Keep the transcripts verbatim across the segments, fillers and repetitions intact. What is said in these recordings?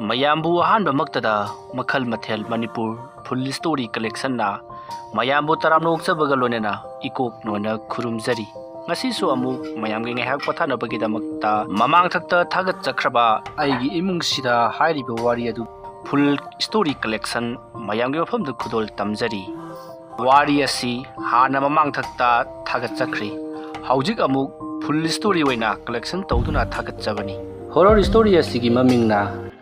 ꯃꯌꯥꯝꯕꯨ ꯑꯍꯥꯟꯕꯃꯛꯇꯗ ꯃꯈꯜ ꯃꯊꯦꯜ ꯃꯅꯤꯄꯨꯔ ꯐꯨꯜ ꯁ꯭ꯇꯣꯔꯤ ꯀꯂꯦꯛꯁꯟꯅ ꯃꯌꯥꯝꯕꯨ ꯇꯔꯥꯝꯅ ꯑꯣꯛꯆꯕꯒ ꯂꯣꯏꯅꯅ ꯏꯀꯣꯛ ꯅꯣꯟꯅ ꯈꯨꯔꯨꯝꯖꯔꯤ꯫ ꯉꯁꯤꯁꯨ ꯑꯃꯨꯛ ꯃꯌꯥꯝꯒꯤ ꯉꯥꯏꯍꯥꯛ ꯄꯣꯊꯥꯅꯕꯒꯤꯗꯃꯛꯇ ꯃꯃꯥꯡꯊꯛꯇ ꯊꯥꯒꯠꯆꯈ꯭ꯔꯕ ꯑꯩꯒꯤ ꯏꯃꯨꯡꯁꯤꯗ ꯍꯥꯏꯔꯤꯕ ꯋꯥꯔꯤ ꯑꯗꯨ ꯐꯨꯜ ꯁ꯭ꯇꯣꯔꯤ ꯀꯂꯦꯛꯁꯟ ꯃꯌꯥꯝꯒꯤ ꯃꯐꯝꯗ ꯈꯨꯗꯣꯜ ꯇꯝꯖꯔꯤ꯫ ꯋꯥꯔꯤ ꯑꯁꯤ ꯍꯥꯟꯅ ꯃꯃꯥꯡꯊꯛꯇ ꯊꯥꯒꯠꯆꯈ꯭ꯔꯤ꯫ ꯍꯧꯖꯤꯛ ꯑꯃꯨꯛ ꯐꯨꯜ ꯁ꯭ꯇꯣꯔꯤ ꯑꯣꯏꯅ ꯀꯂꯦꯛꯁꯟ ꯇꯧꯗꯨꯅ ꯊꯥꯒꯠꯆꯕꯅꯤ꯫ ꯍꯣꯔꯔ ꯁ꯭ꯇꯣꯔꯤ ꯑꯁꯤꯒꯤ ꯃꯃꯤꯡꯅ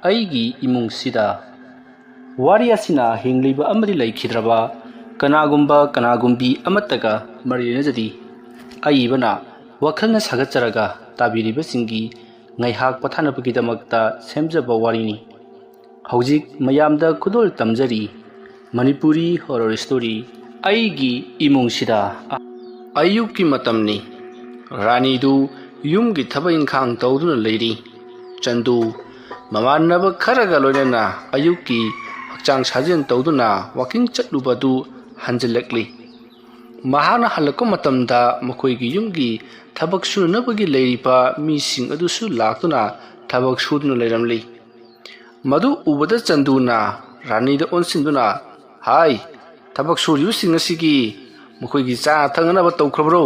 ꯑꯩꯒꯤ ꯏꯃꯨꯡꯁꯤꯗ꯫ ꯋꯥꯔꯤ ꯑꯁꯤꯅ ꯍꯤꯡꯂꯤꯕ ꯑꯃꯗꯤ ꯂꯩꯈꯤꯗ꯭ꯔꯕ ꯀꯅꯥꯒꯨꯝꯕ ꯀꯅꯥꯒꯨꯝꯕꯤ ꯑꯃꯠꯇꯒ ꯃꯔꯤ ꯂꯩꯅꯖꯗꯦ꯫ ꯑꯏꯕꯅ ꯋꯥꯈꯜꯅ ꯁꯥꯒꯠꯆꯔꯒ ꯇꯥꯕꯤꯔꯤꯕꯁꯤꯡꯒꯤ ꯉꯥꯏꯍꯥꯛ ꯄꯣꯊꯥꯅꯕꯒꯤꯗꯃꯛꯇ ꯁꯦꯝꯖꯕ ꯋꯥꯔꯤꯅꯤ꯫ ꯍꯧꯖꯤꯛ ꯃꯌꯥꯝꯗ ꯈꯨꯗꯣꯜ ꯇꯝꯖꯔꯤ ꯃꯅꯤꯄꯨꯔꯤ ꯍꯣꯔꯔ ꯁ꯭ꯇꯣꯔꯤ꯫ ꯑꯩꯒꯤ ꯏꯃꯨꯡꯁꯤꯗ ꯑꯌꯨꯛꯀꯤ ꯃꯇꯝꯅꯤ꯫ ꯔꯥꯅꯤꯗꯨ ꯌꯨꯝꯒꯤ ꯊꯕꯛ ꯏꯪꯈꯥꯡ ꯇꯧꯗꯨꯅ ꯂꯩꯔꯤ꯫ ꯆꯟꯗꯨ ꯃꯃꯥꯟꯅꯕ ꯈꯔꯒ ꯂꯣꯏꯅꯅ ꯑꯌꯨꯛꯀꯤ ꯍꯛꯆꯥꯡ ꯁꯥꯖꯦꯜ ꯇꯧꯗꯨꯅ ꯋꯥꯀꯤꯡ ꯆꯠꯂꯨꯕꯗꯨ ꯍꯟꯖꯤꯜꯂꯛꯂꯤ꯫ ꯃꯍꯥꯛꯅ ꯍꯜꯂꯛꯄ ꯃꯇꯝꯗ ꯃꯈꯣꯏꯒꯤ ꯌꯨꯝꯒꯤ ꯊꯕꯛ ꯁꯨꯅꯅꯕꯒꯤ ꯂꯩꯔꯤꯕ ꯃꯤꯁꯤꯡ ꯑꯗꯨꯁꯨ ꯂꯥꯛꯇꯨꯅ ꯊꯕꯛ ꯁꯨꯗꯨꯅ ꯂꯩꯔꯝꯂꯤ꯫ ꯃꯗꯨ ꯎꯕꯗ ꯆꯟꯗꯨꯅ ꯔꯥꯅꯤꯗ ꯑꯣꯟꯁꯤꯟꯗꯨꯅ, "ꯍꯥꯏ, ꯊꯕꯛ ꯁꯨꯔꯤꯕꯁꯤꯡ ꯑꯁꯤꯒꯤ ꯃꯈꯣꯏꯒꯤ ꯆꯥꯅ ꯊꯛꯅꯅꯕ ꯇꯧꯈ꯭ꯔꯕ꯭ꯔꯣ?"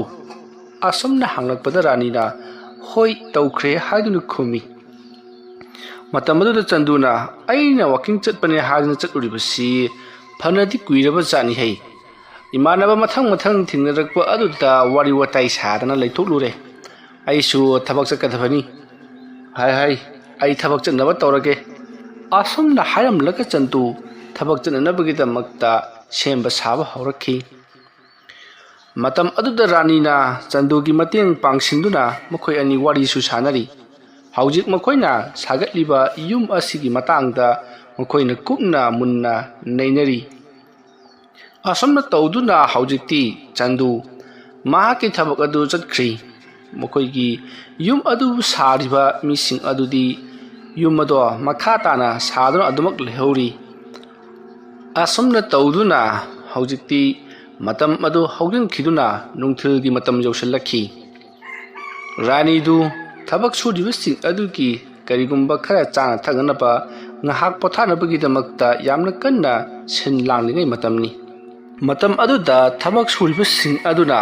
ꯑꯁꯨꯝꯅ ꯍꯪꯂꯛꯄꯗ ꯔꯥꯅꯤꯅ, "ꯍꯣꯏ, ꯇꯧꯈ꯭ꯔꯦ" ꯍꯥꯏꯗꯨꯅ ꯈꯨꯝꯃꯤ꯫ ꯃꯇꯝ ꯑꯗꯨꯗ ꯆꯟꯗꯨꯅ, "ꯑꯩꯅ ꯋꯥꯀꯤꯡ ꯆꯠꯄꯅꯦ ꯍꯥꯏꯗꯨꯅ ꯆꯠꯂꯨꯔꯤꯕꯁꯤ ꯐꯅꯗꯤ ꯀꯨꯏꯔꯕ ꯖꯥꯠꯅꯤꯍꯩ꯫ ꯏꯃꯥꯟꯅꯕ ꯃꯊꯪ ꯃꯊꯪ ꯊꯦꯡꯅꯔꯛꯄ ꯑꯗꯨꯗ ꯋꯥꯔꯤ ꯋꯥꯇꯥꯏ ꯁꯥꯗꯅ ꯂꯩꯊꯣꯛꯂꯨꯔꯦ꯫ ꯑꯩꯁꯨ ꯊꯕꯛ ꯆꯠꯀꯗꯕꯅꯤ꯫ ꯍꯥꯏ ꯍꯥꯏ, ꯑꯩ ꯊꯕꯛ ꯆꯠꯅꯕ ꯇꯧꯔꯒꯦ"꯫ ꯑꯁꯨꯝꯅ ꯍꯥꯏꯔꯝꯂꯒ ꯆꯟꯗꯨ ꯊꯕꯛ ꯆꯠꯅꯅꯕꯒꯤꯗꯃꯛꯇ ꯁꯦꯝꯕ ꯁꯥꯕ ꯍꯧꯔꯛꯈꯤ꯫ ꯃꯇꯝ ꯑꯗꯨꯗ ꯔꯥꯅꯤꯅ ꯆꯟꯗꯨꯒꯤ ꯃꯇꯦꯡ ꯄꯥꯡꯁꯤꯟꯗꯨꯅ ꯃꯈꯣꯏ ꯑꯅꯤ ꯋꯥꯔꯤꯁꯨ ꯁꯥꯟꯅꯔꯤ꯫ ꯍꯧꯖꯤꯛ ꯃꯈꯣꯏꯅ ꯁꯥꯒꯠꯂꯤꯕ ꯌꯨꯝ ꯑꯁꯤꯒꯤ ꯃꯇꯥꯡꯗ ꯃꯈꯣꯏꯅ ꯀꯨꯞꯅ ꯃꯨꯟꯅ ꯅꯩꯅꯔꯤ꯫ ꯑꯁꯨꯝꯅ ꯇꯧꯗꯨꯅ ꯍꯧꯖꯤꯛꯇꯤ ꯆꯟꯗꯨ ꯃꯍꯥꯛꯀꯤ ꯊꯕꯛ ꯑꯗꯨ ꯆꯠꯈ꯭ꯔꯤ꯫ ꯃꯈꯣꯏꯒꯤ ꯌꯨꯝ ꯑꯗꯨ ꯁꯥꯔꯤꯕ ꯃꯤꯁꯤꯡ ꯑꯗꯨꯗꯤ ꯌꯨꯝ ꯑꯗꯣ ꯃꯈꯥ ꯇꯥꯅ ꯁꯥꯗꯨꯅ ꯑꯗꯨꯃꯛ ꯂꯩꯍꯧꯔꯤ꯫ ꯑꯁꯨꯝꯅ ꯇꯧꯗꯨꯅ ꯍꯧꯖꯤꯛꯇꯤ ꯃꯇꯝ ꯑꯗꯨ ꯍꯧꯖꯤꯟꯈꯤꯗꯨꯅ ꯅꯨꯡꯊꯤꯜꯒꯤ ꯃꯇꯝ ꯌꯧꯁꯤꯜꯂꯛꯈꯤ꯫ ꯔꯥꯅꯤꯗꯨ ꯊꯕꯛ ꯁꯨꯔꯤꯕꯁꯤꯡ ꯑꯗꯨꯒꯤ ꯀꯔꯤꯒꯨꯝꯕ ꯈꯔ ꯆꯥꯅ ꯊꯛꯅꯅꯕ ꯉꯥꯏꯍꯥꯛ ꯄꯣꯊꯥꯅꯕꯒꯤꯗꯃꯛꯇ ꯌꯥꯝꯅ ꯀꯟꯅ ꯁꯤꯟ ꯂꯥꯡꯂꯤꯉꯩ ꯃꯇꯝꯅꯤ꯫ ꯃꯇꯝ ꯑꯗꯨꯗ ꯊꯕꯛ ꯁꯨꯔꯤꯕꯁꯤꯡ ꯑꯗꯨꯅ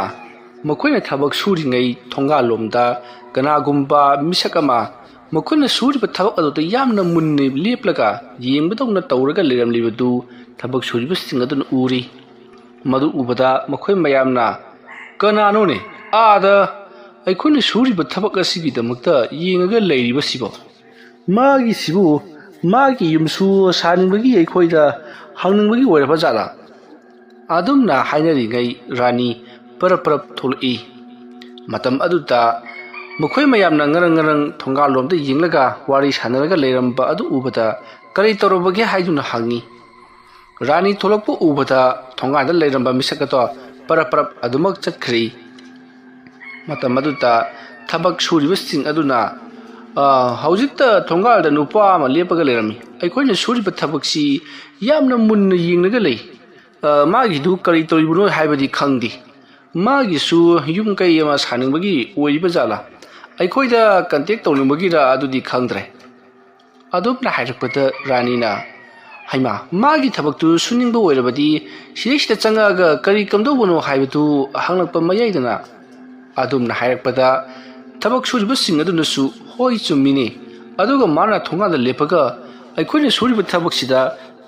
ꯃꯈꯣꯏꯅ ꯊꯕꯛ ꯁꯨꯔꯤꯉꯩ ꯊꯣꯡꯒꯥꯜꯂꯣꯝꯗ ꯀꯅꯥꯒꯨꯝꯕ ꯃꯤꯁꯛ ꯑꯃ ꯃꯈꯣꯏꯅ ꯁꯨꯔꯤꯕ ꯊꯕꯛ ꯑꯗꯨꯗ ꯌꯥꯝꯅ ꯃꯨꯟꯅ ꯂꯦꯞꯂꯒ ꯌꯦꯡꯕꯗꯧꯅ ꯇꯧꯔꯒ ꯂꯩꯔꯝꯂꯤꯕꯗꯨ ꯊꯕꯛ ꯁꯨꯔꯤꯕꯁꯤꯡ ꯑꯗꯨꯅ ꯎꯔꯤ꯫ ꯃꯗꯨ ꯎꯕꯗ ꯃꯈꯣꯏ ꯃꯌꯥꯝꯅ, "ꯀꯅꯥꯅꯣꯅꯦ ꯑꯥꯗ ꯑꯩꯈꯣꯏꯅ ꯁꯨꯔꯤꯕ ꯊꯕꯛ ꯑꯁꯤꯒꯤꯗꯃꯛꯇ ꯌꯦꯡꯉꯒ ꯂꯩꯔꯤꯕꯁꯤꯕꯣ? ꯃꯥꯒꯤꯁꯤꯕꯨ ꯃꯥꯒꯤ ꯌꯨꯝꯁꯨ ꯁꯥꯅꯤꯡꯕꯒꯤ ꯑꯩꯈꯣꯏꯗ ꯍꯪꯅꯤꯡꯕꯒꯤ ꯑꯣꯏꯔꯕ ꯖꯥꯠꯂꯥ?" ꯑꯗꯨꯝꯅ ꯍꯥꯏꯅꯔꯤꯉꯩ ꯔꯥꯅꯤ ꯄꯔꯞ ꯄꯔꯞ ꯊꯣꯛꯂꯛꯏ꯫ ꯃꯇꯝ ꯑꯗꯨꯗ ꯃꯈꯣꯏ ꯃꯌꯥꯝꯅ ꯉꯔꯪ ꯉꯔꯪ ꯊꯣꯡꯒꯥꯜꯂꯣꯝꯗ ꯌꯦꯡꯂꯒ ꯋꯥꯔꯤ ꯁꯥꯟꯅꯔꯒ ꯂꯩꯔꯝꯕ ꯑꯗꯨ ꯎꯕꯗ ꯀꯔꯤ ꯇꯧꯔꯕꯒꯦ ꯍꯥꯏꯗꯨꯅ ꯍꯪꯉꯤ꯫ ꯔꯥꯅꯤ ꯊꯣꯛꯂꯛꯄ ꯎꯕꯗ ꯊꯣꯡꯒꯥꯜꯗ ꯂꯩꯔꯝꯕ ꯃꯤꯁꯛ ꯑꯗꯣ ꯄꯔꯞ ꯄꯔꯞ ꯑꯗꯨꯃꯛ ꯆꯠꯈ꯭ꯔꯦ꯫ ꯃꯇꯝ ꯑꯗꯨꯗ ꯊꯕꯛ ꯁꯨꯔꯤꯕꯁꯤꯡ ꯑꯗꯨꯅ, "ꯑ, ꯍꯧꯖꯤꯛꯇ ꯊꯣꯡꯒꯥꯜꯗ ꯅꯨꯄꯥ ꯑꯃ ꯂꯦꯞꯄꯒ ꯂꯩꯔꯝꯃꯤ꯫ ꯑꯩꯈꯣꯏꯅ ꯁꯨꯔꯤꯕ ꯊꯕꯛꯁꯤ ꯌꯥꯝꯅ ꯃꯨꯟꯅ ꯌꯦꯡꯂꯒ ꯂꯩ꯫ ꯑ, ꯃꯥꯒꯤꯗꯨ ꯀꯔꯤ ꯇꯧꯔꯤꯕꯅꯣ ꯍꯥꯏꯕꯗꯤ ꯈꯪꯗꯦ꯫ ꯃꯥꯒꯤꯁꯨ ꯌꯨꯝ ꯀꯩ ꯑꯃ ꯁꯥꯅꯤꯡꯕꯒꯤ ꯑꯣꯏꯔꯤꯕ ꯖꯥꯠꯂꯥ? ꯑꯩꯈꯣꯏꯗ ꯀꯟꯇꯦꯛ ꯇꯧꯅꯤꯡꯕꯒꯤꯔ ꯑꯗꯨꯗꯤ ꯈꯪꯗ꯭ꯔꯦ꯫" ꯑꯗꯨꯝꯅ ꯍꯥꯏꯔꯛꯄꯗ ꯔꯥꯅꯤꯅ, "ꯍꯩꯃꯥ, ꯃꯥꯒꯤ ꯊꯕꯛꯇꯨ ꯁꯨꯅꯤꯡꯕ ꯑꯣꯏꯔꯕꯗꯤ ꯁꯤꯗꯩꯁꯤꯗ ꯆꯪꯉꯛꯑꯒ ꯀꯔꯤ ꯀꯝꯗꯧꯕꯅꯣ ꯍꯥꯏꯕꯗꯨ ꯍꯪꯂꯛꯄ ꯃꯌꯥꯏꯗꯅ" ꯑꯗꯨꯝꯅ ꯍꯥꯏꯔꯛꯄꯗ ꯊꯕꯛ ꯁꯨꯔꯤꯕꯁꯤꯡ ꯑꯗꯨꯅꯁꯨ, "ꯍꯣꯏ, ꯆꯨꯝꯃꯤꯅꯦ꯫ ꯑꯗꯨꯒ ꯃꯥꯅ ꯊꯣꯡꯒꯥꯟꯗ ꯂꯦꯞꯄꯒ ꯑꯩꯈꯣꯏꯅ ꯁꯨꯔꯤꯕ ꯊꯕꯛꯁꯤꯗ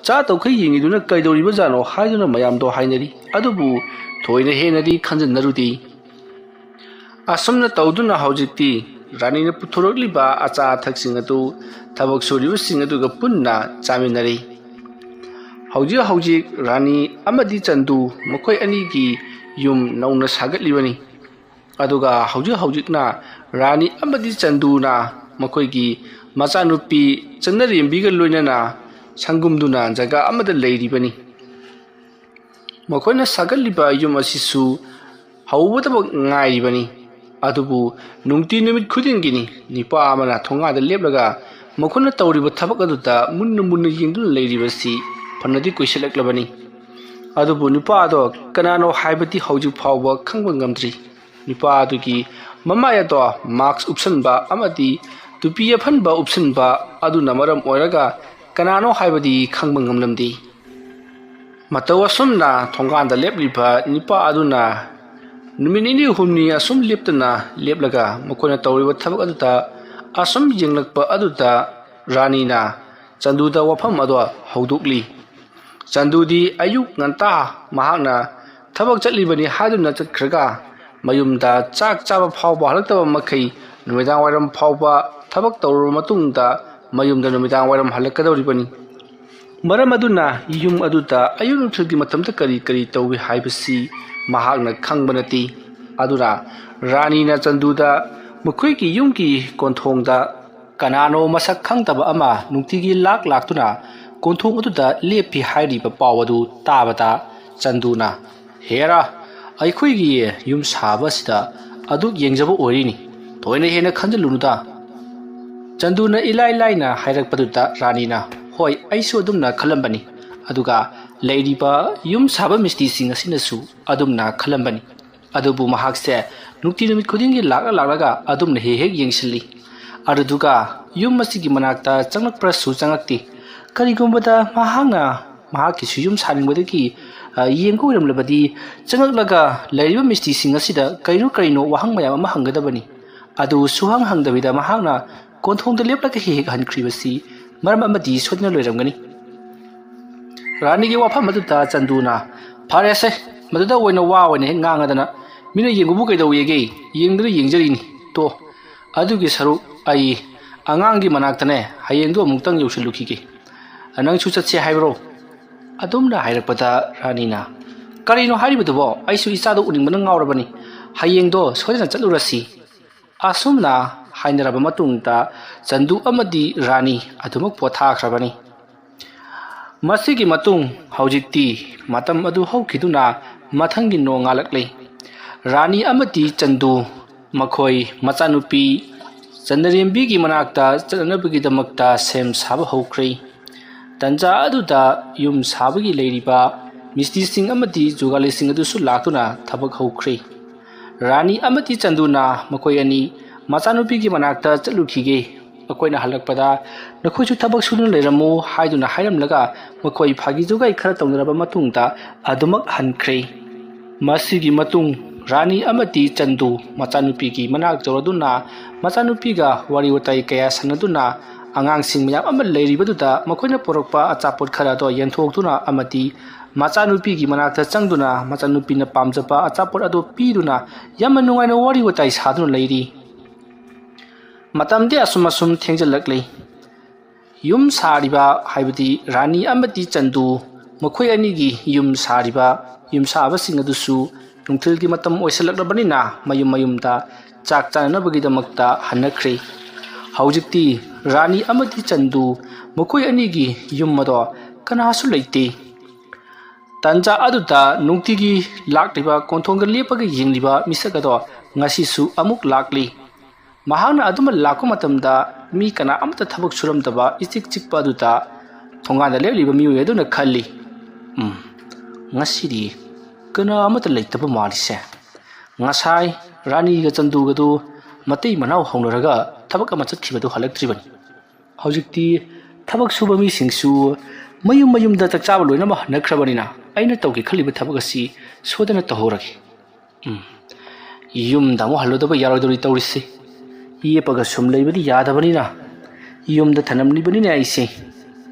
ꯆꯥ ꯇꯧꯈꯩ ꯌꯦꯡꯉꯤꯗꯨꯅ ꯀꯩꯗꯧꯔꯤꯕꯖꯥꯠꯅꯣ?" ꯍꯥꯏꯗꯨꯅ ꯃꯌꯥꯝꯗꯣ ꯍꯥꯏꯅꯔꯤ꯫ ꯑꯗꯨꯕꯨ ꯊꯣꯏꯅ ꯍꯦꯟꯅꯗꯤ ꯈꯟꯖꯤꯟꯅꯔꯨꯗꯦ꯫ ꯑꯁꯨꯝꯅ ꯇꯧꯗꯨꯅ ꯍꯧꯖꯤꯛꯇꯤ ꯔꯥꯅꯤꯅ ꯄꯨꯊꯣꯔꯛꯂꯤꯕ ꯑꯆꯥ ꯑꯊꯛꯁꯤꯡ ꯑꯗꯨ ꯊꯕꯛ ꯁꯨꯔꯤꯕꯁꯤꯡ ꯑꯗꯨꯒ ꯄꯨꯟꯅ ꯆꯥꯃꯤꯟꯅꯔꯤ꯫ ꯍꯧꯖꯤꯛ ꯍꯧꯖꯤꯛ ꯔꯥꯅꯤ ꯑꯃꯗꯤ ꯆꯟꯗꯨ ꯃꯈꯣꯏ ꯑꯅꯤꯒꯤ ꯌꯨꯝ ꯅꯧꯅ ꯁꯥꯒꯠꯂꯤꯕꯅꯤ꯫ ꯑꯗꯨꯒ ꯍꯧꯖꯤꯛ ꯍꯧꯖꯤꯛꯅ ꯔꯥꯅꯤ ꯑꯃꯗꯤ ꯆꯟꯗꯨꯅ ꯃꯈꯣꯏꯒꯤ ꯃꯆꯥꯅꯨꯄꯤ ꯆꯟꯅꯔꯦꯝꯕꯤꯒ ꯂꯣꯏꯅꯅ ꯁꯪꯒꯨꯝꯗꯨꯅ ꯖꯒꯥ ꯑꯃꯗ ꯂꯩꯔꯤꯕꯅꯤ꯫ ꯃꯈꯣꯏꯅ ꯁꯥꯒꯠꯂꯤꯕ ꯌꯨꯝ ꯑꯁꯤꯁꯨ ꯍꯧꯕꯇꯃꯛ ꯉꯥꯏꯔꯤꯕꯅꯤ꯫ ꯑꯗꯨꯕꯨ ꯅꯨꯡꯇꯤ ꯅꯨꯃꯤꯠ ꯈꯨꯗꯤꯡꯒꯤꯅꯤ ꯅꯨꯄꯥ ꯑꯃꯅ ꯊꯣꯡꯒꯥꯟꯗ ꯂꯦꯞꯂꯒ ꯃꯈꯣꯏꯅ ꯇꯧꯔꯤꯕ ꯊꯕꯛ ꯑꯗꯨꯗ ꯃꯨꯟꯅ ꯃꯨꯟꯅ ꯌꯦꯡꯗꯨꯅ ꯂꯩꯔꯤꯕꯁꯤ ꯐꯅꯗꯤ ꯀꯨꯏꯁꯤꯜꯂꯛꯂꯕꯅꯤ꯫ ꯑꯗꯨꯕꯨ ꯅꯨꯄꯥ ꯑꯗꯣ ꯀꯅꯥꯅꯣ ꯍꯥꯏꯕꯗꯤ ꯍꯧꯖꯤꯛ ꯐꯥꯎꯕ ꯈꯪꯕ ꯉꯝꯗ꯭ꯔꯤ꯫ ꯅꯨꯄꯥ ꯑꯗꯨꯒꯤ ꯃꯃꯥꯏ ꯑꯗꯣ ꯃꯥꯛꯁ ꯎꯞꯁꯟꯕ ꯑꯃꯗꯤ ꯇꯨꯄꯤ ꯑꯐꯟꯕ ꯎꯞꯁꯟꯕ ꯑꯗꯨꯅ ꯃꯔꯝ ꯑꯣꯏꯔꯒ ꯀꯅꯥꯅꯣ ꯍꯥꯏꯕꯗꯤ ꯈꯪꯕ ꯉꯝꯂꯝꯗꯦ꯫ ꯃꯇꯧ ꯑꯁꯨꯝꯅ ꯊꯣꯡꯒꯥꯟꯗ ꯂꯦꯞꯂꯤꯕ ꯅꯨꯄꯥ ꯑꯗꯨꯅ ꯅꯨꯃꯤꯠ ꯅꯤꯅꯤ ꯍꯨꯝꯅꯤ ꯑꯁꯨꯝ ꯂꯦꯞꯇꯅ ꯂꯦꯞꯂꯒ ꯃꯈꯣꯏꯅ ꯇꯧꯔꯤꯕ ꯊꯕꯛ ꯑꯗꯨꯗ ꯑꯁꯨꯝ ꯌꯦꯡꯂꯛꯄ ꯑꯗꯨꯗ ꯔꯥꯅꯤꯅ ꯆꯟꯗꯨꯗ ꯋꯥꯐꯝ ꯑꯗꯣ ꯍꯧꯗꯣꯛꯂꯤ꯫ ꯆꯟꯗꯨꯗꯤ ꯑꯌꯨꯛ ꯉꯟꯇꯥ ꯃꯍꯥꯛꯅ ꯊꯕꯛ ꯆꯠꯂꯤꯕꯅꯤ ꯍꯥꯏꯗꯨꯅ ꯆꯠꯈ꯭ꯔꯒ ꯃꯌꯨꯝꯗ ꯆꯥꯛ ꯆꯥꯕ ꯐꯥꯎꯕ ꯍꯜꯂꯛꯇꯕ ꯃꯈꯩ ꯅꯨꯃꯤꯗꯥꯡ ꯋꯥꯏꯔꯝ ꯐꯥꯎꯕ ꯊꯕꯛ ꯇꯧꯔꯕ ꯃꯇꯨꯡꯗ ꯃꯌꯨꯝꯗ ꯅꯨꯃꯤꯗꯥꯡ ꯋꯥꯏꯔꯝ ꯍꯜꯂꯛꯀꯗꯧꯔꯤꯕꯅꯤ꯫ ꯃꯔꯝ ꯑꯗꯨꯅ ꯌꯨꯝ ꯑꯗꯨꯗ ꯑꯌꯨꯛ ꯅꯨꯡꯊꯤꯜꯒꯤ ꯃꯇꯝꯗ ꯀꯔꯤ ꯀꯔꯤ ꯇꯧꯏ ꯍꯥꯏꯕꯁꯤ ꯃꯍꯥꯛꯅ ꯈꯪꯕ ꯅꯠꯇꯦ꯫ ꯑꯗꯨꯅ ꯔꯥꯅꯤꯅ ꯆꯟꯗꯨꯗ ꯃꯈꯣꯏꯒꯤ ꯌꯨꯝꯒꯤ ꯀꯣꯟꯊꯣꯡꯗ ꯀꯅꯥꯅꯣ ꯃꯁꯛ ꯈꯪꯗꯕ ꯑꯃ ꯅꯨꯡꯇꯤꯒꯤ ꯂꯥꯛ ꯂꯥꯛꯇꯨꯅ ꯀꯣꯟꯊꯣꯡ ꯑꯗꯨꯗ ꯂꯦꯞꯄꯤ ꯍꯥꯏꯔꯤꯕ ꯄꯥꯎ ꯑꯗꯨ ꯇꯥꯕꯗ ꯆꯟꯗꯨꯅ, "ꯍꯦꯔꯥ, ꯑꯩꯈꯣꯏꯒꯤ ꯌꯨꯝ ꯁꯥꯕ ꯑꯁꯤꯗ ꯑꯗꯨꯛ ꯌꯦꯡꯖꯕ ꯑꯣꯏꯔꯤꯅꯤ, ꯊꯣꯏꯅ ꯍꯦꯟꯅ ꯈꯟꯖꯤꯜꯂꯨꯅꯨꯗ"꯫ ꯆꯟꯗꯨꯅ ꯏꯂꯥꯏ ꯂꯥꯏꯅ ꯍꯥꯏꯔꯛꯄꯗꯨꯗ ꯔꯥꯅꯤꯅ, "ꯍꯣꯏ, ꯑꯩꯁꯨ ꯑꯗꯨꯝꯅ ꯈꯜꯂꯝꯕꯅꯤ, ꯑꯗꯨꯒ ꯂꯩꯔꯤꯕ ꯌꯨꯝ ꯁꯥꯕ ꯃꯤꯁꯇ꯭ꯔꯤꯁꯤꯡ ꯑꯁꯤꯅꯁꯨ ꯑꯗꯨꯝꯅ ꯈꯜꯂꯝꯕꯅꯤ꯫ ꯑꯗꯨꯕꯨ ꯃꯍꯥꯛꯁꯦ ꯅꯨꯡꯇꯤ ꯅꯨꯃꯤꯠ ꯈꯨꯗꯤꯡꯒꯤ ꯂꯥꯛꯂ ꯂꯥꯛꯂꯒ ꯑꯗꯨꯝꯅ ꯍꯦꯛ ꯍꯦꯛ ꯌꯦꯡꯁꯤꯜꯂꯤ꯫ ꯑꯗꯨꯗꯨꯒ ꯌꯨꯝ ꯑꯁꯤꯒꯤ ꯃꯅꯥꯛꯇ ꯆꯪꯂꯛꯄ꯭ꯔꯁꯨ ꯆꯪꯂꯛꯇꯦ꯫ ꯀꯔꯤꯒꯨꯝꯕꯗ ꯃꯍꯥꯛꯅ ꯃꯍꯥꯛꯀꯤꯁꯨ ꯌꯨꯝ ꯁꯥꯅꯤꯡꯕꯗꯒꯤ, ꯑ, ꯌꯦꯡꯕ ꯑꯣꯏꯔꯝꯂꯕꯗꯤ ꯆꯪꯂꯛꯂꯒ ꯂꯩꯔꯤꯕ ꯃꯤꯁꯇ꯭ꯔꯤꯁꯤꯡ ꯑꯁꯤꯗ ꯀꯔꯤꯅꯣ ꯀꯔꯤꯅꯣ ꯋꯥꯍꯪ ꯃꯌꯥꯝ ꯑꯃ ꯍꯪꯒꯗꯕꯅꯤ꯫ ꯑꯗꯨ ꯁꯨꯍꯪ ꯍꯪꯗꯕꯤꯗ ꯃꯍꯥꯛꯅ ꯀꯣꯟꯊꯣꯡꯗ ꯂꯦꯞꯂꯒ ꯍꯦꯛ ꯍꯦꯛ ꯍꯟꯈ꯭ꯔꯤꯕꯁꯤ ꯃꯔꯝ ꯑꯃꯗꯤ ꯁꯣꯏꯗꯅ ꯂꯩꯔꯝꯒꯅꯤ"꯫ ꯔꯥꯅꯤꯒꯤ ꯋꯥꯐꯝ ꯑꯗꯨꯗ ꯆꯟꯗꯨꯅ, "ꯐꯔꯦꯁꯦ, ꯃꯗꯨꯗ ꯑꯣꯏꯅ ꯋꯥ ꯑꯣꯏꯅ ꯍꯦꯛ ꯉꯥꯡꯉꯗꯅ, ꯃꯤꯅ ꯌꯦꯡꯕꯕꯨ ꯀꯩꯗꯧꯋꯦꯒꯦ? ꯌꯦꯡꯗꯨꯅ ꯌꯦꯡꯖꯔꯤꯅꯤ꯫ ꯇꯣ, ꯑꯗꯨꯒꯤ ꯁꯔꯨꯛ ꯑꯩ ꯑꯉꯥꯡꯒꯤ ꯃꯅꯥꯛꯇꯅꯦ, ꯍꯌꯦꯡꯗꯣ ꯑꯃꯨꯛꯇꯪ ꯌꯧꯁꯤꯜꯂꯨꯈꯤꯒꯦ꯫ ꯅꯪꯁꯨ ꯆꯠꯁꯦ ꯍꯥꯏꯕ꯭ꯔꯣ?" ꯑꯗꯨꯝꯅ ꯍꯥꯏꯔꯛꯄꯗ ꯔꯥꯅꯤꯅ, "ꯀꯔꯤꯅꯣ ꯍꯥꯏꯔꯤꯕꯗꯨꯕꯣ? ꯑꯩꯁꯨ ꯏꯆꯥꯗꯣ ꯎꯅꯤꯡꯕꯅ ꯉꯥꯎꯔꯕꯅꯤ꯫ ꯍꯌꯦꯡꯗꯣ ꯁꯣꯏꯗꯅ ꯆꯠꯂꯨꯔꯁꯤ"꯫ ꯑꯁꯨꯝꯅ ꯍꯥꯏꯅꯔꯕ ꯃꯇꯨꯡꯗ ꯆꯟꯗꯨ ꯑꯃꯗꯤ ꯔꯥꯅꯤ ꯑꯗꯨꯃꯛ ꯄꯣꯊꯥꯈ꯭ꯔꯕꯅꯤ꯫ ꯃꯁꯤꯒꯤ ꯃꯇꯨꯡ ꯍꯧꯖꯤꯛꯇꯤ ꯃꯇꯝ ꯑꯗꯨ ꯍꯧꯈꯤꯗꯨꯅ ꯃꯊꯪꯒꯤ ꯅꯣꯡꯉꯥꯜꯂꯛꯂꯤ꯫ ꯔꯥꯅꯤ ꯑꯃꯗꯤ ꯆꯟꯗꯨ ꯃꯈꯣꯏ ꯃꯆꯥꯅꯨꯄꯤ ꯆꯟꯗ꯭ꯔꯦꯝꯕꯤꯒꯤ ꯃꯅꯥꯛꯇ ꯆꯠꯅꯅꯕꯒꯤꯗꯃꯛꯇ ꯁꯦꯝ ꯁꯥꯕ ꯍꯧꯈ꯭ꯔꯦ꯫ ꯇꯟꯖꯥ ꯑꯗꯨꯗ ꯌꯨꯝ ꯁꯥꯕꯒꯤ ꯂꯩꯔꯤꯕ ꯃꯤꯁꯇ꯭ꯔꯤꯁꯤꯡ ꯑꯃꯗꯤ ꯖꯨꯒꯥꯂꯤꯁꯤꯡ ꯑꯗꯨꯁꯨ ꯂꯥꯛꯇꯨꯅ ꯊꯕꯛ ꯍꯧꯈ꯭ꯔꯦ꯫ ꯔꯥꯅꯤ ꯑꯃꯗꯤ ꯆꯟꯗꯨꯅ ꯃꯈꯣꯏ ꯑꯅꯤ ꯃꯆꯥꯅꯨꯄꯤꯒꯤ ꯃꯅꯥꯛꯇ ꯆꯠꯂꯨꯈꯤꯒꯦ꯫ ꯃꯈꯣꯏꯅ ꯍꯜꯂꯛꯄꯗ, "ꯅꯈꯣꯏꯁꯨ ꯊꯕꯛ ꯁꯨꯗꯨꯅ ꯂꯩꯔꯝꯃꯨ" ꯍꯥꯏꯗꯨꯅ ꯍꯥꯏꯔꯝꯂꯒ ꯃꯈꯣꯏ ꯐꯥꯒꯤ ꯖꯨꯒꯥꯏ ꯈꯔ ꯇꯧꯅꯔꯕ ꯃꯇꯨꯡꯗ ꯑꯗꯨꯃꯛ ꯍꯟꯈ꯭ꯔꯦ꯫ ꯃꯁꯤꯒꯤ ꯃꯇꯨꯡ ꯔꯥꯅꯤ ꯑꯃꯗꯤ ꯆꯟꯗꯨ ꯃꯆꯥꯅꯨꯄꯤꯒꯤ ꯃꯅꯥꯛ ꯌꯧꯔꯗꯨꯅ ꯃꯆꯥꯅꯨꯄꯤꯒ ꯋꯥꯔꯤ ꯋꯥꯇꯥꯏ ꯀꯌꯥ ꯁꯥꯟꯅꯗꯨꯅ ꯑꯉꯥꯡꯁꯤꯡ ꯃꯌꯥꯝ ꯑꯃ ꯂꯩꯔꯤꯕꯗꯨꯗ ꯃꯈꯣꯏꯅ ꯄꯨꯔꯛꯄ ꯑꯆꯥꯄꯣꯠ ꯈꯔ ꯑꯗꯣ ꯌꯦꯟꯊꯣꯛꯇꯨꯅ ꯑꯃꯗꯤ ꯃꯆꯥꯅꯨꯄꯤꯒꯤ ꯃꯅꯥꯛꯇ ꯆꯪꯗꯨꯅ ꯃꯆꯥꯅꯨꯄꯤꯅ ꯄꯥꯝꯖꯕ ꯑꯆꯥꯄꯣꯠ ꯑꯗꯨ ꯄꯤꯗꯨꯅ ꯌꯥꯝꯅ ꯅꯨꯡꯉꯥꯏꯅ ꯋꯥꯔꯤ ꯋꯥꯇꯥꯏ ꯁꯥꯗꯨꯅ ꯂꯩꯔꯤ꯫ ꯃꯇꯝꯗꯤ ꯑꯁꯨꯝ ꯑꯁꯨꯝ ꯊꯦꯡꯖꯤꯜꯂꯛꯂꯤ꯫ ꯌꯨꯝ ꯁꯥꯔꯤꯕ, ꯍꯥꯏꯕꯗꯤ ꯔꯥꯅꯤ ꯑꯃꯗꯤ ꯆꯟꯗꯨ, ꯃꯈꯣꯏ ꯑꯅꯤꯒꯤ ꯌꯨꯝ ꯁꯥꯔꯤꯕ ꯌꯨꯝꯁꯥꯕꯁꯤꯡ ꯑꯗꯨꯁꯨ ꯅꯨꯡꯊꯤꯜꯒꯤ ꯃꯇꯝ ꯑꯣꯏꯁꯤꯜꯂꯛꯂꯕꯅꯤꯅ ꯃꯌꯨꯝ ꯃꯌꯨꯝꯗ ꯆꯥꯛ ꯆꯥꯅꯅꯕꯒꯤꯗꯃꯛꯇ ꯍꯟꯅꯈ꯭ꯔꯦ꯫ ꯍꯧꯖꯤꯛꯇꯤ ꯔꯥꯅꯤ ꯑꯃꯗꯤ ꯆꯟꯗꯨ ꯃꯈꯣꯏ ꯑꯅꯤꯒꯤ ꯌꯨꯝ ꯑꯗꯣ ꯀꯅꯥꯁꯨ ꯂꯩꯇꯦ꯫ ꯇꯟꯖꯥ ꯑꯗꯨꯗ ꯅꯨꯡꯇꯤꯒꯤ ꯂꯥꯛꯂꯤꯕ, ꯀꯣꯟꯊꯣꯡꯗ ꯂꯦꯞꯄꯒ ꯌꯦꯡꯂꯤꯕ ꯃꯤꯁꯛ ꯑꯗꯣ ꯉꯁꯤꯁꯨ ꯑꯃꯨꯛ ꯂꯥꯛꯂꯤ꯫ ꯃꯍꯥꯛꯅ ꯑꯗꯨꯃ ꯂꯥꯛꯄ ꯃꯇꯝꯗ ꯃꯤ ꯀꯅꯥ ꯑꯃꯠꯇ ꯊꯕꯛ ꯁꯨꯔꯝꯗꯕ ꯏꯆꯤꯛ ꯆꯤꯛꯄ ꯑꯗꯨꯗ ꯊꯣꯡꯒꯥꯟꯗ ꯂꯦꯞꯂꯤꯕ ꯃꯤꯑꯣꯏ ꯑꯗꯨꯅ ꯈꯜꯂꯤ, "ꯎꯝ, ꯉꯁꯤꯗꯤ ꯀꯅꯥ ꯑꯃꯠꯇ ꯂꯩꯇꯕ ꯃꯥꯜꯂꯤꯁꯦ꯫ ꯉꯁꯥꯏ ꯔꯥꯅꯤꯒ ꯆꯟꯗꯨꯒꯗꯨ ꯃꯇꯩ ꯃꯅꯥꯎ ꯍꯧꯅꯔꯒ ꯊꯕꯛ ꯑꯃ ꯆꯠꯈꯤꯕꯗꯨ ꯍꯜꯂꯛꯇ꯭ꯔꯤꯕꯅꯤ꯫ ꯍꯧꯖꯤꯛꯇꯤ ꯊꯕꯛ ꯁꯨꯕ ꯃꯤꯁꯤꯡꯁꯨ ꯃꯌꯨꯝ ꯃꯌꯨꯝꯗ ꯆꯥꯛ ꯆꯥꯕ ꯂꯣꯏꯅꯃꯛ ꯍꯟꯅꯈ꯭ꯔꯕꯅꯤꯅ ꯑꯩꯅ ꯇꯧꯒꯦ ꯈꯜꯂꯤꯕ ꯊꯕꯛ ꯑꯁꯤ ꯁꯣꯏꯗꯅ ꯇꯧꯍꯧꯔꯒꯦ꯫ ꯎꯝ, ꯌꯨꯝꯗ ꯑꯃꯨꯛ ꯍꯜꯂꯨꯗꯕ ꯌꯥꯔꯣꯏꯗꯧꯔꯤ ꯇꯧꯔꯤꯁꯤ꯫ ꯌꯦꯞꯄꯒ ꯁꯨꯝ ꯂꯩꯕꯗꯤ ꯌꯥꯗꯕꯅꯤꯅ ꯌꯨꯝꯗ ꯊꯅꯝꯂꯤꯕꯅꯤꯅꯦ ꯑꯩꯁꯦ"꯫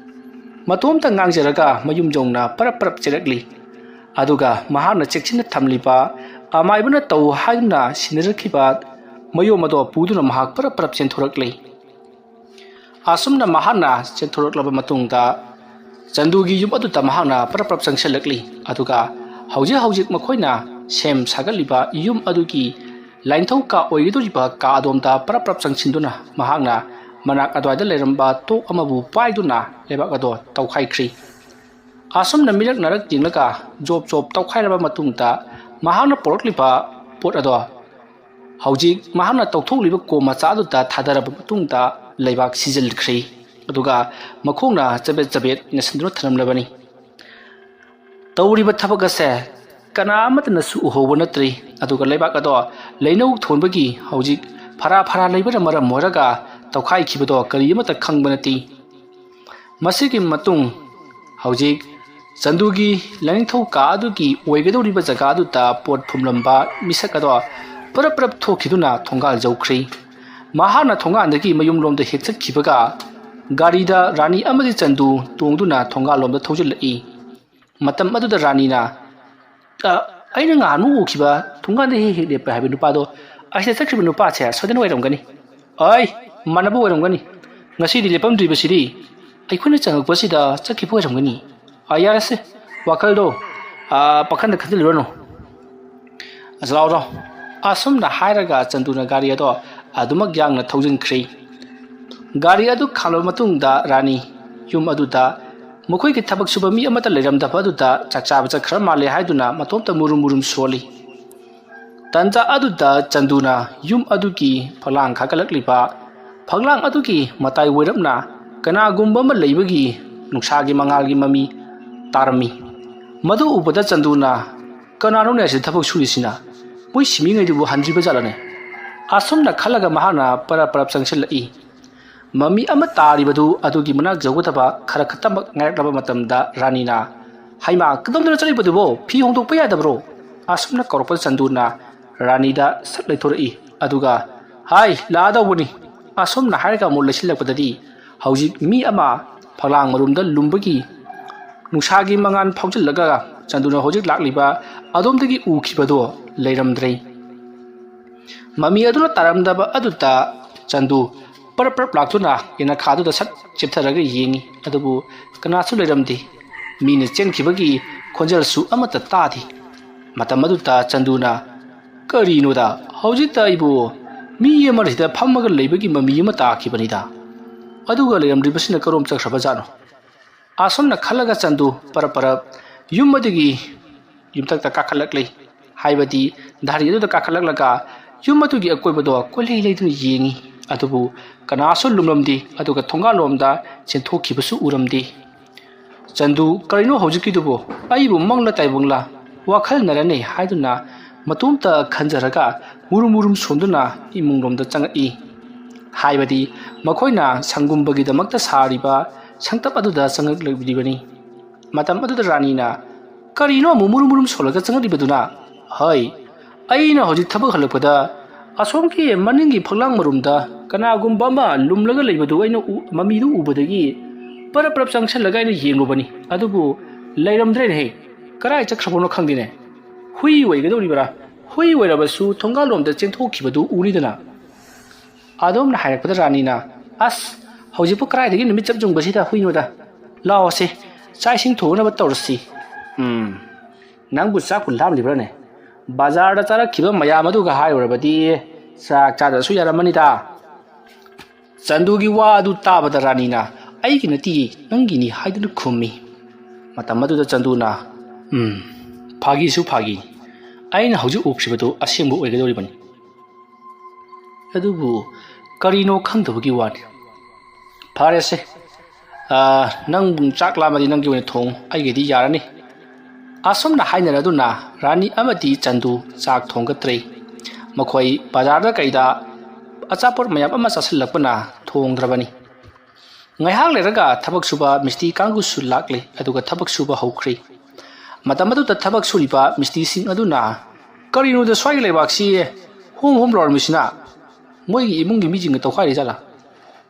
ꯃꯇꯣꯝꯇ ꯉꯥꯡꯖꯔꯒ ꯃꯌꯨꯝ ꯌꯧꯅ ꯄꯔꯞ ꯄꯔꯞ ꯆꯦꯜꯂꯛꯂꯤ꯫ ꯑꯗꯨꯒ ꯃꯍꯥꯛꯅ ꯆꯦꯛꯁꯤꯟꯅ ꯊꯝꯂꯤꯕ ꯑꯃꯥꯏꯕꯅ ꯇꯧ ꯍꯥꯏꯗꯨꯅ ꯁꯤꯟꯅꯔꯛꯈꯤꯕ ꯃꯌꯣꯝ ꯑꯗꯣ ꯄꯨꯗꯨꯅ ꯃꯍꯥꯛ ꯄꯔꯞ ꯄꯔꯞ ꯆꯦꯟꯊꯣꯔꯛꯂꯤ꯫ ꯑꯁꯨꯝꯅ ꯃꯍꯥꯛꯅ ꯆꯦꯟꯊꯣꯔꯛꯂꯕ ꯃꯇꯨꯡꯗ ꯆꯟꯗꯨꯒꯤ ꯌꯨꯝ ꯑꯗꯨꯗ ꯃꯍꯥꯛꯅ ꯄꯔꯞ ꯄꯔꯞ ꯆꯪꯁꯤꯜꯂꯛꯂꯤ꯫ ꯑꯗꯨꯒ ꯍꯧꯖꯤꯛ ꯍꯧꯖꯤꯛ ꯃꯈꯣꯏꯅ ꯁꯦꯝ ꯁꯥꯒꯠꯂꯤꯕ ꯌꯨꯝ ꯑꯗꯨꯒꯤ ꯂꯥꯏꯅꯤꯡꯊꯧ ꯀꯥ ꯑꯣꯏꯒꯗꯧꯔꯤꯕ ꯀꯥ ꯑꯗꯣꯝꯗ ꯄꯔꯞ ꯄꯔꯞ ꯆꯪꯁꯤꯟꯗꯨꯅ ꯃꯍꯥꯛꯅ ꯃꯅꯥꯛ ꯑꯗꯨꯋꯥꯏꯗ ꯂꯩꯔꯝꯕ ꯇꯣꯛ ꯑꯃꯕꯨ ꯄꯥꯏꯗꯨꯅ ꯂꯩꯕꯥꯛ ꯑꯗꯣ ꯇꯧꯈꯥꯏꯈ꯭ꯔꯤ꯫ ꯑꯁꯨꯝꯅ ꯃꯤꯔꯛ ꯅꯥꯔꯛ ꯌꯦꯡꯂꯒ ꯖꯣꯞ ꯖꯣꯞ ꯇꯧꯈꯥꯏꯔꯕ ꯃꯇꯨꯡꯗ ꯃꯍꯥꯛꯅ ꯄꯣꯔꯛꯂꯤꯕ ꯄꯣꯠ ꯑꯗꯣ ꯍꯧꯖꯤꯛ ꯃꯍꯥꯛꯅ ꯇꯧꯊꯣꯛꯂꯤꯕ ꯀꯣꯝ ꯃꯆꯥ ꯑꯗꯨꯗ ꯊꯥꯗꯔꯕ ꯃꯇꯨꯡꯗ ꯂꯩꯕꯥꯛ ꯁꯤꯖꯤꯜꯈ꯭ꯔꯤ꯫ ꯑꯗꯨꯒ ꯃꯈꯣꯡꯅ ꯆꯕꯦꯠ ꯆꯕꯦꯠ ꯅꯩꯁꯤꯟꯗꯨꯅ ꯊꯅꯝꯂꯕꯅꯤ꯫ ꯇꯧꯔꯤꯕ ꯊꯕꯛ ꯑꯁꯦ ꯀꯅꯥ ꯑꯃꯠꯇꯅꯁꯨ ꯎꯍꯧꯕ ꯅꯠꯇ꯭ꯔꯤ꯫ ꯑꯗꯨꯒ ꯂꯩꯕꯥꯛ ꯑꯗꯣ ꯂꯩꯅꯧ ꯊꯣꯟꯕꯒꯤ ꯍꯧꯖꯤꯛ ꯐꯔꯥ ꯐꯔꯥ ꯂꯩꯕꯅ ꯃꯔꯝ ꯑꯣꯏꯔꯒ ꯇꯧꯈꯥꯏꯈꯤꯕꯗꯣ ꯀꯔꯤ ꯑꯃꯠꯇ ꯈꯪꯕ ꯅꯠꯇꯦ꯫ ꯃꯁꯤꯒꯤ ꯃꯇꯨꯡ ꯍꯧꯖꯤꯛ ꯆꯟꯗꯨꯒꯤ ꯂꯥꯏꯅꯤꯡꯊꯧ ꯀꯥ ꯑꯗꯨꯒꯤ ꯑꯣꯏꯒꯗꯧꯔꯤꯕ ꯖꯒꯥ ꯑꯗꯨꯗ ꯄꯣꯠ ꯐꯨꯝꯂꯝꯕ ꯃꯤꯁꯛ ꯑꯗꯣ ꯄꯔꯞ ꯄꯔꯞ ꯊꯣꯛꯈꯤꯗꯨꯅ ꯊꯣꯡꯒꯥꯜ ꯌꯧꯈ꯭ꯔꯦ꯫ ꯃꯍꯥꯛꯅ ꯊꯣꯡꯒꯥꯜꯗꯒꯤ ꯃꯌꯨꯝꯂꯣꯝꯗ ꯍꯦꯛ ꯆꯠꯈꯤꯕꯒ ꯒꯥꯔꯤꯗ ꯔꯥꯅꯤ ꯑꯃꯗꯤ ꯆꯟꯗꯨ ꯇꯣꯡꯗꯨꯅ ꯊꯣꯡꯒꯥꯜꯂꯣꯝꯗ ꯊꯧꯖꯤꯜꯂꯛꯏ꯫ ꯃꯇꯝ ꯑꯗꯨꯗ ꯔꯥꯅꯤꯅ, "ꯑ, ꯑꯩꯅ ꯉꯍꯥꯟꯃꯨꯛ ꯎꯈꯤꯕ ꯊꯣꯡꯒꯥꯜꯗ ꯍꯦꯛ ꯍꯦꯛ ꯂꯦꯞꯄ ꯍꯥꯏꯕ ꯅꯨꯄꯥꯗꯣ ꯑꯁꯤꯗ ꯆꯠꯈ꯭ꯔꯤꯕ ꯅꯨꯄꯥꯁꯦ ꯁꯣꯏꯗꯅ ꯑꯣꯏꯔꯝꯒꯅꯤ꯫ ꯑꯩ, ꯃꯥꯟꯅꯕ ꯑꯣꯏꯔꯝꯒꯅꯤ꯫ ꯉꯁꯤꯗꯤ ꯂꯦꯞꯄꯝꯗ꯭ꯔꯤꯕꯁꯤꯗꯤ ꯑꯩꯈꯣꯏꯅ ꯆꯪꯉꯛꯄꯁꯤꯗ ꯆꯠꯈꯤꯕ ꯑꯣꯏꯔꯝꯒꯅꯤ꯫ ꯑ, ꯌꯥꯔꯦꯁꯦ, ꯋꯥꯈꯜꯗꯣ, ꯑ, ꯄꯥꯈꯟꯗ ꯈꯟꯖꯤꯜꯂꯨꯔꯅꯨ꯫ ꯂꯥꯎꯔꯣ꯫" ꯑꯁꯨꯝꯅ ꯍꯥꯏꯔꯒ ꯆꯟꯗꯨꯅ ꯒꯥꯔꯤ ꯑꯗꯣ ꯑꯗꯨꯃꯛ ꯌꯥꯡꯅ ꯊꯧꯖꯤꯟꯈ꯭ꯔꯦ꯫ ꯒꯥꯔꯤ ꯑꯗꯨ ꯈꯥꯝꯂꯕ ꯃꯇꯨꯡꯗ ꯔꯥꯅꯤ ꯌꯨꯝ ꯑꯗꯨꯗ ꯃꯈꯣꯏꯒꯤ ꯊꯕꯛ ꯁꯨꯕ ꯃꯤ ꯑꯃꯠꯇ ꯂꯩꯔꯝꯗꯕ ꯑꯗꯨꯗ ꯆꯥꯛ ꯆꯥꯕ ꯆꯠꯈ꯭ꯔ ꯃꯥꯜꯂꯦ ꯍꯥꯏꯗꯨꯅ ꯃꯇꯣꯝꯇ ꯃꯨꯔꯨꯝ ꯃꯨꯔꯨꯝ ꯁꯣꯜꯂꯤ꯫ ꯇꯟꯖꯥ ꯑꯗꯨꯗ ꯆꯟꯗꯨꯅ ꯌꯨꯝ ꯑꯗꯨꯒꯤ ꯐꯛꯂꯥꯡ ꯀꯥꯈꯠꯂꯛꯂꯤꯕ ꯐꯛꯂꯥꯡ ꯑꯗꯨꯒꯤ ꯃꯇꯥꯏ ꯑꯣꯏꯔꯞꯅ ꯀꯅꯥꯒꯨꯝꯕ ꯑꯃ ꯂꯩꯕꯒꯤ ꯅꯨꯡꯁꯥꯒꯤ ꯃꯉꯥꯜꯒꯤ ꯃꯃꯤ ꯇꯥꯔꯝꯃꯤ꯫ ꯃꯗꯨ ꯎꯕꯗ ꯆꯟꯗꯨꯅ, "ꯀꯅꯥꯅꯣꯅꯦ ꯑꯁꯤꯗ ꯊꯕꯛ ꯁꯨꯔꯤꯁꯤꯅ? ꯃꯣꯏ ꯁꯤꯃꯤꯉꯩꯗꯨꯕꯨ ꯍꯟꯗ꯭ꯔꯤꯕ ꯖꯥꯠꯂꯅꯦ?" ꯑꯁꯨꯝꯅ ꯈꯜꯂꯒ ꯃꯍꯥꯛꯅ ꯄꯔꯞ ꯄꯔꯞ ꯆꯪꯁꯤꯜꯂꯛꯏ꯫ ꯃꯃꯤ ꯑꯃ ꯇꯥꯔꯤꯕꯗꯨ ꯑꯗꯨꯒꯤ ꯃꯅꯥꯛ ꯌꯧꯒꯗꯕ ꯈꯔ ꯈꯛꯇꯃꯛ ꯉꯥꯏꯔꯛꯂꯕ ꯃꯇꯝꯗ ꯔꯥꯅꯤꯅ, "ꯍꯩꯃꯥ, ꯀꯗꯣꯝꯗꯅꯣ ꯆꯠꯂꯤꯕꯗꯨꯕꯣ? ꯐꯤ ꯍꯣꯡꯗꯣꯛꯄ ꯌꯥꯗꯕ꯭ꯔꯣ?" ꯑꯁꯨꯝꯅ ꯀꯧꯔꯛꯄꯗ ꯆꯟꯗꯨꯅ ꯔꯥꯅꯤꯗ ꯁꯠ ꯂꯩꯊꯣꯔꯛꯏ꯫ ꯑꯗꯨꯒ, "ꯍꯥꯏ, ꯂꯥꯛꯑꯗꯧꯕꯅꯤ꯫" ꯑꯁꯨꯝꯅ ꯍꯥꯏꯔꯒ ꯑꯃꯨꯛ ꯂꯩꯁꯤꯜꯂꯛꯄꯗꯗꯤ ꯍꯧꯖꯤꯛ ꯃꯤ ꯑꯃ ꯐꯛꯂꯥꯡ ꯃꯔꯨꯝꯗ ꯂꯨꯝꯕꯒꯤ ꯅꯨꯡꯁꯥꯒꯤ ꯃꯉꯥꯜ ꯐꯥꯎꯖꯤꯜꯂꯒ ꯆꯟꯗꯨꯅ ꯍꯧꯖꯤꯛ ꯂꯥꯛꯂꯤꯕ ꯑꯗꯣꯝꯗꯒꯤ ꯎꯈꯤꯕꯗꯣ ꯂꯩꯔꯝꯗ꯭ꯔꯦ꯫ ꯃꯃꯤ ꯑꯗꯨꯅ ꯇꯥꯔꯝꯗꯕ ꯑꯗꯨꯗ ꯆꯟꯗꯨ ꯄꯔꯞ ꯄꯔꯞ ꯂꯥꯛꯇꯨꯅ ꯌꯦꯅꯈꯥꯗꯨꯗ ꯁꯠ ꯆꯦꯞꯊꯔꯒ ꯌꯦꯡꯉꯤ꯫ ꯑꯗꯨꯕꯨ ꯀꯅꯥꯁꯨ ꯂꯩꯔꯝꯗꯦ꯫ ꯃꯤꯅ ꯆꯦꯟꯈꯤꯕꯒꯤ ꯈꯣꯟꯖꯦꯜꯁꯨ ꯑꯃꯠꯇ ꯇꯥꯗꯦ꯫ ꯃꯇꯝ ꯑꯗꯨꯗ ꯆꯟꯗꯨꯅ, "ꯀꯔꯤꯅꯣꯗ, ꯍꯧꯖꯤꯛꯇ ꯑꯩꯕꯨ ꯃꯤ ꯑꯃ ꯁꯤꯗ ꯐꯝꯃꯒ ꯂꯩꯕꯒꯤ ꯃꯃꯤ ꯑꯃ ꯇꯥꯈꯤꯕꯅꯤꯗ꯫ ꯑꯗꯨꯒ ꯂꯩꯔꯝꯗ꯭ꯔꯤꯕꯁꯤꯅ ꯀꯔꯣꯝ ꯆꯠꯈ꯭ꯔꯕꯖꯥꯠꯅꯣ?" ꯑꯁꯨꯝꯅ ꯈꯜꯂꯒ ꯆꯟꯗꯨ ꯄꯔꯞ ꯄꯔꯞ ꯌꯨꯝ ꯑꯗꯨꯒꯤ ꯌꯨꯝꯊꯛꯇ ꯀꯥꯈꯠꯂꯛꯂꯤ꯫ ꯍꯥꯏꯕꯗꯤ ꯙꯥꯔꯤ ꯑꯗꯨꯗ ꯀꯥꯈꯠꯂꯛꯂꯒ ꯌꯨꯝ ꯑꯗꯨꯒꯤ ꯑꯀꯣꯏꯕꯗꯣ ꯀꯣꯏꯂꯩ ꯂꯩꯗꯨꯅ ꯌꯦꯡꯉꯤ꯫ ꯑꯗꯨꯕꯨ ꯀꯅꯥꯁꯨ ꯂꯨꯝꯂꯝꯗꯦ, ꯑꯗꯨꯒ ꯊꯣꯡꯒꯥꯜꯂꯣꯝꯗ ꯆꯦꯟꯊꯣꯛꯈꯤꯕꯁꯨ ꯎꯔꯝꯗꯦ꯫ ꯆꯟꯗꯨ, "ꯀꯔꯤꯅꯣ ꯍꯧꯖꯤꯛꯀꯤꯗꯨꯕꯨ? ꯑꯩꯕꯨ ꯃꯪꯂ ꯇꯥꯏꯕꯪꯂ ꯋꯥꯈꯜꯅꯔꯅꯦ?" ꯍꯥꯏꯗꯨꯅ ꯃꯇꯣꯝꯇ ꯈꯟꯖꯔꯒ ꯃꯨꯔꯨꯝ ꯃꯨꯔꯨꯝ ꯁꯣꯟꯗꯨꯅ ꯏꯃꯨꯡꯂꯣꯝꯗ ꯆꯪꯉꯛꯏ꯫ ꯍꯥꯏꯕꯗꯤ ꯃꯈꯣꯏꯅ ꯁꯪꯒꯨꯝꯕꯒꯤꯗꯃꯛꯇ ꯁꯥꯔꯤꯕ ꯁꯪꯇꯞ ꯑꯗꯨꯗ ꯆꯪꯂꯛꯂꯤꯕꯅꯤ꯫ ꯃꯇꯝ ꯑꯗꯨꯗ ꯔꯥꯅꯤꯅ, "ꯀꯔꯤꯅꯣ ꯑꯃꯨꯛ ꯃꯨꯔꯨꯝ ꯃꯨꯔꯨꯝ ꯁꯣꯜꯂꯒ ꯆꯪꯂꯛꯂꯤꯕꯗꯨꯅ?" "ꯍꯣꯏ, ꯑꯩꯅ ꯍꯧꯖꯤꯛ ꯊꯕꯛ ꯍꯜꯂꯛꯄꯗ ꯑꯁꯣꯝꯒꯤ ꯃꯅꯤꯡꯒꯤ ꯐꯛꯂꯥꯡ ꯃꯔꯨꯝꯗ ꯀꯅꯥꯒꯨꯝꯕ ꯑꯃ ꯂꯨꯝꯂꯒ ꯂꯩꯕꯗꯨ ꯑꯩꯅ ꯎ-, ꯃꯃꯤꯗꯨ ꯎꯕꯗꯒꯤ ꯄꯔꯞ ꯄꯔꯞ ꯆꯪꯁꯤꯜꯂꯒ ꯑꯩꯅ ꯌꯦꯡꯂꯨꯕꯅꯤ, ꯑꯗꯨꯕꯨ ꯂꯩꯔꯝꯗ꯭ꯔꯦꯅꯦꯍꯦ꯫ ꯀꯔꯥꯏ ꯆꯠꯈ꯭ꯔꯕꯅꯣ ꯈꯪꯗꯦꯅꯦ꯫ ꯍꯨꯏ ꯑꯣꯏꯒꯗꯧꯔꯤꯕꯔꯥ? ꯍꯨꯏ ꯑꯣꯏꯔꯕꯁꯨ ꯊꯣꯡꯒꯥꯜꯂꯣꯝꯗ ꯆꯦꯟꯊꯣꯛꯈꯤꯕꯗꯨ ꯎꯔꯤꯗꯅ?" ꯑꯗꯣꯝꯅ ꯍꯥꯏꯔꯛꯄꯗ ꯔꯥꯅꯤꯅ, "ꯑꯁ, ꯍꯧꯖꯤꯛꯄꯨ ꯀꯗꯥꯏꯗꯒꯤ ꯅꯨꯃꯤꯠ ꯆꯞ ꯌꯨꯡꯕꯁꯤꯗ ꯍꯨꯏꯅꯣꯗ? ꯂꯥꯛꯑꯣꯁꯦ, ꯆꯥꯛ ꯏꯁꯤꯡ ꯊꯣꯡꯅꯕ ꯇꯧꯔꯁꯤ꯫" "ꯎꯝ, ꯅꯪꯕꯨ ꯆꯥꯛꯄꯨ ꯂꯥꯝꯂꯤꯕ꯭ꯔꯥꯅꯦ? ꯕꯖꯥꯔꯗ ꯆꯥꯔꯛꯈꯤꯕ ꯃꯌꯥꯝ ꯑꯗꯨꯒ ꯍꯥꯏꯔꯨꯔꯕꯗꯤ ꯆꯥꯛ ꯆꯥꯗ꯭ꯔꯁꯨ ꯌꯥꯔꯝꯃꯅꯤꯗ꯫" ꯆꯟꯗꯨꯒꯤ ꯋꯥ ꯑꯗꯨ ꯇꯥꯕꯗ ꯔꯥꯅꯤꯅ, "ꯑꯩꯒꯤ ꯅꯠꯇꯤꯌꯦ, ꯅꯪꯒꯤꯅꯤ" ꯍꯥꯏꯗꯨꯅ ꯈꯨꯝꯃꯤ꯫ ꯃꯇꯝ ꯑꯗꯨꯗ ꯆꯟꯗꯨꯅ, "ꯎꯝ, ꯐꯥꯒꯤꯁꯨ ꯐꯥꯒꯤ꯫ ꯑꯩꯅ ꯍꯧꯖꯤꯛ ꯎꯈ꯭ꯔꯤꯕꯗꯨ ꯑꯁꯦꯡꯕ ꯑꯣꯏꯒꯗꯧꯔꯤꯕꯅꯤ꯫ ꯑꯗꯨꯕꯨ ꯀꯔꯤꯅꯣ ꯈꯪꯗꯕꯒꯤ ꯋꯥꯅꯤ꯫ ꯐꯔꯦꯁꯦ, ꯑꯥ, ꯅꯪ ꯆꯥꯛ ꯂꯥꯝꯃꯗꯤ ꯅꯪꯒꯤ ꯑꯣꯏꯅ ꯊꯣꯡꯉꯨ, ꯑꯩꯒꯤꯗꯤ ꯌꯥꯔꯅꯤ꯫" ꯑꯁꯨꯝꯅ ꯍꯥꯏꯅꯔꯗꯨꯅ ꯔꯥꯅꯤ ꯑꯃꯗꯤ ꯆꯟꯗꯨ ꯆꯥꯛ ꯊꯣꯡꯒꯠꯇ꯭ꯔꯦ꯫ ꯃꯈꯣꯏ ꯕꯖꯥꯔꯗ ꯀꯩꯗ ꯑꯆꯥꯄꯣꯠ ꯃꯌꯥꯝ ꯑꯃ ꯆꯥꯁꯤꯜꯂꯛꯄꯅ ꯊꯣꯡꯗ꯭ꯔꯕꯅꯤ꯫ ꯉꯥꯏꯍꯥꯛ ꯂꯩꯔꯒ ꯊꯕꯛ ꯁꯨꯕ ꯃꯤꯁꯇ꯭ꯔꯤ ꯀꯥꯡꯕꯨꯁꯨ ꯂꯥꯛꯂꯦ, ꯑꯗꯨꯒ ꯊꯕꯛ ꯁꯨꯕ ꯍꯧꯈ꯭ꯔꯦ꯫ ꯃꯇꯝ ꯑꯗꯨꯗ ꯊꯕꯛ ꯁꯨꯔꯤꯕ ꯃꯤꯁꯇ꯭ꯔꯤꯁꯤꯡ ꯑꯗꯨꯅ, "ꯀꯔꯤꯅꯣꯗ ꯁ꯭ꯋꯥꯏꯒꯤ ꯂꯩꯕꯥꯛꯁꯤ ꯍꯣꯝ ꯍꯣꯝ ꯂꯥꯎꯔꯝꯃꯤꯁꯤꯅ? ꯃꯣꯏꯒꯤ ꯏꯃꯨꯡꯒꯤ ꯃꯤꯁꯤꯡꯒ ꯇꯧꯈꯥꯏꯔꯤ ꯖꯥꯠꯂꯥ?"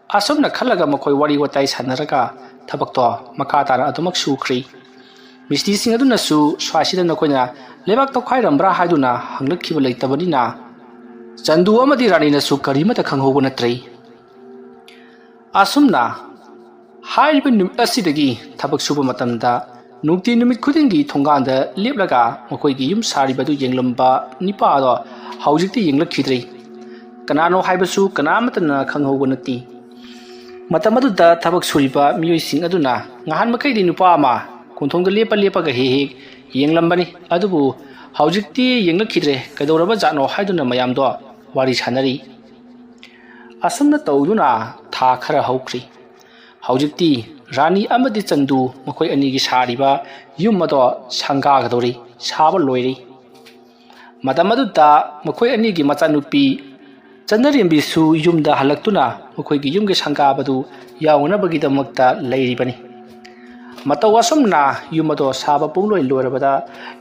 ꯑꯁꯨꯝꯅ ꯈꯜꯂꯒ ꯃꯈꯣꯏ ꯋꯥꯔꯤ ꯋꯥꯇꯥꯏ ꯁꯥꯟꯅꯔꯒ ꯊꯕꯛꯇꯣ ꯃꯈꯥ ꯇꯥꯅ ꯑꯗꯨꯃꯛ ꯁꯨꯈ꯭ꯔꯤ꯫ ꯃꯤꯁꯇ꯭ꯔꯤꯁꯤꯡ ꯑꯗꯨꯅꯁꯨ ꯁ꯭ꯋꯥꯏꯁꯤꯗ ꯅꯈꯣꯏꯅ ꯂꯩꯕꯥꯛ ꯇꯧꯈꯥꯏꯔꯝꯕ꯭ꯔꯥ ꯍꯥꯏꯗꯨꯅ ꯍꯪꯂꯛꯈꯤꯕ ꯂꯩꯇꯕꯅꯤꯅ, ꯆꯟꯗꯨ ꯑꯃꯗꯤ ꯔꯥꯅꯤꯅꯁꯨ ꯀꯔꯤꯃꯠꯇ ꯈꯪꯍꯧꯕ ꯅꯠꯇ꯭ꯔꯦ꯫ ꯑꯁꯨꯝꯅ ꯍꯥꯏꯔꯤꯕ ꯅꯨꯃꯤꯠ ꯑꯁꯤꯗꯒꯤ ꯊꯕꯛ ꯁꯨꯕ ꯃꯇꯝꯗ ꯅꯨꯡꯇꯤ ꯅꯨꯃꯤꯠ ꯈꯨꯗꯤꯡꯒꯤ ꯊꯣꯡꯒꯥꯟꯗ ꯂꯦꯞꯂꯒ ꯃꯈꯣꯏꯒꯤ ꯌꯨꯝ ꯁꯥꯔꯤꯕ ꯑꯗꯨ ꯌꯦꯡꯂꯝꯕ ꯅꯤꯄꯥ ꯑꯗꯣ ꯍꯧꯖꯤꯛꯇꯤ ꯌꯦꯡꯂꯛꯈꯤꯗ꯭ꯔꯦ꯫ ꯀꯅꯥꯅꯣ ꯍꯥꯏꯕꯁꯨ ꯀꯅꯥꯃꯠꯇꯅ ꯈꯪꯍꯧꯕ ꯅꯠꯇꯦ꯫ ꯃꯇꯝ ꯑꯗꯨꯗ ꯊꯕꯛ ꯁꯨꯔꯤꯕ ꯃꯤꯑꯣꯏꯁꯤꯡ ꯑꯗꯨꯅ ꯉꯍꯥꯟ ꯃꯈꯩꯗꯤ ꯅꯨꯄꯥ ꯑꯃ ꯀꯣꯟꯊꯣꯡꯗ ꯂꯦꯞꯄ ꯂꯦꯞꯄꯒ ꯍꯦꯛ ꯍꯦꯛ ꯌꯦꯡꯂꯝꯕꯅꯤ, ꯑꯗꯨꯕꯨ ꯍꯧꯖꯤꯛꯇꯤ ꯌꯦꯡꯂꯛꯈꯤꯗ꯭ꯔꯦ, ꯀꯩꯗꯧꯔꯕ ꯖꯥꯠꯅꯣ ꯍꯥꯏꯗꯨꯅ ꯃꯌꯥꯝꯗꯣ ꯋꯥꯔꯤ ꯁꯥꯟꯅꯔꯤ꯫ ꯑꯁꯨꯝꯅ ꯇꯧꯗꯨꯅ ꯊꯥ ꯈꯔ ꯍꯧꯈ꯭ꯔꯤ꯫ ꯍꯧꯖꯤꯛꯇꯤ ꯔꯥꯅꯤ ꯑꯃꯗꯤ ꯆꯟꯗꯨ ꯃꯈꯣꯏ ꯑꯅꯤꯒꯤ ꯁꯥꯔꯤꯕ ꯌꯨꯝ ꯑꯗꯣ ꯁꯪꯒꯥꯒꯗꯧꯔꯤ, ꯁꯥꯕ ꯂꯣꯏꯔꯤ꯫ ꯃꯇꯝ ꯑꯗꯨꯗ ꯃꯈꯣꯏ ꯑꯅꯤꯒꯤ ꯃꯆꯥꯅꯨꯄꯤ ꯆꯟꯅꯔꯦꯝꯕꯤꯁꯨ ꯌꯨꯝꯗ ꯍꯜꯂꯛꯇꯨꯅ ꯃꯈꯣꯏꯒꯤ ꯌꯨꯝꯒꯤ ꯁꯪꯒꯥꯕꯗꯨ ꯌꯥꯎꯅꯅꯕꯒꯤꯗꯃꯛꯇ ꯂꯩꯔꯤꯕꯅꯤ꯫ ꯃꯇꯧ ꯑꯁꯨꯝꯅ ꯌꯨꯝ ꯑꯗꯣ ꯁꯥꯕ ꯄꯨꯡꯂꯣꯏ ꯂꯣꯏꯔꯕꯗ,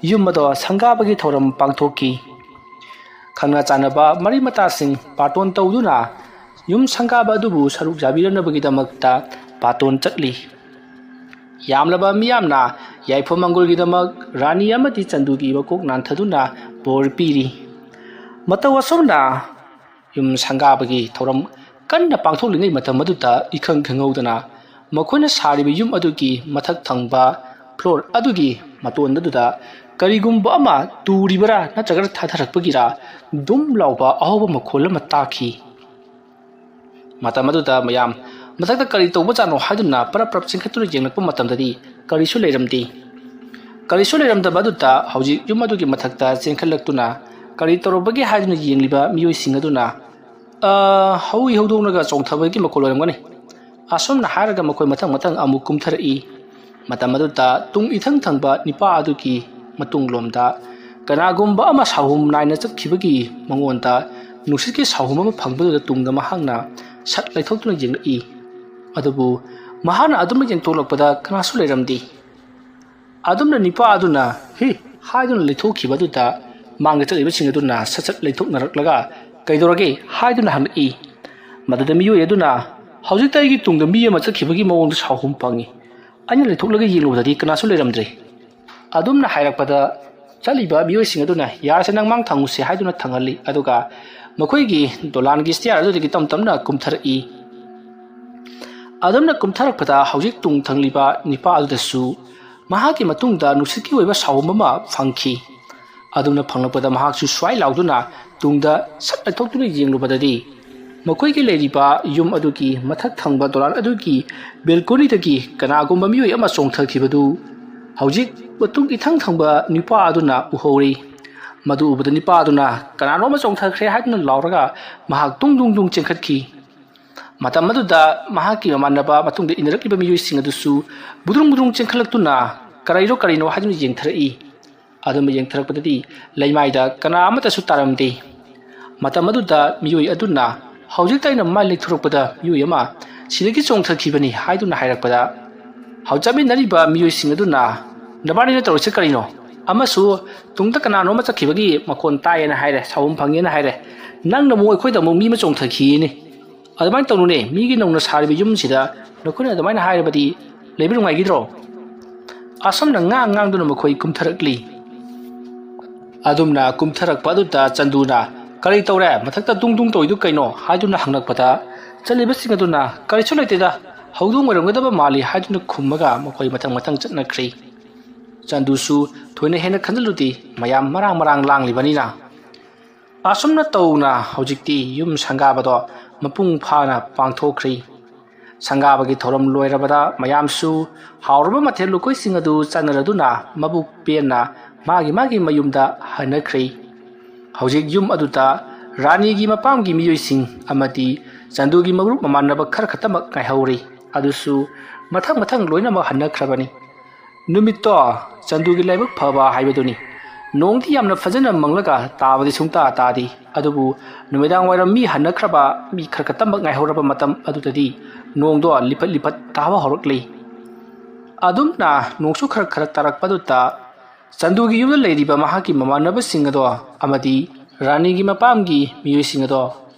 ꯌꯨꯝ ꯑꯗꯣ ꯁꯪꯒꯥꯕꯒꯤ ꯊꯧꯔꯝ ꯄꯥꯡꯊꯣꯛꯈꯤ꯫ ꯈꯪꯅ ꯆꯥꯟꯅꯕ ꯃꯔꯤ ꯃꯇꯥꯁꯤꯡ ꯕꯥꯇꯣꯟ ꯇꯧꯗꯨꯅ ꯌꯨꯝ ꯁꯪꯒꯥꯕ ꯑꯗꯨꯕꯨ ꯁꯔꯨꯛ ꯌꯥꯕꯤꯔꯅꯕꯒꯤꯗꯃꯛꯇ ꯕꯥꯇꯣꯟ ꯆꯠꯂꯤ꯫ ꯌꯥꯝꯂꯕ ꯃꯤꯌꯥꯝꯅ ꯌꯥꯏꯐ ꯃꯪꯒꯣꯜꯒꯤꯗꯃꯛ ꯔꯥꯅꯤ ꯑꯃꯗꯤ ꯆꯟꯗꯨꯒꯤ ꯃꯀꯣꯛ ꯅꯥꯟꯊꯗꯨꯅ ꯕꯣꯔ ꯄꯤꯔꯤ꯫ ꯃꯇꯧ ꯑꯁꯨꯝꯅ ꯌꯨꯝ ꯁꯪꯒꯥꯕꯒꯤ ꯊꯧꯔꯝ ꯀꯟꯅ ꯄꯥꯡꯊꯣꯛꯂꯤꯉꯩ ꯃꯇꯝ ꯑꯗꯨꯗ, ꯏꯈꯪ ꯈꯪꯍꯧꯗꯅ ꯃꯈꯣꯏꯅ ꯁꯥꯔꯤꯕ ꯌꯨꯝ ꯑꯗꯨꯒꯤ ꯃꯊꯛ ꯊꯪꯕ ꯐ꯭ꯂꯣꯔ ꯑꯗꯨꯒꯤ ꯃꯇꯣꯟ ꯑꯗꯨꯗ ꯀꯔꯤꯒꯨꯝꯕ ꯑꯃ ꯇꯨꯔꯤꯕꯔꯥ ꯅꯠꯇ꯭ꯔꯒ ꯊꯥꯊꯔꯛꯄꯒꯤꯔꯥ, ꯗꯨꯝ ꯂꯥꯎꯕ ꯑꯍꯧꯕ ꯃꯈꯣꯜ ꯑꯃ ꯇꯥꯈꯤ꯫ ꯃꯇꯝ ꯑꯗꯨꯗ ꯃꯌꯥꯝ ꯃꯊꯛꯇ ꯀꯔꯤ ꯇꯧꯕꯖꯥꯠꯅꯣ ꯍꯥꯏꯗꯨꯅ ꯄꯔꯞ ꯄꯔꯞ ꯆꯤꯡꯈꯠꯇꯨꯅ ꯌꯦꯡꯂꯛꯄ ꯃꯇꯝꯗꯗꯤ ꯀꯔꯤꯁꯨ ꯂꯩꯔꯝꯗꯦ꯫ ꯀꯔꯤꯁꯨ ꯂꯩꯔꯝꯗꯕ ꯑꯗꯨꯗ ꯍꯧꯖꯤꯛ ꯌꯨꯝ ꯑꯗꯨꯒꯤ ꯃꯊꯛꯇ ꯆꯦꯟꯈꯠꯂꯛꯇꯨꯅ ꯀꯔꯤ ꯇꯧꯔꯕꯒꯦ ꯍꯥꯏꯗꯨꯅ ꯌꯦꯡꯂꯤꯕ ꯃꯤꯑꯣꯏꯁꯤꯡ ꯑꯗꯨꯅ, "ꯑ, ꯍꯧꯏ ꯍꯧꯗꯣꯡꯅꯒ ꯆꯣꯡꯊꯕꯒꯤ ꯃꯈꯣꯜ ꯑꯣꯏꯔꯝꯒꯅꯤ," ꯑꯁꯨꯝꯅ ꯍꯥꯏꯔꯒ ꯃꯈꯣꯏ ꯃꯊꯪ ꯃꯊꯪ ꯑꯃꯨꯛ ꯀꯨꯝꯊꯔꯛꯏ꯫ ꯃꯇꯝ ꯑꯗꯨꯗ ꯇꯨꯡ ꯏꯊꯪ ꯊꯪꯕ ꯅꯤꯄꯥ ꯑꯗꯨꯒꯤ ꯃꯇꯨꯡꯂꯣꯝꯗ ꯀꯅꯥꯒꯨꯝꯕ ꯑꯃ ꯁꯥꯍꯨꯝ ꯅꯥꯏꯅ ꯆꯠꯈꯤꯕꯒꯤ ꯃꯉꯣꯟꯗ ꯅꯨꯡꯁꯤꯠꯀꯤ ꯁꯥꯍꯨꯝ ꯑꯃ ꯐꯪꯕꯗꯨꯗ ꯇꯨꯡꯗ ꯃꯍꯥꯛꯅ ꯁꯠ ꯂꯩꯊꯣꯛꯇꯨꯅ ꯌꯦꯡꯂꯛꯏ꯫ ꯑꯗꯨꯕꯨ ꯃꯍꯥꯛꯅ ꯑꯗꯨꯝꯅ ꯌꯦꯡꯊꯣꯛꯂꯛꯄꯗ ꯀꯅꯥꯁꯨ ꯂꯩꯔꯝꯗꯦ꯫ ꯑꯗꯨꯝꯅ ꯅꯤꯄꯥ ꯑꯗꯨꯅ "ꯍꯤ" ꯍꯥꯏꯗꯨꯅ ꯂꯩꯊꯣꯛꯈꯤꯕ ꯑꯗꯨꯗ ꯃꯥꯡꯗ ꯆꯠꯂꯤꯕꯁꯤꯡ ꯑꯗꯨꯅ ꯁꯠ ꯁꯠ ꯂꯩꯊꯣꯛꯅꯔꯛꯂꯒ "ꯀꯩꯗꯧꯔꯒꯦ?" ꯍꯥꯏꯗꯨꯅ ꯍꯪꯂꯛꯏ꯫ ꯃꯗꯨꯗ ꯃꯤꯑꯣꯏ ꯑꯗꯨꯅ, "ꯍꯧꯖꯤꯛꯇ ꯑꯩꯒꯤ ꯇꯨꯡꯗ ꯃꯤ ꯑꯃ ꯆꯠꯈꯤꯕꯒꯤ ꯃꯑꯣꯡꯗ ꯁꯥꯍꯨꯝ ꯐꯪꯉꯤ꯫ ꯑꯩꯅ ꯂꯩꯊꯣꯛꯂꯒ ꯌꯦꯡꯂꯨꯕꯗꯗꯤ ꯀꯅꯥꯁꯨ ꯂꯩꯔꯝꯗ꯭ꯔꯦ꯫" ꯑꯗꯨꯝꯅ ꯍꯥꯏꯔꯛꯄꯗ ꯆꯠꯂꯤꯕ ꯃꯤꯑꯣꯏꯁꯤꯡ ꯑꯗꯨꯅ "ꯌꯥꯔꯁꯦ, ꯅꯪ ꯃꯥꯡ ꯊꯪꯉꯨꯁꯦ" ꯍꯥꯏꯗꯨꯅ ꯊꯪꯍꯜꯂꯤ꯫ ꯑꯗꯨꯒ ꯃꯈꯣꯏꯒꯤ ꯗꯣꯂꯥꯟꯒꯤ ꯁ꯭ꯇꯤꯌꯥꯔ ꯑꯗꯨꯗꯒꯤ ꯇꯞ ꯇꯞꯅ ꯀꯨꯝꯊꯔꯛꯏ꯫ ꯑꯗꯨꯝꯅ ꯀꯨꯝꯊꯔꯛꯄꯗ ꯍꯧꯖꯤꯛ ꯇꯨꯡ ꯊꯪꯂꯤꯕ ꯅꯤꯄꯥ ꯑꯗꯨꯗꯁꯨ ꯃꯍꯥꯛꯀꯤ ꯃꯇꯨꯡꯗ ꯅꯨꯡꯁꯤꯠꯀꯤ ꯑꯣꯏꯕ ꯁꯥꯎꯍꯨꯝ ꯑꯃ ꯐꯪꯈꯤ꯫ ꯑꯗꯨꯝꯅ ꯐꯪꯂꯛꯄꯗ ꯃꯍꯥꯛꯁꯨ ꯁ꯭ꯋꯥꯏ ꯂꯥꯎꯗꯨꯅ ꯇꯨꯡꯗ ꯁꯠ ꯂꯩꯊꯣꯛꯇꯨꯅ ꯌꯦꯡꯂꯨꯕꯗꯗꯤ ꯃꯈꯣꯏꯒꯤ ꯂꯩꯔꯤꯕ ꯌꯨꯝ ꯑꯗꯨꯒꯤ ꯃꯊꯛ ꯊꯪꯕ ꯗꯣꯂꯥꯟ ꯑꯗꯨꯒꯤ ꯕꯦꯜꯀꯣꯅꯤꯗꯒꯤ ꯀꯅꯥꯒꯨꯝꯕ ꯃꯤꯑꯣꯏ ꯑꯃ ꯆꯣꯡꯊꯈꯤꯕꯗꯨ ꯍꯧꯖꯤꯛ ꯃꯇꯨꯡ ꯏꯊꯪ ꯊꯪꯕ ꯅꯤꯄꯥ ꯑꯗꯨꯅ ꯎꯍꯧꯔꯤ꯫ ꯃꯗꯨ ꯎꯕꯗ ꯅꯤꯄꯥ ꯑꯗꯨꯅ "ꯀꯅꯥꯅꯣ ꯑꯃ ꯆꯣꯡꯊꯈ꯭ꯔꯦ" ꯍꯥꯏꯗꯨꯅ ꯂꯥꯎꯔꯒ ꯃꯍꯥꯛ ꯇꯨꯡ ꯇꯨꯡ ꯇꯨꯡ ꯆꯦꯟꯈꯠꯈꯤ꯫ ꯃꯇꯝ ꯑꯗꯨꯗ ꯃꯍꯥꯛꯀꯤ ꯃꯃꯥꯟꯅꯕ ꯃꯇꯨꯡꯗ ꯏꯟꯅꯔꯛꯂꯤꯕ ꯃꯤꯑꯣꯏꯁꯤꯡ ꯑꯗꯨꯁꯨ ꯕꯨꯗ꯭ꯔꯨꯡ ꯕꯨꯗ꯭ꯔꯨꯡ ꯆꯦꯟꯈꯠꯂꯛꯇꯨꯅ "ꯀꯔꯤꯅꯣ ꯀꯔꯤꯅꯣ" ꯍꯥꯏꯗꯨꯅ ꯌꯦꯡꯊꯔꯛꯏ꯫ ꯑꯗꯨꯝꯕ ꯌꯦꯡꯊꯔꯛꯄꯗꯗꯤ ꯂꯩꯃꯥꯏꯗ ꯀꯅꯥ ꯑꯃꯠꯇꯁꯨ ꯇꯥꯔꯝꯗꯦ꯫ ꯃꯇꯝ ꯑꯗꯨꯗ ꯃꯤꯑꯣꯏ ꯑꯗꯨꯅ, "ꯍꯧꯖꯤꯛꯇ ꯑꯩꯅ ꯃꯥꯏ ꯂꯩꯊꯣꯔꯛꯄꯗ ꯃꯤꯑꯣꯏ ꯑꯃ ꯁꯤꯗꯒꯤ ꯆꯣꯡꯊꯈꯤꯕꯅꯤ" ꯍꯥꯏꯗꯨꯅ ꯍꯥꯏꯔꯛꯄꯗ, ꯍꯧ-, ꯆꯠꯃꯤꯟꯅꯔꯤꯕ ꯃꯤꯑꯣꯏꯁꯤꯡ ꯑꯗꯨꯅ, "ꯅꯕꯥꯅꯤꯅ ꯇꯧꯔꯤꯁꯦ ꯀꯔꯤꯅꯣ? ꯑꯃꯁꯨ ꯇꯨꯡꯗ ꯀꯅꯥꯅꯣ ꯑꯃ ꯆꯠꯈꯤꯕꯒꯤ ꯃꯈꯣꯟ ꯇꯥꯏꯌꯦꯅ ꯍꯥꯏꯔꯦ, ꯁꯥꯎꯐꯝ ꯐꯪꯉꯦꯅ ꯍꯥꯏꯔꯦ, ꯅꯪꯅ ꯑꯃꯨꯛ ꯑꯩꯈꯣꯏꯗ ꯑꯃꯨꯛ ꯃꯤ ꯑꯃ ꯆꯣꯡꯊꯈꯤꯌꯦꯅꯦ꯫ ꯑꯗꯨꯃꯥꯏꯅ ꯇꯧꯅꯨꯅꯦ, ꯃꯤꯒꯤ ꯅꯧꯅ ꯁꯥꯔꯤꯕ ꯌꯨꯝꯁꯤꯗ ꯅꯈꯣꯏꯅ ꯑꯗꯨꯃꯥꯏꯅ ꯍꯥꯏꯔꯕꯗꯤ ꯂꯩꯕ ꯅꯨꯡꯉꯥꯏꯈꯤꯗ꯭ꯔꯣ?" ꯑꯁꯨꯝꯅ ꯉꯥꯡ ꯉꯥꯡꯗꯨꯅ ꯃꯈꯣꯏ ꯀꯨꯝꯊꯔꯛꯂꯤ꯫ ꯑꯗꯨꯝꯅ ꯀꯨꯝꯊꯔꯛꯄ ꯑꯗꯨꯗ ꯆꯟꯗꯨꯅ, "ꯀꯔꯤ ꯇꯧꯔꯦ? ꯃꯊꯛꯇ ꯗꯨꯡ ꯗꯨꯡ ꯇꯧꯔꯤꯗꯨ ꯀꯩꯅꯣ?" ꯍꯥꯏꯗꯨꯅ ꯍꯪꯂꯛꯄꯗ, ꯆꯠꯂꯤꯕꯁꯤꯡ ꯑꯗꯨꯅ, "ꯀꯔꯤꯁꯨ ꯂꯩꯇꯦꯗ, ꯍꯧꯗꯣꯡ ꯑꯣꯏꯔꯝꯒꯗꯕ ꯃꯥꯜꯂꯤ" ꯍꯥꯏꯗꯨꯅ ꯈꯨꯝꯃꯒ ꯃꯈꯣꯏ ꯃꯊꯪ ꯃꯊꯪ ꯆꯠꯅꯈ꯭ꯔꯦ꯫ ꯆꯟꯗꯨꯁꯨ ꯊꯣꯏꯅ ꯍꯦꯟꯅ ꯈꯟꯖꯤꯜꯂꯨꯗꯦ, ꯃꯌꯥꯝ ꯃꯔꯥꯡ ꯃꯔꯥꯡ ꯂꯥꯡꯂꯤꯕꯅꯤꯅ꯫ ꯑꯁꯨꯝꯅ ꯇꯧꯅ ꯍꯧꯖꯤꯛꯇꯤ ꯌꯨꯝ ꯁꯪꯒꯥꯕꯗꯣ ꯃꯄꯨꯡ ꯐꯥꯅ ꯄꯥꯡꯊꯣꯛꯈ꯭ꯔꯦ꯫ ꯁꯪꯒꯥꯕꯒꯤ ꯊꯧꯔꯝ ꯂꯣꯏꯔꯕꯗ ꯃꯌꯥꯝꯁꯨ ꯍꯥꯎꯔꯕ ꯃꯊꯦꯜ ꯂꯨꯀꯣꯏꯁꯤꯡ ꯑꯗꯨ ꯆꯥꯅꯔꯗꯨꯅ ꯃꯕꯨꯛ ꯄꯦꯟꯅ ꯃꯥꯒꯤ ꯃꯥꯒꯤ ꯃꯌꯨꯝꯗ ꯍꯟꯅꯈ꯭ꯔꯦ꯫ ꯍꯧꯖꯤꯛ ꯌꯨꯝ ꯑꯗꯨꯗ ꯔꯥꯅꯤꯒꯤ ꯃꯄꯥꯝꯒꯤ ꯃꯤꯑꯣꯏꯁꯤꯡ ꯑꯃꯗꯤ ꯆꯟꯗꯨꯒꯤ ꯃꯔꯨꯞ ꯃꯃꯥꯟꯅꯕ ꯈꯔ ꯈꯛꯇꯃꯛ ꯉꯥꯏꯍꯧꯔꯤ꯫ ꯑꯗꯨꯁꯨ ꯃꯊꯪ ꯃꯊꯪ ꯂꯣꯏꯅꯃꯛ ꯍꯟꯅꯈ꯭ꯔꯕꯅꯤ꯫ ꯅꯨꯃꯤꯠꯇꯣ ꯆꯟꯗꯨꯒꯤ ꯂꯥꯏꯕꯛ ꯐꯕ ꯍꯥꯏꯕꯗꯨꯅꯤ꯫ ꯅꯣꯡꯗꯤ ꯌꯥꯝꯅ ꯐꯖꯅ ꯃꯪꯂꯒ ꯇꯥꯕꯗꯤ ꯁꯨꯡꯇꯥ ꯇꯥꯗꯦ꯫ ꯑꯗꯨꯕꯨ ꯅꯨꯃꯤꯗꯥꯡ ꯋꯥꯏꯔꯝ ꯃꯤ ꯍꯟꯅꯈ꯭ꯔꯕ, ꯃꯤ ꯈꯔ ꯈꯛꯇꯃꯛ ꯉꯥꯏꯍꯧꯔꯕ ꯃꯇꯝ ꯑꯗꯨꯗꯗꯤ ꯅꯣꯡꯗꯣ ꯂꯤꯐꯠ ꯂꯤꯐꯠ ꯇꯥꯕ ꯍꯧꯔꯛꯂꯤ꯫ ꯑꯗꯨꯝꯅ ꯅꯣꯡꯁꯨ ꯈꯔ ꯈꯔ ꯇꯥꯔꯛꯄꯗꯨꯗ ꯆꯟꯗꯨꯒꯤ ꯌꯨꯝꯗ ꯂꯩꯔꯤꯕ ꯃꯍꯥꯛꯀꯤ ꯃꯃꯥꯟꯅꯕꯁꯤꯡ ꯑꯗꯣ ꯑꯃꯗꯤ ꯔꯥꯅꯤꯒꯤ ꯃꯄꯥꯝꯒꯤ ꯃꯤꯑꯣꯏꯁꯤꯡ ꯑꯗꯣ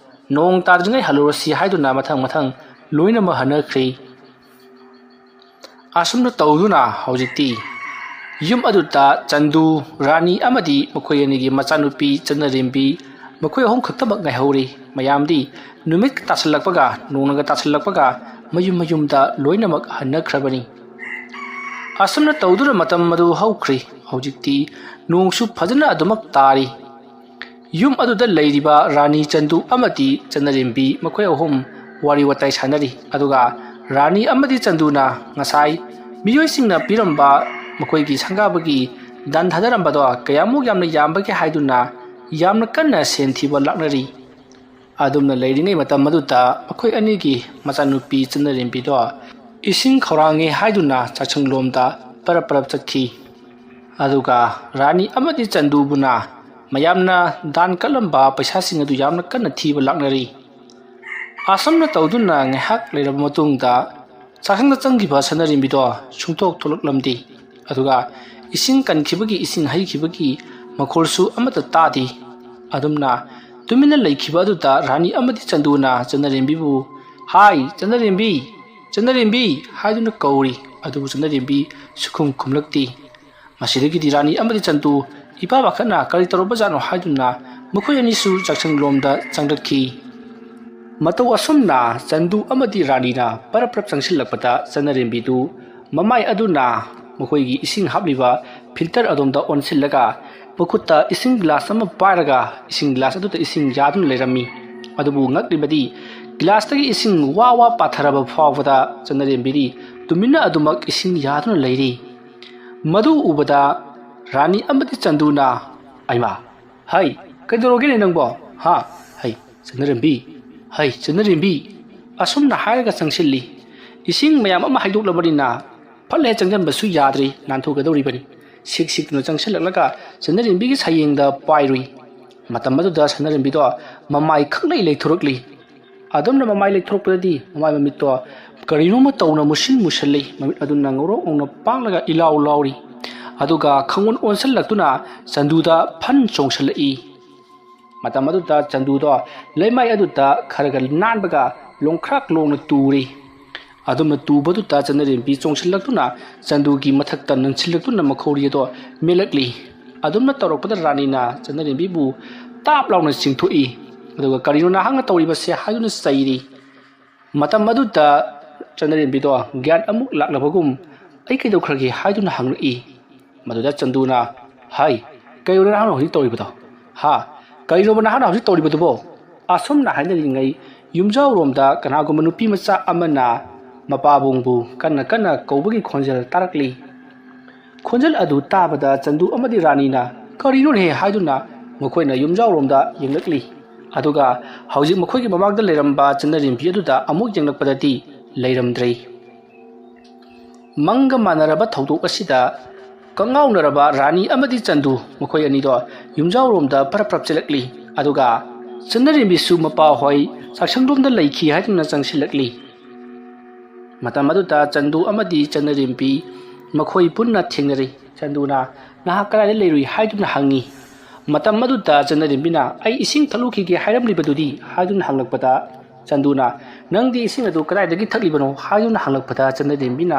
ꯅꯣꯡ ꯇꯥꯗ꯭ꯔꯤꯉꯩ ꯍꯜꯂꯨꯔꯁꯤ ꯍꯥꯏꯗꯨꯅ ꯃꯊꯪ ꯃꯊꯪ ꯂꯣꯏꯅꯃꯛ ꯍꯟꯅꯈ꯭ꯔꯤ꯫ ꯑꯁꯨꯝꯅ ꯇꯧꯗꯨꯅ ꯍꯧꯖꯤꯛꯇꯤ ꯌꯨꯝ ꯑꯗꯨꯗ ꯆꯟꯗꯨ, ꯔꯥꯅꯤ ꯑꯃꯗꯤ ꯃꯈꯣꯏ ꯑꯅꯤꯒꯤ ꯃꯆꯥꯅꯨꯄꯤ ꯆꯟꯅꯔꯦꯝꯕꯤ, ꯃꯈꯣꯏ ꯑꯍꯨꯝ ꯈꯛꯇꯃꯛ ꯉꯥꯏꯍꯧꯔꯤ꯫ ꯃꯌꯥꯝꯗꯤ ꯅꯨꯃꯤꯠ ꯇꯥꯁꯤꯜꯂꯛꯄꯒ, ꯅꯣꯡꯅꯒ ꯇꯥꯁꯤꯜꯂꯛꯄꯒ ꯃꯌꯨꯝ ꯃꯌꯨꯝꯗ ꯂꯣꯏꯅꯃꯛ ꯍꯟꯅꯈ꯭ꯔꯕꯅꯤ꯫ ꯑꯁꯨꯝꯅ ꯇꯧꯗꯨꯅ ꯃꯇꯝ ꯑꯗꯨ ꯍꯧꯈ꯭ꯔꯦ꯫ ꯍꯧꯖꯤꯛꯇꯤ ꯅꯣꯡꯁꯨ ꯐꯖꯅ ꯑꯗꯨꯃꯛ ꯇꯥꯔꯤ꯫ ꯌꯨꯝ ꯑꯗꯨꯗ ꯂꯩꯔꯤꯕ ꯔꯥꯅꯤ ꯆꯟꯗꯨ ꯑꯃꯗꯤ ꯆꯟꯅꯔꯦꯝꯕꯤ ꯃꯈꯣꯏ ꯑꯍꯨꯝ ꯋꯥꯔꯤ ꯋꯥꯇꯥꯏ ꯁꯥꯟꯅꯔꯤ꯫ ꯑꯗꯨꯒ ꯔꯥꯅꯤ ꯑꯃꯗꯤ ꯆꯟꯗꯨꯅ ꯉꯁꯥꯏ ꯃꯤꯑꯣꯏꯁꯤꯡꯅ ꯄꯤꯔꯝꯕ ꯃꯈꯣꯏꯒꯤ ꯁꯪꯒꯥꯕꯒꯤ ꯗꯟ ꯊꯥꯗꯔꯝꯕꯗꯣ ꯀꯌꯥꯃꯨꯛ ꯌꯥꯝꯅ ꯌꯥꯝꯕꯒꯦ ꯍꯥꯏꯗꯨꯅ ꯌꯥꯝꯅ ꯀꯟꯅ ꯁꯦꯟ ꯊꯤꯕ ꯂꯥꯛꯅꯔꯤ꯫ ꯑꯗꯨꯝꯅ ꯂꯩꯔꯤꯉꯩ ꯃꯇꯝ ꯑꯗꯨꯗ ꯃꯈꯣꯏ ꯑꯅꯤꯒꯤ ꯃꯆꯥꯅꯨꯄꯤ ꯆꯟꯅꯔꯦꯝꯕꯤꯗꯣ ꯏꯁꯤꯡ ꯈꯧꯔꯥꯡꯉꯦ ꯍꯥꯏꯗꯨꯅ ꯆꯥꯛꯁꯪꯂꯣꯝꯗ ꯄꯔꯞ ꯄꯔꯞ ꯆꯠꯈꯤ꯫ ꯑꯗꯨꯒ ꯔꯥꯅꯤ ꯑꯃꯗꯤ ꯆꯟꯗꯨꯕꯨꯅ ꯃꯌꯥꯝꯅ ꯗꯥꯟ ꯀꯠꯂꯝꯕ ꯄꯩꯁꯥꯁꯤꯡ ꯑꯗꯨ ꯌꯥꯝꯅ ꯀꯟꯅ ꯊꯤꯕ ꯂꯥꯛꯅꯔꯤ꯫ ꯑꯁꯨꯝꯅ ꯇꯧꯗꯨꯅ ꯉꯥꯏꯍꯥꯛ ꯂꯩꯔꯕ ꯃꯇꯨꯡꯗ ꯆꯥꯛꯁꯪꯗ ꯆꯪꯈꯤꯕ ꯁꯅꯥꯔꯦꯝꯕꯤꯗꯣ ꯁꯨꯡꯊꯣꯛ ꯊꯣꯛꯂꯛꯂꯝꯗꯦ꯫ ꯑꯗꯨꯒ ꯏꯁꯤꯡ ꯀꯟꯈꯤꯕꯒꯤ, ꯏꯁꯤꯡ ꯍꯩꯈꯤꯕꯒꯤ ꯃꯈꯣꯜꯁꯨ ꯑꯃꯠꯇ ꯇꯥꯗꯦ꯫ ꯑꯗꯨꯝꯅ ꯇꯨꯃꯤꯟꯅ ꯂꯩꯈꯤꯕ ꯑꯗꯨꯗ ꯔꯥꯅꯤ ꯑꯃꯗꯤ ꯆꯟꯗꯨꯅ ꯆꯅꯔꯦꯝꯕꯤꯕꯨ, "ꯍꯥꯏ, ꯆꯅꯔꯦꯝꯕꯤ, ꯆꯅꯔꯦꯝꯕꯤ" ꯍꯥꯏꯗꯨꯅ ꯀꯧꯔꯤ꯫ ꯑꯗꯨꯕꯨ ꯆꯅꯔꯦꯝꯕꯤ ꯁꯨꯈꯨꯝ ꯈꯨꯝꯂꯛꯇꯦ꯫ ꯃꯁꯤꯗꯒꯤꯗꯤ ꯔꯥꯅꯤ ꯑꯃꯗꯤ ꯆꯟꯗꯨ ꯏꯄꯥ ꯄꯥꯈꯠꯅ ꯀꯔꯤ ꯇꯧꯔꯕꯖꯥꯠꯅꯣ ꯍꯥꯏꯗꯨꯅ ꯃꯈꯣꯏ ꯑꯅꯤꯁꯨ ꯆꯥꯛꯁꯪꯂꯣꯝꯗ ꯆꯪꯂꯛꯈꯤ꯫ ꯃꯇꯧ ꯑꯁꯨꯝꯅ ꯆꯟꯗꯨ ꯑꯃꯗꯤ ꯔꯥꯅꯤꯅ ꯄꯔꯞ ꯄꯔꯞ ꯆꯪꯁꯤꯜꯂꯛꯄꯗ ꯆꯅꯔꯦꯝꯕꯤꯗꯨ ꯃꯃꯥꯏ ꯑꯗꯨꯅ ꯃꯈꯣꯏꯒꯤ ꯏꯁꯤꯡ ꯍꯥꯞꯂꯤꯕ ꯐꯤꯜꯇꯔ ꯑꯗꯣꯝꯗ ꯑꯣꯟꯁꯤꯜꯂꯒ ꯃꯈꯨꯠꯇ ꯏꯁꯤꯡ ꯒꯤꯂꯥꯁ ꯑꯃ ꯄꯥꯏꯔꯒ ꯏꯁꯤꯡ ꯒꯤꯂꯥꯁ ꯑꯗꯨꯗ ꯏꯁꯤꯡ ꯌꯥꯗꯨꯅ ꯂꯩꯔꯝꯃꯤ꯫ ꯑꯗꯨꯕꯨ ꯉꯛꯂꯤꯕꯗꯤ ꯒꯤꯂꯥꯁꯇꯒꯤ ꯏꯁꯤꯡ ꯋꯥ ꯋꯥ ꯄꯥꯊꯔꯕ ꯐꯥꯎꯕꯗ ꯆꯅꯔꯦꯝꯕꯤꯗꯤ ꯇꯨꯃꯤꯟꯅ ꯑꯗꯨꯃꯛ ꯏꯁꯤꯡ ꯌꯥꯗꯨꯅ ꯂꯩꯔꯤ꯫ ꯃꯗꯨ ꯎꯕꯗ ꯔꯥꯅꯤ ꯑꯃꯗꯤ ꯆꯟꯗꯨꯅ, "ꯑꯩꯃꯥ, ꯍꯩ, ꯀꯩꯗꯧꯔꯒꯦꯅꯦ ꯅꯪꯕꯣ? ꯍꯥ? ꯍꯩ, ꯆꯅꯔꯦꯝꯕꯤ, ꯍꯩ, ꯆꯅꯔꯦꯝꯕꯤ" ꯑꯁꯨꯝꯅ ꯍꯥꯏꯔꯒ ꯆꯪꯁꯤꯜꯂꯤ꯫ ꯏꯁꯤꯡ ꯃꯌꯥꯝ ꯑꯃ ꯍꯩꯗꯣꯛꯂꯕꯅꯤꯅ ꯐꯠ ꯍꯦꯛ ꯆꯪꯁꯤꯟꯕꯁꯨ ꯌꯥꯗ꯭ꯔꯤ, ꯅꯥꯟꯊꯣꯛꯀꯗꯧꯔꯤꯕꯅꯤ꯫ ꯁꯤꯛ ꯁꯤꯛꯇꯨꯅ ꯆꯪꯁꯤꯜꯂꯛꯂꯒ ꯆꯅꯔꯦꯝꯕꯤꯒꯤ ꯁꯌꯦꯡꯗ ꯄꯥꯏꯔꯨꯏ꯫ ꯃꯇꯝ ꯑꯗꯨꯗ ꯆꯅꯔꯦꯝꯕꯤꯗꯣ ꯃꯃꯥꯏ ꯈꯪꯂꯩ ꯂꯩꯊꯣꯔꯛꯂꯤ꯫ ꯑꯗꯨꯝꯅ ꯃꯃꯥꯏ ꯂꯩꯊꯣꯔꯛꯄꯗꯗꯤ ꯃꯃꯥꯏ ꯃꯃꯤꯠꯇꯣ ꯀꯔꯤꯅꯣꯃ ꯇꯧꯅ ꯃꯨꯁꯤꯟ ꯃꯨꯁꯜꯂꯤ꯫ ꯃꯃꯤꯠ ꯑꯗꯨꯅ ꯉꯧꯔꯣꯛ ꯉꯧꯅ ꯄꯥꯡꯂꯒ ꯏꯂꯥꯎ ꯂꯥꯎꯔꯤ꯫ ꯑꯗꯨꯒ ꯈꯪꯑꯣꯟ ꯑꯣꯟꯁꯤꯜꯂꯛꯇꯨꯅ ꯆꯟꯗꯨꯗ ꯐꯟ ꯆꯣꯡꯁꯤꯜꯂꯛꯏ꯫ ꯃꯇꯝ ꯑꯗꯨꯗ ꯆꯟꯗꯨꯗꯣ ꯂꯩꯃꯥꯏ ꯑꯗꯨꯗ ꯈꯔ ꯈꯔ ꯅꯥꯟꯕꯒ ꯂꯣꯡꯈ꯭ꯔꯥꯛ ꯂꯣꯡꯅ ꯇꯨꯔꯤ꯫ ꯑꯗꯨꯝꯅ ꯇꯨꯕꯗꯨꯗ ꯆꯅꯔꯦꯝꯕꯤ ꯆꯣꯡꯁꯤꯜꯂꯛꯇꯨꯅ ꯆꯟꯗꯨꯒꯤ ꯃꯊꯛꯇ ꯅꯟꯁꯤꯜꯂꯛꯇꯨꯅ ꯃꯈꯧꯔꯤ ꯑꯗꯣ ꯃꯦꯜꯂꯛꯂꯤ꯫ ꯑꯗꯨꯝꯅ ꯇꯧꯔꯛꯄꯗ ꯔꯥꯅꯤꯅ ꯆꯅꯔꯦꯝꯕꯤꯕꯨ ꯇꯥꯞ ꯂꯥꯎꯅ ꯆꯤꯡꯊꯣꯛꯏ꯫ ꯑꯗꯨꯒ "ꯀꯔꯤꯅꯣ ꯅꯍꯥꯛꯅ ꯇꯧꯔꯤꯕꯁꯦ?" ꯍꯥꯏꯗꯨꯅ ꯆꯩꯔꯤ꯫ ꯃꯇꯝ ꯑꯗꯨꯗ ꯆꯅꯔꯦꯝꯕꯤꯗꯣ ꯒ꯭ꯌꯥꯟ ꯑꯃꯨꯛ ꯂꯥꯛꯂꯕꯒꯨꯝ, "ꯑꯩ ꯀꯩꯗꯧꯈ꯭ꯔꯒꯦ?" ꯍꯥꯏꯗꯨꯅ ꯍꯪꯂꯛꯏ꯫ ꯃꯗꯨꯗ ꯆꯟꯗꯨꯅ, "ꯍꯥꯏ, ꯀꯩꯅꯣ ꯅꯍꯥꯛꯅ ꯍꯧꯖꯤꯛ ꯇꯧꯔꯤꯕꯗꯣ? ꯍꯥ? ꯀꯔꯤꯅꯣꯕ ꯅꯍꯥꯛꯅ ꯍꯧꯖꯤꯛ ꯇꯧꯔꯤꯕꯗꯨꯕꯣ?" ꯑꯁꯨꯝꯅ ꯍꯥꯏꯅꯔꯤꯉꯩ ꯌꯨꯝꯖꯥꯎꯔꯣꯝꯗ ꯀꯅꯥꯒꯨꯝꯕ ꯅꯨꯄꯤ ꯃꯆꯥ ꯑꯃꯅ ꯃꯄꯥꯕꯨꯡꯕꯨ ꯀꯟꯅ ꯀꯟꯅ ꯀꯧꯕꯒꯤ ꯈꯣꯟꯖꯦꯜ ꯇꯥꯔꯛꯂꯤ꯫ ꯈꯣꯟꯖꯦꯜ ꯑꯗꯨ ꯇꯥꯕꯗ ꯆꯟꯗꯨ ꯑꯃꯗꯤ ꯔꯥꯅꯤꯅ "ꯀꯔꯤꯅꯣꯅꯦ?" ꯍꯥꯏꯗꯨꯅ ꯃꯈꯣꯏꯅ ꯌꯨꯝꯖꯥꯎꯔꯣꯝꯗ ꯌꯦꯡꯂꯛꯂꯤ꯫ ꯑꯗꯨꯒ ꯍꯧꯖꯤꯛ ꯃꯈꯣꯏꯒꯤ ꯃꯃꯥꯡꯗ ꯂꯩꯔꯝꯕ ꯆꯅꯔꯦꯝꯕꯤ ꯑꯗꯨꯗ ꯑꯃꯨꯛ ꯌꯦꯡꯂꯛꯄꯗꯗꯤ ꯂꯩꯔꯝꯗ꯭ꯔꯦ꯫ ꯃꯪꯒ ꯃꯥꯟꯅꯔꯕ ꯊꯧꯗꯣꯛ ꯑꯁꯤꯗ ꯀꯉꯥꯎꯅꯔꯕ ꯔꯥꯅꯤ ꯑꯃꯗꯤ ꯆꯟꯗꯨ, ꯃꯈꯣꯏ ꯑꯅꯤꯗꯣ ꯌꯨꯝꯖꯥꯎꯔꯣꯝꯗ ꯄꯔꯞ ꯄꯔꯞ ꯆꯦꯜꯂꯛꯂꯤ꯫ ꯑꯗꯨꯒ ꯆꯟꯅꯔꯦꯝꯕꯤꯁꯨ ꯃꯄꯥ ꯍꯣꯏ ꯆꯥꯛꯁꯪꯂꯣꯝꯗ ꯂꯩꯈꯤ ꯍꯥꯏꯗꯨꯅ ꯆꯪꯁꯤꯜꯂꯛꯂꯤ꯫ ꯃꯇꯝ ꯑꯗꯨꯗ ꯆꯟꯗꯨ ꯑꯃꯗꯤ ꯆꯟꯅꯔꯦꯝꯕꯤ ꯃꯈꯣꯏ ꯄꯨꯟꯅ ꯊꯦꯡꯅꯔꯤ꯫ ꯆꯟꯗꯨꯅ, "ꯅꯍꯥꯛ ꯀꯗꯥꯏꯗ ꯂꯩꯔꯨꯏ?" ꯍꯥꯏꯗꯨꯅ ꯍꯪꯉꯤ꯫ ꯃꯇꯝ ꯑꯗꯨꯗ ꯆꯟꯅꯔꯦꯝꯕꯤꯅ, "ꯑꯩ ꯏꯁꯤꯡ ꯊꯛꯂꯨꯈꯤꯒꯦ ꯍꯥꯏꯔꯝꯂꯤꯕꯗꯨꯗꯤ?" ꯍꯥꯏꯗꯨꯅ ꯍꯪꯂꯛꯄꯗ, ꯆꯟꯗꯨꯅ, "ꯅꯪꯗꯤ ꯏꯁꯤꯡ ꯑꯗꯨ ꯀꯗꯥꯏꯗꯒꯤ ꯊꯛꯂꯤꯕꯅꯣ?" ꯍꯥꯏꯗꯨꯅ ꯍꯪꯂꯛꯄꯗ, ꯆꯟꯅꯔꯦꯝꯕꯤꯅ,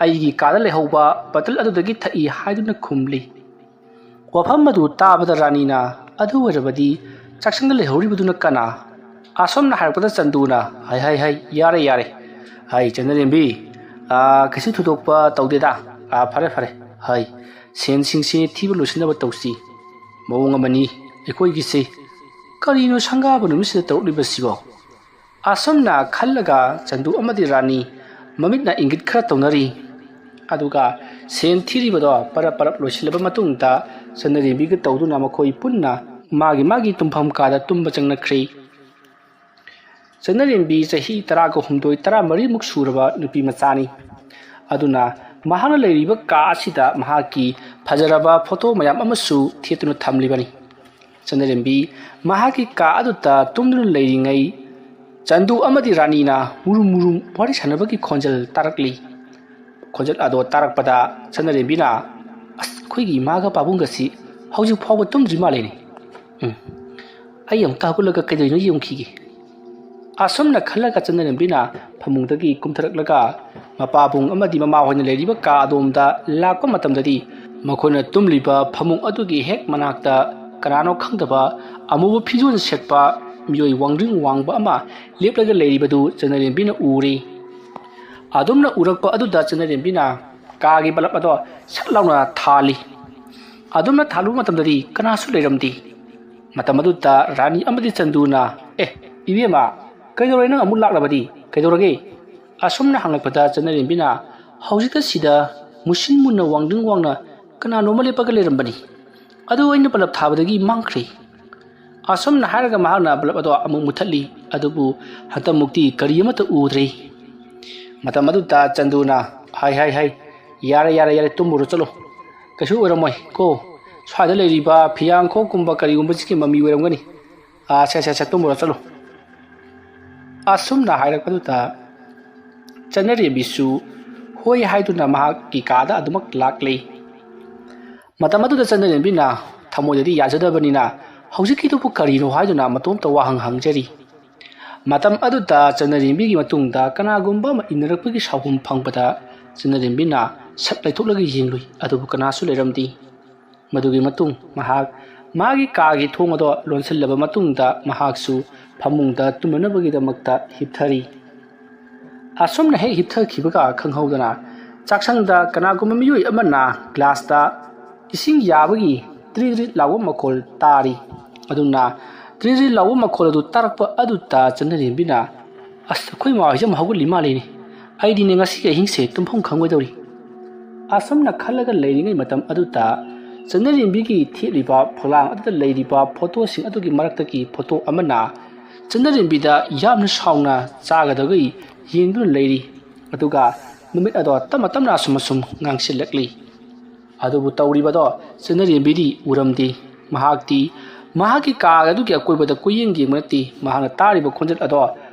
"ꯑꯩꯒꯤ ꯀꯥꯗ ꯂꯩꯍꯧꯕ ꯕꯇꯜ ꯑꯗꯨꯗꯒꯤ ꯊꯛꯏ" ꯍꯥꯏꯗꯨꯅ ꯈꯨꯝꯂꯤ꯫ ꯋꯥꯐꯝ ꯑꯗꯨ ꯇꯥꯕꯗ ꯔꯥꯅꯤꯅ, "ꯑꯗꯨ ꯑꯣꯏꯔꯕꯗꯤ ꯆꯥꯛꯁꯪꯗ ꯂꯩꯍꯧꯔꯤꯕꯗꯨꯅ ꯀꯅꯥ?" ꯑꯁꯣꯝꯅ ꯍꯥꯏꯔꯛꯄꯗ ꯆꯟꯗꯨꯅ, "ꯍꯥꯏ, ꯍꯥꯏ, ꯍꯥꯏ, ꯌꯥꯔꯦ, ꯌꯥꯔꯦ꯫ ꯍꯥꯏ, ꯆꯟꯅꯔꯦꯝꯕꯤ, ꯑꯥ, ꯀꯩꯁꯨ ꯊꯣꯏꯗꯣꯛꯄ ꯇꯧꯗꯦꯗ꯫ ꯑꯥ, ꯐꯔꯦ, ꯐꯔꯦ꯫ ꯍꯥꯏ, ꯁꯦꯟꯁꯤꯡꯁꯦ ꯊꯤꯕ ꯂꯣꯏꯁꯤꯟꯅꯕ ꯇꯧꯁꯤ꯫ ꯃꯑꯣꯡ ꯑꯃꯅꯤ ꯑꯩꯈꯣꯏꯒꯤꯁꯦ꯫ ꯀꯔꯤꯅꯣ ꯁꯪꯒꯥꯕ ꯅꯨꯃꯤꯠꯁꯤꯗ ꯇꯧꯔꯛꯂꯤꯕꯁꯤꯕꯣ?" ꯑꯁꯨꯝꯅ ꯈꯜꯂꯒ ꯆꯟꯗꯨ ꯑꯃꯗꯤ ꯔꯥꯅꯤ ꯃꯃꯤꯠꯅ ꯏꯪꯒꯤꯠ ꯈꯔ ꯇꯧꯅꯔꯤ꯫ ꯑꯗꯨꯒ ꯁꯦꯟ ꯊꯤꯔꯤꯕꯗꯣ ꯄꯔꯞ ꯄꯔꯞ ꯂꯣꯏꯁꯤꯜꯂꯕ ꯃꯇꯨꯡꯗ, ꯆꯟꯅꯔꯦꯝꯕꯤꯒ ꯇꯧꯗꯨꯅ ꯃꯈꯣꯏ ꯄꯨꯟꯅ ꯃꯥꯒꯤ ꯃꯥꯒꯤ ꯇꯨꯝꯐꯝ ꯀꯥꯗ ꯇꯨꯝꯕ ꯆꯪꯅꯈ꯭ꯔꯦ꯫ ꯆꯟꯅꯔꯦꯝꯕꯤ ꯆꯍꯤ ꯇꯔꯥꯒ ꯍꯨꯝꯗꯣꯏ, ꯇꯔꯥꯃꯔꯤꯃꯨꯛ ꯁꯨꯔꯕ ꯅꯨꯄꯤ ꯃꯆꯥꯅꯤ꯫ ꯑꯗꯨꯅ ꯃꯍꯥꯛꯅ ꯂꯩꯔꯤꯕ ꯀꯥ ꯑꯁꯤꯗ ꯃꯍꯥꯛꯀꯤ ꯐꯖꯔꯕ ꯐꯣꯇꯣ ꯃꯌꯥꯝ ꯑꯃꯁꯨ ꯊꯦꯠꯇꯨꯅ ꯊꯝꯂꯤꯕꯅꯤ꯫ ꯆꯟꯅꯔꯦꯝꯕꯤ ꯃꯍꯥꯛꯀꯤ ꯀꯥ ꯑꯗꯨꯗ ꯇꯨꯝꯗꯨꯅ ꯂꯩꯔꯤꯉꯩ, ꯆꯟꯗꯨ ꯑꯃꯗꯤ ꯔꯥꯅꯤꯅ ꯃꯨꯔꯨꯝ ꯃꯨꯔꯨꯝ ꯋꯥꯔꯤ ꯁꯥꯟꯅꯕꯒꯤ ꯈꯣꯟꯖꯦꯜ ꯇꯥꯔꯛꯂꯤ꯫ ꯈꯣꯟꯖꯦꯜ ꯑꯗꯣ ꯇꯥꯔꯛꯄꯗ ꯆꯟꯅꯔꯦꯝꯕꯤꯅ, "ꯑꯁ, ꯑꯩꯈꯣꯏꯒꯤ ꯏꯃꯥꯒ ꯄꯥꯕꯨꯡꯒꯁꯤ ꯍꯧꯖꯤꯛ ꯐꯥꯎꯕ ꯇꯨꯝꯗ꯭ꯔꯤ ꯃꯥꯜꯂꯦꯅꯦ꯫ ꯎꯝ, ꯑꯩ ꯑꯃꯨꯛꯇ ꯍꯧꯒꯠꯂꯒ ꯀꯩꯗꯧꯔꯤꯅꯣ ꯌꯦꯡꯈꯤꯒꯦ"꯫ ꯑꯁꯨꯝꯅ ꯈꯜꯂꯒ ꯆꯟꯅꯔꯦꯝꯕꯤꯅ ꯐꯃꯨꯡꯗꯒꯤ ꯀꯨꯝꯊꯔꯛꯂꯒ ꯃꯄꯥꯕꯨꯡ ꯑꯃꯗꯤ ꯃꯃꯥꯍꯣꯏꯅ ꯂꯩꯔꯤꯕ ꯀꯥ ꯑꯗꯣꯝꯗ ꯂꯥꯛꯄ ꯃꯇꯝꯗꯗꯤ, ꯃꯈꯣꯏꯅ ꯇꯨꯝꯂꯤꯕ ꯐꯃꯨꯡ ꯑꯗꯨꯒꯤ ꯍꯦꯛ ꯃꯅꯥꯛꯇ ꯀꯅꯥꯅꯣ ꯈꯪꯗꯕ ꯑꯃꯨꯕ ꯐꯤꯖꯣꯜ ꯁꯦꯠꯄ ꯃꯤꯑꯣꯏ ꯋꯥꯡꯗ꯭ꯔꯤꯡ ꯋꯥꯡꯕ ꯑꯃ ꯂꯦꯞꯂꯒ ꯂꯩꯔꯤꯕꯗꯨ ꯆꯟꯅꯔꯦꯝꯕꯤꯅ ꯎꯔꯦ꯫ ꯑꯗꯨꯝꯅ ꯎꯔꯛꯄ ꯑꯗꯨꯗ ꯆꯟꯅꯔꯦꯝꯕꯤꯅ ꯀꯥꯒꯤ ꯕꯂꯞ ꯑꯗꯣ ꯁꯠ ꯂꯥꯎꯅ ꯊꯥꯜꯂꯤ꯫ ꯑꯗꯨꯝꯅ ꯊꯥꯜꯂꯨꯕ ꯃꯇꯝꯗꯗꯤ ꯀꯅꯥꯁꯨ ꯂꯩꯔꯝꯗꯦ꯫ ꯃꯇꯝ ꯑꯗꯨꯗ ꯔꯥꯅꯤ ꯑꯃꯗꯤ ꯆꯟꯗꯨꯅ, "ꯑꯦ, ꯏꯕꯦꯝꯃ, ꯀꯩꯗꯧꯔꯦ? ꯅꯪ ꯑꯃꯨꯛ ꯂꯥꯛꯂꯕꯗꯤ ꯀꯩꯗꯧꯔꯒꯦ?" ꯑꯁꯨꯝꯅ ꯍꯪꯂꯛꯄꯗ ꯆꯟꯅꯔꯦꯝꯕꯤꯅ, "ꯍꯧꯖꯤꯛꯇ ꯁꯤꯗ ꯃꯨꯁꯤꯟ ꯃꯨꯟꯅ ꯋꯥꯡꯗ꯭ꯔꯤꯡ ꯋꯥꯡꯅ ꯀꯅꯥꯅꯣꯝꯃ ꯂꯦꯞꯄꯒ ꯂꯩꯔꯝꯕꯅꯤ꯫ ꯑꯗꯨ ꯑꯩꯅ ꯕꯂꯞ ꯊꯥꯕꯗꯒꯤ ꯃꯥꯡꯈ꯭ꯔꯦ"꯫ ꯑꯁꯨꯝꯅ ꯍꯥꯏꯔꯒ ꯃꯍꯥꯛꯅ ꯕꯂꯞ ꯑꯗꯣ ꯑꯃꯨꯛ ꯃꯨꯊꯠꯂꯤ꯫ ꯑꯗꯨꯕꯨ ꯍꯟꯗꯛꯃꯨꯛꯇꯤ ꯀꯔꯤ ꯑꯃꯠꯇ ꯎꯗ꯭ꯔꯦ꯫ ꯃꯇꯝ ꯑꯗꯨꯗ ꯆꯟꯗꯨꯅ, "ꯍꯥꯏ, ꯍꯥꯏ, ꯍꯥꯏ, ꯌꯥꯔꯦ, ꯌꯥꯔꯦ, ꯌꯥꯔꯦ, ꯇꯨꯝꯃꯨꯔꯣ ꯆꯠꯂꯣ꯫ "ꯀꯩꯁꯨ ꯑꯣꯏꯔꯝꯃꯣꯏ ꯀꯣ, ꯁ꯭ꯋꯥꯏꯗ ꯂꯩꯔꯤꯕ ꯐꯤꯌꯥꯡꯈꯣꯛꯀꯨꯝꯕ ꯀꯔꯤꯒꯨꯝꯕꯁꯤꯒꯤ ꯃꯃꯤ ꯑꯣꯏꯔꯝꯒꯅꯤ꯫ ꯑꯥ, ꯁꯦ, ꯁꯦ, ꯁꯦ, ꯇꯨꯝꯃꯨꯔꯣ, ꯆꯠꯂꯨ"꯫ ꯑꯁꯨꯝꯅ ꯍꯥꯏꯔꯛꯄꯗꯨꯗ ꯆꯟꯅꯔꯦꯝꯕꯤꯁꯨ ꯍꯣꯏ ꯍꯥꯏꯗꯨꯅ ꯃꯍꯥꯛꯀꯤ ꯀꯥꯗ ꯑꯗꯨꯃꯛ ꯂꯥꯛꯂꯦ꯫ ꯃꯇꯝ ꯑꯗꯨꯗ ꯆꯟꯅꯔꯦꯝꯕꯤꯅ ꯊꯃꯣꯏꯗꯗꯤ ꯌꯥꯖꯗꯕꯅꯤꯅ "ꯍꯧꯖꯤꯛꯀꯤꯗꯨꯕꯨ ꯀꯔꯤꯅꯣ?" ꯍꯥꯏꯗꯨꯅ ꯃꯇꯣꯝꯇ ꯋꯥꯍꯪ ꯍꯪꯖꯔꯤ꯫ ꯃꯇꯝ ꯑꯗꯨꯗ ꯆꯟꯅꯔꯦꯝꯕꯤꯒꯤ ꯃꯇꯨꯡꯗ ꯀꯅꯥꯒꯨꯝꯕ ꯑꯃ ꯏꯟꯅꯔꯛꯄꯒꯤ ꯁꯥꯎꯍꯨꯝ ꯐꯪꯕꯗ ꯆꯟꯅꯔꯦꯝꯕꯤꯅ ꯁꯠ ꯂꯩꯊꯣꯛꯂꯒ ꯌꯦꯡꯂꯨꯏ, ꯑꯗꯨꯕꯨ ꯀꯅꯥꯁꯨ ꯂꯩꯔꯝꯗꯦ꯫ ꯃꯗꯨꯒꯤ ꯃꯇꯨꯡ ꯃꯍꯥꯛ ꯃꯥꯒꯤ ꯀꯥꯒꯤ ꯊꯣꯡ ꯑꯗꯣ ꯂꯣꯟꯁꯤꯜꯂꯕ ꯃꯇꯨꯡꯗ ꯃꯍꯥꯛꯁꯨ ꯐꯃꯨꯡꯗ ꯇꯨꯝꯅꯅꯕꯒꯤꯗꯃꯛꯇ ꯍꯤꯞꯊꯔꯤ꯫ ꯑꯁꯨꯝꯅ ꯍꯦꯛ ꯍꯤꯞꯊꯈꯤꯕꯒ ꯈꯪꯍꯧꯗꯅ ꯆꯥꯛꯁꯪꯗ ꯀꯅꯥꯒꯨꯝꯕ ꯃꯤꯑꯣꯏ ꯑꯃꯅ ꯒ꯭ꯂꯥꯁꯇ ꯏꯁꯤꯡ ꯌꯥꯕꯒꯤ ꯇ꯭ꯔꯤꯠ ꯇ꯭ꯔꯤꯠ ꯂꯥꯎꯕ ꯃꯈꯣꯜ ꯇꯥꯔꯤ꯫ ꯑꯗꯨꯅ ꯇ꯭ꯔꯤꯠ ꯇ꯭ꯔꯤꯠ ꯂꯥꯎꯕ ꯃꯈꯣꯜ ꯑꯗꯨ ꯇꯥꯔꯛꯄ ꯑꯗꯨꯗ ꯆꯟꯅꯔꯦꯝꯕꯤꯅ, "ꯑꯁ, ꯑꯩꯈꯣꯏ ꯃꯥ ꯍꯣꯏꯁꯦ ꯑꯃꯨꯛ ꯍꯧꯒꯠꯂꯤ ꯃꯥꯜꯂꯤꯅꯦ꯫ ꯑꯩꯗꯤꯅꯦ ꯉꯁꯤꯒꯤ ꯑꯍꯤꯡꯁꯦ ꯇꯨꯝꯐꯝ ꯈꯪꯉꯣꯏꯗꯧꯔꯤ"꯫ ꯑꯁꯨꯝꯅ ꯈꯜꯂꯒ ꯂꯩꯔꯤꯉꯩ ꯃꯇꯝ ꯑꯗꯨꯗ ꯆꯟꯅꯔꯦꯝꯕꯤꯒꯤ ꯊꯦꯠꯂꯤꯕ ꯐꯛꯂꯥꯡ ꯑꯗꯨꯗ ꯂꯩꯔꯤꯕ ꯐꯣꯇꯣꯁꯤꯡ ꯑꯗꯨꯒꯤ ꯃꯔꯛꯇꯒꯤ ꯐꯣꯇꯣ ꯑꯃꯅ ꯆꯟꯅꯔꯦꯝꯕꯤꯗ ꯌꯥꯝꯅ ꯁꯥꯎꯅ ꯆꯥꯒꯗꯧꯔꯤ ꯌꯦꯡꯗꯨꯅ ꯂꯩꯔꯤ꯫ ꯑꯗꯨꯒ ꯃꯃꯤꯠ ꯑꯗꯣ ꯇꯞꯅ ꯇꯞꯅ ꯑꯁꯨꯝ ꯑꯁꯨꯝ ꯉꯥꯡꯁꯤꯜꯂꯛꯂꯤ꯫ ꯑꯗꯨꯕꯨ ꯇꯧꯔꯤꯕꯗꯣ ꯆꯟꯅꯔꯦꯝꯕꯤꯗꯤ ꯎꯔꯝꯗꯦ꯫ ꯃꯍꯥꯛꯇꯤ ꯃꯍꯥꯛꯀꯤ ꯀꯥ ꯑꯗꯨꯒꯤ ꯑꯀꯣꯏꯕꯗ ꯀꯣꯏꯌꯦꯡ ꯌꯦꯡꯕ ꯅꯠꯇꯦ꯫ ꯃꯍꯥꯛꯅ ꯇꯥꯔꯤꯕ ꯈꯣꯟꯖꯦꯜ ꯑꯗꯣ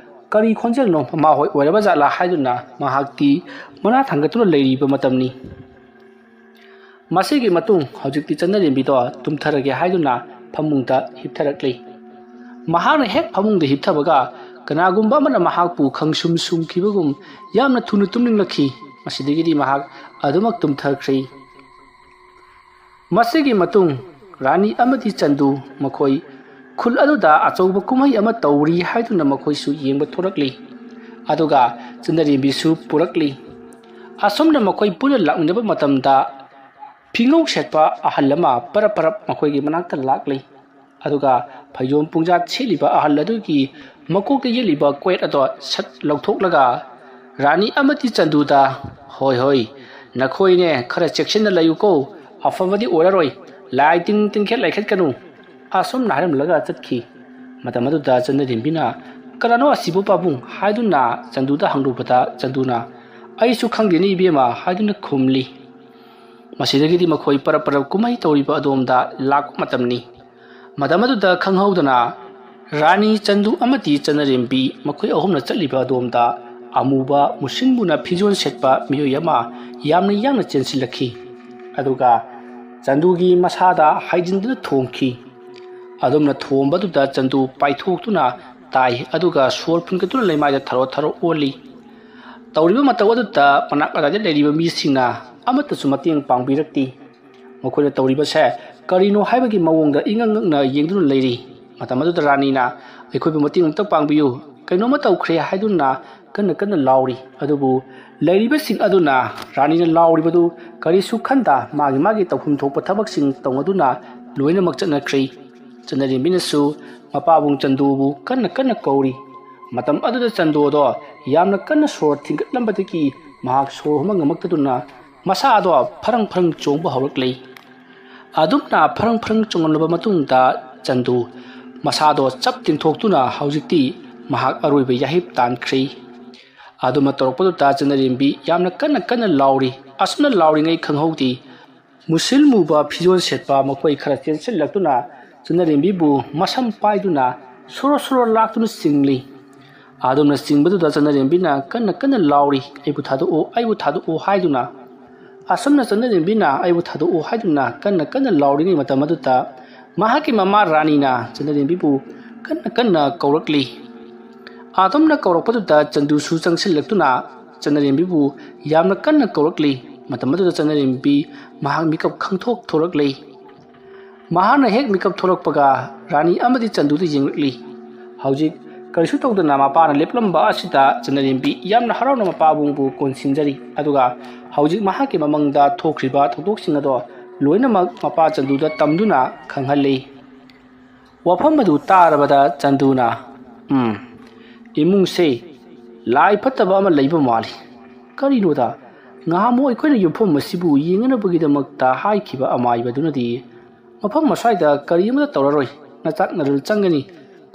ꯀꯔꯤ ꯈꯣꯟꯖꯦꯜꯅꯣ, ꯃꯃꯥ ꯍꯣꯏ ꯑꯣꯏꯔꯕ ꯖꯥꯠꯂꯥ ꯍꯥꯏꯗꯨꯅ ꯃꯍꯥꯛꯇꯤ ꯃꯅꯥ ꯊꯥꯡꯒꯠꯇꯨꯅ ꯂꯩꯔꯤꯕ ꯃꯇꯝꯅꯤ꯫ ꯃꯁꯤꯒꯤ ꯃꯇꯨꯡ ꯍꯧꯖꯤꯛꯇꯤ ꯆꯟꯅꯔꯦꯝꯕꯤꯗꯣ ꯇꯨꯝꯊꯔꯒꯦ ꯍꯥꯏꯗꯨꯅ ꯐꯃꯨꯡꯗ ꯍꯤꯞꯊꯔꯛꯂꯤ꯫ ꯃꯍꯥꯛꯅ ꯍꯦꯛ ꯐꯃꯨꯡꯗ ꯍꯤꯞꯊꯕꯒ ꯀꯅꯥꯒꯨꯝꯕ ꯑꯃꯅ ꯃꯍꯥꯛꯄꯨ ꯈꯪꯁꯨꯝ ꯁꯨꯝꯈꯤꯕꯒꯨꯝ ꯌꯥꯝꯅ ꯊꯨꯅ ꯇꯨꯝꯅꯤꯡꯂꯛꯈꯤ꯫ ꯃꯁꯤꯗꯒꯤꯗꯤ ꯃꯍꯥꯛ ꯑꯗꯨꯃꯛ ꯇꯨꯝꯊꯈ꯭ꯔꯦ꯫ ꯃꯁꯤꯒꯤ ꯃꯇꯨꯡ ꯔꯥꯅꯤ ꯑꯃꯗꯤ ꯆꯟꯗꯨ ꯃꯈꯣꯏ ꯈꯨꯜ ꯑꯗꯨꯗ ꯑꯆꯧꯕ ꯀꯨꯝꯍꯩ ꯑꯃ ꯇꯧꯔꯤ ꯍꯥꯏꯗꯨꯅ ꯃꯈꯣꯏꯁꯨ ꯌꯦꯡꯕ ꯊꯣꯔꯛꯂꯤ꯫ ꯑꯗꯨꯒ ꯆꯟꯅꯔꯦꯝꯕꯤꯁꯨ ꯄꯨꯔꯛꯂꯤ꯫ ꯑꯁꯨꯝꯅ ꯃꯈꯣꯏ ꯄꯨꯟꯅ ꯂꯥꯛꯃꯤꯟꯅꯕ ꯃꯇꯝꯗ ꯐꯤꯉꯧ ꯁꯦꯠꯄ ꯑꯍꯜ ꯑꯃ ꯄꯔꯞ ꯄꯔꯞ ꯃꯈꯣꯏꯒꯤ ꯃꯅꯥꯛꯇ ꯂꯥꯛꯂꯤ꯫ ꯑꯗꯨꯒ ꯐꯩꯖꯣꯝ ꯄꯨꯡꯖꯥꯠ ꯁꯦꯠꯂꯤꯕ ꯑꯍꯜ ꯑꯗꯨꯒꯤ ꯃꯀꯣꯛꯇ ꯌꯦꯠꯂꯤꯕ ꯀꯣꯌꯦꯠ ꯑꯗꯣ ꯁꯠ ꯂꯧꯊꯣꯛꯂꯒ, ꯔꯥꯅꯤ ꯑꯃꯗꯤ ꯆꯟꯗꯨꯗ, "ꯍꯣꯏ, ꯍꯣꯏ, ꯅꯈꯣꯏꯅꯦ ꯈꯔ ꯆꯦꯛꯁꯤꯟꯅ ꯂꯩꯌꯨꯀꯣ, ꯑꯐꯕꯗꯤ ꯑꯣꯏꯔꯔꯣꯏ, ꯂꯥꯏ ꯇꯤꯟ ꯇꯤꯟꯈꯦꯠ ꯂꯩꯈꯦꯠꯀꯅꯨ", ꯑꯁꯨꯝꯅ ꯍꯥꯏꯔꯝꯂꯒ ꯆꯠꯈꯤ꯫ ꯃꯇꯝ ꯑꯗꯨꯗ ꯆꯟꯅꯔꯦꯝꯕꯤꯅ, "ꯀꯅꯥꯅꯣ ꯑꯁꯤꯕꯨ ꯄꯥꯕꯨꯡ?" ꯍꯥꯏꯗꯨꯅ ꯆꯟꯗꯨꯗ ꯍꯪꯂꯨꯕꯗ ꯆꯟꯗꯨꯅ, "ꯑꯩꯁꯨ ꯈꯪꯗꯦꯅꯦ ꯏꯕꯦꯝꯃ" ꯍꯥꯏꯗꯨꯅ ꯈꯨꯝꯂꯤ꯫ ꯃꯁꯤꯗꯒꯤꯗꯤ ꯃꯈꯣꯏ ꯄꯔꯞ ꯄꯔꯞ ꯀꯨꯝꯍꯩ ꯇꯧꯔꯤꯕ ꯑꯗꯣꯝꯗ ꯂꯥꯛꯄ ꯃꯇꯝꯅꯤ꯫ ꯃꯇꯝ ꯑꯗꯨꯗ ꯈꯪꯍꯧꯗꯅ ꯔꯥꯅꯤ, ꯆꯟꯗꯨ ꯑꯃꯗꯤ ꯆꯅꯔꯦꯝꯕꯤ ꯃꯈꯣꯏ ꯑꯍꯨꯝꯅ ꯆꯠꯂꯤꯕ ꯑꯗꯣꯝꯗ ꯑꯃꯨꯕ ꯃꯨꯁꯤꯟ ꯃꯨꯅ ꯐꯤꯖꯣꯜ ꯁꯦꯠꯄ ꯃꯤꯑꯣꯏ ꯑꯃ ꯌꯥꯝꯅ ꯌꯥꯡꯅ ꯆꯦꯟꯁꯤꯜꯂꯛꯈꯤ꯫ ꯑꯗꯨꯒ ꯆꯟꯗꯨꯒꯤ ꯃꯁꯥꯗ ꯍꯥꯏꯖꯤꯟꯗꯨꯅ ꯊꯣꯝꯈꯤ꯫ ꯑꯗꯨꯝꯅ ꯊꯣꯝꯕꯗꯨꯗ ꯆꯟꯗꯨ ꯄꯥꯏꯊꯣꯛꯇꯨꯅ ꯇꯥꯏ, ꯑꯗꯨꯒ ꯁꯣꯔ ꯐꯨꯟꯒꯠꯇꯨꯅ ꯂꯩꯃꯥꯏꯗ ꯊꯔꯣ ꯊꯔꯣ ꯑꯣꯜꯂꯤ꯫ ꯇꯧꯔꯤꯕ ꯃꯇꯧ ꯑꯗꯨꯗ ꯃꯅꯥꯛ ꯑꯗꯥꯏꯗ ꯂꯩꯔꯤꯕ ꯃꯤꯁꯤꯡꯅ ꯑꯃꯠꯇꯁꯨ ꯃꯇꯦꯡ ꯄꯥꯡꯕꯤꯔꯛꯇꯦ꯫ ꯃꯈꯣꯏꯅ ꯇꯧꯔꯤꯕꯁꯦ ꯀꯔꯤꯅꯣ ꯍꯥꯏꯕꯒꯤ ꯃꯑꯣꯡꯗ ꯏꯉꯛ ꯉꯛꯅ ꯌꯦꯡꯗꯨꯅ ꯂꯩꯔꯤ꯫ ꯃꯇꯝ ꯑꯗꯨꯗ ꯔꯥꯅꯤꯅ, "ꯑꯩꯈꯣꯏꯕꯨ ꯃꯇꯦꯡ ꯑꯃꯇ ꯄꯥꯡꯕꯤꯌꯨ, ꯀꯩꯅꯣꯝꯃ ꯇꯧꯈ꯭ꯔꯦ" ꯍꯥꯏꯗꯨꯅ ꯀꯟꯅ ꯀꯟꯅ ꯂꯥꯎꯔꯤ꯫ ꯑꯗꯨꯕꯨ ꯂꯩꯔꯤꯕꯁꯤꯡ ꯑꯗꯨꯅ ꯔꯥꯅꯤꯅ ꯂꯥꯎꯔꯤꯕꯗꯨ ꯀꯔꯤꯁꯨ ꯈꯟꯗ ꯃꯥꯒꯤ ꯃꯥꯒꯤ ꯇꯧꯐꯝ ꯊꯣꯛꯄ ꯊꯕꯛꯁꯤꯡ ꯇꯧꯅꯗꯨꯅ ꯂꯣꯏꯅꯃꯛ ꯆꯠꯅꯈ꯭ꯔꯦ꯫ ꯆꯅꯔꯦꯝꯕꯤꯅꯁꯨ ꯃꯄꯥꯕꯨꯡ ꯆꯟꯗꯨꯕꯨ ꯀꯟꯅ ꯀꯟꯅ ꯀꯧꯔꯤ꯫ ꯃꯇꯝ ꯑꯗꯨꯗ ꯆꯟꯗꯨꯗꯣ ꯌꯥꯝꯅ ꯀꯟꯅ ꯁꯣꯔ ꯊꯤꯡꯒꯠꯂꯝꯕꯗꯒꯤ ꯃꯍꯥꯛ ꯁꯣꯔ ꯍꯣꯟꯕ ꯉꯝꯃꯛꯇꯗꯨꯅ ꯃꯁꯥꯗꯣ ꯐꯔꯪ ꯐꯔꯪ ꯆꯣꯡꯕ ꯍꯧꯔꯛꯂꯤ꯫ ꯑꯗꯨꯝꯅ ꯐꯔꯪ ꯐꯔꯪ ꯆꯣꯡꯂꯕ ꯃꯇꯨꯡꯗ ꯆꯟꯗꯨ ꯃꯁꯥꯗꯣ ꯆꯞ ꯇꯤꯡꯊꯣꯛꯇꯨꯅ ꯍꯧꯖꯤꯛꯇꯤ ꯃꯍꯥꯛ ꯑꯔꯣꯏꯕ ꯌꯥꯍꯤꯞ ꯇꯥꯟꯈ꯭ꯔꯦ꯫ ꯑꯗꯨꯝꯅ ꯇꯧꯔꯛꯄꯗꯨꯗ ꯆꯅꯔꯦꯝꯕꯤ ꯌꯥꯝꯅ ꯀꯟꯅ ꯀꯟꯅ ꯂꯥꯎꯔꯤ꯫ ꯑꯁꯨꯝꯅ ꯂꯥꯎꯔꯤꯉꯩ ꯈꯪꯍꯧꯗꯦ, ꯃꯨꯁꯤꯜ ꯃꯨꯕ ꯐꯤꯖꯣꯜ ꯁꯦꯠꯄ ꯃꯈꯣꯏ ꯈꯔ ꯆꯦꯟꯁꯤꯜꯂꯛꯇꯨꯅ ꯆꯅꯔꯦꯝꯕꯤꯕꯨ ꯃꯁꯝ ꯄꯥꯏꯗꯨꯅ ꯁꯣꯔꯣ ꯁꯣꯔꯣ ꯂꯥꯛꯇꯨꯅ ꯆꯤꯡꯂꯤ꯫ ꯑꯗꯨꯝꯅ ꯆꯤꯡꯕꯗꯨꯗ ꯆꯅꯔꯦꯝꯕꯤꯅ ꯀꯟꯅ ꯀꯟꯅ ꯂꯥꯎꯔꯤ, "ꯑꯩꯕꯨ ꯊꯥꯗꯣꯛꯑꯣ, ꯑꯩꯕꯨ ꯊꯥꯗꯣꯛꯑꯣ" ꯍꯥꯏꯗꯨꯅ꯫ ꯑꯁꯨꯝꯅ ꯆꯅꯔꯦꯝꯕꯤꯅ "ꯑꯩꯕꯨ ꯊꯥꯗꯣꯛꯑꯣ" ꯍꯥꯏꯗꯨꯅ ꯀꯟꯅ ꯀꯟꯅ ꯂꯥꯎꯔꯤꯉꯩ ꯃꯇꯝ ꯑꯗꯨꯗ ꯃꯍꯥꯛꯀꯤ ꯃꯃꯥ ꯔꯥꯅꯤꯅ ꯆꯅꯔꯦꯝꯕꯤꯕꯨ ꯀꯟꯅ ꯀꯟꯅ ꯀꯧꯔꯛꯂꯤ꯫ ꯑꯗꯨꯝꯅ ꯀꯧꯔꯛꯄꯗꯨꯗ ꯆꯟꯗꯨꯁꯨ ꯆꯪꯁꯤꯜꯂꯛꯇꯨꯅ ꯆꯅꯔꯦꯝꯕꯤꯕꯨ ꯌꯥꯝꯅ ꯀꯟꯅ ꯀꯧꯔꯛꯂꯤ꯫ ꯃꯇꯝ ꯑꯗꯨꯗ ꯆꯅꯔꯦꯝꯕꯤ ꯃꯍꯥꯛ ꯃꯤꯀꯞ ꯈꯪꯊꯣꯛ ꯊꯣꯔꯛꯂꯤ꯫ ꯃꯍꯥꯛꯅ ꯍꯦꯛ ꯃꯤꯀꯞ ꯊꯣꯔꯛꯄꯒ ꯔꯥꯅꯤ ꯑꯃꯗꯤ ꯆꯟꯗꯨꯗ ꯌꯦꯡꯂꯛꯂꯤ꯫ ꯍꯧꯖꯤꯛ ꯀꯔꯤꯁꯨ ꯇꯧꯗꯅ ꯃꯄꯥꯅ ꯂꯦꯞꯂꯝꯕ ꯑꯁꯤꯗ ꯆꯅꯔꯦꯝꯕꯤ ꯌꯥꯝꯅ ꯍꯔꯥꯎꯅ ꯃꯄꯥꯕꯨꯡꯕꯨ ꯀꯣꯟꯁꯤꯟꯖꯔꯤ꯫ ꯑꯗꯨꯒ ꯍꯧꯖꯤꯛ ꯃꯍꯥꯛꯀꯤ ꯃꯃꯪꯗ ꯊꯣꯛꯈ꯭ꯔꯤꯕ ꯊꯧꯗꯣꯛꯁꯤꯡ ꯑꯗꯣ ꯂꯣꯏꯅꯃꯛ ꯃꯄꯥ ꯆꯟꯗꯨꯗ ꯇꯝꯗꯨꯅ ꯈꯪꯍꯜꯂꯤ꯫ ꯋꯥꯐꯝ ꯑꯗꯨ ꯇꯥꯔꯕꯗ ꯆꯟꯗꯨꯅ, "ꯎꯝ, ꯏꯃꯨꯡꯁꯦ ꯂꯥꯏ ꯐꯠꯇꯕ ꯑꯃ ꯂꯩꯕ ꯃꯥꯜꯂꯤ꯫ ꯀꯔꯤꯅꯣꯗ, ꯉꯍꯥꯟꯃꯨꯛ ꯑꯩꯈꯣꯏꯅ ꯌꯨꯝꯐꯝ ꯑꯁꯤꯕꯨ ꯌꯦꯡꯅꯅꯕꯒꯤꯗꯃꯛꯇ ꯍꯥꯏꯈꯤꯕ ꯑꯃꯥꯏꯕꯗꯨꯅꯗꯤ ꯃꯐꯝ ꯑꯁ꯭ꯋꯥꯏꯗ ꯀꯔꯤ ꯑꯃꯠꯇ ꯇꯧꯔꯔꯣꯏ, ꯅꯆꯥꯛ ꯅꯔꯜ ꯆꯪꯒꯅꯤ,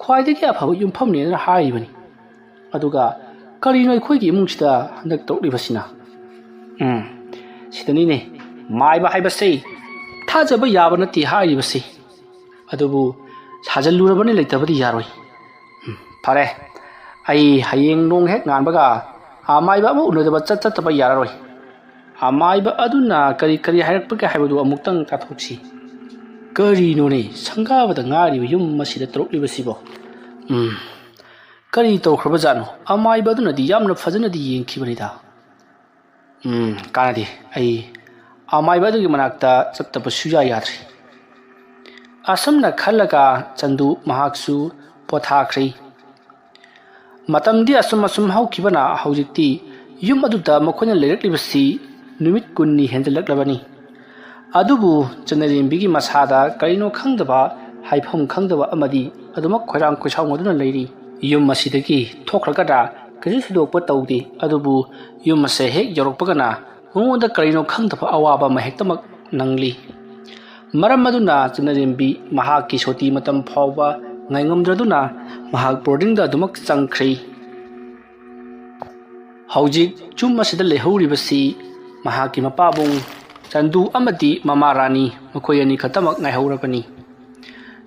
ꯈ꯭ꯋꯥꯏꯗꯒꯤ ꯑꯐꯕ ꯌꯨꯝꯐꯝꯅꯦꯅ ꯍꯥꯏꯔꯤꯕꯅꯤ꯫ ꯑꯗꯨꯒ ꯀꯔꯤꯅꯣ ꯑꯩꯈꯣꯏꯒꯤ ꯏꯃꯨꯡꯁꯤꯗ ꯍꯟꯗꯛ ꯇꯧꯔꯛꯂꯤꯕꯁꯤꯅ?" ꯎꯝ, ꯁꯤꯗꯅꯤꯅꯦ꯫ ꯃꯥꯏꯕ ꯍꯥꯏꯕꯁꯤ ꯊꯥꯖꯕ ꯌꯥꯕ ꯅꯠꯇꯦ ꯍꯥꯏꯔꯤꯕꯁꯤ꯫ ꯑꯗꯨꯕꯨ ꯁꯥꯖꯜꯂꯨꯔꯕꯅꯤ, ꯂꯩꯇꯕꯗꯤ ꯌꯥꯔꯣꯏ꯫ ꯎꯝ, ꯐꯔꯦ, ꯑꯩ ꯍꯌꯦꯡ ꯅꯣꯡ ꯍꯦꯛ ꯉꯥꯟꯕꯒ ꯑꯃꯥꯏꯕ ꯑꯃ ꯎꯅꯗꯕ ꯆꯠ ꯆꯠꯇꯕ ꯌꯥꯔꯔꯣꯏ꯫ ꯑꯃꯥꯏꯕ ꯑꯗꯨꯅ ꯀꯔꯤ ꯀꯔꯤ ꯍꯥꯏꯔꯛꯄꯒꯦ ꯍꯥꯏꯕꯗꯨ ꯑꯃꯨꯛꯇꯪ ꯇꯥꯊꯣꯛꯁꯤ꯫ ꯀꯔꯤꯅꯣꯅꯦ, ꯁꯪꯒꯥꯕꯗ ꯉꯥꯏꯔꯤꯕ ꯌꯨꯝ ꯑꯁꯤꯗ ꯇꯧꯔꯛꯂꯤꯕꯁꯤꯕꯣ? ꯎꯝ, ꯀꯔꯤ ꯇꯧꯈ꯭ꯔꯕꯖꯥꯠꯅꯣ? ꯑꯃꯥꯏꯕ ꯑꯗꯨꯅꯗꯤ ꯌꯥꯝꯅ ꯐꯖꯅꯗꯤ ꯌꯦꯡꯈꯤꯕꯅꯤꯗ꯫ ꯎꯝ, ꯀꯥꯟꯅꯗꯦ꯫ ꯑꯩ ꯑꯃꯥꯏꯕ ꯑꯗꯨꯒꯤ ꯃꯅꯥꯛꯇ ꯆꯠꯇꯕ ꯁꯨꯌꯥ ꯌꯥꯗ꯭ꯔꯦ꯫ ꯑꯁꯨꯝꯅ ꯈꯜꯂꯒ ꯆꯟꯗꯨ ꯃꯍꯥꯛꯁꯨ ꯄꯣꯊꯥꯈ꯭ꯔꯦ꯫ ꯃꯇꯝꯗꯤ ꯑꯁꯨꯝ ꯑꯁꯨꯝ ꯍꯧꯈꯤꯕꯅ ꯍꯧꯖꯤꯛꯇꯤ ꯌꯨꯝ ꯑꯗꯨꯗ ꯃꯈꯣꯏꯅ ꯂꯩꯔꯛꯂꯤꯕꯁꯤ ꯅꯨꯃꯤꯠ ꯀꯨꯟꯅꯤ ꯍꯦꯟꯖꯜꯂꯛꯂꯕꯅꯤ꯫ ꯑꯗꯨꯕꯨ ꯆꯟꯅꯔꯦꯝꯕꯤꯒꯤ ꯃꯁꯥꯗ ꯀꯔꯤꯅꯣ ꯈꯪꯗꯕ, ꯍꯥꯏꯐꯝ ꯈꯪꯗꯕ ꯑꯃꯗꯤ ꯑꯗꯨꯃꯛ ꯈꯣꯏꯔꯥꯡ ꯈꯣꯏꯁꯥꯎꯅꯗꯨꯅ ꯂꯩꯔꯤ꯫ ꯌꯨꯝ ꯑꯁꯤꯗꯒꯤ ꯊꯣꯛꯈ꯭ꯔꯒꯗ꯭ꯔꯥ ꯀꯩꯁꯨ ꯊꯣꯏꯗꯣꯛꯄ ꯇꯧꯗꯦ, ꯑꯗꯨꯕꯨ ꯌꯨꯝ ꯑꯁꯦ ꯍꯦꯛ ꯌꯧꯔꯛꯄꯒꯅ ꯃꯉꯣꯟꯗ ꯀꯔꯤꯅꯣ ꯈꯪꯗꯕ ꯑꯋꯥꯕ ꯑꯃ ꯍꯦꯛꯇꯃꯛ ꯅꯪꯂꯤ꯫ ꯃꯔꯝ ꯑꯗꯨꯅ ꯆꯟꯅꯔꯦꯝꯕꯤ ꯃꯍꯥꯛꯀꯤ ꯁꯣꯇꯤ ꯃꯇꯝ ꯐꯥꯎꯕ ꯉꯥꯏꯉꯝꯗ꯭ꯔꯗꯨꯅ ꯃꯍꯥꯛ ꯕꯣꯔꯗꯤꯡꯗ ꯑꯗꯨꯃꯛ ꯆꯪꯈ꯭ꯔꯦ꯫ ꯍꯧꯖꯤꯛ ꯌꯨꯝ ꯑꯁꯤꯗ ꯂꯩꯍꯧꯔꯤꯕꯁꯤ ꯃꯍꯥꯛꯀꯤ ꯃꯄꯥꯕꯨꯡ ꯆꯟꯗꯨ ꯑꯃꯗꯤ ꯃꯃꯥ ꯔꯥꯅꯤ, ꯃꯈꯣꯏ ꯑꯅꯤ ꯈꯛꯇꯃꯛ ꯉꯥꯏꯍꯧꯔꯕꯅꯤ꯫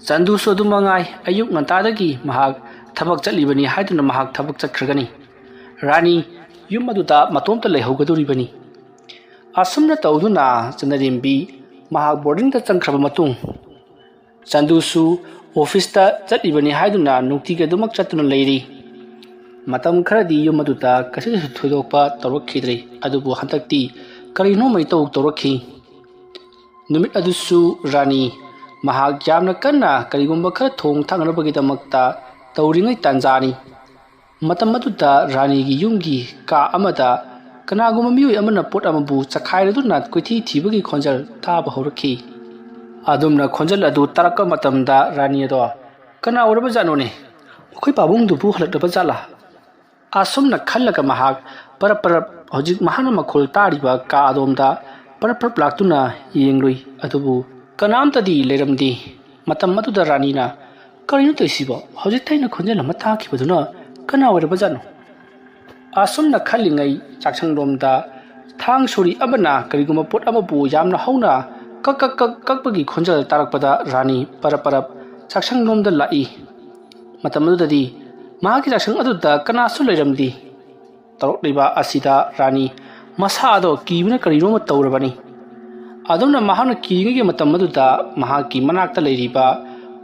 ꯆꯟꯗꯨꯁꯨ ꯑꯗꯨꯝ ꯃꯉꯥꯏ, ꯑꯌꯨꯛ ꯉꯟꯇꯥꯗꯒꯤ ꯃꯍꯥꯛ ꯊꯕꯛ ꯆꯠꯂꯤꯕꯅꯤ ꯍꯥꯏꯗꯨꯅ ꯃꯍꯥꯛ ꯊꯕꯛ ꯆꯠꯈ꯭ꯔꯒꯅꯤ꯫ ꯔꯥꯅꯤ ꯌꯨꯝ ꯑꯗꯨꯗ ꯃꯇꯣꯝꯇ ꯂꯩꯍꯧꯒꯗꯧꯔꯤꯕꯅꯤ꯫ ꯑꯁꯨꯝꯅ ꯇꯧꯗꯨꯅ ꯆꯟꯅꯔꯦꯝꯕꯤ ꯃꯍꯥꯛ ꯕꯣꯔꯗꯤꯡꯗ ꯆꯪꯈ꯭ꯔꯕ ꯃꯇꯨꯡ, ꯆꯟꯗꯨꯁꯨ ꯑꯣꯐꯤꯁꯇ ꯆꯠꯂꯤꯕꯅꯤ ꯍꯥꯏꯗꯨꯅ ꯅꯨꯡꯇꯤꯒꯤ ꯑꯗꯨꯃꯛ ꯆꯠꯇꯨꯅ ꯂꯩꯔꯤ꯫ ꯃꯇꯝ ꯈꯔꯗꯤ ꯌꯨꯝ ꯑꯗꯨꯗ ꯀꯩꯁꯨ ꯊꯣꯏꯗꯣꯛꯄ ꯇꯧꯔꯛꯈꯤꯗ꯭ꯔꯦ, ꯑꯗꯨꯕꯨ ꯍꯟꯗꯛꯇꯤ ꯀꯔꯤꯅꯣꯃ ꯏꯇꯧ ꯇꯧꯔꯛꯈꯤ꯫ ꯅꯨꯃꯤꯠ ꯑꯗꯨꯁꯨ ꯔꯥꯅꯤ ꯃꯍꯥꯛ ꯌꯥꯝꯅ ꯀꯟꯅ ꯀꯔꯤꯒꯨꯝꯕ ꯈꯔ ꯊꯣꯡ ꯊꯥꯛꯅꯕꯒꯤꯗꯃꯛꯇ ꯇꯧꯔꯤꯉꯩ ꯇꯥꯟꯖꯥꯅꯤ꯫ ꯃꯇꯝ ꯑꯗꯨꯗ ꯔꯥꯅꯤꯒꯤ ꯌꯨꯝꯒꯤ ꯀꯥ ꯑꯃꯗ ꯀꯅꯥꯒꯨꯝꯕ ꯃꯤꯑꯣꯏ ꯑꯃꯅ ꯄꯣꯠ ꯑꯃꯕꯨ ꯆꯈꯥꯏꯔꯗꯨꯅ ꯀꯣꯏꯊꯤ ꯊꯤꯕꯒꯤ ꯈꯣꯟꯖꯦꯜ ꯇꯥꯕ ꯍꯧꯔꯛꯈꯤ꯫ ꯑꯗꯨꯝꯅ ꯈꯣꯟꯖꯦꯜ ꯑꯗꯨ ꯇꯥꯔꯛꯄ ꯃꯇꯝꯗ ꯔꯥꯅꯤ ꯑꯗꯣ, "ꯀꯅꯥ ꯑꯣꯏꯔꯕ ꯖꯥꯠꯅꯣꯅꯦ? ꯃꯈꯣꯏ ꯄꯥꯕꯨꯡꯗꯨꯕꯨ ꯍꯜꯂꯛꯂꯕ ꯖꯥꯠꯂꯥ?" ꯑꯁꯨꯝꯅ ꯈꯜꯂꯒ ꯃꯍꯥꯛ ꯄꯔꯞ ꯄꯔꯞ, ꯍꯧꯖꯤꯛ ꯃꯍꯥꯛꯅ ꯃꯈꯣꯜ ꯇꯥꯔꯤꯕ ꯀꯥ ꯑꯗꯣꯝꯗ ꯄꯔꯞ ꯄꯔꯞ ꯂꯥꯛꯇꯨꯅ ꯌꯦꯡꯂꯨꯏ, ꯑꯗꯨꯕꯨ ꯀꯅꯥꯝꯇꯗꯤ ꯂꯩꯔꯝꯗꯦ꯫ ꯃꯇꯝ ꯑꯗꯨꯗ ꯔꯥꯅꯤꯅ, "ꯀꯔꯤꯅꯣ ꯇꯧꯔꯤꯁꯤꯕꯣ? ꯍꯧꯖꯤꯛꯇ ꯑꯩꯅ ꯈꯣꯟꯖꯦꯜ ꯑꯃ ꯇꯥꯈꯤꯕꯗꯨꯅ ꯀꯅꯥ ꯑꯣꯏꯔꯕꯖꯥꯠꯅꯣ?" ꯑꯁꯨꯝꯅ ꯈꯜꯂꯤꯉꯩ ꯆꯥꯛꯁꯪꯂꯣꯝꯗ ꯊꯥꯡ ꯁꯣꯔꯤ ꯑꯃꯅ ꯀꯔꯤꯒꯨꯝꯕ ꯄꯣꯠ ꯑꯃꯕꯨ ꯌꯥꯝꯅ ꯍꯧꯅ ꯀꯛ ꯀꯛ ꯀꯛ ꯀꯛꯄꯒꯤ ꯈꯣꯟꯖꯦꯜ ꯇꯥꯔꯛꯄꯗ ꯔꯥꯅꯤ ꯄꯔꯞ ꯄꯔꯞ ꯆꯥꯛꯁꯪꯂꯣꯝꯗ ꯂꯥꯛꯏ꯫ ꯃꯇꯝ ꯑꯗꯨꯗꯗꯤ ꯃꯍꯥꯛꯀꯤ ꯆꯥꯛꯁꯪ ꯑꯗꯨꯗ ꯀꯅꯥꯁꯨ ꯂꯩꯔꯝꯗꯦ꯫ ꯇꯧꯔꯛꯂꯤꯕ ꯑꯁꯤꯗ ꯔꯥꯅꯤ ꯃꯁꯥꯗꯣ ꯀꯤꯕꯅ ꯀꯔꯤꯅꯣꯃ ꯇꯧꯔꯕꯅꯤ꯫ ꯑꯗꯨꯝꯅ ꯃꯍꯥꯛꯅ ꯀꯤꯔꯤꯉꯩꯒꯤ ꯃꯇꯝ ꯑꯗꯨꯗ ꯃꯍꯥꯛꯀꯤ ꯃꯅꯥꯛꯇ ꯂꯩꯔꯤꯕ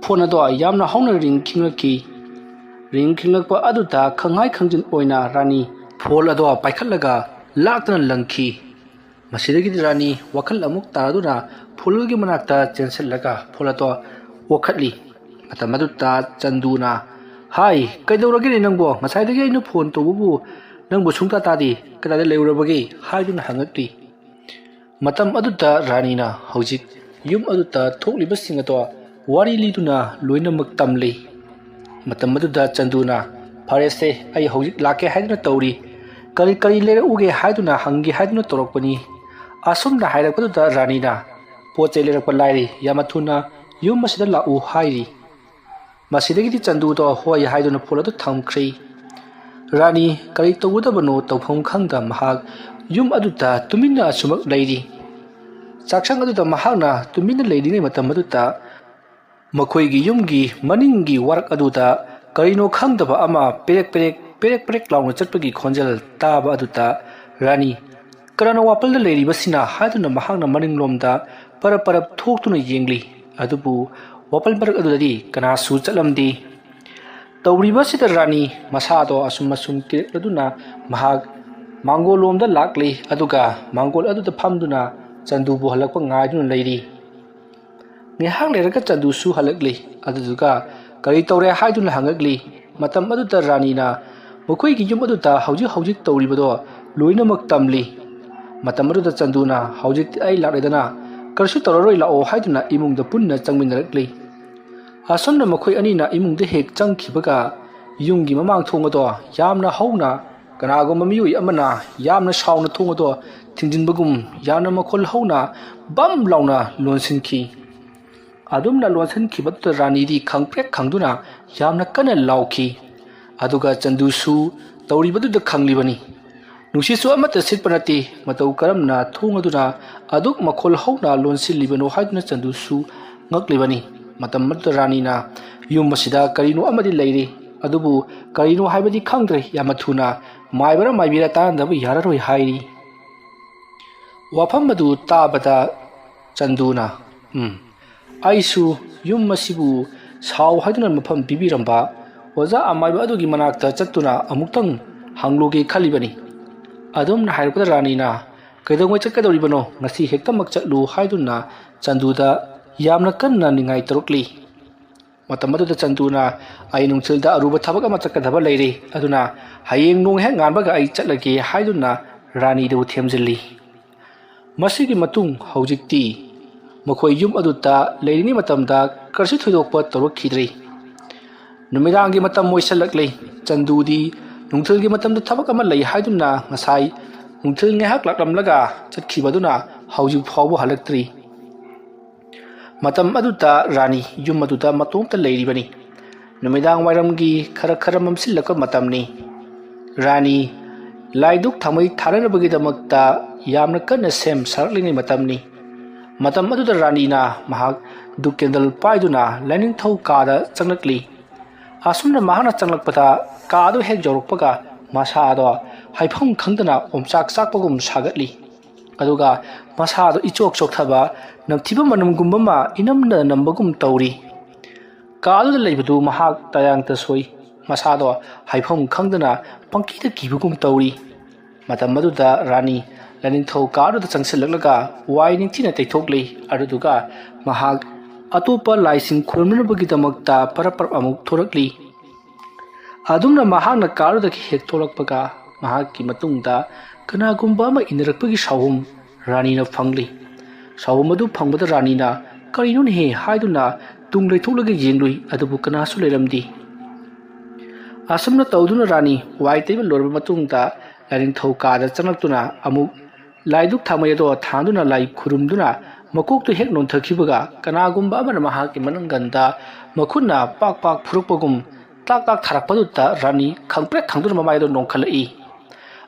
ꯐꯣꯟ ꯑꯗꯣ ꯌꯥꯝꯅ ꯍꯧꯅ ꯔꯤꯡ ꯈꯤꯡꯂꯛꯈꯤ꯫ ꯔꯤꯡ ꯈꯤꯡꯂꯛꯄ ꯑꯗꯨꯗ ꯈꯪꯍꯥꯏ ꯈꯪꯖꯤꯟ ꯑꯣꯏꯅ ꯔꯥꯅꯤ ꯐꯣꯟ ꯑꯗꯣ ꯄꯥꯏꯈꯠꯂꯒ ꯂꯥꯛꯇꯅ ꯂꯪꯈꯤ꯫ ꯃꯁꯤꯗꯒꯤꯗꯤ ꯔꯥꯅꯤ ꯋꯥꯈꯜ ꯑꯃꯨꯛ ꯇꯥꯔꯗꯨꯅ ꯐꯣꯟꯒꯤ ꯃꯅꯥꯛꯇ ꯆꯦꯟꯁꯤꯜꯂꯒ ꯐꯣꯟ ꯑꯗꯣ ꯑꯣꯈꯠꯂꯤ꯫ ꯃꯇꯝ ꯑꯗꯨꯗ ꯆꯟꯗꯨꯅ, "ꯍꯥꯏ, ꯀꯩꯗꯧꯔꯒꯦꯅꯦ ꯅꯪꯕꯣ? ꯉꯁꯥꯏꯗꯒꯤ ꯑꯩꯅ ꯐꯣꯟ ꯇꯧꯕꯕꯨ ꯅꯪꯕꯨ ꯁꯨꯡꯇꯥ ꯇꯥꯗꯦ꯫ ꯀꯗꯥꯏꯗ ꯂꯩꯔꯨꯔꯕꯒꯦ?" ꯍꯥꯏꯗꯨꯅ ꯍꯪꯉꯛꯂꯤ꯫ ꯃꯇꯝ ꯑꯗꯨꯗ ꯔꯥꯅꯤꯅ ꯍꯧꯖꯤꯛ ꯌꯨꯝ ꯑꯗꯨꯗ ꯊꯣꯛꯂꯤꯕꯁꯤꯡ ꯑꯗꯣ ꯋꯥꯔꯤ ꯂꯤꯗꯨꯅ ꯂꯣꯏꯅꯃꯛ ꯇꯝꯂꯤ꯫ ꯃꯇꯝ ꯑꯗꯨꯗ ꯆꯟꯗꯨꯅ, "ꯐꯔꯦꯁꯦ, ꯑꯩ ꯍꯧꯖꯤꯛ ꯂꯥꯛꯀꯦ ꯍꯥꯏꯗꯨꯅ ꯇꯧꯔꯤ꯫ ꯀꯔꯤ ꯀꯔꯤ ꯂꯩꯔꯛꯎꯒꯦ ꯍꯥꯏꯗꯨꯅ ꯍꯪꯒꯦ ꯍꯥꯏꯗꯨꯅ ꯇꯧꯔꯛꯄꯅꯤ"꯫ ꯑꯁꯨꯝꯅ ꯍꯥꯏꯔꯛꯄꯗꯨꯗ ꯔꯥꯅꯤꯅ, "ꯄꯣꯠ ꯆꯩ ꯂꯩꯔꯛꯄ ꯂꯥꯏꯔꯤ, ꯌꯥꯝꯅ ꯊꯨꯅ ꯌꯨꯝ ꯑꯁꯤꯗ ꯂꯥꯛꯎ" ꯍꯥꯏꯔꯤ꯫ ꯃꯁꯤꯗꯒꯤꯗꯤ ꯆꯟꯗꯨꯗꯣ ꯍꯣꯏ ꯍꯥꯏꯗꯨꯅ ꯐꯣꯟ ꯑꯗꯨ ꯊꯝꯈ꯭ꯔꯦ꯫ ꯔꯥꯅꯤ ꯀꯔꯤ ꯇꯧꯒꯗꯕꯅꯣ ꯇꯧꯐꯝ ꯈꯪꯗ ꯃꯍꯥꯛ ꯌꯨꯝ ꯑꯗꯨꯗ ꯇꯨꯃꯤꯟꯅ ꯑꯁꯨꯃꯛ ꯂꯩꯔꯤ꯫ ꯆꯥꯛꯁꯪ ꯑꯗꯨꯗ ꯃꯍꯥꯛꯅ ꯇꯨꯃꯤꯟꯅ ꯂꯩꯔꯤꯉꯩ ꯃꯇꯝ ꯑꯗꯨꯗ ꯃꯈꯣꯏꯒꯤ ꯌꯨꯝꯒꯤ ꯃꯅꯤꯡꯒꯤ ꯋꯥꯔꯛ ꯑꯗꯨꯗ ꯀꯔꯤꯅꯣ ꯈꯪꯗꯕ ꯑꯃ ꯄꯦꯔꯦꯛ ꯄꯦꯔꯦꯛ, ꯄꯦꯔꯦꯛ ꯄꯦꯔꯦꯛ ꯂꯥꯎꯅ ꯆꯠꯄꯒꯤ ꯈꯣꯟꯖꯦꯜ ꯇꯥꯕ ꯑꯗꯨꯗ ꯔꯥꯅꯤ "ꯀꯅꯥꯅꯣ ꯋꯥꯄꯜꯗ ꯂꯩꯔꯤꯕꯁꯤꯅ?" ꯍꯥꯏꯗꯨꯅ ꯃꯍꯥꯛꯅ ꯃꯅꯤꯡꯂꯣꯝꯗ ꯄꯔꯞ ꯄꯔꯞ ꯊꯣꯛꯇꯨꯅ ꯌꯦꯡꯂꯤ꯫ ꯑꯗꯨꯕꯨ ꯋꯥꯄꯜ ꯃꯔꯛ ꯑꯗꯨꯗꯗꯤ ꯀꯅꯥꯁꯨ ꯆꯠꯂꯝꯗꯦ꯫ ꯇꯧꯔꯤꯕꯁꯤꯗ ꯔꯥꯅꯤ ꯃꯁꯥꯗꯣ ꯑꯁꯨꯝ ꯑꯁꯨꯝ ꯀꯤꯔꯛꯂꯗꯨꯅ ꯃꯍꯥꯛ ꯃꯥꯡꯒꯣꯜ ꯂꯣꯝꯗ ꯂꯥꯛꯂꯤ, ꯑꯗꯨꯒ ꯃꯥꯡꯒꯣꯜ ꯑꯗꯨꯗ ꯐꯝꯗꯨꯅ ꯆꯟꯗꯨꯕꯨ ꯍꯜꯂꯛꯄ ꯉꯥꯏꯗꯨꯅ ꯂꯩꯔꯤ꯫ ꯉꯥꯏꯍꯥꯛ ꯂꯩꯔꯒ ꯆꯟꯗꯨꯁꯨ ꯍꯜꯂꯛꯂꯤ, ꯑꯗꯨꯗꯨꯒ "ꯀꯔꯤ ꯇꯧꯔꯦ?" ꯍꯥꯏꯗꯨꯅ ꯍꯪꯉꯛꯂꯤ꯫ ꯃꯇꯝ ꯑꯗꯨꯗ ꯔꯥꯅꯤꯅ ꯃꯈꯣꯏꯒꯤ ꯌꯨꯝ ꯑꯗꯨꯗ ꯍꯧꯖꯤꯛ ꯍꯧꯖꯤꯛ ꯇꯧꯔꯤꯕꯗꯣ ꯂꯣꯏꯅꯃꯛ ꯇꯝꯂꯤ꯫ ꯃꯇꯝ ꯑꯗꯨꯗ ꯆꯟꯗꯨꯅ, "ꯍꯧꯖꯤꯛꯇꯤ ꯑꯩ ꯂꯥꯛꯂꯦꯗꯅ, ꯀꯔꯤꯁꯨ ꯇꯧꯔꯔꯣꯏ, ꯂꯥꯛꯑꯣ" ꯍꯥꯏꯗꯨꯅ ꯏꯃꯨꯡꯗ ꯄꯨꯟꯅ ꯆꯪꯃꯤꯟꯅꯔꯛꯂꯤ꯫ ꯑꯁꯨꯝꯅ ꯃꯈꯣꯏ ꯑꯅꯤꯅ ꯏꯃꯨꯡꯗ ꯍꯦꯛ ꯆꯪꯈꯤꯕꯒ ꯌꯨꯝꯒꯤ ꯃꯃꯥꯡ ꯊꯣꯡ ꯑꯗꯣ ꯌꯥꯝꯅ ꯍꯧꯅ ꯀꯅꯥꯒꯨꯝꯕ ꯃꯤꯑꯣꯏ ꯑꯃꯅ ꯌꯥꯝꯅ ꯁꯥꯎꯅ ꯊꯣꯡ ꯑꯗꯣ ꯊꯤꯡꯖꯤꯟꯕꯒꯨꯝ ꯌꯥꯝꯅ ꯃꯈꯣꯜ ꯍꯧꯅ ꯕꯝ ꯂꯥꯎꯅ ꯂꯣꯟꯁꯤꯟꯈꯤ꯫ ꯑꯗꯨꯝꯅ ꯂꯣꯟꯁꯤꯟꯈꯤꯕꯗꯨꯗ ꯔꯥꯅꯤꯗꯤ ꯈꯪꯄ꯭ꯔꯦꯛ ꯈꯪꯗꯨꯅ ꯌꯥꯝꯅ ꯀꯟꯅ ꯂꯥꯎꯈꯤ꯫ ꯑꯗꯨꯒ ꯆꯟꯗꯨꯁꯨ ꯇꯧꯔꯤꯕꯗꯨꯗ ꯈꯪꯂꯤꯕꯅꯤ꯫ ꯅꯨꯡꯁꯤꯠꯁꯨ ꯑꯃꯠꯇ ꯁꯤꯠꯄ ꯅꯠꯇꯦ꯫ ꯃꯇꯧ ꯀꯔꯝꯅ ꯊꯣꯡ ꯑꯗꯨꯅ ꯑꯗꯨꯛ ꯃꯈꯣꯜ ꯍꯧꯅ ꯂꯣꯟꯁꯤꯜꯂꯤꯕꯅꯣ ꯍꯥꯏꯗꯨꯅ ꯆꯟꯗꯨꯁꯨ ꯉꯛꯂꯤꯕꯅꯤ꯫ ꯃꯇꯝ ꯑꯗꯨꯗ ꯔꯥꯅꯤꯅ, "ꯌꯨꯝ ꯑꯁꯤꯗ ꯀꯔꯤꯅꯣ ꯑꯃꯗꯤ ꯂꯩꯔꯤ, ꯑꯗꯨꯕꯨ ꯀꯔꯤꯅꯣ ꯍꯥꯏꯕꯗꯤ ꯈꯪꯗ꯭ꯔꯦ꯫ ꯌꯥꯝꯅ ꯊꯨꯅ ꯃꯥꯏꯕꯔ ꯃꯥꯏꯕꯤꯔ ꯇꯥꯟꯅꯗꯕ ꯌꯥꯔꯔꯣꯏ" ꯍꯥꯏꯔꯤ꯫ ꯋꯥꯐꯝ ꯑꯗꯨ ꯇꯥꯕꯗ ꯆꯟꯗꯨꯅ, "ꯎꯝ, ꯑꯩꯁꯨ ꯌꯨꯝ ꯑꯁꯤꯕꯨ ꯁꯥꯎ ꯍꯥꯏꯗꯨꯅ ꯃꯐꯝ ꯄꯤꯕꯤꯔꯝꯕ ꯑꯣꯖꯥ ꯑꯃꯥꯏꯕ ꯑꯗꯨꯒꯤ ꯃꯅꯥꯛꯇ ꯆꯠꯇꯨꯅ ꯑꯃꯨꯛꯇꯪ ꯍꯪꯂꯨꯒꯦ ꯈꯜꯂꯤꯕꯅꯤ꯫ ꯑꯗꯨꯝꯅ ꯍꯥꯏꯔꯛꯄꯗ ꯔꯥꯅꯤꯅ, "ꯀꯩꯗꯧꯉꯩ ꯆꯠꯀꯗꯧꯔꯤꯕꯅꯣ? ꯉꯁꯤ ꯍꯦꯛꯇꯃꯛ ꯆꯠꯂꯨ" ꯍꯥꯏꯗꯨꯅ ꯆꯟꯗꯨꯗ ꯌꯥꯝꯅ ꯀꯟꯅ ꯅꯤꯡꯉꯥꯏ ꯇꯧꯔꯛꯂꯤ꯫ ꯃꯇꯝ ꯑꯗꯨꯗ ꯆꯟꯗꯨꯅ, "ꯑꯩ ꯅꯨꯡꯊꯤꯜꯗ ꯑꯔꯨꯕ ꯊꯕꯛ ꯑꯃ ꯆꯠꯀꯗꯕ ꯂꯩꯔꯦ, ꯑꯗꯨꯅ ꯍꯌꯦꯡ ꯅꯣꯡ ꯍꯦꯛ ꯉꯥꯟꯕꯒ ꯑꯩ ꯆꯠꯂꯒꯦ" ꯍꯥꯏꯗꯨꯅ ꯔꯥꯅꯤꯗꯕꯨ ꯊꯦꯝꯖꯤꯜꯂꯤ꯫ ꯃꯁꯤꯒꯤ ꯃꯇꯨꯡ ꯍꯧꯖꯤꯛꯇꯤ ꯃꯈꯣꯏ ꯌꯨꯝ ꯑꯗꯨꯗ ꯂꯩꯔꯤꯉꯩ ꯃꯇꯝꯗ ꯀꯔꯤꯁꯨ ꯊꯣꯏꯗꯣꯛꯄ ꯇꯧꯔꯛꯈꯤꯗ꯭ꯔꯦ꯫ ꯅꯨꯃꯤꯗꯥꯡꯒꯤ ꯃꯇꯝ ꯑꯣꯏꯁꯜꯂꯛꯂꯦ꯫ ꯆꯟꯗꯨꯗꯤ ꯅꯨꯡꯊꯤꯜꯒꯤ ꯃꯇꯝꯗ ꯊꯕꯛ ꯑꯃ ꯂꯩ ꯍꯥꯏꯗꯨꯅ ꯉꯁꯥꯏ ꯅꯨꯡꯊꯤꯜ ꯉꯥꯏꯍꯥꯛ ꯂꯥꯛꯂꯝꯂꯒ ꯆꯠꯈꯤꯕꯗꯨꯅ ꯍꯧꯖꯤꯛ ꯐꯥꯎꯕ ꯍꯜꯂꯛꯇ꯭ꯔꯤ꯫ ꯃꯇꯝ ꯑꯗꯨꯗ ꯔꯥꯅꯤ ꯌꯨꯝ ꯑꯗꯨꯗ ꯃꯇꯣꯝꯇ ꯂꯩꯔꯤꯕꯅꯤ꯫ ꯅꯨꯃꯤꯗꯥꯡ ꯋꯥꯏꯔꯝꯒꯤ ꯈꯔ ꯈꯔ ꯃꯝꯁꯤꯜꯂꯛꯄ ꯃꯇꯝꯅꯤ꯫ ꯔꯥꯅꯤ ꯂꯥꯏꯗꯨꯛ ꯊꯥꯃꯩ ꯊꯥꯅꯅꯕꯒꯤꯗꯃꯛꯇ ꯌꯥꯝꯅ ꯀꯟꯅ ꯁꯦꯝ ꯁꯥꯔꯛꯂꯤꯉꯩ ꯃꯇꯝꯅꯤ꯫ ꯃꯇꯝ ꯑꯗꯨꯗ ꯔꯥꯅꯤꯅ ꯃꯍꯥꯛ ꯙꯨꯞ ꯀꯦꯟꯗꯜ ꯄꯥꯏꯗꯨꯅ ꯂꯥꯏꯅꯤꯡꯊꯧ ꯀꯥꯗ ꯆꯪꯂꯛꯂꯤ꯫ ꯑꯁꯨꯝꯅ ꯃꯍꯥꯛꯅ ꯆꯪꯂꯛꯄꯗ ꯀꯥ ꯑꯗꯨ ꯍꯦꯛ ꯌꯧꯔꯛꯄꯒ ꯃꯁꯥꯗꯣ ꯍꯥꯏꯐꯝ ꯈꯪꯗꯅ ꯑꯣꯝꯆꯥꯛ ꯆꯥꯛꯄꯒꯨꯝ ꯁꯥꯒꯠꯂꯤ꯫ ꯑꯗꯨꯒ ꯃꯁꯥꯗꯣ ꯏꯆꯣꯛ ꯆꯣꯛꯊꯕ, ꯅꯝꯊꯤꯕ ꯃꯅꯝꯒꯨꯝꯕ ꯑꯃ ꯏꯅꯝꯅ ꯅꯝꯕꯒꯨꯝ ꯇꯧꯔꯤ꯫ ꯀꯥ ꯑꯗꯨꯗ ꯂꯩꯕꯗꯨ ꯃꯍꯥꯛ ꯇꯌꯥꯡꯇ ꯁꯣꯏ꯫ ꯃꯁꯥꯗꯣ ꯍꯥꯏꯐꯝ ꯈꯪꯗꯅ ꯄꯪꯀꯤꯗ ꯀꯤꯕꯒꯨꯝ ꯇꯧꯔꯤ꯫ ꯃꯇꯝ ꯑꯗꯨꯗ ꯔꯥꯅꯤ ꯂꯥꯏꯅꯤꯡꯊꯧ ꯀꯥ ꯑꯗꯨꯗ ꯆꯪꯁꯤꯜꯂꯛꯂꯒ ꯋꯥꯏ ꯅꯤꯡꯊꯤꯅ ꯇꯩꯊꯣꯛꯂꯤ꯫ ꯑꯗꯨꯗꯨꯒ ꯃꯍꯥꯛ ꯑꯇꯣꯞꯄ ꯂꯥꯏꯁꯤꯡ ꯈꯨꯔꯨꯝꯅꯅꯕꯒꯤꯗꯃꯛꯇ ꯄꯔꯞ ꯄꯔꯞ ꯑꯃꯨꯛ ꯊꯣꯔꯛꯂꯤ꯫ ꯑꯗꯨꯝꯅ ꯃꯍꯥꯛꯅ ꯀꯥ ꯑꯗꯨꯗꯒꯤ ꯍꯦꯛ ꯊꯣꯛꯂꯛꯄꯒ ꯃꯍꯥꯛꯀꯤ ꯃꯇꯨꯡꯗ ꯀꯅꯥꯒꯨꯝꯕ ꯑꯃ ꯏꯟꯅꯔꯛꯄꯒꯤ ꯁꯥꯎꯍꯨꯝ ꯔꯥꯅꯤꯅ ꯐꯪꯂꯤ꯫ ꯁꯥꯎꯍꯨꯝ ꯑꯗꯨ ꯐꯪꯕꯗ ꯔꯥꯅꯤꯅ, "ꯀꯔꯤꯅꯣꯅꯦꯍꯦ?" ꯍꯥꯏꯗꯨꯅ ꯇꯨꯡ ꯂꯩꯊꯣꯛꯂꯒ ꯌꯦꯡꯂꯨꯏ, ꯑꯗꯨꯕꯨ ꯀꯅꯥꯁꯨ ꯂꯩꯔꯝꯗꯦ꯫ ꯑꯁꯨꯝꯅ ꯇꯧꯗꯨꯅ ꯔꯥꯅꯤ ꯋꯥꯏ ꯇꯩꯕ ꯂꯣꯏꯔꯕ ꯃꯇꯨꯡꯗ ꯂꯥꯏꯅꯤꯡꯊꯧ ꯀꯥꯗ ꯆꯪꯂꯛꯇꯨꯅ ꯑꯃꯨꯛ ꯂꯥꯏꯗꯨꯛ ꯊꯥꯃꯩ ꯑꯗꯣ ꯊꯥꯟꯗꯨꯅ ꯂꯥꯏ ꯈꯨꯔꯨꯝꯗꯨꯅ ꯃꯀꯣꯛꯇꯨ ꯍꯦꯛ ꯅꯣꯟꯊꯈꯤꯕꯒ ꯀꯅꯥꯒꯨꯝꯕ ꯑꯃꯅ ꯃꯍꯥꯛꯀꯤ ꯃꯅꯪꯒꯟꯗ ꯃꯈꯨꯠꯅ ꯄꯥꯛ ꯄꯥꯛ ꯐꯨꯔꯛꯄꯒꯨꯝ ꯇꯥꯛ ꯇꯥꯛ ꯊꯥꯔꯛꯄꯗꯨꯗ ꯔꯥꯅꯤ ꯈꯪꯄ꯭ꯔꯦꯛ ꯈꯪꯗꯨꯅ ꯃꯃꯥꯏꯗꯣ ꯅꯣꯡꯈꯠꯂꯛꯏ꯫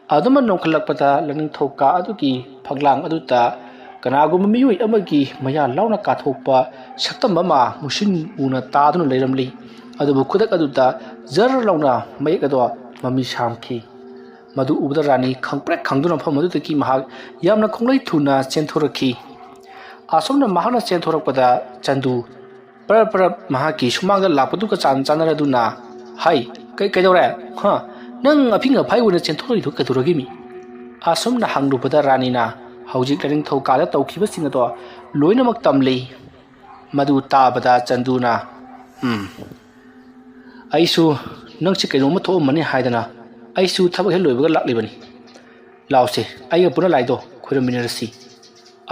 ꯑꯗꯨꯃ ꯅꯣꯡꯈꯠꯂꯛꯄꯗ ꯂꯥꯏꯅꯤꯡꯊꯧ ꯀꯥ ꯑꯗꯨꯒꯤ ꯐꯛꯂꯥꯡ ꯑꯗꯨꯗ ꯀꯅꯥꯒꯨꯝꯕ ꯃꯤꯑꯣꯏ ꯑꯃꯒꯤ ꯃꯌꯥ ꯂꯥꯎꯅ ꯀꯥꯊꯣꯛꯄ ꯁꯛꯇꯝ ꯑꯃ ꯃꯨꯁꯤꯟ ꯃꯨꯅ ꯇꯥꯗꯨꯅ ꯂꯩꯔꯝꯂꯤ꯫ ꯑꯗꯨꯕꯨ ꯈꯨꯗꯛ ꯑꯗꯨꯗ ꯖꯔ ꯂꯥꯎꯅ ꯃꯌꯦꯛ ꯑꯗꯣ ꯃꯃꯤ ꯁꯥꯝꯈꯤ꯫ ꯃꯗꯨ ꯎꯕꯗ ꯔꯥꯅꯤ ꯈꯪꯄ꯭ꯔꯦꯛ ꯈꯪꯗꯨꯅ ꯃꯐꯝ ꯑꯗꯨꯗꯒꯤ ꯃꯍꯥꯛ ꯌꯥꯝꯅ ꯈꯣꯡꯂꯩ ꯊꯨꯅ ꯆꯦꯟꯊꯣꯔꯛꯈꯤ꯫ ꯑꯁꯨꯝꯅ ꯃꯍꯥꯛꯅ ꯆꯦꯟꯊꯣꯔꯛꯄꯗ ꯆꯟꯗꯨ ꯄꯔꯞ ꯄꯔꯞ ꯃꯍꯥꯛꯀꯤ ꯁꯨꯃꯥꯡꯗ ꯂꯥꯛꯄꯗꯨꯒ ꯆꯥꯟ ꯆꯥꯟꯅꯔꯗꯨꯅ, "ꯍꯥꯏ, ꯀꯩ, ꯀꯩꯗꯧꯔꯦ? ꯍꯥ? ꯅꯪ ꯑꯐꯤꯡ ꯑꯐꯥꯏ ꯑꯣꯏꯅ ꯆꯦꯟꯊꯣꯔꯛꯏꯗꯨ ꯀꯩꯗꯧꯔꯒꯦ ꯃꯤ?" ꯑꯁꯨꯝꯅ ꯍꯪꯂꯨꯕꯗ ꯔꯥꯅꯤꯅ ꯍꯧꯖꯤꯛ ꯂꯥꯏꯅꯤꯡꯊꯧ ꯀꯥꯗ ꯇꯧꯈꯤꯕꯁꯤꯡ ꯑꯗꯣ ꯂꯣꯏꯅꯃꯛ ꯇꯝꯂꯤ꯫ ꯃꯗꯨ ꯇꯥꯕꯗ ꯆꯟꯗꯨꯅ, "ꯎꯝ, ꯑꯩꯁꯨ ꯅꯪꯁꯤ ꯀꯩꯅꯣꯝꯃ ꯊꯣꯛꯑꯝꯃꯅꯤ ꯍꯥꯏꯗꯅ ꯑꯩꯁꯨ ꯊꯕꯛ ꯍꯦꯛ ꯂꯣꯏꯕꯒ ꯂꯥꯛꯂꯤꯕꯅꯤ꯫ ꯂꯥꯎꯁꯦ, ꯑꯩꯒ ꯄꯨꯟꯅ ꯂꯥꯏꯗꯣ ꯈꯣꯏꯔꯝꯃꯤꯟꯅꯔꯁꯤ꯫"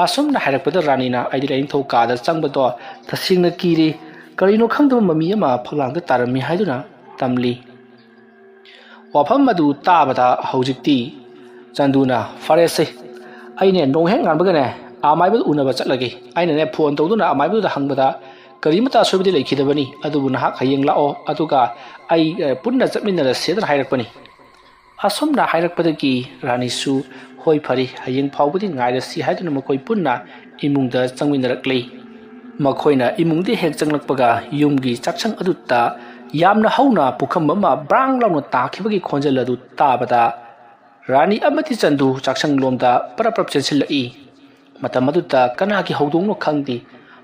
ꯑꯁꯨꯝꯅ ꯍꯥꯏꯔꯛꯄꯗ ꯔꯥꯅꯤꯅ, "ꯑꯩꯗꯤ ꯂꯥꯏꯅꯤꯡꯊꯧ ꯀꯥꯗ ꯆꯪꯕꯗꯣ ꯇꯁꯦꯡꯅ ꯀꯤꯔꯦ꯫ ꯀꯔꯤꯅꯣ ꯈꯪꯗꯕ ꯃꯃꯤ ꯑꯃ ꯐꯛꯂꯥꯡꯗ ꯇꯥꯔꯝꯃꯤ" ꯍꯥꯏꯗꯨꯅ ꯇꯝꯂꯤ꯫ ꯋꯥꯐꯝ ꯑꯗꯨ ꯇꯥꯕꯗ ꯍꯧꯖꯤꯛꯇꯤ ꯆꯟꯗꯨꯅ, "ꯐꯔꯦꯁꯦ, ꯑꯩꯅꯦ ꯅꯣꯡ ꯍꯦꯛ ꯉꯥꯟꯕꯒꯅꯦ ꯑꯃꯥꯏꯕꯗ ꯎꯅꯕ ꯆꯠꯂꯒꯦ꯫ ꯑꯩꯅꯅꯦ ꯐꯣꯟ ꯇꯧꯗꯨꯅ ꯑꯃꯥꯏꯕꯗꯨꯗ ꯍꯪꯕꯗ ꯀꯔꯤꯃꯇ ꯑꯁꯣꯏꯕꯗꯤ ꯂꯩꯈꯤꯗꯕꯅꯤ, ꯑꯗꯨꯕꯨ ꯅꯍꯥꯛ ꯍꯌꯦꯡ ꯂꯥꯛꯑꯣ, ꯑꯗꯨꯒ ꯑꯩ, ꯑ, ꯄꯨꯟꯅ ꯆꯠꯃꯤꯟꯅꯔꯁꯦꯗꯅ ꯍꯥꯏꯔꯛꯄꯅꯤ꯫" ꯑꯁꯨꯝꯅ ꯍꯥꯏꯔꯛꯄꯗꯒꯤ ꯔꯥꯅꯤꯁꯨ, "ꯍꯣꯏ, ꯐꯔꯦ, ꯍꯌꯦꯡ ꯐꯥꯎꯕꯗꯤ ꯉꯥꯏꯔꯁꯤ" ꯍꯥꯏꯗꯨꯅ ꯃꯈꯣꯏ ꯄꯨꯟꯅ ꯏꯃꯨꯡꯗ ꯆꯪꯃꯤꯟꯅꯔꯛꯂꯤ꯫ ꯃꯈꯣꯏꯅ ꯏꯃꯨꯡꯗ ꯍꯦꯛ ꯆꯪꯂꯛꯄꯒ ꯌꯨꯝꯒꯤ ꯆꯥꯛꯁꯪ ꯑꯗꯨꯗ ꯌꯥꯝꯅ ꯍꯧꯅ ꯄꯨꯈꯝ ꯑꯃ ꯕ꯭ꯔꯥꯡ ꯂꯥꯎꯅ ꯇꯥꯈꯤꯕꯒꯤ ꯈꯣꯟꯖꯦꯜ ꯑꯗꯨ ꯇꯥꯕꯗ ꯔꯥꯅꯤ ꯑꯃꯗꯤ ꯆꯟꯗꯨ ꯆꯥꯛꯁꯪ ꯂꯣꯝꯗ ꯄꯔꯞ ꯄꯔꯞ ꯆꯦꯟꯁꯤꯜꯂꯛꯏ꯫ ꯃꯇꯝ ꯑꯗꯨꯗ ꯀꯅꯥꯒꯤ ꯍꯧꯗꯣꯡꯅꯣ ꯈꯪꯗꯦ,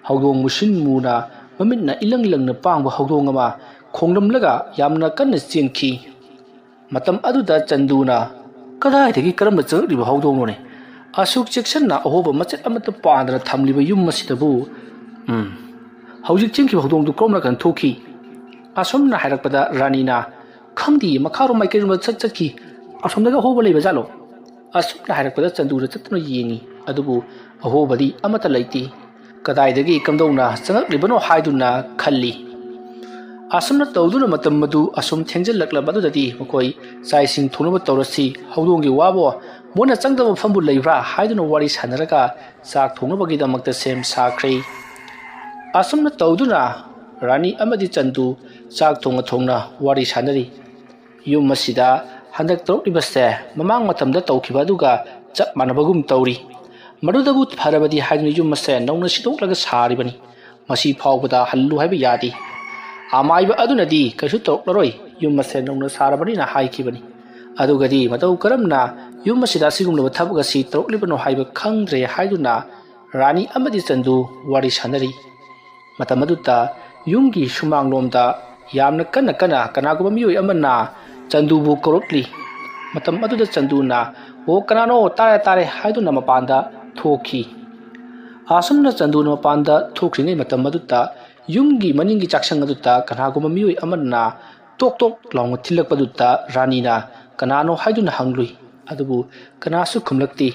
ꯍꯧꯗꯣꯡ ꯃꯨꯁꯤꯟ ꯃꯨꯅ ꯃꯃꯤꯠꯅ ꯏꯂꯪ ꯂꯪꯅ ꯄꯥꯡꯕ ꯍꯧꯗꯣꯡ ꯑꯃ ꯈꯣꯡꯂꯝꯂꯒ ꯌꯥꯝꯅ ꯀꯟꯅ ꯆꯦꯟꯈꯤ꯫ ꯃꯇꯝ ꯑꯗꯨꯗ ꯆꯟꯗꯨꯅ, "ꯀꯗꯥꯏꯗꯒꯤ ꯀꯔꯝꯅ ꯆꯪꯂꯛꯂꯤꯕ ꯍꯧꯗꯣꯡꯅꯣꯅꯦ? ꯑꯁꯨꯛ ꯆꯦꯛꯁꯤꯟꯅ ꯑꯍꯣꯕ ꯃꯆꯦꯠ ꯑꯃꯠꯇ ꯄꯥꯟꯗꯅ ꯊꯝꯂꯤꯕ ꯌꯨꯝ ꯑꯁꯤꯗꯕꯨ? ꯎꯝ, ꯍꯧꯖꯤꯛ ꯆꯦꯟꯈꯤꯕ ꯍꯧꯗꯣꯡꯗꯨ ꯀꯔꯣꯝ ꯅꯥꯀꯟ ꯊꯣꯛꯈꯤ?" ꯑꯁꯨꯝꯅ ꯍꯥꯏꯔꯛꯄꯗ ꯔꯥꯅꯤꯅ, "ꯈꯪꯗꯦ, ꯃꯈꯥꯔꯣꯝ ꯃꯥꯏꯀꯩꯔꯣꯝꯗ ꯆꯠ ꯆꯠꯈꯤ꯫ ꯑꯁꯣꯝꯗꯒ ꯑꯍꯣꯕ ꯂꯩꯕ ꯖꯥꯠꯂꯣ?" ꯑꯁꯨꯝꯅ ꯍꯥꯏꯔꯛꯄꯗ ꯆꯟꯗꯨꯅ ꯆꯠꯇꯨꯅ ꯌꯦꯡꯉꯤ, ꯑꯗꯨꯕꯨ ꯑꯍꯣꯕꯗꯤ ꯑꯃꯠꯇ ꯂꯩꯇꯦ꯫ ꯀꯗꯥꯏꯗꯒꯤ ꯀꯝꯗꯧꯅ ꯆꯪꯂꯛꯂꯤꯕꯅꯣ ꯍꯥꯏꯗꯨꯅ ꯈꯜꯂꯤ꯫ ꯑꯁꯨꯝꯅ ꯇꯧꯗꯨꯅ ꯃꯇꯝ ꯑꯗꯨ ꯑꯁꯨꯝ ꯊꯦꯡꯖꯤꯜꯂꯛꯂꯕ ꯑꯗꯨꯗꯗꯤ ꯃꯈꯣꯏ, "ꯆꯥꯛ ꯏꯁꯤꯡ ꯊꯣꯡꯅꯕ ꯇꯧꯔꯁꯤ, ꯍꯧꯗꯣꯡꯒꯤ ꯋꯥꯕꯣ, ꯃꯣꯏꯅ ꯆꯪꯗꯕ ꯃꯐꯝꯕꯨ ꯂꯩꯕ꯭ꯔꯥ?" ꯍꯥꯏꯗꯨꯅ ꯋꯥꯔꯤ ꯁꯥꯟꯅꯔꯒ ꯆꯥꯛ ꯊꯣꯡꯅꯕꯒꯤꯗꯃꯛꯇ ꯁꯦꯝ ꯁꯥꯈ꯭ꯔꯦ꯫ ꯑꯁꯨꯝꯅ ꯇꯧꯗꯨꯅ ꯔꯥꯅꯤ ꯑꯃꯗꯤ ꯆꯟꯗꯨ ꯆꯥꯛ ꯊꯣꯡꯅ ꯊꯣꯡꯅ ꯋꯥꯔꯤ ꯁꯥꯟꯅꯔꯤ꯫ ꯌꯨꯝ ꯑꯁꯤꯗ ꯍꯟꯗꯛ ꯇꯧꯔꯛꯂꯤꯕꯁꯦ ꯃꯃꯥꯡ ꯃꯇꯝꯗ ꯇꯧꯈꯤꯕ ꯑꯗꯨꯒ ꯆꯞ ꯃꯥꯟꯅꯕꯒꯨꯝ ꯇꯧꯔꯤ꯫ ꯃꯗꯨꯗꯕꯨ ꯐꯔꯕꯗꯤ ꯍꯥꯏꯗꯨꯅ ꯌꯨꯝ ꯑꯁꯦ ꯅꯧꯅ ꯁꯤꯗꯣꯛꯂꯒ ꯁꯥꯔꯤꯕꯅꯤ꯫ ꯃꯁꯤ ꯐꯥꯎꯕꯗ ꯍꯜꯂꯨ ꯍꯥꯏꯕ ꯌꯥꯗꯦ꯫ ꯑꯃꯥꯏꯕ ꯑꯗꯨꯅꯗꯤ ꯀꯩꯁꯨ ꯇꯧꯔꯛꯂꯔꯣꯏ, ꯌꯨꯝ ꯑꯁꯦ ꯅꯧꯅ ꯁꯥꯔꯕꯅꯤꯅ ꯍꯥꯏꯈꯤꯕꯅꯤ꯫ ꯑꯗꯨꯒꯗꯤ ꯃꯇꯧ ꯀꯔꯝꯅ ꯌꯨꯝ ꯑꯁꯤꯗ ꯑꯁꯤꯒꯨꯝꯂꯕ ꯊꯕꯛ ꯑꯁꯤ ꯇꯧꯔꯛꯂꯤꯕꯅꯣ ꯍꯥꯏꯕ ꯈꯪꯗ꯭ꯔꯦ ꯍꯥꯏꯗꯨꯅ ꯔꯥꯅꯤ ꯑꯃꯗꯤ ꯆꯟꯗꯨ ꯋꯥꯔꯤ ꯁꯥꯟꯅꯔꯤ꯫ ꯃꯇꯝ ꯑꯗꯨꯗ ꯌꯨꯝꯒꯤ ꯁꯨꯃꯥꯡꯂꯣꯝꯗ ꯌꯥꯝꯅ ꯀꯟꯅ ꯀꯟꯅ ꯀꯅꯥꯒꯨꯝꯕ ꯃꯤꯑꯣꯏ ꯑꯃꯅ ꯆꯟꯗꯨꯕꯨ ꯀꯧꯔꯛꯂꯤ꯫ ꯃꯇꯝ ꯑꯗꯨꯗ ꯆꯟꯗꯨꯅ "ꯑꯣ, ꯀꯅꯥꯅꯣ? ꯇꯥꯔꯦ, ꯇꯥꯔꯦ" ꯍꯥꯏꯗꯨꯅ ꯃꯄꯥꯟꯗ ꯊꯣꯛꯈꯤ꯫ ꯑꯁꯨꯝꯅ ꯆꯟꯗꯨꯅ ꯃꯄꯥꯟꯗ ꯊꯣꯛꯈ꯭ꯔꯤꯉꯩ ꯃꯇꯝ ꯑꯗꯨꯗ ꯌꯨꯝꯒꯤ ꯃꯅꯤꯡꯒꯤ ꯆꯥꯛꯁꯪ ꯑꯗꯨꯗ ꯀꯅꯥꯒꯨꯝꯕ ꯃꯤꯑꯣꯏ ꯑꯃꯅ ꯇꯣꯛ ꯇꯣꯛ ꯂꯥꯎꯅ ꯊꯤꯜꯂꯛꯄꯗꯨꯗ ꯔꯥꯅꯤꯅ "ꯀꯅꯥꯅꯣ?" ꯍꯥꯏꯗꯨꯅ ꯍꯪꯂꯨꯏ꯫ ꯑꯗꯨꯕꯨ ꯀꯅꯥꯁꯨ ꯈꯨꯝꯂꯛꯇꯦ꯫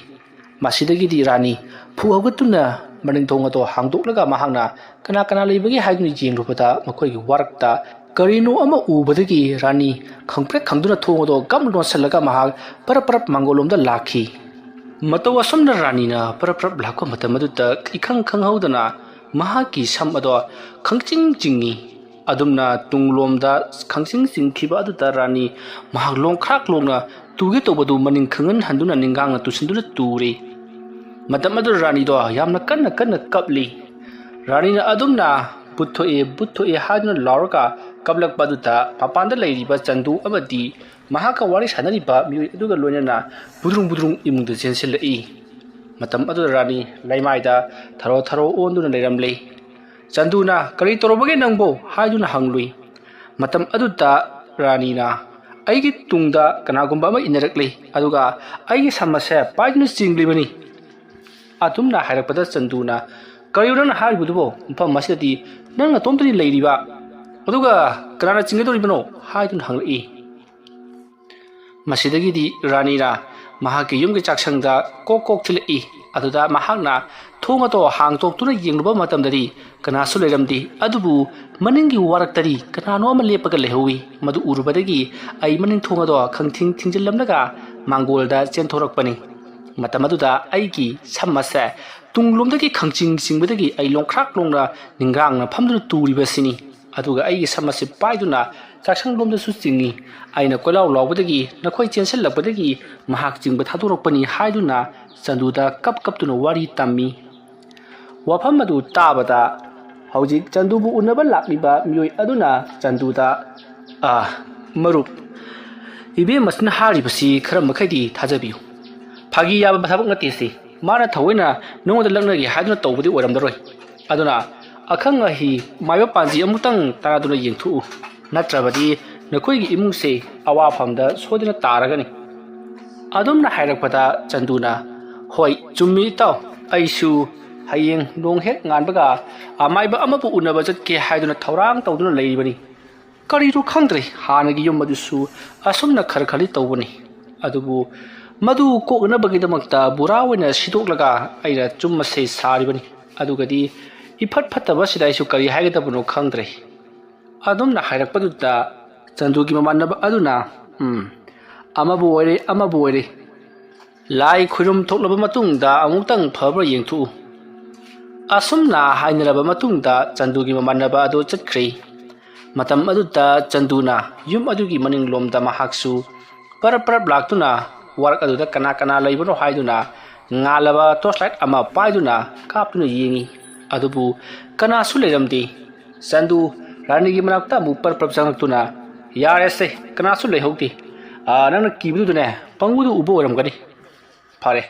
ꯃꯁꯤꯗꯒꯤꯗꯤ ꯔꯥꯅꯤ ꯐꯨ ꯍꯧꯒꯠꯇꯨꯅ ꯃꯅꯤꯡ ꯊꯣꯡ ꯑꯗꯣ ꯍꯥꯡꯗꯣꯛꯂꯒ ꯃꯍꯥꯛꯅ "ꯀꯅꯥ ꯀꯅꯥ ꯂꯩꯕꯒꯦ?" ꯍꯥꯏꯗꯨꯅ ꯌꯦꯡꯂꯨꯕꯗ ꯃꯈꯣꯏꯒꯤ ꯋꯥꯔꯛꯇ ꯀꯔꯤꯅꯣ ꯑꯃ ꯎꯕꯗꯒꯤ ꯔꯥꯅꯤ ꯈꯪꯄ꯭ꯔꯦꯛ ꯈꯪꯗꯨꯅ ꯊꯣꯡ ꯑꯗꯣ ꯒꯝ ꯂꯣꯟꯁꯤꯜꯂꯒ ꯃꯍꯥꯛ ꯄꯔꯞ ꯄꯔꯞ ꯃꯥꯡꯒꯣꯜꯂꯣꯝꯗ ꯂꯥꯛꯈꯤ꯫ ꯃꯇꯧ ꯑꯁꯨꯝꯅ ꯔꯥꯅꯤꯅ ꯄꯔꯞ ꯄꯔꯞ ꯂꯥꯛꯄ ꯃꯇꯝ ꯑꯗꯨꯗ ꯏꯈꯪ ꯈꯪꯍꯧꯗꯅ ꯃꯍꯥꯛꯀꯤ ꯁꯝ ꯑꯗꯣ ꯈꯪꯆꯤꯡ ꯆꯤꯡꯉꯤ꯫ ꯑꯗꯨꯝꯅ ꯇꯨꯡꯂꯣꯝꯗ ꯈꯪꯆꯤꯡ ꯆꯤꯡꯈꯤꯕ ꯑꯗꯨꯗ ꯔꯥꯅꯤ ꯃꯍꯥꯛ ꯂꯣꯡꯈ꯭ꯔꯥꯛ ꯂꯣꯡꯅ ꯇꯨꯒꯦ ꯇꯧꯕꯗꯨ ꯃꯅꯤꯡ ꯈꯪꯍꯟ ꯍꯟꯗꯨꯅ ꯅꯤꯡꯒꯥꯡꯅ ꯇꯨꯁꯤꯟꯗꯨꯅ ꯇꯨꯔꯦ꯫ ꯃꯇꯝ ꯑꯗꯨꯗ ꯔꯥꯅꯤꯗꯣ ꯌꯥꯝꯅ ꯀꯟꯅ ꯀꯟꯅ ꯀꯞꯂꯤ꯫ ꯔꯥꯅꯤꯅ ꯑꯗꯨꯝꯅ "ꯕꯨꯠ ꯊꯣꯛꯑꯦ, ꯕꯨꯠ ꯊꯣꯛꯑꯦ" ꯍꯥꯏꯗꯨꯅ ꯂꯥꯎꯔꯒ ꯀꯞꯂꯛꯄ ꯑꯗꯨꯗ ꯃꯄꯥꯟꯗ ꯂꯩꯔꯤꯕ ꯆꯟꯗꯨ ꯑꯃꯗꯤ ꯃꯍꯥꯛꯀ ꯋꯥꯔꯤ ꯁꯥꯟꯅꯔꯤꯕ ꯃꯤꯑꯣꯏ ꯑꯗꯨꯒ ꯂꯣꯏꯅꯅ ꯕꯨꯗ꯭ꯔꯨꯡ ꯕꯨꯗ꯭ꯔꯨꯡ ꯏꯃꯨꯡꯗ ꯆꯦꯟꯁꯤꯜꯂꯛꯏ꯫ ꯃꯇꯝ ꯑꯗꯨꯗ ꯔꯥꯅꯤ ꯂꯩꯃꯥꯏꯗ ꯊꯔꯣ ꯊꯔꯣ ꯑꯣꯟꯗꯨꯅ ꯂꯩꯔꯝꯂꯦ꯫ ꯆꯟꯗꯨꯅ "ꯀꯔꯤ ꯇꯧꯔꯕꯒꯦ ꯅꯪꯕꯣ?" ꯍꯥꯏꯗꯨꯅ ꯍꯪꯂꯨꯏ꯫ ꯃꯇꯝ ꯑꯗꯨꯗ ꯔꯥꯅꯤꯅ "ꯑꯩꯒꯤ ꯇꯨꯡꯗ ꯀꯅꯥꯒꯨꯝꯕ ꯑꯃ ꯏꯟꯅꯔꯛꯂꯤ, ꯑꯗꯨꯒ ꯑꯩꯒꯤ ꯁꯝ ꯑꯁꯦ ꯄꯥꯏꯗꯨꯅ ꯆꯤꯡꯂꯤꯕꯅꯤ"꯫ ꯑꯗꯨꯝꯅ ꯍꯥꯏꯔꯛꯄꯗ ꯆꯟꯗꯨꯅ "ꯀꯔꯤꯅꯣ ꯅꯪꯅ ꯍꯥꯏꯔꯤꯕꯗꯨꯕꯣ? ꯃꯐꯝ ꯑꯁꯤꯗꯗꯤ ꯅꯪ ꯅꯇꯣꯝꯇꯅꯤ ꯂꯩꯔꯤꯕ, ꯑꯗꯨꯒ ꯀꯅꯥꯅ ꯆꯤꯡꯒꯗꯧꯔꯤꯕꯅꯣ?" ꯍꯥꯏꯗꯨꯅ ꯍꯪꯂꯛꯏ꯫ ꯃꯁꯤꯗꯒꯤꯗꯤ ꯔꯥꯅꯤꯅ ꯃꯍꯥꯛꯀꯤ ꯌꯨꯝꯒꯤ ꯆꯥꯛꯁꯪꯗ ꯀꯣꯛ ꯀꯣꯛ ꯊꯤꯜꯂꯛꯏ꯫ ꯑꯗꯨꯗ ꯃꯍꯥꯛꯅ ꯊꯣꯡ ꯑꯗꯣ ꯍꯥꯡꯗꯣꯛꯇꯨꯅ ꯌꯦꯡꯂꯨꯕ ꯃꯇꯝꯗꯗꯤ ꯀꯅꯥꯁꯨ ꯂꯩꯔꯝꯗꯦ꯫ ꯑꯗꯨꯕꯨ ꯃꯅꯤꯡꯒꯤ ꯋꯥꯔꯛꯇꯗꯤ ꯀꯅꯥꯅꯣ ꯑꯃ ꯂꯦꯞꯄꯒ ꯂꯩꯍꯧꯏ꯫ ꯃꯗꯨ ꯎꯔꯨꯕꯗꯒꯤ ꯑꯩ ꯃꯅꯤꯡ ꯊꯣꯡ ꯑꯗꯣ ꯈꯪꯊꯤꯡ ꯊꯤꯡꯖꯤꯜꯂꯝꯂꯒ ꯃꯥꯡꯒꯣꯜꯗ ꯆꯦꯟꯊꯣꯔꯛꯄꯅꯤ꯫ ꯃꯇꯝ ꯑꯗꯨꯗ ꯑꯩꯒꯤ ꯁꯝ ꯑꯁꯦ ꯇꯨꯡꯂꯣꯝꯗꯒꯤ ꯈꯪꯆꯤꯡ ꯆꯤꯡꯕꯗꯒꯤ ꯑꯩ ꯂꯣꯡꯈ꯭ꯔꯥꯛ ꯂꯣꯡꯅ ꯅꯤꯡꯒꯥꯡꯅ ꯐꯝꯗꯨꯅ ꯇꯨꯔꯤꯕꯁꯤꯅꯤ꯫ ꯑꯗꯨꯒ ꯑꯩꯒꯤ ꯁꯝ ꯑꯁꯤ ꯄꯥꯏꯗꯨꯅ ꯆꯥꯛꯁꯪꯂꯣꯝꯗꯁꯨ ꯆꯤꯡꯏ꯫ ꯑꯩꯅ ꯀꯣꯏꯂꯥꯎ ꯂꯥꯎꯕꯗꯒꯤ ꯅꯈꯣꯏ ꯆꯦꯟꯁꯤꯜꯂꯛꯄꯗꯒꯤ ꯃꯍꯥꯛ ꯆꯤꯡꯕ ꯊꯥꯗꯣꯔꯛꯄꯅꯤ ꯍꯥꯏꯗꯨꯅ ꯆꯟꯗꯨꯗ ꯀꯞ ꯀꯞꯇꯨꯅ ꯋꯥꯔꯤ ꯇꯝꯃꯤ꯫ ꯋꯥꯐꯝ ꯑꯗꯨ ꯇꯥꯕꯗ ꯍꯧꯖꯤꯛ ꯆꯟꯗꯨꯕꯨ ꯎꯅꯕ ꯂꯥꯛꯂꯤꯕ ꯃꯤꯑꯣꯏ ꯑꯗꯨꯅ ꯆꯟꯗꯨꯗ, "ꯑꯥ, ꯃꯔꯨꯞ, ꯏꯕꯦꯝꯃꯁꯤꯅ ꯍꯥꯏꯔꯤꯕꯁꯤ ꯈꯔ ꯃꯈꯩꯗꯤ ꯊꯥꯖꯕꯤꯌꯨ꯫ ꯐꯥꯒꯤ ꯌꯥꯕ ꯊꯕꯛ ꯅꯠꯇꯦ ꯁꯤ꯫ ꯃꯥꯅ ꯊꯑꯣꯏꯅ ꯅꯉꯣꯟꯗ ꯂꯛꯅꯒꯦ ꯍꯥꯏꯗꯨꯅ ꯇꯧꯕꯗꯤ ꯑꯣꯏꯔꯝꯂꯔꯣꯏ꯫ ꯑꯗꯨꯅ ꯑꯈꯪ ꯑꯍꯩ ꯃꯥꯏꯕ ꯄꯥꯟꯖꯤ ꯑꯃꯨꯛꯇꯪ ꯇꯥꯟꯅꯗꯨꯅ ꯌꯦꯡꯊꯣꯛꯎ꯫ ꯅꯠꯇ꯭ꯔꯕꯗꯤ ꯅꯈꯣꯏꯒꯤ ꯏꯃꯨꯡꯁꯦ ꯑꯋꯥꯐꯝꯗ ꯁꯣꯏꯗꯅ ꯇꯥꯔꯒꯅꯤ"꯫ ꯑꯗꯨꯝꯅ ꯍꯥꯏꯔꯛꯄꯗ ꯆꯟꯗꯨꯅ, "ꯍꯣꯏ, ꯆꯨꯝꯃꯤ ꯏꯇꯥꯎ, ꯑꯩꯁꯨ ꯍꯌꯦꯡ ꯅꯣꯡ ꯍꯦꯛ ꯉꯥꯟꯕꯒ ꯑꯃꯥꯏꯕ ꯑꯃꯕꯨ ꯎꯅꯕ ꯆꯠꯀꯦ ꯍꯥꯏꯗꯨꯅ ꯊꯧꯔꯥꯡ ꯇꯧꯗꯨꯅ ꯂꯩꯔꯤꯕꯅꯤ꯫ ꯀꯔꯤꯅꯣ ꯈꯪꯗ꯭ꯔꯦ, ꯍꯥꯟꯅꯒꯤ ꯌꯨꯝ ꯑꯗꯨꯁꯨ ꯑꯁꯨꯝꯅ ꯈꯔ ꯈꯔꯗꯤ ꯇꯧꯕꯅꯤ꯫ ꯑꯗꯨꯕꯨ ꯃꯗꯨ ꯀꯣꯛꯅꯅꯕꯒꯤꯗꯃꯛꯇ ꯕꯣꯔꯥ ꯑꯣꯏꯅ ꯁꯤꯗꯣꯛꯂꯒ ꯑꯩꯅ ꯆꯨꯝ ꯑꯁꯦ ꯁꯥꯔꯤꯕꯅꯤ꯫ ꯑꯗꯨꯒꯗꯤ ꯏꯐꯠ ꯐꯠꯇꯕꯁꯤꯗ ꯑꯩꯁꯨ ꯀꯔꯤ ꯍꯥꯏꯒꯗꯕꯅꯣ ꯈꯪꯗ꯭ꯔꯦ"꯫ ꯑꯗꯨꯝꯅ ꯍꯥꯏꯔꯛꯄꯗꯨꯗ ꯆꯟꯗꯨꯒꯤ ꯃꯃꯥꯟꯅꯕ ꯑꯗꯨꯅ, "ꯎꯝ, ꯑꯃꯕꯨ ꯑꯣꯏꯔꯦ, ꯑꯃꯕꯨ ꯑꯣꯏꯔꯦ꯫ ꯂꯥꯏ ꯈꯨꯔꯨꯝ ꯊꯣꯛꯂꯕ ꯃꯇꯨꯡꯗ ꯑꯃꯨꯛꯇꯪ ꯐꯕ꯭ꯔꯥ ꯌꯦꯡꯊꯣꯛꯎ"꯫ ꯑꯁꯨꯝꯅ ꯍꯥꯏꯅꯔꯕ ꯃꯇꯨꯡꯗ ꯆꯟꯗꯨꯒꯤ ꯃꯃꯥꯟꯅꯕ ꯑꯗꯨ ꯆꯠꯈ꯭ꯔꯦ꯫ ꯃꯇꯝ ꯑꯗꯨꯗ ꯆꯟꯗꯨꯅ ꯌꯨꯝ ꯑꯗꯨꯒꯤ ꯃꯅꯤꯡꯂꯣꯝꯗ ꯃꯍꯥꯛꯁꯨ ꯄꯔꯞ ꯄꯔꯞ ꯂꯥꯛꯇꯨꯅ ꯋꯥꯔꯛ ꯑꯗꯨꯗ ꯀꯅꯥ ꯀꯅꯥ ꯂꯩꯕꯅꯣ ꯍꯥꯏꯗꯨꯅ ꯉꯥꯜꯂꯕ torch light ꯑꯃ ꯄꯥꯏꯗꯨꯅ ꯀꯥꯞꯇꯨꯅ ꯌꯦꯡꯉꯤ꯫ ꯑꯗꯨꯕꯨ ꯀꯅꯥꯁꯨ ꯂꯩꯔꯝꯗꯦ꯫ ꯆꯟꯗꯨ ꯔꯥꯅꯤꯒꯤ ꯃꯅꯥꯛꯇ ꯑꯃꯨꯛ ꯄꯔꯞ ꯄꯔꯞ ꯆꯪꯂꯛꯇꯨꯅ, "ꯌꯥꯔꯦꯁꯦ, ꯀꯅꯥꯁꯨ ꯂꯩꯍꯧꯗꯦ꯫ ꯑꯥ, ꯅꯪꯅ ꯀꯤꯕꯗꯨꯗꯅꯦ, ꯄꯪꯎꯗ ꯎꯕ ꯑꯣꯏꯔꯝꯒꯅꯤ꯫ ꯐꯔꯦ,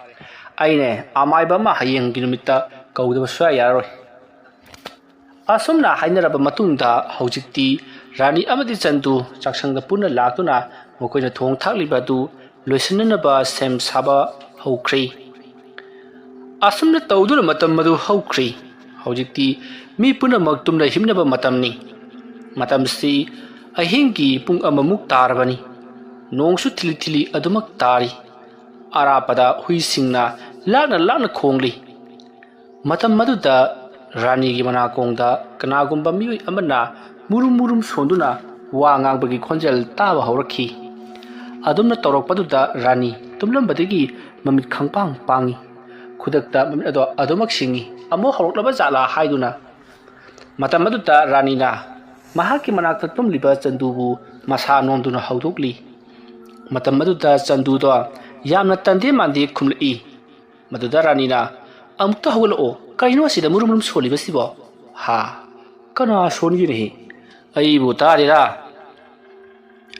ꯑꯩꯅꯦ ꯑꯃꯥꯏꯕ ꯑꯃ ꯍꯌꯦꯡꯒꯤ ꯅꯨꯃꯤꯠꯇ ꯀꯧꯗꯕ ꯁꯨꯡꯌꯥ ꯌꯥꯔꯔꯣꯏ"꯫ ꯑꯁꯨꯝꯅ ꯍꯥꯏꯅꯔꯕ ꯃꯇꯨꯡꯗ ꯍꯧꯖꯤꯛꯇꯤ ꯔꯥꯅꯤ ꯑꯃꯗꯤ ꯆꯟꯗꯨ ꯆꯥꯛꯁꯪꯗ ꯄꯨꯟꯅ ꯂꯥꯛꯇꯨꯅ ꯃꯈꯣꯏꯅ ꯊꯣꯡ ꯊꯥꯛꯂꯤꯕ ꯑꯗꯨ ꯂꯣꯏꯁꯤꯟꯅꯅꯕ ꯁꯦꯝ ꯁꯥꯕ ꯍꯧꯈ꯭ꯔꯦ꯫ ꯑꯁꯨꯝꯅ ꯇꯧꯗꯨꯅ ꯃꯇꯝ ꯑꯗꯨ ꯍꯧꯈ꯭ꯔꯦ꯫ ꯍꯧꯖꯤꯛꯇꯤ ꯃꯤ ꯄꯨꯝꯅꯃꯛ ꯇꯨꯝꯅ ꯍꯤꯞꯅꯕ ꯃꯇꯝꯅꯤ꯫ ꯃꯇꯝꯁꯤ ꯑꯍꯤꯡꯒꯤ ꯄꯨꯡ ꯑꯃꯃꯨꯛ ꯇꯥꯔꯕꯅꯤ꯫ ꯅꯣꯡꯁꯨ ꯊꯤꯂꯤ ꯊꯤꯂꯤ ꯑꯗꯨꯃꯛ ꯇꯥꯔꯤ꯫ ꯑꯔꯥꯞꯄꯗ ꯍꯨꯏꯁꯤꯡꯅ ꯂꯥꯛꯅ ꯂꯥꯛꯅ ꯈꯣꯡꯂꯤ꯫ ꯃꯇꯝ ꯑꯗꯨꯗ ꯔꯥꯅꯤꯒꯤ ꯃꯅꯥꯀꯣꯡꯗ ꯀꯅꯥꯒꯨꯝꯕ ꯃꯤꯑꯣꯏ ꯑꯃꯅ ꯃꯨꯔꯨꯝ ꯃꯨꯔꯨꯝ ꯁꯣꯟꯗꯨꯅ ꯋꯥ ꯉꯥꯡꯕꯒꯤ ꯈꯣꯟꯖꯦꯜ ꯇꯥꯕ ꯍꯧꯔꯛꯈꯤ꯫ ꯑꯗꯨꯝꯅ ꯇꯧꯔꯛꯄꯗꯨꯗ ꯔꯥꯅꯤ ꯇꯨꯝꯂꯝꯕꯗꯒꯤ ꯃꯃꯤꯠ ꯈꯪꯄꯥꯡ ꯄꯥꯡꯉꯤ꯫ ꯈꯨꯗꯛꯇ ꯃꯃꯤꯠ ꯑꯗꯣ ꯑꯗꯨꯃꯛ ꯁꯤꯡꯉꯤ꯫ "ꯑꯃꯨꯛ ꯍꯧꯔꯛꯂꯕ ꯖꯥꯠꯂꯥ?" ꯍꯥꯏꯗꯨꯅ꯫ ꯃꯇꯝ ꯑꯗꯨꯗ ꯔꯥꯅꯤꯅ, ꯃꯍꯥꯛꯀꯤ ꯃꯅꯥꯛꯇ ꯇꯨꯝꯂꯤꯕ ꯆꯟꯗꯨꯕꯨ ꯃꯁꯥ ꯅꯣꯝꯗꯨꯅ ꯍꯧꯗꯣꯛꯂꯤ꯫ ꯃꯇꯝ ꯑꯗꯨꯗ ꯆꯟꯗꯨꯗꯣ ꯌꯥꯝꯅ ꯇꯟꯗꯦ ꯃꯥꯟꯗꯦ ꯈꯨꯝꯂꯛꯏ꯫ ꯃꯗꯨꯗ ꯔꯥꯅꯤꯅ, "ꯑꯃꯨꯛꯇ ꯍꯧꯒꯠꯂꯛꯑꯣ, ꯀꯩꯅꯣ ꯑꯁꯤꯗ ꯃꯨꯔꯨꯝ ꯃꯨꯔꯨꯝ ꯁꯣꯜꯂꯤꯕꯁꯤꯕꯣ?" "ꯍꯥ? ꯀꯅꯥ ꯁꯣꯟꯒꯦꯅꯦꯍꯦ? ꯑꯩꯕꯨ ꯇꯥꯗꯦꯗ!"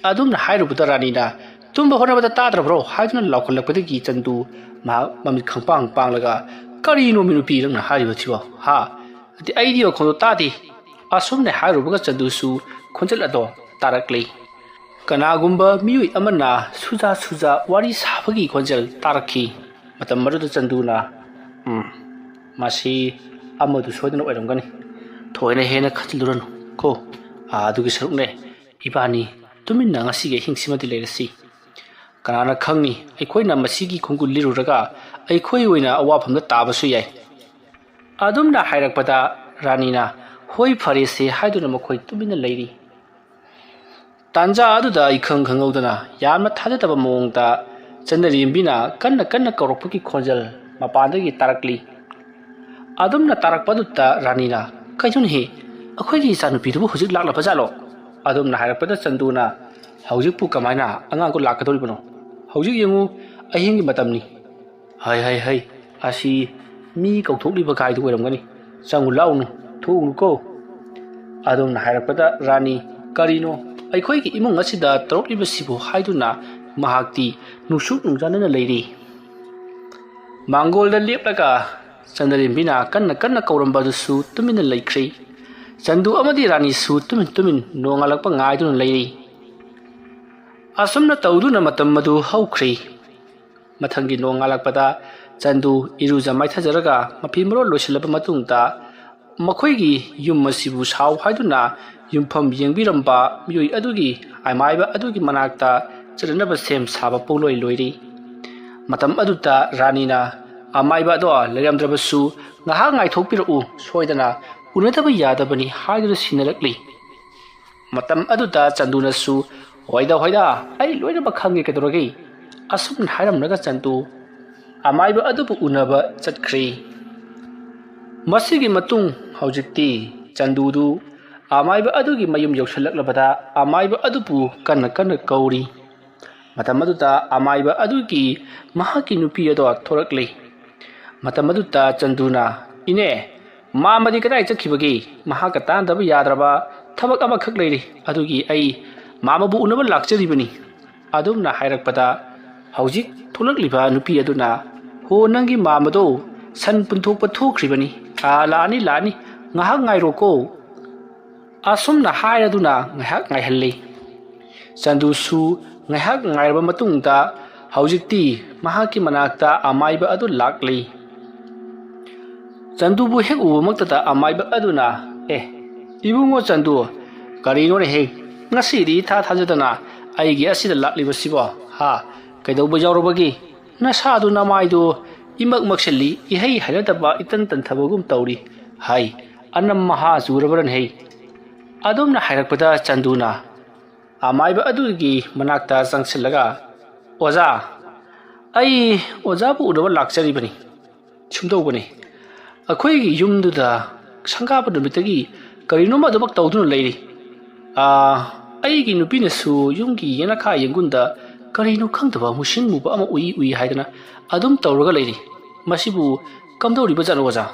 ꯑꯗꯨꯝꯅ ꯍꯥꯏꯔꯨꯕꯗ ꯔꯥꯅꯤꯅ, "ꯇꯨꯝꯕ ꯍꯣꯠꯅꯕꯗ ꯇꯥꯗ꯭ꯔꯕ꯭ꯔꯣ?" ꯍꯥꯏꯗꯨꯅ ꯂꯥꯎꯈꯠꯂꯛꯄꯗꯒꯤ ꯆꯟꯗꯨ ꯃꯍꯥꯛ ꯃꯃꯤꯠ ꯈꯪꯄꯥꯡ ꯄꯥꯡꯂꯒ, "ꯀꯔꯤꯅꯣ ꯃꯤ ꯅꯨꯄꯤ ꯅꯪꯅ ꯍꯥꯏꯔꯤꯕꯁꯤꯕꯣ? ꯍꯥ? ꯑꯗꯤ ꯑꯩꯗꯤ ꯃꯈꯣꯟꯗꯣ ꯇꯥꯗꯦ!" ꯑꯁꯨꯝꯅ ꯍꯥꯏꯔꯨꯕꯒ ꯆꯟꯗꯨꯁꯨ ꯈꯣꯟꯖꯦꯜ ꯑꯗꯣ ꯇꯥꯔꯛꯂꯦ꯫ ꯀꯅꯥꯒꯨꯝꯕ ꯃꯤꯑꯣꯏ ꯑꯃꯅ ꯁꯨꯖꯥ ꯁꯨꯖꯥ ꯋꯥꯔꯤ ꯁꯥꯕꯒꯤ ꯈꯣꯟꯖꯦꯜ ꯇꯥꯔꯛꯈꯤ꯫ ꯃꯇꯝ ꯑꯗꯨꯗ ꯆꯟꯗꯨꯅ, "ꯎꯝ, ꯃꯁꯤ ꯑꯃꯗꯨ ꯁꯣꯏꯗꯅ ꯑꯣꯏꯔꯝꯒꯅꯤ꯫ ꯊꯣꯏꯅ ꯍꯦꯟꯅ ꯈꯟꯖꯤꯜꯂꯨꯔꯅꯨ ꯀꯣ꯫ ꯑꯥ, ꯑꯗꯨꯒꯤ ꯁꯔꯨꯛꯅꯦ, ꯏꯕꯥꯅꯤ ꯇꯨꯃꯤꯟꯅ ꯉꯁꯤꯒꯤ ꯑꯍꯤꯡꯁꯤꯃꯗꯤ ꯂꯩꯔꯁꯤ꯫ ꯀꯅꯥꯅ ꯈꯪꯅꯤ, ꯑꯩꯈꯣꯏꯅ ꯃꯁꯤꯒꯤ ꯈꯣꯡꯒꯨꯜ ꯂꯤꯔꯨꯔꯒ ꯑꯩꯈꯣꯏ ꯑꯣꯏꯅ ꯑꯋꯥꯐꯝꯗ ꯇꯥꯕꯁꯨ ꯌꯥꯏ꯫" ꯑꯗꯨꯝꯅ ꯍꯥꯏꯔꯛꯄꯗ ꯔꯥꯅꯤꯅ, "ꯍꯣꯏ, ꯐꯔꯦꯁꯦ" ꯍꯥꯏꯗꯨꯅ ꯃꯈꯣꯏ ꯇꯨꯃꯤꯟꯅ ꯂꯩꯔꯤ꯫ ꯇꯥꯟꯖꯥ ꯑꯗꯨꯗ ꯏꯈꯪ ꯈꯪꯍꯧꯗꯅ ꯌꯥꯝꯅ ꯊꯥꯖꯗꯕ ꯃꯑꯣꯡꯗ ꯆꯟꯗꯔꯦꯝꯕꯤꯅ ꯀꯟꯅ ꯀꯟꯅ ꯀꯧꯔꯛꯄꯒꯤ ꯈꯣꯟꯖꯦꯜ ꯃꯄꯥꯟꯗꯒꯤ ꯇꯥꯔꯛꯂꯤ꯫ ꯑꯗꯨꯝꯅ ꯇꯥꯔꯛꯄꯗꯨꯗ ꯔꯥꯅꯤꯅ, "ꯀꯩꯅꯣꯅꯦꯍꯦ, ꯑꯩꯈꯣꯏꯒꯤ ꯏꯆꯥꯅꯨꯄꯤꯗꯨꯕꯨ ꯍꯧꯖꯤꯛ ꯂꯥꯛꯂꯕ ꯖꯥꯠꯂꯣ?" ꯑꯗꯨꯝꯅ ꯍꯥꯏꯔꯛꯄꯗ ꯆꯟꯗꯨꯅ, "ꯍꯧꯖꯤꯛꯄꯨ ꯀꯃꯥꯏꯅ ꯑꯉꯥꯡꯗꯣ ꯂꯥꯛꯀꯗꯧꯔꯤꯕꯅꯣ? ꯍꯧꯖꯤꯛ ꯌꯦꯡꯉꯨ, ꯑꯍꯤꯡꯒꯤ ꯃꯇꯝꯅꯤ꯫ ꯍꯩ, ꯍꯩ, ꯍꯩ, ꯑꯁꯤ ꯃꯤ ꯀꯧꯊꯣꯛꯂꯤꯕ ꯀꯥꯏꯗꯨ ꯑꯣꯏꯔꯝꯒꯅꯤ꯫ ꯆꯪꯉꯨ ꯂꯥꯛꯎꯅꯨ, ꯊꯣꯛꯎꯅꯨꯀꯣ꯫" ꯑꯗꯨꯝꯅ ꯍꯥꯏꯔꯛꯄꯗ ꯔꯥꯅꯤ, "ꯀꯔꯤꯅꯣ ꯑꯩꯈꯣꯏꯒꯤ ꯏꯃꯨꯡ ꯑꯁꯤꯗ ꯇꯧꯔꯛꯂꯤꯕꯁꯤꯕꯨ?" ꯍꯥꯏꯗꯨꯅ ꯃꯍꯥꯛꯇꯤ ꯅꯨꯡꯁꯨꯛ ꯅꯨꯡꯖꯥꯅꯅ ꯂꯩꯔꯤ꯫ ꯃꯥꯡꯒꯣꯜꯗ ꯂꯦꯞꯂꯒ ꯆꯟꯗ꯭ꯔꯦꯝꯕꯤꯅ ꯀꯟꯅ ꯀꯟꯅ ꯀꯧꯔꯝꯕ ꯑꯗꯨꯁꯨ ꯇꯨꯃꯤꯟꯅ ꯂꯩꯈ꯭ꯔꯦ꯫ ꯆꯟꯗꯨ ꯑꯃꯗꯤ ꯔꯥꯅꯤꯁꯨ ꯇꯨꯃꯤꯟ ꯇꯨꯃꯤꯟ ꯅꯣꯡꯉꯥꯜꯂꯛꯄ ꯉꯥꯏꯗꯨꯅ ꯂꯩꯔꯤ꯫ ꯑꯁꯨꯝꯅ ꯇꯧꯗꯨꯅ ꯃꯇꯝ ꯑꯗꯨ ꯍꯧꯈ꯭ꯔꯦ꯫ ꯃꯊꯪꯒꯤ ꯅꯣꯡꯉꯥꯜꯂꯛꯄꯗ ꯆꯟꯗꯨ ꯏꯔꯨꯖ ꯃꯥꯏꯊꯖꯔꯒ ꯃꯐꯤ ꯃꯔꯣꯜ ꯂꯣꯏꯁꯤꯜꯂꯕ ꯃꯇꯨꯡꯗ ꯃꯈꯣꯏꯒꯤ ꯌꯨꯝ ꯑꯁꯤꯕꯨ ꯁꯥꯎ ꯍꯥꯏꯗꯨꯅ ꯌꯨꯝꯐꯝ ꯌꯦꯡꯕꯤꯔꯝꯕ ꯃꯤꯑꯣꯏ ꯑꯗꯨꯒꯤ ꯑꯃꯥꯏꯕ ꯑꯗꯨꯒꯤ ꯃꯅꯥꯛꯇ ꯆꯠꯅꯅꯕ ꯁꯦꯝ ꯁꯥꯕ ꯄꯨꯡꯂꯣꯏ ꯂꯣꯏꯔꯤ꯫ ꯃꯇꯝ ꯑꯗꯨꯗ ꯔꯥꯅꯤꯅ ꯑꯃꯥꯏꯕ ꯑꯗꯣ ꯂꯩꯔꯝꯗ꯭ꯔꯕꯁꯨ ꯉꯥꯏꯍꯥꯛ ꯉꯥꯏꯊꯣꯛꯄꯤꯔꯛꯎ, ꯁꯣꯏꯗꯅ ꯎꯅꯗꯕ ꯌꯥꯗꯕꯅꯤ ꯍꯥꯏꯗꯨꯅ ꯁꯤꯟꯅꯔꯛꯂꯤ꯫ ꯃꯇꯝ ꯑꯗꯨꯗ ꯆꯟꯗꯨꯅꯁꯨ, "ꯍꯣꯏꯗ, ꯍꯣꯏꯗ, ꯑꯩ ꯂꯣꯏꯅꯃꯛ ꯈꯪꯉꯦ, ꯀꯩꯗꯧꯔꯒꯦ?" ꯑꯁꯨꯝꯅ ꯍꯥꯏꯔꯝꯂꯒ ꯆꯟꯗꯨ ꯑꯃꯥꯏꯕ ꯑꯗꯨꯕꯨ ꯎꯅꯕ ꯆꯠꯈ꯭ꯔꯦ꯫ ꯃꯁꯤꯒꯤ ꯃꯇꯨꯡ ꯍꯧꯖꯤꯛꯇꯤ ꯆꯟꯗꯨꯗꯨ ꯑꯃꯥꯏꯕ ꯑꯗꯨꯒꯤ ꯃꯌꯨꯝ ꯌꯧꯁꯤꯜꯂꯛꯂꯕꯗ ꯑꯃꯥꯏꯕ ꯑꯗꯨꯕꯨ ꯀꯟꯅ ꯀꯟꯅ ꯀꯧꯔꯤ꯫ ꯃꯇꯝ ꯑꯗꯨꯗ ꯑꯃꯥꯏꯕ ꯑꯗꯨꯒꯤ ꯃꯍꯥꯛꯀꯤ ꯅꯨꯄꯤ ꯑꯗꯣ ꯊꯣꯔꯛꯂꯤ꯫ ꯃꯇꯝ ꯑꯗꯨꯗ ꯆꯟꯗꯨꯅ, "ꯏꯅꯦ, ꯃꯥꯃꯗꯤ ꯀꯗꯥꯏ ꯆꯠꯈꯤꯕꯒꯦ? ꯃꯍꯥꯛꯀ ꯇꯥꯟꯅꯗꯕ ꯌꯥꯗ꯭ꯔꯕ ꯊꯕꯛ ꯑꯃꯈꯛ ꯂꯩꯔꯤ, ꯑꯗꯨꯒꯤ ꯑꯩ ꯃꯥꯃꯕꯨ ꯎꯅꯕ ꯂꯥꯛꯆꯔꯤꯕꯅꯤ"꯫ ꯑꯗꯨꯝꯅ ꯍꯥꯏꯔꯛꯄꯗ ꯍꯧꯖꯤꯛ ꯊꯣꯛꯂꯛꯂꯤꯕ ꯅꯨꯄꯤ ꯑꯗꯨꯅ, "ꯍꯣ, ꯅꯪꯒꯤ ꯃꯥꯃꯗꯣ ꯁꯟ ꯄꯨꯟꯊꯣꯛꯄ ꯊꯣꯛꯈ꯭ꯔꯤꯕꯅꯤ꯫ ꯑꯥ, ꯂꯥꯛꯑꯅꯤ, ꯂꯥꯛꯑꯅꯤ, ꯉꯥꯏꯍꯥꯛ ꯉꯥꯏꯔꯣꯀꯣ"꯫ ꯑꯁꯨꯝꯅ ꯍꯥꯏꯔꯗꯨꯅ ꯉꯥꯏꯍꯥꯛ ꯉꯥꯏꯍꯜꯂꯤ꯫ ꯆꯟꯗꯨꯁꯨ ꯉꯥꯏꯍꯥꯛ ꯉꯥꯏꯔꯕ ꯃꯇꯨꯡꯗ ꯍꯧꯖꯤꯛꯇꯤ ꯃꯍꯥꯛꯀꯤ ꯃꯅꯥꯛꯇ ꯑꯃꯥꯏꯕ ꯑꯗꯨ ꯂꯥꯛꯂꯤ꯫ ꯆꯟꯗꯨꯕꯨ ꯍꯦꯛ ꯎꯕꯃꯛꯇꯗ ꯑꯃꯥꯏꯕ ꯑꯗꯨꯅ, "ꯑꯦ, ꯏꯕꯨꯡꯉꯣ ꯆꯟꯗꯨ, ꯀꯔꯤꯅꯣꯅꯦ ꯍꯦꯛ ꯉꯁꯤꯗꯤ ꯏꯊꯥ ꯊꯥꯖꯗꯅ ꯑꯩꯒꯤ ꯑꯁꯤꯗ ꯂꯥꯛꯂꯤꯕꯁꯤꯕꯣ? ꯍꯥ? ꯀꯩꯗꯧꯕ ꯌꯥꯎꯔꯕꯒꯦ? ꯅꯁꯥꯗꯨ ꯅꯃꯥꯏꯗꯨ ꯏꯃꯛ ꯃꯛꯁꯤꯜꯂꯤ, ꯏꯍꯩ ꯍꯩꯅꯗꯕ ꯏꯇꯟ ꯇꯟꯊꯕꯒꯨꯝ ꯇꯧꯔꯤ꯫ ꯍꯥꯏ, ꯑꯅꯝ ꯃꯍꯥ ꯆꯨꯔꯕ꯭ꯔꯅꯦ ꯍꯩ?" ꯑꯗꯨꯝꯅ ꯍꯥꯏꯔꯛꯄꯗ ꯆꯟꯗꯨꯅ ꯑꯃꯥꯏꯕ ꯑꯗꯨꯒꯤ ꯃꯅꯥꯛꯇ ꯆꯪꯁꯤꯜꯂꯒ, "ꯑꯣꯖꯥ, ꯑꯩ ꯑꯣꯖꯥꯕꯨ ꯎꯅꯕ ꯂꯥꯛꯆꯔꯤꯕꯅꯤ꯫ ꯁꯨꯝꯗꯧꯕꯅꯤ, ꯑꯩꯈꯣꯏꯒꯤ ꯌꯨꯝꯗꯨꯗ ꯁꯪꯒꯥꯕ ꯅꯨꯃꯤꯠꯇꯒꯤ ꯀꯔꯤꯅꯣꯃ ꯑꯗꯨꯃꯛ ꯇꯧꯗꯨꯅ ꯂꯩꯔꯤ꯫ ꯑꯥ, ꯑꯩꯒꯤ ꯅꯨꯄꯤꯅꯁꯨ ꯌꯨꯝꯒꯤ ꯌꯦꯅꯈꯥ ꯌꯦꯡꯒꯨꯟꯗ ꯀꯔꯤꯅꯣ ꯈꯪꯗꯕ ꯃꯨꯁꯤꯟ ꯃꯨꯕ ꯑꯃ ꯎꯏ ꯎꯏ ꯍꯥꯏꯗꯅ ꯑꯗꯨꯝ ꯇꯧꯔꯒ ꯂꯩꯔꯤ꯫ ꯃꯁꯤꯕꯨ ꯀꯝꯗꯧꯔꯤꯕꯖꯥꯠꯅꯣ ꯑꯣꯖꯥ?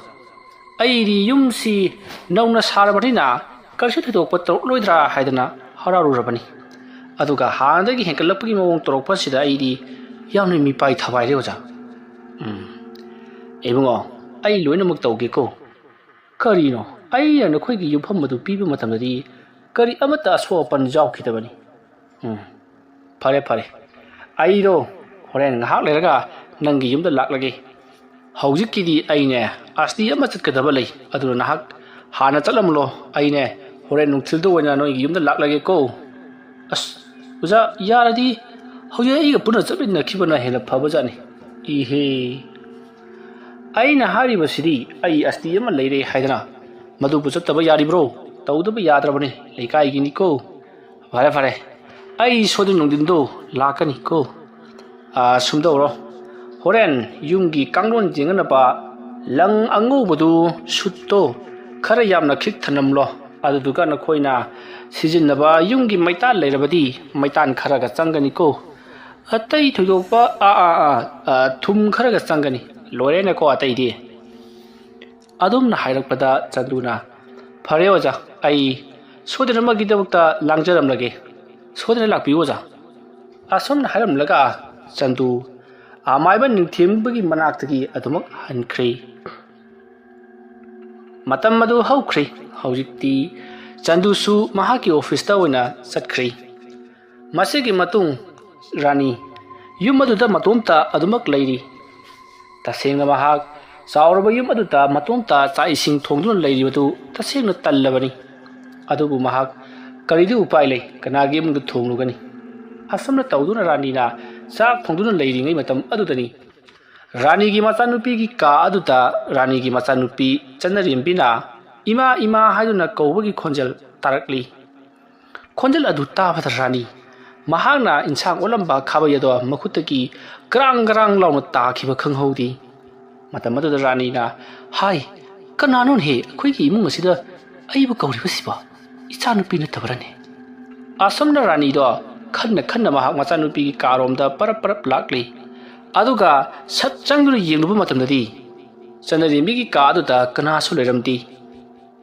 ꯑꯩꯗꯤ ꯌꯨꯝꯁꯤ ꯅꯧꯅ ꯁꯥꯔꯕꯅꯤꯅ ꯀꯔꯤꯁꯨ ꯊꯣꯏꯗꯣꯛꯄ ꯇꯧꯔꯛꯂꯣꯏꯗ꯭ꯔꯥ ꯍꯥꯏꯗꯅ ꯍꯔꯥꯎꯔꯨꯔꯕꯅꯤ꯫ ꯑꯗꯨꯒ ꯍꯥꯟꯅꯗꯒꯤ ꯍꯦꯟꯒꯠꯂꯛꯄꯒꯤ ꯃꯑꯣꯡ ꯇꯧꯔꯛꯄꯁꯤꯗ ꯑꯩꯗꯤ ꯌꯥꯝꯅ ꯃꯤꯄꯥꯏ ꯊꯕꯥꯏꯔꯦ ꯑꯣꯖꯥ"꯫ ꯎꯝ꯫ "ꯏꯕꯨꯡꯉꯣ, ꯑꯩ ꯂꯣꯏꯅꯃꯛ ꯇꯧꯒꯦꯀꯣ꯫ ꯀꯔꯤꯅꯣ, ꯑꯩꯅ ꯅꯈꯣꯏꯒꯤ ꯌꯨꯝꯐꯝ ꯑꯗꯨ ꯄꯤꯕ ꯃꯇꯝꯗꯗꯤ ꯀꯔꯤ ꯑꯃꯠꯇ ꯑꯁꯣꯛ ꯑꯄꯟ ꯌꯥꯎꯈꯤꯗꯕꯅꯤ"꯫ ꯎꯝ꯫ "ꯐꯔꯦ, ꯐꯔꯦ꯫ ꯑꯩꯗꯣ ꯍꯣꯔꯦꯟ ꯉꯥꯏꯍꯥꯛ ꯂꯩꯔꯒ ꯅꯪꯒꯤ ꯌꯨꯝꯗ ꯂꯥꯛꯂꯒꯦ꯫ ꯍꯧꯖꯤꯛꯀꯤꯗꯤ ꯑꯩꯅꯦ ꯑꯁꯇꯤ ꯑꯃ ꯆꯠꯀꯗꯕ ꯂꯩ, ꯑꯗꯨꯅ ꯅꯍꯥꯛ ꯍꯥꯟꯅ ꯆꯠꯂꯝꯂꯣ꯫ ꯑꯩꯅꯦ ꯍꯣꯔꯦꯟ ꯅꯨꯡꯊꯤꯜꯗ ꯑꯣꯏꯅ ꯅꯣꯏꯒꯤ ꯌꯨꯝꯗ ꯂꯥꯛꯂꯒꯦꯀꯣ"꯫ "ꯑꯁ, ꯑꯣꯖꯥ, ꯌꯥꯔꯗꯤ ꯍꯧꯖꯤꯛ ꯑꯩꯒ ꯄꯨꯟꯅ ꯆꯠꯃꯤꯟꯅꯈꯤꯕꯅ ꯍꯦꯟꯅ ꯐꯕꯖꯥꯠꯅꯤ"꯫ "ꯏꯍꯦ, ꯑꯩꯅ ꯍꯥꯏꯔꯤꯕꯁꯤꯗꯤ ꯑꯩ ꯑꯁꯇꯤ ꯑꯃ ꯂꯩꯔꯦ ꯍꯥꯏꯗꯅ ꯃꯗꯨꯕꯨ ꯆꯠꯇꯕ ꯌꯥꯔꯤꯕ꯭ꯔꯣ? ꯇꯧꯗꯕ ꯌꯥꯗ꯭ꯔꯕꯅꯤ, ꯂꯩꯀꯥꯏꯒꯤꯅꯤꯀꯣ꯫ ꯐꯔꯦ, ꯐꯔꯦ, ꯑꯩ ꯁꯣꯏꯗꯅ ꯅꯨꯡꯊꯤꯟꯗꯣ ꯂꯥꯛꯀꯅꯤꯀꯣ꯫ ꯑꯥ, ꯁꯨꯝꯗꯧꯔꯣ, ꯍꯣꯔꯦꯟ ꯌꯨꯝꯒꯤ ꯀꯥꯡꯂꯣꯟ ꯌꯦꯡꯅꯅꯕ ꯂꯪ ꯑꯉꯧꯕꯗꯨ, ꯁꯨꯠꯇꯣ ꯈꯔ ꯌꯥꯝꯅ ꯈꯤꯛ ꯊꯅꯝꯂꯣ꯫ ꯑꯗꯨꯗꯨꯒ ꯅꯈꯣꯏꯅ ꯁꯤꯖꯤꯟꯅꯕ ꯌꯨꯝꯒꯤ ꯃꯩꯇꯥꯟ ꯂꯩꯔꯕꯗꯤ ꯃꯩꯇꯥꯟ ꯈꯔꯒ ꯆꯪꯒꯅꯤꯀꯣ꯫ ꯑꯇꯩ ꯊꯣꯏꯗꯣꯛꯄ, ꯑꯥ, ꯑꯥ, ꯑꯥ, ꯑꯥ, ꯊꯨꯝ ꯈꯔꯒ ꯆꯪꯒꯅꯤ꯫ ꯂꯣꯏꯔꯦꯅꯦꯀꯣ ꯑꯇꯩꯗꯤ꯫ ꯑꯗꯨꯝꯅ ꯍꯥꯏꯔꯛꯄꯗ ꯆꯟꯗꯨꯅ, "ꯐꯔꯦ ꯑꯣꯖꯥ, ꯑꯩ ꯁꯣꯏꯗꯅꯃꯛꯀꯤꯗꯃꯛꯇ ꯂꯥꯡꯖꯔꯝꯂꯒꯦ꯫ ꯁꯣꯏꯗꯅ ꯂꯥꯛꯄꯤꯌꯨ ꯑꯣꯖꯥ"꯫ ꯑꯁꯨꯝꯅ ꯍꯥꯏꯔꯝꯂꯒ ꯆꯟꯗꯨ ꯑꯃꯥꯏꯕ ꯅꯤꯡꯊꯦꯝꯕꯒꯤ ꯃꯅꯥꯛꯇꯒꯤ ꯑꯗꯨꯃꯛ ꯍꯟꯈ꯭ꯔꯦ꯫ ꯃꯇꯝ ꯑꯗꯨ ꯍꯧꯈ꯭ꯔꯦ꯫ ꯍꯧꯖꯤꯛꯇꯤ ꯆꯟꯗꯨꯁꯨ ꯃꯍꯥꯛꯀꯤ ꯑꯣꯐꯤꯁꯇ ꯑꯣꯏꯅ ꯆꯠꯈ꯭ꯔꯦ꯫ ꯃꯁꯤꯒꯤ ꯃꯇꯨꯡ ꯔꯥꯅꯤ ꯌꯨꯝ ꯑꯗꯨꯗ ꯃꯇꯣꯝꯇ ꯑꯗꯨꯃꯛ ꯂꯩꯔꯤ꯫ ꯇꯁꯦꯡꯅ ꯃꯍꯥꯛ ꯆꯥꯎꯔꯕ ꯌꯨꯝ ꯑꯗꯨꯗ ꯃꯇꯣꯝꯇ ꯆꯥꯛ ꯏꯁꯤꯡ ꯊꯣꯡꯗꯨꯅ ꯂꯩꯔꯤꯕꯗꯨ ꯇꯁꯦꯡꯅ ꯇꯜꯂꯕꯅꯤ꯫ ꯑꯗꯨꯕꯨ ꯃꯍꯥꯛ ꯀꯔꯤꯗꯤ ꯎꯄꯥꯏ ꯂꯩ, ꯀꯅꯥꯒꯤ ꯏꯃꯨꯡꯗ ꯊꯣꯡꯂꯨꯒꯅꯤ? ꯑꯁꯨꯝꯅ ꯇꯧꯗꯨꯅ ꯔꯥꯅꯤꯅ ꯆꯥꯛ ꯊꯣꯡꯗꯨꯅ ꯂꯩꯔꯤꯉꯩ ꯃꯇꯝ ꯑꯗꯨꯗꯅꯤ ꯔꯥꯅꯤꯒꯤ ꯃꯆꯥꯅꯨꯄꯤꯒꯤ ꯀꯥ ꯑꯗꯨꯗ ꯔꯥꯅꯤꯒꯤ ꯃꯆꯥꯅꯨꯄꯤ ꯆꯟꯅꯔꯦꯝꯕꯤꯅ "ꯏꯃꯥ, ꯏꯃꯥ" ꯍꯥꯏꯗꯨꯅ ꯀꯧꯕꯒꯤ ꯈꯣꯟꯖꯦꯜ ꯇꯥꯔꯛꯂꯤ꯫ ꯈꯣꯟꯖꯦꯜ ꯑꯗꯨ ꯇꯥꯕꯗ ꯔꯥꯅꯤ ꯃꯍꯥꯛꯅ ꯏꯟꯁꯥꯡ ꯑꯣꯠꯂꯝꯕ ꯈꯥꯕꯩ ꯑꯗꯣ ꯃꯈꯨꯠꯇꯒꯤ ꯒ꯭ꯔꯥꯡ ꯒ꯭ꯔꯥꯡ ꯂꯥꯎꯅ ꯇꯥꯈꯤꯕ ꯈꯪꯍꯧꯗꯦ꯫ ꯃꯇꯝ ꯑꯗꯨꯗ ꯔꯥꯅꯤꯅ ꯍꯥꯏ, "ꯀꯅꯥꯅꯣꯅꯦꯍꯦ ꯑꯩꯈꯣꯏꯒꯤ ꯏꯃꯨꯡ ꯑꯁꯤꯗ ꯑꯩꯕꯨ ꯀꯧꯔꯤꯕꯁꯤꯕꯣ? ꯏꯆꯥꯅꯨꯄꯤ ꯅꯠꯇꯕꯔꯅꯦ?" ꯑꯁꯨꯝꯅ ꯔꯥꯅꯤꯗꯣ ꯈꯟꯅ ꯈꯟꯅ ꯃꯍꯥꯛ ꯃꯆꯥꯅꯨꯄꯤꯒꯤ ꯀꯥꯔꯣꯝꯗ ꯄꯔꯞ ꯄꯔꯞ ꯂꯥꯛꯂꯤ꯫ ꯑꯗꯨꯒ ꯁꯠ ꯆꯪꯗꯨꯅ ꯌꯦꯡꯂꯨꯕ ꯃꯇꯝꯗꯗꯤ ꯆꯟꯅꯔꯦꯝꯕꯤꯒꯤ ꯀꯥ ꯑꯗꯨꯗ ꯀꯅꯥꯁꯨ ꯂꯩꯔꯝꯗꯦ꯫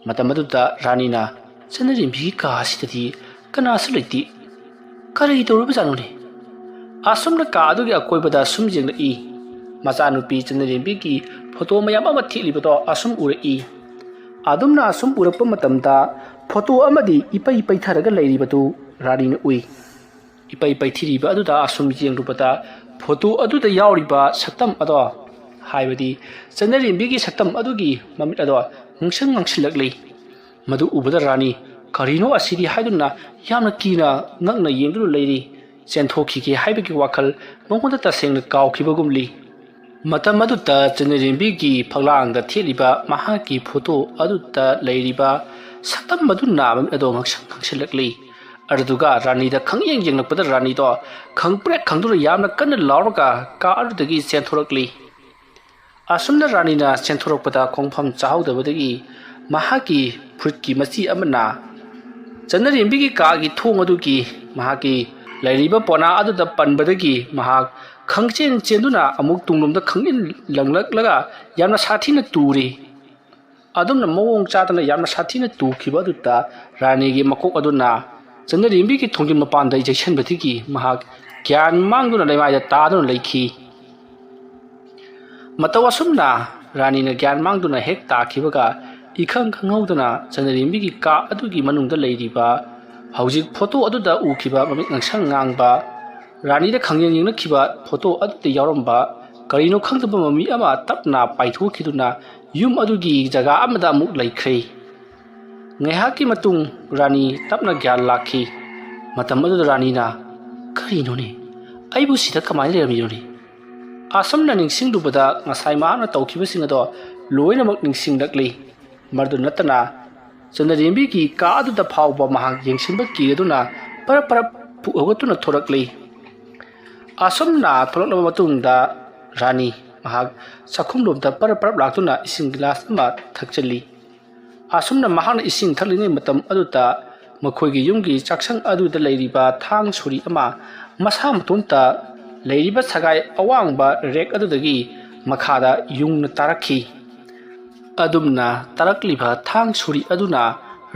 ꯃꯇꯝ ꯑꯗꯨꯗ ꯔꯥꯅꯤꯅ, "ꯆꯟꯅꯔꯦꯝꯕꯤꯒꯤ ꯀꯥ ꯑꯁꯤꯗꯗꯤ ꯀꯅꯥꯁꯨ ꯂꯩꯇꯦ꯫ ꯀꯔꯤ ꯇꯧꯔꯤꯕꯖꯥꯠꯅꯣꯅꯦ?" ꯑꯁꯨꯝꯅ ꯀꯥ ꯑꯗꯨꯒꯤ ꯑꯀꯣꯏꯕꯗ ꯁꯨꯝ ꯌꯦꯡꯂꯛꯏ꯫ ꯃꯆꯥꯅꯨꯄꯤ ꯆꯟꯅꯔꯦꯝꯕꯤꯒꯤ ꯐꯣꯇꯣ ꯃꯌꯥꯝ ꯑꯃ ꯊꯦꯠꯂꯤꯕꯗꯣ ꯑꯁꯨꯝ ꯎꯔꯛꯏ꯫ ꯑꯗꯨꯝꯅ ꯑꯁꯨꯝ ꯎꯔꯛꯄ ꯃꯇꯝꯗ ꯐꯣꯇꯣ ꯑꯃꯗꯤ ꯏꯄꯩ ꯄꯩꯊꯔꯒ ꯂꯩꯔꯤꯕꯗꯨ ꯔꯥꯅꯤꯅ ꯎꯏ꯫ ꯏꯄꯩ ꯄꯩꯊꯤꯔꯤꯕ ꯑꯗꯨꯗ ꯑꯁꯨꯝ ꯌꯦꯡꯂꯨꯕꯗ ꯐꯣꯇꯣ ꯑꯗꯨꯗ ꯌꯥꯎꯔꯤꯕ ꯁꯛꯇꯝ ꯑꯗꯣ, ꯍꯥꯏꯕꯗꯤ ꯆꯟꯅꯔꯦꯝꯕꯤꯒꯤ ꯁꯛꯇꯝ ꯑꯗꯨꯒꯤ ꯃꯃꯤꯠ ꯑꯗꯣ ꯉꯥꯡꯁꯪ ꯉꯥꯡꯁꯤꯜꯂꯛꯂꯤ꯫ ꯃꯗꯨ ꯎꯕꯗ ꯔꯥꯅꯤ "ꯀꯔꯤꯅꯣ ꯑꯁꯤꯗꯤ?" ꯍꯥꯏꯗꯨꯅ ꯌꯥꯝꯅ ꯀꯤꯅ ꯉꯛꯅ ꯌꯦꯡꯗꯨꯅ ꯂꯩꯔꯤ꯫ ꯆꯦꯟꯊꯣꯛꯈꯤꯒꯦ ꯍꯥꯏꯕꯒꯤ ꯋꯥꯈꯜ ꯃꯉꯣꯟꯗ ꯇꯁꯦꯡꯅ ꯀꯥꯎꯈꯤꯕꯒꯨꯝꯂꯤ꯫ ꯃꯇꯝ ꯑꯗꯨꯗ ꯆꯟꯅꯔꯦꯝꯕꯤꯒꯤ ꯐꯛꯂꯥꯡꯗ ꯊꯦꯠꯂꯤꯕ ꯃꯍꯥꯛꯀꯤ ꯐꯣꯇꯣ ꯑꯗꯨꯗ ꯂꯩꯔꯤꯕ ꯁꯛꯇꯝ ꯑꯗꯨꯅ ꯃꯃꯤꯠ ꯑꯗꯣ ꯉꯥꯡꯁꯪ ꯉꯥꯡꯁꯤꯜꯂꯛꯂꯤ꯫ ꯑꯗꯨꯗꯨꯒ ꯔꯥꯅꯤꯗ ꯈꯪꯌꯦꯡ ꯌꯦꯡꯂꯛꯄꯗ ꯔꯥꯅꯤꯗꯣ ꯈꯪꯄ꯭ꯔꯦꯛ ꯈꯪꯗꯨꯅ ꯌꯥꯝꯅ ꯀꯟꯅ ꯂꯥꯎꯔꯒ ꯀꯥ ꯑꯗꯨꯗꯒꯤ ꯆꯦꯟꯊꯣꯔꯛꯂꯤ꯫ ꯑꯁꯨꯝꯅ ꯔꯥꯅꯤꯅ ꯆꯦꯟꯊꯣꯔꯛꯄꯗ ꯈꯣꯡꯐꯝ ꯆꯥꯍꯧꯗꯕꯗꯒꯤ ꯃꯍꯥꯛꯀꯤ ꯐꯨꯔꯤꯠꯀꯤ ꯃꯆꯤ ꯑꯃꯅ ꯆꯟꯅꯔꯦꯝꯕꯤꯒꯤ ꯀꯥꯒꯤ ꯊꯣꯡ ꯑꯗꯨꯒꯤ ꯃꯍꯥꯛꯀꯤ ꯂꯩꯔꯤꯕ ꯄꯣꯅꯥ ꯑꯗꯨꯗ ꯄꯟꯕꯗꯒꯤ ꯃꯍꯥꯛ ꯈꯪꯆꯦꯟ ꯆꯦꯟꯗꯨꯅ ꯑꯃꯨꯛ ꯇꯨꯡꯂꯣꯝꯗ ꯈꯪꯏꯟ ꯂꯪꯂꯛꯂꯒ ꯌꯥꯝꯅ ꯁꯥꯊꯤꯅ ꯇꯨꯔꯤ꯫ ꯑꯗꯨꯝꯅ ꯃꯑꯣꯡ ꯆꯥꯗꯅ ꯌꯥꯝꯅ ꯁꯥꯊꯤꯅ ꯇꯨꯈꯤꯕ ꯑꯗꯨꯗ ꯔꯥꯅꯤꯒꯤ ꯃꯀꯣꯛ ꯑꯗꯨꯅ ꯆꯟꯅꯔꯦꯝꯕꯤꯒꯤ ꯊꯣꯡꯖꯤꯟ ꯃꯄꯥꯟꯗ ꯌꯩꯁꯟꯕꯗꯒꯤ ꯃꯍꯥꯛ ꯒ꯭ꯌꯥꯟ ꯃꯥꯡꯗꯨꯅ ꯂꯩꯃꯥꯏꯗ ꯇꯥꯗꯨꯅ ꯂꯩꯈꯤ꯫ ꯃꯇꯧ ꯑꯁꯨꯝꯅ ꯔꯥꯅꯤꯅ ꯒ꯭ꯌꯥꯟ ꯃꯥꯡꯗꯨꯅ ꯍꯦꯛ ꯇꯥꯈꯤꯕꯒ ꯏꯈꯪ ꯈꯪꯍꯧꯗꯅ ꯆꯟꯅꯔꯦꯝꯕꯤꯒꯤ ꯀꯥ ꯑꯗꯨꯒꯤ ꯃꯅꯨꯡꯗ ꯂꯩꯔꯤꯕ ꯍꯧꯖꯤꯛ ꯐꯣꯇꯣ ꯑꯗꯨꯗ ꯎꯈꯤꯕ ꯃꯃꯤꯠ ꯉꯥꯡꯁꯪ ꯉꯥꯡꯕ ꯔꯥꯅꯤꯗ ꯈꯪꯌꯦꯡ ꯌꯦꯡꯅꯈꯤꯕ ꯐꯣꯇꯣ ꯑꯗꯨꯗ ꯌꯥꯎꯔꯝꯕ ꯀꯔꯤꯅꯣ ꯈꯪꯗꯕ ꯃꯃꯤ ꯑꯃ ꯇꯞꯅ ꯄꯥꯏꯊꯣꯛꯈꯤꯗꯨꯅ ꯌꯨꯝ ꯑꯗꯨꯒꯤ ꯖꯒꯥ ꯑꯃꯗ ꯑꯃꯨꯛ ꯂꯩꯈ꯭ꯔꯦ꯫ ꯉꯥꯏꯍꯥꯛꯀꯤ ꯃꯇꯨꯡ ꯔꯥꯅꯤ ꯇꯞꯅ ꯒ꯭ꯌꯥꯟ ꯂꯥꯛꯈꯤ꯫ ꯃꯇꯝ ꯑꯗꯨꯗ ꯔꯥꯅꯤꯅ, "ꯀꯔꯤꯅꯣꯅꯦ? ꯑꯩꯕꯨ ꯁꯤꯗ ꯀꯃꯥꯏꯅ ꯂꯩꯔꯝꯃꯤꯅꯣꯅꯦ?" ꯑꯁꯨꯝꯅ ꯅꯤꯡꯁꯤꯡꯂꯨꯕꯗ ꯉꯁꯥꯏ ꯃꯍꯥꯛꯅ ꯇꯧꯈꯤꯕꯁꯤꯡ ꯑꯗꯣ ꯂꯣꯏꯅꯃꯛ ꯅꯤꯡꯁꯤꯡꯂꯛꯂꯤ꯫ ꯃꯗꯨ ꯅꯠꯇꯅ ꯆꯟꯅꯔꯦꯝꯕꯤꯒꯤ ꯀꯥ ꯑꯗꯨꯗ ꯐꯥꯎꯕ ꯃꯍꯥꯛ ꯌꯦꯡꯁꯤꯟꯕ ꯀꯤꯔꯗꯨꯅ ꯄꯔꯞ ꯄꯔꯞ ꯄꯨꯛ ꯍꯧꯒꯠꯇꯨꯅ ꯊꯣꯔꯛꯂꯤ꯫ ꯑꯁꯨꯝꯅ ꯊꯣꯛꯂꯛꯂꯕ ꯃꯇꯨꯡꯗ ꯔꯥꯅꯤ ꯃꯍꯥꯛ ꯆꯥꯛꯈꯨꯝꯂꯣꯝꯗ ꯄꯔꯞ ꯄꯔꯞ ꯂꯥꯛꯇꯨꯅ ꯏꯁꯤꯡ ꯒꯤꯂꯥꯁ ꯑꯃ ꯊꯛꯆꯜꯂꯤ꯫ ꯑꯁꯨꯝꯅ ꯃꯍꯥꯛꯅ ꯏꯁꯤꯡ ꯊꯛꯂꯤꯉꯩ ꯃꯇꯝ ꯑꯗꯨꯗ ꯃꯈꯣꯏꯒꯤ ꯌꯨꯝꯒꯤ ꯆꯥꯛꯁꯪ ꯑꯗꯨꯗ ꯂꯩꯔꯤꯕ ꯊꯥꯡ ꯁꯣꯔꯤ ꯑꯃ ꯃꯁꯥ ꯃꯇꯣꯝꯇ ꯂꯩꯔꯤꯕ ꯁꯒꯥꯏ ꯑꯋꯥꯡꯕ ꯔꯦꯛ ꯑꯗꯨꯗꯒꯤ ꯃꯈꯥꯗ ꯌꯨꯡꯅ ꯇꯥꯔꯛꯈꯤ꯫ ꯑꯗꯨꯝꯅ ꯇꯥꯔꯛꯂꯤꯕ ꯊꯥꯡ ꯁꯣꯔꯤ ꯑꯗꯨꯅ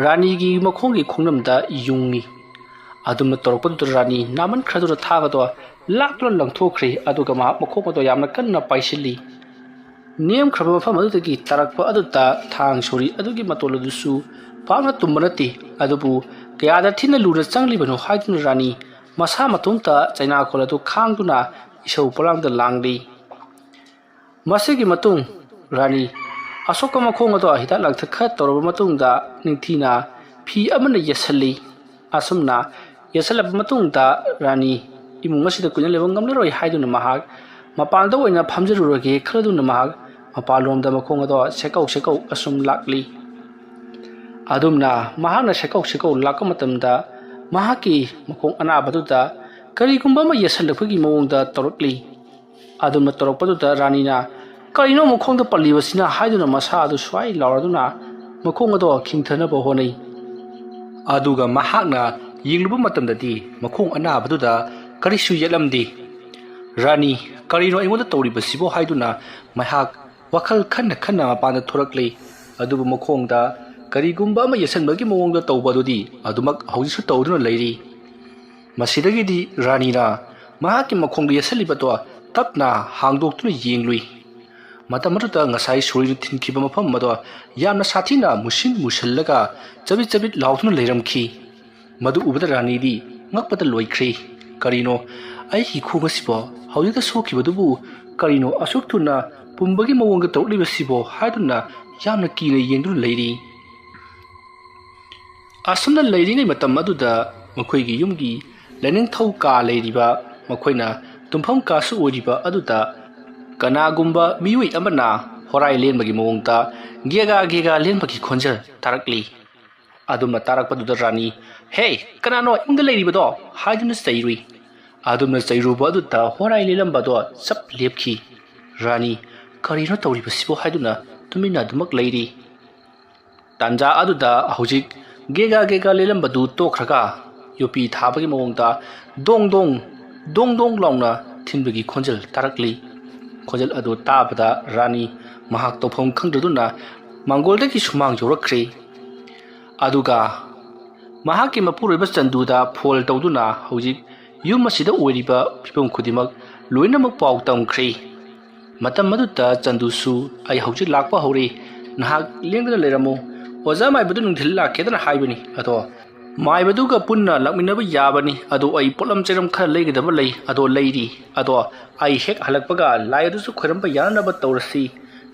ꯔꯥꯅꯤꯒꯤ ꯃꯈꯣꯡꯒꯤ ꯈꯣꯡꯅꯝꯗ ꯌꯨꯡꯉꯤ꯫ ꯑꯗꯨꯝꯅ ꯇꯧꯔꯛꯄꯗꯨꯗ ꯔꯥꯅꯤ ꯅꯥꯃꯟꯈ꯭ꯔꯗꯨꯅ ꯊꯥꯡ ꯑꯗꯣ ꯂꯥꯛꯇꯨꯅ ꯂꯪꯊꯣꯛꯈ꯭ꯔꯦ, ꯑꯗꯨꯒ ꯃꯍꯥꯛ ꯃꯈꯣꯡ ꯑꯗꯣ ꯌꯥꯝꯅ ꯀꯟꯅ ꯄꯥꯏꯁꯤꯜꯂꯤ꯫ ꯅꯦꯝꯈ꯭ꯔꯕ ꯃꯐꯝ ꯑꯗꯨꯗꯒꯤ ꯇꯥꯔꯛꯄ ꯑꯗꯨꯗ ꯊꯥꯡ ꯁꯣꯔꯤ ꯑꯗꯨꯒꯤ ꯃꯇꯣꯜ ꯑꯗꯨꯁꯨ ꯄꯥꯛꯅ ꯇꯨꯝꯕ ꯅꯠꯇꯦ, ꯑꯗꯨꯕꯨ ꯀꯌꯥꯗ ꯊꯤꯅ ꯂꯨꯅ ꯆꯪꯂꯤꯕꯅꯣ ꯍꯥꯏꯗꯨꯅ ꯔꯥꯅꯤ ꯃꯁꯥ ꯃꯇꯣꯝꯇ ꯆꯩꯅꯥꯈꯣꯜ ꯑꯗꯨ ꯈꯥꯡꯗꯨꯅ ꯏꯁꯧ ꯄꯣꯂꯥꯡꯗ ꯂꯥꯡꯂꯤ꯫ ꯃꯁꯤꯒꯤ ꯃꯇꯨꯡ ꯔꯥꯅꯤ ꯑꯁꯣꯛꯄ ꯃꯈꯣꯡ ꯑꯗꯣ ꯍꯤꯗꯥꯛ ꯂꯥꯡꯊꯛ ꯈꯔ ꯇꯧꯔꯕ ꯃꯇꯨꯡꯗ ꯅꯤꯡꯊꯤꯅ ꯐꯤ ꯑꯃꯅ ꯌꯦꯠꯁꯜꯂꯤ꯫ ꯑꯁꯨꯝꯅ ꯌꯦꯠꯁꯜꯂꯕ ꯃꯇꯨꯡꯗ ꯔꯥꯅꯤ ꯏꯃꯨꯡ ꯑꯁꯤꯗ ꯀꯨꯏꯅ ꯂꯩꯕ ꯉꯝꯂꯔꯣꯏ ꯍꯥꯏꯗꯨꯅ ꯃꯍꯥꯛ ꯃꯄꯥꯟꯗ ꯑꯣꯏꯅ ꯐꯝꯖꯔꯨꯔꯒꯦ ꯈꯜꯂꯗꯨꯅ ꯃꯍꯥꯛ ꯃꯄꯥꯟꯂꯣꯝꯗ ꯃꯈꯣꯡ ꯑꯗꯣ ꯁꯦꯀꯧ ꯁꯦꯀꯧ ꯑꯁꯨꯝ ꯂꯥꯛꯂꯤ꯫ ꯑꯗꯨꯝꯅ ꯃꯍꯥꯛꯅ ꯁꯦꯀꯧ ꯁꯦꯀꯧ ꯂꯥꯛꯄ ꯃꯇꯝꯗ ꯃꯍꯥꯛꯀꯤ ꯃꯈꯣꯡ ꯑꯅꯥꯕꯗꯨꯗ ꯀꯔꯤꯒꯨꯝꯕ ꯑꯃ ꯌꯦꯠꯁꯜꯂꯛꯄꯒꯤ ꯃꯑꯣꯡꯗ ꯇꯧꯔꯛꯂꯤ꯫ ꯑꯗꯨꯝꯅ ꯇꯧꯔꯛꯄꯗꯨꯗ ꯔꯥꯅꯤꯅ, "ꯀꯔꯤꯅꯣ ꯃꯈꯣꯡꯗ ꯄꯜꯂꯤꯕꯁꯤꯅ?" ꯍꯥꯏꯗꯨꯅ ꯃꯁꯥ ꯑꯗꯨ ꯁ꯭ꯋꯥꯏ ꯂꯥꯎꯔꯗꯨꯅ ꯃꯈꯣꯡ ꯑꯗꯣ ꯈꯤꯡꯊꯅꯕ ꯍꯣꯠꯅꯩ꯫ ꯑꯗꯨꯒ ꯃꯍꯥꯛꯅ ꯌꯦꯡꯂꯨꯕ ꯃꯇꯝꯗꯗꯤ ꯃꯈꯣꯡ ꯑꯅꯥꯕꯗꯨꯗ ꯀꯔꯤꯁꯨ ꯌꯦꯠꯂꯝꯗꯦ꯫ "ꯔꯥꯅꯤ, ꯀꯔꯤꯅꯣ ꯑꯩꯉꯣꯟꯗ ꯇꯧꯔꯤꯕꯁꯤꯕꯣ?" ꯍꯥꯏꯗꯨꯅ ꯃꯍꯥꯛ ꯋꯥꯈꯜ ꯈꯟꯅ ꯈꯟꯅ ꯃꯄꯥꯟꯗ ꯊꯣꯔꯛꯂꯤ꯫ ꯑꯗꯨꯕꯨ ꯃꯈꯣꯡꯗ ꯀꯔꯤꯒꯨꯝꯕ ꯑꯃ ꯌꯦꯠꯁꯟꯕꯒꯤ ꯃꯑꯣꯡꯗ ꯇꯧꯕ ꯑꯗꯨꯗꯤ ꯑꯗꯨꯃꯛ ꯍꯧꯖꯤꯛꯁꯨ ꯇꯧꯗꯨꯅ ꯂꯩꯔꯤ꯫ ꯃꯁꯤꯗꯒꯤꯗꯤ ꯔꯥꯅꯤꯅ ꯃꯍꯥꯛꯀꯤ ꯃꯈꯣꯡꯗ ꯌꯦꯠꯁꯜꯂꯤꯕꯗꯣ ꯇꯞꯅ ꯍꯥꯡꯗꯣꯛꯇꯨꯅ ꯌꯦꯡꯂꯨꯏ꯫ ꯃꯇꯝ ꯑꯗꯨꯗ ꯉꯁꯥꯏ ꯁꯣꯔꯤꯅ ꯊꯤꯟꯈꯤꯕ ꯃꯐꯝ ꯑꯗꯣ ꯌꯥꯝꯅ ꯁꯥꯊꯤꯅ ꯃꯨꯁꯤꯟ ꯃꯨꯁꯤꯜꯂꯒ ꯆꯕꯤꯠ ꯆꯕꯤꯠ ꯂꯥꯎꯗꯨꯅ ꯂꯩꯔꯝꯈꯤ꯫ ꯃꯗꯨ ꯎꯕꯗ ꯔꯥꯅꯤꯗꯤ ꯉꯛꯄꯗ ꯂꯣꯏꯈ꯭ꯔꯦ꯫ "ꯀꯔꯤꯅꯣ, ꯑꯩꯒꯤ ꯈꯣꯡ ꯑꯁꯤꯕꯣ ꯍꯧꯖꯤꯛꯇ ꯁꯣꯛꯈꯤꯕꯗꯨꯕꯨ ꯀꯔꯤꯅꯣ ꯑꯁꯨꯛ ꯊꯨꯅ ꯄꯨꯝꯕꯒꯤ ꯃꯑꯣꯡꯗ ꯇꯧꯔꯛꯂꯤꯕꯁꯤꯕꯣ?" ꯍꯥꯏꯗꯨꯅ ꯌꯥꯝꯅ ꯀꯤꯅ ꯌꯦꯡꯗꯨꯅ ꯂꯩꯔꯤ꯫ ꯑꯁꯨꯝꯅ ꯂꯩꯔꯤꯉꯩ ꯃꯇꯝ ꯑꯗꯨꯗ ꯃꯈꯣꯏꯒꯤ ꯌꯨꯝꯒꯤ ꯂꯥꯏꯅꯤꯡꯊꯧ ꯀꯥ ꯂꯩꯔꯤꯕ, ꯃꯈꯣꯏꯅ ꯇꯨꯝꯐꯝ ꯀꯥꯁꯨ ꯑꯣꯏꯔꯤꯕ ꯑꯗꯨꯗ ꯀꯅꯥꯒꯨꯝꯕ ꯃꯤꯑꯣꯏ ꯑꯃꯅ ꯍꯣꯔꯥꯏ ꯂꯦꯟꯕꯒꯤ ꯃꯑꯣꯡꯗ ꯒꯦꯒꯥ ꯒꯦꯒꯥ ꯂꯦꯟꯕꯒꯤ ꯈꯣꯟꯖꯦꯜ ꯇꯥꯔꯛꯂꯤ꯫ ꯑꯗꯨꯝꯅ ꯇꯥꯔꯛꯄꯗꯨꯗ ꯔꯥꯅꯤ, "ꯍꯦ, ꯀꯅꯥꯅꯣ ꯏꯃꯨꯡꯗ ꯂꯩꯔꯤꯕꯗꯣ?" ꯍꯥꯏꯗꯨꯅ ꯆꯩꯔꯨꯏ꯫ ꯑꯗꯨꯝꯅ ꯆꯩꯔꯨꯕ ꯑꯗꯨꯗ ꯍꯣꯔꯥꯏ ꯂꯦꯜꯂꯝꯕꯗꯣ ꯆꯞ ꯂꯦꯞꯈꯤ꯫ ꯔꯥꯅꯤ, "ꯀꯔꯤꯅꯣ ꯇꯧꯔꯤꯕꯁꯤꯕꯣ?" ꯍꯥꯏꯗꯨꯅ ꯇꯨꯃꯤꯟꯅ ꯑꯗꯨꯃꯛ ꯂꯩꯔꯤ꯫ ꯇꯥꯟꯖꯥ ꯑꯗꯨꯗ ꯍꯧꯖꯤꯛ ꯒꯦꯒꯥ ꯒꯦꯒꯥ ꯂꯦꯜꯂꯝꯕꯗꯨ ꯇꯣꯛꯈ꯭ꯔꯒ ꯌꯣꯄꯤ ꯊꯥꯕꯒꯤ ꯃꯑꯣꯡꯗ ꯗꯣꯡ ꯗꯣꯡ, ꯗꯣꯡ ꯗꯣꯡ ꯂꯥꯎꯅ ꯊꯤꯟꯕꯒꯤ ꯈꯣꯟꯖꯦꯜ ꯇꯥꯔꯛꯂꯤ꯫ ꯈꯣꯟꯖꯦꯜ ꯑꯗꯨ ꯇꯥꯕꯗ ꯔꯥꯅꯤ ꯃꯍꯥꯛ ꯇꯧꯐꯝ ꯈꯪꯗ꯭ꯔꯗꯨꯅ ꯃꯥꯡꯒꯣꯜꯗꯒꯤ ꯁꯨꯃꯥꯡ ꯌꯧꯔꯛꯈ꯭ꯔꯦ꯫ ꯑꯗꯨꯒ ꯃꯍꯥꯛꯀꯤ ꯃꯄꯨꯔꯣꯏꯕ ꯆꯟꯗꯨꯗ ꯐꯣꯟ ꯇꯧꯗꯨꯅ ꯍꯧꯖꯤꯛ ꯌꯨꯝ ꯑꯁꯤꯗ ꯑꯣꯏꯔꯤꯕ ꯐꯤꯕꯝ ꯈꯨꯗꯤꯡꯃꯛ ꯂꯣꯏꯅꯃꯛ ꯄꯥꯎ ꯇꯝꯈ꯭ꯔꯦ꯫ ꯃꯇꯝ ꯑꯗꯨꯗ ꯆꯟꯗꯨꯁꯨ, "ꯑꯩ ꯍꯧꯖꯤꯛ ꯂꯥꯛꯄ ꯍꯧꯔꯦ, ꯅꯍꯥꯛ ꯂꯦꯡꯗꯅ ꯂꯩꯔꯝꯃꯨ꯫ ꯑꯣꯖꯥ ꯃꯥꯏꯕꯗꯨ ꯅꯨꯡꯊꯤꯜ ꯂꯥꯛꯀꯦꯗꯅ ꯍꯥꯏꯕꯅꯤ, ꯑꯗꯣ ꯃꯥꯏꯕꯗꯨꯒ ꯄꯨꯟꯅ ꯂꯥꯛꯃꯤꯟꯅꯕ ꯌꯥꯕꯅꯤ꯫ ꯑꯗꯣ ꯑꯩ ꯄꯣꯠꯂꯝ ꯆꯩꯔꯝ ꯈꯔ ꯂꯩꯒꯗꯕ ꯂꯩ, ꯑꯗꯣ ꯂꯩꯔꯤ꯫ ꯑꯗꯣ ꯑꯩ ꯍꯦꯛ ꯍꯜꯂꯛꯄꯒ ꯂꯥꯏ ꯑꯗꯨꯁꯨ ꯈꯣꯏꯔꯝꯕ ꯌꯥꯅꯅꯕ ꯇꯧꯔꯁꯤ꯫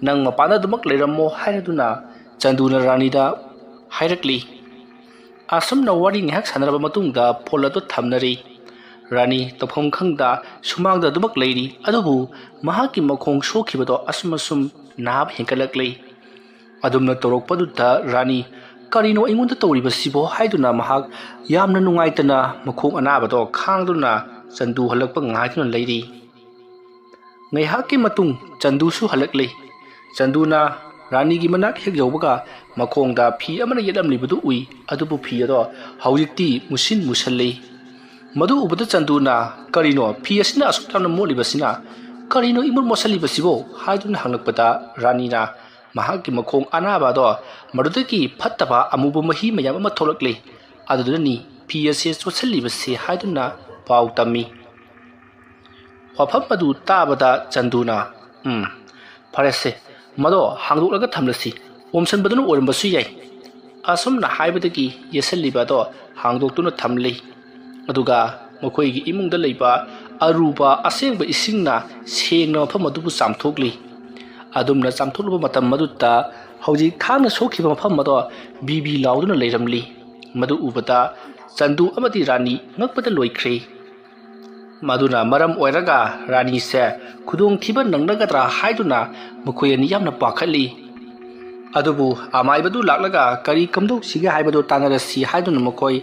ꯅꯪ ꯃꯄꯥꯟꯗ ꯑꯗꯨꯃꯛ ꯂꯩꯔꯝꯃꯣ" ꯍꯥꯏꯔꯗꯨꯅ ꯆꯟꯗꯨꯅ ꯔꯥꯅꯤꯗ ꯍꯥꯏꯔꯛꯂꯤ꯫ ꯑꯁꯨꯝꯅ ꯋꯥꯔꯤ ꯉꯥꯏꯍꯥꯛ ꯁꯥꯟꯅꯔꯕ ꯃꯇꯨꯡꯗ ꯐꯣꯟ ꯑꯗꯨ ꯊꯝꯅꯔꯤ꯫ ꯔꯥꯅꯤ ꯇꯧꯐꯝ ꯈꯪꯗ ꯁꯨꯃꯥꯡꯗ ꯑꯗꯨꯃꯛ ꯂꯩꯔꯤ, ꯑꯗꯨꯕꯨ ꯃꯍꯥꯛꯀꯤ ꯃꯈꯣꯡ ꯁꯣꯛꯈꯤꯕꯗꯣ ꯑꯁꯨꯝ ꯑꯁꯨꯝ ꯅꯥꯕ ꯍꯦꯟꯒꯠꯂꯛꯂꯤ꯫ ꯑꯗꯨꯝꯅ ꯇꯧꯔꯛꯄꯗꯨꯗ ꯔꯥꯅꯤ, "ꯀꯔꯤꯅꯣ ꯑꯩꯉꯣꯟꯗ ꯇꯧꯔꯤꯕꯁꯤꯕꯣ?" ꯍꯥꯏꯗꯨꯅ ꯃꯍꯥꯛ ꯌꯥꯝꯅ ꯅꯨꯡꯉꯥꯏꯇꯅ ꯃꯈꯣꯡ ꯑꯅꯥꯕꯗꯣ ꯈꯥꯡꯗꯨꯅ ꯆꯟꯗꯨ ꯍꯜꯂꯛꯄ ꯉꯥꯏꯗꯨꯅ ꯂꯩꯔꯤ꯫ ꯉꯥꯏꯍꯥꯛꯀꯤ ꯃꯇꯨꯡ ꯆꯟꯗꯨꯁꯨ ꯍꯜꯂꯛꯂꯤ꯫ ꯆꯟꯗꯨꯅ ꯔꯥꯅꯤꯒꯤ ꯃꯅꯥꯛ ꯍꯦꯛ ꯌꯧꯕꯒ ꯃꯈꯣꯡꯗ ꯐꯤ ꯑꯃꯅ ꯌꯦꯠꯂꯝꯂꯤꯕꯗꯨ ꯎꯏ꯫ ꯑꯗꯨꯕꯨ ꯐꯤ ꯑꯗꯣ ꯍꯧꯖꯤꯛꯇꯤ ꯃꯨꯁꯤꯟ ꯃꯨꯁꯜꯂꯤ꯫ ꯃꯗꯨ ꯎꯕꯗ ꯆꯟꯗꯨꯅ, "ꯀꯔꯤꯅꯣ, ꯐꯤ ꯑꯁꯤꯅ ꯑꯁꯨꯛ ꯌꯥꯝꯅ ꯃꯣꯠꯂꯤꯕꯁꯤꯅ? ꯀꯔꯤꯅꯣ ꯏꯃꯣꯠ ꯃꯣꯠꯁꯜꯂꯤꯕꯁꯤꯕꯣ?" ꯍꯥꯏꯗꯨꯅ ꯍꯪꯂꯛꯄꯗ, ꯔꯥꯅꯤꯅ ꯃꯍꯥꯛꯀꯤ ꯃꯈꯣꯡ ꯑꯅꯥꯕ ꯑꯗꯣ ꯃꯗꯨꯗꯒꯤ ꯐꯠꯇꯕ ꯑꯃꯨꯕ ꯃꯍꯤ ꯃꯌꯥꯝ ꯑꯃ ꯊꯣꯛꯂꯛꯂꯤ꯫ ꯑꯗꯨꯗꯨꯅꯅꯤ ꯐꯤ ꯑꯁꯤ ꯆꯣꯠꯁꯤꯜꯂꯤꯕꯁꯤ ꯍꯥꯏꯗꯨꯅ ꯄꯥꯎ ꯇꯝꯃꯤ꯫ ꯋꯥꯐꯝ ꯑꯗꯨ ꯇꯥꯕꯗ ꯆꯟꯗꯨꯅ, "ꯎꯝ, ꯐꯔꯦꯁꯦ, ꯃꯗꯣ ꯍꯥꯡꯗꯣꯛꯂꯒ ꯊꯝꯂꯁꯤ, ꯑꯣꯝꯁꯤꯟꯕꯗꯨꯅ ꯑꯣꯏꯔꯝꯕꯁꯨ ꯌꯥꯏ"꯫ ꯑꯁꯨꯝꯅ ꯍꯥꯏꯕꯗꯒꯤ ꯌꯦꯠꯁꯤꯜꯂꯤꯕ ꯑꯗꯣ ꯍꯥꯡꯗꯣꯛꯇꯨꯅ ꯊꯝꯂꯤ꯫ ꯑꯗꯨꯒ ꯃꯈꯣꯏꯒꯤ ꯏꯃꯨꯡꯗ ꯂꯩꯕ ꯑꯔꯨꯕ ꯑꯁꯦꯡꯕ ꯏꯁꯤꯡꯅ ꯁꯦꯡꯅ ꯃꯐꯝ ꯑꯗꯨꯕꯨ ꯆꯥꯝꯊꯣꯛꯂꯤ꯫ ꯑꯗꯨꯝꯅ ꯆꯥꯝꯊꯣꯛꯂꯨꯕ ꯃꯇꯝ ꯑꯗꯨꯗ ꯍꯧꯖꯤꯛ ꯊꯥꯡꯅ ꯁꯣꯛꯈꯤꯕ ꯃꯐꯝ ꯑꯗꯣ ꯕꯤ ꯕꯤ ꯂꯥꯎꯗꯨꯅ ꯂꯩꯔꯝꯂꯤ꯫ ꯃꯗꯨ ꯎꯕꯗ ꯆꯟꯗꯨ ꯑꯃꯗꯤ ꯔꯥꯅꯤ ꯉꯛꯄꯗ ꯂꯣꯏꯈ꯭ꯔꯦ꯫ ꯃꯗꯨꯅ ꯃꯔꯝ ꯑꯣꯏꯔꯒ ꯔꯥꯅꯤꯁꯦ ꯈꯨꯗꯣꯡꯊꯤꯕ ꯅꯪꯅꯒꯗ꯭ꯔꯥ ꯍꯥꯏꯗꯨꯅ ꯃꯈꯣꯏ ꯑꯅꯤ ꯌꯥꯝꯅ ꯄꯥꯈꯠꯂꯤ꯫ ꯑꯗꯨꯕꯨ ꯑꯃꯥꯏꯕꯗꯨ ꯂꯥꯛꯂꯒ ꯀꯔꯤ ꯀꯝꯗꯧꯁꯤꯒꯦ ꯍꯥꯏꯕꯗꯨ ꯇꯥꯟꯅꯔꯁꯤ ꯍꯥꯏꯗꯨꯅ ꯃꯈꯣꯏ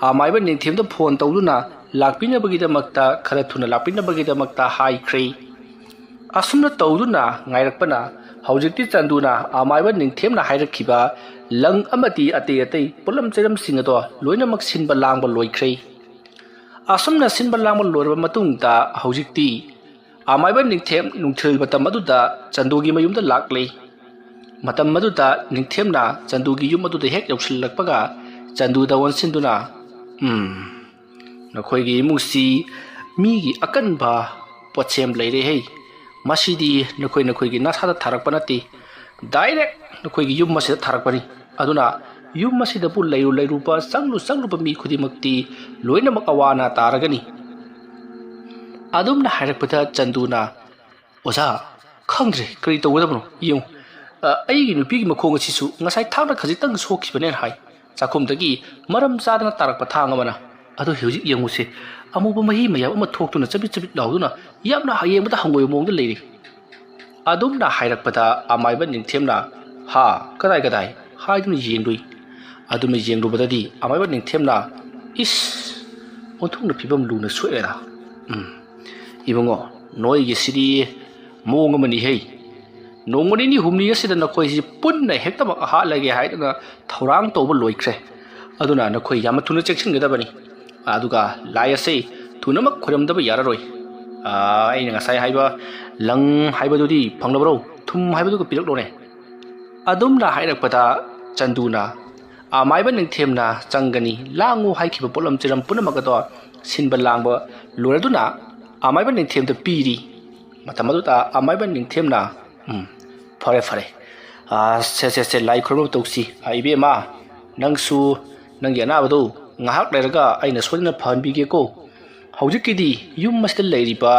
ꯑꯃꯥꯏꯕ ꯅꯤꯡꯊꯦꯝꯗ ꯐꯣꯟ ꯇꯧꯗꯨꯅ ꯂꯥꯛꯄꯤꯅꯕꯒꯤꯗꯃꯛꯇ, ꯈꯔ ꯊꯨꯅ ꯂꯥꯛꯄꯤꯅꯕꯒꯤꯗꯃꯛꯇ ꯍꯥꯏꯈ꯭ꯔꯦ꯫ ꯑꯁꯨꯝꯅ ꯇꯧꯗꯨꯅ ꯉꯥꯏꯔꯛꯄꯅ ꯍꯧꯖꯤꯛꯇꯤ ꯆꯟꯗꯨꯅ ꯑꯃꯥꯏꯕ ꯅꯤꯡꯊꯦꯝꯅ ꯍꯥꯏꯔꯛꯈꯤꯕ ꯂꯪ ꯑꯃꯗꯤ ꯑꯇꯩ ꯑꯇꯩ ꯄꯣꯠꯂꯝ ꯆꯩꯔꯝꯁꯤꯡ ꯑꯗꯣ ꯂꯣꯏꯅꯃꯛ ꯁꯤꯟꯕ ꯂꯥꯡꯕ ꯂꯣꯏꯈ꯭ꯔꯦ꯫ ꯑꯁꯨꯝꯅ ꯁꯤꯟꯕ ꯂꯥꯡꯕ ꯂꯣꯏꯔꯕ ꯃꯇꯨꯡꯗ ꯍꯧꯖꯤꯛꯇꯤ ꯑꯃꯥꯏꯕ ꯅꯤꯡꯊꯦꯝ ꯅꯨꯡꯊꯤꯜ ꯃꯇꯝ ꯑꯗꯨꯗ ꯆꯟꯗꯨꯒꯤ ꯃꯌꯨꯝꯗ ꯂꯥꯛꯂꯦ꯫ ꯃꯇꯝ ꯑꯗꯨꯗ ꯅꯤꯡꯊꯦꯝꯅ ꯆꯟꯗꯨꯒꯤ ꯌꯨꯝ ꯑꯗꯨꯗ ꯍꯦꯛ ꯌꯧꯁꯤꯜꯂꯛꯄꯒ ꯆꯟꯗꯨꯗ ꯑꯣꯟꯁꯤꯟꯗꯨꯅ, "ꯎꯝ, ꯅꯈꯣꯏꯒꯤ ꯏꯃꯨꯡꯁꯤ ꯃꯤꯒꯤ ꯑꯀꯟꯕ ꯄꯣꯠꯁꯦꯝ ꯂꯩꯔꯦ ꯍꯦ꯫ ꯃꯁꯤꯗꯤ ꯅꯈꯣꯏ ꯅꯈꯣꯏꯒꯤ ꯅꯁꯥꯗ ꯊꯥꯔꯛꯄ ꯅꯠꯇꯦ, ꯗꯥꯏꯔꯦꯛ ꯅꯈꯣꯏꯒꯤ ꯌꯨꯝ ꯑꯁꯤꯗ ꯊꯥꯔꯛꯄꯅꯤ꯫ ꯑꯗꯨꯅ ꯌꯨꯝ ꯑꯁꯤꯗꯕꯨ ꯂꯩꯔꯨ ꯂꯩꯔꯨꯕ, ꯆꯪꯂꯨ ꯆꯪꯂꯨꯕ ꯃꯤ ꯈꯨꯗꯤꯡꯃꯛꯇꯤ ꯂꯣꯏꯅꯃꯛ ꯑꯋꯥ ꯑꯅꯥ ꯇꯥꯔꯒꯅꯤ"꯫ ꯑꯗꯨꯝꯅ ꯍꯥꯏꯔꯛꯄꯗ ꯆꯟꯗꯨꯅ, "ꯑꯣꯖꯥ, ꯈꯪꯗ꯭ꯔꯦ, ꯀꯔꯤ ꯇꯧꯒꯗꯕꯅꯣ? ꯌꯦꯡꯉꯨ, ꯑ, ꯑꯩꯒꯤ ꯅꯨꯄꯤꯒꯤ ꯃꯈꯣꯡ ꯑꯁꯤꯁꯨ ꯉꯁꯥꯏ ꯊꯥꯡꯅ ꯈꯖꯤꯛꯇꯪ ꯁꯣꯛꯈꯤꯕꯅꯦꯅ ꯍꯥꯏ, ꯆꯥꯛꯈꯨꯝꯗꯒꯤ ꯃꯔꯝ ꯆꯥꯗꯅ ꯇꯥꯔꯛꯄ ꯊꯥꯡ ꯑꯃꯅ꯫ ꯑꯗꯣ ꯍꯧꯖꯤꯛ ꯌꯦꯡꯉꯨꯁꯦ, ꯑꯃꯨꯕ ꯃꯍꯤ ꯃꯌꯥꯝ ꯑꯃ ꯊꯣꯛꯇꯨꯅ ꯆꯕꯤꯠ ꯆꯕꯤꯠ ꯂꯥꯎꯗꯨꯅ ꯌꯥꯝꯅ ꯌꯦꯡꯕꯗ ꯍꯪꯒꯣꯏꯕ ꯃꯑꯣꯡꯗ ꯂꯩꯔꯤ"꯫ ꯑꯗꯨꯝꯅ ꯍꯥꯏꯔꯛꯄꯗ ꯑꯃꯥꯏꯕ ꯅꯤꯡꯊꯦꯝꯅ, "ꯍꯥ, ꯀꯗꯥꯏ ꯀꯗꯥꯏ?" ꯍꯥꯏꯗꯨꯅ ꯌꯦꯡꯂꯨꯏ꯫ ꯑꯗꯨꯝꯅ ꯌꯦꯡꯂꯨꯕꯗꯗꯤ ꯑꯃꯥꯏꯕ ꯅꯤꯡꯊꯦꯝꯅ, "ꯏꯁ, ꯑꯣꯟꯊꯣꯛꯅ ꯐꯤꯕꯝ ꯂꯨꯅ ꯁꯣꯛꯑꯦꯗ꯫ ꯎꯝ, ꯏꯕꯨꯡꯉꯣ, ꯅꯣꯏꯒꯤꯁꯤꯗꯤ ꯃꯑꯣꯡ ꯑꯃꯅꯤ ꯍꯦ꯫ ꯅꯣꯡꯃ ꯅꯤꯅꯤ ꯍꯨꯝꯅꯤ ꯑꯁꯤꯗ ꯅꯈꯣꯏꯁꯤ ꯄꯨꯟꯅ ꯍꯦꯛꯇꯃꯛ ꯍꯥꯠꯂꯒꯦ ꯍꯥꯏꯗꯅ ꯊꯧꯔꯥꯡ ꯇꯧꯕ ꯂꯣꯏꯈ꯭ꯔꯦ꯫ ꯑꯗꯨꯅ ꯅꯈꯣꯏ ꯌꯥꯝꯅ ꯊꯨꯅ ꯆꯦꯛꯁꯤꯟꯒꯗꯕꯅꯤ꯫ ꯑꯗꯨꯒ ꯂꯥꯏ ꯑꯁꯤ ꯊꯨꯅꯃꯛ ꯈꯣꯏꯔꯝꯗꯕ ꯌꯥꯔꯔꯣꯏ꯫ ꯑꯥ, ꯑꯩꯅ ꯉꯁꯥꯏ ꯍꯥꯏꯕ ꯂꯪ ꯍꯥꯏꯕꯗꯨꯗꯤ ꯐꯪꯂꯕ꯭ꯔꯣ? ꯊꯨꯝ ꯍꯥꯏꯕꯗꯨꯒ ꯄꯤꯔꯛꯂꯣꯅꯦ꯫ ꯑꯗꯨꯝꯅ ꯍꯥꯏꯔꯛꯄꯗ ꯆꯟꯗꯨꯅ ꯑꯃꯥꯏꯕ ꯅꯤꯡꯊꯦꯝꯅ ꯆꯪꯒꯅꯤ, ꯂꯥꯡꯉꯨ ꯍꯥꯏꯈꯤꯕ ꯄꯣꯠꯂꯝ ꯆꯤꯔꯝ ꯄꯨꯝꯅꯃꯛ ꯑꯗꯣ ꯁꯤꯟꯕ ꯂꯥꯡꯕ ꯂꯣꯏꯔꯗꯨꯅ ꯑꯃꯥꯏꯕ ꯅꯤꯡꯊꯦꯝꯗ ꯄꯤꯔꯤ꯫ ꯃꯇꯝ ꯑꯗꯨꯗ ꯑꯃꯥꯏꯕ ꯅꯤꯡꯊꯦꯝꯅ, "ꯎꯝ, ꯐꯔꯦ, ꯐꯔꯦ꯫ ꯑꯥ, ꯁꯦ, ꯁꯦ, ꯁꯦ, ꯂꯥꯏ ꯈꯨꯔꯨꯝꯕ ꯇꯧꯁꯤ꯫ ꯑꯥ, ꯏꯕꯦꯝꯃ, ꯅꯪꯁꯨ ꯅꯪꯒꯤ ꯑꯅꯥꯕꯗꯨ ꯉꯥꯏꯍꯥꯛ ꯂꯩꯔꯒ ꯑꯩꯅ ꯁꯣꯏꯗꯅ ꯐꯍꯟꯕꯤꯒꯦꯀꯣ꯫ ꯍꯧꯖꯤꯛꯀꯤꯗꯤ ꯌꯨꯝ ꯑꯁꯤꯗ ꯂꯩꯔꯤꯕ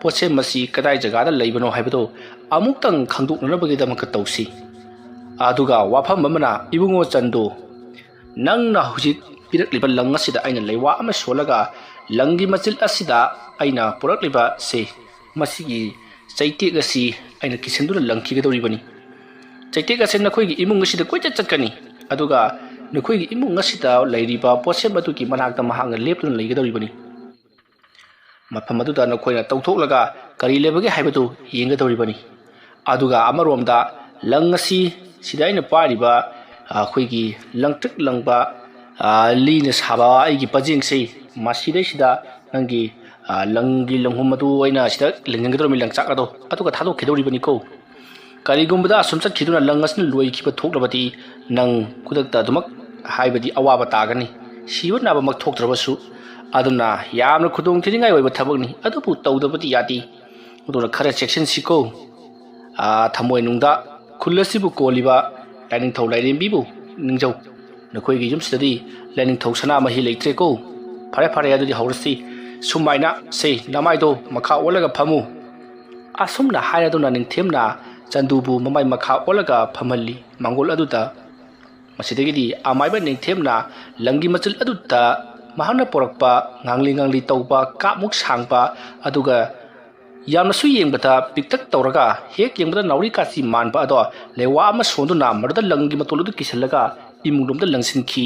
ꯄꯣꯠꯁꯦꯝ ꯑꯁꯤ ꯀꯗꯥꯏ ꯖꯒꯥꯗ ꯂꯩꯕꯅꯣ ꯍꯥꯏꯕꯗꯨ ꯑꯃꯨꯛꯇꯪ ꯈꯪꯗꯣꯛꯅꯅꯕꯒꯤꯗꯃꯛꯇ ꯇꯧꯁꯤ꯫ ꯑꯗꯨꯒ ꯋꯥꯐꯝ ꯑꯃꯅ, ꯏꯕꯨꯡꯉꯣ ꯆꯟꯗꯨ, ꯅꯪꯅ ꯍꯧꯖꯤꯛ ꯄꯤꯔꯛꯂꯤꯕ ꯂꯪ ꯑꯁꯤꯗ ꯑꯩꯅ ꯂꯩꯋꯥ ꯑꯃ ꯁꯣꯜꯂꯒ ꯂꯪꯒꯤ ꯃꯆꯤꯜ ꯑꯁꯤꯗ ꯑꯩꯅ ꯄꯨꯔꯛꯂꯤꯕ ꯁꯦ, ꯃꯁꯤꯒꯤ ꯆꯩꯇꯦꯛ ꯑꯁꯤ ꯑꯩꯅ ꯀꯤꯁꯤꯟꯗꯨꯅ ꯂꯪꯈꯤꯒꯗꯧꯔꯤꯕꯅꯤ꯫ ꯆꯩꯇꯦꯛ ꯑꯁꯤ ꯅꯈꯣꯏꯒꯤ ꯏꯃꯨꯡ ꯑꯁꯤꯗ ꯀꯣꯏꯆꯠ ꯆꯠꯀꯅꯤ, ꯑꯗꯨꯒ ꯅꯈꯣꯏꯒꯤ ꯏꯃꯨꯡ ꯑꯁꯤꯗ ꯂꯩꯔꯤꯕ ꯄꯣꯠꯁꯦꯝ ꯑꯗꯨꯒꯤ ꯃꯅꯥꯛꯇ ꯃꯍꯥꯛꯅ ꯂꯦꯞꯇꯨꯅ ꯂꯩꯒꯗꯧꯔꯤꯕꯅꯤ꯫ ꯃꯐꯝ ꯑꯗꯨꯗ ꯅꯈꯣꯏꯅ ꯇꯧꯊꯣꯛꯂꯒ ꯀꯔꯤ ꯂꯩꯕꯒꯦ ꯍꯥꯏꯕꯗꯨ ꯌꯦꯡꯒꯗꯧꯔꯤꯕꯅꯤ꯫ ꯑꯗꯨꯒ ꯑꯃꯔꯣꯝꯗ ꯂꯪ ꯑꯁꯤ ꯁꯤꯗ ꯑꯩꯅ ꯄꯥꯏꯔꯤꯕ ꯑꯩꯈꯣꯏꯒꯤ ꯂꯪꯇ꯭ꯔꯤꯛ ꯂꯪꯕ, ꯑ, ꯂꯤꯅ ꯁꯥꯕ ꯑꯩꯒꯤ ꯄꯖꯦꯡꯁꯤ ꯃꯁꯤꯗꯩꯁꯤꯗ ꯅꯪꯒꯤ, ꯑ, ꯂꯪꯒꯤ ꯂꯪꯍꯨꯝ ꯑꯗꯨ ꯑꯩꯅ ꯁꯤꯗ ꯂꯦꯡꯍꯟꯒꯗꯧꯔꯤꯕꯅꯤ, ꯂꯪꯆꯥꯛ ꯑꯗꯣ ꯑꯗꯨꯒ ꯊꯥꯗꯣꯛꯈꯤꯗꯧꯔꯤꯕꯅꯤꯀꯣ꯫ ꯀꯔꯤꯒꯨꯝꯕꯗ ꯑꯁꯨꯝ ꯆꯠꯈꯤꯗꯨꯅ ꯂꯪ ꯑꯁꯤꯅ ꯂꯣꯏꯈꯤꯕ ꯊꯣꯛꯂꯕꯗꯤ ꯅꯪ ꯈꯨꯗꯛꯇ ꯑꯗꯨꯃꯛ, ꯍꯥꯏꯕꯗꯤ ꯑꯋꯥꯕ ꯇꯥꯒꯅꯤ, ꯁꯤꯕ ꯅꯥꯕꯃꯛ ꯊꯣꯛꯇ꯭ꯔꯕꯁꯨ꯫ ꯑꯗꯨꯅ ꯌꯥꯝꯅ ꯈꯨꯗꯣꯡ ꯊꯤꯅꯤꯡꯉꯥꯏ ꯑꯣꯏꯕ ꯊꯕꯛꯅꯤ, ꯑꯗꯨꯕꯨ ꯇꯧꯗꯕꯗꯤ ꯌꯥꯗꯦ꯫ ꯑꯗꯨꯅ ꯈꯔ ꯆꯦꯛꯁꯤꯟꯁꯤꯀꯣ꯫ ꯑꯥ, ꯊꯃꯣꯏꯅꯨꯡꯗ ꯈꯨꯜ ꯑꯁꯤꯕꯨ ꯀꯣꯜꯂꯤꯕ ꯂꯥꯏꯅꯤꯡꯊꯧ ꯂꯥꯏꯔꯦꯝꯕꯤꯕꯨ ꯅꯤꯡꯖꯧ꯫ ꯅꯈꯣꯏꯒꯤ ꯌꯨꯝꯁꯤꯗꯗꯤ ꯂꯥꯏꯅꯤꯡꯊꯧ ꯁꯅꯥꯃꯍꯤ ꯂꯩꯇ꯭ꯔꯦꯀꯣ꯫ ꯐꯔꯦ, ꯐꯔꯦ, ꯑꯗꯨꯗꯤ ꯍꯧꯔꯁꯤ꯫ ꯁꯨꯃꯥꯏꯅ ꯁꯦ, ꯅꯃꯥꯏꯗꯣ ꯃꯈꯥ ꯑꯣꯜꯂꯒ ꯐꯝꯃꯨ꯫ ꯑꯁꯨꯝꯅ ꯍꯥꯏꯔꯗꯨꯅ ꯅꯤꯡꯊꯦꯝꯅ ꯆꯟꯗꯨꯕꯨ ꯃꯃꯥꯏ ꯃꯈꯥ ꯑꯣꯜꯂꯒ ꯐꯝꯍꯜꯂꯤ꯫ ꯃꯥꯡꯒꯣꯜ ꯑꯗꯨꯗ ꯃꯁꯤꯗꯒꯤꯗꯤ ꯑꯃꯥꯏꯕ ꯅꯤꯡꯊꯦꯝꯅ ꯂꯪꯒꯤ ꯃꯆꯤꯜ ꯑꯗꯨꯗ ꯃꯍꯥꯛꯅ ꯄꯣꯔꯛꯄ ꯉꯥꯡꯂꯤ ꯉꯥꯡꯂꯤ ꯇꯧꯕ, ꯀꯥꯞꯃꯨꯛ ꯁꯥꯡꯕ, ꯑꯗꯨꯒ ꯌꯥꯝꯅꯁꯨ ꯌꯦꯡꯕꯗ ꯄꯤꯛꯇꯛ ꯇꯧꯔꯒ ꯍꯦꯛ ꯌꯦꯡꯕꯗ ꯅꯥꯎꯔꯤ ꯀꯥꯆꯤ ꯃꯥꯟꯕ ꯑꯗꯣ ꯂꯩꯋꯥ ꯑꯃ ꯁꯣꯟꯗꯨꯅ ꯃꯗꯨꯗ ꯂꯪꯒꯤ ꯃꯇꯣꯜ ꯑꯗꯨ ꯀꯤꯁꯤꯜꯂꯒ ꯏꯃꯨꯡꯂꯣꯝꯗ ꯂꯪꯁꯤꯟꯈꯤ꯫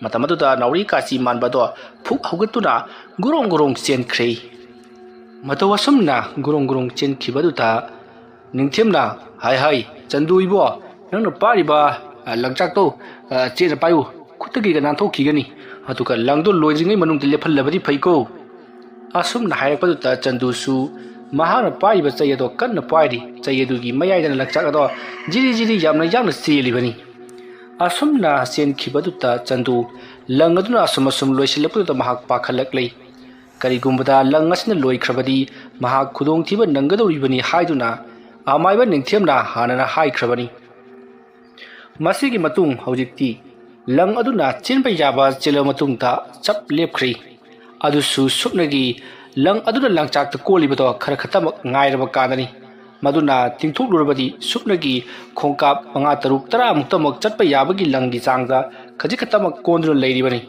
ꯃꯇꯝ ꯑꯗꯨꯗ ꯅꯥꯎꯔꯤ ꯀꯥꯆꯤ ꯃꯥꯟꯕ ꯑꯗꯣ ꯐꯨꯛ ꯍꯧꯒꯠꯇꯨꯅ ꯒꯨꯔꯣꯡ ꯒꯨꯔꯣꯡ ꯆꯦꯟꯈ꯭ꯔꯦ꯫ ꯃꯇꯧ ꯑꯁꯨꯝꯅ ꯒꯨꯔꯣꯡ ꯒꯨꯔꯣꯡ ꯆꯦꯟꯈꯤꯕ ꯑꯗꯨꯗ ꯅꯤꯡꯊꯦꯝꯅ, "ꯍꯥꯏ ꯍꯥꯏ, ꯆꯟꯗꯨ ꯏꯕꯣ, ꯅꯪꯅ ꯄꯥꯏꯔꯤꯕ, ꯑ, ꯂꯪꯆꯥꯛꯇꯣ, ꯑ, ꯆꯦꯠꯅ ꯄꯥꯏꯌꯨ, ꯈꯨꯠꯇꯒꯤꯒ ꯅꯥꯟꯊꯣꯛꯈꯤꯒꯅꯤ꯫ ꯑꯗꯨꯒ ꯂꯪꯗꯣ ꯂꯣꯏꯗ꯭ꯔꯤꯉꯩ ꯃꯅꯨꯡꯗ ꯂꯦꯞꯍꯜꯂꯕꯗꯤ ꯐꯩꯀꯣ"꯫ ꯑꯁꯨꯝꯅ ꯍꯥꯏꯔꯛꯄꯗꯨꯗ ꯆꯟꯗꯨꯁꯨ ꯃꯍꯥꯛꯅ ꯄꯥꯏꯔꯤꯕ ꯆꯩ ꯑꯗꯣ ꯀꯟꯅ ꯄꯥꯏꯔꯤ꯫ ꯆꯩ ꯑꯗꯨꯒꯤ ꯃꯌꯥꯏꯗꯅ ꯂꯪꯆꯥꯛ ꯑꯗꯣ ꯖꯤꯔꯤ ꯖꯤꯔꯤ ꯌꯥꯝꯅ ꯌꯥꯡꯅ ꯆꯦꯜꯂꯤꯕꯅꯤ꯫ ꯑꯁꯨꯝꯅ ꯆꯦꯟꯈꯤꯕꯗꯨꯗ ꯆꯟꯗꯨ ꯂꯪ ꯑꯗꯨꯅ ꯑꯁꯨꯝ ꯑꯁꯨꯝ ꯂꯣꯏꯁꯤꯜꯂꯛꯄꯗꯨꯗ ꯃꯍꯥꯛ ꯄꯥꯈꯠꯂꯛꯂꯦ꯫ ꯀꯔꯤꯒꯨꯝꯕꯗ ꯂꯪ ꯑꯁꯤꯅ ꯂꯣꯏꯈ꯭ꯔꯕꯗꯤ ꯃꯍꯥꯛ ꯈꯨꯗꯣꯡꯊꯤꯕ ꯅꯪꯒꯗꯧꯔꯤꯕꯅꯤ ꯍꯥꯏꯗꯨꯅ ꯑꯃꯥꯏꯕ ꯅꯤꯡꯊꯦꯝꯅ ꯍꯥꯟꯅꯅ ꯍꯥꯏꯈ꯭ꯔꯕꯅꯤ꯫ ꯃꯁꯤꯒꯤ ꯃꯇꯨꯡ ꯍꯧꯖꯤꯛꯇꯤ ꯂꯪ ꯑꯗꯨꯅ ꯆꯦꯟꯕ ꯌꯥꯕ ꯆꯦꯜꯂꯕ ꯃꯇꯨꯡꯗ ꯆꯞ ꯂꯦꯞꯈ꯭ꯔꯦ꯫ ꯑꯗꯨꯁꯨ ꯁꯨꯞꯅꯒꯤ ꯂꯪ ꯑꯗꯨꯅ ꯂꯪꯆꯥꯛꯇ ꯀꯣꯜꯂꯤꯕꯗꯣ ꯈꯔ ꯈꯛꯇꯃꯛ ꯉꯥꯏꯔꯕ ꯀꯥꯟꯗꯅꯤ꯫ ꯃꯗꯨꯅ ꯇꯤꯡꯊꯣꯛꯂꯨꯔꯕꯗꯤ ꯁꯨꯞꯅꯒꯤ ꯈꯣꯡꯀꯥꯞ ꯃꯉꯥ, ꯇꯔꯨꯛ, ꯇꯔꯥ ꯃꯨꯛꯇꯃꯛ ꯆꯠꯄ ꯌꯥꯕꯒꯤ ꯂꯪꯒꯤ ꯆꯥꯡꯗ ꯈꯖꯤꯛ ꯈꯛꯇꯃꯛ ꯀꯣꯟꯗꯨꯅ ꯂꯩꯔꯤꯕꯅꯤ꯫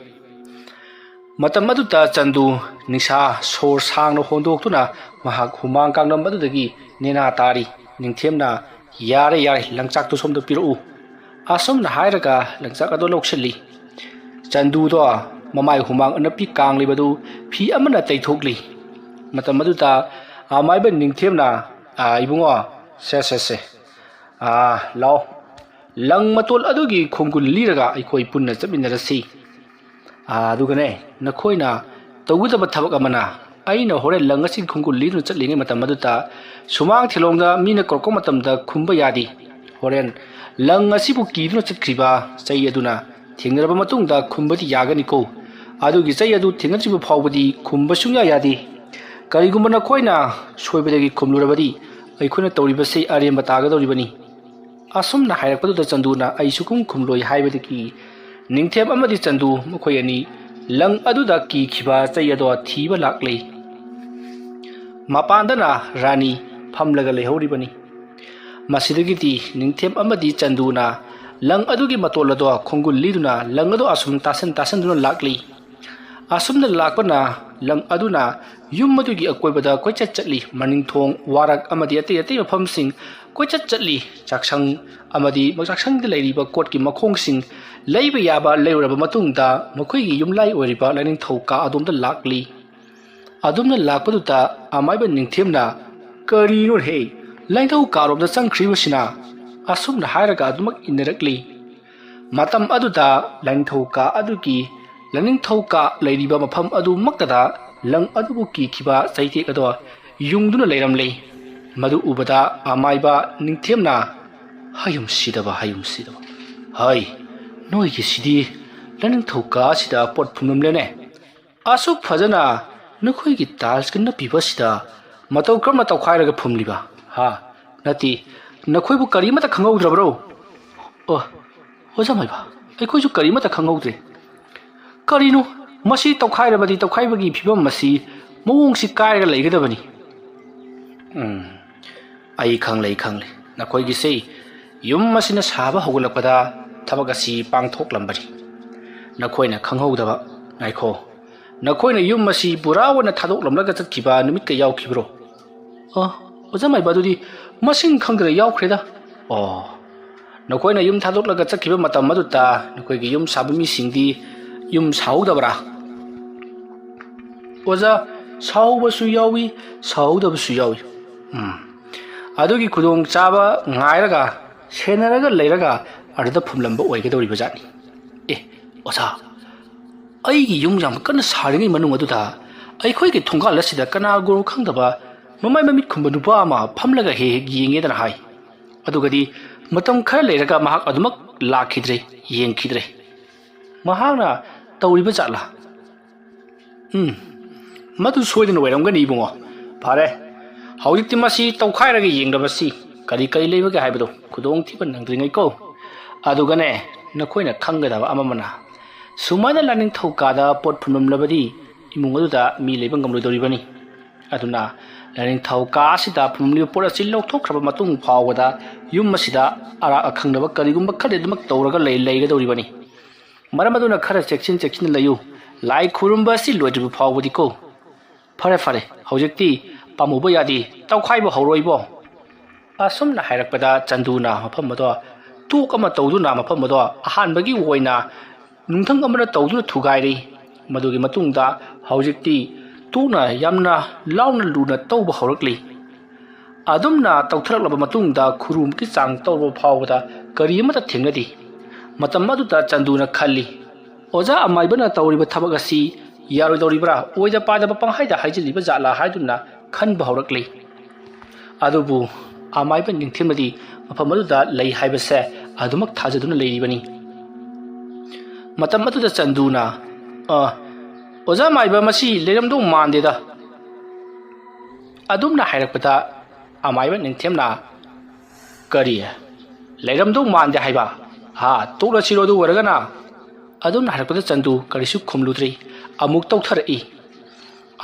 ꯃꯇꯝ ꯑꯗꯨꯗ ꯆꯟꯗꯨ ꯅꯤꯡꯁꯥ ꯁꯣꯔ ꯁꯥꯡꯅ ꯍꯣꯟꯗꯣꯛꯇꯨꯅ ꯃꯍꯥꯛ ꯍꯨꯃꯥꯡ ꯀꯥꯡꯂꯝ ꯑꯗꯨꯗꯒꯤ ꯅꯦꯅꯥ ꯇꯥꯔꯤ꯫ ꯅꯤꯡꯊꯦꯝꯅ, "ꯌꯥꯔꯦ, ꯌꯥꯔꯦ, ꯂꯪꯆꯥꯛꯇꯨ ꯁꯣꯝꯗ ꯄꯤꯔꯛꯎ"꯫ ꯑꯁꯨꯝꯅ ꯍꯥꯏꯔꯒ ꯂꯪꯆꯥꯛ ꯑꯗꯨ ꯂꯧꯁꯤꯜꯂꯤ꯫ ꯆꯟꯗꯨꯗꯣ ꯃꯃꯥꯏ ꯍꯨꯃꯥꯡ ꯑꯅꯞꯄꯤ ꯀꯥꯡꯂꯤꯕꯗꯨ ꯐꯤ ꯑꯃꯅ ꯇꯩꯊꯣꯛꯂꯤ꯫ ꯃꯇꯝ ꯑꯗꯨꯗ ꯑꯃꯥꯏꯕ ꯅꯤꯡꯊꯦꯝꯅ, "ꯑꯥ, ꯏꯕꯨꯡꯉꯣ, ꯁꯦ, ꯁꯦ, ꯁꯦ, ꯑꯥ, ꯂꯥꯎ, ꯂꯪ ꯃꯇꯣꯜ ꯑꯗꯨꯒꯤ ꯈꯣꯡꯒꯨꯜ ꯂꯤꯔꯒ ꯑꯩꯈꯣꯏ ꯄꯨꯟꯅ ꯆꯠꯃꯤꯟꯅꯔꯁꯤ꯫ ꯑꯥ, ꯑꯗꯨꯒꯅꯦ, ꯅꯈꯣꯏꯅ ꯇꯧꯒꯗꯕ ꯊꯕꯛ ꯑꯃꯅ, ꯑꯩꯅ ꯍꯣꯔꯦꯟ ꯂꯪ ꯑꯁꯤꯒꯤ ꯈꯣꯡꯒꯨꯜ ꯂꯤꯗꯨꯅ ꯆꯠꯂꯤꯉꯩ ꯃꯇꯝ ꯑꯗꯨꯗ ꯁꯨꯃꯥꯡ ꯊꯤꯂꯣꯡꯗ ꯃꯤꯅ ꯀꯧꯔꯛꯄ ꯃꯇꯝꯗ ꯈꯨꯝꯕ ꯌꯥꯗꯦ꯫ ꯍꯣꯔꯦꯟ ꯂꯪ ꯑꯁꯤꯕꯨ ꯀꯤꯗꯨꯅ ꯆꯠꯈ꯭ꯔꯤꯕ ꯆꯩ ꯑꯗꯨꯅ ꯊꯦꯡꯅꯔꯕ ꯃꯇꯨꯡꯗ ꯈꯨꯝꯕꯗꯤ ꯌꯥꯒꯅꯤꯀꯣ꯫ ꯑꯗꯨꯒꯤ ꯆꯩ ꯑꯗꯨ ꯊꯦꯡꯅꯗ꯭ꯔꯤꯕ ꯐꯥꯎꯕꯗꯤ ꯈꯨꯝꯕ ꯁꯨꯡꯌꯥ ꯌꯥꯗꯦ꯫ ꯀꯔꯤꯒꯨꯝꯕ ꯅꯈꯣꯏꯅ ꯁꯣꯏꯕꯗꯒꯤ ꯈꯨꯝꯂꯨꯔꯕꯗꯤ ꯑꯩꯈꯣꯏꯅ ꯇꯧꯔꯤꯕꯁꯤ ꯑꯔꯦꯝꯕ ꯇꯥꯒꯗꯧꯔꯤꯕꯅꯤ"꯫ ꯑꯁꯨꯝꯅ ꯍꯥꯏꯔꯛꯄꯗꯨꯗ ꯆꯟꯗꯨꯅ "ꯑꯩ ꯁꯨꯈꯨꯝ ꯈꯨꯝꯂꯣꯏ" ꯍꯥꯏꯕꯗꯒꯤ ꯅꯤꯡꯊꯦꯝ ꯑꯃꯗꯤ ꯆꯟꯗꯨ ꯃꯈꯣꯏ ꯑꯅꯤ ꯂꯪ ꯑꯗꯨꯗ ꯀꯤꯈꯤꯕ ꯆꯩ ꯑꯗꯣ ꯊꯤꯕ ꯂꯥꯛꯂꯤ꯫ ꯃꯄꯥꯟꯗꯅ ꯔꯥꯅꯤ ꯐꯝꯂꯒ ꯂꯩꯍꯧꯔꯤꯕꯅꯤ꯫ ꯃꯁꯤꯗꯒꯤꯗꯤ ꯅꯤꯡꯊꯦꯝ ꯑꯃꯗꯤ ꯆꯟꯗꯨꯅ ꯂꯪ ꯑꯗꯨꯒꯤ ꯃꯇꯣꯜ ꯑꯗꯣ ꯈꯣꯡꯒꯨꯜ ꯂꯤꯗꯨꯅ ꯂꯪ ꯑꯗꯣ ꯑꯁꯨꯝ ꯇꯥꯁꯟ ꯇꯥꯁꯟꯗꯨꯅ ꯂꯥꯛꯂꯤ꯫ ꯑꯁꯨꯝꯅ ꯂꯥꯛꯄꯅ ꯂꯪ ꯑꯗꯨꯅ ꯌꯨꯝ ꯑꯗꯨꯒꯤ ꯑꯀꯣꯏꯕꯗ ꯀꯣꯏꯆꯠ ꯆꯠꯂꯤ꯫ ꯃꯅꯤꯡꯊꯣꯡ, ꯋꯥꯔꯛ ꯑꯃꯗꯤ ꯑꯇꯩ ꯑꯇꯩ ꯃꯐꯝꯁꯤꯡ ꯀꯣꯏꯆꯠ ꯆꯠꯂꯤ꯫ ꯆꯥꯛꯁꯪ ꯑꯃꯗꯤ ꯆꯥꯛꯁꯪꯗ ꯂꯩꯔꯤꯕ ꯀꯣꯠꯀꯤ ꯃꯈꯣꯡꯁꯤꯡ ꯂꯩꯕ ꯌꯥꯕ ꯂꯩꯔꯨꯔꯕ ꯃꯇꯨꯡꯗ ꯃꯈꯣꯏꯒꯤ ꯌꯨꯝꯂꯥꯏ ꯑꯣꯏꯔꯤꯕ ꯂꯥꯏꯅꯤꯡꯊꯧ ꯀꯥ ꯑꯗꯣꯝꯗ ꯂꯥꯛꯂꯤ꯫ ꯑꯗꯣꯝꯗ ꯂꯥꯛꯄꯗꯨꯗ ꯑꯃꯥꯏꯕ ꯅꯤꯡꯊꯦꯝꯅ, "ꯀꯔꯤꯅꯣ ꯍꯦ? ꯂꯥꯏꯅꯤꯡꯊꯧ ꯀꯥꯔꯣꯝꯗ ꯆꯪꯈ꯭ꯔꯤꯕꯁꯤꯅ ꯑꯁꯨꯝꯅ ꯍꯥꯏꯔꯒ ꯑꯗꯨꯃꯛ ꯏꯟꯅꯔꯛꯂꯤ꯫ ꯃꯇꯝ ꯑꯗꯨꯗ ꯂꯥꯏꯅꯤꯡꯊꯧ ꯀꯥ ꯑꯗꯨꯒꯤ ꯂꯥꯏꯅꯤꯡꯊꯧ ꯀꯥ ꯂꯩꯔꯤꯕ ꯃꯐꯝ ꯑꯗꯨꯃꯛꯇꯗ ꯂꯪ ꯑꯗꯨꯕꯨ ꯀꯤꯈꯤꯕ ꯆꯩꯇꯦꯛ ꯑꯗꯣ ꯌꯨꯡꯗꯨꯅ ꯂꯩꯔꯝꯂꯦ꯫ ꯃꯗꯨ ꯎꯕꯗ ꯑꯃꯥꯏꯕ ꯅꯤꯡꯊꯦꯝꯅ, "ꯍꯌꯨꯝ ꯁꯤꯗꯕ, ꯍꯌꯨꯝ ꯁꯤꯗꯕ꯫ ꯍꯩ, ꯅꯣꯏꯒꯤꯁꯤꯗꯤ ꯂꯥꯏꯅꯤꯡꯊꯧ ꯀꯥ ꯑꯁꯤꯗ ꯄꯣꯠ ꯐꯨꯝꯂꯝꯂꯦꯅꯦ꯫ ꯑꯁꯨꯛ ꯐꯖꯅ ꯅꯈꯣꯏꯒꯤ ꯇꯥꯏꯜꯁꯀ ꯅꯞꯄꯤꯕ ꯑꯁꯤꯗ ꯃꯇꯧ ꯀꯔꯝꯅ ꯇꯧꯈꯥꯏꯔꯒ ꯐꯨꯝꯂꯤꯕ? ꯍꯥ? ꯅꯠꯇꯦ, ꯅꯈꯣꯏꯕꯨ ꯀꯔꯤꯃꯠꯇ ꯈꯪꯍꯧꯗ꯭ꯔꯕ꯭ꯔꯣ?" "ꯑꯣ, ꯑꯣꯖꯥ ꯃꯥꯏꯕ, ꯑꯩꯈꯣꯏꯁꯨ ꯀꯔꯤꯃꯠꯇ ꯈꯪꯍꯧꯗ꯭ꯔꯦ꯫ ꯀꯔꯤꯅꯣ? ꯃꯁꯤ ꯇꯧꯈꯥꯏꯔꯕꯗꯤ ꯇꯧꯈꯥꯏꯕꯒꯤ ꯐꯤꯕꯝ ꯑꯁꯤ, ꯃꯑꯣꯡꯁꯤ ꯀꯥꯏꯔꯒ ꯂꯩꯒꯗꯕꯅꯤ꯫" "ꯎꯝ, ꯑꯩ ꯈꯪꯂꯦ, ꯑꯩ ꯈꯪꯂꯦ꯫ ꯅꯈꯣꯏꯒꯤꯁꯦ ꯌꯨꯝ ꯑꯁꯤꯅ ꯁꯥꯕ ꯍꯧꯒꯠꯂꯛꯄꯗ ꯊꯕꯛ ꯑꯁꯤ ꯄꯥꯡꯊꯣꯛꯂꯝꯕꯅꯤ꯫ ꯅꯈꯣꯏꯅ ꯈꯪꯍꯧꯗꯕ, ꯉꯥꯏꯈꯣ, ꯅꯈꯣꯏꯅ ꯌꯨꯝ ꯑꯁꯤ ꯄꯨꯔꯥ ꯑꯣꯏꯅ ꯊꯥꯗꯣꯛꯂꯝꯂꯒ ꯆꯠꯈꯤꯕ ꯅꯨꯃꯤꯠꯀ ꯌꯥꯎꯈꯤꯕ꯭ꯔꯣ?" "ꯑ, ꯑꯣꯖꯥ ꯃꯥꯏꯕ, ꯑꯗꯨꯗꯤ ꯃꯁꯤꯡ ꯈꯪꯗꯅ ꯌꯥꯎꯈ꯭ꯔꯦꯗ꯫" "ꯑꯣ, ꯅꯈꯣꯏꯅ ꯌꯨꯝ ꯊꯥꯗꯣꯛꯂꯒ ꯆꯠꯈꯤꯕ ꯃꯇꯝ ꯑꯗꯨꯗ ꯅꯈꯣꯏꯒꯤ ꯌꯨꯝ ꯁꯥꯕ ꯃꯤꯁꯤꯡꯗꯤ ꯌꯨꯝ ꯁꯥꯍꯧꯗꯕ꯭ꯔꯥ?" "ꯑꯣꯖꯥ, ꯁꯥꯍꯧꯕꯁꯨ ꯌꯥꯎꯏ, ꯁꯥꯍꯧꯗꯕꯁꯨ ꯌꯥꯎꯏ꯫" "ꯎꯝ, ꯑꯗꯨꯒꯤ ꯈꯨꯗꯣꯡꯆꯥꯕ ꯉꯥꯏꯔꯒ, ꯁꯦꯟꯅꯔꯒ ꯂꯩꯔꯒ ꯑꯗꯨꯗ ꯐꯨꯝꯂꯝꯕ ꯑꯣꯏꯒꯗꯧꯔꯤꯕ ꯖꯥꯠꯅꯤ꯫" "ꯑꯦ, ꯑꯣꯖꯥ, ꯑꯩꯒꯤ ꯌꯨꯝ ꯌꯥꯝ ꯀꯟꯅ ꯁꯥꯔꯤꯉꯩ ꯃꯅꯨꯡ ꯑꯗꯨꯗ ꯑꯩꯈꯣꯏꯒꯤ ꯊꯣꯡꯒꯥꯜ ꯑꯁꯤꯗ ꯀꯅꯥꯒꯨꯝꯕ ꯈꯪꯗꯕ ꯃꯃꯥꯏ ꯃꯃꯤꯠ ꯈꯨꯝꯕ ꯅꯨꯄꯥ ꯑꯃ ꯐꯝꯂꯒ ꯍꯦꯛ ꯍꯦꯛ ꯌꯦꯡꯉꯦꯗꯅ ꯍꯥꯏ꯫ ꯑꯗꯨꯒꯗꯤ ꯃꯇꯝ ꯈꯔ ꯂꯩꯔꯒ ꯃꯍꯥꯛ ꯑꯗꯨꯃꯛ ꯂꯥꯛꯈꯤꯗ꯭ꯔꯦ, ꯌꯦꯡꯈꯤꯗ꯭ꯔꯦ꯫ ꯃꯍꯥꯛꯅ ꯇꯧꯔꯤꯕ ꯖꯥꯠꯂꯥ? ꯎꯝ, ꯃꯗꯨ ꯁꯣꯏꯗꯅ ꯑꯣꯏꯔꯝꯒꯅꯤ, ꯏꯕꯨꯡꯉꯣ꯫ ꯐꯔꯦ, ꯍꯧꯖꯤꯛꯇꯤ ꯃꯁꯤ ꯇꯧꯈꯥꯏꯔꯒ ꯌꯦꯡꯂꯕꯁꯤ, ꯀꯔꯤ ꯀꯔꯤ ꯂꯩꯕꯒꯦ ꯍꯥꯏꯕꯗꯣ ꯈꯨꯗꯣꯡꯊꯤꯕ ꯅꯪꯗ꯭ꯔꯤꯉꯩꯀꯣ꯫ ꯑꯗꯨꯒꯅꯦ, ꯅꯈꯣꯏꯅ ꯈꯪꯒꯗꯕ ꯑꯃ ꯑꯃꯅ, ꯁꯨꯃꯥꯏꯅ ꯂꯥꯏꯅꯤꯡꯊꯧ ꯀꯥꯗ ꯄꯣꯠ ꯐꯨꯝꯂꯝꯂꯕꯗꯤ ꯏꯃꯨꯡ ꯑꯗꯨꯗ ꯃꯤ ꯂꯩꯕ ꯉꯝꯂꯣꯏꯗꯧꯔꯤꯕꯅꯤ꯫ ꯑꯗꯨꯅ ꯂꯥꯏꯅꯤꯡꯊꯧ ꯀꯥ ꯑꯁꯤꯗ ꯐꯨꯝꯂꯤꯕ ꯄꯣꯠ ꯑꯁꯤ ꯂꯧꯊꯣꯛꯈ꯭ꯔꯕ ꯃꯇꯨꯡ ꯐꯥꯎꯕꯗ ꯌꯨꯝ ꯑꯁꯤꯗ ꯑꯔꯥꯛ ꯑꯈꯪꯗꯕ ꯀꯔꯤꯒꯨꯝꯕ ꯈꯔꯗꯤ ꯑꯗꯨꯃꯛ ꯇꯧꯔꯒ ꯂꯩ-, ꯂꯩꯒꯗꯧꯔꯤꯕꯅꯤ꯫ ꯃꯔꯝ ꯑꯗꯨꯅ ꯈꯔ ꯆꯦꯛꯁꯤꯟ ꯆꯦꯛꯁꯤꯟꯅ ꯂꯩꯌꯨ꯫ ꯂꯥꯏ ꯈꯨꯔꯨꯝꯕ ꯑꯁꯤ ꯂꯣꯏꯗ꯭ꯔꯤꯕ ꯐꯥꯎꯕꯗꯤꯀꯣ꯫" "ꯐꯔꯦ, ꯐꯔꯦ, ꯍꯧꯖꯤꯛꯇꯤ ꯄꯥꯝꯃꯨꯕ ꯌꯥꯗꯦ, ꯇꯧꯈꯥꯏꯕ ꯍꯧꯔꯣ ꯏꯕꯣ꯫" ꯑꯁꯨꯝꯅ ꯍꯥꯏꯔꯛꯄꯗ ꯆꯟꯗꯨꯅ ꯃꯐꯝ ꯑꯗꯣ ꯇꯣꯛ ꯑꯃ ꯇꯧꯗꯨꯅ ꯃꯐꯝ ꯑꯗꯣ ꯑꯍꯥꯟꯕꯒꯤ ꯑꯣꯏꯅ ꯅꯨꯡꯊꯪ ꯑꯃꯅ ꯇꯧꯗꯨꯅ ꯊꯨꯒꯥꯏꯔꯤ꯫ ꯃꯗꯨꯒꯤ ꯃꯇꯨꯡꯗ ꯍꯧꯖꯤꯛꯇꯤ ꯇꯣꯛꯅ ꯌꯥꯝꯅ ꯂꯥꯎꯅ ꯂꯨꯅ ꯇꯧꯕ ꯍꯧꯔꯛꯂꯤ꯫ ꯑꯗꯨꯝꯅ ꯇꯧꯊꯔꯛꯂꯕ ꯃꯇꯨꯡꯗ ꯈꯨꯔꯨꯃꯨꯛꯀꯤ ꯆꯥꯡ ꯇꯧꯔꯕ ꯐꯥꯎꯕꯗ ꯀꯔꯤ ꯑꯃꯠꯇ ꯊꯦꯡꯅꯗꯦ꯫ ꯃꯇꯝ ꯑꯗꯨꯗ ꯆꯟꯗꯨꯅ ꯈꯜꯂꯤ, "ꯑꯣꯖꯥ ꯑꯃꯥꯏꯕꯅ ꯇꯧꯔꯤꯕ ꯊꯕꯛ ꯑꯁꯤ ꯌꯥꯔꯣꯏꯗꯧꯔꯤꯕ꯭ꯔꯥ? ꯑꯣꯏꯗ ꯄꯥꯗꯕ ꯄꯪꯍꯥꯏꯗ ꯍꯥꯏꯖꯤꯜꯂꯤꯕ ꯖꯥꯠꯂꯥ?" ꯍꯥꯏꯗꯨꯅ ꯈꯟꯕ ꯍꯧꯔꯛꯂꯤ꯫ ꯑꯗꯨꯕꯨ ꯑꯃꯥꯏꯕ ꯅꯤꯡꯊꯦꯝꯅꯗꯤ ꯃꯐꯝ ꯑꯗꯨꯗ ꯂꯩ ꯍꯥꯏꯕꯁꯦ ꯑꯗꯨꯃꯛ ꯊꯥꯖꯗꯨꯅ ꯂꯩꯔꯤꯕꯅꯤ꯫ ꯃꯇꯝ ꯑꯗꯨꯗ ꯆꯟꯗꯨꯅ, "ꯑ, ꯑꯣꯖꯥ ꯃꯥꯏꯕ, ꯃꯁꯤ ꯂꯩꯔꯝꯗꯧ ꯃꯥꯟꯗꯦꯗ" ꯑꯗꯨꯝꯅ ꯍꯥꯏꯔꯛꯄꯗ, ꯑꯃꯥꯏꯕ ꯅꯤꯡꯊꯦꯝꯅ, "ꯀꯔꯤ? ꯂꯩꯔꯝꯗꯧ ꯃꯥꯟꯗꯦ ꯍꯥꯏꯕ? ꯍꯥ, ꯇꯣꯛꯂꯁꯤꯔꯣ ꯑꯗꯨ ꯑꯣꯏꯔꯒꯅ?" ꯑꯗꯨꯝꯅ ꯍꯥꯏꯔꯛꯄꯗ ꯆꯟꯗꯨ ꯀꯔꯤꯁꯨ ꯈꯨꯝꯂꯨꯗ꯭ꯔꯤ꯫ ꯑꯃꯨꯛ ꯇꯧꯊꯔꯛꯏ꯫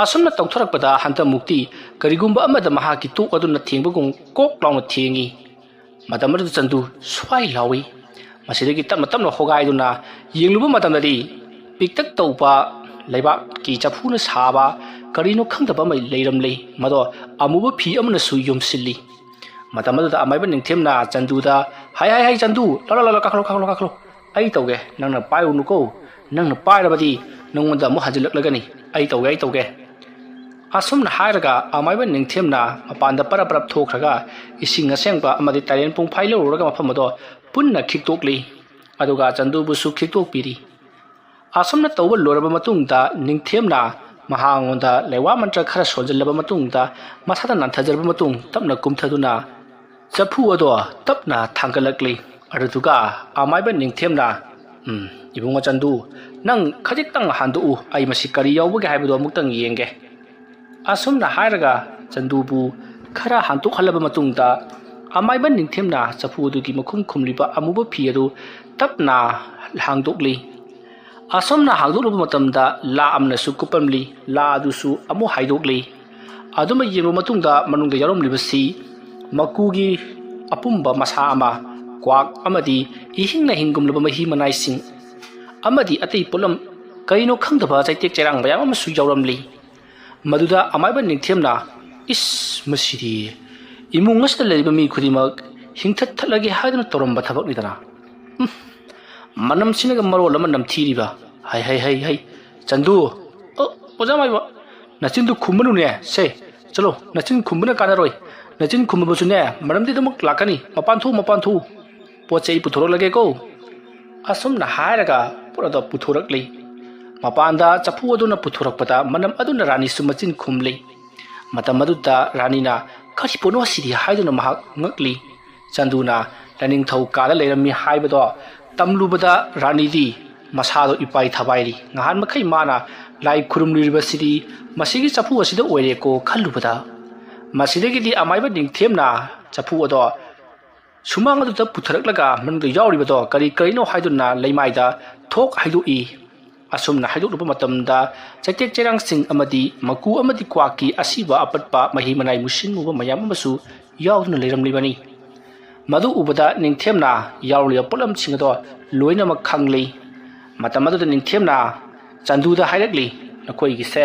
ꯑꯁꯨꯝꯅ ꯇꯧꯊꯔꯛꯄꯗ ꯍꯟꯗꯛꯃꯨꯛꯇꯤ ꯀꯔꯤꯒꯨꯝꯕ ꯑꯃꯗ ꯃꯍꯥꯛꯀꯤ ꯇꯣꯛ ꯑꯗꯨꯅ ꯊꯦꯡꯕꯒꯨꯝ ꯀꯣꯛ ꯂꯥꯎꯅ ꯊꯦꯡꯏ꯫ ꯃꯇꯝ ꯑꯗꯨꯗ ꯆꯟꯗꯨ ꯁ꯭ꯋꯥꯏ ꯂꯥꯎꯏ꯫ ꯃꯁꯤꯗꯒꯤ ꯇꯞꯅ ꯇꯞꯅ ꯍꯣꯒꯥꯏꯗꯨꯅ ꯌꯦꯡꯂꯨꯕ ꯃꯇꯝꯗꯗꯤ ꯄꯤꯛꯇꯛ ꯇꯧꯕ ꯂꯩꯕꯥꯛꯀꯤ ꯆꯐꯨꯅ ꯁꯥꯕ ꯀꯔꯤꯅꯣ ꯈꯪꯗꯕ ꯑꯃ ꯂꯩꯔꯝꯂꯦ꯫ ꯃꯗꯣ ꯑꯃꯨꯕ ꯐꯤ ꯑꯃꯅꯁꯨ ꯌꯣꯝꯁꯤꯜꯂꯤ꯫ ꯃꯇꯝ ꯑꯗꯨꯗ ꯑꯃꯥꯏꯕ ꯅꯤꯡꯊꯦꯝꯅ ꯆꯟꯗꯨꯗ, "ꯍꯥꯏ, ꯍꯥꯏ, ꯍꯥꯏ, ꯆꯟꯗꯨ, ꯂꯥꯛꯂꯣ, ꯂꯥꯛꯂꯣ, ꯀꯥꯈꯠꯂꯣ, ꯀꯥꯈꯠꯂꯣ, ꯀꯥꯈꯠꯂꯣ꯫ ꯑꯩ ꯇꯧꯒꯦ, ꯅꯪꯅ ꯄꯥꯏꯔꯨꯅꯨꯀꯣ꯫ ꯅꯪꯅ ꯄꯥꯏꯔꯕꯗꯤ ꯅꯪꯉꯣꯟꯗ ꯑꯃꯨꯛ ꯍꯟꯖꯤꯜꯂꯛꯂꯒꯅꯤ꯫ ꯑꯩ ꯇꯧꯒꯦ, ꯑꯩ ꯇꯧꯒꯦ"꯫ ꯑꯁꯨꯝꯅ ꯍꯥꯏꯔꯒ ꯑꯃꯥꯏꯕ ꯅꯤꯡꯊꯦꯝꯅ ꯃꯄꯥꯟꯗ ꯄꯔꯞ ꯄꯔꯞ ꯊꯣꯛꯈ꯭ꯔꯒ ꯏꯁꯤꯡ ꯑꯁꯦꯡꯕ ꯑꯃꯗꯤ ꯇꯥꯏꯔꯦꯟ ꯄꯨꯡꯐꯥꯏ ꯂꯧꯔꯨꯔꯒ ꯃꯐꯝ ꯑꯗꯣ ꯄꯨꯟꯅ ꯈꯤꯛꯇꯣꯛꯂꯤ꯫ ꯑꯗꯨꯒ ꯆꯟꯗꯨꯕꯨꯁꯨ ꯈꯤꯛꯇꯣꯛꯄꯤꯔꯤ꯫ ꯑꯁꯨꯝꯅ ꯇꯧꯕ ꯂꯣꯏꯔꯕ ꯃꯇꯨꯡꯗ ꯅꯤꯡꯊꯦꯝꯅ ꯃꯍꯥꯛꯉꯣꯟꯗ ꯂꯩꯋꯥ ꯃꯟꯇ꯭ꯔ ꯈꯔ ꯁꯣꯟꯖꯜꯂꯕ ꯃꯇꯨꯡꯗ ꯃꯁꯥꯗ ꯅꯥꯟꯊꯖꯔꯕ ꯃꯇꯨꯡ ꯇꯞꯅ ꯀꯨꯝꯊꯗꯨꯅ ꯆꯐꯨ ꯑꯗꯣ ꯇꯞꯅ ꯊꯥꯡꯒꯠꯂꯛꯂꯤ꯫ ꯑꯗꯨꯗꯨꯒ ꯑꯃꯥꯏꯕ ꯅꯤꯡꯊꯦꯝꯅ, "ꯎꯝ, ꯏꯕꯨꯡꯉꯣ ꯆꯟꯗꯨ, ꯅꯪ ꯈꯖꯤꯛꯇꯪ ꯍꯥꯟꯗꯣꯛꯎ, ꯑꯩ ꯃꯁꯤ ꯀꯔꯤ ꯌꯥꯎꯕꯒꯦ ꯍꯥꯏꯕꯗꯣ ꯑꯃꯨꯛꯇꯪ ꯌꯦꯡꯒꯦ"꯫ ꯑꯁꯨꯝꯅ ꯍꯥꯏꯔꯒ ꯆꯟꯗꯨꯕꯨ ꯈꯔ ꯍꯥꯟꯗꯣꯛꯍꯜꯂꯕ ꯃꯇꯨꯡꯗ ꯑꯃꯥꯏꯕ ꯅꯤꯡꯊꯦꯝꯅ ꯆꯐꯨ ꯑꯗꯨꯒꯤ ꯃꯈꯨꯝ ꯈꯨꯝꯂꯤꯕ ꯑꯃꯨꯕ ꯐꯤ ꯑꯗꯨ ꯇꯞꯅ ꯍꯥꯡꯗꯣꯛꯂꯤ꯫ ꯑꯁꯨꯝꯅ ꯍꯥꯡꯗꯣꯛꯂꯨꯕ ꯃꯇꯝꯗ ꯂꯥ ꯑꯃꯅꯁꯨ ꯀꯨꯞꯄꯝꯂꯤ꯫ ꯂꯥ ꯑꯗꯨꯁꯨ ꯑꯃꯨꯛ ꯍꯥꯏꯗꯣꯛꯂꯤ꯫ ꯑꯗꯨꯃ ꯌꯦꯡꯂꯨꯕ ꯃꯇꯨꯡꯗ ꯃꯅꯨꯡꯗ ꯌꯥꯎꯔꯝꯂꯤꯕꯁꯤ ꯃꯀꯨꯒꯤ ꯑꯄꯨꯝꯕ ꯃꯁꯥ ꯑꯃ, ꯀ꯭ꯋꯥꯛ ꯑꯃꯗꯤ ꯏꯍꯤꯡꯅ ꯍꯤꯡꯒꯨꯝꯂꯕ ꯃꯍꯤ ꯃꯅꯥꯏꯁꯤꯡ ꯑꯃꯗꯤ ꯑꯇꯩ ꯄꯣꯠꯂꯝ ꯀꯔꯤꯅꯣ ꯈꯪꯗꯕ ꯆꯩꯇꯦꯛ ꯆꯩꯔꯥꯡ ꯃꯌꯥꯝ ꯑꯃꯁꯨ ꯌꯥꯎꯔꯝꯂꯤ꯫ ꯃꯗꯨꯗ ꯑꯃꯥꯏꯕ ꯅꯤꯡꯊꯦꯝꯅ, "ꯏꯁ, ꯃꯁꯤꯗꯤ ꯏꯃꯨꯡ ꯑꯁꯤꯗ ꯂꯩꯔꯤꯕ ꯃꯤ ꯈꯨꯗꯤꯡꯃꯛ ꯍꯤꯡꯊꯠ ꯊꯠꯂꯒꯦ ꯍꯥꯏꯗꯨꯅ ꯇꯧꯔꯝꯕ ꯊꯕꯛꯅꯤꯗꯅ꯫ ꯎꯝ, ꯃꯅꯝꯁꯤꯅꯒ ꯃꯔꯣꯜ ꯑꯃ ꯅꯝꯊꯤꯔꯤꯕ꯫ ꯍꯩ, ꯍꯩ, ꯍꯩ, ꯍꯩ꯫ ꯆꯟꯗꯨ, ꯑꯣ, ꯑꯣꯖꯥ ꯃꯥꯏꯕ, ꯅꯆꯤꯟꯗꯨ ꯈꯨꯝꯃꯅꯨꯅꯦ꯫ ꯁꯦ, ꯆꯠꯂꯣ, ꯅꯆꯤꯟ ꯈꯨꯝꯕꯅ ꯀꯥꯟꯅꯔꯣꯏ꯫ "ꯅꯆꯤꯟ ꯈꯨꯝꯃꯕꯁꯨꯅꯦ, ꯃꯔꯝꯗꯤ ꯑꯗꯨꯃꯛ ꯂꯥꯛꯀꯅꯤ꯫ ꯃꯄꯥꯟ ꯊꯣꯛꯎ, ꯃꯄꯥꯟ ꯊꯣꯛꯎ꯫ ꯄꯣꯠ ꯆꯩ ꯑꯩ ꯄꯨꯊꯣꯔꯛꯂꯒꯦꯀꯣ꯫" ꯑꯁꯨꯝꯅ ꯍꯥꯏꯔꯒ ꯄꯣꯠ ꯑꯗꯣ ꯄꯨꯊꯣꯔꯛꯂꯤ꯫ ꯃꯄꯥꯟꯗ ꯆꯐꯨ ꯑꯗꯨꯅ ꯄꯨꯊꯣꯔꯛꯄꯗ ꯃꯅꯝ ꯑꯗꯨꯅ ꯔꯥꯅꯤꯁꯨ ꯃꯆꯤꯟ ꯈꯨꯝꯂꯤ꯫ ꯃꯇꯝ ꯑꯗꯨꯗ ꯔꯥꯅꯤꯅ, "ꯀꯔꯤ ꯄꯣꯠꯅꯣ ꯑꯁꯤꯗꯤ?" ꯍꯥꯏꯗꯨꯅ ꯃꯍꯥꯛ ꯉꯛꯂꯤ꯫ ꯆꯟꯗꯨꯅ ꯂꯥꯏꯅꯤꯡꯊꯧ ꯀꯥꯗ ꯂꯩꯔꯝꯃꯤ ꯍꯥꯏꯕꯗꯣ ꯇꯝꯂꯨꯕꯗ ꯔꯥꯅꯤꯗꯤ ꯃꯁꯥꯗꯣ ꯏꯄꯥꯏ ꯊꯕꯥꯏꯔꯤ꯫ ꯉꯍꯥꯟ ꯃꯈꯩ ꯃꯥꯅ ꯂꯥꯏ ꯈꯨꯔꯨꯝꯂꯨꯔꯤꯕꯁꯤꯗꯤ ꯃꯁꯤꯒꯤ ꯆꯐꯨ ꯑꯁꯤꯗ ꯑꯣꯏꯔꯦꯀꯣ ꯈꯜꯂꯨꯕꯗ꯫ ꯃꯁꯤꯗꯒꯤꯗꯤ ꯑꯃꯥꯏꯕ ꯅꯤꯡꯊꯦꯝꯅ ꯆꯐꯨ ꯑꯗꯣ ꯁꯨꯃꯥꯡ ꯑꯗꯨꯗ ꯄꯨꯊꯔꯛꯂꯒ ꯃꯅꯨꯡꯗ ꯌꯥꯎꯔꯤꯕꯗꯣ ꯀꯔꯤ ꯀꯔꯤꯅꯣ ꯍꯥꯏꯗꯨꯅ ꯂꯩꯃꯥꯏꯗ ꯊꯣꯛ ꯍꯥꯏꯗꯣꯛꯏ꯫ ꯑꯁꯨꯝꯅ ꯍꯥꯏꯗꯣꯛꯂꯨꯕ ꯃꯇꯝꯗ ꯆꯩꯇꯦꯛ ꯆꯩꯔꯥꯡꯁꯤꯡ ꯑꯃꯗꯤ ꯃꯀꯨ ꯑꯃꯗꯤ ꯀ꯭ꯋꯥꯛꯀꯤ ꯑꯁꯤꯕ ꯑꯄꯠꯄ ꯃꯍꯤ ꯃꯅꯥꯏ ꯃꯨꯁꯤꯟ ꯃꯨꯕ ꯃꯌꯥꯝ ꯑꯃꯁꯨ ꯌꯥꯎꯗꯨꯅ ꯂꯩꯔꯝꯂꯤꯕꯅꯤ꯫ ꯃꯗꯨ ꯎꯕꯗ ꯅꯤꯡꯊꯦꯝꯅ ꯌꯥꯎꯔꯤꯕ ꯄꯣꯠꯂꯝꯁꯤꯡ ꯑꯗꯣ ꯂꯣꯏꯅꯃꯛ ꯈꯪꯂꯤ꯫ ꯃꯇꯝ ꯑꯗꯨꯗ ꯅꯤꯡꯊꯦꯝꯅ ꯆꯟꯗꯨꯗ ꯍꯥꯏꯔꯛꯂꯤ, "ꯅꯈꯣꯏꯒꯤꯁꯦ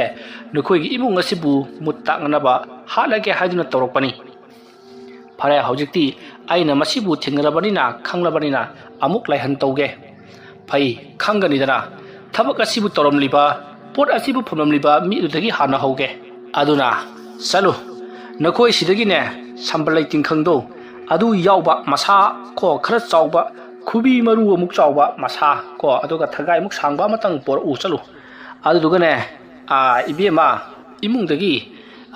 ꯅꯈꯣꯏꯒꯤ ꯏꯃꯨꯡ ꯑꯁꯤꯕꯨ ꯃꯨꯠ ꯇꯥꯛꯅꯅꯕ ꯍꯥꯠꯂꯒꯦ ꯍꯥꯏꯗꯨꯅ ꯇꯧꯔꯛꯄꯅꯤ꯫ ꯐꯔꯦ, ꯍꯧꯖꯤꯛꯇꯤ ꯑꯩꯅ ꯃꯁꯤꯕꯨ ꯊꯦꯡꯅꯔꯕꯅꯤꯅ, ꯈꯪꯂꯕꯅꯤꯅ ꯑꯃꯨꯛ ꯂꯥꯏꯍꯟ ꯇꯧꯒꯦ꯫ ꯐꯩ, ꯈꯪꯒꯅꯤꯗꯅ, ꯊꯕꯛ ꯑꯁꯤꯕꯨ ꯇꯧꯔꯝꯂꯤꯕ, ꯄꯣꯠ ꯑꯁꯤꯕꯨ ꯐꯨꯝꯂꯝꯂꯤꯕ ꯃꯤ ꯑꯗꯨꯗꯒꯤ ꯍꯥꯟꯅ ꯍꯧꯒꯦ꯫ ꯑꯗꯨꯅ ꯆꯠꯂꯨ, ꯅꯈꯣꯏ ꯁꯤꯗꯒꯤꯅꯦ, ꯁꯝꯕꯜꯂꯩ ꯇꯤꯡꯈꯪꯗꯣ ꯑꯗꯨ ꯌꯥꯎꯕ ꯃꯁꯥ ꯀꯣ ꯈꯔ ꯆꯥꯎꯕ, ꯈꯨꯕꯤ ꯃꯔꯨ ꯑꯃꯨꯛ ꯆꯥꯎꯕ ꯃꯁꯥ ꯀꯣ, ꯑꯗꯨꯒ ꯊꯒꯥꯏꯃꯨꯛ ꯁꯥꯡꯕ ꯑꯃꯇꯪ ꯄꯣꯔꯛꯎ꯫ ꯆꯠꯂꯨ꯫ ꯑꯗꯨꯗꯨꯒꯅꯦ, ꯑꯥ, ꯏꯕꯦꯝꯃ, ꯏꯃꯨꯡꯗꯒꯤ,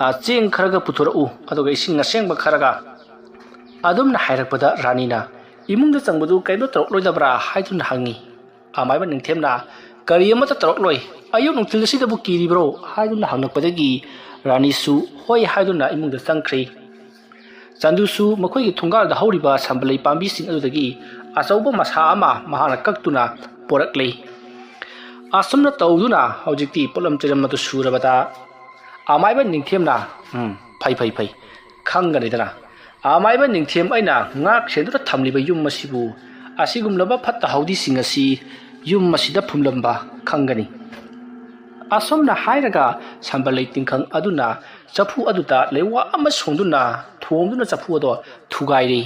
ꯑꯥ, ꯆꯦꯡ ꯈꯔꯒ ꯄꯨꯊꯣꯔꯛꯎ, ꯑꯗꯨꯒ ꯏꯁꯤꯡ ꯑꯁꯦꯡꯕ ꯈꯔꯒ꯫" ꯑꯗꯨꯝꯅ ꯍꯥꯏꯔꯛꯄꯗ ꯔꯥꯅꯤꯅ, "ꯏꯃꯨꯡꯗ ꯆꯪꯕꯗꯨ ꯀꯔꯤꯝꯇ ꯇꯧꯔꯛꯂꯣꯏꯗꯕ꯭ꯔꯥ?" ꯍꯥꯏꯗꯨꯅ ꯍꯪꯉꯤ꯫ ꯑꯃꯥꯏꯕ ꯅꯤꯡꯊꯦꯝꯅ, "ꯀꯔꯤ ꯑꯃꯠꯇ ꯇꯧꯔꯛꯂꯣꯏ꯫ ꯑꯌꯨꯛ ꯅꯨꯡꯊꯤꯜ ꯑꯁꯤꯗꯕꯨ ꯀꯤꯔꯤꯕ꯭ꯔꯣ?" ꯍꯥꯏꯗꯨꯅ ꯍꯪꯂꯛꯄꯗꯒꯤ ꯔꯥꯅꯤꯁꯨ ꯍꯣꯏ ꯍꯥꯏꯗꯨꯅ ꯏꯃꯨꯡꯗ ꯆꯪꯈ꯭ꯔꯤ꯫ ꯆꯟꯗꯨꯁꯨ ꯃꯈꯣꯏꯒꯤ ꯊꯣꯡꯒꯥꯜꯗ ꯍꯧꯔꯤꯕ ꯁꯝꯕꯜꯂꯩ ꯄꯥꯝꯕꯤꯁꯤꯡ ꯑꯗꯨꯗꯒꯤ ꯑꯆꯧꯕ ꯃꯁꯥ ꯑꯃ ꯃꯍꯥꯛꯅ ꯀꯛꯇꯨꯅ ꯄꯣꯔꯛꯂꯤ꯫ ꯑꯁꯨꯝꯅ ꯇꯧꯗꯨꯅ ꯍꯧꯖꯤꯛꯇꯤ ꯄꯣꯠꯂꯝ ꯆꯩꯔꯝ ꯑꯗꯨ ꯁꯨꯔꯕꯗ ꯑꯃꯥꯏꯕ ꯅꯤꯡꯊꯦꯝꯅ, "ꯎꯝ, ꯐꯩ, ꯐꯩ, ꯐꯩ, ꯈꯪꯒꯅꯤꯗꯅ꯫ ꯑꯃꯥꯏꯕ ꯅꯤꯡꯊꯦꯝ ꯑꯩꯅ ꯉꯥꯛ ꯁꯦꯟꯗꯨꯅ ꯊꯝꯂꯤꯕ ꯌꯨꯝ ꯑꯁꯤꯕꯨ ꯑꯁꯤꯒꯨꯝꯂꯕ ꯐꯠꯇ ꯍꯥꯎꯗꯤꯁꯤꯡ ꯑꯁꯤ ꯌꯨꯝ ꯑꯁꯤꯗ ꯐꯨꯝꯂꯝꯕ ꯈꯪꯒꯅꯤ꯫" ꯑꯁꯨꯝꯅ ꯍꯥꯏꯔꯒ ꯁꯝꯕꯜꯂꯩ ꯇꯤꯡꯈꯪ ꯑꯗꯨꯅ ꯆꯐꯨ ꯑꯗꯨꯗ ꯂꯩꯋꯥ ꯑꯃ ꯁꯣꯡꯗꯨꯅ ꯊꯣꯝꯗꯨꯅ ꯆꯐꯨ ꯑꯗꯣ ꯊꯨꯒꯥꯏꯔꯤ꯫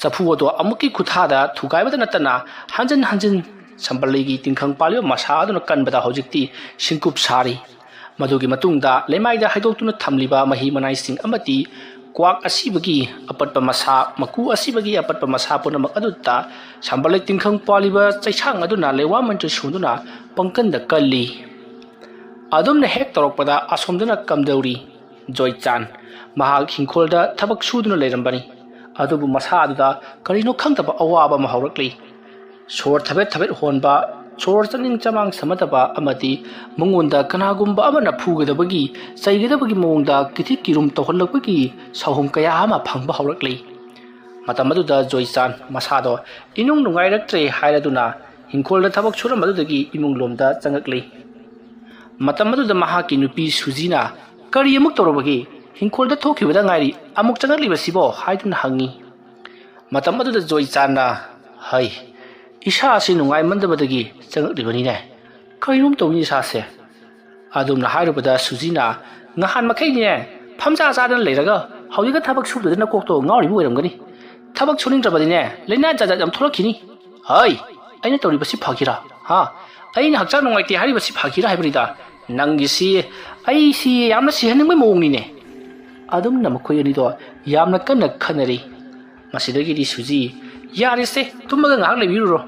ꯆꯐꯨ ꯑꯗꯣ ꯑꯃꯨꯛꯀꯤ ꯈꯨꯠꯊꯥꯗ ꯊꯨꯒꯥꯏꯕꯗ ꯅꯠꯇꯅ ꯍꯟꯖꯤꯟ ꯍꯟꯖꯤꯟ ꯁꯝꯕꯜꯂꯩꯒꯤ ꯇꯤꯡꯈꯪ ꯄꯥꯜꯂꯤꯕ ꯃꯁꯥ ꯑꯗꯨꯅ ꯀꯟꯕꯗ ꯍꯧꯖꯤꯛꯇꯤ ꯁꯤꯡꯀꯨꯞ ꯁꯥꯔꯤ꯫ ꯃꯗꯨꯒꯤ ꯃꯇꯨꯡꯗ ꯂꯩꯃꯥꯏꯗ ꯍꯩꯗꯣꯛꯇꯨꯅ ꯊꯝꯂꯤꯕ ꯃꯍꯤ ꯃꯅꯥꯏꯁꯤꯡ ꯑꯃꯗꯤ ꯀ꯭ꯋꯥꯛ ꯑꯁꯤꯕꯒꯤ ꯑꯄꯠꯄ ꯃꯁꯥ, ꯃꯀꯨ ꯑꯁꯤꯕꯒꯤ ꯑꯄꯠꯄ ꯃꯁꯥ ꯄꯨꯝꯅꯃꯛ ꯑꯗꯨꯗ ꯁꯝꯕꯜꯂꯩ ꯇꯤꯡꯈꯪ ꯄꯥꯜꯂꯤꯕ ꯆꯩꯁꯥꯡ ꯑꯗꯨꯅ ꯂꯩꯋꯥ ꯃꯟꯇ꯭ꯔ ꯁꯣꯟꯗꯨꯅ ꯄꯪꯀꯟꯗ ꯀꯜꯂꯤ꯫ ꯑꯗꯨꯝꯅ ꯍꯦꯛ ꯇꯧꯔꯛꯄꯗ ꯑꯁꯣꯝꯗꯅ ꯀꯝꯗꯧꯔꯤ ꯖꯣꯏꯆꯥꯟ꯫ ꯃꯍꯥꯛ ꯍꯤꯡꯈꯣꯜꯗ ꯊꯕꯛ ꯁꯨꯗꯨꯅ ꯂꯩꯔꯝꯕꯅꯤ꯫ ꯑꯗꯨꯕꯨ ꯃꯁꯥ ꯑꯗꯨꯗ ꯀꯔꯤꯅꯣ ꯈꯪꯗꯕ ꯑꯋꯥꯕ ꯑꯃ ꯍꯧꯔꯛꯂꯤ꯫ ꯁꯣꯔ ꯊꯕꯦꯠ ꯊꯕꯦꯠ ꯍꯣꯟꯕ, ꯁꯣꯔ ꯆꯪꯅꯤꯡ ꯆꯃꯥꯡ ꯁꯝꯅꯗꯕ ꯑꯃꯗꯤ ꯃꯉꯣꯟꯗ ꯀꯅꯥꯒꯨꯝꯕ ꯑꯃꯅ ꯐꯨꯒꯗꯕꯒꯤ, ꯆꯩꯒꯗꯕꯒꯤ ꯃꯑꯣꯡꯗ ꯀꯤꯊꯤ ꯀꯤꯔꯨꯝ ꯇꯧꯍꯜꯂꯛꯄꯒꯤ ꯁꯥꯎꯍꯨꯝ ꯀꯌꯥ ꯑꯃ ꯐꯪꯕ ꯍꯧꯔꯛꯂꯤ꯫ ꯃꯇꯝ ꯑꯗꯨꯗ ꯖꯣꯏꯆꯥꯟ ꯃꯁꯥꯗꯣ ꯏꯅꯨꯡ ꯅꯨꯡꯉꯥꯏꯔꯛꯇ꯭ꯔꯦ ꯍꯥꯏꯔꯗꯨꯅ ꯍꯤꯡꯈꯣꯜꯗ ꯊꯕꯛ ꯁꯨꯔꯝꯕꯗꯨꯗꯒꯤ ꯏꯃꯨꯡ ꯂꯣꯝꯗ ꯆꯪꯉꯛꯂꯤ꯫ ꯃꯇꯝ ꯑꯗꯨꯗ ꯃꯍꯥꯛꯀꯤ ꯅꯨꯄꯤ ꯁꯨꯖꯤꯅ, "ꯀꯔꯤ ꯑꯃꯨꯛ ꯇꯧꯔꯕꯒꯦ? ꯍꯤꯡꯈꯣꯜꯗ ꯊꯣꯛꯈꯤꯕꯗ ꯉꯥꯏꯔꯤ, ꯑꯃꯨꯛ ꯆꯪꯉꯛꯂꯤꯕꯁꯤꯕꯣ?" ꯍꯥꯏꯗꯨꯅ ꯍꯪꯉꯤ꯫ ꯃꯇꯝ ꯑꯗꯨꯗ ꯖꯣꯏꯆꯥꯟꯅ, "ꯍꯩ, ꯏꯁꯥ ꯑꯁꯤ ꯅꯨꯡꯉꯥꯏꯃꯟꯗꯕꯗꯒꯤ ꯆꯪꯉꯛꯂꯤꯕꯅꯤꯅꯦ꯫ ꯀꯔꯤꯅꯣꯝ ꯇꯧꯏ ꯏꯁꯥꯁꯦ꯫" ꯑꯗꯨꯝꯅ ꯍꯥꯏꯔꯨꯕꯗ ꯁꯨꯖꯤꯅ, "ꯉꯍꯥꯟ ꯃꯈꯩꯅꯦ ꯐꯝꯖꯥ ꯆꯥꯗꯅ ꯂꯩꯔꯒ ꯍꯧꯖꯤꯛꯀ ꯊꯕꯛ ꯁꯨꯕꯗꯨꯗ ꯅꯀꯣꯛꯇꯣ ꯉꯥꯎꯔꯤꯕ ꯑꯣꯏꯔꯝꯒꯅꯤ꯫ ꯊꯕꯛ ꯁꯨꯅꯤꯡꯗ꯭ꯔꯕꯗꯤꯅꯦ ꯂꯥꯏꯅꯥ ꯖꯥꯠ ꯖꯥꯠ ꯌꯥꯝ ꯊꯣꯛꯂꯛꯈꯤꯅꯤ꯫" "ꯍꯩ, ꯑꯩꯅ ꯇꯧꯔꯤꯕꯁꯤ ꯐꯒꯤꯔꯥ? ꯍꯥ? ꯑꯩꯅ ꯍꯛꯆꯥꯡ ꯅꯨꯡꯉꯥꯏꯇꯦ ꯍꯥꯏꯔꯤꯕꯁꯤ ꯐꯒꯤꯔꯥ ꯍꯥꯏꯕꯅꯤꯗ꯫ ꯅꯪꯒꯤꯁꯤ ꯑꯩꯁꯤ ꯌꯥꯝꯅ ꯁꯤꯍꯟꯅꯤꯡꯕꯩ ꯃꯑꯣꯡꯅꯤꯅꯦ꯫" ꯑꯗꯨꯝꯅ ꯃꯈꯣꯏ ꯑꯅꯤꯗꯣ ꯌꯥꯝꯅ ꯀꯟꯅ ꯈꯟꯅꯔꯤ꯫ ꯃꯁꯤꯗꯒꯤꯗꯤ ꯁꯨꯖꯤ, "ꯌꯥꯔꯦꯁꯦ, ꯇꯨꯝꯃꯒ ꯉꯥꯏꯍꯥꯛ ꯂꯩꯕꯤꯔꯨꯔꯣ꯫"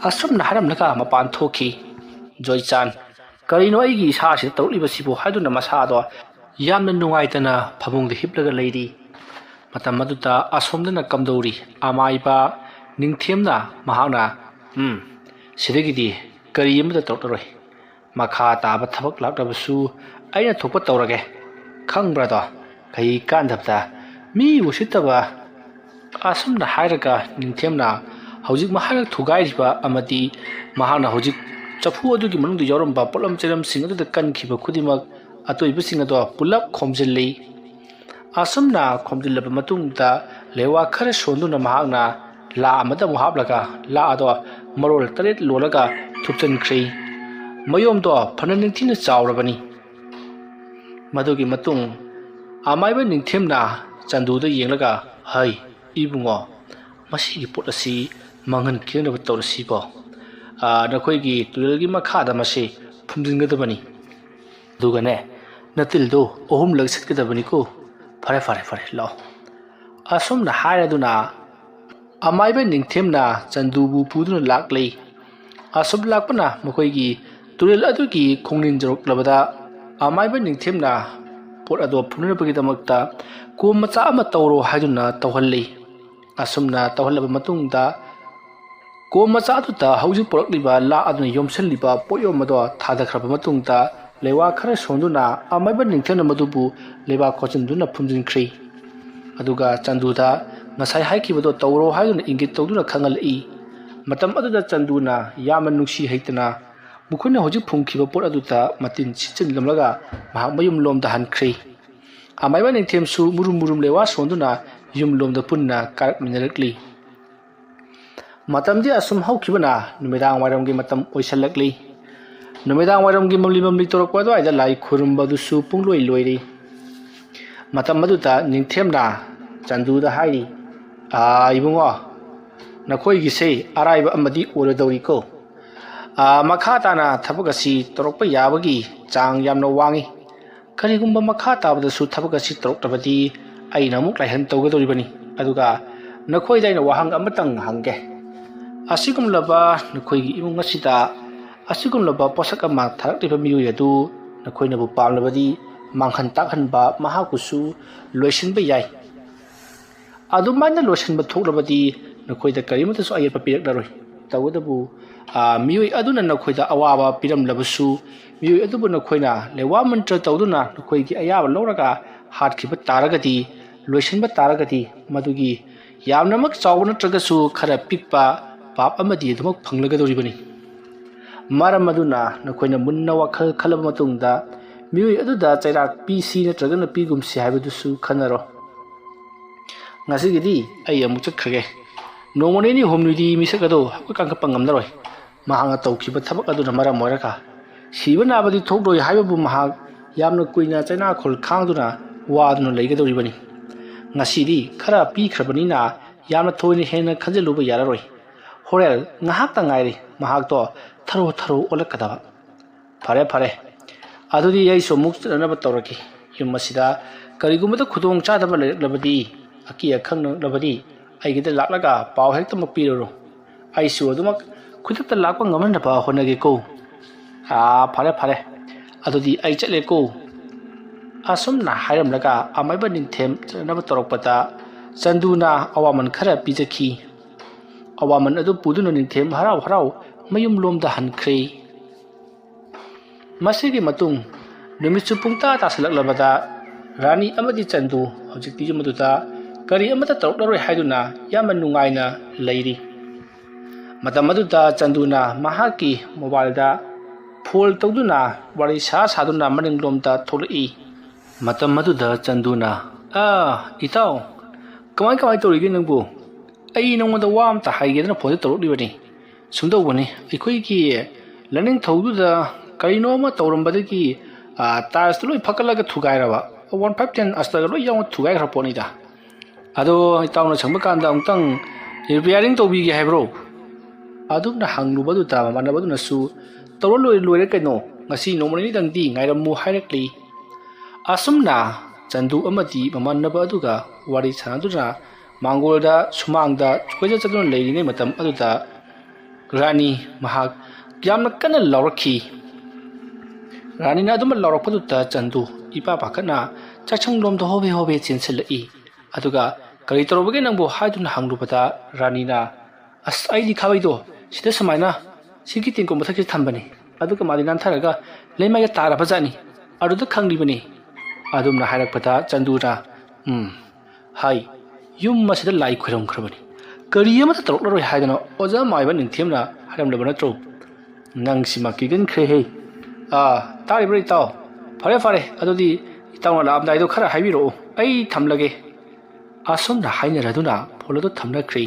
ꯑꯁꯨꯝꯅ ꯍꯥꯏꯔꯝꯂꯒ ꯃꯄꯥꯟ ꯊꯣꯛꯈꯤ꯫ ꯖꯣꯏꯆꯥꯟ, "ꯀꯔꯤꯅꯣ ꯑꯩꯒꯤ ꯏꯁꯥꯁꯤꯗ ꯇꯧꯔꯛꯂꯤꯕꯁꯤꯕꯨ?" ꯍꯥꯏꯗꯨꯅ ꯃꯁꯥꯗꯣ ꯌꯥꯝꯅ ꯅꯨꯡꯉꯥꯏꯇꯅ ꯐꯃꯨꯡꯗ ꯍꯤꯞꯂꯒ ꯂꯩꯔꯤ꯫ ꯃꯇꯝ ꯑꯗꯨꯗ ꯑꯁꯣꯝꯗꯅ ꯀꯝꯗꯧꯔꯤ? ꯑꯃꯥꯏꯕ ꯅꯤꯡꯊꯦꯝꯅ ꯃꯍꯥꯛꯅ, "ꯎꯝ, ꯁꯤꯗꯒꯤꯗꯤ ꯀꯔꯤ ꯑꯃꯠꯇ ꯇꯧꯔꯛꯂꯔꯣꯏ꯫ ꯃꯈꯥ ꯇꯥꯕ ꯊꯕꯛ ꯂꯥꯛꯂꯕꯁꯨ ꯑꯩꯅ ꯊꯣꯛꯄ ꯇꯧꯔꯒꯦ꯫ ꯈꯪꯕ꯭ꯔꯥꯗꯣ? ꯀꯩ ꯀꯥꯟꯗꯕꯗ, ꯃꯤ ꯎꯁꯤꯠꯇꯕ꯫" ꯑꯁꯨꯝꯅ ꯍꯥꯏꯔꯒ ꯅꯤꯡꯊꯦꯝꯅ ꯍꯧꯖꯤꯛ ꯃꯍꯥꯛꯅ ꯊꯨꯒꯥꯏꯔꯤꯕ ꯑꯃꯗꯤ ꯃꯍꯥꯛꯅ ꯍꯧꯖꯤꯛ ꯆꯐꯨ ꯑꯗꯨꯒꯤ ꯃꯅꯨꯡꯗ ꯌꯥꯎꯔꯝꯕ ꯄꯣꯠꯂꯝ ꯆꯩꯂꯝꯁꯤꯡ ꯑꯗꯨꯗ ꯀꯟꯈꯤꯕ ꯈꯨꯗꯤꯡꯃꯛ, ꯑꯇꯣꯏꯕꯁꯤꯡ ꯑꯗꯣ ꯄꯨꯂꯞ ꯈꯣꯝꯖꯤꯜꯂꯤ꯫ ꯑꯁꯨꯝꯅ ꯈꯣꯝꯖꯤꯜꯂꯕ ꯃꯇꯨꯡꯗ ꯂꯩꯋꯥ ꯈꯔ ꯁꯣꯟꯗꯨꯅ ꯃꯍꯥꯛꯅ ꯂꯥ ꯑꯃꯗ ꯑꯃꯨꯛ ꯍꯥꯞꯂꯒ ꯂꯥ ꯑꯗꯣ ꯃꯔꯣꯜ ꯇꯔꯦꯠ ꯂꯣꯜꯂꯒ ꯊꯨꯞꯆꯤꯟꯈ꯭ꯔꯦ꯫ ꯃꯌꯣꯝꯗꯣ ꯐꯅ ꯅꯤꯡꯊꯤꯅ ꯆꯥꯎꯔꯕꯅꯤ꯫ ꯃꯗꯨꯒꯤ ꯃꯇꯨꯡ ꯑꯃꯥꯏꯕ ꯅꯤꯡꯊꯦꯝꯅ ꯆꯟꯗꯨꯗ ꯌꯦꯡꯂꯒ, "ꯍꯩ, ꯏꯕꯨꯡꯉꯣ, ꯃꯁꯤꯒꯤ ꯄꯣꯠ ꯑꯁꯤ ꯃꯥꯡꯍꯟꯈꯤꯅꯕ ꯇꯧꯔꯁꯤꯀꯣ꯫ ꯑꯥ, ꯅꯈꯣꯏꯒꯤ ꯇꯨꯔꯦꯜꯒꯤ ꯃꯈꯥꯗ ꯃꯁꯤ ꯐꯨꯝꯖꯤꯟꯒꯗꯕꯅꯤ꯫" ꯑꯗꯨꯒꯅꯦ, ꯅꯇꯤꯜꯗꯣ ꯑꯍꯨꯝꯂꯛ ꯁꯤꯠꯀꯗꯕꯅꯤꯀꯣ꯫ ꯐꯔꯦ, ꯐꯔꯦ, ꯐꯔꯦ, ꯂꯥꯛꯑꯣ꯫ ꯑꯁꯨꯝꯅ ꯍꯥꯏꯔꯗꯨꯅ ꯑꯃꯥꯏꯕ ꯅꯤꯡꯊꯦꯝꯅ ꯆꯟꯗꯨꯕꯨ ꯄꯨꯗꯨꯅ ꯂꯥꯛꯂꯤ꯫ ꯑꯁꯨꯝ ꯂꯥꯛꯄꯅ ꯃꯈꯣꯏꯒꯤ ꯇꯨꯔꯦꯜ ꯑꯗꯨꯒꯤ ꯈꯣꯡꯅꯤꯟ ꯌꯧꯔꯛꯂꯕꯗ ꯑꯃꯥꯏꯕ ꯅꯤꯡꯊꯦꯝꯅ ꯄꯣꯠ ꯑꯗꯣ ꯐꯨꯅꯅꯕꯒꯤꯗꯃꯛꯇ ꯀꯣꯝ ꯃꯆꯥ ꯑꯃ ꯇꯧꯔꯣ ꯍꯥꯏꯗꯨꯅ ꯇꯧꯍꯜꯂꯤ꯫ ꯑꯁꯨꯝꯅ ꯇꯧꯍꯜꯂꯕ ꯃꯇꯨꯡꯗ ꯀꯣꯝ ꯃꯆꯥ ꯑꯗꯨꯗ ꯍꯧꯖꯤꯛ ꯄꯨꯔꯛꯂꯤꯕ ꯂꯥ ꯑꯗꯨꯅ ꯌꯣꯝꯁꯤꯜꯂꯤꯕ ꯄꯣꯠꯌꯣꯝ ꯑꯗꯣ ꯊꯥꯗꯈ꯭ꯔꯕ ꯃꯇꯨꯡꯗ ꯂꯩꯋꯥ ꯈꯔ ꯁꯣꯟꯗꯨꯅ ꯑꯃꯥꯏꯕ ꯅꯤꯡꯊꯦꯝꯅ ꯃꯗꯨꯕꯨ ꯂꯩꯕꯥꯛ ꯈꯣꯠꯆꯤꯟꯗꯨꯅ ꯐꯨꯝꯖꯤꯟꯈ꯭ꯔꯤ꯫ ꯑꯗꯨꯒ ꯆꯟꯗꯨꯗ ꯉꯁꯥꯏ ꯍꯥꯏꯈꯤꯕꯗꯣ ꯇꯧꯔꯣ ꯍꯥꯏꯗꯨꯅ ꯏꯪꯒꯤꯠ ꯇꯧꯗꯨꯅ ꯈꯪꯍꯜꯂꯛꯏ꯫ ꯃꯇꯝ ꯑꯗꯨꯗ ꯆꯟꯗꯨꯅ ꯌꯥꯝꯅ ꯅꯨꯡꯁꯤ ꯍꯩꯇꯅ ꯃꯈꯣꯏꯅ ꯍꯧꯖꯤꯛ ꯐꯨꯝꯈꯤꯕ ꯄꯣꯠ ꯑꯗꯨꯗ ꯃꯇꯤꯟ ꯁꯤꯠꯆꯤꯜꯂꯝꯂꯒ ꯃꯍꯥꯛ ꯃꯌꯨꯝ ꯂꯣꯝꯗ ꯍꯟꯈ꯭ꯔꯤ꯫ ꯑꯃꯥꯏꯕ ꯅꯤꯡꯊꯦꯝꯁꯨ ꯃꯨꯔꯨꯝ ꯃꯨꯔꯨꯝ ꯂꯩꯋꯥ ꯁꯣꯟꯗꯨꯅ ꯌꯨꯝ ꯂꯣꯝꯗ ꯄꯨꯟꯅ ꯀꯥꯔꯛꯃꯤꯟꯅꯔꯛꯂꯤ꯫ ꯃꯇꯝꯗꯤ ꯑꯁꯨꯝ ꯍꯧꯈꯤꯕꯅ ꯅꯨꯃꯤꯗꯥꯡ ꯋꯥꯏꯔꯝꯒꯤ ꯃꯇꯝ ꯑꯣꯏꯁꯜꯂꯛꯂꯤ꯫ ꯅꯨꯃꯤꯗꯥꯡ ꯋꯥꯏꯔꯝꯒꯤ ꯃꯝꯂꯤ ꯃꯝꯂꯤ ꯇꯧꯔꯛꯄ ꯑꯗꯨꯋꯥꯏꯗ ꯂꯥꯏ ꯈꯨꯔꯨꯝꯕꯗꯨꯁꯨ ꯄꯨꯡꯂꯣꯏ ꯂꯣꯏꯔꯤ꯫ ꯃꯇꯝ ꯑꯗꯨꯗ ꯅꯤꯡꯊꯦꯝꯅ ꯆꯟꯗꯨꯗ ꯍꯥꯏꯔꯤ, "ꯑꯥ, ꯏꯕꯨꯡꯉꯣ, ꯅꯈꯣꯏꯒꯤꯁꯦ ꯑꯔꯥꯏꯕ ꯑꯃꯗꯤ ꯑꯣꯏꯔꯗꯧꯔꯤꯀꯣ꯫ ꯑꯥ, ꯃꯈꯥ ꯇꯥꯅ ꯊꯕꯛ ꯑꯁꯤ ꯇꯧꯔꯛꯄ ꯌꯥꯕꯒꯤ ꯆꯥꯡ ꯌꯥꯝꯅ ꯋꯥꯡꯏ꯫ ꯀꯔꯤꯒꯨꯝꯕ ꯃꯈꯥ ꯇꯥꯕꯗꯁꯨ ꯊꯕꯛ ꯑꯁꯤ ꯇꯧꯔꯛꯂꯕꯗꯤ ꯑꯩꯅ ꯑꯃꯨꯛ ꯂꯥꯏꯍꯟ ꯇꯧꯒꯗꯧꯔꯤꯕꯅꯤ꯫ ꯑꯗꯨꯒ ꯅꯈꯣꯏꯗ ꯑꯩꯅ ꯋꯥꯍꯪ ꯑꯃꯇꯪ ꯍꯪꯒꯦ꯫ ꯑꯁꯤꯒꯨꯝꯂꯕ ꯅꯈꯣꯏꯒꯤ ꯏꯃꯨꯡ ꯑꯁꯤꯗ ꯑꯁꯤꯒꯨꯝꯂꯕ ꯄꯣꯠꯁꯛ ꯑꯃ ꯊꯥꯔꯛꯂꯤꯕ ꯃꯤꯑꯣꯏ ꯑꯗꯨ ꯅꯈꯣꯏꯅꯕꯨ ꯄꯥꯝꯂꯕꯗꯤ ꯃꯥꯡꯍꯟ ꯇꯥꯛꯍꯟꯕ ꯃꯍꯥꯛꯄꯨꯁꯨ ꯂꯣꯏꯁꯤꯟꯕ ꯌꯥꯏ꯫ ꯑꯗꯨꯃꯥꯏꯅ ꯂꯣꯏꯁꯤꯟꯕ ꯊꯣꯛꯂꯕꯗꯤ ꯅꯈꯣꯏꯗ ꯀꯔꯤꯃꯠꯇꯁꯨ ꯑꯌꯦꯠꯄ ꯄꯤꯔꯛꯂꯔꯣꯏ꯫ ꯇꯧꯕꯇꯕꯨ, ꯑꯥ, ꯃꯤꯑꯣꯏ ꯑꯗꯨꯅ ꯅꯈꯣꯏꯗ ꯑꯋꯥꯕ ꯄꯤꯔꯝꯂꯕꯁꯨ, ꯃꯤꯑꯣꯏ ꯑꯗꯨꯕꯨ ꯅꯈꯣꯏꯅ ꯂꯩꯋꯥ ꯃꯟꯇ꯭ꯔ ꯇꯧꯗꯨꯅ ꯅꯈꯣꯏꯒꯤ ꯑꯌꯥꯕ ꯂꯧꯔꯒ ꯍꯥꯠꯈꯤꯕ ꯇꯥꯔꯒꯗꯤ, ꯂꯣꯏꯁꯤꯟꯕ ꯇꯥꯔꯒꯗꯤ, ꯃꯗꯨꯒꯤ ꯌꯥꯝꯅꯃꯛ ꯆꯥꯎꯕ ꯅꯠꯇ꯭ꯔꯒꯁꯨ ꯈꯔ ꯄꯤꯛꯄ ꯄꯥꯞ ꯑꯃꯗꯤ ꯑꯗꯨꯃꯛ ꯐꯪꯂꯒꯗꯧꯔꯤꯕꯅꯤ꯫ ꯃꯔꯝ ꯑꯗꯨꯅ ꯅꯈꯣꯏꯅ ꯃꯨꯟꯅ ꯋꯥꯈꯜ ꯈꯜꯂꯕ ꯃꯇꯨꯡꯗ ꯃꯤꯑꯣꯏ ꯑꯗꯨꯗ ꯆꯩꯔꯥꯛ ꯄꯤꯁꯤ ꯅꯠꯇ꯭ꯔꯒꯅ ꯄꯤꯒꯨꯝꯁꯤ ꯍꯥꯏꯕꯗꯨꯁꯨ ꯈꯟꯅꯔꯣ꯫ ꯉꯁꯤꯒꯤꯗꯤ ꯑꯩ ꯑꯃꯨꯛ ꯆꯠꯈ꯭ꯔꯒꯦ꯫ ꯅꯣꯡꯃ ꯅꯤꯅꯤ ꯍꯨꯝꯅꯤꯗꯤ ꯃꯤꯁꯛ ꯑꯗꯣ ꯑꯩꯈꯣꯏ ꯀꯥꯡꯈꯠꯄ ꯉꯝꯂꯔꯣꯏ꯫ ꯃꯍꯥꯛꯅ ꯇꯧꯈꯤꯕ ꯊꯕꯛ ꯑꯗꯨꯅ ꯃꯔꯝ ꯑꯣꯏꯔꯒ ꯁꯤꯕ ꯅꯥꯕꯗꯤ ꯊꯣꯛꯂꯣꯏ ꯍꯥꯏꯕꯕꯨ ꯃꯍꯥꯛ ꯌꯥꯝꯅ ꯀꯨꯏꯅ ꯆꯩꯅꯥꯈꯣꯜ ꯈꯥꯡꯗꯨꯅ ꯋꯥꯗꯨꯅ ꯂꯩꯒꯗꯧꯔꯤꯕꯅꯤ꯫ ꯉꯁꯤꯗꯤ ꯈꯔ ꯄꯤꯈ꯭ꯔꯕꯅꯤꯅ ꯌꯥꯝꯅ ꯊꯣꯏꯅ ꯍꯦꯟꯅ ꯈꯟꯖꯤꯜꯂꯨꯕ ꯌꯥꯔꯔꯣꯏ꯫ ꯍꯣꯔꯦꯟ ꯉꯥꯏꯍꯥꯛꯇ ꯉꯥꯏꯔꯦ ꯃꯍꯥꯛꯇꯣ ꯊꯔꯣ ꯊꯔꯣ ꯑꯣꯜꯂꯛꯀꯗꯕ꯫ ꯐꯔꯦ, ꯐꯔꯦ꯫ "ꯑꯗꯨꯗꯤ ꯑꯩꯁꯨ ꯑꯃꯨꯛ ꯆꯠꯅꯅꯕ ꯇꯧꯔꯒꯦ꯫ ꯌꯨꯝ ꯑꯁꯤꯗ ꯀꯔꯤꯒꯨꯝꯕꯗ ꯈꯨꯗꯣꯡ ꯆꯥꯗꯕ ꯂꯩꯔꯛꯂꯕꯗꯤ, ꯑꯀꯤ ꯑꯈꯪ ꯅꯪꯂꯕꯗꯤ, ꯑꯩꯒꯤꯗ ꯂꯥꯛꯂꯒ ꯄꯥꯎ ꯍꯦꯛꯇꯃꯛ ꯄꯤꯔꯨꯔꯣ꯫ ꯑꯩꯁꯨ ꯑꯗꯨꯃꯛ ꯈꯨꯗꯛꯇ ꯂꯥꯛꯄ ꯉꯝꯍꯟꯅꯕ ꯍꯣꯠꯅꯒꯦꯀꯣ꯫ ꯑꯥ, ꯐꯔꯦ, ꯐꯔꯦ꯫ ꯑꯗꯨꯗꯤ ꯑꯩ ꯆꯠꯂꯦꯀꯣ"꯫ ꯑꯁꯨꯝꯅ ꯍꯥꯏꯔꯝꯂꯒ ꯑꯃꯥꯏꯕ ꯅꯤꯡꯊꯦꯝ ꯆꯠꯅꯕ ꯇꯧꯔꯛꯄꯗ ꯆꯟꯗꯨꯅ ꯑꯋꯥꯃꯟ ꯈꯔ ꯄꯤꯖꯈꯤ꯫ ꯑꯋꯥꯃꯟ ꯑꯗꯨ ꯄꯨꯗꯨꯅ ꯅꯤꯡꯊꯦꯝ ꯍꯔꯥꯎ ꯍꯔꯥꯎ ꯃꯌꯨꯝꯂꯣꯝꯗ ꯍꯟꯈ꯭ꯔꯦ꯫ ꯃꯁꯤꯒꯤ ꯃꯇꯨꯡ ꯅꯨꯃꯤꯠꯁꯨ ꯄꯨꯡꯇꯥ ꯇꯥꯁꯤꯜꯂꯛꯂꯕꯗ ꯔꯥꯅꯤ ꯑꯃꯗꯤ ꯆꯟꯗꯨ ꯍꯧꯖꯤꯛꯇꯤ ꯌꯨꯝ ꯑꯗꯨꯗ ꯀꯔꯤ ꯑꯃꯠꯇ ꯇꯧꯔꯛꯂꯔꯣꯏ ꯍꯥꯏꯗꯨꯅ ꯌꯥꯝꯅ ꯅꯨꯡꯉꯥꯏꯅ ꯂꯩꯔꯤ꯫ ꯃꯇꯝ ꯑꯗꯨꯗ ꯆꯟꯗꯨꯅ ꯃꯍꯥꯛꯀꯤ ꯃꯣꯕꯥꯏꯜꯗ ꯐꯣꯟ ꯇꯧꯗꯨꯅ ꯋꯥꯔꯤ ꯁꯥ ꯁꯥꯗꯨꯅ ꯃꯅꯤꯡꯂꯣꯝꯗ ꯊꯣꯛꯂꯛꯏ꯫ ꯃꯇꯝ ꯑꯗꯨꯗ ꯆꯟꯗꯨꯅ, "ꯑꯥ, ꯏꯇꯥꯎ, ꯀꯃꯥꯏ ꯀꯃꯥꯏ ꯇꯧꯔꯤꯒꯦ ꯅꯪꯕꯨ? ꯑꯩ ꯅꯉꯣꯟꯗ ꯋꯥ ꯑꯝꯇ ꯍꯥꯏꯒꯦꯗꯅ ꯐꯣꯟꯁꯦ ꯇꯧꯔꯛꯂꯤꯕꯅꯤ꯫ ꯁꯨꯝ ꯇꯧꯕꯅꯤ, ꯑꯩꯈꯣꯏꯒꯤ ꯂꯥꯏꯅꯤꯡꯊꯧꯗꯨꯗ ꯀꯔꯤꯅꯣ ꯑꯃ ꯇꯧꯔꯝꯕꯗꯒꯤ, ꯑꯥ, ꯇꯥꯏꯜꯁꯇꯨ ꯂꯣꯏ ꯐꯛꯀꯠꯂꯒ ꯊꯨꯒꯥꯏꯔꯕ, ꯋꯥꯟ ꯐꯥꯏꯚ ꯇꯦꯟ ꯑꯁꯇꯔꯒ ꯂꯣꯏ ꯌꯥꯎꯅ ꯊꯨꯒꯥꯏꯈ꯭ꯔ ꯄꯣꯠꯅꯤꯗ꯫ ꯑꯗꯣ ꯏꯇꯥꯎꯅ ꯁꯪꯕ ꯀꯥꯟꯗ ꯑꯃꯨꯛꯇꯪ ꯔꯤꯄꯤꯌꯥꯔꯤꯡ ꯇꯧꯕꯤꯒꯦ ꯍꯥꯏꯕ꯭ꯔꯣ?" ꯑꯗꯨꯝꯅ ꯍꯪꯂꯨꯕꯗꯨꯗ ꯃꯃꯥꯟꯅꯕꯗꯨꯅꯁꯨ, "ꯇꯧꯔ ꯂꯣꯏꯔꯦ, ꯂꯣꯏꯔꯦ ꯀꯩꯅꯣ, ꯉꯁꯤ ꯅꯣꯡꯃ ꯅꯤꯅꯤꯗꯪꯗꯤ ꯉꯥꯏꯔꯝꯃꯨ" ꯍꯥꯏꯔꯛꯂꯤ꯫ ꯑꯁꯨꯝꯅ ꯆꯟꯗꯨ ꯑꯃꯗꯤ ꯃꯃꯥꯟꯅꯕ ꯑꯗꯨꯒ ꯋꯥꯔꯤ ꯁꯥꯟꯅꯗꯨꯅ ꯃꯥꯡꯒꯣꯜꯗ ꯁꯨꯃꯥꯡꯗ ꯀꯣꯏꯆꯠ ꯆꯠꯇꯨꯅ ꯂꯩꯔꯤꯉꯩ ꯃꯇꯝ ꯑꯗꯨꯗ ꯔꯥꯅꯤ ꯃꯍꯥꯛ ꯌꯥꯝꯅ ꯀꯟꯅ ꯂꯥꯎꯔꯛꯈꯤ꯫ ꯔꯥꯅꯤꯅ ꯑꯗꯨꯃꯛ ꯂꯥꯎꯔꯛꯄꯗꯨꯗ ꯆꯟꯗꯨ ꯏꯄꯥ ꯄꯥꯈꯠꯅ ꯆꯥꯛꯁꯪꯂꯣꯝꯗ ꯍꯣꯕꯦ ꯍꯣꯕꯦ ꯆꯦꯟꯁꯤꯜꯂꯛꯏ꯫ ꯑꯗꯨꯒ "ꯀꯔꯤ ꯇꯧꯔꯕꯒꯦ ꯅꯪꯕꯨ?" ꯍꯥꯏꯗꯨꯅ ꯍꯪꯂꯨꯕꯗ ꯔꯥꯅꯤꯅ, "ꯑꯁ, ꯑꯩꯗꯤ ꯈꯥꯕꯩꯗꯣ ꯁꯤꯗ ꯁꯨꯃꯥꯏꯅ ꯁꯤꯒꯤ ꯇꯦꯡꯀꯣꯠ ꯃꯊꯛꯁꯤꯗ ꯊꯝꯕꯅꯤ, ꯑꯗꯨꯒ ꯃꯥꯗꯤ ꯅꯥꯟꯊꯔꯒ ꯂꯩꯃꯥꯏꯗ ꯇꯥꯔꯕꯖꯥꯠꯅꯤ, ꯑꯗꯨꯗ ꯈꯪꯂꯤꯕꯅꯤ"꯫ ꯑꯗꯨꯝꯅ ꯍꯥꯏꯔꯛꯄꯗ ꯆꯟꯗꯨꯅ, "ꯎꯝ, ꯍꯥꯏ, ꯌꯨꯝ ꯑꯁꯤꯗ ꯂꯥꯏ ꯈꯣꯏꯔꯝꯈ꯭ꯔꯕꯅꯤ, ꯀꯔꯤ ꯑꯃꯠꯇ ꯇꯧꯔꯛꯂꯔꯣꯏ ꯍꯥꯏꯗꯅ ꯑꯣꯖꯥ ꯃꯥꯏꯕ ꯅꯤꯡꯊꯦꯝꯅ ꯍꯥꯏꯔꯝꯂꯕ ꯅꯠꯇ꯭ꯔꯣ? ꯅꯪꯁꯤꯃ ꯀꯤꯒꯟꯈ꯭ꯔꯦꯍꯦ꯫ ꯑꯥ, ꯇꯥꯔꯤꯕ꯭ꯔꯥ ꯏꯇꯥꯎ? ꯐꯔꯦ, ꯐꯔꯦ, ꯑꯗꯨꯗꯤ ꯏꯇꯥꯎꯅ ꯂꯥꯛꯑꯝꯗꯥꯏꯗꯣ ꯈꯔ ꯍꯥꯏꯕꯤꯔꯛꯑꯣ, ꯑꯩ ꯊꯝꯂꯒꯦ"꯫ ꯑꯁꯨꯝꯅ ꯍꯥꯏꯅꯔꯗꯨꯅ ꯐꯣꯟ ꯑꯗꯨ ꯊꯝꯅꯈ꯭ꯔꯦ꯫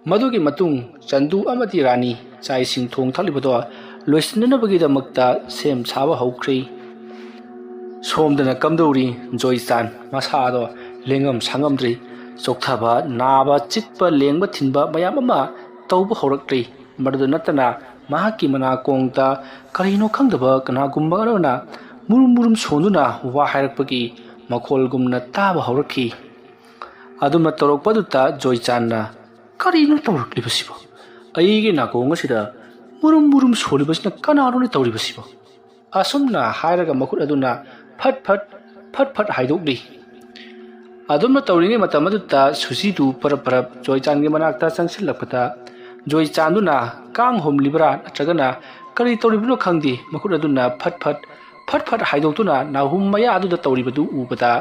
ꯃꯗꯨꯒꯤ ꯃꯇꯨꯡ ꯆꯟꯗꯨ ꯑꯃꯗꯤ ꯔꯥꯅꯤ ꯆꯥꯛ ꯏꯁꯤꯡ ꯊꯣꯡ ꯊꯥꯛꯂꯤꯕꯗꯣ ꯂꯣꯏꯁꯤꯟꯅꯅꯕꯒꯤꯗꯃꯛꯇ ꯁꯦꯝ ꯁꯥꯕ ꯍꯧꯈ꯭ꯔꯦ꯫ ꯁꯣꯝꯗꯅ ꯀꯝꯗꯧꯔꯤ ꯖꯣꯏꯆꯥꯟ? ꯃꯁꯥꯗꯣ ꯂꯦꯡꯉꯝ ꯁꯥꯉꯝꯗ꯭ꯔꯤ꯫ ꯆꯣꯛꯊꯕ, ꯅꯥꯕ, ꯆꯤꯛꯄ, ꯂꯦꯡꯕ ꯊꯤꯟꯕ ꯃꯌꯥꯝ ꯑꯃ ꯇꯧꯕ ꯍꯧꯔꯛꯂꯤ꯫ ꯃꯗꯨꯗ ꯅꯠꯇꯅ ꯃꯍꯥꯛꯀꯤ ꯃꯅꯥꯀꯣꯡꯗ ꯀꯔꯤꯅꯣ ꯈꯪꯗꯕ ꯀꯅꯥꯒꯨꯝꯕ ꯑꯃꯅ ꯃꯨꯔꯨꯝ ꯃꯨꯔꯨꯝ ꯁꯣꯟꯗꯨꯅ ꯋꯥ ꯍꯥꯏꯔꯛꯄꯒꯤ ꯃꯈꯣꯜꯒꯨꯝꯅ ꯇꯥꯕ ꯍꯧꯔꯛꯈꯤ꯫ ꯑꯗꯨꯝꯅ ꯇꯧꯔꯛꯄꯗꯨꯗ ꯖꯣꯏꯆꯥꯟꯅ, "ꯀꯔꯤꯅꯣ ꯇꯧꯔꯛꯂꯤꯕꯁꯤꯕꯣ? ꯑꯩꯒꯤ ꯅꯥꯀꯣꯡ ꯑꯁꯤꯗ ꯃꯨꯔꯨꯝ ꯃꯨꯔꯨꯝ ꯁꯣꯜꯂꯤꯕꯁꯤꯅ ꯀꯅꯥꯅꯣꯅꯦ ꯇꯧꯔꯤꯕꯁꯤꯕꯣ?" ꯑꯁꯨꯝꯅ ꯍꯥꯏꯔꯒ ꯃꯈꯨꯠ ꯑꯗꯨꯅ ꯐꯠ ꯐꯠ, ꯐꯠ ꯐꯠ ꯍꯥꯏꯗꯣꯛꯂꯤ꯫ ꯑꯗꯨꯝꯅ ꯇꯧꯔꯤꯉꯩ ꯃꯇꯝ ꯑꯗꯨꯗ ꯁꯨꯖꯤꯗꯨ ꯄꯔꯞ ꯄꯔꯞ ꯖꯣꯏꯆꯥꯟꯒꯤ ꯃꯅꯥꯛꯇ ꯆꯪꯁꯤꯜꯂꯛꯄꯗ, ꯖꯣꯏꯆꯥꯟꯗꯨꯅ ꯀꯥꯡ ꯍꯣꯝꯂꯤꯕ꯭ꯔꯥ ꯅꯠꯇ꯭ꯔꯒꯅ ꯀꯔꯤ ꯇꯧꯔꯤꯕꯅꯣ ꯈꯪꯗꯦ, ꯃꯈꯨꯠ ꯑꯗꯨꯅ ꯐꯠ ꯐꯠ, ꯐꯠ ꯐꯠ ꯍꯥꯏꯗꯣꯛꯇꯨꯅ ꯅꯥꯍꯨꯝ ꯃꯌꯥ ꯑꯗꯨꯗ ꯇꯧꯔꯤꯕꯗꯨ ꯎꯕꯗ,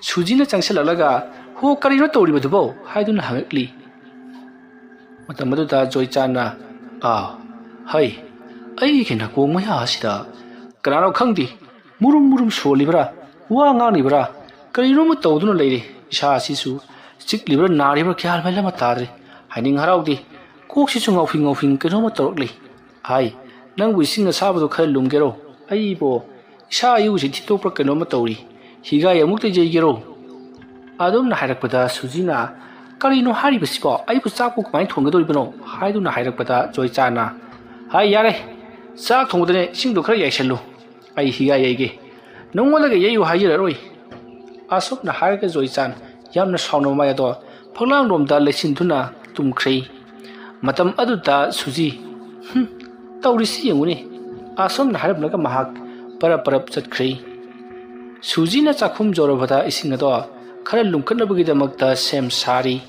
ꯁꯨꯖꯤꯅ ꯆꯪꯁꯤꯜꯂꯛꯂꯒ, "ꯍꯣ, ꯀꯔꯤꯅꯣ ꯇꯧꯔꯤꯕꯗꯨꯕꯣ?" ꯍꯥꯏꯗꯨꯅ ꯍꯪꯉꯛꯂꯤ꯫ ꯃꯇꯝ ꯑꯗꯨꯗ ꯖꯣꯏꯆꯥꯟꯅ, "ꯑꯥ, ꯍꯩ, ꯑꯩꯒꯤ ꯅꯥꯀꯣꯡ ꯃꯌꯥ ꯑꯁꯤꯗ ꯀꯅꯥꯅꯣ ꯈꯪꯗꯦ, ꯃꯨꯔꯨꯝ ꯃꯨꯔꯨꯝ ꯁꯣꯜꯂꯤꯕ꯭ꯔꯥ, ꯋꯥ ꯉꯥꯡꯂꯤꯕ꯭ꯔꯥ, ꯀꯔꯤꯅꯣꯃ ꯇꯧꯗꯨꯅ ꯂꯩꯔꯦ꯫ ꯏꯁꯥ ꯑꯁꯤꯁꯨ ꯆꯤꯛꯂꯤꯕ꯭ꯔꯥ, ꯅꯥꯔꯤꯕ꯭ꯔꯥ, ꯒ꯭ꯌꯥꯟ ꯃꯦꯟ ꯑꯃ ꯇꯥꯗ꯭ꯔꯦ꯫ ꯍꯥꯏꯅꯤꯡ ꯍꯔꯥꯎꯗꯦ꯫ ꯀꯣꯛꯁꯤꯁꯨ ꯉꯥꯎꯐꯤꯡ ꯉꯥꯎꯐꯤꯡ ꯀꯩꯅꯣꯝꯃ ꯇꯧꯔꯛꯂꯤ꯫ ꯍꯥꯏ, ꯅꯪꯕꯨ ꯏꯁꯤꯡ ꯑꯁꯥꯕꯗꯣ ꯈꯔ ꯂꯨꯝꯒꯦꯔꯣ? ꯑꯩꯕꯣ ꯏꯁꯥ ꯏꯎꯁꯤ ꯊꯤꯠꯇꯣꯛꯄ꯭ꯔꯥ ꯀꯩꯅꯣꯝꯃ ꯇꯧꯔꯤ꯫ ꯍꯤꯒꯥꯏ ꯑꯃꯨꯛꯇ ꯌꯩꯒꯦꯔꯣ?" ꯑꯗꯨꯝꯅ ꯍꯥꯏꯔꯛꯄꯗ ꯁꯨꯖꯤꯅ, "ꯀꯔꯤꯅꯣ ꯍꯥꯏꯔꯤꯕꯁꯤꯕꯣ? ꯑꯩꯕꯨ ꯆꯥꯛꯄꯨ ꯀꯃꯥꯏꯅ ꯊꯣꯡꯒꯗꯧꯔꯤꯕꯅꯣ?" ꯍꯥꯏꯗꯨꯅ ꯍꯥꯏꯔꯛꯄꯗ ꯖꯣꯏꯆꯥꯟꯅ, "ꯍꯥꯏ, ꯌꯥꯔꯦ, ꯆꯥꯛ ꯊꯣꯡꯕꯗꯅꯦ ꯏꯁꯤꯡꯗꯣ ꯈꯔ ꯌꯥꯏꯁꯜꯂꯨ꯫ ꯑꯩ ꯍꯤꯒꯥꯏ ꯌꯩꯒꯦ꯫ ꯅꯉꯣꯟꯗꯒ ꯌꯩꯌꯨ ꯍꯥꯏꯖꯔꯔꯣꯏ꯫" ꯑꯁꯨꯝꯅ ꯍꯥꯏꯔꯒ ꯖꯣꯏꯆꯥꯟ ꯌꯥꯝꯅ ꯁꯥꯎꯅ ꯃꯃꯥꯏ ꯑꯗꯣ ꯐꯛꯂꯥꯡꯂꯣꯝꯗ ꯂꯩꯁꯤꯟꯗꯨꯅ ꯇꯨꯝꯈ꯭ꯔꯦ꯫ ꯃꯇꯝ ꯑꯗꯨꯗ ꯁꯨꯖꯤ, "ꯍꯨꯝ, ꯇꯧꯔꯤꯁꯤ ꯌꯦꯡꯉꯨꯅꯦ꯫" ꯑꯁꯨꯝꯅ ꯍꯥꯏꯔꯝꯂꯒ ꯃꯍꯥꯛ ꯄꯔꯞ ꯄꯔꯞ ꯆꯠꯈ꯭ꯔꯦ꯫ ꯁꯨꯖꯤꯅ ꯆꯥꯛꯈꯨꯝ ꯌꯧꯔꯕꯗ ꯏꯁꯤꯡ ꯑꯗꯣ ꯈꯔ ꯂꯨꯝꯈꯠꯅꯕꯒꯤꯗꯃꯛꯇ ꯁꯦꯝ ꯁꯥꯔꯤ꯫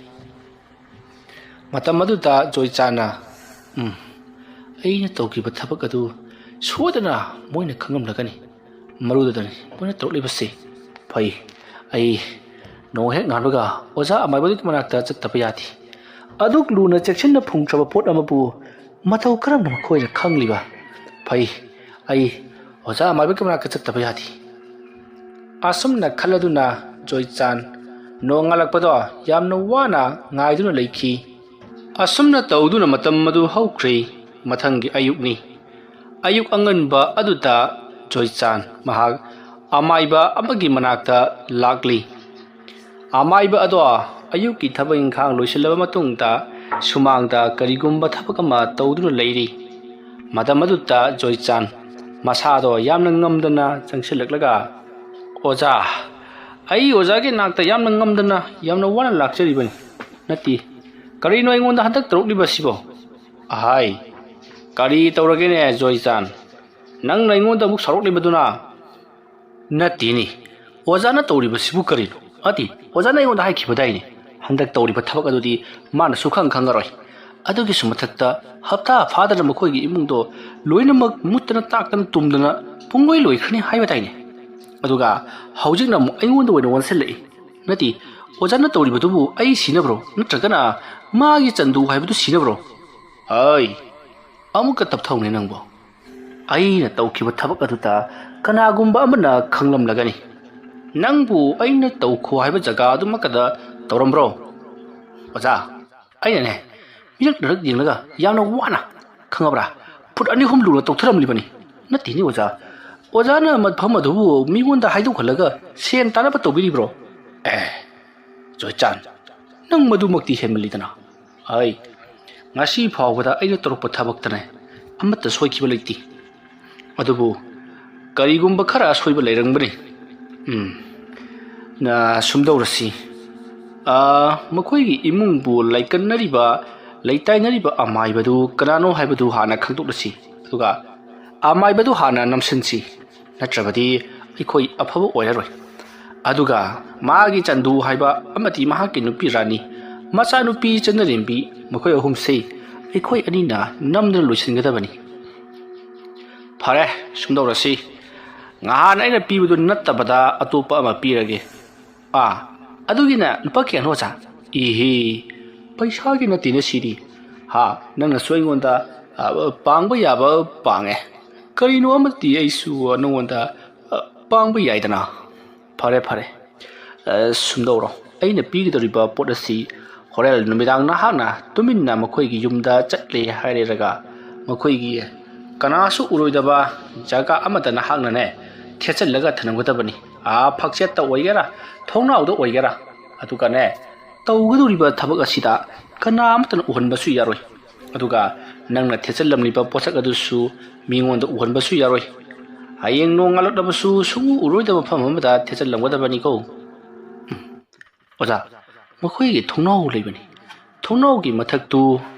ꯃꯇꯝ ꯑꯗꯨꯗ ꯖꯣꯏꯆꯥꯟꯅ, "ꯎꯝ, ꯑꯩꯅ ꯇꯧꯈꯤꯕ ꯊꯕꯛ ꯑꯗꯨ ꯁꯣꯏꯗꯅ ꯃꯣꯏꯅ ꯈꯪꯂꯝꯂꯒꯅꯤ꯫ ꯃꯔꯨꯗꯨꯗꯅꯤ ꯃꯣꯏꯅ ꯇꯧꯔꯛꯂꯤꯕꯁꯤ꯫ ꯐꯩ, ꯑꯩ ꯅꯣꯡ ꯍꯦꯛ ꯉꯥꯟꯕꯒ ꯑꯣꯖꯥ ꯑꯃꯥꯏꯕꯗꯨꯒꯤ ꯃꯅꯥꯛꯇ ꯆꯠꯇꯕ ꯌꯥꯗꯦ꯫ ꯑꯗꯨꯛ ꯂꯨꯅ ꯆꯦꯛꯁꯤꯟꯅ ꯐꯨꯝꯈ꯭ꯔꯕ ꯄꯣꯠ ꯑꯃꯕꯨ ꯃꯇꯧ ꯀꯔꯝꯅ ꯃꯈꯣꯏꯅ ꯈꯪꯂꯤꯕ? ꯐꯩ, ꯑꯩ ꯑꯣꯖꯥ ꯑꯃꯥꯏꯕꯒꯤ ꯃꯅꯥꯛꯇ ꯆꯠꯇꯕ ꯌꯥꯗꯦ꯫" ꯑꯁꯨꯝꯅ ꯈꯜꯂꯗꯨꯅ ꯖꯣꯏꯆꯥꯟ ꯅꯣꯡꯉꯥꯜꯂꯛꯄꯗꯣ ꯌꯥꯝꯅ ꯋꯥꯅ ꯉꯥꯏꯗꯨꯅ ꯂꯩꯈꯤ꯫ ꯑꯁꯨꯝꯅ ꯇꯧꯗꯨꯅ ꯃꯇꯝ ꯑꯗꯨ ꯍꯧꯈ꯭ꯔꯦ꯫ ꯃꯊꯪꯒꯤ ꯑꯌꯨꯛꯅꯤ꯫ ꯑꯌꯨꯛ ꯑꯉꯟꯕ ꯑꯗꯨꯗ ꯖꯣꯏꯆꯥꯟ ꯃꯍꯥꯛ ꯑꯃꯥꯏꯕ ꯑꯃꯒꯤ ꯃꯅꯥꯛꯇ ꯂꯥꯛꯂꯤ꯫ ꯑꯃꯥꯏꯕ ꯑꯗꯣ ꯑꯌꯨꯛꯀꯤ ꯊꯕꯛ ꯏꯪꯈꯥꯡ ꯂꯣꯏꯁꯤꯜꯂꯕ ꯃꯇꯨꯡꯗ ꯁꯨꯃꯥꯡꯗ ꯀꯔꯤꯒꯨꯝꯕ ꯊꯕꯛ ꯑꯃ ꯇꯧꯗꯨꯅ ꯂꯩꯔꯤ꯫ ꯃꯇꯝ ꯑꯗꯨꯗ ꯖꯣꯏꯆꯥꯟ ꯃꯁꯥꯗꯣ ꯌꯥꯝꯅ ꯉꯝꯗꯅ ꯆꯪꯁꯤꯜꯂꯛꯂꯒ, "ꯑꯣꯖꯥ, ꯑꯩ ꯑꯣꯖꯥꯒꯤ ꯅꯥꯛꯇ ꯌꯥꯝꯅ ꯉꯝꯗꯅ ꯌꯥꯝꯅ ꯋꯥꯅ ꯂꯥꯛꯆꯔꯤꯕꯅꯤ꯫ ꯅꯠꯇꯦ, ꯀꯔꯤꯅꯣ ꯑꯩꯉꯣꯟꯗ ꯍꯟꯗꯛ ꯇꯧꯔꯛꯂꯤꯕꯁꯤꯕꯣ? ꯑꯍꯥꯏ, ꯀꯔꯤ ꯇꯧꯔꯒꯦꯅꯦ ꯖꯣꯏꯆꯥꯟ? ꯅꯪꯅ ꯑꯩꯉꯣꯟꯗ ꯑꯃꯨꯛ ꯁꯥꯎꯔꯛꯂꯤꯕꯗꯨꯅ?" "ꯅꯠꯇꯦꯅꯦ, ꯑꯣꯖꯥꯅ ꯇꯧꯔꯤꯕꯁꯤꯕꯨ ꯀꯔꯤꯅꯣ? ꯑꯗꯤ ꯑꯣꯖꯥꯅ ꯑꯩꯉꯣꯟꯗ ꯍꯥꯏꯈꯤꯕꯗꯥꯏꯅꯦ, ꯍꯟꯗꯛ ꯇꯧꯔꯤꯕ ꯊꯕꯛ ꯑꯗꯨꯗꯤ ꯃꯥꯅ ꯁꯨꯈꯪ ꯈꯪꯉꯔꯣꯏ꯫ ꯑꯗꯨꯒꯤꯁꯨ ꯃꯊꯛꯇ ꯍꯞꯇꯥ ꯐꯥꯗꯅ ꯃꯈꯣꯏꯒꯤ ꯏꯃꯨꯡꯗꯣ ꯂꯣꯏꯅꯃꯛ ꯃꯨꯠꯇꯅ ꯇꯥꯛꯇꯅ ꯇꯨꯝꯗꯅ ꯄꯨꯡꯂꯣꯏ ꯂꯣꯏꯈ꯭ꯔꯅꯤ ꯍꯥꯏꯕꯗꯥꯏꯅꯦ꯫ ꯑꯗꯨꯒ ꯍꯧꯖꯤꯛꯅ ꯑꯃꯨꯛ ꯑꯩꯉꯣꯟꯗ ꯑꯣꯏꯅ ꯑꯣꯟꯁꯤꯜꯂꯛꯏ꯫ ꯅꯠꯇꯦ, ꯑꯣꯖꯥꯅ ꯇꯧꯔꯤꯕꯗꯨꯕꯨ ꯑꯩ ꯁꯤꯅꯕ꯭ꯔꯣ? ꯅꯠꯇ꯭ꯔꯒꯅ ꯃꯥꯒꯤ ꯆꯟꯗꯨ ꯍꯥꯏꯕꯗꯨ ꯁꯤꯅꯕ꯭ꯔꯣ? ꯑꯩ ꯑꯃꯨꯛꯀ ꯇꯞꯊꯧꯅꯦ ꯅꯪꯕꯣ꯫ ꯑꯩꯅ ꯇꯧꯈꯤꯕ ꯊꯕꯛ ꯑꯗꯨꯗ ꯀꯅꯥꯒꯨꯝꯕ ꯑꯃꯅ ꯈꯪꯂꯝꯂꯒꯅꯤ꯫ ꯅꯪꯕꯨ ꯑꯩꯅ ꯇꯧꯈꯣ ꯍꯥꯏꯕ ꯖꯒꯥ ꯑꯗꯨꯃꯛꯀꯗ ꯇꯧꯔꯝꯕ꯭ꯔꯣ?" "ꯑꯣꯖꯥ, ꯑꯩꯅꯅꯦ, ꯃꯤꯔꯛ ꯅꯔꯛ ꯌꯦꯡꯂꯒ ꯌꯥꯝꯅ ꯋꯥꯅ, ꯈꯪꯉꯕ꯭ꯔꯥ, ꯐꯨꯠ ꯑꯅꯤ ꯑꯍꯨꯝ ꯂꯨꯅ ꯇꯧꯊꯔꯝꯂꯤꯕꯅꯤ꯫" "ꯅꯠꯇꯦꯅꯦ ꯑꯣꯖꯥ, ꯑꯣꯖꯥꯅ ꯃꯐꯝ ꯑꯗꯨꯕꯨ ꯃꯤꯉꯣꯟꯗ ꯍꯥꯏꯗꯣꯛꯍꯜꯂꯒ ꯁꯦꯟ ꯇꯥꯅꯕ ꯇꯧꯕꯤꯔꯤꯕ꯭ꯔꯣ?" "ꯑꯦ, ꯖꯣꯏꯆꯥꯟ, ꯅꯪ ꯃꯗꯨꯃꯛꯇꯤ ꯍꯦꯟꯃꯜꯂꯤꯗꯅ꯫ ꯑꯩ ꯉꯁꯤ ꯐꯥꯎꯕꯗ ꯑꯩꯅ ꯇꯧꯔꯛꯄ ꯊꯕꯛꯇꯅꯦ ꯑꯃꯠꯇ ꯁꯣꯏꯈꯤꯕ ꯂꯩꯇꯦ꯫ ꯑꯗꯨꯕꯨ ꯀꯔꯤꯒꯨꯝꯕ ꯈꯔ ꯑꯁꯣꯏꯕ ꯂꯩꯔꯝꯒꯅꯤ꯫ ꯎꯝ, ꯅ-, ꯁꯨꯝꯗꯧꯔꯁꯤ꯫ ꯑꯥ, ꯃꯈꯣꯏꯒꯤ ꯏꯃꯨꯡꯕꯨ ꯂꯩꯀꯟꯅꯔꯤꯕ, ꯂꯩꯇꯥꯏꯅꯔꯤꯕ ꯑꯃꯥꯏꯕꯗꯨ ꯀꯅꯥꯅꯣ ꯍꯥꯏꯕꯗꯨ ꯍꯥꯟꯅ ꯈꯪꯗꯣꯛꯂꯁꯤ꯫ ꯑꯗꯨꯒ ꯑꯃꯥꯏꯕꯗꯨ ꯍꯥꯟꯅ ꯅꯝꯁꯤꯟꯁꯤ꯫ ꯅꯠꯇ꯭ꯔꯕꯗꯤ ꯑꯩꯈꯣꯏ ꯑꯐꯕ ꯑꯣꯏꯔꯔꯣꯏ꯫ ꯑꯗꯨꯒ ꯃꯥꯒꯤ ꯆꯟꯗꯨ ꯍꯥꯏꯕ ꯑꯃꯗꯤ ꯃꯍꯥꯛꯀꯤ ꯅꯨꯄꯤ ꯔꯥꯅꯤ, ꯃꯆꯥꯅꯨꯄꯤ ꯆꯟꯅꯔꯦꯝꯕꯤ, ꯃꯈꯣꯏ ꯑꯍꯨꯝꯁꯤ ꯑꯩꯈꯣꯏ ꯑꯅꯤꯅ ꯅꯝꯗꯨꯅ ꯂꯣꯏꯁꯤꯟꯒꯗꯕꯅꯤ꯫" "ꯐꯔꯦ, ꯁꯨꯝꯗꯧꯔꯁꯤ꯫ ꯉꯍꯥꯟ ꯑꯩꯅ ꯄꯤꯕꯗꯨ ꯅꯠꯇꯕꯗ ꯑꯇꯣꯞꯄ ꯑꯃ ꯄꯤꯔꯒꯦ꯫" "ꯑꯥ, ꯑꯗꯨꯒꯤꯅ ꯂꯨꯄꯥ ꯀꯌꯥꯅꯣ, ꯑꯣꯖꯥ?" "ꯏꯍꯤ, ꯄꯩꯁꯥꯒꯤ ꯅꯠꯇꯦꯅꯦ ꯁꯤꯗꯤ꯫ ꯍꯥ, ꯅꯪꯅꯁꯨ ꯑꯩꯉꯣꯟꯗ, ꯑ, ꯄꯥꯡꯕ ꯌꯥꯕ ꯄꯥꯡꯉꯦ꯫ ꯀꯔꯤꯅꯣ ꯑꯃꯗꯤ ꯑꯩꯁꯨ ꯅꯉꯣꯟꯗ, ꯑ, ꯄꯥꯡꯕ ꯌꯥꯏꯗꯅ꯫ ꯐꯔꯦ, ꯐꯔꯦ꯫ ꯑ, ꯁꯨꯝꯗꯧꯔꯣ꯫ ꯑꯩꯅ ꯄꯤꯒꯗꯧꯔꯤꯕ ꯄꯣꯠ ꯑꯁꯤ ꯍꯣꯔꯦꯟ ꯅꯨꯃꯤꯗꯥꯡ ꯅꯍꯥꯛꯅ ꯇꯨꯃꯤꯟꯅ ꯃꯈꯣꯏꯒꯤ ꯌꯨꯝꯗ ꯆꯠꯂꯦ ꯍꯥꯏꯔꯦꯔꯒ, ꯃꯈꯣꯏꯒꯤ ꯀꯅꯥꯁꯨ ꯎꯔꯣꯏꯗꯕ ꯖꯒꯥ ꯑꯃꯗ ꯅꯍꯥꯛꯅꯅꯦ ꯊꯦꯠꯆꯜꯂꯒ ꯊꯅꯝꯒꯗꯕꯅꯤ꯫ ꯑꯥ, ꯐꯛꯆꯦꯠꯇ ꯑꯣꯏꯒꯦꯔꯥ, ꯊꯣꯡꯅꯥꯎꯗ ꯑꯣꯏꯒꯦꯔꯥ꯫ ꯑꯗꯨꯒꯅꯦ, ꯇꯧꯒꯗꯧꯔꯤꯕ ꯊꯕꯛ ꯑꯁꯤꯗ ꯀꯅꯥ ꯑꯃꯠꯇꯅ ꯎꯍꯟꯕꯁꯨ ꯌꯥꯔꯣꯏ꯫ ꯑꯗꯨꯒ ꯅꯪꯅ ꯊꯦꯠꯆꯜꯂꯝꯂꯤꯕ ꯄꯣꯠꯁꯛ ꯑꯗꯨꯁꯨ ꯃꯤꯉꯣꯟꯗ ꯎꯍꯟꯕꯁꯨ ꯌꯥꯔꯣꯏ꯫ ꯍꯌꯦꯡ ꯅꯣꯡꯉꯥꯜꯂꯛꯂꯕꯁꯨ ꯁꯨꯡꯎ ꯎꯔꯣꯏꯗꯕ ꯃꯐꯝ ꯑꯃꯗ ꯊꯦꯠꯆꯜꯂꯝꯒꯗꯕꯅꯤꯀꯣ꯫ ꯎꯝ꯫ ꯑꯣꯖꯥ, ꯃꯈꯣꯏꯒꯤ ꯊꯣꯡꯅꯥꯎ ꯂꯩꯕꯅꯤ꯫ ꯊꯣꯡꯅꯥꯎꯒꯤ ꯃꯊꯛꯇꯨ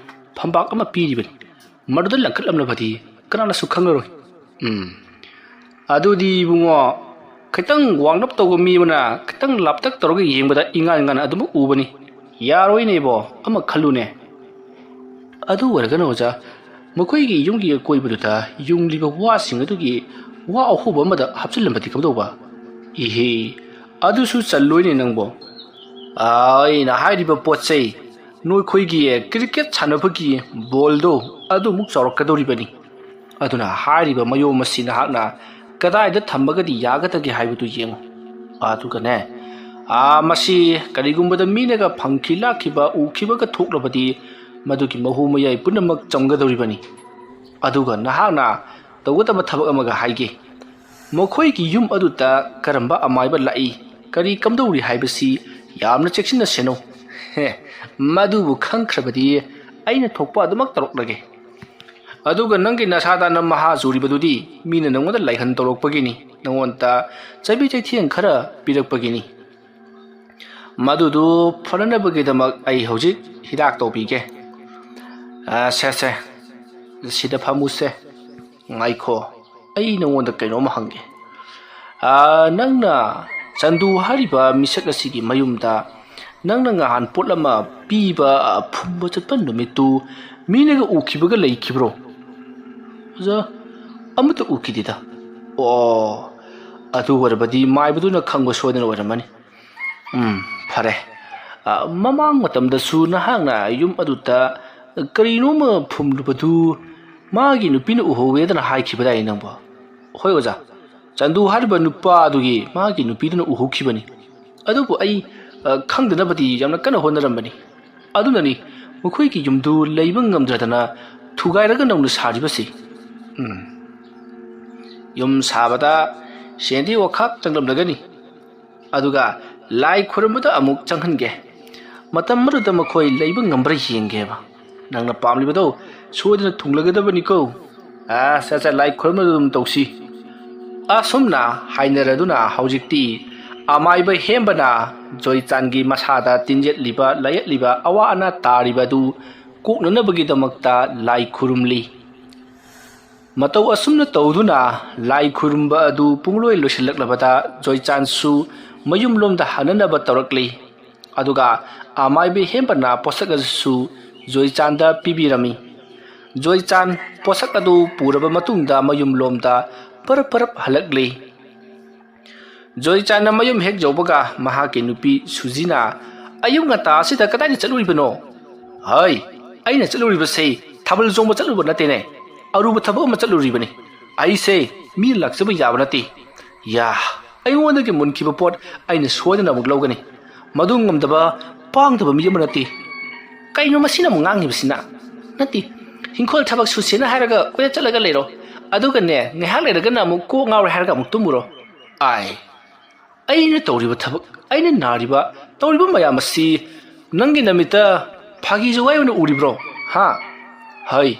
ꯐꯝꯕꯥꯛ ꯑꯃ ꯄꯤꯔꯤꯕꯅꯤ꯫ ꯃꯗꯨꯗ ꯂꯪꯈꯠꯂꯝꯂꯕꯗꯤ ꯀꯅꯥꯅꯁꯨ ꯈꯪꯂꯔꯣꯏ꯫ ꯎꯝ꯫ ꯑꯗꯨꯗꯤ ꯏꯕꯨꯡꯉꯣ, ꯈꯤꯇꯪ ꯋꯥꯡꯂꯞ ꯇꯧꯕ ꯃꯤ ꯑꯃꯅ ꯈꯤꯇꯪ ꯂꯥꯞꯇꯛ ꯇꯧꯔꯒ ꯌꯦꯡꯕꯗ ꯏꯉꯥꯟ ꯉꯥꯟꯅ ꯑꯗꯨꯃꯛ ꯎꯕꯅꯤ꯫ ꯌꯥꯔꯣꯏꯅꯦ ꯏꯕꯣ, ꯑꯃ ꯈꯜꯂꯨꯅꯦ꯫ ꯑꯗꯨ ꯑꯣꯏꯔꯒꯅ ꯑꯣꯖꯥ, ꯃꯈꯣꯏꯒꯤ ꯌꯨꯝꯒꯤ ꯑꯀꯣꯏꯕꯗꯨꯗ ꯌꯨꯡꯂꯤꯕ ꯋꯥꯁꯤꯡ ꯑꯗꯨꯒꯤ ꯋꯥ ꯑꯍꯣꯕ ꯑꯃꯗ ꯍꯥꯞꯆꯤꯜꯂꯝꯕꯗꯤ ꯀꯝꯗꯧꯕ? ꯏꯍꯦ, ꯑꯗꯨꯁꯨ ꯆꯜꯂꯣꯏꯅꯦ ꯅꯪꯕꯣ꯫ ꯑꯩꯅ ꯍꯥꯏꯔꯤꯕ ꯄꯣꯠ ꯆꯩ, ꯅꯈꯣꯏꯒꯤ ꯀ꯭ꯔꯤꯀꯦꯠ ꯁꯥꯟꯅꯕꯒꯤ ꯕꯣꯜꯗꯣ ꯑꯗꯨꯃꯨꯛ ꯆꯥꯎꯔꯛꯀꯗꯧꯔꯤꯕꯅꯤ꯫ ꯑꯗꯨꯅ ꯍꯥꯏꯔꯤꯕ ꯃꯌꯣꯝ ꯑꯁꯤ ꯅꯍꯥꯛꯅ ꯀꯗꯥꯏꯗ ꯊꯝꯃꯒꯗꯤ ꯌꯥꯒꯗꯒꯦ ꯍꯥꯏꯕꯗꯨ ꯌꯦꯡꯉꯨ꯫ ꯑꯗꯨꯒꯅꯦ, ꯑꯥ, ꯃꯁꯤ ꯀꯔꯤꯒꯨꯝꯕꯗ ꯃꯤꯅꯒ ꯐꯪꯈꯤ ꯂꯥꯛꯈꯤꯕ ꯎꯈꯤꯕꯒ ꯊꯣꯛꯂꯕꯗꯤ ꯃꯗꯨꯒꯤ ꯃꯍꯨ ꯃꯌꯥꯏ ꯄꯨꯝꯅꯃꯛ ꯆꯝꯒꯗꯧꯔꯤꯕꯅꯤ꯫ ꯑꯗꯨꯒ ꯅꯍꯥꯛꯅ ꯇꯧꯒꯗꯕ ꯊꯕꯛ ꯑꯃꯒ ꯍꯥꯏꯒꯦ꯫ ꯃꯈꯣꯏꯒꯤ ꯌꯨꯝ ꯑꯗꯨꯗ ꯀꯔꯝꯕ ꯑꯃꯥꯏꯕ ꯂꯥꯛꯏ, ꯀꯔꯤ ꯀꯝꯗꯧꯔꯤ ꯍꯥꯏꯕꯁꯤ ꯌꯥꯝꯅ ꯆꯦꯛꯁꯤꯟꯅ ꯁꯦꯟꯅꯧ꯫ ꯍꯦ, ꯃꯗꯨꯕꯨ ꯈꯪꯈ꯭ꯔꯕꯗꯤ ꯑꯩꯅ ꯊꯣꯛꯄ ꯑꯗꯨꯃꯛ ꯇꯧꯔꯛꯂꯒꯦ꯫ ꯑꯗꯨꯒ ꯅꯪꯒꯤ ꯅꯁꯥꯗ ꯅꯝ ꯃꯍꯥ ꯆꯨꯔꯤꯕꯗꯨꯗꯤ ꯃꯤꯅ ꯅꯪꯉꯣꯟꯗ ꯂꯥꯏꯍꯟ ꯇꯧꯔꯛꯄꯒꯤꯅꯤ, ꯅꯪꯉꯣꯟꯗ ꯆꯩꯕꯤ ꯆꯩꯊꯦꯡ ꯈꯔ ꯄꯤꯔꯛꯄꯒꯤꯅꯤ꯫ ꯃꯗꯨꯗꯨ ꯐꯅꯅꯕꯒꯤꯗꯃꯛ ꯑꯩ ꯍꯧꯖꯤꯛ ꯍꯤꯗꯥꯛ ꯇꯧꯕꯤꯒꯦ꯫ ꯑ, ꯁꯦ, ꯁꯦ, ꯁꯤꯗ ꯐꯝꯃꯨꯁꯦ꯫ ꯉꯥꯏꯈꯣ, ꯑꯩ ꯅꯉꯣꯟꯗ ꯀꯩꯅꯣꯝ ꯍꯪꯒꯦ꯫ ꯑ, ꯅꯪꯅ ꯆꯟꯗꯨ ꯍꯥꯏꯔꯤꯕ ꯃꯤꯁꯛ ꯑꯁꯤꯒꯤ ꯃꯌꯨꯝꯗ ꯅꯪꯅ ꯉꯍꯥꯟ ꯄꯣꯠ ꯑꯃ ꯄꯤꯕ, ꯑ, ꯐꯨꯝꯕ ꯆꯠꯄ ꯅꯨꯃꯤꯠꯇꯨ ꯃꯤꯅꯒ ꯎꯈꯤꯕꯒ ꯂꯩꯈꯤꯕ꯭ꯔꯣ? ꯑꯣꯖꯥ, ꯑꯃꯠꯇ ꯎꯈꯤꯗꯦꯗ꯫ ꯑꯣ, ꯑꯗꯨ ꯑꯣꯏꯔꯕꯗꯤ ꯃꯥꯏꯕꯗꯨꯅ ꯈꯪꯕ ꯁꯣꯏꯗꯅ ꯑꯣꯏꯔꯝꯃꯅꯤ꯫ ꯎꯝ, ꯐꯔꯦ꯫ ꯑ, ꯃꯃꯥꯡ ꯃꯇꯝꯗꯁꯨ ꯅꯍꯥꯛꯅ ꯌꯨꯝ ꯑꯗꯨꯗ ꯀꯔꯤꯅꯣꯃ ꯐꯨꯝꯂꯨꯕꯗꯨ ꯃꯥꯒꯤ ꯅꯨꯄꯤꯅ ꯎꯍꯧꯋꯦꯗꯅ ꯍꯥꯏꯈꯤꯕꯗꯥꯏ ꯅꯪꯕꯣ? ꯍꯣꯏ ꯑꯣꯖꯥ, ꯆꯟꯗꯨ ꯍꯥꯏꯔꯤꯕ ꯅꯨꯄꯥ ꯑꯗꯨꯒꯤ ꯃꯥꯒꯤ ꯅꯨꯄꯤꯗꯨꯅ ꯎꯍꯧꯈꯤꯕꯅꯤ꯫ ꯑꯗꯨꯕꯨ ꯑꯩ, ꯑ, ꯈꯪꯗꯅꯕꯗꯤ ꯌꯥꯝꯅ ꯀꯟꯅ ꯍꯣꯠꯅꯔꯝꯕꯅꯤ꯫ ꯑꯗꯨꯅꯅꯤ ꯃꯈꯣꯏꯒꯤ ꯌꯨꯝꯗꯨ ꯂꯩꯕ ꯉꯝꯗ꯭ꯔꯗꯅ ꯊꯨꯒꯥꯏꯔꯒ ꯅꯧꯅ ꯁꯥꯔꯤꯕꯁꯤ꯫ ꯎꯝ꯫ ꯌꯨꯝ ꯁꯥꯕꯗ ꯁꯦꯟꯗꯤ ꯋꯥꯈꯥꯛ ꯆꯪꯂꯝꯂꯒꯅꯤ꯫ ꯑꯗꯨꯒ ꯂꯥꯏ ꯈꯨꯔꯨꯝꯕꯗ ꯑꯃꯨꯛ ꯆꯪꯍꯟꯒꯦ꯫ ꯃꯇꯝ ꯑꯗꯨꯗ ꯃꯈꯣꯏ ꯂꯩꯕ ꯉꯝꯕ꯭ꯔꯥ ꯌꯦꯡꯒꯦꯕ꯫ ꯅꯪꯅ ꯄꯥꯝꯂꯤꯕꯗꯣ ꯁꯣꯏꯗꯅ ꯊꯨꯡꯂꯒꯗꯕꯅꯤꯀꯣ꯫ ꯑꯥ, ꯁꯠ ꯁꯠ ꯂꯥꯏ ꯈꯨꯔꯨꯝꯅ ꯑꯗꯨꯝ ꯇꯧꯁꯤ꯫ ꯑꯁꯨꯝꯅ ꯍꯥꯏꯅꯔꯗꯨꯅ ꯍꯧꯖꯤꯛꯇꯤ ꯑꯃꯥꯏꯕ ꯍꯦꯝꯕꯅ ꯖꯣꯏꯆꯥꯟꯒꯤ ꯃꯁꯥꯗ ꯇꯤꯟꯖꯠꯂꯤꯕ, ꯂꯥꯏꯌꯦꯠꯂꯤꯕ, ꯑꯋꯥ ꯑꯅꯥ ꯇꯥꯔꯤꯕ ꯑꯗꯨ ꯀꯣꯛꯅꯅꯕꯒꯤꯗꯃꯛꯇ ꯂꯥꯏ ꯈꯨꯔꯨꯝꯂꯤ꯫ ꯃꯇꯧ ꯑꯁꯨꯝꯅ ꯇꯧꯗꯨꯅ ꯂꯥꯏ ꯈꯨꯔꯨꯝꯕ ꯑꯗꯨ ꯄꯨꯡꯂꯣꯏ ꯂꯣꯏꯁꯤꯜꯂꯛꯂꯕꯗ ꯖꯣꯏꯆꯥꯟꯁꯨ ꯃꯌꯨꯝꯂꯣꯝꯗ ꯍꯟꯅꯅꯕ ꯇꯧꯔꯛꯂꯤ꯫ ꯑꯗꯨꯒ ꯑꯃꯥꯏꯕ ꯍꯦꯝꯕꯅ ꯄꯣꯠꯁꯛ ꯑꯗꯨꯁꯨ ꯖꯣꯏꯆꯥꯟꯗ ꯄꯤꯕꯤꯔꯝꯃꯤ꯫ ꯖꯣꯏꯆꯥꯟ ꯄꯣꯠꯁꯛ ꯑꯗꯨ ꯄꯨꯔꯕ ꯃꯇꯨꯡꯗ ꯃꯌꯨꯝꯂꯣꯝꯗ ꯄꯔꯞ ꯄꯔꯞ ꯍꯜꯂꯛꯂꯤ꯫ ꯖꯣꯏꯆꯥꯟꯅ ꯃꯌꯨꯝ ꯍꯦꯛ ꯌꯧꯕꯒ ꯃꯍꯥꯛꯀꯤ ꯅꯨꯄꯤ ꯁꯨꯖꯤꯅ, "ꯑꯌꯨꯛ ꯉꯟꯇꯥ ꯑꯁꯤꯗ ꯀꯗꯥꯏꯗ ꯆꯠꯂꯨꯔꯤꯕꯅꯣ?" "ꯍꯩ, ꯑꯩꯅ ꯆꯠꯂꯨꯔꯤꯕꯁꯤ ꯊꯥꯕꯜ ꯆꯣꯡꯕ ꯆꯠꯂꯨꯕ ꯅꯠꯇꯦꯅꯦ, ꯑꯔꯨꯕ ꯊꯕꯛ ꯑꯃ ꯆꯠꯂꯨꯔꯤꯕꯅꯤ꯫ ꯑꯩꯁꯦ ꯃꯤꯅ ꯂꯥꯛꯆꯕ ꯌꯥꯕ ꯅꯠꯇꯦ꯫ ꯌꯥ, ꯑꯩꯉꯣꯟꯗꯒꯤ ꯃꯨꯟꯈꯤꯕ ꯄꯣꯠ ꯑꯩꯅ ꯁꯣꯏꯗꯅ ꯑꯃꯨꯛ ꯂꯧꯒꯅꯤ꯫ ꯃꯗꯨ ꯉꯝꯗꯕ, ꯄꯥꯡꯗꯕ ꯃꯤ ꯑꯃ ꯅꯠꯇꯦ꯫ ꯀꯩꯅꯣ ꯃꯁꯤꯅ ꯑꯃꯨꯛ ꯉꯥꯡꯉꯤꯕꯁꯤꯅ? ꯅꯠꯇꯦ, ꯍꯤꯡꯈꯣꯜ ꯊꯕꯛ ꯁꯨꯁꯦꯅ ꯍꯥꯏꯔꯒ ꯀꯣꯏꯆꯠ ꯆꯠꯂꯒ ꯂꯩꯔꯣ, ꯑꯗꯨꯒꯅꯦ, ꯉꯥꯏꯍꯥꯛ ꯂꯩꯔꯒꯅ ꯑꯃꯨꯛ ꯀꯣꯛ ꯉꯥꯎꯔꯦ ꯍꯥꯏꯔꯒ ꯑꯃꯨꯛ ꯇꯨꯝꯃꯨꯔꯣ꯫ ꯑꯥꯏ, ꯑꯩꯅ ꯇꯧꯔꯤꯕ ꯊꯕꯛ, ꯑꯩꯅ ꯅꯥꯔꯤꯕ, ꯇꯧꯔꯤꯕ ꯃꯌꯥꯝ ꯑꯁꯤ ꯅꯪꯒꯤ ꯅꯃꯤꯠꯇ ꯐꯥꯒꯤ ꯖꯨꯒꯥꯏ ꯑꯣꯏꯅ ꯎꯔꯤꯕ꯭ꯔꯣ? ꯍꯥ? ꯍꯩ,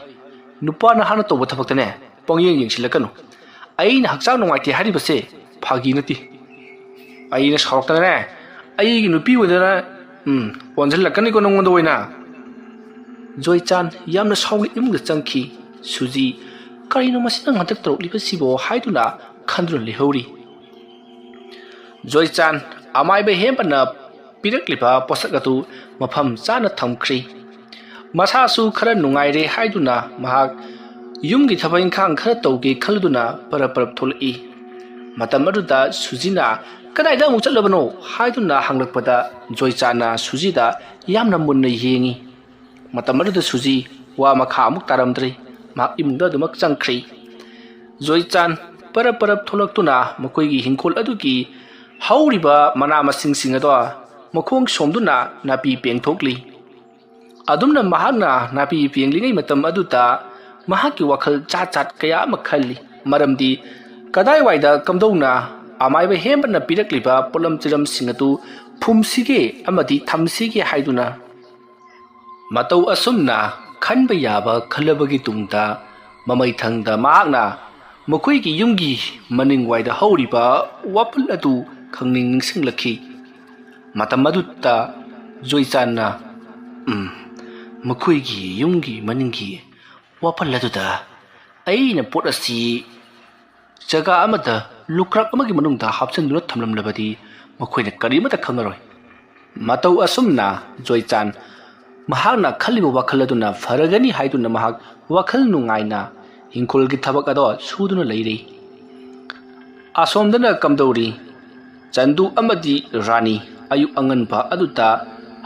ꯅꯨꯄꯥ ꯅꯍꯥꯅ ꯇꯧꯕ ꯊꯕꯛꯇꯅꯦ ꯄꯪꯌꯦꯡ ꯌꯦꯡꯁꯤꯜꯂꯛꯀꯅꯨ꯫ ꯑꯩꯅ ꯍꯛꯆꯥꯡ ꯅꯨꯡꯉꯥꯏꯇꯦ ꯍꯥꯏꯔꯤꯕꯁꯦ ꯐꯥꯒꯤ ꯅꯠꯇꯦ꯫ ꯑꯩꯅ ꯁꯥꯎꯔꯛꯇꯅꯅꯦ, ꯑꯩꯒꯤ ꯅꯨꯄꯤ ꯑꯣꯏꯗꯅ, ꯎꯝ, ꯑꯣꯟꯁꯤꯜꯂꯛꯀꯅꯤꯀꯣ ꯅꯪꯉꯣꯟꯗ ꯑꯣꯏꯅ꯫" ꯖꯣꯏꯆꯥꯟ ꯌꯥꯝꯅ ꯁꯥꯎꯅ ꯏꯃꯨꯡꯗ ꯆꯪꯈꯤ꯫ ꯁꯨꯖꯤ, "ꯀꯔꯤꯅꯣ ꯃꯁꯤꯅ ꯍꯟꯗꯛ ꯇꯧꯔꯛꯂꯤꯕꯁꯤꯕꯣ?" ꯍꯥꯏꯗꯨꯅ ꯈꯟꯗꯨꯅ ꯂꯩꯍꯧꯔꯤ꯫ ꯖꯣꯏꯆꯥꯟ ꯑꯃꯥꯏꯕ ꯍꯦꯝꯕꯅ ꯄꯤꯔꯛꯂꯤꯕ ꯄꯣꯠꯁꯛ ꯑꯗꯨ ꯃꯐꯝ ꯆꯥꯅ ꯊꯝꯈ꯭ꯔꯤ꯫ ꯃꯁꯥꯁꯨ ꯈꯔ ꯅꯨꯡꯉꯥꯏꯔꯦ ꯍꯥꯏꯗꯨꯅ ꯃꯍꯥꯛ ꯌꯨꯝꯒꯤ ꯊꯕꯛ ꯏꯪꯈꯥꯡ ꯈꯔ ꯇꯧꯒꯦ ꯈꯜꯂꯗꯨꯅ ꯄꯔꯞ ꯄꯔꯞ ꯊꯣꯛꯂꯛꯏ꯫ ꯃꯇꯝ ꯑꯗꯨꯗ ꯁꯨꯖꯤꯅ, "ꯀꯗꯥꯏꯗ ꯑꯃꯨꯛ ꯆꯠꯂꯕꯅꯣ?" ꯍꯥꯏꯗꯨꯅ ꯍꯪꯂꯛꯄꯗ ꯖꯣꯏꯆꯥꯟꯅ ꯁꯨꯖꯤꯗ ꯌꯥꯝꯅ ꯃꯨꯟꯅ ꯌꯦꯡꯉꯤ꯫ ꯃꯇꯝ ꯑꯗꯨꯗ ꯁꯨꯖꯤ ꯋꯥ ꯃꯈꯥ ꯑꯃꯨꯛ ꯇꯥꯔꯝꯗ꯭ꯔꯦ꯫ ꯃꯍꯥꯛ ꯏꯃꯨꯡꯗ ꯑꯗꯨꯃꯛ ꯆꯪꯈ꯭ꯔꯤ꯫ ꯖꯣꯏꯆꯥꯟ ꯄꯔꯞ ꯄꯔꯞ ꯊꯣꯛꯂꯛꯇꯨꯅ ꯃꯈꯣꯏꯒꯤ ꯍꯤꯡꯈꯣꯜ ꯑꯗꯨꯒꯤ ꯍꯧꯔꯤꯕ ꯃꯅꯥ ꯃꯁꯤꯡꯁꯤꯡ ꯑꯗꯣ ꯃꯈꯣꯡ ꯁꯣꯝꯗꯨꯅ ꯅꯥꯄꯤ ꯄꯦꯡꯊꯣꯛꯂꯤ꯫ ꯑꯗꯨꯝꯅ ꯃꯍꯥꯛꯅ ꯅꯥꯄꯤ ꯄꯦꯡꯂꯤꯉꯩ ꯃꯇꯝ ꯑꯗꯨꯗ ꯃꯍꯥꯛꯀꯤ ꯋꯥꯈꯜ ꯖꯥꯠ ꯖꯥꯠ ꯀꯌꯥ ꯑꯃ ꯈꯜꯂꯤ꯫ ꯃꯔꯝꯗꯤ ꯀꯗꯥꯏꯋꯥꯏꯗ ꯀꯝꯗꯧꯅ ꯑꯃꯥꯏꯕ ꯍꯦꯝꯕꯅ ꯄꯤꯔꯛꯂꯤꯕ ꯄꯣꯠꯂꯝ ꯆꯤꯔꯝꯁꯤꯡ ꯑꯗꯨ ꯐꯨꯝꯁꯤꯒꯦ ꯑꯃꯗꯤ ꯊꯝꯁꯤꯒꯦ ꯍꯥꯏꯗꯨꯅ꯫ ꯃꯇꯧ ꯑꯁꯨꯝꯅ ꯈꯟꯕ ꯌꯥꯕ ꯈꯜꯂꯕꯒꯤ ꯇꯨꯡꯗ, ꯃꯃꯩꯊꯪꯗ ꯃꯍꯥꯛꯅ ꯃꯈꯣꯏꯒꯤ ꯌꯨꯝꯒꯤ ꯃꯅꯤꯡꯋꯥꯏꯗ ꯍꯧꯔꯤꯕ ꯋꯥꯄꯜ ꯑꯗꯨ ꯈꯪꯅꯤꯡ ꯅꯤꯡꯁꯤꯡꯂꯛꯈꯤ꯫ ꯃꯇꯝ ꯑꯗꯨꯗ ꯖꯣꯏꯆꯥꯟꯅ, "ꯎꯝ, ꯃꯈꯣꯏꯒꯤ ꯌꯨꯝꯒꯤ ꯃꯅꯤꯡꯒꯤ ꯋꯥꯄꯜ ꯑꯗꯨꯗ ꯑꯩꯅ ꯄꯣꯠ ꯑꯁꯤ ꯖꯒꯥ ꯑꯃꯗ ꯂꯨꯀ꯭ꯔꯥꯛ ꯑꯃꯒꯤ ꯃꯅꯨꯡꯗ ꯍꯥꯞꯆꯤꯟꯗꯨꯅ ꯊꯝꯂꯝꯂꯕꯗꯤ ꯃꯈꯣꯏꯅ ꯀꯔꯤꯃꯠꯇ ꯈꯪꯉꯔꯣꯏ꯫" ꯃꯇꯧ ꯑꯁꯨꯝꯅ ꯖꯣꯏꯆꯥꯟ ꯃꯍꯥꯛꯅ ꯈꯜꯂꯤꯕ ꯋꯥꯈꯜ ꯑꯗꯨꯅ ꯐꯔꯒꯅꯤ ꯍꯥꯏꯗꯨꯅ ꯃꯍꯥꯛ ꯋꯥꯈꯜ ꯅꯨꯡꯉꯥꯏꯅ ꯍꯤꯡꯈꯣꯜꯒꯤ ꯊꯕꯛ ꯑꯗꯣ ꯁꯨꯗꯨꯅ ꯂꯩꯔꯤ꯫ ꯑꯁꯣꯝꯗꯅ ꯀꯝꯗꯧꯔꯤ? ꯆꯟꯗꯨ ꯑꯃꯗꯤ ꯔꯥꯅꯤ ꯑꯌꯨꯛ ꯑꯉꯟꯕ ꯑꯗꯨꯗ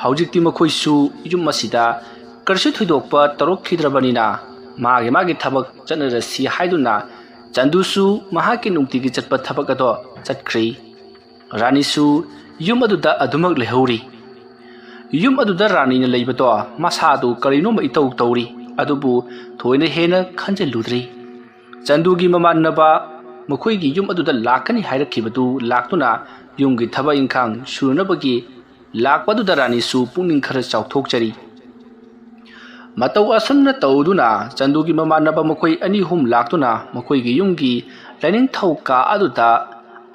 ꯍꯧꯖꯤꯛꯇꯤ ꯃꯈꯣꯏꯁꯨ ꯌꯨꯝ ꯑꯁꯤꯗ ꯀꯔꯤꯁꯨ ꯊꯣꯏꯗꯣꯛꯄ ꯇꯧꯔꯛꯈꯤꯗ꯭ꯔꯕꯅꯤꯅ ꯃꯥꯒꯤ ꯃꯥꯒꯤ ꯊꯕꯛ ꯆꯠꯅꯔꯁꯤ ꯍꯥꯏꯗꯨꯅ ꯆꯟꯗꯨꯁꯨ ꯃꯍꯥꯛꯀꯤ ꯅꯨꯡꯇꯤꯒꯤ ꯆꯠꯄ ꯊꯕꯛ ꯑꯗꯣ ꯆꯠꯈ꯭ꯔꯤ꯫ ꯔꯥꯅꯤꯁꯨ ꯌꯨꯝ ꯑꯗꯨꯗ ꯑꯗꯨꯃꯛ ꯂꯩꯍꯧꯔꯤ꯫ ꯌꯨꯝ ꯑꯗꯨꯗ ꯔꯥꯅꯤꯅ ꯂꯩꯕꯗꯣ ꯃꯁꯥꯗꯨ ꯀꯔꯤꯅꯣꯃ ꯏꯇꯧ ꯇꯧꯔꯤ, ꯑꯗꯨꯕꯨ ꯊꯣꯏꯅ ꯍꯦꯟꯅ ꯈꯟꯖꯤꯜꯂꯨꯗ꯭ꯔꯤ꯫ ꯆꯟꯗꯨꯒꯤ ꯃꯃꯥꯟꯅꯕ ꯃꯈꯣꯏꯒꯤ ꯌꯨꯝ ꯑꯗꯨꯗ ꯂꯥꯛꯀꯅꯤ ꯍꯥꯏꯔꯛꯈꯤꯕꯗꯨ ꯂꯥꯛꯇꯨꯅ ꯌꯨꯝꯒꯤ ꯊꯕꯛ ꯏꯪꯈꯥꯡ ꯁꯨꯅꯕꯒꯤ ꯂꯥꯛꯄꯗꯨꯗ ꯔꯥꯅꯤꯁꯨ ꯄꯨꯛꯅꯤꯡ ꯈꯔ ꯆꯥꯎꯊꯣꯛꯆꯔꯤ꯫ ꯃꯇꯧ ꯑꯁꯨꯝꯅ ꯇꯧꯗꯨꯅ ꯆꯟꯗꯨꯒꯤ ꯃꯃꯥꯟꯅꯕ ꯃꯈꯣꯏ ꯑꯅꯤ ꯑꯍꯨꯝ ꯂꯥꯛꯇꯨꯅ ꯃꯈꯣꯏꯒꯤ ꯌꯨꯝꯒꯤ ꯂꯥꯏꯅꯤꯡꯊꯧ ꯀꯥ ꯑꯗꯨꯗ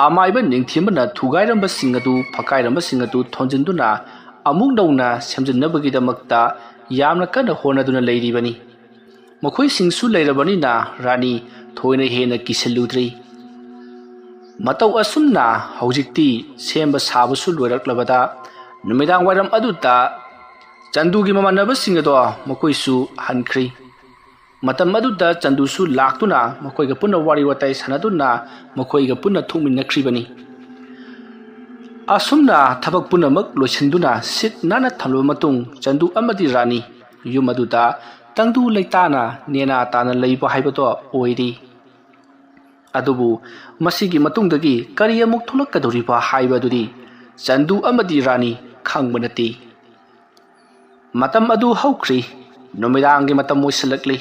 ꯑꯃꯥꯏꯕ ꯅꯤꯡꯊꯤꯡꯕꯅ ꯊꯨꯒꯥꯏꯔꯝꯕꯁꯤꯡ ꯑꯗꯨ, ꯐꯛꯀꯥꯏꯔꯝꯕꯁꯤꯡ ꯑꯗꯨ ꯊꯣꯟꯖꯤꯟꯗꯨꯅ ꯑꯃꯨꯛ ꯅꯧꯅ ꯁꯦꯝꯖꯤꯟꯅꯕꯒꯤꯗꯃꯛꯇ ꯌꯥꯝꯅ ꯀꯟꯅ ꯍꯣꯠꯅꯗꯨꯅ ꯂꯩꯔꯤꯕꯅꯤ꯫ ꯃꯈꯣꯏꯁꯤꯡꯁꯨ ꯂꯩꯔꯕꯅꯤꯅ ꯔꯥꯅꯤ ꯊꯣꯏꯅ ꯍꯦꯟꯅ ꯀꯤꯁꯤꯜꯂꯨꯗ꯭ꯔꯤ꯫ ꯃꯇꯧ ꯑꯁꯨꯝꯅ ꯍꯧꯖꯤꯛꯇꯤ ꯁꯦꯝꯕ ꯁꯥꯕꯁꯨ ꯂꯣꯏꯔꯛꯂꯕꯗ ꯅꯨꯃꯤꯗꯥꯡ ꯋꯥꯏꯔꯝ ꯑꯗꯨꯗ ꯆꯟꯗꯨꯒꯤ ꯃꯃꯥꯟꯅꯕꯁꯤꯡ ꯑꯗꯣ ꯃꯈꯣꯏꯁꯨ ꯍꯟꯈ꯭ꯔꯤ꯫ ꯃꯇꯝ ꯑꯗꯨꯗ ꯆꯟꯗꯨꯁꯨ ꯂꯥꯛꯇꯨꯅ ꯃꯈꯣꯏꯒ ꯄꯨꯟꯅ ꯋꯥꯔꯤ ꯋꯥꯇꯥꯏ ꯁꯥꯟꯅꯗꯨꯅ ꯃꯈꯣꯏꯒ ꯄꯨꯟꯅ ꯊꯣꯛꯃꯤꯟꯅꯈ꯭ꯔꯤꯕꯅꯤ꯫ ꯑꯁꯨꯝꯅ ꯊꯕꯛ ꯄꯨꯝꯅꯃꯛ ꯂꯣꯏꯁꯤꯟꯗꯨꯅ ꯁꯤꯠ ꯅꯥꯟꯅ ꯊꯝꯂꯕ ꯃꯇꯨꯡ ꯆꯟꯗꯨ ꯑꯃꯗꯤ ꯔꯥꯅꯤ ꯌꯨꯝ ꯑꯗꯨꯗ ꯇꯪꯗꯨ ꯂꯩꯇꯥꯅ ꯅꯦꯅꯥ ꯇꯥꯅ ꯂꯩꯕ ꯍꯥꯏꯕꯗꯣ ꯑꯣꯏꯔꯤ꯫ ꯑꯗꯨꯕꯨ ꯃꯁꯤꯒꯤ ꯃꯇꯨꯡꯗꯒꯤ ꯀꯔꯤ ꯑꯃꯨꯛ ꯊꯣꯛꯂꯛꯀꯗꯧꯔꯤꯕ ꯍꯥꯏꯕ ꯑꯗꯨꯗꯤ ꯆꯟꯗꯨ ꯑꯃꯗꯤ ꯔꯥꯅꯤ ꯈꯪꯕ ꯅꯠꯇꯦ꯫ ꯃꯇꯝ ꯑꯗꯨ ꯍꯧꯈ꯭ꯔꯤ꯫ ꯅꯨꯃꯤꯗꯥꯡꯒꯤ ꯃꯇꯝ ꯑꯣꯏꯁꯤꯜꯂꯛꯂꯤ꯫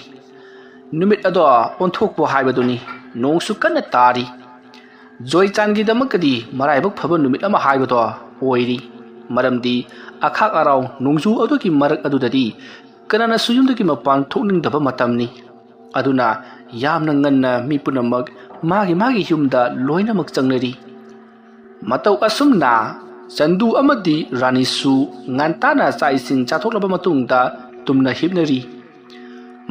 ꯅꯨꯃꯤꯠ ꯑꯗꯣ ꯑꯣꯟꯊꯣꯛꯄ ꯍꯥꯏꯕꯗꯨꯅꯤ꯫ ꯅꯣꯡꯁꯨ ꯀꯟꯅ ꯇꯥꯔꯤ꯫ ꯖꯣꯏꯆꯥꯟꯒꯤꯗꯃꯛꯇꯗꯤ ꯃꯔꯥꯏꯕꯛ ꯐꯕ ꯅꯨꯃꯤꯠ ꯑꯃ ꯍꯥꯏꯕꯗꯣ ꯑꯣꯏꯔꯤ꯫ ꯃꯔꯝꯗꯤ ꯑꯈꯥꯛ ꯑꯔꯥꯎ ꯅꯣꯡꯖꯨ ꯑꯗꯨꯒꯤ ꯃꯔꯛ ꯑꯗꯨꯗꯗꯤ ꯀꯅꯥꯅꯁꯨ ꯌꯨꯝꯗꯒꯤ ꯃꯄꯥꯟ ꯊꯣꯛꯅꯤꯡꯗꯕ ꯃꯇꯝꯅꯤ꯫ ꯑꯗꯨꯅ ꯌꯥꯝꯅ ꯉꯟꯅ ꯃꯤ ꯄꯨꯝꯅꯃꯛ ꯃꯥꯒꯤ ꯃꯥꯒꯤ ꯌꯨꯝꯗ ꯂꯣꯏꯅꯃꯛ ꯆꯪꯅꯔꯤ꯫ ꯃꯇꯧ ꯑꯁꯨꯝꯅ ꯆꯟꯗꯨ ꯑꯃꯗꯤ ꯔꯥꯅꯤꯁꯨ ꯉꯟꯇꯥꯅ ꯆꯥꯛ ꯏꯁꯤꯡ ꯆꯥꯊꯣꯛꯂꯕ ꯃꯇꯨꯡꯗ ꯇꯨꯝꯅ ꯍꯤꯞꯅꯔꯤ꯫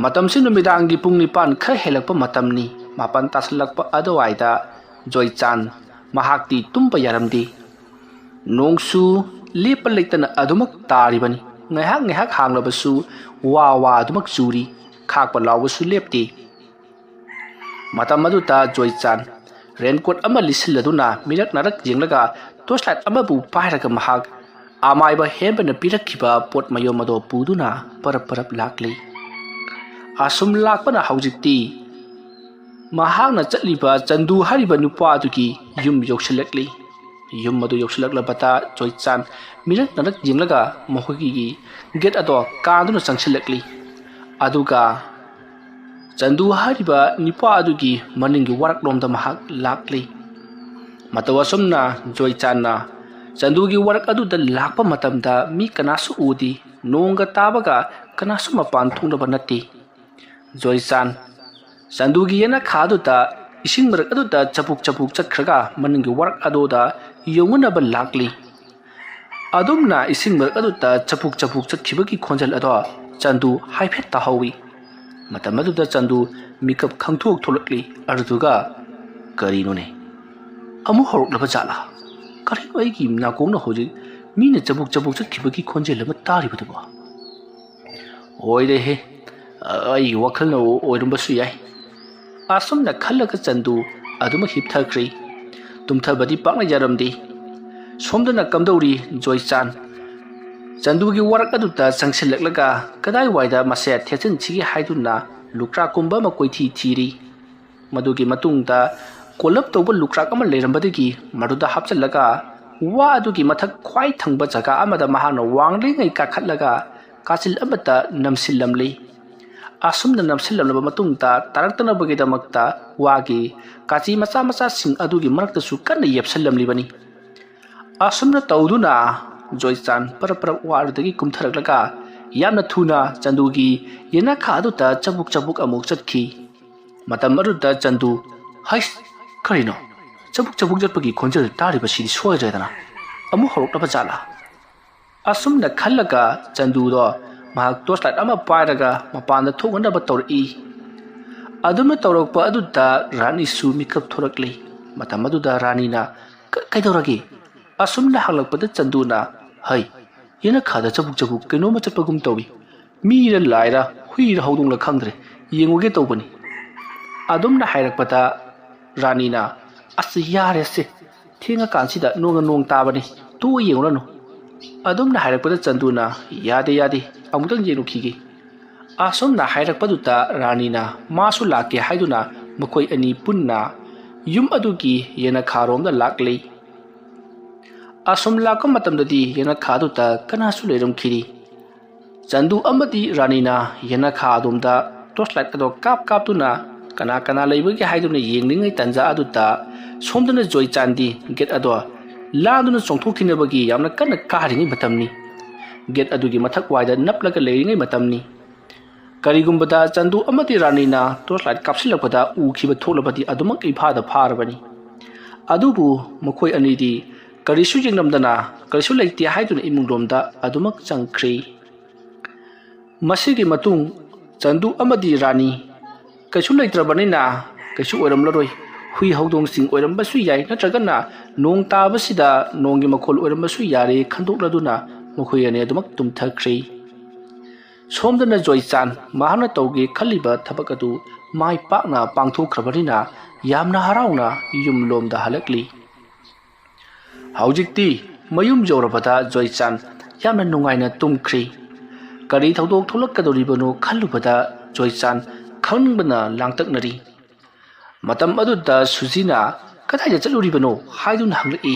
ꯃꯇꯝꯁꯤ ꯅꯨꯃꯤꯗꯥꯡꯒꯤ ꯄꯨꯡ ꯅꯤꯄꯥꯟ ꯈꯔ ꯍꯦꯜꯂꯛꯄ ꯃꯇꯝꯅꯤ꯫ ꯃꯥꯄꯟ ꯇꯥꯁꯤꯜꯂꯛꯄ ꯑꯗꯨꯋꯥꯏꯗ ꯖꯣꯏꯆꯥꯟ ꯃꯍꯥꯛꯇꯤ ꯇꯨꯝꯕ ꯌꯥꯔꯝꯗꯦ꯫ ꯅꯣꯡꯁꯨ ꯂꯦꯞꯄ ꯂꯩꯇꯅ ꯑꯗꯨꯃꯛ ꯇꯥꯔꯤꯕꯅꯤ꯫ ꯉꯥꯏꯍꯥꯛ ꯉꯥꯏꯍꯥꯛ ꯍꯥꯡꯂꯕꯁꯨ ꯋꯥ ꯋꯥ ꯑꯗꯨꯃꯛ ꯆꯨꯔꯤ꯫ ꯈꯥꯛꯄ ꯂꯥꯎꯕꯁꯨ ꯂꯦꯞꯇꯦ꯫ ꯃꯇꯝ ꯑꯗꯨꯗ ꯖꯣꯏꯆꯥꯟ ꯔꯦꯟꯀꯣꯠ ꯑꯃ ꯂꯤꯠꯁꯤꯜꯂꯗꯨꯅ ꯃꯤꯔꯛ ꯅꯥꯔꯛ ꯌꯦꯡꯂꯒ ꯇꯣꯔꯆ ꯂꯥꯏꯠ ꯑꯃꯕꯨ ꯄꯥꯏꯔꯒ ꯃꯍꯥꯛ ꯑꯃꯥꯏꯕ ꯍꯦꯟꯕꯅ ꯄꯤꯔꯛꯈꯤꯕ ꯄꯣꯠ ꯃꯌꯣꯝ ꯑꯗꯨ ꯄꯨꯗꯨꯅ ꯄꯔꯞ ꯄꯔꯞ ꯂꯥꯛꯂꯤ꯫ ꯑꯁꯨꯝ ꯂꯥꯛꯄꯅ ꯍꯧꯖꯤꯛꯇꯤ ꯃꯍꯥꯛꯅ ꯆꯠꯂꯤꯕ ꯆꯟꯗꯨ ꯍꯥꯏꯔꯤꯕ ꯅꯨꯄꯥ ꯑꯗꯨꯒꯤ ꯌꯨꯝ ꯌꯧꯁꯤꯜꯂꯛꯂꯤ꯫ ꯌꯨꯝ ꯑꯗꯨ ꯌꯧꯁꯤꯜꯂꯛꯂꯕꯗ ꯖꯣꯏꯆꯥꯟ ꯃꯤꯔꯛ ꯅꯥꯔꯛ ꯌꯦꯡꯂꯒ ꯃꯈꯣꯏꯒꯤ ꯒꯦꯠ ꯑꯗꯣ ꯀꯥꯟꯗꯨꯅ ꯆꯪꯁꯤꯜꯂꯛꯂꯤ꯫ ꯑꯗꯨꯒ ꯆꯟꯗꯨ ꯍꯥꯏꯔꯤꯕ ꯅꯨꯄꯥ ꯑꯗꯨꯒꯤ ꯃꯅꯤꯡꯒꯤ ꯋꯥꯔꯛꯂꯣꯝꯗ ꯃꯍꯥꯛ ꯂꯥꯛꯂꯤ꯫ ꯃꯇꯧ ꯑꯁꯨꯝꯅ ꯖꯣꯏꯆꯥꯟꯅ ꯆꯟꯗꯨꯒꯤ ꯋꯥꯔꯛ ꯑꯗꯨꯗ ꯂꯥꯛꯄ ꯃꯇꯝꯗ ꯃꯤ ꯀꯅꯥꯁꯨ ꯎꯗꯦ꯫ ꯅꯣꯡꯒ ꯇꯥꯕꯒ ꯀꯅꯥꯁꯨ ꯃꯄꯥꯟ ꯊꯣꯛꯅꯕ ꯅꯠꯇꯦ꯫ ꯖꯣꯏꯆꯥꯟ ꯆꯟꯗꯨꯒꯤ ꯌꯦꯅꯈꯥ ꯑꯗꯨꯗ ꯏꯁꯤꯡ ꯃꯔꯛ ꯑꯗꯨꯗ ꯆꯕꯨꯛ ꯆꯕꯨꯛ ꯆꯠꯈ꯭ꯔꯒ ꯃꯅꯤꯡꯒꯤ ꯋꯥꯔꯛ ꯑꯗꯨꯗ ꯌꯧꯅꯅꯕ ꯂꯥꯛꯂꯤ꯫ ꯑꯗꯨꯝꯅ ꯏꯁꯤꯡ ꯃꯔꯛ ꯑꯗꯨꯗ ꯆꯕꯨꯛ ꯆꯕꯨꯛ ꯆꯠꯈꯤꯕꯒꯤ ꯈꯣꯟꯖꯦꯜ ꯑꯗꯣ ꯆꯟꯗꯨ ꯍꯥꯏꯐꯦꯠ ꯇꯥꯍꯧꯏ꯫ ꯃꯇꯝ ꯑꯗꯨꯗ ꯆꯟꯗꯨ ꯃꯤꯀꯞ ꯈꯪꯊꯣꯛ ꯊꯣꯛꯂꯛꯂꯤ꯫ ꯑꯗꯨꯗꯨꯒ ꯀꯔꯤꯅꯣꯅꯦ? ꯑꯃꯨꯛ ꯍꯧꯔꯛꯂꯕ ꯖꯥꯠꯂꯥ? ꯀꯔꯤꯅꯣ ꯑꯩꯒꯤ ꯅꯥꯀꯣꯡꯅ ꯍꯧꯖꯤꯛ ꯃꯤꯅ ꯆꯕꯨꯛ ꯆꯕꯨꯛ ꯆꯠꯈꯤꯕꯒꯤ ꯈꯣꯟꯖꯦꯜ ꯑꯃ ꯇꯥꯔꯤꯕꯗꯨꯕꯣ? ꯑꯣꯏꯔꯦꯍꯦ, ꯑꯩꯒꯤ ꯋꯥꯈꯜꯅ ꯑꯣꯏꯔꯝꯕꯁꯨ ꯌꯥꯏ꯫ ꯑꯁꯨꯝꯅ ꯈꯜꯂꯒ ꯆꯟꯗꯨ ꯑꯗꯨꯃꯛ ꯍꯤꯞꯊꯈ꯭ꯔꯦ꯫ ꯇꯨꯝꯊꯕꯗꯤ ꯄꯥꯛꯅ ꯌꯥꯔꯝꯗꯦ꯫ ꯁꯣꯝꯗꯅ ꯀꯝꯗꯧꯔꯤ ꯖꯣꯏꯆꯥꯟ? ꯆꯟꯗꯨꯒꯤ ꯋꯥꯔꯛ ꯑꯗꯨꯗ ꯆꯪꯁꯤꯜꯂꯛꯂꯒ ꯀꯗꯥꯏꯋꯥꯏꯗ ꯃꯁꯦ ꯊꯦꯠꯆꯤꯟꯁꯤꯒꯦ ꯍꯥꯏꯗꯨꯅ ꯂꯨꯀ꯭ꯔꯥꯛꯀꯨꯝꯕ ꯑꯃ ꯀꯣꯏꯊꯤ ꯊꯤꯔꯤ꯫ ꯃꯗꯨꯒꯤ ꯃꯇꯨꯡꯗ ꯀꯣꯜꯂꯞ ꯇꯧꯕ ꯂꯨꯀ꯭ꯔꯥꯛ ꯑꯃ ꯂꯩꯔꯝꯕꯗꯒꯤ ꯃꯗꯨꯗ ꯍꯥꯞꯆꯤꯜꯂꯒ ꯋꯥ ꯑꯗꯨꯒꯤ ꯃꯊꯛ ꯈ꯭ꯋꯥꯏ ꯊꯪꯕ ꯖꯒꯥ ꯑꯃꯗ ꯃꯍꯥꯛꯅ ꯋꯥꯡꯂꯤꯉꯩ ꯀꯥꯈꯠꯂꯒ ꯀꯥꯆꯤꯜ ꯑꯃꯠꯇ ꯅꯝꯁꯤꯜꯂꯝꯂꯤ꯫ ꯑꯁꯨꯝꯅ ꯅꯝꯁꯤꯜꯂꯝꯂꯕ ꯃꯇꯨꯡꯗ ꯇꯥꯔꯛꯇꯅꯕꯒꯤꯗꯃꯛꯇ ꯋꯥꯒꯤ ꯀꯥꯆꯤ ꯃꯆꯥ ꯃꯆꯥꯁꯤꯡ ꯑꯗꯨꯒꯤ ꯃꯔꯛꯇꯁꯨ ꯀꯟꯅ ꯌꯦꯞꯁꯤꯜꯂꯝꯂꯤꯕꯅꯤ꯫ ꯑꯁꯨꯝꯅ ꯇꯧꯗꯨꯅ ꯖꯣꯏꯆꯥꯟ ꯄꯔꯞ ꯄꯔꯞ ꯋꯥꯔꯨꯗꯒꯤ ꯀꯨꯝꯊꯔꯛꯂꯒ ꯌꯥꯝꯅ ꯊꯨꯅ ꯆꯟꯗꯨꯒꯤ ꯌꯦꯅꯈꯥ ꯑꯗꯨꯗ ꯆꯕꯨꯛ ꯆꯕꯨꯛ ꯑꯃꯨꯛ ꯆꯠꯈꯤ꯫ ꯃꯇꯝ ꯑꯗꯨꯗ ꯆꯟꯗꯨ, "ꯍꯩꯁ, ꯀꯔꯤꯅꯣ? ꯆꯕꯨꯛ ꯆꯕꯨꯛ ꯆꯠꯄꯒꯤ ꯈꯣꯟꯖꯦꯜ ꯇꯥꯔꯤꯕꯁꯤꯗꯤ ꯁꯣꯏꯗ꯭ꯔꯦꯗꯅ꯫ ꯑꯃꯨꯛ ꯍꯧꯔꯛꯂꯕ ꯖꯥꯠꯂꯥ?" ꯑꯁꯨꯝꯅ ꯈꯜꯂꯒ ꯆꯟꯗꯨꯗꯣ ꯃꯍꯥꯛ ꯇꯣꯔꯆ ꯂꯥꯏꯠ ꯑꯃ ꯄꯥꯏꯔꯒ ꯃꯄꯥꯟꯗ ꯊꯣꯛꯅꯅꯕ ꯇꯧꯔꯛꯏ꯫ ꯑꯗꯨꯝꯅ ꯇꯧꯔꯛꯄ ꯑꯗꯨꯗ ꯔꯥꯅꯤꯁꯨ ꯃꯤꯀꯞ ꯊꯣꯔꯛꯂꯤ꯫ ꯃꯇꯝ ꯑꯗꯨꯗ ꯔꯥꯅꯤꯅ, "ꯀ-, ꯀꯩꯗꯧꯔꯒꯦ?" ꯑꯁꯨꯝꯅ ꯍꯪꯂꯛꯄꯗ ꯆꯟꯗꯨꯅ, "ꯍꯩ, ꯌꯦꯅꯈꯥꯗ ꯆꯕꯨꯛ ꯆꯕꯨꯛ ꯀꯩꯅꯣꯝꯃ ꯆꯠꯄꯒꯨꯝ ꯇꯧꯏ꯫ ꯃꯤꯔ ꯂꯥꯏꯔ ꯍꯨꯏꯔ ꯍꯧꯗꯣꯡꯂ ꯈꯪꯗ꯭ꯔꯦ, ꯌꯦꯡꯉꯨꯒꯦ ꯇꯧꯕꯅꯤ"꯫ ꯑꯗꯨꯝꯅ ꯍꯥꯏꯔꯛꯄꯗ ꯔꯥꯅꯤꯅ, "ꯑꯁ, ꯌꯥꯔꯦꯁꯦ, ꯊꯦꯡꯉꯀꯥꯟꯁꯤꯗ ꯅꯣꯡꯅ ꯅꯣꯡ ꯇꯥꯕꯅꯤ, ꯇꯣꯛꯑ ꯌꯦꯡꯉꯨꯔꯅꯨ"꯫ ꯑꯗꯨꯝꯅ ꯍꯥꯏꯔꯛꯄꯗ ꯆꯟꯗꯨꯅ, "ꯌꯥꯗꯦ, ꯌꯥꯗꯦ, ꯑꯃꯨꯛꯇꯪ ꯌꯦꯡꯉꯨꯈꯤꯒꯦ"꯫ ꯑꯁꯨꯝꯅ ꯍꯥꯏꯔꯛꯄꯗꯨꯗ ꯔꯥꯅꯤꯅ ꯃꯥꯁꯨ ꯂꯥꯛꯀꯦ ꯍꯥꯏꯗꯨꯅ ꯃꯈꯣꯏ ꯑꯅꯤ ꯄꯨꯟꯅ ꯌꯨꯝ ꯑꯗꯨꯒꯤ ꯌꯦꯅꯈꯥꯔꯣꯝꯗ ꯂꯥꯛꯂꯤ꯫ ꯑꯁꯨꯝ ꯂꯥꯛꯄ ꯃꯇꯝꯗꯗꯤ ꯌꯦꯅꯈꯥꯗꯨꯗ ꯀꯅꯥꯁꯨ ꯂꯩꯔꯝꯈꯤꯗꯦ꯫ ꯆꯟꯗꯨ ꯑꯃꯗꯤ ꯔꯥꯅꯤꯅ ꯌꯦꯅꯈꯥ ꯑꯗꯣꯝꯗ ꯇꯣꯔꯆ ꯂꯥꯏꯠ ꯑꯗꯣ ꯀꯥꯞ ꯀꯥꯞꯇꯨꯅ ꯀꯅꯥ ꯀꯅꯥ ꯂꯩꯕꯒꯦ ꯍꯥꯏꯗꯨꯅ ꯌꯦꯡꯂꯤꯉꯩ ꯇꯥꯟꯖꯥ ꯑꯗꯨꯗ ꯁꯣꯝꯗꯅ ꯖꯣꯏꯆꯥꯟꯗꯤ ꯒꯦꯠ ꯑꯗꯣ ꯂꯥꯟꯗꯨꯅ ꯆꯣꯡꯊꯣꯛꯈꯤꯅꯕꯒꯤ ꯌꯥꯝꯅ ꯀꯟꯅ ꯀꯥꯔꯤꯉꯩ ꯃꯇꯝꯅꯤ꯫ ꯒꯦꯠ ꯑꯗꯨꯒꯤ ꯃꯊꯛ ꯋꯥꯏꯗ ꯅꯞꯂꯒ ꯂꯩꯔꯤꯉꯩ ꯃꯇꯝꯅꯤ꯫ ꯀꯔꯤꯒꯨꯝꯕꯗ ꯆꯟꯗꯨ ꯑꯃꯗꯤ ꯔꯥꯅꯤꯅ ꯇꯣꯔꯆ ꯂꯥꯏꯠ ꯀꯥꯞꯁꯤꯜꯂꯛꯄꯗ ꯎꯈꯤꯕ ꯊꯣꯛꯂꯕꯗꯤ ꯑꯗꯨꯃꯛ ꯏꯐꯥꯗ ꯐꯥꯔꯕꯅꯤ꯫ ꯑꯗꯨꯕꯨ ꯃꯈꯣꯏ ꯑꯅꯤꯗꯤ ꯀꯔꯤꯁꯨ ꯌꯦꯡꯂꯝꯗꯅ ꯀꯔꯤꯁꯨ ꯂꯩꯇꯦ ꯍꯥꯏꯗꯨꯅ ꯏꯃꯨꯡꯂꯣꯝꯗ ꯑꯗꯨꯃꯛ ꯆꯪꯈ꯭ꯔꯤ꯫ ꯃꯁꯤꯒꯤ ꯃꯇꯨꯡ ꯆꯟꯗꯨ ꯑꯃꯗꯤ ꯔꯥꯅꯤ, "ꯀꯩꯁꯨ ꯂꯩꯇ꯭ꯔꯕꯅꯤꯅ ꯀꯩꯁꯨ ꯑꯣꯏꯔꯝꯂꯔꯣꯏ, ꯍꯨꯏ ꯍꯧꯗꯣꯡꯁꯤꯡ ꯑꯣꯏꯔꯝꯕꯁꯨ ꯌꯥꯏ, ꯅꯠꯇ꯭ꯔꯒꯅ ꯅꯣꯡ ꯇꯥꯕꯁꯤꯗ ꯅꯣꯡꯒꯤ ꯃꯈꯣꯜ ꯑꯣꯏꯔꯝꯕꯁꯨ ꯌꯥꯔꯦ" ꯈꯟꯗꯣꯛꯂꯗꯨꯅ ꯃꯈꯣꯏ ꯑꯅꯤ ꯑꯗꯨꯃꯛ ꯇꯨꯝꯊꯈ꯭ꯔꯤ꯫ ꯁꯣꯝꯗꯅ ꯖꯣꯏꯆꯥꯟ ꯃꯍꯥꯛꯅ ꯇꯧꯒꯦ ꯈꯜꯂꯤꯕ ꯊꯕꯛ ꯑꯗꯨ ꯃꯥꯏ ꯄꯥꯛꯅ ꯄꯥꯡꯊꯣꯛꯈ꯭ꯔꯕꯅꯤꯅ ꯌꯥꯝꯅ ꯍꯔꯥꯎꯅ ꯌꯨꯝꯂꯣꯝꯗ ꯍꯜꯂꯛꯂꯤ꯫ ꯍꯧꯖꯤꯛꯇꯤ ꯃꯌꯨꯝ ꯌꯧꯔꯕꯗ ꯖꯣꯏꯆꯥꯟ ꯌꯥꯝꯅ ꯅꯨꯡꯉꯥꯏꯅ ꯇꯨꯝꯈ꯭ꯔꯤ꯫ ꯀꯔꯤ ꯊꯧꯗꯣꯛ ꯊꯣꯛꯂꯛꯀꯗꯧꯔꯤꯕꯅꯣ ꯈꯜꯂꯨꯕꯗ ꯖꯣꯏꯆꯥꯟ ꯈꯪꯅꯤꯡꯕꯅ ꯂꯥꯡꯇꯛꯅꯔꯤ꯫ ꯃꯇꯝ ꯑꯗꯨꯗ ꯁꯨꯖꯤꯅ, "ꯀꯗꯥꯏꯗ ꯆꯠꯂꯨꯔꯤꯕꯅꯣ?" ꯍꯥꯏꯗꯨꯅ ꯍꯪꯂꯛꯏ꯫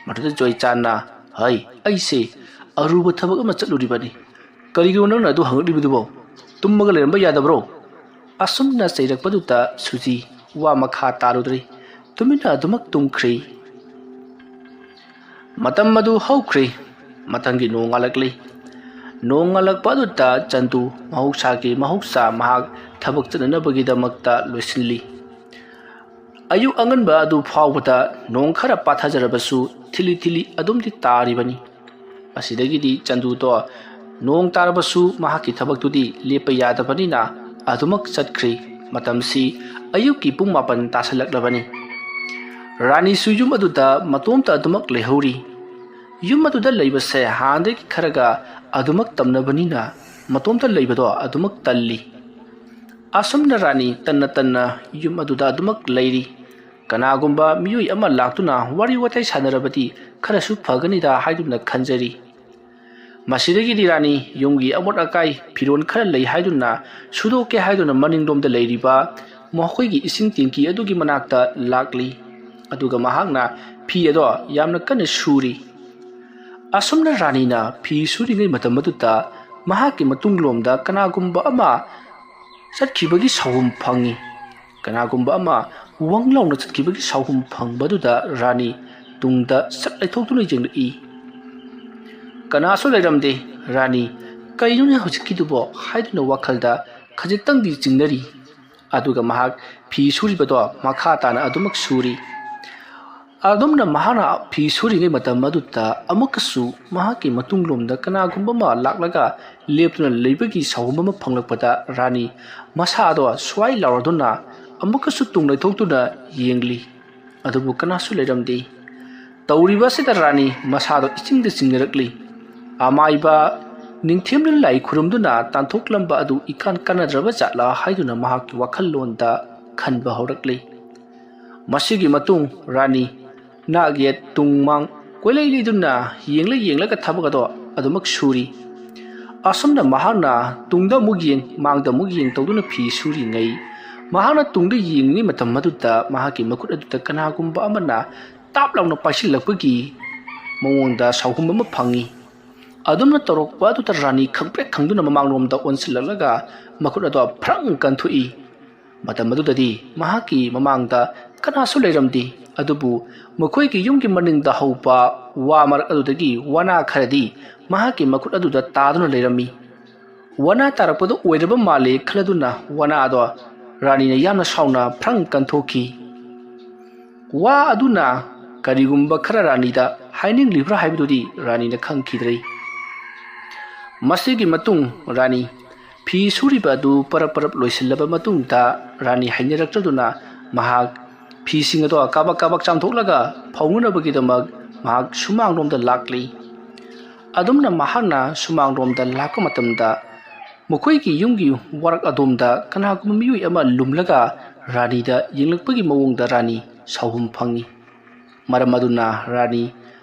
ꯃꯗꯨꯗ ꯖꯣꯏꯆꯥꯟꯅ, "ꯍꯩ, ꯑꯩꯁꯦ ꯑꯔꯨꯕ ꯊꯕꯛ ꯑꯃ ꯆꯠꯂꯨꯔꯤꯕꯅꯤ"꯫ "ꯀꯔꯤꯒꯤꯅꯣ ꯅꯪꯅ ꯑꯗꯨ ꯍꯪꯂꯛꯂꯤꯕꯗꯨꯕꯣ? ꯇꯨꯝꯃꯒ ꯂꯩꯔꯝꯕ ꯌꯥꯗꯕ꯭ꯔꯣ?" ꯑꯁꯨꯝꯅ ꯆꯩꯔꯛꯄꯗꯨꯗ ꯁꯨꯖꯤ ꯋꯥ ꯃꯈꯥ ꯇꯥꯔꯨꯗ꯭ꯔꯦ꯫ ꯇꯨꯃꯤꯟꯅ ꯑꯗꯨꯃꯛ ꯇꯨꯝꯈ꯭ꯔꯤ꯫ ꯃꯇꯝ ꯑꯗꯨ ꯍꯧꯈ꯭ꯔꯦ꯫ ꯃꯊꯪꯒꯤ ꯅꯣꯡꯉꯥꯜꯂꯛꯂꯤ꯫ ꯅꯣꯡꯉꯥꯜꯂꯛꯄ ꯑꯗꯨꯗ ꯆꯟꯗꯨ ꯃꯍꯧꯁꯥꯒꯤ ꯃꯍꯧꯁꯥ ꯃꯍꯥꯛ ꯊꯕꯛ ꯆꯠꯅꯅꯕꯒꯤꯗꯃꯛꯇ ꯂꯣꯏꯁꯤꯜꯂꯤ꯫ ꯑꯌꯨꯛ ꯑꯉꯟꯕ ꯑꯗꯨ ꯐꯥꯎꯕꯗ ꯅꯣꯡ ꯈꯔ ꯄꯥꯊꯖꯔꯕꯁꯨ ꯊꯤꯂꯤ ꯊꯤꯂꯤ ꯑꯗꯨꯝꯗꯤ ꯇꯥꯔꯤꯕꯅꯤ꯫ ꯃꯁꯤꯗꯒꯤꯗꯤ ꯆꯟꯗꯨꯗꯣ ꯅꯣꯡ ꯇꯥꯔꯕꯁꯨ ꯃꯍꯥꯛꯀꯤ ꯊꯕꯛꯇꯨꯗꯤ ꯂꯦꯞꯄ ꯌꯥꯗꯕꯅꯤꯅ ꯑꯗꯨꯃꯛ ꯆꯠꯈ꯭ꯔꯤ꯫ ꯃꯇꯝꯁꯤ ꯑꯌꯨꯛꯀꯤ ꯄꯨꯡ ꯃꯥꯄꯟ ꯇꯥꯁꯜꯂꯛꯂꯕꯅꯤ꯫ ꯔꯥꯅꯤꯁꯨ ꯌꯨꯝ ꯑꯗꯨꯗ ꯃꯇꯣꯝꯇ ꯑꯗꯨꯃꯛ ꯂꯩꯍꯧꯔꯤ꯫ ꯌꯨꯝ ꯑꯗꯨꯗ ꯂꯩꯕꯁꯦ ꯍꯥꯟꯅꯗꯒꯤ ꯈꯔꯒ ꯑꯗꯨꯃꯛ ꯇꯝꯅꯕꯅꯤꯅ ꯃꯇꯣꯝꯇ ꯂꯩꯕꯗꯣ ꯑꯗꯨꯃꯛ ꯇꯜꯂꯤ꯫ ꯑꯁꯨꯝꯅ ꯔꯥꯅꯤ ꯇꯟꯅ ꯇꯟꯅ ꯌꯨꯝ ꯑꯗꯨꯗ ꯑꯗꯨꯃꯛ ꯂꯩꯔꯤ꯫ ꯀꯅꯥꯒꯨꯝꯕ ꯃꯤꯑꯣꯏ ꯑꯃ ꯂꯥꯛꯇꯨꯅ ꯋꯥꯔꯤ ꯋꯥꯇꯥꯏ ꯁꯥꯟꯅꯔꯕꯗꯤ ꯈꯔꯁꯨ ꯐꯒꯅꯤꯗ ꯍꯥꯏꯗꯨꯅ ꯈꯟꯖꯔꯤ꯫ ꯃꯁꯤꯗꯒꯤꯗꯤ ꯔꯥꯅꯤ ꯌꯨꯝꯒꯤ ꯑꯃꯣꯠ ꯑꯀꯥꯏ ꯐꯤꯔꯣꯜ ꯈꯔ ꯂꯩ ꯍꯥꯏꯗꯨꯅ ꯁꯨꯗꯣꯛꯀꯦ ꯍꯥꯏꯗꯨꯅ ꯃꯅꯤꯡꯂꯣꯝꯗ ꯂꯩꯔꯤꯕ ꯃꯈꯣꯏꯒꯤ ꯏꯁꯤꯡ ꯇꯦꯡꯀꯤ ꯑꯗꯨꯒꯤ ꯃꯅꯥꯛꯇ ꯂꯥꯛꯂꯤ꯫ ꯑꯗꯨꯒ ꯃꯍꯥꯛꯅ ꯐꯤ ꯑꯗꯣ ꯌꯥꯝꯅ ꯀꯟꯅ ꯁꯨꯔꯤ꯫ ꯑꯁꯨꯝꯅ ꯔꯥꯅꯤꯅ ꯐꯤ ꯁꯨꯔꯤꯉꯩ ꯃꯇꯝ ꯑꯗꯨꯗ ꯃꯍꯥꯛꯀꯤ ꯃꯇꯨꯡꯂꯣꯝꯗ ꯀꯅꯥꯒꯨꯝꯕ ꯑꯃ ꯆꯠꯈꯤꯕꯒꯤ ꯁꯥꯎꯍꯨꯝ ꯐꯪꯏ꯫ ꯀꯅꯥꯒꯨꯝꯕ ꯑꯃ ꯋꯪ ꯂꯥꯎꯅ ꯆꯠꯈꯤꯕꯒꯤ ꯁꯥꯎꯍꯨꯝ ꯐꯪꯕꯗꯨꯗ ꯔꯥꯅꯤ ꯇꯨꯡꯗ ꯁꯠ ꯂꯩꯊꯣꯛꯇꯨꯅ ꯌꯦꯡꯂꯛꯏ꯫ ꯀꯅꯥꯁꯨ ꯂꯩꯔꯝꯗꯦ꯫ ꯔꯥꯅꯤ "ꯀꯩꯅꯣꯅꯦ ꯍꯧꯖꯤꯛꯀꯤꯗꯨꯕꯣ?" ꯍꯥꯏꯗꯨꯅ ꯋꯥꯈꯜꯗ ꯈꯖꯤꯛꯇꯪꯗꯤ ꯆꯤꯡꯅꯔꯤ꯫ ꯑꯗꯨꯒ ꯃꯍꯥꯛ ꯐꯤ ꯁꯨꯔꯤꯕꯗꯣ ꯃꯈꯥ ꯇꯥꯅ ꯑꯗꯨꯃꯛ ꯁꯨꯔꯤ꯫ ꯑꯗꯨꯝꯅ ꯃꯍꯥꯛꯅ ꯐꯤ ꯁꯨꯔꯤꯉꯩ ꯃꯇꯝ ꯑꯗꯨꯗ ꯑꯃꯨꯛꯀꯁꯨ ꯃꯍꯥꯛꯀꯤ ꯃꯇꯨꯡꯂꯣꯝꯗ ꯀꯅꯥꯒꯨꯝꯕ ꯑꯃ ꯂꯥꯛꯂꯒ ꯂꯦꯞꯇꯨꯅ ꯂꯩꯕꯒꯤ ꯁꯥꯎꯍꯨꯝ ꯑꯃ ꯐꯪꯂꯛꯄꯗ ꯔꯥꯅꯤ ꯃꯁꯥꯗꯣ ꯁ꯭ꯋꯥꯏ ꯂꯥꯎꯔꯗꯨꯅ ꯑꯃꯨꯛꯀꯁꯨ ꯇꯨꯡ ꯂꯩꯊꯣꯛꯇꯨꯅ ꯌꯦꯡꯂꯤ꯫ ꯑꯗꯨꯕꯨ ꯀꯅꯥꯁꯨ ꯂꯩꯔꯝꯗꯦ꯫ ꯇꯧꯔꯤꯕ ꯑꯁꯤꯗ ꯔꯥꯅꯤ ꯃꯁꯥꯗꯣ ꯏꯆꯤꯡꯗ ꯆꯤꯡꯅꯔꯛꯂꯤ꯫ ꯑꯃꯥꯏꯕ ꯅꯤꯡꯊꯦꯝꯅ ꯂꯥꯏ ꯈꯨꯔꯨꯝꯗꯨꯅ ꯇꯥꯟꯊꯣꯛꯂꯝꯕ ꯑꯗꯨ ꯏꯀꯥꯟ ꯀꯥꯟꯅꯗ꯭ꯔꯕ ꯖꯥꯠꯂꯥ ꯍꯥꯏꯗꯨꯅ ꯃꯍꯥꯛꯀꯤ ꯋꯥꯈꯜꯂꯣꯟꯗ ꯈꯟꯕ ꯍꯧꯔꯛꯂꯤ꯫ ꯃꯁꯤꯒꯤ ꯃꯇꯨꯡ ꯔꯥꯅꯤ ꯅꯥꯛ ꯌꯦꯠ ꯇꯨꯡ ꯃꯥꯡ ꯀꯣꯏꯂꯩ ꯂꯩꯗꯨꯅ ꯌꯦꯡꯂ ꯌꯦꯡꯂꯒ ꯊꯕꯛ ꯑꯗꯣ ꯑꯗꯨꯃꯛ ꯁꯨꯔꯤ꯫ ꯑꯁꯨꯝꯅ ꯃꯍꯥꯛꯅ ꯇꯨꯡꯗ ꯑꯃꯨꯛ ꯌꯦꯡ, ꯃꯥꯡꯗ ꯑꯃꯨꯛ ꯌꯦꯡ ꯇꯧꯗꯨꯅ ꯐꯤ ꯁꯨꯔꯤꯉꯩ, ꯃꯍꯥꯛꯅ ꯇꯨꯡꯗ ꯌꯦꯡꯂꯤꯉꯩ ꯃꯇꯝ ꯑꯗꯨꯗ ꯃꯍꯥꯛꯀꯤ ꯃꯈꯨꯠ ꯑꯗꯨꯗ ꯀꯅꯥꯒꯨꯝꯕ ꯑꯃꯅ ꯇꯥꯞ ꯂꯥꯎꯅ ꯄꯥꯏꯁꯤꯜꯂꯛꯄꯒꯤ ꯃꯑꯣꯡꯗ ꯁꯥꯎꯍꯨꯝ ꯑꯃ ꯐꯪꯏ꯫ ꯑꯗꯨꯝꯅ ꯇꯧꯔꯛꯄ ꯑꯗꯨꯗ ꯔꯥꯅꯤ ꯈꯪꯄ꯭ꯔꯦꯛ ꯈꯪꯗꯨꯅ ꯃꯃꯥꯡꯂꯣꯝꯗ ꯑꯣꯟꯁꯤꯜꯂꯛꯂꯒ ꯃꯈꯨꯠ ꯑꯗꯣ ꯐ꯭ꯔꯪ ꯀꯟꯊꯣꯛꯏ꯫ ꯃꯇꯝ ꯑꯗꯨꯗꯗꯤ ꯃꯍꯥꯛꯀꯤ ꯃꯃꯥꯡꯗ ꯀꯅꯥꯁꯨ ꯂꯩꯔꯝꯗꯦ꯫ ꯑꯗꯨꯕꯨ ꯃꯈꯣꯏꯒꯤ ꯌꯨꯝꯒꯤ ꯃꯅꯤꯡꯗ ꯍꯧꯕ ꯋꯥ ꯃꯔꯛ ꯑꯗꯨꯗꯒꯤ ꯋꯥꯅꯥ ꯈꯔꯗꯤ ꯃꯍꯥꯛꯀꯤ ꯃꯈꯨꯠ ꯑꯗꯨꯗ ꯇꯥꯗꯨꯅ ꯂꯩꯔꯝꯃꯤ꯫ ꯋꯥꯅꯥ ꯇꯥꯔꯛꯄꯗ ꯑꯣꯏꯔꯕ ꯃꯥꯜꯂꯦ ꯈꯜꯂꯗꯨꯅ ꯋꯥꯅꯥ ꯑꯗꯣ ꯔꯥꯅꯤꯅ ꯌꯥꯝꯅ ꯁꯥꯎꯅ ꯐ꯭ꯔꯪ ꯀꯟꯊꯣꯛꯈꯤ꯫ ꯋꯥ ꯑꯗꯨꯅ ꯀꯔꯤꯒꯨꯝꯕ ꯈꯔ ꯔꯥꯅꯤꯗ ꯍꯥꯏꯅꯤꯡꯂꯤꯕ꯭ꯔꯥ ꯍꯥꯏꯕꯗꯨꯗꯤ ꯔꯥꯅꯤꯅ ꯈꯪꯈꯤꯗ꯭ꯔꯦ꯫ ꯃꯁꯤꯒꯤ ꯃꯇꯨꯡ ꯔꯥꯅꯤ ꯐꯤ ꯁꯨꯔꯤꯕ ꯑꯗꯨ ꯄꯔꯞ ꯄꯔꯞ ꯂꯣꯏꯁꯤꯜꯂꯕ ꯃꯇꯨꯡꯗ ꯔꯥꯅꯤ ꯍꯩꯅꯔꯛꯇ꯭ꯔꯗꯨꯅ ꯃꯍꯥꯛ ꯐꯤꯁꯤꯡ ꯑꯗꯣ ꯀꯥꯕꯛ ꯀꯥꯕꯛ ꯆꯥꯝꯊꯣꯛꯂꯒ ꯐꯧꯅꯅꯕꯒꯤꯗꯃꯛ ꯃꯍꯥꯛ ꯁꯨꯃꯥꯡꯂꯣꯝꯗ ꯂꯥꯛꯂꯤ꯫ ꯑꯗꯨꯝꯅ ꯃꯍꯥꯛꯅ ꯁꯨꯃꯥꯡꯂꯣꯝꯗ ꯂꯥꯛꯄ ꯃꯇꯝꯗ ꯃꯈꯣꯏꯒꯤ ꯌꯨꯝꯒꯤ ꯋꯥꯔꯛ ꯑꯗꯣꯝꯗ ꯀꯅꯥꯒꯨꯝꯕ ꯃꯤꯑꯣꯏ ꯑꯃ ꯂꯨꯝꯂꯒ ꯔꯥꯅꯤꯗ ꯌꯦꯡꯂꯛꯄꯒꯤ ꯃꯑꯣꯡꯗ ꯔꯥꯅꯤ ꯁꯥꯎꯍꯨꯝ ꯐꯪꯏ꯫ ꯃꯔꯝ ꯑꯗꯨꯅ ꯔꯥꯅꯤ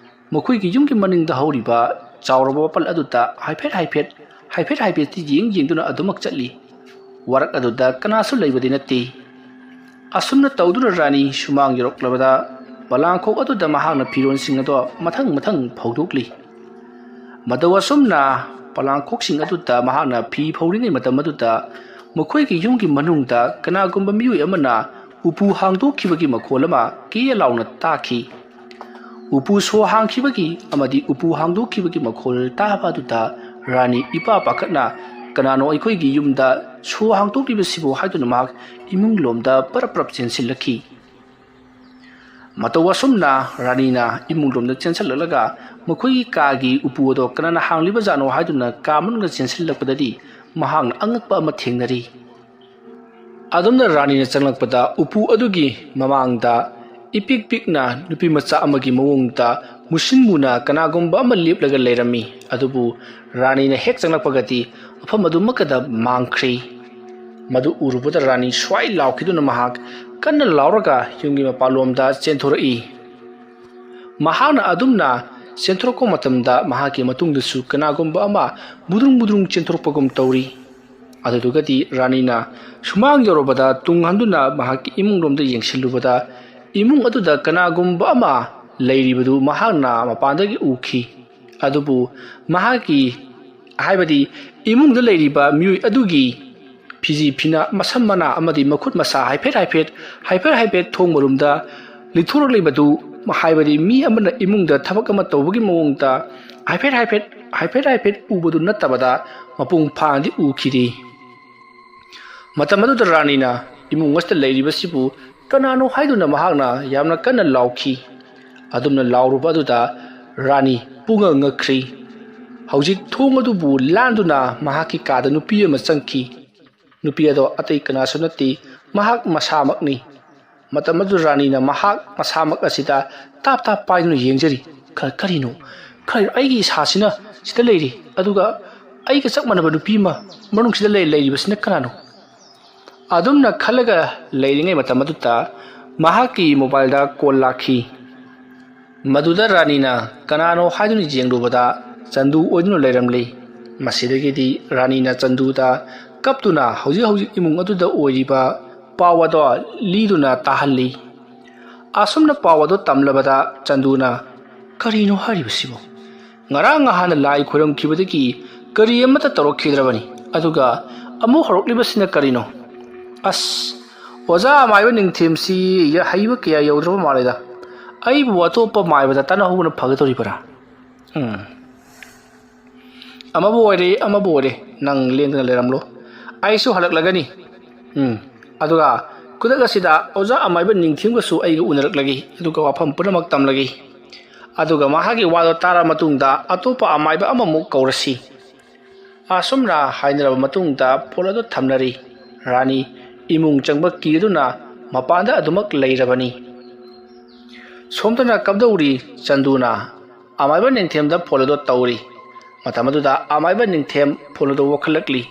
ꯃꯈꯣꯏꯒꯤ ꯌꯨꯝꯒꯤ ꯃꯅꯤꯡꯗ ꯍꯧꯔꯤꯕ ꯆꯥꯎꯔꯕ ꯋꯥꯄꯜ ꯑꯗꯨꯗ ꯍꯥꯏꯐꯦꯠ ꯍꯥꯏꯐꯦꯠ ꯍꯥꯏꯐꯦꯠ ꯍꯥꯏꯐꯦꯠꯇꯤ ꯌꯦꯡ ꯌꯦꯡꯗꯨꯅ ꯑꯗꯨꯃꯛ ꯆꯠꯂꯤ꯫ ꯋꯥꯔꯛ ꯑꯗꯨꯗ ꯀꯅꯥꯁꯨ ꯂꯩꯕꯗꯤ ꯅꯠꯇꯦ꯫ ꯑꯁꯨꯝꯅ ꯇꯧꯗꯨꯅ ꯔꯥꯅꯤ ꯁꯨꯃꯥꯡ ꯌꯧꯔꯛꯂꯕꯗ ꯄꯂꯥꯡꯈꯣꯛ ꯑꯗꯨꯗ ꯃꯍꯥꯛꯅ ꯐꯤꯔꯣꯜꯁꯤꯡ ꯑꯗꯣ ꯃꯊꯪ ꯃꯊꯪ ꯐꯧꯗꯣꯛꯂꯤ꯫ ꯃꯇꯧ ꯑꯁꯨꯝꯅ ꯄꯂꯥꯡꯈꯣꯛꯁꯤꯡ ꯑꯗꯨꯗ ꯃꯍꯥꯛꯅ ꯐꯤ ꯐꯧꯔꯤꯉꯩ ꯃꯇꯝ ꯑꯗꯨꯗ ꯃꯈꯣꯏꯒꯤ ꯌꯨꯝꯒꯤ ꯃꯅꯨꯡꯗ ꯀꯅꯥꯒꯨꯝꯕ ꯃꯤꯑꯣꯏ ꯑꯃꯅ ꯎꯄꯨ ꯍꯥꯡꯗꯣꯛꯈꯤꯕꯒꯤ ꯃꯈꯣꯜ ꯑꯃ ꯀꯦ ꯂꯥꯎꯅ ꯇꯥꯈꯤ꯫ ꯎꯄꯨ ꯁꯣ ꯍꯥꯡꯈꯤꯕꯒꯤ ꯑꯃꯗꯤ ꯎꯄꯨ ꯍꯥꯡꯗꯣꯛꯈꯤꯕꯒꯤ ꯃꯈꯣꯜ ꯇꯥꯕ ꯑꯗꯨꯗ ꯔꯥꯅꯤ ꯏꯄꯥ ꯄꯥꯈꯠꯅ, "ꯀꯅꯥꯅꯣ ꯑꯩꯈꯣꯏꯒꯤ ꯌꯨꯝꯗ ꯁꯣ ꯍꯥꯡꯗꯣꯛꯂꯤꯕꯁꯤꯕꯨ?" ꯍꯥꯏꯗꯨꯅ ꯃꯍꯥꯛ ꯏꯃꯨꯡ ꯂꯣꯝꯗ ꯄꯔꯞ ꯄꯔꯞ ꯆꯦꯟꯁꯤꯜꯂꯛꯈꯤ꯫ ꯃꯇꯧ ꯑꯁꯨꯝꯅ ꯔꯥꯅꯤꯅ ꯏꯃꯨꯡ ꯂꯣꯝꯗ ꯆꯦꯟꯁꯤꯜꯂꯛꯂꯒ ꯃꯈꯣꯏꯒꯤ ꯀꯥꯒꯤ ꯎꯄꯨ ꯑꯗꯣ ꯀꯅꯥꯅ ꯍꯥꯡꯂꯤꯕꯖꯥꯠꯅꯣ ꯍꯥꯏꯗꯨꯅ ꯀꯥ ꯃꯅꯨꯡꯗ ꯆꯦꯟꯁꯤꯜꯂꯛꯄꯗꯗꯤ ꯃꯍꯥꯛꯅ ꯑꯉꯛꯄ ꯑꯃ ꯊꯦꯡꯅꯔꯤ꯫ ꯑꯗꯨꯝꯅ ꯔꯥꯅꯤꯅ ꯆꯪꯂꯛꯄꯗ ꯎꯄꯨ ꯑꯗꯨꯒꯤ ꯃꯃꯥꯡꯗ ꯏꯄꯤꯛ ꯄꯤꯛꯅ ꯅꯨꯄꯤ ꯃꯆꯥ ꯑꯃꯒꯤ ꯃꯑꯣꯡꯗ ꯃꯨꯁꯤꯟ ꯃꯨꯅ ꯀꯅꯥꯒꯨꯝꯕ ꯑꯃ ꯂꯦꯞꯂꯒ ꯂꯩꯔꯝꯃꯤ꯫ ꯑꯗꯨꯕꯨ ꯔꯥꯅꯤꯅ ꯍꯦꯛ ꯆꯪꯂꯛꯄꯒꯗꯤ ꯃꯐꯝ ꯑꯗꯨꯃꯛꯀꯗ ꯃꯥꯡꯈ꯭ꯔꯦ꯫ ꯃꯗꯨ ꯎꯔꯨꯕꯗ ꯔꯥꯅꯤ ꯁ꯭ꯋꯥꯏ ꯂꯥꯎꯈꯤꯗꯨꯅ ꯃꯍꯥꯛ ꯀꯟꯅ ꯂꯥꯎꯔꯒ ꯌꯨꯝꯒꯤ ꯃꯄꯥꯟꯂꯣꯝꯗ ꯆꯦꯟꯊꯣꯔꯛꯏ꯫ ꯃꯍꯥꯛꯅ ꯑꯗꯨꯝꯅ ꯆꯦꯟꯊꯣꯔꯛꯄ ꯃꯇꯝꯗ ꯃꯍꯥꯛꯀꯤ ꯃꯇꯨꯡꯗꯁꯨ ꯀꯅꯥꯒꯨꯝꯕ ꯑꯃ ꯃꯨꯗ꯭ꯔꯨꯡ ꯃꯨꯗ꯭ꯔꯨꯡ ꯆꯦꯟꯊꯣꯔꯛꯄꯒꯨꯝ ꯇꯧꯔꯤ꯫ ꯑꯗꯨꯗꯨꯒꯗꯤ ꯔꯥꯅꯤꯅ ꯁꯨꯃꯥꯡ ꯌꯧꯔꯕꯗ ꯇꯨꯡ ꯍꯟꯗꯨꯅ ꯃꯍꯥꯛꯀꯤ ꯏꯃꯨꯡꯂꯣꯝꯗ ꯌꯦꯡꯁꯤꯜꯂꯨꯕꯗ ꯏꯃꯨꯡ ꯑꯗꯨꯗ ꯀꯅꯥꯒꯨꯝꯕ ꯑꯃ ꯂꯩꯔꯤꯕꯗꯨ ꯃꯍꯥꯛꯅ ꯃꯄꯥꯟꯗꯒꯤ ꯎꯈꯤ꯫ ꯑꯗꯨꯕꯨ ꯃꯍꯥꯛꯀꯤ, ꯍꯥꯏꯕꯗꯤ ꯏꯃꯨꯡꯗ ꯂꯩꯔꯤꯕ ꯃꯤꯑꯣꯏ ꯑꯗꯨꯒꯤ ꯐꯤꯖꯤ ꯐꯤꯅꯥ, ꯃꯁꯝ ꯃꯅꯥ ꯑꯃꯗꯤ ꯃꯈꯨꯠ ꯃꯁꯥ ꯍꯥꯏꯐꯦꯠ ꯍꯥꯏꯐꯦꯠ, ꯍꯥꯏꯐꯦꯠ ꯍꯥꯏꯐꯦꯠ ꯊꯣꯡ ꯃꯔꯨꯝꯗ ꯂꯤꯊꯣꯔꯛꯂꯤꯕꯗꯨ, ꯍꯥꯏꯕꯗꯤ ꯃꯤ ꯑꯃꯅ ꯏꯃꯨꯡꯗ ꯊꯕꯛ ꯑꯃ ꯇꯧꯕꯒꯤ ꯃꯑꯣꯡꯗ ꯍꯥꯏꯐꯦꯠ ꯍꯥꯏꯐꯦꯠ, ꯍꯥꯏꯐꯦꯠ ꯍꯥꯏꯐꯦꯠ ꯎꯕꯗꯨ ꯅꯠꯇꯕꯗ ꯃꯄꯨꯡ ꯐꯥꯅꯗꯤ ꯎꯈꯤꯗꯦ꯫ ꯃꯇꯝ ꯑꯗꯨꯗ ꯔꯥꯅꯤꯅ ꯏꯃꯨꯡ ꯑꯁꯤꯗ ꯂꯩꯔꯤꯕꯁꯤꯕꯨ ꯀꯅꯥꯅꯣ ꯍꯥꯏꯗꯨꯅ ꯃꯍꯥꯛꯅ ꯌꯥꯝꯅ ꯀꯟꯅ ꯂꯥꯎꯈꯤ꯫ ꯑꯗꯨꯝꯅ ꯂꯥꯎꯔꯨꯕ ꯑꯗꯨꯗ ꯔꯥꯅꯤ ꯄꯨꯡꯉꯛ ꯉꯛꯈ꯭ꯔꯤ꯫ ꯍꯧꯖꯤꯛ ꯊꯣꯡ ꯑꯗꯨꯕꯨ ꯂꯥꯟꯗꯨꯅ ꯃꯍꯥꯛꯀꯤ ꯀꯥꯗ ꯅꯨꯄꯤ ꯑꯃ ꯆꯪꯈꯤ꯫ ꯅꯨꯄꯤ ꯑꯗꯣ ꯑꯇꯩ ꯀꯅꯥꯁꯨ ꯅꯠꯇꯦ, ꯃꯍꯥꯛ ꯃꯁꯥꯃꯛꯅꯤ꯫ ꯃꯇꯝ ꯑꯗꯨ ꯔꯥꯅꯤꯅ ꯃꯍꯥꯛ ꯃꯁꯥꯃꯛ ꯑꯁꯤꯗ ꯇꯥꯞ ꯇꯥꯞ ꯄꯥꯏꯗꯨꯅ ꯌꯦꯡꯖꯔꯤ꯫ "ꯈ-, ꯀꯔꯤꯅꯣ? ꯀꯔꯤꯅꯣ? ꯑꯩꯒꯤ ꯏꯁꯥꯁꯤꯅ ꯁꯤꯗ ꯂꯩꯔꯤ, ꯑꯗꯨꯒ ꯑꯩꯒ ꯆꯞ ꯃꯥꯟꯅꯕ ꯅꯨꯄꯤ ꯑꯃ ꯃꯅꯨꯡꯁꯤꯗ ꯂꯩ-, ꯂꯩꯔꯤꯕꯁꯤꯅ ꯀꯅꯥꯅꯣ?" ꯑꯗꯨꯝꯅ ꯈꯜꯂꯒ ꯂꯩꯔꯤꯉꯩ ꯃꯇꯝ ꯑꯗꯨꯗ ꯃꯍꯥꯛꯀꯤ ꯃꯣꯕꯥꯏꯜꯗ ꯀꯣꯜ ꯂꯥꯛꯈꯤ꯫ ꯃꯗꯨꯗ ꯔꯥꯅꯤꯅ ꯀꯅꯥꯅꯣ ꯍꯥꯏꯗꯨꯅ ꯌꯦꯡꯂꯨꯕꯗ ꯆꯟꯗꯨ ꯑꯣꯏꯗꯨꯅ ꯂꯩꯔꯝꯂꯤ꯫ ꯃꯁꯤꯗꯒꯤꯗꯤ ꯔꯥꯅꯤꯅ ꯆꯟꯗꯨꯗ ꯀꯞꯇꯨꯅ ꯍꯧꯖꯤꯛ ꯍꯧꯖꯤꯛ ꯏꯃꯨꯡ ꯑꯗꯨꯗ ꯑꯣꯏꯔꯤꯕ ꯄꯥꯎ ꯑꯗꯣ ꯂꯤꯗꯨꯅ ꯇꯥꯍꯜꯂꯤ꯫ ꯑꯁꯨꯝꯅ ꯄꯥꯎ ꯑꯗꯣ ꯇꯝꯂꯕꯗ ꯆꯟꯗꯨꯅ, "ꯀꯔꯤꯅꯣ ꯍꯥꯏꯔꯤꯕꯁꯤꯕꯨ? ꯉꯔꯥꯡ ꯅꯍꯥꯟꯅ ꯂꯥꯏ ꯈꯣꯏꯔꯝꯈꯤꯕꯗꯒꯤ ꯀꯔꯤ ꯑꯃꯠꯇ ꯇꯧꯔꯛꯈꯤꯗ꯭ꯔꯕꯅꯤ, ꯑꯗꯨꯒ ꯑꯃꯨꯛ ꯍꯧꯔꯛꯂꯤꯕꯁꯤꯅ ꯀꯔꯤꯅꯣ? ꯑꯁ, ꯑꯣꯖꯥ ꯑꯃꯥꯏꯕ ꯅꯤꯡꯊꯦꯝꯁꯤ ꯍꯩꯕ ꯀꯌꯥ ꯌꯧꯗ꯭ꯔꯕ ꯃꯥꯜꯂꯦꯗ꯫ ꯑꯩꯕꯨ ꯑꯇꯣꯞꯄ ꯃꯥꯏꯕꯗ ꯇꯥꯟꯅꯍꯧꯕꯅ ꯐꯒꯗꯧꯔꯤꯕ꯭ꯔꯥ? ꯎꯝ꯫ ꯑꯃꯕꯨ ꯑꯣꯏꯔꯦ, ꯑꯃꯕꯨ ꯑꯣꯏꯔꯦ, ꯅꯪ ꯂꯦꯡꯗꯅ ꯂꯩꯔꯝꯂꯣ꯫ ꯑꯩꯁꯨ ꯍꯜꯂꯛꯂꯒꯅꯤ꯫ ꯎꯝ꯫ ꯑꯗꯨꯒ ꯈꯨꯗꯛ ꯑꯁꯤꯗ ꯑꯣꯖꯥ ꯑꯃꯥꯏꯕ ꯅꯤꯡꯊꯦꯝꯒꯁꯨ ꯑꯩꯒ ꯎꯅꯔꯛꯂꯒꯦ, ꯑꯗꯨꯒ ꯋꯥꯐꯝ ꯄꯨꯝꯅꯃꯛ ꯇꯝꯂꯒꯦ꯫ ꯑꯗꯨꯒ ꯃꯍꯥꯛꯀꯤ ꯋꯥꯗꯣ ꯇꯥꯔꯕ ꯃꯇꯨꯡꯗ ꯑꯇꯣꯞꯄ ꯑꯃꯥꯏꯕ ꯑꯃꯃꯨꯛ ꯀꯧꯔꯁꯤ꯫" ꯑꯁꯨꯝꯅ ꯍꯥꯏꯅꯔꯕ ꯃꯇꯨꯡꯗ ꯐꯣꯟ ꯑꯗꯨ ꯊꯝꯅꯔꯤ꯫ ꯔꯥꯅꯤ ꯏꯃꯨꯡ ꯆꯪꯕ ꯀꯤꯗꯨꯅ ꯃꯄꯥꯟꯗ ꯑꯗꯨꯃꯛ ꯂꯩꯔꯕꯅꯤ꯫ ꯁꯣꯝꯗꯅ ꯀꯝꯗꯧꯔꯤ? ꯆꯟꯗꯨꯅ ꯑꯃꯥꯏꯕ ꯅꯤꯡꯊꯦꯝꯗ ꯐꯣꯟ ꯑꯗꯨ ꯇꯧꯔꯤ꯫ ꯃꯇꯝ ꯑꯗꯨꯗ ꯑꯃꯥꯏꯕ ꯅꯤꯡꯊꯦꯝ ꯐꯣꯟ ꯑꯗꯨ ꯋꯥꯈꯠꯂꯛꯂꯤ꯫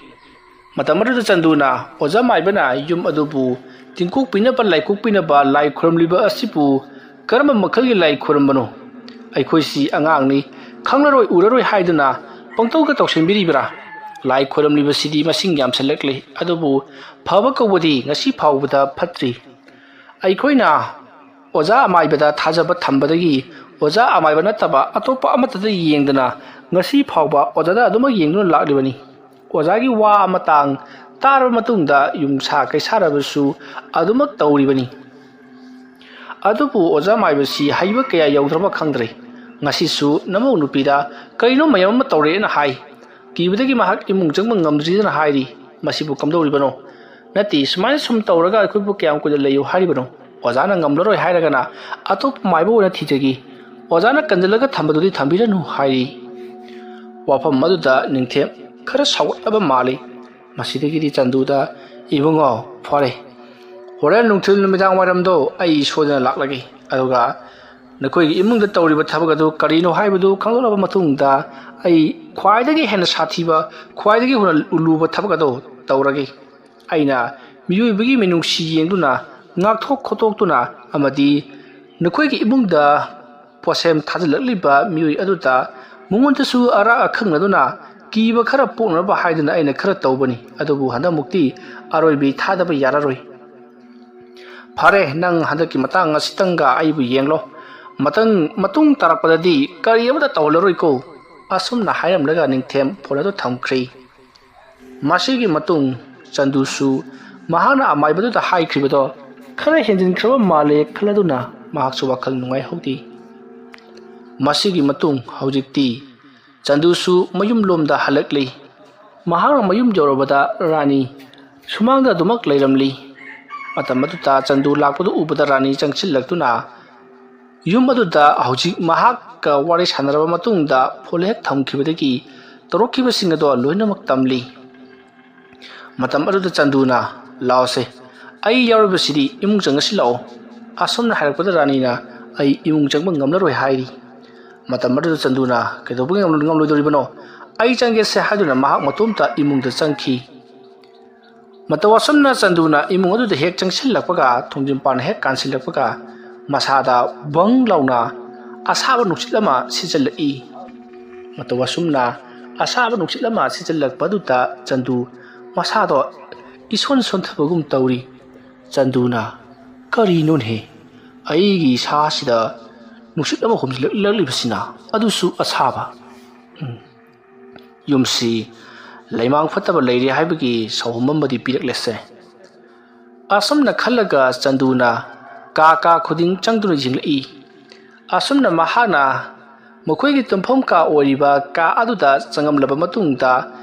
ꯃꯇꯝ ꯑꯗꯨꯗ ꯆꯟꯗꯨꯅ ꯑꯣꯖꯥ ꯃꯥꯏꯕꯅ ꯌꯨꯝ ꯑꯗꯨꯕꯨ ꯇꯤꯡꯀꯣꯛꯄꯤꯅꯕ, ꯂꯥꯏꯀꯣꯛꯄꯤꯅꯕ ꯂꯥꯏ ꯈꯨꯔꯨꯝꯂꯤꯕ ꯑꯁꯤꯕꯨ ꯀꯔꯝꯕ ꯃꯈꯜꯒꯤ ꯂꯥꯏ ꯈꯨꯔꯨꯝꯕꯅꯣ? ꯑꯩꯈꯣꯏꯁꯤ ꯑꯉꯥꯡꯅꯤ, ꯈꯪꯂꯔꯣꯏ ꯎꯔꯔꯣꯏ ꯍꯥꯏꯗꯨꯅ ꯄꯪꯇꯧꯗ ꯇꯧꯁꯤꯟꯕꯤꯔꯤꯕ꯭ꯔꯥ? ꯂꯥꯏ ꯈꯨꯔꯨꯝꯂꯤꯕꯁꯤꯗꯤ ꯃꯁꯤꯡ ꯌꯥꯝꯁꯤꯜꯂꯛꯂꯦ, ꯑꯗꯨꯕꯨ ꯐꯕ ꯀꯧꯕꯗꯤ ꯉꯁꯤ ꯐꯥꯎꯕꯗ ꯐꯠꯇ꯭ꯔꯤ꯫ ꯑꯩꯈꯣꯏꯅ ꯑꯣꯖꯥ ꯑꯃꯥꯏꯕꯗ ꯊꯥꯖꯕ ꯊꯝꯕꯗꯒꯤ ꯑꯣꯖꯥ ꯑꯃꯥꯏꯕ ꯅꯠꯇꯕ ꯑꯇꯣꯞꯄ ꯑꯃꯠꯇꯗ ꯌꯦꯡꯗꯅ ꯉꯁꯤ ꯐꯥꯎꯕ ꯑꯣꯖꯥꯗ ꯑꯗꯨꯃꯛ ꯌꯦꯡꯗꯨꯅ ꯂꯥꯛꯂꯤꯕꯅꯤ꯫ ꯑꯣꯖꯥꯒꯤ ꯋꯥ ꯑꯃꯇꯥꯡ ꯇꯥꯔꯕ ꯃꯇꯨꯡꯗ ꯌꯨꯝꯁꯥ ꯀꯩꯁꯥꯔꯕꯁꯨ ꯑꯗꯨꯃꯛ ꯇꯧꯔꯤꯕꯅꯤ꯫ ꯑꯗꯨꯕꯨ ꯑꯣꯖꯥ ꯃꯥꯏꯕꯁꯤ ꯍꯩꯕ ꯀꯌꯥ ꯌꯧꯗ꯭ꯔꯕ ꯈꯪꯗ꯭ꯔꯦ꯫ ꯉꯁꯤꯁꯨ ꯅꯃꯧ ꯅꯨꯄꯤꯗ ꯀꯔꯤꯅꯣ ꯃꯌꯥꯝ ꯑꯃ ꯇꯧꯔꯦꯅ ꯍꯥꯏ꯫ ꯀꯤꯕꯗꯒꯤ ꯃꯍꯥꯛ ꯏꯃꯨꯡ ꯆꯪꯕ ꯉꯝꯗ꯭ꯔꯤꯗꯅ ꯍꯥꯏꯔꯤ꯫ ꯃꯁꯤꯕꯨ ꯀꯝꯗꯧꯔꯤꯕꯅꯣ? ꯅꯠꯇꯦ, ꯁꯨꯃꯥꯏꯅ ꯁꯨꯝ ꯇꯧꯔꯒ ꯑꯩꯈꯣꯏꯕꯨ ꯀꯌꯥꯝ ꯀꯨꯏꯅ ꯂꯩꯌꯨ ꯍꯥꯏꯔꯤꯕꯅꯣ? ꯑꯣꯖꯥꯅ ꯉꯝꯂꯔꯣꯏ ꯍꯥꯏꯔꯒꯅ ꯑꯇꯣꯞꯄ ꯃꯥꯏꯕ ꯑꯣꯏꯅ ꯊꯤꯖꯒꯦ꯫ ꯑꯣꯖꯥꯅ ꯀꯟꯁꯤꯜꯂꯒ ꯊꯝꯕꯗꯨꯗꯤ ꯊꯝꯕꯤꯔꯅꯨ ꯍꯥꯏꯔꯤ꯫ ꯋꯥꯐꯝ ꯑꯗꯨꯗ ꯅꯤꯡꯊꯦꯝ ꯈꯔ ꯁꯥꯎꯒꯠꯂꯕ ꯃꯥꯜꯂꯤ꯫ ꯃꯁꯤꯗꯒꯤꯗꯤ ꯆꯟꯗꯨꯗ, "ꯏꯕꯨꯡꯉꯣ, ꯐꯔꯦ, ꯍꯣꯔꯦꯟ ꯅꯨꯡꯊꯤꯜ ꯅꯨꯃꯤꯗꯥꯡ ꯋꯥꯏꯔꯝꯗꯣ ꯑꯩ ꯁꯣꯏꯗꯅ ꯂꯥꯛꯂꯒꯦ, ꯑꯗꯨꯒ ꯅꯈꯣꯏꯒꯤ ꯏꯃꯨꯡꯗ ꯇꯧꯔꯤꯕ ꯊꯕꯛ ꯑꯗꯨ ꯀꯔꯤꯅꯣ ꯍꯥꯏꯕꯗꯨ ꯈꯪꯗꯣꯛꯂꯕ ꯃꯇꯨꯡꯗ ꯑꯩ ꯈ꯭ꯋꯥꯏꯗꯒꯤ ꯍꯦꯟꯅ ꯁꯥꯊꯤꯕ, ꯈ꯭ꯋꯥꯏꯗꯒꯤ ꯍꯦꯟꯅ ꯂꯨꯕ ꯊꯕꯛ ꯑꯗꯨ ꯇꯧꯔꯒꯦ꯫ ꯑꯩꯅ ꯃꯤꯑꯣꯏꯕꯒꯤ ꯃꯤꯅꯨꯡꯁꯤ ꯌꯦꯡꯗꯨꯅ ꯉꯥꯛꯊꯣꯛ ꯈꯣꯠꯇꯣꯛꯇꯨꯅ ꯑꯃꯗꯤ ꯅꯈꯣꯏꯒꯤ ꯏꯃꯨꯡꯗ ꯄꯣꯠꯁꯦꯝ ꯊꯥꯖꯤꯜꯂꯛꯂꯤꯕ ꯃꯤꯑꯣꯏ ꯑꯗꯨꯗ ꯃꯉꯣꯟꯗꯁꯨ ꯑꯔꯥꯛ ꯑꯈꯪꯅꯗꯨꯅ ꯀꯤꯕ ꯈꯔ ꯄꯣꯛꯅꯕ ꯍꯥꯏꯗꯨꯅ ꯑꯩꯅ ꯈꯔ ꯇꯧꯕꯅꯤ꯫ ꯑꯗꯨꯕꯨ ꯍꯟꯗꯛꯃꯨꯛꯇꯤ ꯑꯔꯣꯏꯕꯤ ꯊꯥꯗꯕ ꯌꯥꯔꯔꯣꯏ꯫ ꯐꯔꯦ, ꯅꯪ ꯍꯟꯗꯛꯀꯤ ꯃꯇꯥꯡ ꯑꯁꯤꯇꯪꯒ ꯑꯩꯕꯨ ꯌꯦꯡꯂꯣ꯫ ꯃꯇꯪ-, ꯃꯇꯨꯡ ꯇꯥꯔꯛꯄꯗꯗꯤ ꯀꯔꯤ ꯑꯃꯠꯇ ꯇꯧꯍꯜꯂꯔꯣꯏꯀꯣ꯫" ꯑꯁꯨꯝꯅ ꯍꯥꯏꯔꯝꯂꯒ ꯅꯤꯡꯊꯦꯝ ꯐꯣꯟ ꯑꯗꯨ ꯊꯝꯈ꯭ꯔꯤ꯫ ꯃꯁꯤꯒꯤ ꯃꯇꯨꯡ ꯆꯟꯗꯨꯁꯨ ꯃꯍꯥꯛꯅ ꯑꯃꯥꯏꯕꯗꯨꯗ ꯍꯥꯏꯈ꯭ꯔꯤꯕꯗꯣ ꯈꯔ ꯍꯦꯟꯖꯤꯟꯈ꯭ꯔꯕ ꯃꯥꯜꯂꯦ ꯈꯜꯂꯗꯨꯅ ꯃꯍꯥꯛꯁꯨ ꯋꯥꯈꯜ ꯅꯨꯡꯉꯥꯏꯍꯧꯗꯦ꯫ ꯃꯁꯤꯒꯤ ꯃꯇꯨꯡ ꯍꯧꯖꯤꯛꯇꯤ ꯆꯟꯗꯨꯁꯨ ꯃꯌꯨꯝꯂꯣꯝꯗ ꯍꯜꯂꯛꯂꯤ꯫ ꯃꯍꯥꯛꯅ ꯃꯌꯨꯝ ꯌꯧꯔꯕꯗ ꯔꯥꯅꯤ ꯁꯨꯃꯥꯡꯗ ꯑꯗꯨꯃꯛ ꯂꯩꯔꯝꯂꯤ꯫ ꯃꯇꯝ ꯑꯗꯨꯗ ꯆꯟꯗꯨ ꯂꯥꯛꯄꯗꯨ ꯎꯕꯗ ꯔꯥꯅꯤ ꯆꯪꯁꯤꯜꯂꯛꯇꯨꯅ ꯌꯨꯝ ꯑꯗꯨꯗ ꯍꯧꯖꯤꯛ ꯃꯍꯥꯛꯀ ꯋꯥꯔꯤ ꯁꯥꯟꯅꯔꯕ ꯃꯇꯨꯡꯗ ꯐꯣꯟ ꯍꯦꯛ ꯊꯝꯈꯤꯕꯗꯒꯤ ꯇꯧꯔꯛꯈꯤꯕꯁꯤꯡ ꯑꯗꯣ ꯂꯣꯏꯅꯃꯛ ꯇꯝꯂꯤ꯫ ꯃꯇꯝ ꯑꯗꯨꯗ ꯆꯟꯗꯨꯅ, "ꯂꯥꯎꯁꯦ, ꯑꯩ ꯌꯥꯎꯔꯤꯕꯁꯤꯗꯤ ꯏꯃꯨꯡ ꯆꯪꯉꯁꯤ ꯂꯥꯛꯑꯣ꯫" ꯑꯁꯨꯝꯅ ꯍꯥꯏꯔꯛꯄꯗ ꯔꯥꯅꯤꯅ, "ꯑꯩ ꯏꯃꯨꯡ ꯆꯪꯕ ꯉꯝꯂꯔꯣꯏ" ꯍꯥꯏꯔꯤ꯫ ꯃꯇꯝ ꯑꯗꯨꯗ ꯆꯟꯗꯨꯅ, "ꯀꯩꯗꯧꯕꯒꯤ ꯉꯝꯂꯣꯏ-, ꯉꯝꯂꯣꯏꯗꯧꯔꯤꯕꯅꯣ? ꯑꯩ ꯆꯪꯒꯦꯁꯦ" ꯍꯥꯏꯗꯨꯅ ꯃꯍꯥꯛ ꯃꯇꯣꯝꯇ ꯏꯃꯨꯡꯗ ꯆꯪꯈꯤ꯫ ꯃꯇꯧ ꯑꯁꯨꯝꯅ ꯆꯟꯗꯨꯅ ꯏꯃꯨꯡ ꯑꯗꯨꯗ ꯍꯦꯛ ꯆꯪꯁꯤꯜꯂꯛꯄꯒ, ꯊꯣꯡꯖꯤꯟ ꯄꯥꯟ ꯍꯦꯛ ꯀꯥꯟꯁꯤꯜꯂꯛꯄꯒ, ꯃꯁꯥꯗ ꯕꯪ ꯂꯥꯎꯅ ꯑꯁꯥꯕ ꯅꯨꯡꯁꯤꯠ ꯑꯃ ꯁꯤꯠꯆꯜꯂꯛꯏ꯫ ꯃꯇꯧ ꯑꯁꯨꯝꯅ ꯑꯁꯥꯕ ꯅꯨꯡꯁꯤꯠ ꯑꯃ ꯁꯤꯠꯆꯜꯂꯛꯄꯗꯨꯗ ꯆꯟꯗꯨ ꯃꯁꯥꯗꯣ ꯏꯁꯣꯟ ꯁꯣꯟꯊꯕꯒꯨꯝ ꯇꯧꯔꯤ꯫ ꯆꯟꯗꯨꯅ, "ꯀꯔꯤꯅꯣꯅꯦꯍꯦ? ꯑꯩꯒꯤ ꯏꯁꯥꯁꯤꯗ ꯅꯨꯡꯁꯤꯠ ꯑꯃ ꯍꯨꯝꯖꯤꯜꯂꯛꯂꯤꯕꯁꯤꯅ, ꯑꯗꯨꯁꯨ ꯑꯁꯥꯕ꯫ ꯎꯝ, ꯌꯨꯝꯁꯤ ꯂꯩꯃꯥꯡ ꯐꯠꯇꯕ ꯂꯩꯔꯦ ꯍꯥꯏꯕꯒꯤ ꯁꯥꯎꯍꯨꯝ ꯑꯃꯗꯤ ꯄꯤꯔꯛꯂꯦꯁꯦ꯫ ꯑꯁꯨꯝꯅ ꯈꯜꯂꯒ ꯆꯟꯗꯨꯅ ꯀꯥ ꯀꯥ ꯈꯨꯗꯤꯡ ꯆꯪꯗꯨꯅ ꯌꯦꯡꯂꯛꯏ꯫ ꯑꯁꯨꯝꯅ ꯃꯍꯥꯛꯅ ꯃꯈꯣꯏꯒꯤ ꯇꯨꯝꯐꯝ ꯀꯥ ꯑꯣꯏꯔꯤꯕ ꯀꯥ ꯑꯗꯨꯗ ꯆꯪꯂꯝꯂꯕ ꯃꯇꯨꯡꯗ,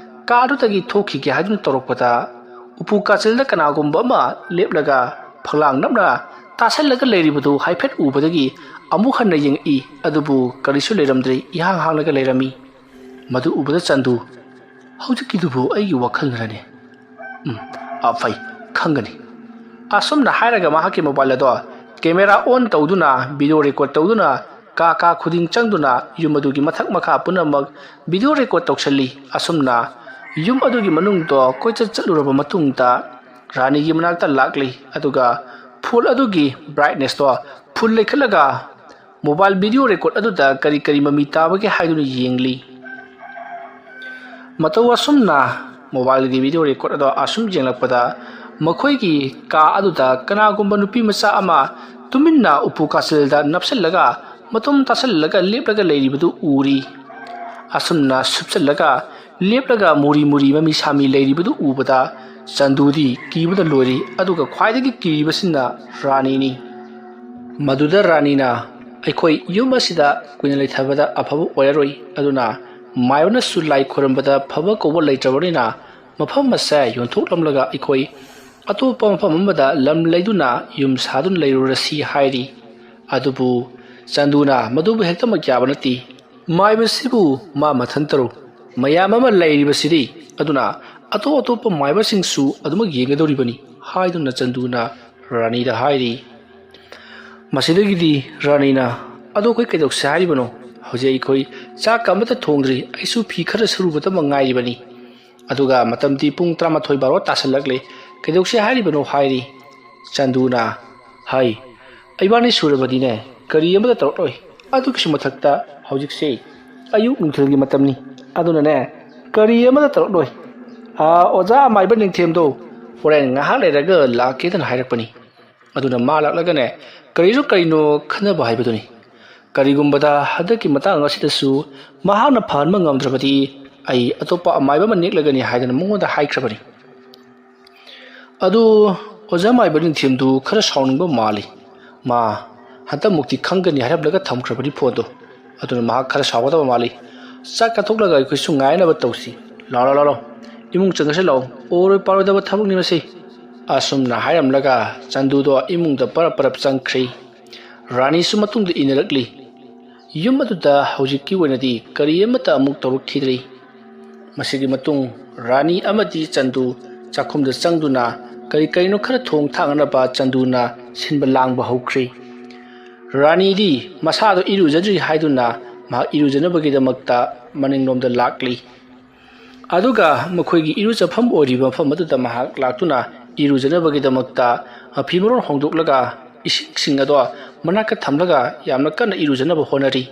ꯀꯥ ꯑꯗꯨꯗꯒꯤ ꯊꯣꯛꯈꯤꯒꯦ ꯍꯥꯏꯗꯨꯅ ꯇꯧꯔꯛꯄꯗ, ꯎꯄꯨ ꯀꯥꯆꯤꯜꯗ ꯀꯅꯥꯒꯨꯝꯕ ꯑꯃ ꯂꯦꯞꯂꯒ ꯐꯛꯂꯥꯡ ꯅꯞꯅ ꯇꯥꯁꯜꯂꯒ ꯂꯩꯔꯤꯕꯗꯨ ꯍꯥꯏꯐꯦꯠ ꯎꯕꯗꯒꯤ ꯑꯃꯨꯛ ꯍꯟꯅ ꯌꯦꯡꯉꯛꯏ꯫ ꯑꯗꯨꯕꯨ ꯀꯔꯤꯁꯨ ꯂꯩꯔꯝꯗ꯭ꯔꯦ, ꯏꯍꯥꯡ ꯍꯥꯡꯂꯒ ꯂꯩꯔꯝꯃꯤ꯫ ꯃꯗꯨ ꯎꯕꯗ ꯆꯟꯗꯨ, "ꯍꯧꯖꯤꯛꯀꯤꯗꯨꯕꯨ ꯑꯩꯒꯤ ꯋꯥꯈꯜꯅꯔꯅꯦ? ꯎꯝ, ꯑ, ꯐꯩ, ꯈꯪꯒꯅꯤ"꯫ ꯑꯁꯨꯝꯅ ꯍꯥꯏꯔꯒ ꯃꯍꯥꯛꯀꯤ ꯃꯣꯕꯥꯏꯜ ꯑꯗꯣ ꯀꯦꯃꯦꯔꯥ ꯑꯣꯟ ꯇꯧꯗꯨꯅ, ꯚꯤꯗꯤꯑꯣ ꯔꯦꯀꯣꯔꯗ ꯇꯧꯗꯨꯅ, ꯀꯥ ꯀꯥ ꯈꯨꯗꯤꯡ ꯆꯪꯗꯨꯅ ꯌꯨꯝ ꯑꯗꯨꯒꯤ ꯃꯊꯛ ꯃꯈꯥ ꯄꯨꯝꯅꯃꯛ ꯚꯤꯗꯤꯑꯣ ꯔꯦꯀꯣꯔꯗ ꯇꯧꯁꯜꯂꯤ꯫ ꯑꯁꯨꯝꯅ ꯌꯨꯝ ꯑꯗꯨꯒꯤ ꯃꯅꯨꯡꯗꯣ ꯀꯣꯏꯆꯠ ꯆꯠꯂꯨꯔꯕ ꯃꯇꯨꯡꯗ, ꯔꯥꯅꯤꯒꯤ ꯃꯅꯥꯛꯇ ꯂꯥꯛꯂꯤ꯫ ꯑꯗꯨꯒ ꯐꯣꯟ ꯑꯗꯨꯒꯤ ꯕ꯭ꯔꯥꯏꯠꯅꯦꯁꯇꯣ ꯐꯨꯜ ꯂꯩꯈꯠꯂꯒ ꯃꯣꯕꯥꯏꯜ ꯚꯤꯗꯤꯑꯣ ꯔꯦꯀꯣꯔꯗ ꯑꯗꯨꯗ ꯀꯔꯤ ꯀꯔꯤ ꯃꯃꯤ ꯇꯥꯕꯒꯦ ꯍꯥꯏꯗꯨꯅ ꯌꯦꯡꯂꯤ꯫ ꯃꯇꯧ ꯑꯁꯨꯝꯅ ꯃꯣꯕꯥꯏꯜꯒꯤ ꯚꯤꯗꯤꯑꯣ ꯔꯦꯀꯣꯔꯗ ꯑꯗꯣ ꯑꯁꯨꯝ ꯌꯦꯡꯂꯛꯄꯗ, ꯃꯈꯣꯏꯒꯤ ꯀꯥ ꯑꯗꯨꯗ ꯀꯅꯥꯒꯨꯝꯕ ꯅꯨꯄꯤ ꯃꯆꯥ ꯑꯃ ꯇꯨꯃꯤꯟꯅ ꯎꯄꯨ ꯀꯥꯆꯤꯜꯗ ꯅꯞꯁꯤꯜꯂꯒ ꯃꯇꯨꯝ ꯇꯥꯁꯤꯜꯂꯒ ꯂꯦꯞꯂꯒ ꯂꯩꯔꯤꯕꯗꯨ ꯎꯔꯤ꯫ ꯑꯁꯨꯝꯅ ꯁꯨꯞꯆꯜꯂꯒ ꯂꯦꯞꯂꯒ ꯃꯨꯔꯤ ꯃꯨꯔꯤ ꯃꯃꯤ ꯁꯥꯃꯤ ꯂꯩꯔꯤꯕꯗꯨ ꯎꯕꯗ ꯆꯟꯗꯨꯗꯤ ꯀꯤꯕꯅ ꯂꯣꯏꯔꯤ꯫ ꯑꯗꯨꯒ ꯈ꯭ꯋꯥꯏꯗꯒꯤ ꯀꯤꯔꯤꯕꯁꯤꯅ ꯔꯥꯅꯤꯅꯤ꯫ ꯃꯗꯨꯗ ꯔꯥꯅꯤꯅ, "ꯑꯩꯈꯣꯏ ꯌꯨꯝ ꯑꯁꯤꯗ ꯀꯨꯏꯅ ꯂꯩꯊꯕꯗ ꯑꯐꯕ ꯑꯣꯏꯔꯔꯣꯏ, ꯑꯗꯨꯅ ꯃꯥꯏꯕꯅꯁꯨ ꯂꯥꯏ ꯈꯣꯏꯔꯝꯕꯗ ꯐꯕ ꯀꯧꯕ ꯂꯩꯇ꯭ꯔꯕꯅꯤꯅ, ꯃꯐꯝ ꯑꯁꯦ ꯌꯣꯟꯊꯣꯛꯂꯝꯂꯒ ꯑꯩꯈꯣꯏ ꯑꯇꯣꯞꯄ ꯃꯐꯝ ꯑꯃꯗ ꯂꯝ ꯂꯩꯗꯨꯅ ꯌꯨꯝ ꯁꯥꯗꯨꯅ ꯂꯩꯔꯨꯔꯁꯤ" ꯍꯥꯏꯔꯤ꯫ ꯑꯗꯨꯕꯨ ꯆꯟꯗꯨꯅ ꯃꯗꯨꯕꯨ ꯍꯦꯛꯇꯃꯛ ꯌꯥꯕ ꯅꯠꯇꯦ꯫ "ꯃꯥꯏꯕꯁꯤꯕꯨ ꯃꯥ ꯃꯊꯟꯇꯔꯣ? ꯃꯌꯥꯝ ꯑꯃ ꯂꯩꯔꯤꯕꯁꯤꯗꯤ, ꯑꯗꯨꯅ ꯑꯇꯣꯞ ꯑꯇꯣꯞꯄ ꯃꯥꯏꯕꯁꯤꯡꯁꯨ ꯑꯗꯨꯃꯛ ꯌꯦꯡꯒꯗꯧꯔꯤꯕꯅꯤ" ꯍꯥꯏꯗꯨꯅ ꯆꯟꯗꯨꯅ ꯔꯥꯅꯤꯗ ꯍꯥꯏꯔꯤ꯫ ꯃꯁꯤꯗꯒꯤꯗꯤ ꯔꯥꯅꯤꯅ, "ꯑꯗꯣ ꯑꯩꯈꯣꯏ ꯀꯩꯗꯧꯁꯦ ꯍꯥꯏꯔꯤꯕꯅꯣ? ꯍꯧꯖꯤꯛ ꯑꯩꯈꯣꯏ ꯆꯥꯛꯀ ꯑꯃꯠꯇ ꯊꯣꯡꯗ꯭ꯔꯤ, ꯑꯩꯁꯨ ꯐꯤ ꯈꯔ ꯁꯨꯔꯨꯕꯗꯃꯛ ꯉꯥꯏꯔꯤꯕꯅꯤ"꯫ ꯑꯗꯨꯒ ꯃꯇꯝꯗꯤ ꯄꯨꯡ ꯇꯔꯥꯃꯥꯊꯣꯏ ꯕꯥꯔꯣ ꯇꯥꯁꯜꯂꯛꯂꯦ꯫ "ꯀꯩꯗꯧꯁꯦ ꯍꯥꯏꯔꯤꯕꯅꯣ?" ꯍꯥꯏꯔꯤ꯫ ꯆꯟꯗꯨꯅ, "ꯍꯥꯏ, ꯏꯕꯥꯅꯤ ꯁꯨꯔꯕꯗꯤꯅꯦ, ꯀꯔꯤ ꯑꯃꯠꯇ ꯇꯧꯔꯛꯂꯣꯏ꯫ ꯑꯗꯨꯒꯤꯁꯨ ꯃꯊꯛꯇ ꯍꯧꯖꯤꯛꯁꯦ ꯑꯌꯨꯛ ꯅꯨꯡꯊꯤꯜꯒꯤ ꯃꯇꯝꯅꯤ꯫ ꯑꯗꯨꯅꯅꯦ, ꯀꯔꯤ ꯑꯃꯠꯇ ꯇꯧꯔꯛꯂꯣꯏ꯫ ꯑꯥ, ꯑꯣꯖꯥ ꯑꯃꯥꯏꯕ ꯅꯤꯡꯊꯦꯝꯗꯣ ꯍꯣꯔꯦꯟ ꯉꯥꯏꯍꯥꯛ ꯂꯩꯔꯒ ꯂꯥꯛꯀꯦꯗꯅ ꯍꯥꯏꯔꯛꯄꯅꯤ꯫ ꯑꯗꯨꯅ ꯃꯥ ꯂꯥꯛꯂꯒꯅꯦ, ꯀꯔꯤꯅꯣ ꯀꯔꯤꯅꯣ ꯈꯟꯅꯕ ꯍꯥꯏꯕꯗꯨꯅꯤ꯫ ꯀꯔꯤꯒꯨꯝꯕꯗ ꯍꯟꯗꯛꯀꯤ ꯃꯇꯥꯡ ꯑꯁꯤꯗꯁꯨ ꯃꯍꯥꯛꯅ ꯐꯍꯟꯕ ꯉꯝꯗ꯭ꯔꯕꯗꯤ, ꯑꯩ ꯑꯇꯣꯞꯄ ꯑꯃꯥꯏꯕ ꯑꯃ ꯅꯦꯛꯂꯒꯅꯤ" ꯍꯥꯏꯗꯅ ꯃꯉꯣꯟꯗ ꯍꯥꯏꯈ꯭ꯔꯕꯅꯤ꯫ ꯑꯗꯨ ꯑꯣꯖꯥ ꯃꯥꯏꯕ ꯅꯤꯡꯊꯦꯝꯗꯨ ꯈꯔ ꯁꯥꯎꯅꯤꯡꯕ ꯃꯥꯜꯂꯤ꯫ ꯃꯥ ꯍꯟꯗꯛꯃꯨꯛꯇꯤ ꯈꯪꯒꯅꯤ ꯍꯥꯏꯔꯝꯂꯒ ꯊꯝꯈ꯭ꯔꯕꯅꯤ ꯐꯣꯟꯗꯣ꯫ ꯑꯗꯨꯅ ꯃꯍꯥꯛ ꯈꯔ ꯁꯥꯎꯒꯗꯕ ꯃꯥꯜꯂꯤ꯫ "ꯆꯥꯛ ꯀꯠꯊꯣꯛꯂꯒ ꯑꯩꯈꯣꯏꯁꯨ ꯉꯥꯏꯅꯕ ꯇꯧꯁꯤ꯫ ꯂꯥꯛꯑꯣ, ꯂꯥꯛꯑꯣ, ꯂꯥꯛꯑꯣ꯫ ꯏꯃꯨꯡ ꯆꯪꯉꯁꯤ ꯂꯥꯛꯑꯣ꯫ ꯑꯣꯏꯔꯣꯏ ꯄꯥꯔꯣꯏꯗꯕ ꯊꯕꯛꯅꯤ ꯃꯁꯤ"꯫ ꯑꯁꯨꯝꯅ ꯍꯥꯏꯔꯝꯂꯒ ꯆꯟꯗꯨꯗꯣ ꯏꯃꯨꯡꯗ ꯄꯔꯞ ꯄꯔꯞ ꯆꯪꯈ꯭ꯔꯤ꯫ ꯔꯥꯅꯤꯁꯨ ꯃꯇꯨꯡꯗ ꯏꯟꯅꯔꯛꯂꯤ꯫ ꯌꯨꯝ ꯑꯗꯨꯗ ꯍꯧꯖꯤꯛꯀꯤ ꯑꯣꯏꯅꯗꯤ ꯀꯔꯤ ꯑꯃꯠꯇ ꯑꯃꯨꯛ ꯇꯧꯔꯛꯈꯤꯗ꯭ꯔꯤ꯫ ꯃꯁꯤꯒꯤ ꯃꯇꯨꯡ ꯔꯥꯅꯤ ꯑꯃꯗꯤ ꯆꯟꯗꯨ ꯆꯥꯛꯈꯨꯝꯗ ꯆꯪꯗꯨꯅ ꯀꯔꯤ ꯀꯔꯤꯅꯣ ꯈꯔ ꯊꯣꯡ ꯊꯥꯛꯅꯅꯕ ꯆꯟꯗꯨꯅ ꯁꯤꯟꯕ ꯂꯥꯡꯕ ꯍꯧꯈ꯭ꯔꯤ꯫ ꯔꯥꯅꯤꯗꯤ ꯃꯁꯥꯗꯣ ꯏꯔꯨꯖꯗ꯭ꯔꯤ ꯍꯥꯏꯗꯨꯅ ꯃꯍꯥꯛ ꯏꯔꯨꯖꯅꯕꯒꯤꯗꯃꯛꯇ ꯃꯅꯤꯡꯂꯣꯝꯗ ꯂꯥꯛꯂꯤ꯫ ꯑꯗꯨꯒ ꯃꯈꯣꯏꯒꯤ ꯏꯔꯨꯖꯐꯝ ꯑꯣꯏꯔꯤꯕ ꯃꯐꯝ ꯑꯗꯨꯗ ꯃꯍꯥꯛ ꯂꯥꯛꯇꯨꯅ ꯏꯔꯨꯖꯅꯕꯒꯤꯗꯃꯛꯇ ꯐꯤꯃꯔꯣꯟ ꯍꯣꯡꯗꯣꯛꯂꯒ ꯏꯁꯤꯡꯁꯤꯡ ꯑꯗꯣ ꯃꯅꯥꯛꯇ ꯊꯝꯂꯒ ꯌꯥꯝꯅ ꯀꯟꯅ ꯏꯔꯨꯖꯅꯕ ꯍꯣꯠꯅꯔꯤ꯫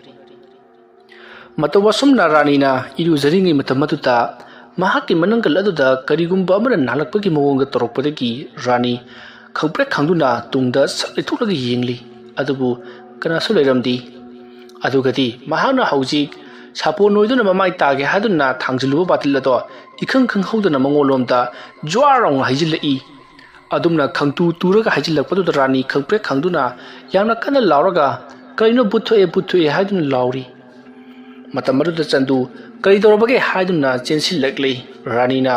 ꯃꯇꯧ ꯑꯁꯨꯝꯅ ꯔꯥꯅꯤꯅ ꯏꯔꯨꯖꯔꯤꯉꯩ ꯃꯇꯝ ꯑꯗꯨꯗ ꯃꯍꯥꯛꯀꯤ ꯃꯅꯪꯒꯜ ꯑꯗꯨꯗ ꯀꯔꯤꯒꯨꯝꯕ ꯑꯃꯅ ꯅꯥꯜꯂꯛꯄꯒꯤ ꯃꯑꯣꯡꯗ ꯇꯧꯔꯛꯄꯗꯒꯤ ꯔꯥꯅꯤ ꯈꯪꯄ꯭ꯔꯦꯛ ꯈꯪꯗꯨꯅ ꯇꯨꯡꯗ ꯁꯛ ꯂꯩꯊꯣꯛꯂꯒ ꯌꯦꯡꯂꯤ꯫ ꯑꯗꯨꯕꯨ ꯀꯅꯥꯁꯨ ꯂꯩꯔꯝꯗꯦ꯫ ꯑꯗꯨꯒꯗꯤ ꯃꯍꯥꯛꯅ ꯍꯧꯖꯤꯛ ꯁꯥꯄꯣꯟ ꯑꯣꯏꯗꯨꯅ ꯃꯃꯥꯏ ꯇꯥꯒꯦ ꯍꯥꯏꯗꯨꯅ ꯊꯥꯡꯖꯤꯜꯂꯨꯕ ꯕꯥꯇꯤꯜ ꯑꯗꯣ ꯏꯈꯪ ꯈꯪꯍꯧꯗꯅ ꯃꯉꯣꯟꯂꯣꯝꯗ ꯖ꯭ꯋꯥꯔ ꯂꯥꯎꯅ ꯍꯩꯖꯤꯜꯂꯛꯏ꯫ ꯑꯗꯨꯝꯅ ꯈꯪꯇꯨ ꯇꯨꯔꯒ ꯍꯩꯖꯤꯜꯂꯛꯄꯗꯨꯗ ꯔꯥꯅꯤ ꯈꯪꯄ꯭ꯔꯦꯛ ꯈꯪꯗꯨꯅ ꯌꯥꯝꯅ ꯀꯟꯅ ꯂꯥꯎꯔꯒ, "ꯀꯔꯤꯅꯣ, ꯚꯨꯠ ꯊꯣꯛꯑꯦ, ꯚꯨꯠ ꯊꯣꯛꯑꯦ" ꯍꯥꯏꯗꯨꯅ ꯂꯥꯎꯔꯤ꯫ ꯃꯇꯝ ꯑꯗꯨꯗ ꯆꯟꯗꯨ "ꯀꯔꯤ ꯇꯧꯔꯕꯒꯦ?" ꯍꯥꯏꯗꯨꯅ ꯆꯦꯟꯁꯤꯜꯂꯛꯂꯤ꯫ ꯔꯥꯅꯤꯅ,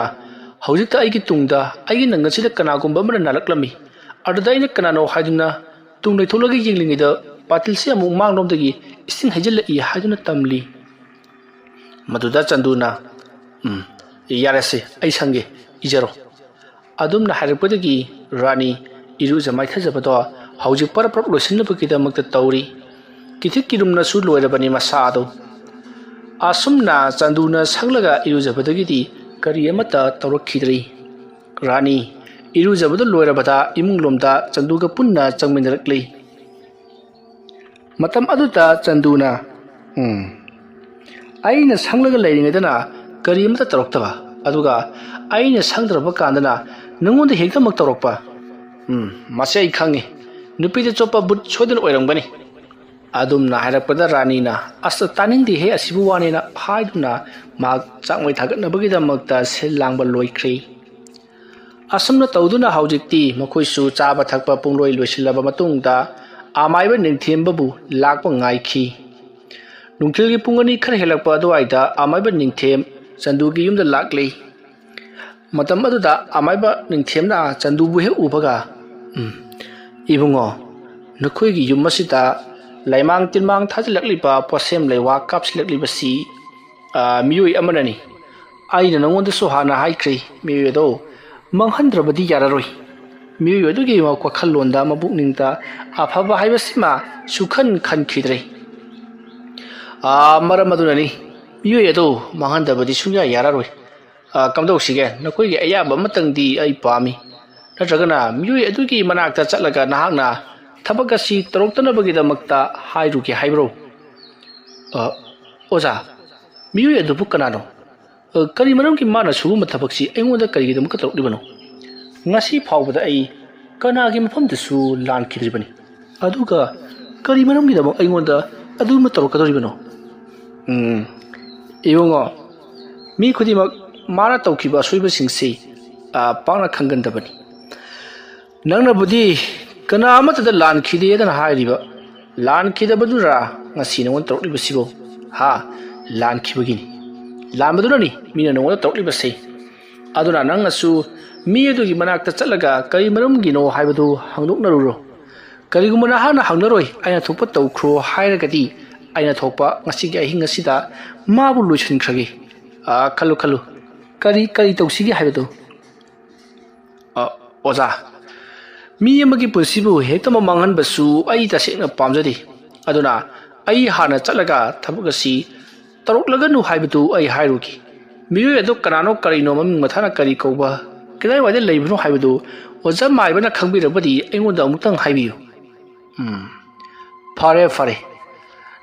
"ꯍꯧꯖꯤꯛꯇ ꯑꯩꯒꯤ ꯇꯨꯡꯗ ꯑꯩꯒꯤ ꯅꯪꯒꯟꯁꯤꯗ ꯀꯅꯥꯒꯨꯝꯕ ꯑꯃꯅ ꯅꯥꯜꯂꯛꯂꯝꯃꯤ꯫ ꯑꯗꯨꯗ ꯑꯩꯅ ꯀꯅꯥꯅꯣ ꯍꯥꯏꯗꯨꯅ ꯇꯨꯡ ꯂꯩꯊꯣꯛꯂꯒ ꯌꯦꯡꯂꯤꯉꯩꯗ ꯕꯥꯇꯤꯜꯁꯤ ꯑꯃꯨꯛ ꯃꯥꯡꯂꯣꯝꯗꯒꯤ ꯏꯁꯤꯡ ꯍꯩꯖꯤꯜꯂꯛꯏ" ꯍꯥꯏꯗꯨꯅ ꯇꯝꯂꯤ꯫ ꯃꯗꯨꯗ ꯆꯟꯗꯨꯅ, "ꯎꯝ, ꯌꯥꯔꯦꯁꯦ, ꯑꯩ ꯁꯪꯒꯦ, ꯏꯖꯔꯣ"꯫ ꯑꯗꯨꯝꯅ ꯍꯥꯏꯔꯛꯄꯗꯒꯤ ꯔꯥꯅꯤ ꯏꯔꯨꯖ ꯃꯥꯏꯊꯖꯕꯗꯣ ꯍꯧꯖꯤꯛ ꯄꯔꯞ ꯄꯔꯞ ꯂꯣꯏꯁꯤꯟꯅꯕꯒꯤꯗꯃꯛꯇ ꯇꯧꯔꯤ꯫ ꯀꯤꯊꯤꯛ ꯀꯤꯔꯨꯝꯅꯁꯨ ꯂꯣꯏꯔꯕꯅꯤ ꯃꯁꯥ ꯑꯗꯨ꯫ ꯑꯁꯨꯝꯅ ꯆꯟꯗꯨꯅ ꯁꯪꯂꯒ ꯏꯔꯨꯖꯕꯗꯒꯤꯗꯤ ꯀꯔꯤ ꯑꯃꯠꯇ ꯇꯧꯔꯛꯈꯤꯗ꯭ꯔꯤ꯫ ꯔꯥꯅꯤ ꯏꯔꯨꯖꯕꯗꯨ ꯂꯣꯏꯔꯕꯗ ꯏꯃꯨꯡꯂꯣꯝꯗ ꯆꯟꯗꯨꯒ ꯄꯨꯟꯅ ꯆꯪꯃꯤꯟꯅꯔꯛꯂꯤ꯫ ꯃꯇꯝ ꯑꯗꯨꯗ ꯆꯟꯗꯨꯅ, "ꯎꯝ, ꯑꯩꯅ ꯁꯪꯂꯒ ꯂꯩꯔꯤꯉꯩꯗꯅ ꯀꯔꯤ ꯑꯃꯠꯇ ꯇꯧꯔꯛꯇꯕ, ꯑꯗꯨꯒ ꯑꯩꯅ ꯁꯪꯗ꯭ꯔꯕ ꯀꯥꯟꯗꯅ ꯅꯉꯣꯟꯗ ꯍꯦꯛꯇꯃꯛ ꯇꯧꯔꯛꯄ꯫ ꯎꯝ, ꯃꯁꯤ ꯑꯩ ꯈꯪꯉꯤ꯫ ꯅꯨꯄꯤꯗ ꯆꯣꯞꯄ ꯚꯨꯠ ꯁꯣꯏꯗꯅ ꯑꯣꯏꯔꯝꯒꯅꯤ"꯫ ꯑꯗꯨꯝꯅ ꯍꯥꯏꯔꯛꯄꯗ ꯔꯥꯅꯤꯅ, "ꯑꯁ, ꯇꯥꯅꯤꯡꯗꯦꯍꯦ ꯑꯁꯤꯕꯨ ꯋꯥꯅꯦꯅ" ꯍꯥꯏꯗꯨꯅ ꯃꯍꯥꯛ ꯆꯥꯛꯃꯩ ꯊꯥꯒꯠꯅꯕꯒꯤꯗꯃꯛꯇ ꯁꯤꯜ ꯂꯥꯡꯕ ꯂꯣꯏꯈ꯭ꯔꯦ꯫ ꯑꯁꯨꯝꯅ ꯇꯧꯗꯨꯅ ꯍꯧꯖꯤꯛꯇꯤ ꯃꯈꯣꯏꯁꯨ ꯆꯥꯕ ꯊꯛꯄ ꯄꯨꯡꯂꯣꯏ ꯂꯣꯏꯁꯤꯜꯂꯕ ꯃꯇꯨꯡꯗ ꯑꯃꯥꯏꯕ ꯅꯤꯡꯊꯦꯝꯕꯕꯨ ꯂꯥꯛꯄ ꯉꯥꯏꯈꯤ꯫ ꯅꯨꯡꯊꯤꯜꯒꯤ ꯄꯨꯡ ꯑꯅꯤ ꯈꯔ ꯍꯦꯜꯂꯛꯄ ꯑꯗꯨꯋꯥꯏꯗ ꯑꯃꯥꯏꯕ ꯅꯤꯡꯊꯦꯝ ꯆꯟꯗꯨꯒꯤ ꯌꯨꯝꯗ ꯂꯥꯛꯂꯦ꯫ ꯃꯇꯝ ꯑꯗꯨꯗ ꯑꯃꯥꯏꯕ ꯅꯤꯡꯊꯦꯝꯅ ꯆꯟꯗꯨꯕꯨ ꯍꯦꯛ ꯎꯕꯒ, "ꯎꯝ, ꯏꯕꯨꯡꯉꯣ, ꯅꯈꯣꯏꯒꯤ ꯌꯨꯝ ꯑꯁꯤꯗ ꯂꯩꯃꯥꯡ ꯇꯤꯟꯃꯥꯡ ꯊꯥꯖꯤꯜꯂꯛꯂꯤꯕ, ꯄꯣꯠꯁꯦꯝ ꯂꯩꯋꯥ ꯀꯥꯞꯁꯤꯜꯂꯛꯂꯤꯕꯁꯤ, ꯑ, ꯃꯤꯑꯣꯏ ꯑꯃꯅꯅꯤ꯫ ꯑꯩꯅ ꯅꯉꯣꯟꯗꯁꯨ ꯍꯥꯟꯅ ꯍꯥꯏꯈ꯭ꯔꯦ, ꯃꯤꯑꯣꯏ ꯑꯗꯣ ꯃꯥꯡꯍꯟꯗ꯭ꯔꯕꯗꯤ ꯌꯥꯔꯔꯣꯏ꯫ ꯃꯤꯑꯣꯏ ꯑꯗꯨꯒꯤ ꯋꯥꯈꯜꯂꯣꯟꯗ, ꯃꯄꯨꯛꯅꯤꯡꯗ ꯑꯐꯕ ꯍꯥꯏꯕꯁꯤꯃ ꯁꯨꯈꯟ ꯈꯟꯈꯤꯗ꯭ꯔꯦ꯫ ꯑ, ꯃꯔꯝ ꯑꯗꯨꯅꯅꯤ, ꯃꯤꯑꯣꯏ ꯑꯗꯣ ꯃꯥꯡꯍꯟꯗꯕꯗꯤ ꯁꯨꯡꯌꯥ ꯌꯥꯔꯔꯣꯏ꯫ ꯑ, ꯀꯝꯗꯧꯁꯤꯒꯦ? ꯅꯈꯣꯏꯒꯤ ꯑꯌꯥꯕ ꯑꯃꯇꯪꯗꯤ ꯑꯩ ꯄꯥꯝꯃꯤ꯫ ꯅꯠꯇ꯭ꯔꯒꯅ ꯃꯤꯑꯣꯏ ꯑꯗꯨꯒꯤ ꯃꯅꯥꯛꯇ ꯆꯠꯂꯒ ꯅꯍꯥꯛꯅ ꯊꯕꯛ ꯑꯁꯤ ꯇꯧꯔꯛꯇꯅꯕꯒꯤꯗꯃꯛꯇ ꯍꯥꯏꯔꯨꯒꯦ ꯍꯥꯏꯕ꯭ꯔꯣ?" "ꯑ, ꯑꯣꯖꯥ, ꯃꯤꯑꯣꯏ ꯑꯗꯨꯕꯨ ꯀꯅꯥꯅꯣ? ꯑ, ꯀꯔꯤ ꯃꯔꯝꯒꯤ ꯃꯥꯅ ꯁꯤꯒꯨꯝꯕ ꯊꯕꯛꯁꯤ ꯑꯩꯉꯣꯟꯗ ꯀꯔꯤꯒꯤꯗꯃꯛꯇ ꯇꯧꯔꯛꯂꯤꯕꯅꯣ? ꯉꯁꯤ ꯐꯥꯎꯕꯗ ꯑꯩ ꯀꯅꯥꯒꯤ ꯃꯐꯝꯗꯁꯨ ꯂꯥꯟꯈꯤꯗ꯭ꯔꯤꯕꯅꯤ꯫ ꯑꯗꯨꯒ ꯀꯔꯤ ꯃꯔꯝꯒꯤꯗꯃꯛ ꯑꯩꯉꯣꯟꯗ ꯑꯗꯨꯒꯨꯝꯕ ꯇꯧꯔꯛꯀꯗꯧꯔꯤꯕꯅꯣ?" "ꯎꯝ, ꯏꯕꯨꯡꯉꯣ, ꯃꯤ ꯈꯨꯗꯤꯡꯃꯛ ꯃꯥꯅ ꯇꯧꯈꯤꯕ ꯑꯁꯣꯏꯕꯁꯤꯡꯁꯤ, ꯑ, ꯄꯥꯛꯅ ꯈꯪꯒꯟꯗꯕꯅꯤ꯫ ꯅꯪꯅꯕꯨꯗꯤ ꯀꯅꯥ ꯑꯃꯠꯇꯗ ꯂꯥꯟꯈꯤꯗꯦꯗꯅ ꯍꯥꯏꯔꯤꯕ, ꯂꯥꯟꯈꯤꯗꯕꯗꯨꯔꯥ ꯉꯁꯤ ꯅꯉꯣꯟꯗ ꯇꯧꯔꯛꯂꯤꯕꯁꯤꯕꯨ? ꯍꯥ? ꯂꯥꯟꯈꯤꯕꯒꯤꯅꯤ꯫ ꯂꯥꯟꯕꯗꯨꯅꯅꯤ ꯃꯤꯅ ꯅꯉꯣꯟꯗ ꯇꯧꯔꯛꯂꯤꯕꯁꯤ꯫ ꯑꯗꯨꯅ ꯅꯪꯅꯁꯨ ꯃꯤ ꯑꯗꯨꯒꯤ ꯃꯅꯥꯛꯇ ꯆꯠꯂꯒ ꯀꯔꯤ ꯃꯔꯝꯒꯤꯅꯣ ꯍꯥꯏꯕꯗꯨ ꯍꯪꯗꯣꯛꯅꯔꯨꯔꯣ꯫ ꯀꯔꯤꯒꯨꯝꯕ ꯅꯍꯥꯛꯅ ꯍꯪꯅꯔꯣꯏ, ꯑꯩꯅ ꯊꯣꯛꯄ ꯇꯧꯈ꯭ꯔꯣ ꯍꯥꯏꯔꯒꯗꯤ, ꯑꯩꯅ ꯊꯣꯛꯄ ꯉꯁꯤꯒꯤ ꯑꯍꯤꯡ ꯑꯁꯤꯗ ꯃꯥꯕꯨ ꯂꯣꯏꯁꯤꯟꯈ꯭ꯔꯒꯦ꯫ ꯑ, ꯈꯜꯂꯨ, ꯈꯜꯂꯨ꯫ ꯀꯔꯤ, ꯀꯔꯤ ꯇꯧꯁꯤꯒꯦ ꯍꯥꯏꯕꯗꯨ?" "ꯑ, ꯑꯣꯖꯥ, ꯃꯤ ꯑꯃꯒꯤ ꯄꯨꯟꯁꯤꯕꯨ ꯍꯦꯛꯇꯃꯛ ꯃꯥꯡꯍꯟꯕꯁꯨ ꯑꯩ ꯇꯁꯦꯡꯅ ꯄꯥꯝꯖꯗꯦ꯫ ꯑꯗꯨꯅ ꯑꯩ ꯍꯥꯟꯅ ꯆꯠꯂꯒ ꯊꯕꯛ ꯑꯁꯤ ꯇꯧꯔꯛꯂꯒꯅꯨ ꯍꯥꯏꯕꯗꯨ ꯑꯩ ꯍꯥꯏꯔꯨꯒꯦ꯫ ꯃꯤꯑꯣꯏ ꯑꯗꯨ ꯀꯅꯥꯅꯣ, ꯀꯔꯤꯅꯣ, ꯃꯃꯤꯡ ꯃꯊꯥꯅ ꯀꯔꯤ ꯀꯧꯕ, ꯀꯗꯥꯏꯋꯥꯏꯗ ꯂꯩꯕꯅꯣ ꯍꯥꯏꯕꯗꯨ ꯑꯣꯖꯥ ꯃꯥꯏꯕꯅ ꯈꯪꯕꯤꯔꯕꯗꯤ ꯑꯩꯉꯣꯟꯗ ꯑꯃꯨꯛꯇꯪ ꯍꯥꯏꯕꯤꯌꯨ꯫" "ꯎꯝ, ꯐꯔꯦ, ꯐꯔꯦ꯫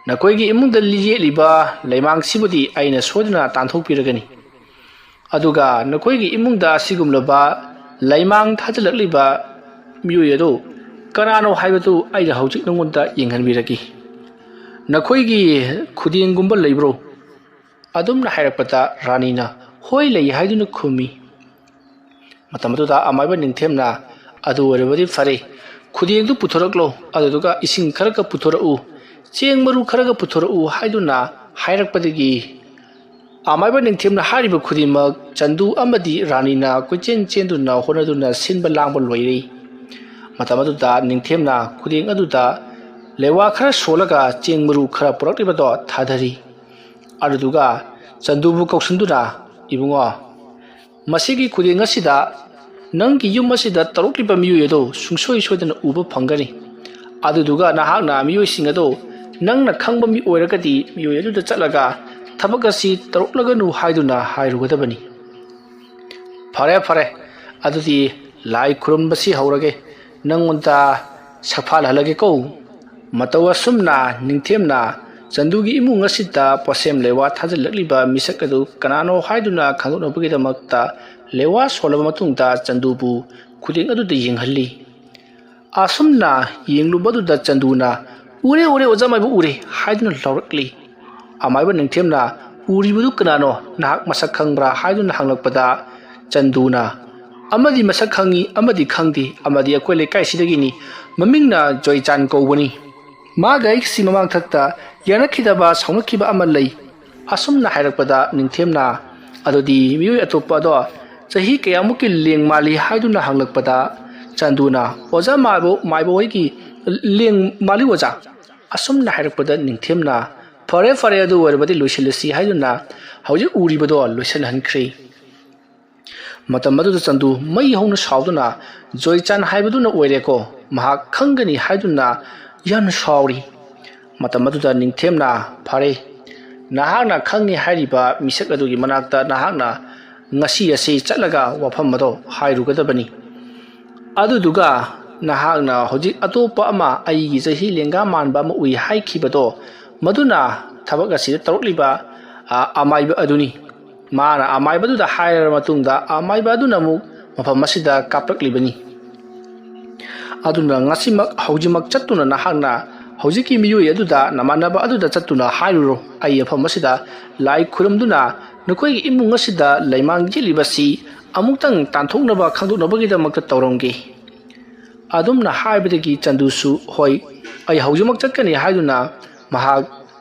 ꯅꯈꯣꯏꯒꯤ ꯏꯃꯨꯡꯗ ꯌꯦꯠꯂꯤꯕ ꯂꯩꯃꯥꯡꯁꯤꯕꯨꯗꯤ ꯑꯩꯅ ꯁꯣꯏꯗꯅ ꯇꯥꯟꯊꯣꯛꯄꯤꯔꯒꯅꯤ꯫ ꯑꯗꯨꯒ ꯅꯈꯣꯏꯒꯤ ꯏꯃꯨꯡꯗ ꯑꯁꯤꯒꯨꯝꯂꯕ ꯂꯩꯃꯥꯡ ꯊꯥꯖꯤꯜꯂꯛꯂꯤꯕ ꯃꯤꯑꯣꯏ ꯑꯗꯨ ꯀꯅꯥꯅꯣ ꯍꯥꯏꯕꯗꯨ ꯑꯩꯅ ꯍꯧꯖꯤꯛ ꯅꯉꯣꯟꯗ ꯌꯦꯡꯍꯟꯕꯤꯔꯒꯦ꯫ "ꯅꯈꯣꯏꯒꯤ ꯈꯨꯗꯦꯡꯒꯨꯝꯕ ꯂꯩꯕ꯭ꯔꯣ?" ꯑꯗꯨꯝꯅ ꯍꯥꯏꯔꯛꯄꯗ ꯔꯥꯅꯤꯅ "ꯍꯣꯏ, ꯂꯩ" ꯍꯥꯏꯗꯨꯅ ꯈꯨꯝꯃꯤ꯫ ꯃꯇꯝ ꯑꯗꯨꯗ ꯑꯃꯥꯏꯕ ꯅꯤꯡꯊꯦꯝꯅ "ꯑꯗꯨ ꯑꯣꯏꯔꯕꯗꯤ ꯐꯔꯦ, ꯈꯨꯗꯦꯡꯗꯨ ꯄꯨꯊꯣꯔꯛꯂꯣ, ꯑꯗꯨꯗꯨꯒ ꯏꯁꯤꯡ ꯈꯔꯒ ꯄꯨꯊꯣꯔꯛꯎ, ꯆꯦꯡ ꯃꯔꯨ ꯈꯔꯒ ꯄꯨꯊꯣꯔꯛꯎ" ꯍꯥꯏꯗꯨꯅ ꯍꯥꯏꯔꯛꯄꯗꯒꯤ ꯑꯃꯥꯏꯕ ꯅꯤꯡꯊꯦꯝꯅ ꯍꯥꯏꯔꯤꯕ ꯈꯨꯗꯤꯡꯃꯛ ꯆꯟꯗꯨ ꯑꯃꯗꯤ ꯔꯥꯅꯤꯅ ꯀꯣꯏꯆꯦꯟ ꯆꯦꯟꯗꯨꯅ ꯍꯣꯠꯅꯗꯨꯅ ꯁꯤꯟꯕ ꯂꯥꯡꯕ ꯂꯣꯏꯔꯦ꯫ ꯃꯇꯝ ꯑꯗꯨꯗ ꯅꯤꯡꯊꯦꯝꯅ ꯈꯨꯗꯦꯡ ꯑꯗꯨꯗ ꯂꯩꯋꯥ ꯈꯔ ꯁꯣꯜꯂꯒ ꯆꯦꯡ ꯃꯔꯨ ꯈꯔ ꯄꯨꯔꯛꯂꯤꯕꯗꯣ ꯊꯥꯗꯔꯤ꯫ ꯑꯗꯨꯗꯨꯒ ꯆꯟꯗꯨꯕꯨ ꯀꯧꯁꯤꯟꯗꯨꯅ, "ꯏꯕꯨꯡꯉꯣ, ꯃꯁꯤꯒꯤ ꯈꯨꯗꯦꯡ ꯑꯁꯤꯗ ꯅꯪꯒꯤ ꯌꯨꯝ ꯑꯁꯤꯗ ꯇꯧꯔꯛꯂꯤꯕ ꯃꯤꯑꯣꯏ ꯑꯗꯨ ꯁꯨꯡꯁꯣꯏ ꯁꯣꯏꯗꯅ ꯎꯕ ꯐꯪꯒꯅꯤ꯫ ꯑꯗꯨꯗꯨꯒ ꯅꯍꯥꯛꯅ ꯃꯤꯑꯣꯏꯁꯤꯡ ꯑꯗꯨ ꯅꯪꯅ ꯈꯪꯕ ꯃꯤ ꯑꯣꯏꯔꯒꯗꯤ ꯃꯤꯑꯣꯏ ꯑꯗꯨꯗ ꯆꯠꯂꯒ ꯊꯕꯛ ꯑꯁꯤ ꯇꯧꯔꯛꯂꯒꯅꯨ ꯍꯥꯏꯗꯨꯅ ꯍꯥꯏꯔꯨꯒꯗꯕꯅꯤ꯫" "ꯐꯔꯦ, ꯐꯔꯦ, ꯑꯗꯨꯗꯤ ꯂꯥꯏ ꯈꯨꯔꯨꯝꯕꯁꯤ ꯍꯧꯔꯒꯦ, ꯅꯪꯉꯣꯟꯗ ꯁꯛꯐꯥꯜꯍꯜꯂꯒꯦꯀꯣ꯫" ꯃꯇꯧ ꯑꯁꯨꯝꯅ ꯅꯤꯡꯊꯦꯝꯅ ꯆꯟꯗꯨꯒꯤ ꯏꯃꯨꯡ ꯑꯁꯤꯗ ꯄꯣꯠꯁꯦꯝ ꯂꯩꯋꯥ ꯊꯥꯖꯤꯜꯂꯛꯂꯤꯕ ꯃꯤꯁꯛ ꯑꯗꯨ ꯀꯅꯥꯅꯣ ꯍꯥꯏꯗꯨꯅ ꯈꯪꯗꯣꯛꯅꯕꯒꯤꯗꯃꯛꯇ ꯂꯩꯋꯥ ꯁꯣꯜꯂꯕ ꯃꯇꯨꯡꯗ ꯆꯟꯗꯨꯕꯨ ꯈꯨꯗꯦꯡ ꯑꯗꯨꯗ ꯌꯦꯡꯍꯜꯂꯤ꯫ ꯑꯁꯨꯝꯅ ꯌꯦꯡꯂꯨꯕꯗꯨꯗ ꯆꯟꯗꯨꯅ, "ꯎꯔꯦ, ꯎꯔꯦ, ꯑꯣꯖꯥ ꯃꯥꯏꯕ ꯎꯔꯦ" ꯍꯥꯏꯗꯨꯅ ꯂꯥꯎꯔꯛꯂꯤ꯫ ꯑꯃꯥꯏꯕ ꯅꯤꯡꯊꯦꯝꯅ, "ꯎꯔꯤꯕꯗꯨ ꯀꯅꯥꯅꯣ? ꯅꯍꯥꯛ ꯃꯁꯛ ꯈꯪꯕ꯭ꯔꯥ?" ꯍꯥꯏꯗꯨꯅ ꯍꯪꯂꯛꯄꯗ ꯆꯟꯗꯨꯅ, "ꯑꯃꯗꯤ ꯃꯁꯛ ꯈꯪꯉꯤ, ꯑꯃꯗꯤ ꯈꯪꯗꯦ, ꯑꯃꯗꯤ ꯑꯩꯈꯣꯏ ꯂꯩꯀꯥꯏꯁꯤꯗꯒꯤꯅꯤ, ꯃꯃꯤꯡꯅ ꯖꯣꯏꯆꯥꯟ ꯀꯧꯕꯅꯤ꯫ ꯃꯥꯒ ꯑꯩꯒꯁꯤ ꯃꯃꯥꯡꯊꯛꯇ ꯌꯥꯅꯈꯤꯗꯕ, ꯁꯥꯎꯅꯈꯤꯕ ꯑꯃ ꯂꯩ꯫" ꯑꯁꯨꯝꯅ ꯍꯥꯏꯔꯛꯄꯗ ꯅꯤꯡꯊꯦꯝꯅ, "ꯑꯗꯨꯗꯤ ꯃꯤꯑꯣꯏ ꯑꯇꯣꯞꯄ ꯑꯗꯣ ꯆꯍꯤ ꯀꯌꯥꯃꯨꯛꯀꯤ ꯂꯦꯡ ꯃꯥꯜꯂꯤ?" ꯍꯥꯏꯗꯨꯅ ꯍꯪꯂꯛꯄꯗ ꯆꯟꯗꯨꯅ, "ꯑꯣꯖꯥ ꯃꯥꯏꯕ, ꯃꯥꯏꯕ ꯍꯣꯏꯒꯤ ꯂꯦꯡ ꯃꯥꯜꯂꯤ ꯑꯣꯖꯥ꯫" ꯑꯁꯨꯝꯅ ꯍꯥꯏꯔꯛꯄꯗ ꯅꯤꯡꯊꯦꯝꯅ, "ꯐꯔꯦ, ꯐꯔꯦ, ꯑꯗꯨ ꯑꯣꯏꯔꯕꯗꯤ ꯂꯣꯏꯁꯤꯜꯂꯁꯤ" ꯍꯥꯏꯗꯨꯅ ꯍꯧꯖꯤꯛ ꯎꯔꯤꯕꯗꯣ ꯂꯣꯏꯁꯤꯜꯍꯟꯈ꯭ꯔꯦ꯫ ꯃꯇꯝ ꯑꯗꯨꯗ ꯆꯟꯗꯨ ꯃꯩ ꯍꯧꯅ ꯁꯥꯎꯗꯨꯅ, "ꯖꯣꯏꯆꯥꯟ ꯍꯥꯏꯕꯗꯨꯅ ꯑꯣꯏꯔꯦꯀꯣ, ꯃꯍꯥꯛ ꯈꯪꯒꯅꯤ" ꯍꯥꯏꯗꯨꯅ ꯌꯥꯝꯅ ꯁꯥꯎꯔꯤ꯫ ꯃꯇꯝ ꯑꯗꯨꯗ ꯅꯤꯡꯊꯦꯝꯅ, "ꯐꯔꯦ, ꯅꯍꯥꯛꯅ ꯈꯪꯉꯤ ꯍꯥꯏꯔꯤꯕ ꯃꯤꯁꯛ ꯑꯗꯨꯒꯤ ꯃꯅꯥꯛꯇ ꯅꯍꯥꯛꯅ ꯉꯁꯤ ꯑꯁꯤ ꯆꯠꯂꯒ ꯋꯥꯐꯝ ꯑꯗꯣ ꯍꯥꯏꯔꯨꯒꯗꯕꯅꯤ꯫ ꯑꯗꯨꯗꯨꯒ ꯅꯍꯥꯛꯅ ꯍꯧꯖꯤꯛ ꯑꯇꯣꯞꯄ ꯑꯃ, ꯑꯩꯒꯤ ꯆꯍꯤ ꯂꯦꯡꯒꯥ ꯃꯥꯟꯕ ꯑꯃ ꯎꯏ ꯍꯥꯏꯈꯤꯕꯗꯣ, ꯃꯗꯨꯅ ꯊꯕꯛ ꯑꯁꯤꯗ ꯇꯧꯔꯛꯂꯤꯕ, ꯑ, ꯑꯃꯥꯏꯕ ꯑꯗꯨꯅꯤ꯫ ꯃꯥꯅ ꯑꯃꯥꯏꯕꯗꯨꯗ ꯍꯥꯏꯔꯕ ꯃꯇꯨꯡꯗ ꯑꯃꯥꯏꯕ ꯑꯗꯨꯅ ꯑꯃꯨꯛ ꯃꯐꯝ ꯑꯁꯤꯗ ꯀꯥꯞꯂꯛꯂꯤꯕꯅꯤ꯫ ꯑꯗꯨꯅ ꯉꯁꯤꯃꯛ, ꯍꯧꯖꯤꯛꯃꯛ ꯆꯠꯇꯨꯅ ꯅꯍꯥꯛꯅ "ꯍꯧꯖꯤꯛꯀꯤ ꯃꯤꯑꯣꯏ ꯑꯗꯨꯗ, ꯅꯃꯥꯟꯅꯕ ꯑꯗꯨꯗ ꯆꯠꯇꯨꯅ ꯍꯥꯏꯔꯨꯔꯣ, ꯑꯩ ꯃꯐꯝ ꯑꯁꯤꯗ ꯂꯥꯏ ꯈꯨꯔꯨꯝꯗꯨꯅ ꯅꯈꯣꯏꯒꯤ ꯏꯃꯨꯡ ꯑꯁꯤꯗ ꯂꯩꯃꯥꯡ ꯌꯦꯠꯂꯤꯕꯁꯤ ꯑꯃꯨꯛꯇꯪ ꯇꯥꯟꯊꯣꯛꯅꯕ ꯈꯪꯗꯣꯛꯅꯕꯒꯤꯗꯃꯛꯇ ꯇꯧꯔꯝꯒꯦ"꯫ ꯑꯗꯨꯝꯅ ꯍꯥꯏꯕꯗꯒꯤ ꯆꯟꯗꯨꯁꯨ, "ꯍꯣꯏ, ꯑꯩ ꯍꯧꯖꯤꯛꯃꯛ ꯆꯠꯀꯅꯤ" ꯍꯥꯏꯗꯨꯅ ꯃꯍꯥꯛ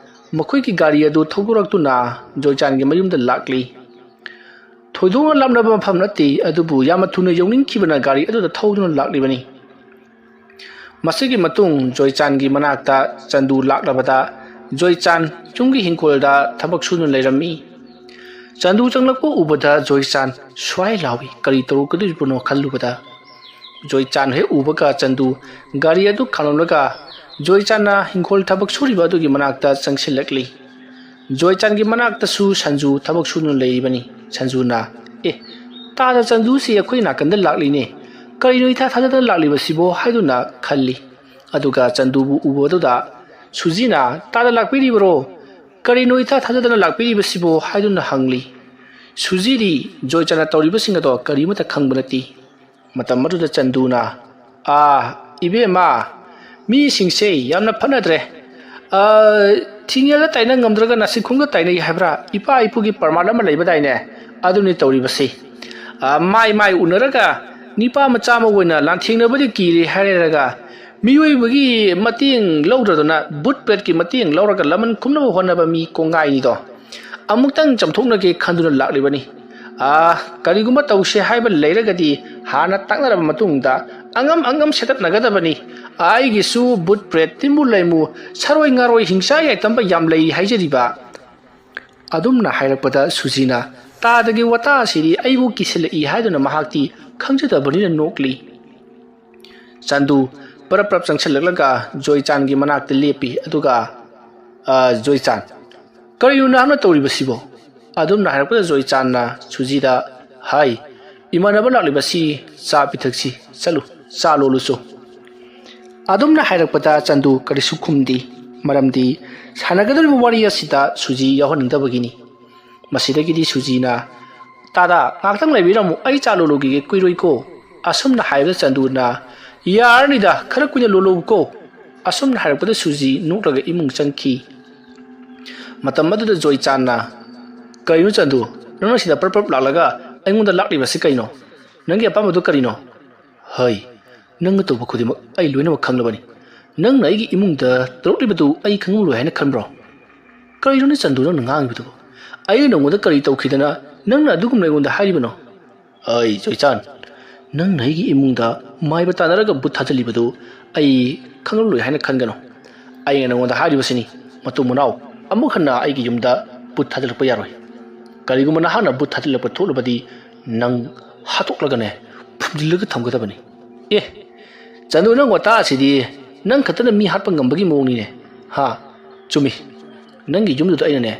ꯃꯈꯣꯏꯒꯤ ꯒꯥꯔꯤ ꯑꯗꯨ ꯊꯧꯗꯣꯔꯛꯇꯨꯅ ꯖꯣꯏꯆꯥꯟꯒꯤ ꯃꯌꯨꯝꯗ ꯂꯥꯛꯂꯤ꯫ ꯊꯣꯏꯗꯣꯛꯅ ꯂꯥꯞꯅꯕ ꯃꯐꯝ ꯅꯠꯇꯦ, ꯑꯗꯨꯕꯨ ꯌꯥꯝꯅ ꯊꯨꯅ ꯌꯧꯅꯤꯡꯈꯤꯕꯅ ꯒꯥꯔꯤ ꯑꯗꯨꯗ ꯊꯧꯗꯨꯅ ꯂꯥꯛꯂꯤꯕꯅꯤ꯫ ꯃꯁꯤꯒꯤ ꯃꯇꯨꯡ ꯖꯣꯏꯆꯥꯟꯒꯤ ꯃꯅꯥꯛꯇ ꯆꯟꯗꯨ ꯂꯥꯛꯂꯕꯗ, ꯖꯣꯏꯆꯥꯟ ꯌꯨꯝꯒꯤ ꯍꯤꯡꯈꯣꯜꯗ ꯊꯕꯛ ꯁꯨꯗꯨꯅ ꯂꯩꯔꯝꯃꯤ꯫ ꯆꯟꯗꯨ ꯆꯪꯂꯛꯄ ꯎꯕꯗ ꯖꯣꯏꯆꯥꯟ ꯁ꯭ꯋꯥꯏ ꯂꯥꯎꯏ꯫ ꯀꯔꯤ ꯇꯧꯔꯛꯀꯗꯧꯔꯤꯕꯅꯣ ꯈꯜꯂꯨꯕꯗ, ꯖꯣꯏꯆꯥꯟ ꯍꯦꯛ ꯎꯕꯒ ꯆꯟꯗꯨ ꯒꯥꯔꯤ ꯑꯗꯨ ꯈꯥꯝꯂꯝꯂꯒ ꯖꯣꯏꯆꯥꯟꯅ ꯍꯤꯡꯈꯣꯜ ꯊꯕꯛ ꯁꯨꯔꯤꯕ ꯑꯗꯨꯒꯤ ꯃꯅꯥꯛꯇ ꯆꯪꯁꯤꯜꯂꯛꯂꯤ꯫ ꯖꯣꯏꯆꯥꯟꯒꯤ ꯃꯅꯥꯛꯇꯁꯨ ꯁꯟꯖꯨ ꯊꯕꯛ ꯁꯨꯗꯨꯅ ꯂꯩꯔꯤꯕꯅꯤ꯫ ꯁꯟꯖꯨꯅ, "ꯑꯦ, ꯇꯥꯗ, ꯆꯟꯗꯨꯁꯤ ꯑꯩꯈꯣꯏ ꯅꯥꯀꯟꯗ ꯂꯥꯛꯂꯤꯅꯦ꯫ ꯀꯔꯤꯅꯣ ꯏꯊꯥ ꯊꯥꯖꯗꯅ ꯂꯥꯛꯂꯤꯕꯁꯤꯕꯣ?" ꯍꯥꯏꯗꯨꯅ ꯈꯜꯂꯤ꯫ ꯑꯗꯨꯒ ꯆꯟꯗꯨꯕꯨ ꯎꯕꯗꯨꯗ ꯁꯨꯖꯤꯅ, "ꯇꯥꯗ ꯂꯥꯛꯄꯤꯔꯤꯕꯔꯣ? ꯀꯔꯤꯅꯣ ꯏꯊꯥ ꯊꯥꯖꯗꯅ ꯂꯥꯛꯄꯤꯔꯤꯕꯁꯤꯕꯣ?" ꯍꯥꯏꯗꯨꯅ ꯍꯪꯂꯤ꯫ ꯁꯨꯖꯤꯗꯤ ꯖꯣꯏꯆꯥꯟꯅ ꯇꯧꯔꯤꯕꯁꯤꯡ ꯑꯗꯣ ꯀꯔꯤꯃꯠꯇ ꯈꯪꯕ ꯅꯠꯇꯦ꯫ ꯃꯇꯝ ꯑꯗꯨꯗ ꯆꯟꯗꯨꯅ, "ꯑꯥ, ꯏꯕꯦꯝꯃ, ꯃꯤꯁꯤꯡꯁꯦ ꯌꯥꯝꯅ ꯐꯠꯅꯗ꯭ꯔꯦ꯫ ꯑꯥ, ꯊꯤꯡꯉꯦꯜꯗ ꯇꯥꯏꯅ ꯉꯝꯗ꯭ꯔꯒ ꯅꯥꯁꯤꯡꯈꯣꯡꯗ ꯇꯥꯏꯅꯩ ꯍꯥꯏꯕ꯭ꯔꯥ? ꯏꯄꯥ ꯏꯄꯨꯒꯤ ꯄ꯭ꯔꯃꯥꯟ ꯑꯃ ꯂꯩꯕꯗꯥꯏꯅꯦ? ꯑꯗꯨꯅꯤ ꯇꯧꯔꯤꯕꯁꯤ꯫ ꯑꯥ, ꯃꯥꯏ ꯃꯥꯏ ꯎꯅꯔꯒ ꯅꯤꯄꯥ ꯃꯆꯥ ꯑꯃ ꯑꯣꯏꯅ ꯂꯥꯟꯊꯦꯡꯅꯕꯗꯤ ꯀꯤꯔꯦ ꯍꯥꯏꯔꯒ ꯃꯤꯑꯣꯏꯕꯒꯤ ꯃꯇꯦꯡ ꯂꯧꯗ꯭ꯔꯗꯅ ꯚꯨꯠ ꯄ꯭ꯔꯦꯠꯀꯤ ꯃꯇꯦꯡ ꯂꯧꯔꯒ ꯂꯃꯟ ꯈꯨꯝꯅꯕ ꯍꯣꯠꯅꯕ ꯃꯤ ꯀꯣꯡꯒꯥꯏꯅꯤꯗꯣ꯫ ꯑꯃꯨꯛꯇꯪ ꯆꯝꯊꯣꯛꯅꯒꯦ ꯈꯟꯗꯨꯅ ꯂꯥꯛꯂꯤꯕꯅꯤ꯫ ꯑꯥ, ꯀꯔꯤꯒꯨꯝꯕ ꯇꯧꯁꯦ ꯍꯥꯏꯕ ꯂꯩꯔꯒꯗꯤ ꯍꯥꯟꯅ ꯇꯥꯛꯅꯔꯕ ꯃꯇꯨꯡꯗ ꯑꯉꯝ ꯑꯉꯝ ꯁꯦꯠꯇꯠꯅꯒꯗꯕꯅꯤ꯫ ꯑꯩꯒꯤꯁꯨ ꯚꯨꯠ ꯄ꯭ꯔꯦꯠ, ꯇꯤꯟꯕꯨ ꯂꯩꯃꯨ, ꯁꯥꯔꯣꯏ ꯉꯥꯔꯣꯏ, ꯍꯤꯡꯆꯥ ꯌꯥꯏꯇꯝꯕ ꯌꯥꯝ ꯂꯩꯔꯤ ꯍꯥꯏꯖꯔꯤꯕ"꯫ ꯑꯗꯨꯝꯅ ꯍꯥꯏꯔꯛꯄꯗ ꯁꯨꯖꯤꯅ, "ꯇꯥꯗꯒꯤ ꯋꯥꯇꯥ ꯑꯁꯤꯗꯤ ꯑꯩꯕꯨ ꯀꯤꯁꯤꯜꯂꯛꯏ" ꯍꯥꯏꯗꯨꯅ ꯃꯍꯥꯛꯇꯤ ꯈꯪꯖꯗꯕꯅꯤꯅ ꯅꯣꯛꯂꯤ꯫ ꯆꯥꯟꯗꯨ ꯄꯔꯞ ꯄꯔꯞ ꯆꯪꯁꯤꯜꯂꯛꯂꯒ ꯖꯣꯏꯆꯥꯟꯒꯤ ꯃꯅꯥꯛꯇ ꯂꯦꯞꯄꯤ꯫ ꯑꯗꯨꯒ, "ꯑ, ꯖꯣꯏꯆꯥꯟ, ꯀꯔꯤꯅꯣ ꯅꯍꯥꯛꯅ ꯇꯧꯔꯤꯕꯁꯤꯕꯣ?" ꯑꯗꯨꯝꯅ ꯍꯥꯏꯔꯛꯄꯗ ꯖꯣꯏꯆꯥꯟꯅ ꯁꯨꯖꯤꯗ, "ꯍꯥꯏ, ꯏꯃꯥꯟꯅꯕ ꯂꯥꯛꯂꯤꯕꯁꯤ ꯆꯥ ꯄꯤꯊꯛꯁꯤ, ꯆꯠꯂꯨ, ꯆꯥ ꯂꯣꯜꯂꯨꯆꯣ"꯫ ꯑꯗꯨꯝꯅ ꯍꯥꯏꯔꯛꯄꯗ ꯆꯥꯟꯗꯨ ꯀꯔꯤꯁꯨ ꯈꯨꯝꯗꯦ, ꯃꯔꯝꯗꯤ ꯁꯥꯟꯅꯒꯗꯧꯔꯤꯕ ꯋꯥꯔꯤ ꯑꯁꯤꯗ ꯁꯨꯖꯤ ꯌꯥꯎꯍꯟꯅꯤꯡꯗꯕꯒꯤꯅꯤ꯫ ꯃꯁꯤꯗꯒꯤꯗꯤ ꯁꯨꯖꯤꯅ, "ꯇꯥꯗ, ꯉꯥꯏꯍꯥꯛꯇꯪ ꯂꯩꯕꯤꯔꯝꯃꯨ, ꯑꯩ ꯆꯥ ꯂꯣꯜꯂꯨꯈꯤꯒꯦ, ꯀꯨꯏꯔꯣꯏꯀꯣ"꯫ ꯑꯁꯨꯝꯅ ꯍꯥꯏꯕꯗ ꯆꯥꯟꯗꯨꯅ, "ꯌꯥꯔꯅꯤꯗ, ꯈꯔ ꯀꯨꯏꯅ ꯂꯣꯜꯂꯨꯀꯣ"꯫ ꯑꯁꯨꯝꯅ ꯍꯥꯏꯔꯛꯄꯗ ꯁꯨꯖꯤ ꯅꯣꯛꯂꯒ ꯏꯃꯨꯡ ꯆꯪꯈꯤ꯫ ꯃꯇꯝ ꯑꯗꯨꯗ ꯖꯣꯏꯆꯥꯟꯅ, "ꯀꯩꯅꯣ ꯆꯟꯗꯨ, ꯅꯪꯅ ꯁꯤꯗ ꯄ꯭ꯔꯞ ꯄ꯭ꯔꯞ ꯂꯥꯛꯂꯒ ꯑꯩꯉꯣꯟꯗ ꯂꯥꯛꯂꯤꯕꯁꯤ ꯀꯩꯅꯣ? ꯅꯪꯒꯤ ꯑꯄꯥꯝꯕꯗꯨ ꯀꯔꯤꯅꯣ?" "ꯍꯩ, ꯅꯪꯅ ꯇꯧꯕ ꯈꯨꯗꯤꯡꯃꯛ ꯑꯩ ꯂꯣꯏꯅꯃꯛ ꯈꯪꯂꯕꯅꯤ꯫ ꯅꯪꯅ ꯑꯩꯒꯤ ꯏꯃꯨꯡꯗ ꯇꯧꯔꯛꯂꯤꯕꯗꯨ ꯑꯩ ꯈꯪꯂꯝꯂꯣꯏ ꯍꯥꯏꯅ ꯈꯟꯕ꯭ꯔꯣ?" "ꯀꯔꯤꯅꯣꯅꯦ ꯆꯟꯗꯨ ꯅꯪꯅ ꯉꯥꯡꯉꯤꯕꯗꯨꯕꯨ? ꯑꯩꯅ ꯅꯪꯉꯣꯟꯗ ꯀꯔꯤ ꯇꯧꯈꯤꯗꯅ ꯅꯪꯅ ꯑꯗꯨꯒꯨꯝꯅ ꯑꯩꯉꯣꯟꯗ ꯍꯥꯏꯔꯤꯕꯅꯣ?" "ꯑꯩ ꯖꯣꯏꯆꯥꯟ, ꯅꯪꯅ ꯑꯩꯒꯤ ꯏꯃꯨꯡꯗ ꯃꯥꯏꯕ ꯇꯥꯟꯅꯔꯒ ꯕꯨꯠ ꯊꯥꯖꯤꯜꯂꯤꯕꯗꯨ ꯑꯩ ꯈꯪꯂꯝꯂꯣꯏ ꯍꯥꯏꯅ ꯈꯟꯒꯅꯨ꯫ ꯑꯩꯅ ꯅꯉꯣꯟꯗ ꯍꯥꯏꯔꯤꯕꯁꯤꯅꯤ, ꯃꯇꯨꯡ ꯃꯅꯥꯎ ꯑꯃꯨꯛ ꯍꯟꯅ ꯑꯩꯒꯤ ꯌꯨꯝꯗ ꯕꯨꯠ ꯊꯥꯖꯤꯜꯂꯛꯄ ꯌꯥꯔꯣꯏ꯫ ꯀꯔꯤꯒꯨꯝꯕ ꯅꯍꯥꯛꯅ ꯕꯨꯠ ꯊꯥꯖꯤꯜꯂꯛꯄ ꯊꯣꯛꯂꯕꯗꯤ ꯅꯪ ꯍꯥꯠꯇꯣꯛꯂꯒꯅꯦ ꯐꯨꯝꯖꯤꯜꯂꯒ ꯊꯝꯒꯗꯕꯅꯤ꯫" "ꯑꯦ, ꯆꯟꯗꯨ, ꯅꯪ ꯋꯥꯇꯥ ꯑꯁꯤꯗꯤ ꯅꯪ ꯈꯛꯇꯅ ꯃꯤ ꯍꯥꯠꯄ ꯉꯝꯕꯒꯤ ꯃꯑꯣꯡꯅꯤꯅꯦ꯫ ꯍꯥ, ꯆꯨꯝꯃꯤ꯫ ꯅꯪꯒꯤ ꯌꯨꯝꯗꯨꯗ ꯑꯩꯅꯅꯦ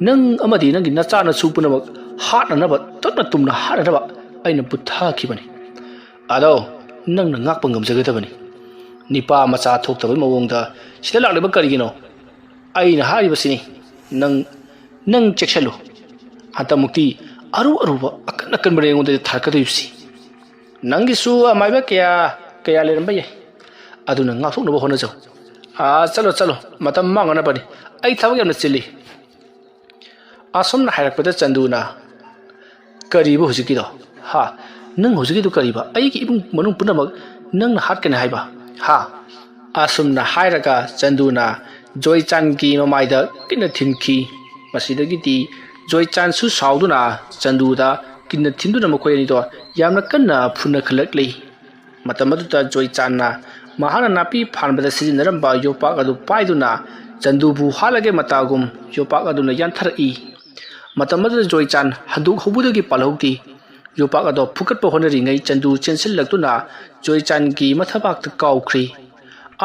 ꯅꯪ ꯑꯃꯗꯤ ꯅꯪꯒꯤ ꯅꯆꯥ ꯅꯁꯨ ꯄꯨꯝꯅꯃꯛ ꯍꯥꯠꯅꯅꯕ, ꯇꯞꯅ ꯇꯨꯝꯅ ꯍꯥꯠꯅꯅꯕ ꯑꯩꯅ ꯕꯨꯠ ꯊꯥꯈꯤꯕꯅꯤ꯫ ꯑꯗꯣ ꯅꯪꯅ ꯉꯥꯛꯄ ꯉꯝꯖꯒꯗꯕꯅꯤ꯫ ꯅꯤꯄꯥ ꯃꯆꯥ ꯊꯣꯛꯇꯕꯒꯤ ꯃꯑꯣꯡꯗ ꯁꯤꯗ ꯂꯥꯛꯂꯤꯕ ꯀꯔꯤꯒꯤꯅꯣ? ꯑꯩꯅ ꯍꯥꯏꯔꯤꯕꯁꯤꯅꯤ, ꯅꯪ, ꯅꯪ ꯆꯦꯛꯁꯤꯜꯂꯨ꯫ ꯍꯟꯗꯛꯃꯨꯛꯇꯤ ꯑꯔꯨ ꯑꯔꯨꯕ ꯑꯀꯟ ꯑꯀꯟꯕꯅ ꯑꯩꯉꯣꯟꯗ ꯊꯥꯔꯛꯀꯗꯣꯏꯕꯁꯤ꯫ ꯅꯪꯒꯤꯁꯨ ꯑꯃꯥꯏꯕ ꯀꯌꯥ ꯀꯌꯥ ꯂꯩꯔꯝꯕ ꯌꯥꯏ꯫ ꯑꯗꯨꯅ ꯉꯥꯛꯊꯣꯛꯅꯕ ꯍꯣꯠꯅꯖꯧ꯫ ꯑꯥ, ꯆꯠꯂꯣ, ꯆꯠꯂꯣ, ꯃꯇꯝ ꯃꯥꯡꯅꯅꯕꯅꯤ꯫ ꯑꯩ ꯊꯕꯛ ꯌꯥꯝꯅ ꯆꯤꯜꯂꯤ꯫" ꯑꯁꯨꯝꯅ ꯍꯥꯏꯔꯛꯄꯗ ꯆꯟꯗꯨꯅ, "ꯀꯔꯤꯕ ꯍꯧꯖꯤꯛꯀꯤꯗꯣ? ꯍꯥ? ꯅꯪ ꯍꯧꯖꯤꯛꯀꯤꯗꯣ ꯀꯔꯤꯕ? ꯑꯩꯒꯤ ꯏꯃꯨꯡ ꯃꯅꯨꯡ ꯄꯨꯝꯅꯃꯛ ꯅꯪꯅ ꯍꯥꯠꯀꯅꯤ ꯍꯥꯏꯕ? ꯍꯥ?" ꯑꯁꯨꯝꯅ ꯍꯥꯏꯔꯒ ꯆꯟꯗꯨꯅ ꯖꯣꯏꯆꯥꯟꯒꯤ ꯃꯃꯥꯏꯗ ꯀꯤꯟꯅ ꯊꯤꯟꯈꯤ꯫ ꯃꯁꯤꯗꯒꯤꯗꯤ ꯖꯣꯏꯆꯥꯟꯁꯨ ꯁꯥꯎꯗꯨꯅ ꯆꯟꯗꯨꯗ ꯀꯤꯟꯅ ꯊꯤꯟꯗꯨꯅ ꯃꯈꯣꯏ ꯑꯅꯤꯗꯣ ꯌꯥꯝꯅ ꯀꯟꯅ ꯐꯨꯅꯈꯠꯂꯛꯂꯤ꯫ ꯃꯇꯝ ꯑꯗꯨꯗ ꯖꯣꯏꯆꯥꯟꯅ ꯃꯍꯥꯛꯅ ꯅꯥꯄꯤ ꯐꯥꯟꯕꯗ ꯁꯤꯖꯤꯟꯅꯔꯝꯕ ꯌꯣꯄꯥꯛ ꯑꯗꯨ ꯄꯥꯏꯗꯨꯅ ꯆꯟꯗꯨꯕꯨ ꯍꯥꯠꯂꯒꯦ ꯃꯇꯥꯒꯨꯝ ꯌꯣꯄꯥꯛ ꯑꯗꯨꯅ ꯌꯥꯟꯊꯔꯛꯏ꯫ ꯃꯇꯝ ꯑꯗꯨꯗ ꯖꯣꯏꯆꯥꯟ ꯍꯟꯗꯣꯛꯍꯧꯕꯗꯒꯤ ꯄꯥꯜꯍꯧꯗꯦ꯫ ꯌꯣꯄꯥꯛ ꯑꯗꯣ ꯐꯨꯒꯠꯄ ꯍꯣꯠꯅꯔꯤꯉꯩ ꯆꯟꯗꯨ ꯆꯦꯟꯁꯤꯜꯂꯛꯇꯨꯅ ꯖꯣꯏꯆꯥꯟꯒꯤ ꯃꯊꯕꯥꯛꯇ ꯀꯥꯎꯈ꯭ꯔꯦ꯫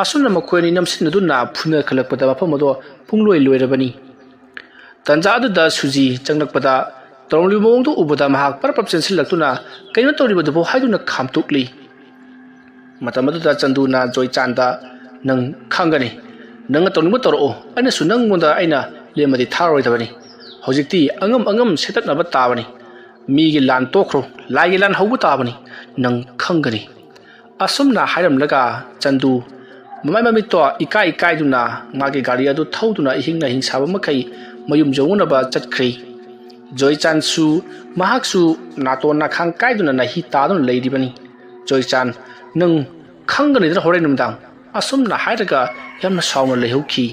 ꯑꯁꯨꯝꯅ ꯃꯈꯣꯏ ꯑꯅꯤ ꯅꯝꯁꯤꯟꯅꯗꯨꯅ ꯐꯨꯅꯈꯠꯂꯛꯄꯗ ꯃꯐꯝ ꯑꯗꯣ ꯄꯨꯡꯂꯣꯏ ꯂꯣꯏꯔꯕꯅꯤ꯫ ꯇꯟꯖꯥ ꯑꯗꯨꯗ ꯁꯨꯖꯤ ꯆꯪꯂꯛꯄꯗ ꯇꯧꯔꯝꯂꯤꯕ ꯃꯑꯣꯡꯗꯨ ꯎꯕꯗ ꯃꯍꯥꯛ ꯄꯔꯞ ꯄꯔꯞ ꯆꯦꯟꯁꯤꯜꯂꯛꯇꯨꯅ, "ꯀꯩꯅꯣ ꯇꯧꯔꯤꯕꯗꯨꯕꯨ?" ꯍꯥꯏꯗꯨꯅ ꯈꯥꯝꯇꯣꯛꯂꯤ꯫ ꯃꯇꯝ ꯑꯗꯨꯗ ꯆꯟꯗꯨꯅ ꯖꯣꯏꯆꯥꯟꯗ, "ꯅꯪ ꯈꯪꯒꯅꯤ꯫ ꯅꯪꯅ ꯇꯧꯅꯤꯡꯕ ꯇꯧꯔꯛꯑꯣ꯫ ꯑꯩꯅꯁꯨ ꯅꯪꯉꯣꯟꯗ ꯑꯩꯅ ꯂꯦꯝꯃꯗꯤ ꯊꯥꯔꯣꯏꯗꯕꯅꯤ꯫ ꯍꯧꯖꯤꯛꯇꯤ ꯑꯉꯝ ꯑꯉꯝ ꯁꯦꯠꯇꯠꯅꯕ ꯇꯥꯕꯅꯤ꯫ ꯃꯤꯒꯤ ꯂꯥꯟ ꯇꯣꯛꯈ꯭ꯔꯣ, ꯂꯥꯏꯒꯤ ꯂꯥꯟ ꯍꯧꯕ ꯇꯥꯕꯅꯤ꯫ ꯅꯪ ꯈꯪꯒꯅꯤ꯫" ꯑꯁꯨꯝꯅ ꯍꯥꯏꯔꯝꯂꯒ ꯆꯟꯗꯨ ꯃꯃꯥꯏ ꯃꯃꯤꯠꯇꯣ ꯏꯀꯥꯏ ꯏꯀꯥꯏꯗꯨꯅ ꯃꯥꯒꯤ ꯒꯥꯔꯤ ꯑꯗꯨ ꯊꯧꯗꯨꯅ ꯏꯍꯤꯡ ꯅꯥꯍꯤꯡ ꯁꯥꯕ ꯃꯈꯩ ꯃꯌꯨꯝ ꯌꯧꯅꯅꯕ ꯆꯠꯈ꯭ꯔꯦ꯫ ꯖꯣꯏꯆꯥꯟꯁꯨ ꯃꯍꯥꯛꯁꯨ ꯅꯥꯇꯣꯟ ꯅꯥꯈꯥꯡ ꯀꯥꯏꯗꯨꯅ ꯅꯥꯍꯤ ꯇꯥꯗꯨꯅ ꯂꯩꯔꯤꯕꯅꯤ꯫ "ꯖꯣꯏꯆꯥꯟ, ꯅꯪ ꯈꯪꯒꯅꯤꯗꯅ ꯍꯣꯔꯦꯟ ꯅꯨꯃꯤꯗꯥꯡ," ꯑꯁꯨꯝꯅ ꯍꯥꯏꯔꯒ ꯌꯥꯝꯅ ꯁꯥꯎꯅ ꯂꯩꯍꯧꯈꯤ꯫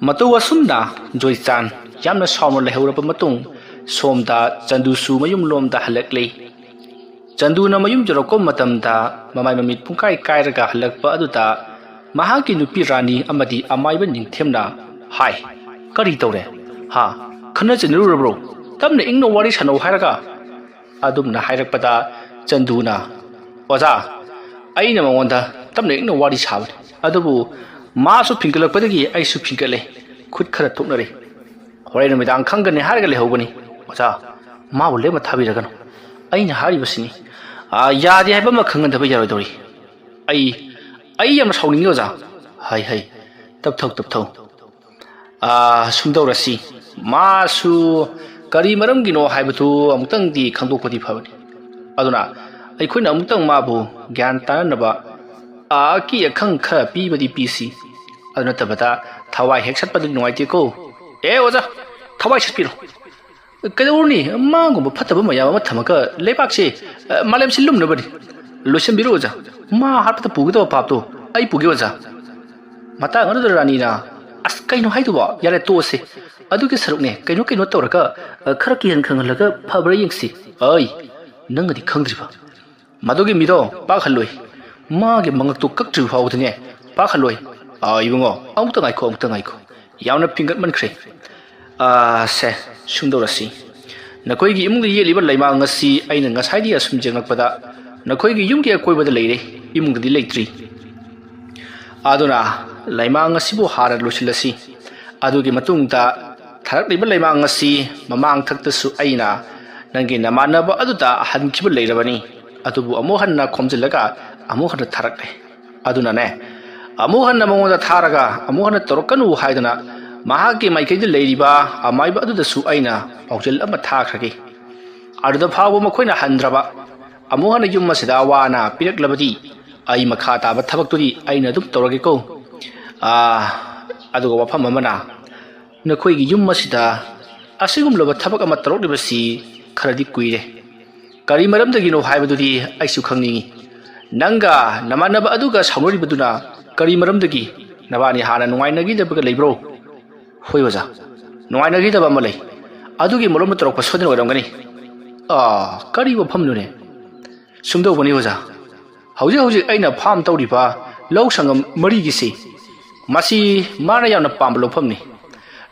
ꯃꯇꯧ ꯑꯁꯨꯝꯅ ꯖꯣꯏꯆꯥꯟ ꯌꯥꯝꯅ ꯁꯥꯎꯅ ꯂꯩꯍꯧꯔꯕ ꯃꯇꯨꯡ, ꯁꯣꯝꯗ ꯆꯟꯗꯨꯁꯨ ꯃꯌꯨꯝꯂꯣꯝꯗ ꯍꯜꯂꯛꯂꯦ꯫ ꯆꯟꯗꯨꯅ ꯃꯌꯨꯝ ꯌꯧꯔꯛꯄ ꯃꯇꯝꯗ ꯃꯃꯥꯏ ꯃꯃꯤꯠ ꯄꯨꯡꯀꯥꯏ ꯀꯥꯏꯔꯒ ꯍꯜꯂꯛꯄ ꯑꯗꯨꯗ ꯃꯍꯥꯛꯀꯤ ꯅꯨꯄꯤ ꯔꯥꯅꯤ ꯑꯃꯗꯤ ꯑꯃꯥꯏꯕ ꯅꯤꯡꯊꯦꯝꯅ, "ꯍꯥꯏ, ꯀꯔꯤ ꯇꯧꯔꯦ? ꯍꯥ? ꯈꯠꯅ ꯆꯩꯅꯔꯨꯔꯕ꯭ꯔꯣ? ꯇꯞꯅ ꯏꯪꯅ ꯋꯥꯔꯤ ꯁꯥꯟꯅꯧ ꯍꯥꯏꯔꯒ?" ꯑꯗꯨꯝꯅ ꯍꯥꯏꯔꯛꯄꯗ ꯆꯟꯗꯨꯅ, "ꯑꯣꯖꯥ, ꯑꯩꯅ ꯃꯉꯣꯟꯗ ꯇꯞꯅ ꯏꯪꯅ ꯋꯥꯔꯤ ꯁꯥꯕꯅꯤ, ꯑꯗꯨꯕꯨ ꯃꯥꯁꯨ ꯐꯤꯡꯒꯠꯂꯛꯄꯗꯒꯤ ꯑꯩꯁꯨ ꯐꯤꯡꯒꯠꯂꯦ, ꯈꯨꯠ ꯈꯔ ꯊꯣꯛꯅꯔꯦ꯫ ꯍꯣꯔꯦꯟ ꯅꯨꯃꯤꯗꯥꯡ ꯈꯪꯒꯅꯤ ꯍꯥꯏꯔꯒ ꯂꯩꯍꯧꯕꯅꯤ꯫ ꯑꯣꯖꯥ, ꯃꯥꯕꯨ ꯂꯦꯝꯅ ꯊꯥꯕꯤꯔꯒꯅꯨ꯫ ꯑꯩꯅ ꯍꯥꯏꯔꯤꯕꯁꯤꯅꯤ꯫ ꯑꯥ, ꯌꯥꯗꯦ ꯍꯥꯏꯕ ꯑꯃ ꯈꯪꯍꯟꯗꯕ ꯌꯥꯔꯣꯏꯗꯧꯔꯤ꯫ ꯑꯩ, ꯑꯩ ꯌꯥꯝꯅ ꯁꯥꯎꯅꯤꯡꯉꯤ ꯑꯣꯖꯥ꯫ ꯍꯩ, ꯍꯩ, ꯇꯞꯊꯧ, ꯇꯞꯊꯧ꯫ ꯑꯥ, ꯁꯨꯝ ꯇꯧꯔꯁꯤ꯫ ꯃꯥꯁꯨ ꯀꯔꯤ ꯃꯔꯝꯒꯤꯅꯣ ꯍꯥꯏꯕꯗꯨ ꯑꯃꯨꯛꯇꯪꯗꯤ ꯈꯪꯗꯣꯛꯄꯗꯤ ꯐꯕꯅꯤ꯫ ꯑꯗꯨꯅ ꯑꯩꯈꯣꯏꯅ ꯑꯃꯨꯛꯇꯪ ꯃꯥꯕꯨ ꯒ꯭ꯌꯥꯟ ꯇꯥꯅꯅꯕ ꯑꯀꯤ ꯑꯈꯪ ꯈꯔ ꯄꯤꯕꯗꯤ ꯄꯤꯁꯤ꯫ ꯑꯗꯨ ꯅꯠꯇꯕꯗ ꯊꯋꯥꯏ ꯍꯦꯛ ꯁꯠꯄꯗꯨꯗꯤ ꯅꯨꯡꯉꯥꯏꯇꯦꯀꯣ꯫ ꯑꯦ ꯑꯣꯖꯥ, ꯊꯋꯥꯏ ꯁꯠꯄꯤꯔꯣ꯫ ꯀꯩꯗꯧꯔꯨꯅꯤ, ꯃꯥꯒꯨꯝꯕ ꯐꯠꯇꯕ ꯃꯌꯥꯝ ꯑꯃ ꯊꯝꯃꯒ ꯂꯩꯕꯥꯛꯁꯦ, ꯑ, ꯃꯥꯂꯦꯝꯁꯤ ꯂꯨꯝꯅꯕꯅꯤ꯫ ꯂꯣꯏꯁꯤꯟꯕꯤꯔꯣ ꯑꯣꯖꯥ꯫ ꯃꯥ ꯍꯥꯠꯄꯗ ꯄꯨꯒꯗꯕ ꯄꯥꯞꯇꯣ ꯑꯩ ꯄꯨꯒꯦ ꯑꯣꯖꯥ꯫ ꯃꯇꯥꯡ ꯑꯗꯨꯗ ꯔꯥꯅꯤꯅ, "ꯑꯁ, ꯀꯩꯅꯣ ꯍꯥꯏꯗꯨꯕꯣ? ꯌꯥꯔꯦ, ꯇꯣꯛꯑꯁꯦ꯫ ꯑꯗꯨꯒꯤ ꯁꯔꯨꯛꯅꯦ, ꯀꯩꯅꯣ ꯀꯩꯅꯣ ꯇꯧꯔꯒ, ꯑ, ꯈꯔ ꯀꯤꯍꯟ ꯈꯪꯍꯜꯂꯒ ꯐꯕ꯭ꯔꯥ ꯌꯦꯡꯁꯤ꯫" "ꯑꯩ, ꯅꯪꯅꯗꯤ ꯈꯪꯗ꯭ꯔꯤꯕ? ꯃꯗꯨꯒꯤ ꯃꯤꯗꯣ ꯄꯥꯛꯍꯜꯂꯣꯏ꯫ ꯃꯥꯒꯤ ꯃꯉꯛꯇꯣ ꯀꯛꯇ꯭ꯔꯤꯕ ꯐꯥꯎꯕꯗꯅꯦ ꯄꯥꯛꯍꯜꯂꯣꯏ꯫ ꯑꯥ, ꯏꯕꯨꯡꯉꯣ, ꯑꯃꯨꯛꯇ ꯉꯥꯏꯈꯣ, ꯑꯃꯨꯛꯇ ꯉꯥꯏꯈꯣ꯫ ꯌꯥꯝꯅ ꯐꯤꯡꯒꯠꯃꯟꯈ꯭ꯔꯦ꯫ ꯑꯥ, ꯁꯦ, ꯁꯨꯝ ꯇꯧꯔꯁꯤ꯫ ꯅꯈꯣꯏꯒꯤ ꯏꯃꯨꯡꯗ ꯌꯦꯛꯂꯤꯕ ꯂꯩꯃꯥꯡ ꯑꯁꯤ ꯑꯩꯅ ꯉꯁꯥꯏꯗꯒꯤ ꯑꯁꯨꯝ ꯌꯦꯡꯂꯛꯄꯗ ꯅꯈꯣꯏꯒꯤ ꯌꯨꯝꯒꯤ ꯑꯀꯣꯏꯕꯗ ꯂꯩꯔꯦ, ꯏꯃꯨꯡꯗꯗꯤ ꯂꯩꯇ꯭ꯔꯤ꯫ ꯑꯗꯨꯅ ꯂꯩꯃꯥꯡ ꯑꯁꯤꯕꯨ ꯍꯥꯟꯅ ꯂꯣꯏꯁꯤꯜꯂꯁꯤ꯫ ꯑꯗꯨꯒꯤ ꯃꯇꯨꯡꯗ ꯊꯥꯔꯛꯂꯤꯕ ꯂꯩꯃꯥꯡ ꯑꯁꯤ ꯃꯃꯥꯡ ꯊꯛꯇꯁꯨ ꯑꯩꯅ ꯅꯪꯒꯤ ꯅꯃꯥꯟꯅꯕ ꯑꯗꯨꯗ ꯍꯟꯈꯤꯕ ꯂꯩꯔꯕꯅꯤ, ꯑꯗꯨꯕꯨ ꯑꯃꯨꯛ ꯍꯟꯅ ꯈꯣꯝꯖꯤꯜꯂꯒ ꯑꯃꯨꯛ ꯍꯟꯅ ꯊꯥꯔꯛꯂꯦ꯫ ꯑꯗꯨꯅꯅꯦ, ꯑꯃꯨꯛ ꯍꯟꯅ ꯃꯉꯣꯟꯗ ꯊꯥꯔꯒ ꯑꯃꯨꯛ ꯍꯟꯅ ꯇꯧꯔꯛꯀꯅꯨ ꯍꯥꯏꯗꯅ ꯃꯍꯥꯛꯀꯤ ꯃꯥꯏꯀꯩꯗ ꯂꯩꯔꯤꯕ ꯑꯃꯥꯏꯕ ꯑꯗꯨꯗꯁꯨ ꯑꯩꯅ ꯄꯥꯎꯖꯦꯜ ꯑꯃ ꯊꯥꯈ꯭ꯔꯒꯦ꯫ ꯑꯗꯨꯗ ꯐꯥꯎꯕ ꯃꯈꯣꯏꯅ ꯍꯟꯗ꯭ꯔꯕ, ꯑꯃꯨꯛ ꯍꯟꯅ ꯌꯨꯝ ꯑꯁꯤꯗ ꯑꯋꯥ ꯑꯅꯥ ꯄꯤꯔꯛꯂꯕꯗꯤ ꯑꯩ ꯃꯈꯥ ꯇꯥꯕ ꯊꯕꯛꯇꯨꯗꯤ ꯑꯩꯅ ꯑꯗꯨꯝ ꯇꯧꯔꯒꯦꯀꯣ꯫ ꯑꯥ, ꯑꯗꯨꯒ ꯋꯥꯐꯝ ꯑꯃꯅ, ꯅꯈꯣꯏꯒꯤ ꯌꯨꯝ ꯑꯁꯤꯗ ꯑꯁꯤꯒꯨꯝꯂꯕ ꯊꯕꯛ ꯑꯃ ꯇꯧꯔꯛꯂꯤꯕꯁꯤ ꯈꯔꯗꯤ ꯀꯨꯏꯔꯦ꯫ ꯀꯔꯤ ꯃꯔꯝꯗꯒꯤꯅꯣ ꯍꯥꯏꯕꯗꯨꯗꯤ ꯑꯩꯁꯨ ꯈꯪꯅꯤꯡꯏ꯫ ꯅꯪꯒ ꯅꯃꯥꯟꯅꯕ ꯑꯗꯨꯒ ꯁꯥꯎꯅꯔꯤꯕꯗꯨꯅ ꯀꯔꯤ ꯃꯔꯝꯗꯒꯤ? ꯅꯕꯥꯅꯤ ꯍꯥꯟꯅ ꯅꯨꯡꯉꯥꯏꯅꯈꯤꯗꯕꯒ ꯂꯩꯕ꯭ꯔꯣ? ꯍꯣꯏ ꯑꯣꯖꯥ, ꯅꯨꯡꯉꯥꯏꯅꯈꯤꯗꯕ ꯑꯃ ꯂꯩ꯫ ꯑꯗꯨꯒꯤ ꯃꯔꯝꯗ ꯇꯧꯔꯛꯄ ꯁꯣꯏꯗꯅ ꯑꯣꯏꯔꯝꯒꯅꯤ꯫ ꯑꯥ, ꯀꯔꯤ ꯋꯥꯐꯝꯅꯣꯅꯦ? ꯁꯨꯝꯗꯧꯕꯅꯤ ꯑꯣꯖꯥ, ꯍꯧꯖꯤꯛ ꯍꯧꯖꯤꯛ ꯑꯩꯅ ꯐꯥꯝ ꯇꯧꯔꯤꯕ ꯂꯧ ꯁꯪꯒꯝ ꯃꯔꯤꯒꯤꯁꯤ, ꯃꯁꯤ ꯃꯥꯅ ꯌꯥꯝꯅ ꯄꯥꯝꯕ ꯂꯧꯐꯝꯅꯤ꯫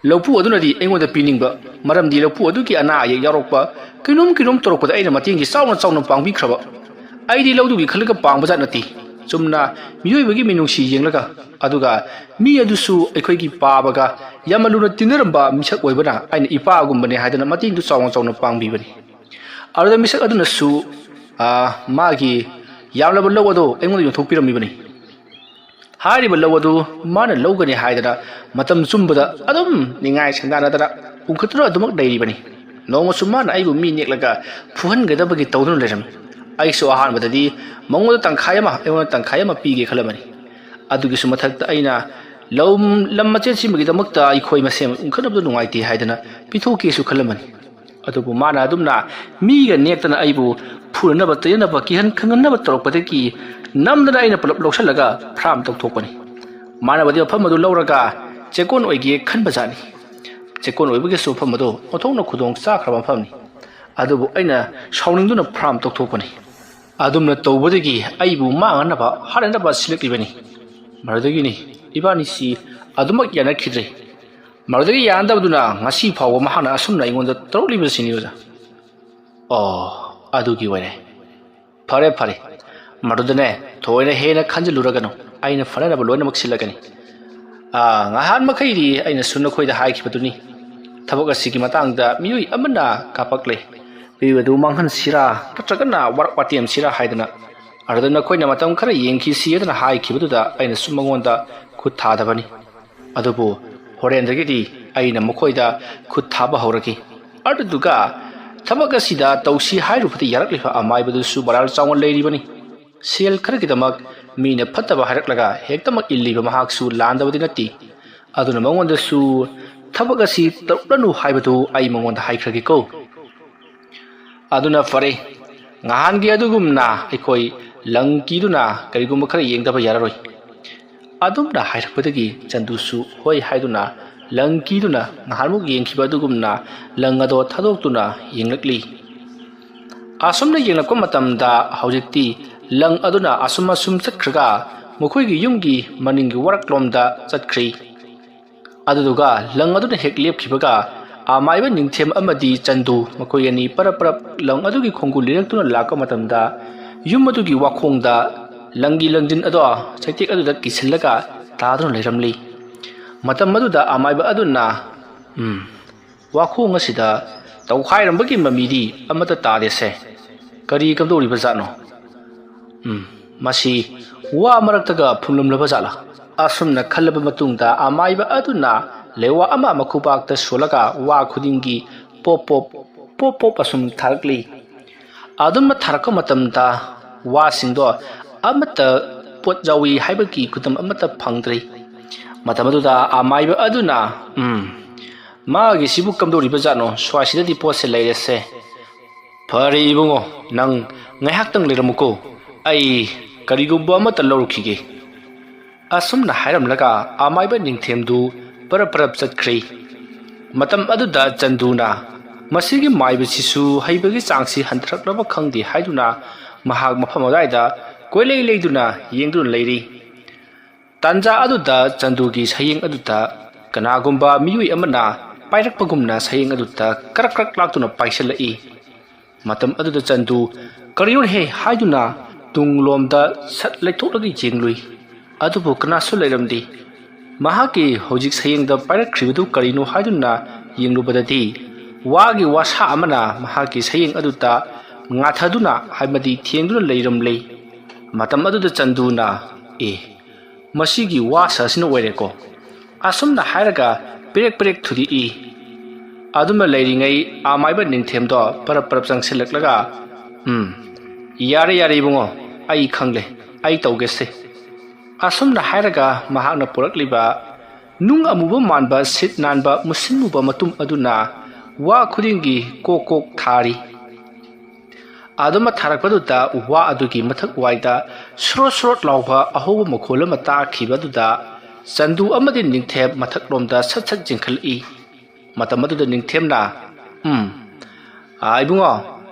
ꯂꯧꯄꯨ ꯑꯗꯨꯅꯗꯤ ꯑꯩꯉꯣꯟꯗ ꯄꯤꯅꯤꯡꯕ, ꯃꯔꯝꯗꯤ ꯂꯧꯄꯨ ꯑꯗꯨꯒꯤ ꯑꯅꯥ ꯑꯌꯦꯛ ꯌꯥꯎꯔꯛꯄ, ꯀꯩꯅꯣꯝ ꯀꯩꯅꯣꯝ ꯇꯧꯔꯛꯄꯗ ꯑꯩꯅ ꯃꯇꯦꯡꯁꯤ ꯆꯥꯎꯅ ꯆꯥꯎꯅ ꯄꯥꯡꯕꯤꯈ꯭ꯔꯕ꯫ ꯑꯩꯗꯤ ꯂꯧꯗꯨꯒꯤ ꯈꯜꯂꯒ ꯄꯥꯡꯕ ꯖꯥꯠ ꯅꯠꯇꯦ, ꯆꯨꯝꯅ ꯃꯤꯑꯣꯏꯕꯒꯤ ꯃꯤꯅꯨꯡꯁꯤ ꯌꯦꯡꯂꯒ, ꯑꯗꯨꯒ ꯃꯤ ꯑꯗꯨꯁꯨ ꯑꯩꯈꯣꯏꯒꯤ ꯄꯥꯕꯒ ꯌꯥꯝꯅ ꯂꯨꯅ ꯇꯤꯟꯅꯔꯝꯕ ꯃꯤꯁꯛ ꯑꯣꯏꯕꯅ ꯑꯩꯅ ꯏꯄꯥꯒꯨꯝꯕꯅꯦ ꯍꯥꯏꯗꯅ ꯃꯇꯦꯡꯗꯨ ꯆꯥꯎꯅ ꯆꯥꯎꯅ ꯄꯥꯡꯕꯤꯕꯅꯤ꯫ ꯑꯗꯨꯗ ꯃꯤꯁꯛ ꯑꯗꯨꯅꯁꯨ, ꯑ, ꯃꯥꯒꯤ ꯌꯥꯝꯂꯕ ꯂꯧ ꯑꯗꯨ ꯑꯩꯉꯣꯟꯗ ꯌꯣꯟꯊꯣꯛꯄꯤꯔꯝꯃꯤꯕꯅꯤ꯫ ꯍꯥꯏꯔꯤꯕ ꯂꯧ ꯑꯗꯨ ꯃꯥꯅ ꯂꯧꯒꯅꯤ ꯍꯥꯏꯗꯅ ꯃꯇꯝ ꯆꯨꯝꯕꯗ ꯑꯗꯨꯝ ꯅꯤꯡꯉꯥꯏ ꯁꯪꯗꯥꯅꯗꯅ ꯎꯪꯈꯠꯇꯨꯅ ꯑꯗꯨꯃꯛ ꯂꯩꯔꯤꯕꯅꯤ꯫ ꯅꯣꯡꯃꯁꯨ ꯃꯥꯅ ꯑꯩꯕꯨ ꯃꯤ ꯅꯦꯛꯂꯒ ꯐꯨꯍꯟꯒꯗꯕꯒꯤ ꯇꯧꯗꯨꯅ ꯂꯩꯔꯝꯃꯤ꯫ ꯑꯩꯁꯨ ꯑꯍꯥꯟꯕꯗꯗꯤ ꯃꯉꯣꯟꯗ ꯇꯪꯈꯥꯏ ꯑꯃ, ꯑꯩꯉꯣꯟꯗ ꯇꯪꯈꯥꯏ ꯑꯃ ꯄꯤꯒꯦ ꯈꯜꯂꯝꯕꯅꯤ꯫ ꯑꯗꯨꯒꯤꯁꯨ ꯃꯊꯛꯇ ꯑꯩꯅ ꯂꯧ, ꯂꯝ ꯃꯆꯦꯠ ꯁꯤꯃꯒꯤꯗꯃꯛꯇ ꯑꯩꯈꯣꯏ ꯃꯁꯦꯟ ꯎꯪꯈꯠꯅꯕꯗꯨ ꯅꯨꯡꯉꯥꯏꯇꯦ ꯍꯥꯏꯗꯅ ꯄꯤꯊꯣꯛꯀꯦꯁꯨ ꯈꯜꯂꯝꯕꯅꯤ꯫ ꯑꯗꯨꯕꯨ ꯃꯥꯅ ꯑꯗꯨꯝꯅ ꯃꯤꯒ ꯅꯦꯛꯇꯅ ꯑꯩꯕꯨ ꯐꯨꯅꯅꯕ, ꯆꯩꯅꯅꯕ, ꯀꯤꯍꯟ ꯈꯪꯍꯟꯅꯕ ꯇꯧꯔꯛꯄꯗꯒꯤ ꯅꯝꯗꯅ ꯑꯩꯅ ꯄꯨꯂꯞ ꯂꯧꯁꯤꯜꯂꯒ ꯐ꯭ꯔꯥꯝ ꯇꯧꯊꯣꯛꯄꯅꯤ꯫ ꯃꯥꯅꯕꯨꯗꯤ ꯃꯐꯝ ꯑꯗꯨ ꯂꯧꯔꯒ ꯆꯦꯛꯀꯣꯟ ꯑꯣꯏꯒꯦ ꯈꯟꯕ ꯖꯥꯠꯅꯤ꯫ ꯆꯦꯛꯀꯣꯟ ꯑꯣꯏꯕꯒꯤꯁꯨ ꯃꯐꯝ ꯑꯗꯨ ꯑꯣꯟꯊꯣꯛꯅ ꯈꯨꯗꯣꯡ ꯆꯥꯈ꯭ꯔꯕ ꯃꯐꯝꯅꯤ꯫ ꯑꯗꯨꯕꯨ ꯑꯩꯅ ꯁꯥꯎꯅꯤꯡꯗꯨꯅ ꯐ꯭ꯔꯥꯝ ꯇꯧꯊꯣꯛꯄꯅꯤ꯫ ꯑꯗꯨꯝꯅ ꯇꯧꯕꯗꯒꯤ ꯑꯩꯕꯨ ꯃꯥꯡꯍꯟꯅꯕ, ꯍꯥꯠꯅꯅꯕ ꯁꯤꯜꯂꯛꯂꯤꯕꯅꯤ꯫ ꯃꯗꯨꯗꯒꯤꯅꯤ ꯏꯕꯥꯅꯤꯁꯤ ꯑꯗꯨꯃꯛ ꯌꯥꯅꯈꯤꯗ꯭ꯔꯦ꯫ ꯃꯗꯨꯗꯒꯤ ꯌꯥꯅꯗꯕꯗꯨꯅ ꯉꯁꯤ ꯐꯥꯎꯕ ꯃꯍꯥꯛꯅ ꯑꯁꯨꯝꯅ ꯑꯩꯉꯣꯟꯗ ꯇꯧꯔꯛꯂꯤꯕꯁꯤꯅꯤ ꯑꯣꯖꯥ꯫ ꯑꯣ, ꯑꯗꯨꯒꯤ ꯑꯣꯏꯔꯦ꯫ ꯐꯔꯦ, ꯐꯔꯦ꯫ ꯃꯗꯨꯗꯅꯦ, ꯊꯣꯏꯅ ꯍꯦꯟꯅ ꯈꯟꯖꯤꯜꯂꯨꯔꯒꯅꯨ꯫ ꯑꯩꯅ ꯐꯅꯅꯕ ꯂꯣꯏꯅꯃꯛ ꯁꯤꯜꯂꯒꯅꯤ꯫ ꯑꯥ, ꯉꯍꯥꯟ ꯃꯈꯩꯗꯤ ꯑꯩꯅꯁꯨ ꯅꯈꯣꯏꯗ ꯍꯥꯏꯈꯤꯕꯗꯨꯅꯤ꯫ ꯊꯕꯛ ꯑꯁꯤꯒꯤ ꯃꯇꯥꯡꯗ ꯃꯤꯑꯣꯏ ꯑꯃꯅ ꯀꯥꯄꯛꯂꯦ꯫ ꯄꯤꯕꯗꯨ ꯃꯥꯡꯍꯟꯁꯤꯔꯥ ꯅꯠꯇ꯭ꯔꯒꯅ ꯋꯥꯔꯛ ꯋꯥꯇꯦꯝꯁꯤꯔꯥ ꯍꯥꯏꯗꯅ꯫ ꯑꯗꯨꯗ ꯅꯈꯣꯏꯅ ꯃꯇꯝ ꯈꯔ ꯌꯦꯡꯈꯤꯁꯤ ꯍꯥꯏꯗꯅ ꯍꯥꯏꯈꯤꯕꯗꯨꯗ ꯑꯩꯅꯁꯨ ꯃꯉꯣꯟꯗ ꯈꯨꯠ ꯊꯥꯗꯕꯅꯤ꯫ ꯑꯗꯨꯕꯨ ꯍꯣꯔꯦꯟꯗꯒꯤꯗꯤ ꯑꯩꯅ ꯃꯈꯣꯏꯗ ꯈꯨꯠ ꯊꯥꯕ ꯍꯧꯔꯒꯦ꯫ ꯑꯗꯨꯗꯨꯒ ꯊꯕꯛ ꯑꯁꯤꯗ ꯇꯧꯁꯤ ꯍꯥꯏꯔꯨꯕꯗ ꯌꯥꯔꯛꯂꯤꯕ ꯑꯃꯥꯏꯕꯗꯨꯁꯨ ꯃꯔꯥꯜ ꯆꯥꯎꯅ ꯂꯩꯔꯤꯕꯅꯤ꯫ ꯁꯦꯜ ꯈꯔꯒꯤꯗꯃꯛ ꯃꯤꯅ ꯐꯠꯇꯕ ꯍꯥꯏꯔꯛꯂꯒ ꯍꯦꯛꯇꯃꯛ ꯏꯜꯂꯤꯕ ꯃꯍꯥꯛꯁꯨ ꯂꯥꯟꯗꯕꯗꯤ ꯅꯠꯇꯦ꯫ ꯑꯗꯨꯅ ꯃꯉꯣꯟꯗꯁꯨ ꯊꯕꯛ ꯑꯁꯤ ꯇꯧꯔꯛꯂꯅꯨ ꯍꯥꯏꯕꯗꯨ ꯑꯩ ꯃꯉꯣꯟꯗ ꯍꯥꯏꯈ꯭ꯔꯒꯦꯀꯣ꯫ ꯑꯗꯨꯅ ꯐꯔꯦ, ꯉꯍꯥꯟꯒꯤ ꯑꯗꯨꯒꯨꯝꯅ ꯑꯩꯈꯣꯏ ꯂꯪ ꯀꯤꯗꯨꯅ ꯀꯔꯤꯒꯨꯝꯕ ꯈꯔ ꯌꯦꯡꯗꯕ ꯌꯥꯔꯔꯣꯏ꯫ ꯑꯗꯨꯝꯅ ꯍꯥꯏꯔꯛꯄꯗꯒꯤ ꯆꯟꯗꯨꯁꯨ ꯍꯣꯏ ꯍꯥꯏꯗꯨꯅ ꯂꯪ ꯀꯤꯗꯨꯅ ꯉꯍꯥꯟꯃꯨꯛ ꯌꯦꯡꯈꯤꯕ ꯑꯗꯨꯒꯨꯝꯅ ꯂꯪ ꯑꯗꯣ ꯊꯥꯗꯣꯛꯇꯨꯅ ꯌꯦꯡꯂꯛꯂꯤ꯫ ꯑꯁꯨꯝꯅ ꯌꯦꯡꯂꯛꯄ ꯃꯇꯝꯗ ꯍꯧꯖꯤꯛꯇꯤ ꯂꯪ ꯑꯗꯨꯅ ꯑꯁꯨꯝ ꯑꯁꯨꯝ ꯆꯠꯈ꯭ꯔꯒ ꯃꯈꯣꯏꯒꯤ ꯌꯨꯝꯒꯤ ꯃꯅꯤꯡꯒꯤ ꯋꯥꯔꯛꯂꯣꯝꯗ ꯆꯠꯈ꯭ꯔꯤ꯫ ꯑꯗꯨꯗꯨꯒ ꯂꯪ ꯑꯗꯨꯅ ꯍꯦꯛ ꯂꯦꯞꯈꯤꯕꯒ ꯑꯃꯥꯏꯕ ꯅꯤꯡꯊꯦꯝ ꯑꯃꯗꯤ ꯆꯟꯗꯨ ꯃꯈꯣꯏ ꯑꯅꯤ ꯄꯔꯞ ꯄꯔꯞ ꯂꯪ ꯑꯗꯨꯒꯤ ꯈꯣꯡꯒꯨꯜ ꯂꯤꯔꯛꯇꯨꯅ ꯂꯥꯛꯄ ꯃꯇꯝꯗ ꯌꯨꯝ ꯑꯗꯨꯒꯤ ꯋꯥꯈꯣꯡꯗ ꯂꯪꯒꯤ ꯂꯪꯖꯤꯟ ꯑꯗꯣ ꯆꯩꯇꯦꯛ ꯑꯗꯨꯗ ꯀꯤꯁꯤꯜꯂꯒ ꯇꯥꯗꯨꯅ ꯂꯩꯔꯝꯂꯤ꯫ ꯃꯇꯝ ꯑꯗꯨꯗ ꯑꯃꯥꯏꯕ ꯑꯗꯨꯅ, "ꯎꯝ, ꯋꯥꯈꯣꯡ ꯑꯁꯤꯗ ꯇꯧꯈꯥꯏꯔꯝꯕꯒꯤ ꯃꯃꯤꯗꯤ ꯑꯃꯠꯇ ꯇꯥꯗꯦꯁꯦ꯫ ꯀꯔꯤ ꯀꯝꯗꯧꯔꯤꯕ ꯖꯥꯠꯅꯣ? ꯎꯝ, ꯃꯁꯤ ꯋꯥ ꯃꯔꯛꯇꯒ ꯐꯨꯝꯂꯝꯂꯕ ꯖꯥꯠꯂꯥ?" ꯑꯁꯨꯝꯅ ꯈꯜꯂꯕ ꯃꯇꯨꯡꯗ ꯑꯃꯥꯏꯕ ꯑꯗꯨꯅ ꯂꯩꯋꯥ ꯑꯃ ꯃꯈꯨꯕꯥꯛꯇ ꯁꯣꯜꯂꯒ ꯋꯥ ꯈꯨꯗꯤꯡꯒꯤ ꯄꯣꯞ ꯄꯣꯞ, ꯄꯣꯞ ꯄꯣꯞ ꯑꯁꯨꯝ ꯊꯥꯔꯛꯂꯤ꯫ ꯑꯗꯨꯝꯅ ꯊꯥꯔꯛꯄ ꯃꯇꯝꯗ ꯋꯥꯁꯤꯡꯗꯣ ꯑꯃꯠꯇ ꯄꯣꯠ ꯌꯥꯎꯏ ꯍꯥꯏꯕꯒꯤ ꯈꯨꯗꯝ ꯑꯃꯠꯇ ꯐꯪꯗ꯭ꯔꯤ꯫ ꯃꯇꯝ ꯑꯗꯨꯗ ꯑꯃꯥꯏꯕ ꯑꯗꯨꯅ, "ꯎꯝ, ꯃꯥꯒꯤꯁꯤꯕꯨ ꯀꯝꯗꯧꯔꯤꯕ ꯖꯥꯠꯅꯣ? ꯁ꯭ꯋꯥꯏꯁꯤꯗꯗꯤ ꯄꯣꯠꯁꯦ ꯂꯩꯔꯦꯁꯦ꯫ ꯐꯔꯦ ꯏꯕꯨꯡꯉꯣ, ꯅꯪ ꯉꯥꯏꯍꯥꯛꯇꯪ ꯂꯩꯔꯝꯃꯨꯀꯣ, ꯑꯩ ꯀꯔꯤꯒꯨꯝꯕ ꯑꯃꯠꯇ ꯂꯧꯔꯨꯈꯤꯒꯦ"꯫ ꯑꯁꯨꯝꯅ ꯍꯥꯏꯔꯝꯂꯒ ꯑꯃꯥꯏꯕ ꯅꯤꯡꯊꯦꯝꯗꯨ ꯄꯔꯞ ꯄꯔꯞ ꯆꯠꯈ꯭ꯔꯦ꯫ ꯃꯇꯝ ꯑꯗꯨꯗ ꯆꯟꯗꯨꯅ, "ꯃꯁꯤꯒꯤ ꯃꯥꯏꯕꯁꯤꯁꯨ ꯍꯩꯕꯒꯤ ꯆꯥꯡꯁꯤ ꯍꯟꯊꯔꯛꯂꯕ ꯈꯪꯗꯦ" ꯍꯥꯏꯗꯨꯅ ꯃꯍꯥꯛ ꯃꯐꯝ ꯑꯗꯨꯋꯥꯏꯗ ꯀꯣꯏꯂꯩ ꯂꯩꯗꯨꯅ ꯌꯦꯡꯗꯨꯅ ꯂꯩꯔꯤ꯫ ꯇꯥꯟꯖꯥ ꯑꯗꯨꯗ ꯆꯟꯗꯨꯒꯤ ꯁꯌꯦꯡ ꯑꯗꯨꯗ ꯀꯅꯥꯒꯨꯝꯕ ꯃꯤꯑꯣꯏ ꯑꯃꯅ ꯄꯥꯏꯔꯛꯄꯒꯨꯝꯅ ꯁꯌꯦꯡ ꯑꯗꯨꯗ ꯀ꯭ꯔꯛ ꯀ꯭ꯔꯛ ꯂꯥꯛꯇꯨꯅ ꯄꯥꯏꯁꯤꯜꯂꯛꯏ꯫ ꯃꯇꯝ ꯑꯗꯨꯗ ꯆꯟꯗꯨ "ꯀꯔꯤꯅꯣꯍꯦ?" ꯍꯥꯏꯗꯨꯅ ꯇꯨꯡꯂꯣꯝꯗ ꯁꯠ ꯂꯩꯊꯣꯛꯂꯒ ꯌꯦꯡꯂꯨꯏ꯫ ꯑꯗꯨꯕꯨ ꯀꯅꯥꯁꯨ ꯂꯩꯔꯝꯗꯦ꯫ ꯃꯍꯥꯛꯀꯤ ꯍꯧꯖꯤꯛ ꯁꯌꯦꯡꯗ ꯄꯥꯏꯔꯛꯈ꯭ꯔꯤꯕꯗꯨ ꯀꯔꯤꯅꯣ ꯍꯥꯏꯗꯨꯅ ꯌꯦꯡꯂꯨꯕꯗꯗꯤ ꯋꯥꯒꯤ ꯋꯥꯁꯥ ꯑꯃꯅ ꯃꯍꯥꯛꯀꯤ ꯁꯌꯦꯡ ꯑꯗꯨꯗ ꯉꯥꯊꯗꯨꯅ ꯍꯥꯏꯕꯗꯤ ꯊꯦꯡꯗꯨꯅ ꯂꯩꯔꯝꯂꯦ꯫ ꯃꯇꯝ ꯑꯗꯨꯗ ꯆꯟꯗꯨꯅ, "ꯑꯦ, ꯃꯁꯤꯒꯤ ꯋꯥ ꯁꯥꯁꯤꯅ ꯑꯣꯏꯔꯦꯀꯣ"꯫ ꯑꯁꯨꯝꯅ ꯍꯥꯏꯔꯒ ꯄꯦꯔꯦꯛ ꯄꯦꯔꯦꯛ ꯊꯨꯗꯦꯛꯏ꯫ ꯑꯗꯨꯝꯅ ꯂꯩꯔꯤꯉꯩ ꯑꯃꯥꯏꯕ ꯅꯤꯡꯊꯦꯝꯗꯣ ꯄꯔꯞ ꯄꯔꯞ ꯆꯪꯁꯤꯜꯂꯛꯂꯒ, "ꯎꯝ, ꯌꯥꯔꯦ ꯌꯥꯔꯦ ꯏꯕꯨꯡꯉꯣ, ꯑꯩ ꯈꯪꯂꯦ, ꯑꯩ ꯇꯧꯒꯦꯁꯦ꯫ ꯑꯁꯨꯝꯅ ꯍꯥꯏꯔꯒ ꯃꯍꯥꯛꯅ ꯄꯨꯔꯛꯂꯤꯕ ꯅꯨꯡ ꯑꯃꯨꯕ ꯃꯥꯟꯕ ꯁꯤꯠ ꯅꯥꯟꯕ ꯃꯨꯁꯤꯟ ꯃꯨꯕ ꯃꯇꯨꯝ ꯑꯗꯨꯅ ꯋꯥ ꯈꯨꯗꯤꯡꯒꯤ ꯀꯣꯛ ꯀꯣꯛ ꯊꯥꯔꯤ꯫ ꯑꯗꯨꯃ ꯊꯥꯔꯛꯄꯗꯨꯗ ꯋꯥ ꯑꯗꯨꯒꯤ ꯃꯊꯛ ꯋꯥꯏꯗ ꯁ꯭ꯔꯣꯠ ꯁ꯭ꯔꯣꯠ ꯂꯥꯎꯕ ꯑꯍꯧꯕ ꯃꯈꯣꯜ ꯑꯃ ꯇꯥꯈꯤꯕꯗꯨꯗ ꯆꯟꯗꯨ ꯑꯃꯗꯤ ꯅꯤꯡꯊꯦꯝ ꯃꯊꯛꯂꯣꯝꯗ ꯁꯠ ꯁꯠ ꯆꯦꯟꯈꯠꯂꯛꯏ꯫ ꯃꯇꯝ ꯑꯗꯨꯗ ꯅꯤꯡꯊꯦꯝꯅ, "ꯎꯝ, ꯑꯥ, ꯏꯕꯨꯡꯉꯣ,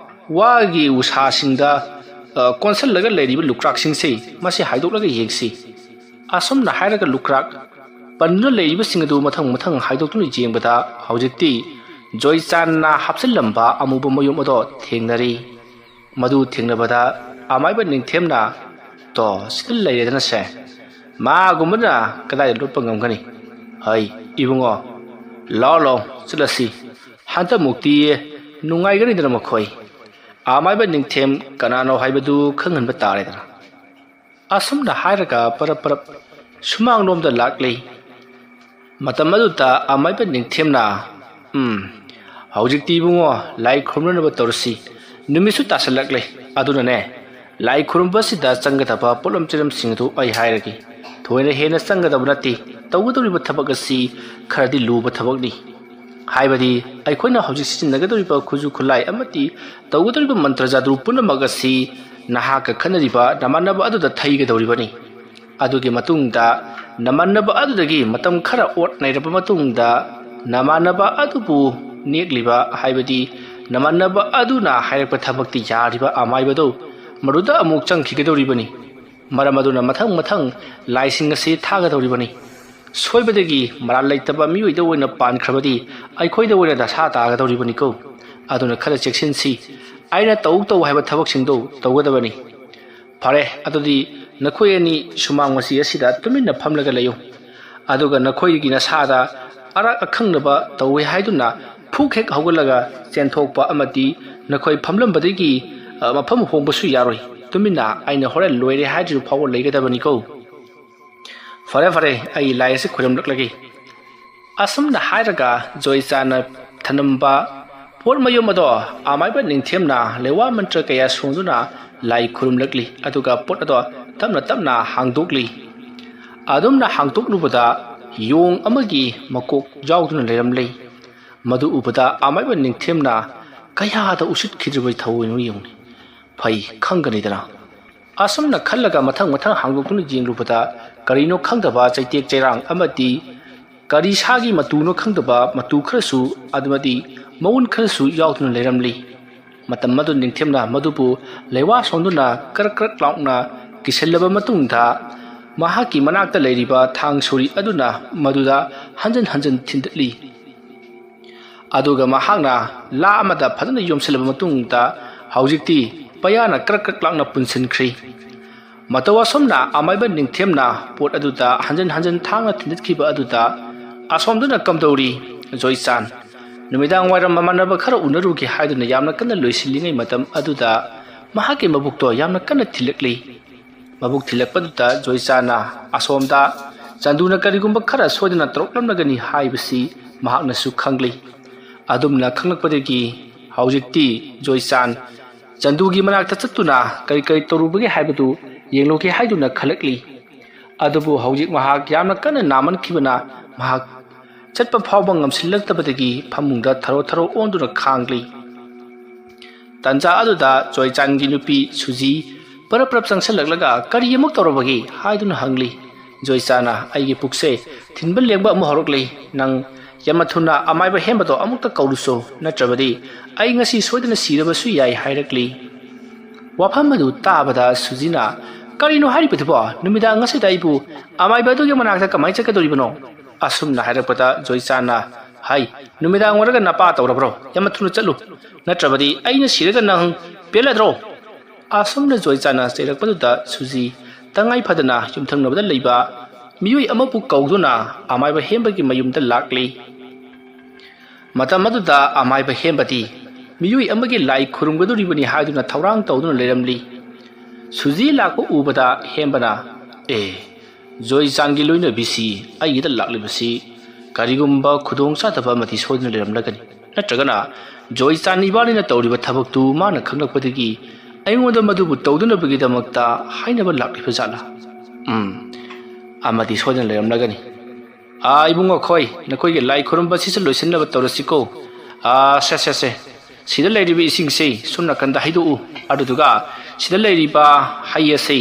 ꯋꯥꯒꯤ ꯎꯁꯥꯁꯤꯡꯗ, ꯑ, ꯀꯣꯟꯁꯤꯜꯂꯒ ꯂꯩꯔꯤꯕ ꯂꯨꯀ꯭ꯔꯥꯛꯁꯤꯡꯁꯤ ꯃꯁꯤ ꯍꯥꯏꯗꯣꯛꯂꯒ ꯌꯦꯡꯁꯤ"꯫ ꯑꯁꯨꯝꯅ ꯍꯥꯏꯔꯒ ꯂꯨꯀ꯭ꯔꯥꯛ ꯄꯟꯗꯨꯅ ꯂꯩꯔꯤꯕꯁꯤꯡ ꯑꯗꯨ ꯃꯊꯪ ꯃꯊꯪ ꯍꯥꯏꯗꯣꯛꯇꯨꯅ ꯌꯦꯡꯕꯗ ꯍꯧꯖꯤꯛꯇꯤ ꯖꯣꯏꯆꯥꯟꯅ ꯍꯥꯞꯆꯤꯜꯂꯝꯕ ꯑꯃꯨꯕ ꯃꯌꯨꯝ ꯑꯗꯣ ꯊꯦꯡꯅꯔꯤ꯫ ꯃꯗꯨ ꯊꯦꯡꯅꯕꯗ ꯑꯃꯥꯏꯕ ꯅꯤꯡꯊꯦꯝꯅ, "ꯇꯣ, ꯁꯤꯗ ꯂꯩꯔꯦꯗꯅꯁꯦ꯫ ꯃꯥꯒꯨꯝꯕꯅ ꯀꯗꯥꯏꯗ ꯂꯣꯠꯄ ꯉꯝꯒꯅꯤ? ꯍꯩ, ꯏꯕꯨꯡꯉꯣ, ꯂꯥꯛꯑꯣ, ꯂꯥꯛꯑꯣ, ꯆꯠꯂꯁꯤ꯫ ꯍꯟꯗꯛꯃꯨꯛꯇꯤ ꯅꯨꯡꯉꯥꯏꯒꯅꯤꯗꯅ ꯃꯈꯣꯏ꯫ ꯑꯃꯥꯏꯕ ꯅꯤꯡꯊꯦꯝ ꯀꯅꯥꯅꯣ ꯍꯥꯏꯕꯗꯨ ꯈꯪꯍꯟꯕ ꯇꯥꯔꯦꯗꯅ"꯫ ꯑꯁꯨꯝꯅ ꯍꯥꯏꯔꯒ ꯄꯔꯞ ꯄꯔꯞ ꯁꯨꯃꯥꯡꯂꯣꯝꯗ ꯂꯥꯛꯂꯤ꯫ ꯃꯇꯝ ꯑꯗꯨꯗ ꯑꯃꯥꯏꯕ ꯅꯤꯡꯊꯦꯝꯅ, "ꯎꯝ, ꯍꯧꯖꯤꯛꯇꯤ ꯏꯕꯨꯡꯉꯣ, ꯂꯥꯏ ꯈꯨꯔꯨꯝꯅꯅꯕ ꯇꯧꯔꯁꯤ꯫ ꯅꯨꯃꯤꯠꯁꯨ ꯇꯥꯁꯜꯂꯛꯂꯦ꯫ ꯑꯗꯨꯅꯅꯦ, ꯂꯥꯏ ꯈꯨꯔꯨꯝꯕꯁꯤꯗ ꯆꯪꯒꯗꯕ ꯄꯣꯠꯂꯝ ꯆꯩꯂꯝꯁꯤꯡ ꯑꯗꯨ ꯑꯩ ꯍꯥꯏꯔꯒꯦ꯫ ꯊꯣꯏꯅ ꯍꯦꯟꯅ ꯆꯪꯒꯗꯕ ꯅꯠꯇꯦ꯫ ꯇꯧꯒꯗꯧꯔꯤꯕ ꯊꯕꯛ ꯑꯁꯤ ꯈꯔꯗꯤ ꯂꯨꯕ ꯊꯕꯛꯅꯤ꯫ ꯍꯥꯏꯕꯗꯤ ꯑꯩꯈꯣꯏꯅ ꯍꯧꯖꯤꯛ ꯁꯤꯖꯤꯟꯅꯒꯗꯧꯔꯤꯕ ꯈꯨꯠꯁꯨ ꯈꯨꯠꯂꯥꯏ ꯑꯃꯗꯤ ꯇꯧꯒꯗꯧꯔꯤꯕ ꯃꯟꯇ꯭ꯔ ꯖꯥꯗꯨ ꯄꯨꯝꯅꯃꯛ ꯑꯁꯤ ꯅꯍꯥꯛꯀ ꯈꯠꯅꯔꯤꯕ ꯅꯃꯥꯟꯅꯕ ꯑꯗꯨꯗ ꯊꯩꯒꯗꯧꯔꯤꯕꯅꯤ꯫ ꯑꯗꯨꯒꯤ ꯃꯇꯨꯡꯗ ꯅꯃꯥꯟꯅꯕ ꯑꯗꯨꯗꯒꯤ ꯃꯇꯝ ꯈꯔ ꯑꯣꯠ ꯅꯩꯔꯕ ꯃꯇꯨꯡꯗ ꯅꯃꯥꯟꯅꯕ ꯑꯗꯨꯕꯨ ꯅꯦꯛꯂꯤꯕ, ꯍꯥꯏꯕꯗꯤ ꯅꯃꯥꯟꯅꯕ ꯑꯗꯨꯅ ꯍꯥꯏꯔꯛꯄ ꯊꯕꯛꯇꯤ ꯌꯥꯔꯤꯕ ꯑꯃꯥꯏꯕꯗꯨ ꯃꯗꯨꯗ ꯑꯃꯨꯛ ꯆꯪꯈꯤꯒꯗꯧꯔꯤꯕꯅꯤ꯫ ꯃꯔꯝ ꯑꯗꯨꯅ ꯃꯊꯪ ꯃꯊꯪ ꯂꯥꯏꯁꯤꯡ ꯑꯁꯤ ꯊꯥꯒꯗꯧꯔꯤꯕꯅꯤ꯫ ꯁꯣꯏꯕꯗꯒꯤ ꯃꯔꯥꯜ ꯂꯩꯇꯕ ꯃꯤꯑꯣꯏꯗ ꯑꯣꯏꯅ ꯄꯥꯟꯈ꯭ꯔꯕꯗꯤ ꯑꯩꯈꯣꯏꯗ ꯑꯣꯏꯅ ꯗꯁꯥ ꯇꯥꯒꯗꯧꯔꯤꯕꯅꯤꯀꯣ꯫ ꯑꯗꯨꯅ ꯈꯔ ꯆꯦꯛꯁꯤꯟꯁꯤ꯫ ꯑꯩꯅ ꯇꯧ ꯇꯧ ꯍꯥꯏꯕ ꯊꯕꯛꯁꯤꯡꯗꯨ ꯇꯧꯒꯗꯕꯅꯤ꯫ ꯐꯔꯦ, ꯑꯗꯨꯗꯤ ꯅꯈꯣꯏ ꯑꯅꯤ ꯁꯨꯃꯥꯡ ꯃꯆꯤ ꯑꯁꯤꯗ ꯇꯨꯃꯤꯟꯅ ꯐꯝꯂꯒ ꯂꯩꯌꯨ꯫ ꯑꯗꯨꯒ ꯅꯈꯣꯏꯒꯤ ꯅꯁꯥꯗ ꯑꯔꯥꯛ ꯑꯈꯪꯅꯕ ꯇꯧꯏ ꯍꯥꯏꯗꯨꯅ ꯐꯨꯛ ꯍꯦꯛ ꯍꯧꯒꯠꯂꯒ ꯆꯦꯟꯊꯣꯛꯄ ꯑꯃꯗꯤ ꯅꯈꯣꯏ ꯐꯝꯂꯝꯕꯗꯒꯤ, ꯑ, ꯃꯐꯝ ꯍꯣꯡꯕꯁꯨ ꯌꯥꯔꯣꯏ꯫ ꯇꯨꯃꯤꯟꯅ ꯑꯩꯅ ꯍꯣꯔꯦꯟ ꯂꯣꯏꯔꯦ ꯍꯥꯏꯗ꯭ꯔꯤꯕ ꯐꯥꯎꯕ ꯂꯩꯒꯗꯕꯅꯤꯀꯣ꯫ ꯐꯔꯦ, ꯐꯔꯦ, ꯑꯩ ꯂꯥꯏ ꯑꯁꯤ ꯈꯨꯔꯨꯝꯂꯛꯂꯒꯦ꯫ ꯑꯁꯨꯝꯅ ꯍꯥꯏꯔꯒ ꯖꯣꯏꯆꯥꯅ ꯊꯅꯝꯕ ꯄꯣꯠ ꯃꯌꯨꯝ ꯑꯗꯣ ꯑꯃꯥꯏꯕ ꯅꯤꯡꯊꯦꯝꯅ ꯂꯩꯋꯥ ꯃꯟꯇ꯭ꯔ ꯀꯌꯥ ꯁꯣꯟꯗꯨꯅ ꯂꯥꯏ ꯈꯨꯔꯨꯝꯂꯛꯂꯤ, ꯑꯗꯨꯒ ꯄꯣꯠ ꯑꯗꯣ ꯇꯞꯅ ꯇꯞꯅ ꯍꯥꯡꯗꯣꯛꯂꯤ꯫ ꯑꯗꯨꯝꯅ ꯍꯥꯡꯗꯣꯛꯂꯨꯕꯗ ꯌꯣꯡ ꯑꯃꯒꯤ ꯃꯀꯣꯛ ꯌꯥꯎꯗꯨꯅ ꯂꯩꯔꯝꯂꯦ꯫ ꯃꯗꯨ ꯎꯕꯗ ꯑꯃꯥꯏꯕ ꯅꯤꯡꯊꯦꯝꯅ ꯀꯌꯥꯗ ꯎꯁꯤꯠꯈꯤꯗ꯭ꯔꯕ ꯊꯧꯑꯣꯏꯅꯣ ꯌꯦꯡꯉꯨꯅꯦ꯫ ꯐꯩ, ꯈꯪꯒꯅꯤꯗꯅ꯫ ꯑꯁꯨꯝꯅ ꯈꯜꯂꯒ ꯃꯊꯪ ꯃꯊꯪ ꯍꯥꯡꯗꯣꯛꯇꯨꯅ ꯌꯦꯡꯂꯨꯕꯗ ꯀꯔꯤꯅꯣ ꯈꯪꯗꯕ ꯆꯩꯇꯦꯛ ꯆꯩꯔꯥꯡ ꯑꯃꯗꯤ ꯀꯔꯤ ꯁꯥꯒꯤ ꯃꯇꯨꯅꯣ ꯈꯪꯗꯕ ꯃꯇꯨ ꯈꯔꯁꯨ ꯑꯃꯗꯤ ꯃꯎꯟ ꯈꯔꯁꯨ ꯌꯥꯎꯗꯨꯅ ꯂꯩꯔꯝꯂꯤ꯫ ꯃꯇꯝ ꯑꯗꯨ ꯅꯤꯡꯊꯦꯝꯅ ꯃꯗꯨꯕꯨ ꯂꯩꯋꯥ ꯁꯣꯟꯗꯨꯅ ꯀ꯭ꯔꯛ ꯀ꯭ꯔꯛ ꯂꯥꯎꯅ ꯀꯤꯁꯤꯜꯂꯕ ꯃꯇꯨꯡꯗ, ꯃꯍꯥꯛꯀꯤ ꯃꯅꯥꯛꯇ ꯂꯩꯔꯤꯕ ꯊꯥꯡ ꯁꯣꯔꯤ ꯑꯗꯨꯅ ꯃꯗꯨꯗ ꯍꯟꯖꯤꯟ ꯍꯟꯖꯤꯟ ꯊꯤꯟꯗꯠꯂꯤ꯫ ꯑꯗꯨꯒ ꯃꯍꯥꯛꯅ ꯂꯥ ꯑꯃꯗ ꯐꯖꯅ ꯌꯣꯝꯁꯤꯜꯂꯕ ꯃꯇꯨꯡꯗ, ꯍꯧꯖꯤꯛꯇꯤ ꯄꯩꯌꯥꯅ ꯀ꯭ꯔꯛ ꯀ꯭ꯔꯛ ꯂꯥꯎꯅ ꯄꯨꯟꯁꯤꯟꯈ꯭ꯔꯤ꯫ ꯃꯇꯧ ꯑꯁꯨꯝꯅ ꯑꯃꯥꯏꯕ ꯅꯤꯡꯊꯦꯝꯅ ꯄꯣꯠ ꯑꯗꯨꯗ ꯍꯟꯖꯤꯟ ꯍꯟꯖꯤꯟ ꯊꯥꯡꯅ ꯊꯤꯟꯗꯠꯈꯤꯕ ꯑꯗꯨꯗ, ꯑꯁꯣꯝꯗꯅ ꯀꯝꯗꯧꯔꯤ? ꯖꯣꯏꯆꯥꯟ ꯅꯨꯃꯤꯗꯥꯡ ꯋꯥꯏꯔꯝ ꯃꯃꯥꯟꯅꯕ ꯈꯔ ꯎꯅꯔꯨꯒꯦ ꯍꯥꯏꯗꯨꯅ ꯌꯥꯝꯅ ꯀꯟꯅ ꯂꯣꯏꯁꯤꯜꯂꯤꯉꯩ ꯃꯇꯝ ꯑꯗꯨꯗ, ꯃꯍꯥꯛꯀꯤ ꯃꯕꯨꯛꯇꯣ ꯌꯥꯝꯅ ꯀꯟꯅ ꯊꯤꯜꯂꯛꯂꯤ꯫ ꯃꯕꯨꯛ ꯊꯤꯜꯂꯛꯄꯗꯨꯗ ꯖꯣꯏꯆꯥꯟꯅ ꯑꯁꯣꯝꯗ ꯆꯟꯗꯨꯅ ꯀꯔꯤꯒꯨꯝꯕ ꯈꯔ ꯁꯣꯏꯗꯅ ꯇꯧꯔꯛꯂꯝꯂꯒꯅꯤ ꯍꯥꯏꯕꯁꯤ ꯃꯍꯥꯛꯅꯁꯨ ꯈꯪꯂꯤ꯫ ꯑꯗꯨꯝꯅ ꯈꯪꯂꯛꯄꯗꯒꯤ ꯍꯧꯖꯤꯛꯇꯤ ꯖꯣꯏꯆꯥꯟ ꯆꯟꯗꯨꯒꯤ ꯃꯅꯥꯛꯇ ꯆꯠꯇꯨꯅ ꯀꯔꯤ ꯀꯔꯤ ꯇꯧꯔꯨꯕꯒꯦ ꯍꯥꯏꯕꯗꯨ ꯌꯦꯡꯂꯨꯒꯦ ꯍꯥꯏꯗꯨꯅ ꯈꯜꯂꯛꯂꯤ꯫ ꯑꯗꯨꯕꯨ ꯍꯧꯖꯤꯛ ꯃꯍꯥꯛ ꯌꯥꯝꯅ ꯀꯟꯅ ꯅꯥꯃꯟꯈꯤꯕꯅ ꯃꯍꯥꯛ ꯆꯠꯄ ꯐꯥꯎꯕ ꯉꯝꯁꯤꯜꯂꯛꯇꯕꯗꯒꯤ ꯐꯃꯨꯡꯗ ꯊꯔꯣ ꯊꯔꯣ ꯑꯣꯟꯗꯨꯅ ꯈꯥꯡꯂꯤ꯫ ꯇꯟꯖꯥ ꯑꯗꯨꯗ ꯖꯣꯏꯆꯥꯟꯒꯤ ꯅꯨꯄꯤ ꯁꯨꯖꯤ ꯄꯔꯞ ꯄꯔꯞ ꯆꯪꯁꯤꯜꯂꯛꯂꯒ, "ꯀꯔꯤ ꯑꯃꯨꯛ ꯇꯧꯔꯕꯒꯦ?" ꯍꯥꯏꯗꯨꯅ ꯍꯪꯂꯤ꯫ ꯖꯣꯏꯆꯥꯟꯅ, "ꯑꯩꯒꯤ ꯄꯨꯛꯁꯦ ꯊꯤꯟꯕ ꯂꯦꯡꯕ ꯑꯃꯨꯛ ꯍꯧꯔꯛꯂꯤ꯫ ꯅꯪ ꯌꯥꯝꯅ ꯊꯨꯅ ꯑꯃꯥꯏꯕ ꯍꯦꯟꯕꯗꯣ ꯑꯃꯨꯛꯇ ꯀꯧꯔꯨꯁꯣ, ꯅꯠꯇ꯭ꯔꯕꯗꯤ ꯑꯩ ꯉꯁꯤ ꯁꯣꯏꯗꯅ ꯁꯤꯔꯕꯁꯨ ꯌꯥꯏ" ꯍꯥꯏꯔꯛꯂꯤ꯫ ꯋꯥꯐꯝ ꯑꯗꯨ ꯇꯥꯕꯗ ꯁꯨꯖꯤꯅ, "ꯀꯔꯤꯅꯣ ꯍꯥꯏꯔꯤꯕꯗꯨꯕꯣ? ꯅꯨꯃꯤꯗꯥꯡ ꯑꯁꯤꯗ ꯑꯩꯕꯨ ꯑꯃꯥꯏꯕ ꯑꯗꯨꯒꯤ ꯃꯅꯥꯛꯇ ꯀꯃꯥꯏꯅ ꯆꯠꯀꯗꯧꯔꯤꯕꯅꯣ?" ꯑꯁꯨꯝꯅ ꯍꯥꯏꯔꯛꯄꯗ ꯖꯣꯏꯆꯥꯟꯅ, "ꯍꯥꯏ, ꯅꯨꯃꯤꯗꯥꯡ ꯑꯣꯏꯔꯒ ꯅꯄꯥ ꯇꯧꯔꯕ꯭ꯔꯣ? ꯌꯥꯝꯅ ꯊꯨꯅ ꯆꯠꯂꯨ, ꯅꯠꯇ꯭ꯔꯕꯗꯤ ꯑꯩꯅ ꯁꯤꯔꯒ ꯅꯪ ꯄꯦꯜꯂꯗ꯭ꯔꯣ?" ꯑꯁꯨꯝꯅ ꯖꯣꯏꯆꯥꯟꯅ ꯆꯩꯔꯛꯄꯗꯨꯗ ꯁꯨꯖꯤ ꯇꯉꯥꯏ ꯐꯗꯅ ꯌꯨꯝꯊꯪꯅꯕꯗ ꯂꯩꯕ ꯃꯤꯑꯣꯏ ꯑꯃꯕꯨ ꯀꯧꯗꯨꯅ ꯑꯃꯥꯏꯕ ꯍꯦꯝꯕꯒꯤ ꯃꯌꯨꯝꯗ ꯂꯥꯛꯂꯤ꯫ ꯃꯇꯝ ꯑꯗꯨꯗ ꯑꯃꯥꯏꯕ ꯍꯦꯝꯕꯗꯤ ꯃꯤꯑꯣꯏ ꯑꯃꯒꯤ ꯂꯥꯏ ꯈꯨꯔꯨꯝꯒꯗꯧꯔꯤꯕꯅꯤ ꯍꯥꯏꯗꯨꯅ ꯊꯧꯔꯥꯡ ꯇꯧꯗꯨꯅ ꯂꯩꯔꯝꯂꯤ꯫ ꯁꯨꯖꯤ ꯂꯥꯛꯄ ꯎꯕꯗ ꯍꯦꯝꯕꯅ, "ꯑꯦ, ꯖꯣꯏꯆꯥꯟꯒꯤ ꯂꯣꯏꯅꯕꯤꯁꯤ ꯑꯩꯒꯤꯗ ꯂꯥꯛꯂꯤꯕꯁꯤ ꯀꯔꯤꯒꯨꯝꯕ ꯈꯨꯗꯣꯡ ꯆꯥꯗꯕ ꯑꯃꯗꯤ ꯁꯣꯏꯗꯅ ꯂꯩꯔꯝꯂꯒꯅꯤ, ꯅꯠꯇ꯭ꯔꯒꯅ ꯖꯣꯏꯆꯥꯟ ꯏꯕꯥꯅꯤꯅ ꯇꯧꯔꯤꯕ ꯊꯕꯛꯇꯨ ꯃꯥꯅ ꯈꯪꯂꯛꯄꯗꯒꯤ ꯑꯩꯉꯣꯟꯗ ꯃꯗꯨꯕꯨ ꯇꯧꯗꯅꯕꯒꯤꯗꯃꯛꯇ ꯍꯥꯏꯅꯕ ꯂꯥꯛꯂꯤꯕ ꯖꯥꯠꯂꯥ? ꯎꯝ, ꯑꯃꯗꯤ ꯁꯣꯏꯗꯅ ꯂꯩꯔꯝꯂꯒꯅꯤ꯫ "ꯑꯥ, ꯏꯕꯨꯡꯉꯣ ꯈꯣꯏ, ꯅꯈꯣꯏꯒꯤ ꯂꯥꯏ ꯈꯨꯔꯨꯝꯕ ꯑꯁꯤꯁꯨ ꯂꯣꯏꯁꯤꯟꯅꯕ ꯇꯧꯔꯁꯤꯀꯣ꯫ ꯑꯥ, ꯁꯦ, ꯁꯦ, ꯁꯦ, ꯁꯤꯗ ꯂꯩꯔꯤꯕ ꯏꯁꯤꯡꯁꯤ ꯁꯨꯝ ꯅꯥꯀꯟꯗ ꯍꯩꯗꯣꯛꯎ꯫ ꯑꯗꯨꯗꯨꯒ ꯁꯤꯗ ꯂꯩꯔꯤꯕ ꯍꯩ ꯑꯁꯤ,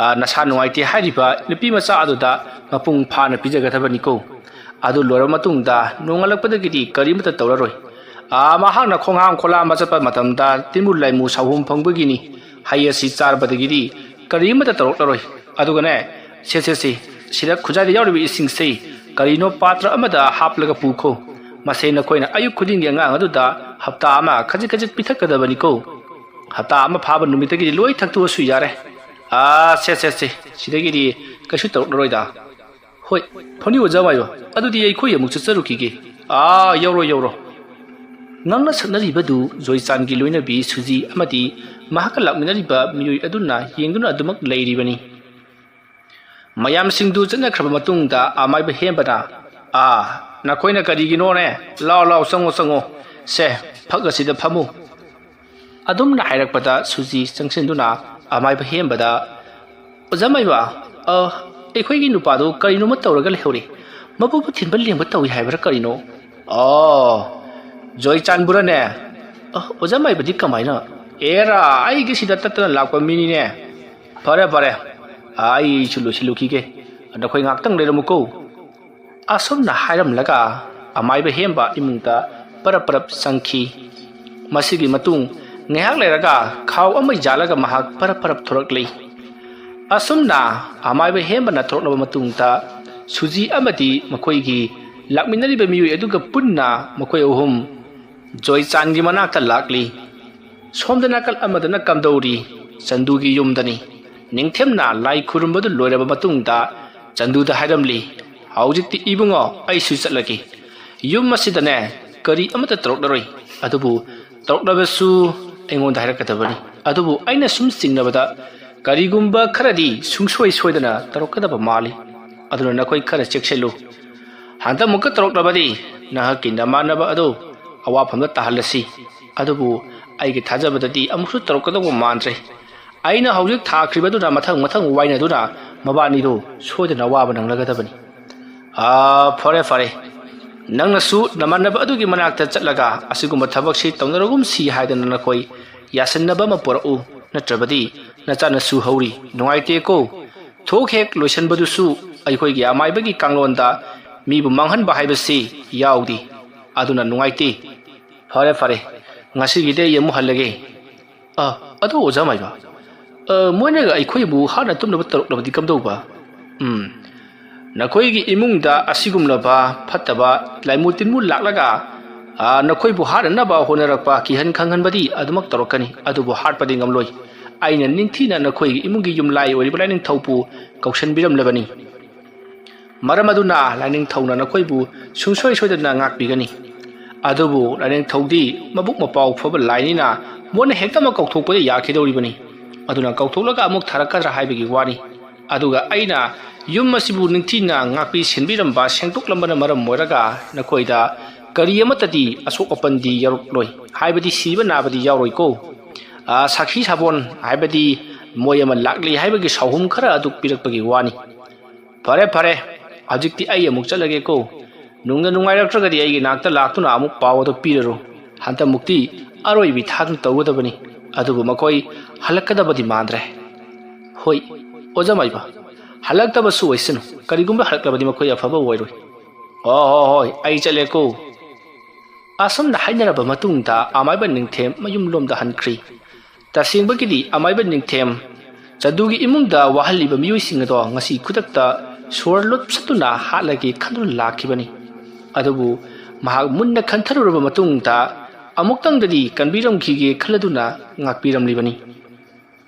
ꯑꯥ, ꯅꯁꯥ ꯅꯨꯡꯉꯥꯏꯇꯦ ꯍꯥꯏꯔꯤꯕ ꯅꯨꯄꯤ ꯃꯆꯥ ꯑꯗꯨꯗ ꯃꯄꯨꯡ ꯐꯥꯅ ꯄꯤꯖꯒꯗꯕꯅꯤꯀꯣ꯫ ꯑꯗꯨ ꯂꯣꯏꯔꯕ ꯃꯇꯨꯡꯗ ꯅꯣꯡꯉꯥꯜꯂꯛꯄꯗꯒꯤꯗꯤ ꯀꯔꯤꯃꯠꯇ ꯇꯧꯔꯔꯣꯏ꯫ ꯑꯥ, ꯃꯍꯥꯛꯅ ꯈꯣꯡꯍꯥꯝ ꯈꯣꯂꯥꯝꯕ ꯆꯠꯄ ꯃꯇꯝꯗ ꯇꯤꯟꯕꯨ ꯂꯥꯏꯃꯨ ꯁꯥꯍꯨꯝ ꯐꯪꯕꯒꯤꯅꯤ꯫ ꯍꯩ ꯑꯁꯤ ꯆꯥꯔꯕꯗꯒꯤꯗꯤ ꯀꯔꯤꯃꯠꯇ ꯇꯧꯔꯛꯂꯔꯣꯏ꯫ ꯑꯗꯨꯒꯅꯦ, ꯁꯦ, ꯁꯦ, ꯁꯦ, ꯁꯤꯗ ꯈꯨꯖꯥꯏꯗ ꯌꯥꯎꯔꯤꯕ ꯏꯁꯤꯡꯁꯤ ꯀꯔꯤꯅꯣ ꯄꯥꯇ꯭ꯔ ꯑꯃꯗ ꯍꯥꯞꯂꯒ ꯄꯨꯈꯣ꯫ ꯃꯁꯤ ꯅꯈꯣꯏꯅ ꯑꯌꯨꯛ ꯈꯨꯗꯤꯡꯒꯤ ꯑꯉꯥꯡ ꯑꯗꯨꯗ ꯍꯞꯇꯥ ꯑꯃ ꯈꯖꯤꯛ ꯈꯖꯤꯛ ꯄꯤꯊꯛꯀꯗꯕꯅꯤꯀꯣ꯫ ꯍꯞꯇꯥ ꯑꯃ ꯐꯥꯕ ꯅꯨꯃꯤꯠꯇꯒꯤꯗꯤ ꯂꯣꯏ ꯊꯛꯇꯣꯛꯑꯁꯨ ꯌꯥꯔꯦ꯫ ꯑꯥ, ꯁꯦ, ꯁꯦ, ꯁꯦ, ꯁꯤꯗꯒꯤꯗꯤ ꯀꯩꯁꯨ ꯇꯧꯔꯛꯂꯔꯣꯏꯗ꯫" "ꯍꯣꯏ, ꯐꯅꯤ ꯑꯣꯖꯥ ꯃꯥꯏꯕ, ꯑꯗꯨꯗꯤ ꯑꯩꯈꯣꯏ ꯑꯃꯨꯛ ꯆꯠꯆꯔꯨꯈꯤꯒꯦ꯫" "ꯑꯥ, ꯌꯧꯔꯣ, ꯌꯧꯔꯣ꯫" ꯉꯥꯡꯅ ꯁꯛꯅꯔꯤꯕꯗꯨ ꯖꯣꯏꯆꯥꯟꯒꯤ ꯂꯣꯏꯅꯕꯤ ꯁꯨꯖꯤ ꯑꯃꯗꯤ ꯃꯍꯥꯛꯀ ꯂꯥꯛꯃꯤꯟꯅꯔꯤꯕ ꯃꯤꯑꯣꯏ ꯑꯗꯨꯅ ꯌꯦꯡꯗꯨꯅ ꯑꯗꯨꯃꯛ ꯂꯩꯔꯤꯕꯅꯤ꯫ ꯃꯌꯥꯝꯁꯤꯡꯗꯨ ꯆꯠꯅꯈ꯭ꯔꯕ ꯃꯇꯨꯡꯗ ꯑꯃꯥꯏꯕ ꯍꯦꯝꯕꯅ, "ꯑꯥ, ꯅꯈꯣꯏꯅ ꯀꯔꯤꯒꯤꯅꯣꯅꯦ? ꯂꯥꯎ, ꯂꯥꯎ, ꯆꯪꯉꯣ, ꯆꯪꯉꯣ꯫ ꯁꯦ, ꯐꯛ ꯑꯁꯤꯗ ꯐꯝꯃꯨ꯫" ꯑꯗꯨꯝꯅ ꯍꯥꯏꯔꯛꯄꯗ ꯁꯨꯖꯤ ꯆꯪꯁꯤꯟꯗꯨꯅ ꯑꯃꯥꯏꯕ ꯍꯦꯝꯕꯗ, "ꯑꯣꯖꯥ ꯃꯥꯏꯕ, ꯑ, ꯑꯩꯈꯣꯏꯒꯤ ꯅꯨꯄꯥꯗꯨ ꯀꯔꯤꯅꯣꯃ ꯇꯧꯔꯒ ꯂꯩꯍꯧꯔꯦ꯫ ꯃꯕꯨꯛꯄꯨ ꯊꯤꯟꯕ ꯂꯦꯡꯕ ꯇꯧꯏ ꯍꯥꯏꯕ꯭ꯔꯥ ꯀꯔꯤꯅꯣ?" "ꯑꯣ, ꯖꯣꯏꯆꯥꯟꯕꯨꯔꯅꯦ?" "ꯑ, ꯑꯣꯖꯥ ꯃꯥꯏꯕꯗꯤ ꯀꯃꯥꯏꯅ?" "ꯑꯦꯔꯥ, ꯑꯩꯒꯤꯁꯤꯗ ꯇꯠꯇꯅ ꯂꯥꯛꯄ ꯃꯤꯅꯤꯅꯦ꯫ ꯐꯔꯦ, ꯐꯔꯦ, ꯑꯩꯁꯨ ꯂꯣꯏꯁꯤꯜꯂꯨꯈꯤꯒꯦ꯫ ꯅꯈꯣꯏ ꯉꯥꯛꯇꯪ ꯂꯩꯔꯝꯃꯨꯀꯣ꯫" ꯑꯁꯨꯝꯅ ꯍꯥꯏꯔꯝꯂꯒ ꯑꯃꯥꯏꯕ ꯍꯦꯝꯕ ꯏꯃꯨꯡꯗ ꯄꯔꯞ ꯄꯔꯞ ꯆꯪꯈꯤ꯫ ꯃꯁꯤꯒꯤ ꯃꯇꯨꯡ ꯉꯥꯏꯍꯥꯛ ꯂꯩꯔꯒ ꯈꯥꯎ ꯑꯃ ꯌꯥꯜꯂꯒ ꯃꯍꯥꯛ ꯄꯔꯞ ꯄꯔꯞ ꯊꯣꯔꯛꯂꯤ꯫ ꯑꯁꯨꯝꯅ ꯑꯃꯥꯏꯕ ꯍꯦꯝꯕꯅ ꯊꯣꯔꯛꯂꯕ ꯃꯇꯨꯡꯗ ꯁꯨꯖꯤ ꯑꯃꯗꯤ ꯃꯈꯣꯏꯒꯤ ꯂꯥꯛꯃꯤꯟꯅꯔꯤꯕ ꯃꯤꯑꯣꯏ ꯑꯗꯨꯒ ꯄꯨꯟꯅ ꯃꯈꯣꯏ ꯑꯍꯨꯝ ꯖꯣꯏꯆꯥꯟꯒꯤ ꯃꯅꯥꯛꯇ ꯂꯥꯛꯂꯤ꯫ ꯁꯣꯝꯗ ꯅꯥꯀꯜ ꯑꯃꯗꯅ ꯀꯝꯗꯧꯔꯤ? ꯆꯟꯗꯨꯒꯤ ꯌꯨꯝꯗꯅꯤ꯫ ꯅꯤꯡꯊꯦꯝꯅ ꯂꯥꯏ ꯈꯨꯔꯨꯝꯕꯗꯨ ꯂꯣꯏꯔꯕ ꯃꯇꯨꯡꯗ ꯆꯟꯗꯨꯗ ꯍꯥꯏꯔꯝꯂꯤ, "ꯍꯧꯖꯤꯛꯇꯤ ꯏꯕꯨꯡꯉꯣ, ꯑꯩꯁꯨ ꯆꯠꯂꯒꯦ꯫ ꯌꯨꯝ ꯑꯁꯤꯗꯅꯦ ꯀꯔꯤ ꯑꯃꯠꯇ ꯇꯧꯔꯛꯂꯔꯣꯏ꯫ ꯑꯗꯨꯕꯨ ꯇꯧꯔꯛꯂꯕꯁꯨ ꯑꯩꯉꯣꯟꯗ ꯍꯥꯏꯔꯛꯀꯗꯕꯅꯤ꯫ ꯑꯗꯨꯕꯨ ꯑꯩꯅ ꯁꯨꯝ ꯆꯤꯡꯅꯕꯗ ꯀꯔꯤꯒꯨꯝꯕ ꯈꯔꯗꯤ ꯁꯨꯡꯁꯣꯏ ꯁꯣꯏꯗꯅ ꯇꯧꯔꯛꯀꯗꯕ ꯃꯥꯜꯂꯤ꯫ ꯑꯗꯨꯅ ꯅꯈꯣꯏ ꯈꯔ ꯆꯦꯛꯁꯤꯜꯂꯨ꯫ ꯍꯟꯗꯛꯃꯨꯛꯀ ꯇꯧꯔꯛꯂꯕꯗꯤ ꯅꯍꯥꯛꯀꯤ ꯅꯃꯥꯟꯅꯕ ꯑꯗꯨ ꯑꯋꯥꯐꯝꯗ ꯇꯥꯍꯜꯂꯁꯤ꯫ ꯑꯗꯨꯕꯨ ꯑꯩꯒꯤ ꯊꯥꯖꯕꯗꯗꯤ ꯑꯃꯨꯛꯁꯨ ꯇꯧꯔꯛꯀꯗꯧꯕ ꯃꯥꯟꯗ꯭ꯔꯦ꯫ ꯑꯩꯅ ꯍꯧꯖꯤꯛ ꯊꯥꯈ꯭ꯔꯤꯕꯗꯨꯅ ꯃꯊꯪ ꯃꯊꯪ ꯋꯥꯏꯅꯗꯨꯅ ꯃꯕꯥꯅꯤꯗꯨ ꯁꯣꯏꯗꯅ ꯋꯥꯕ ꯅꯪꯂꯒꯗꯕꯅꯤ꯫ ꯑꯥ, ꯐꯔꯦ ꯐꯔꯦ, ꯅꯪꯅꯁꯨ ꯅꯃꯥꯟꯅꯕ ꯑꯗꯨꯒꯤ ꯃꯅꯥꯛꯇ ꯆꯠꯂꯒ ꯑꯁꯤꯒꯨꯝꯕ ꯊꯕꯛꯁꯤ ꯇꯧꯅꯔꯒꯨꯝꯁꯤ ꯍꯥꯏꯗꯅ ꯅꯈꯣꯏ ꯌꯥꯁꯟꯅꯕ ꯑꯃ ꯄꯨꯔꯛꯎ, ꯅꯠꯇ꯭ꯔꯕꯗꯤ ꯅꯆꯥꯅꯁꯨ ꯍꯧꯔꯤ ꯅꯨꯡꯉꯥꯏꯇꯦꯀꯣ꯫ ꯊꯣꯛ ꯍꯦꯛ ꯂꯣꯏꯁꯤꯟꯕꯗꯨꯁꯨ ꯑꯩꯈꯣꯏꯒꯤ ꯑꯃꯥꯏꯕꯒꯤ ꯀꯥꯡꯂꯣꯟꯗ ꯃꯤꯕꯨ ꯃꯥꯡꯍꯟꯕ ꯍꯥꯏꯕꯁꯤ ꯌꯥꯎꯗꯦ, ꯑꯗꯨꯅ ꯅꯨꯡꯉꯥꯏꯇꯦ꯫ ꯐꯔꯦ ꯐꯔꯦ, ꯉꯁꯤꯒꯤꯗꯤ ꯑꯩ ꯑꯃꯨꯛ ꯍꯜꯂꯒꯦ꯫ ꯑ, ꯑꯗꯨ ꯑꯣꯖꯥ ꯃꯥꯏꯕ, ꯑ, ꯃꯣꯏꯅꯒ ꯑꯩꯈꯣꯏꯕꯨ ꯍꯥꯠꯅ ꯇꯨꯝꯅꯕ ꯇꯧꯔꯛꯂꯕꯗꯤ ꯀꯝꯗꯧꯕ? ꯎꯝ, ꯅꯈꯣꯏꯒꯤ ꯏꯃꯨꯡꯗ ꯑꯁꯤꯒꯨꯝꯂꯕ ꯐꯠꯇꯕ ꯂꯥꯏꯃꯨ ꯇꯤꯟꯃꯨ ꯂꯥꯛꯂꯒ, ꯑ, ꯅꯈꯣꯏꯕꯨ ꯍꯥꯠꯅꯅꯕ ꯍꯣꯠꯅꯔꯛꯄ ꯀꯤꯍꯟ ꯈꯪꯍꯟꯕꯗꯤ ꯑꯗꯨꯃꯛ ꯇꯧꯔꯛꯀꯅꯤ, ꯑꯗꯨꯕꯨ ꯍꯥꯠꯄꯗꯤ ꯉꯝꯂꯣꯏ꯫ ꯑꯩꯅ ꯅꯤꯡꯊꯤꯅ ꯅꯈꯣꯏꯒꯤ ꯏꯃꯨꯡꯒꯤ ꯌꯨꯝꯂꯥꯏ ꯑꯣꯏꯔꯤꯕ ꯂꯥꯏꯅꯤꯡꯊꯧꯕꯨ ꯀꯧꯁꯟꯕꯤꯔꯝꯂꯕꯅꯤ꯫ ꯃꯔꯝ ꯑꯗꯨꯅ ꯂꯥꯏꯅꯤꯡꯊꯧꯅ ꯅꯈꯣꯏꯕꯨ ꯁꯨꯡꯁꯣꯏ ꯁꯣꯏꯗꯅ ꯉꯥꯛꯄꯤꯒꯅꯤ꯫ ꯑꯗꯨꯕꯨ ꯂꯥꯏꯅꯤꯡꯊꯧꯗꯤ ꯃꯕꯨꯛ ꯃꯄꯥꯎ ꯐꯕ ꯂꯥꯏꯅꯤꯅ ꯃꯣꯟꯅ ꯍꯦꯛꯇꯃꯛ ꯀꯧꯊꯣꯛꯄꯗ ꯌꯥꯈꯤꯗꯧꯔꯤꯕꯅꯤ꯫ ꯑꯗꯨꯅ ꯀꯧꯊꯣꯛꯂꯒ ꯑꯃꯨꯛ ꯊꯥꯔꯛꯀꯗ꯭ꯔꯥ ꯍꯥꯏꯕꯒꯤ ꯋꯥꯅꯤ꯫ ꯑꯗꯨꯒ ꯑꯩꯅ ꯌꯨꯝ ꯑꯁꯤꯕꯨ ꯅꯤꯡꯊꯤꯅ ꯉꯥꯛꯄꯤ ꯁꯦꯟꯕꯤꯔꯝꯕ, ꯁꯦꯡꯗꯣꯛꯂꯝꯕꯅ ꯃꯔꯝ ꯑꯣꯏꯔꯒ ꯅꯈꯣꯏꯗ ꯀꯔꯤ ꯑꯃꯠꯇꯗꯤ ꯑꯁꯣꯛ ꯑꯄꯟꯗꯤ ꯌꯥꯎꯔꯛꯂꯣꯏ, ꯍꯥꯏꯕꯗꯤ ꯁꯤꯕ ꯅꯥꯕꯗꯤ ꯌꯥꯎꯔꯣꯏꯀꯣ꯫ ꯑ, ꯁꯥꯈꯤ ꯁꯥꯕꯣꯟ ꯍꯥꯏꯕꯗꯤ ꯃꯣꯏ ꯑꯃ ꯂꯥꯛꯂꯤ ꯍꯥꯏꯕꯒꯤ ꯁꯥꯎꯍꯨꯝ ꯈꯔ ꯑꯗꯨ ꯄꯤꯔꯛꯄꯒꯤ ꯋꯥꯅꯤ꯫ ꯐꯔꯦ, ꯐꯔꯦ, ꯍꯧꯖꯤꯛꯇꯤ ꯑꯩ ꯑꯃꯨꯛ ꯆꯠꯂꯒꯦꯀꯣ꯫ ꯅꯨꯡꯗ ꯅꯨꯡꯉꯥꯏꯔꯛꯇ꯭ꯔꯒꯗꯤ ꯑꯩꯒꯤ ꯅꯥꯛꯇ ꯂꯥꯛꯇꯨꯅ ꯑꯃꯨꯛ ꯄꯥꯎ ꯑꯗꯨ ꯄꯤꯔꯔꯣ꯫ ꯍꯟꯗꯛꯃꯨꯛꯇꯤ ꯑꯔꯣꯏꯕꯤ ꯊꯥꯛꯅ ꯇꯧꯒꯗꯕꯅꯤ꯫ ꯑꯗꯨꯕꯨ ꯃꯈꯣꯏ ꯍꯜꯂꯛꯀꯗꯕꯗꯤ ꯃꯥꯟꯗ꯭ꯔꯦ꯫ ꯍꯣꯏ, ꯑꯣꯖꯥ ꯃꯥꯏꯕ, ꯍꯜꯂꯛꯇꯕꯁꯨ ꯑꯣꯏꯁꯅꯨ꯫ ꯀꯔꯤꯒꯨꯝꯕ ꯍꯜꯂꯛꯂꯕꯗꯤ ꯃꯈꯣꯏ ꯑꯐꯕ ꯑꯣꯏꯔꯣꯏ꯫ ꯍꯣ ꯍꯣ ꯍꯣꯏ, ꯑꯩ ꯆꯠꯂꯦꯀꯣ꯫ ꯑꯁꯨꯝꯅ ꯍꯥꯏꯅꯔꯕ ꯃꯇꯨꯡꯗ ꯑꯃꯥꯏꯕ ꯅꯤꯡꯊꯦꯝ ꯃꯌꯨꯝꯂꯣꯝꯗ ꯍꯟꯈ꯭ꯔꯤ꯫ ꯇꯁꯦꯡꯕꯒꯤꯗꯤ ꯑꯃꯥꯏꯕ ꯅꯤꯡꯊꯦꯝ ꯆꯟꯗꯨꯒꯤ ꯏꯃꯨꯡꯗ ꯋꯥꯍꯜꯂꯤꯕ ꯃꯤꯑꯣꯏꯁꯤꯡ ꯑꯗꯣ ꯉꯁꯤ ꯈꯨꯗꯛꯇ ꯁꯣꯔ ꯂꯨꯞꯁꯠꯇꯨꯅ ꯍꯥꯠꯂꯒꯦ ꯈꯟꯗꯨꯅ ꯂꯥꯛꯈꯤꯕꯅꯤ꯫ ꯑꯗꯨꯕꯨ ꯃꯍꯥꯛ ꯃꯨꯟꯅ ꯈꯟꯊꯔꯨꯔꯕ ꯃꯇꯨꯡꯗ ꯑꯃꯨꯛꯇꯪꯗꯗꯤ ꯀꯟꯕꯤꯔꯝꯈꯤꯒꯦ ꯈꯜꯂꯗꯨꯅ ꯉꯥꯛꯄꯤꯔꯝꯂꯤꯕꯅꯤ꯫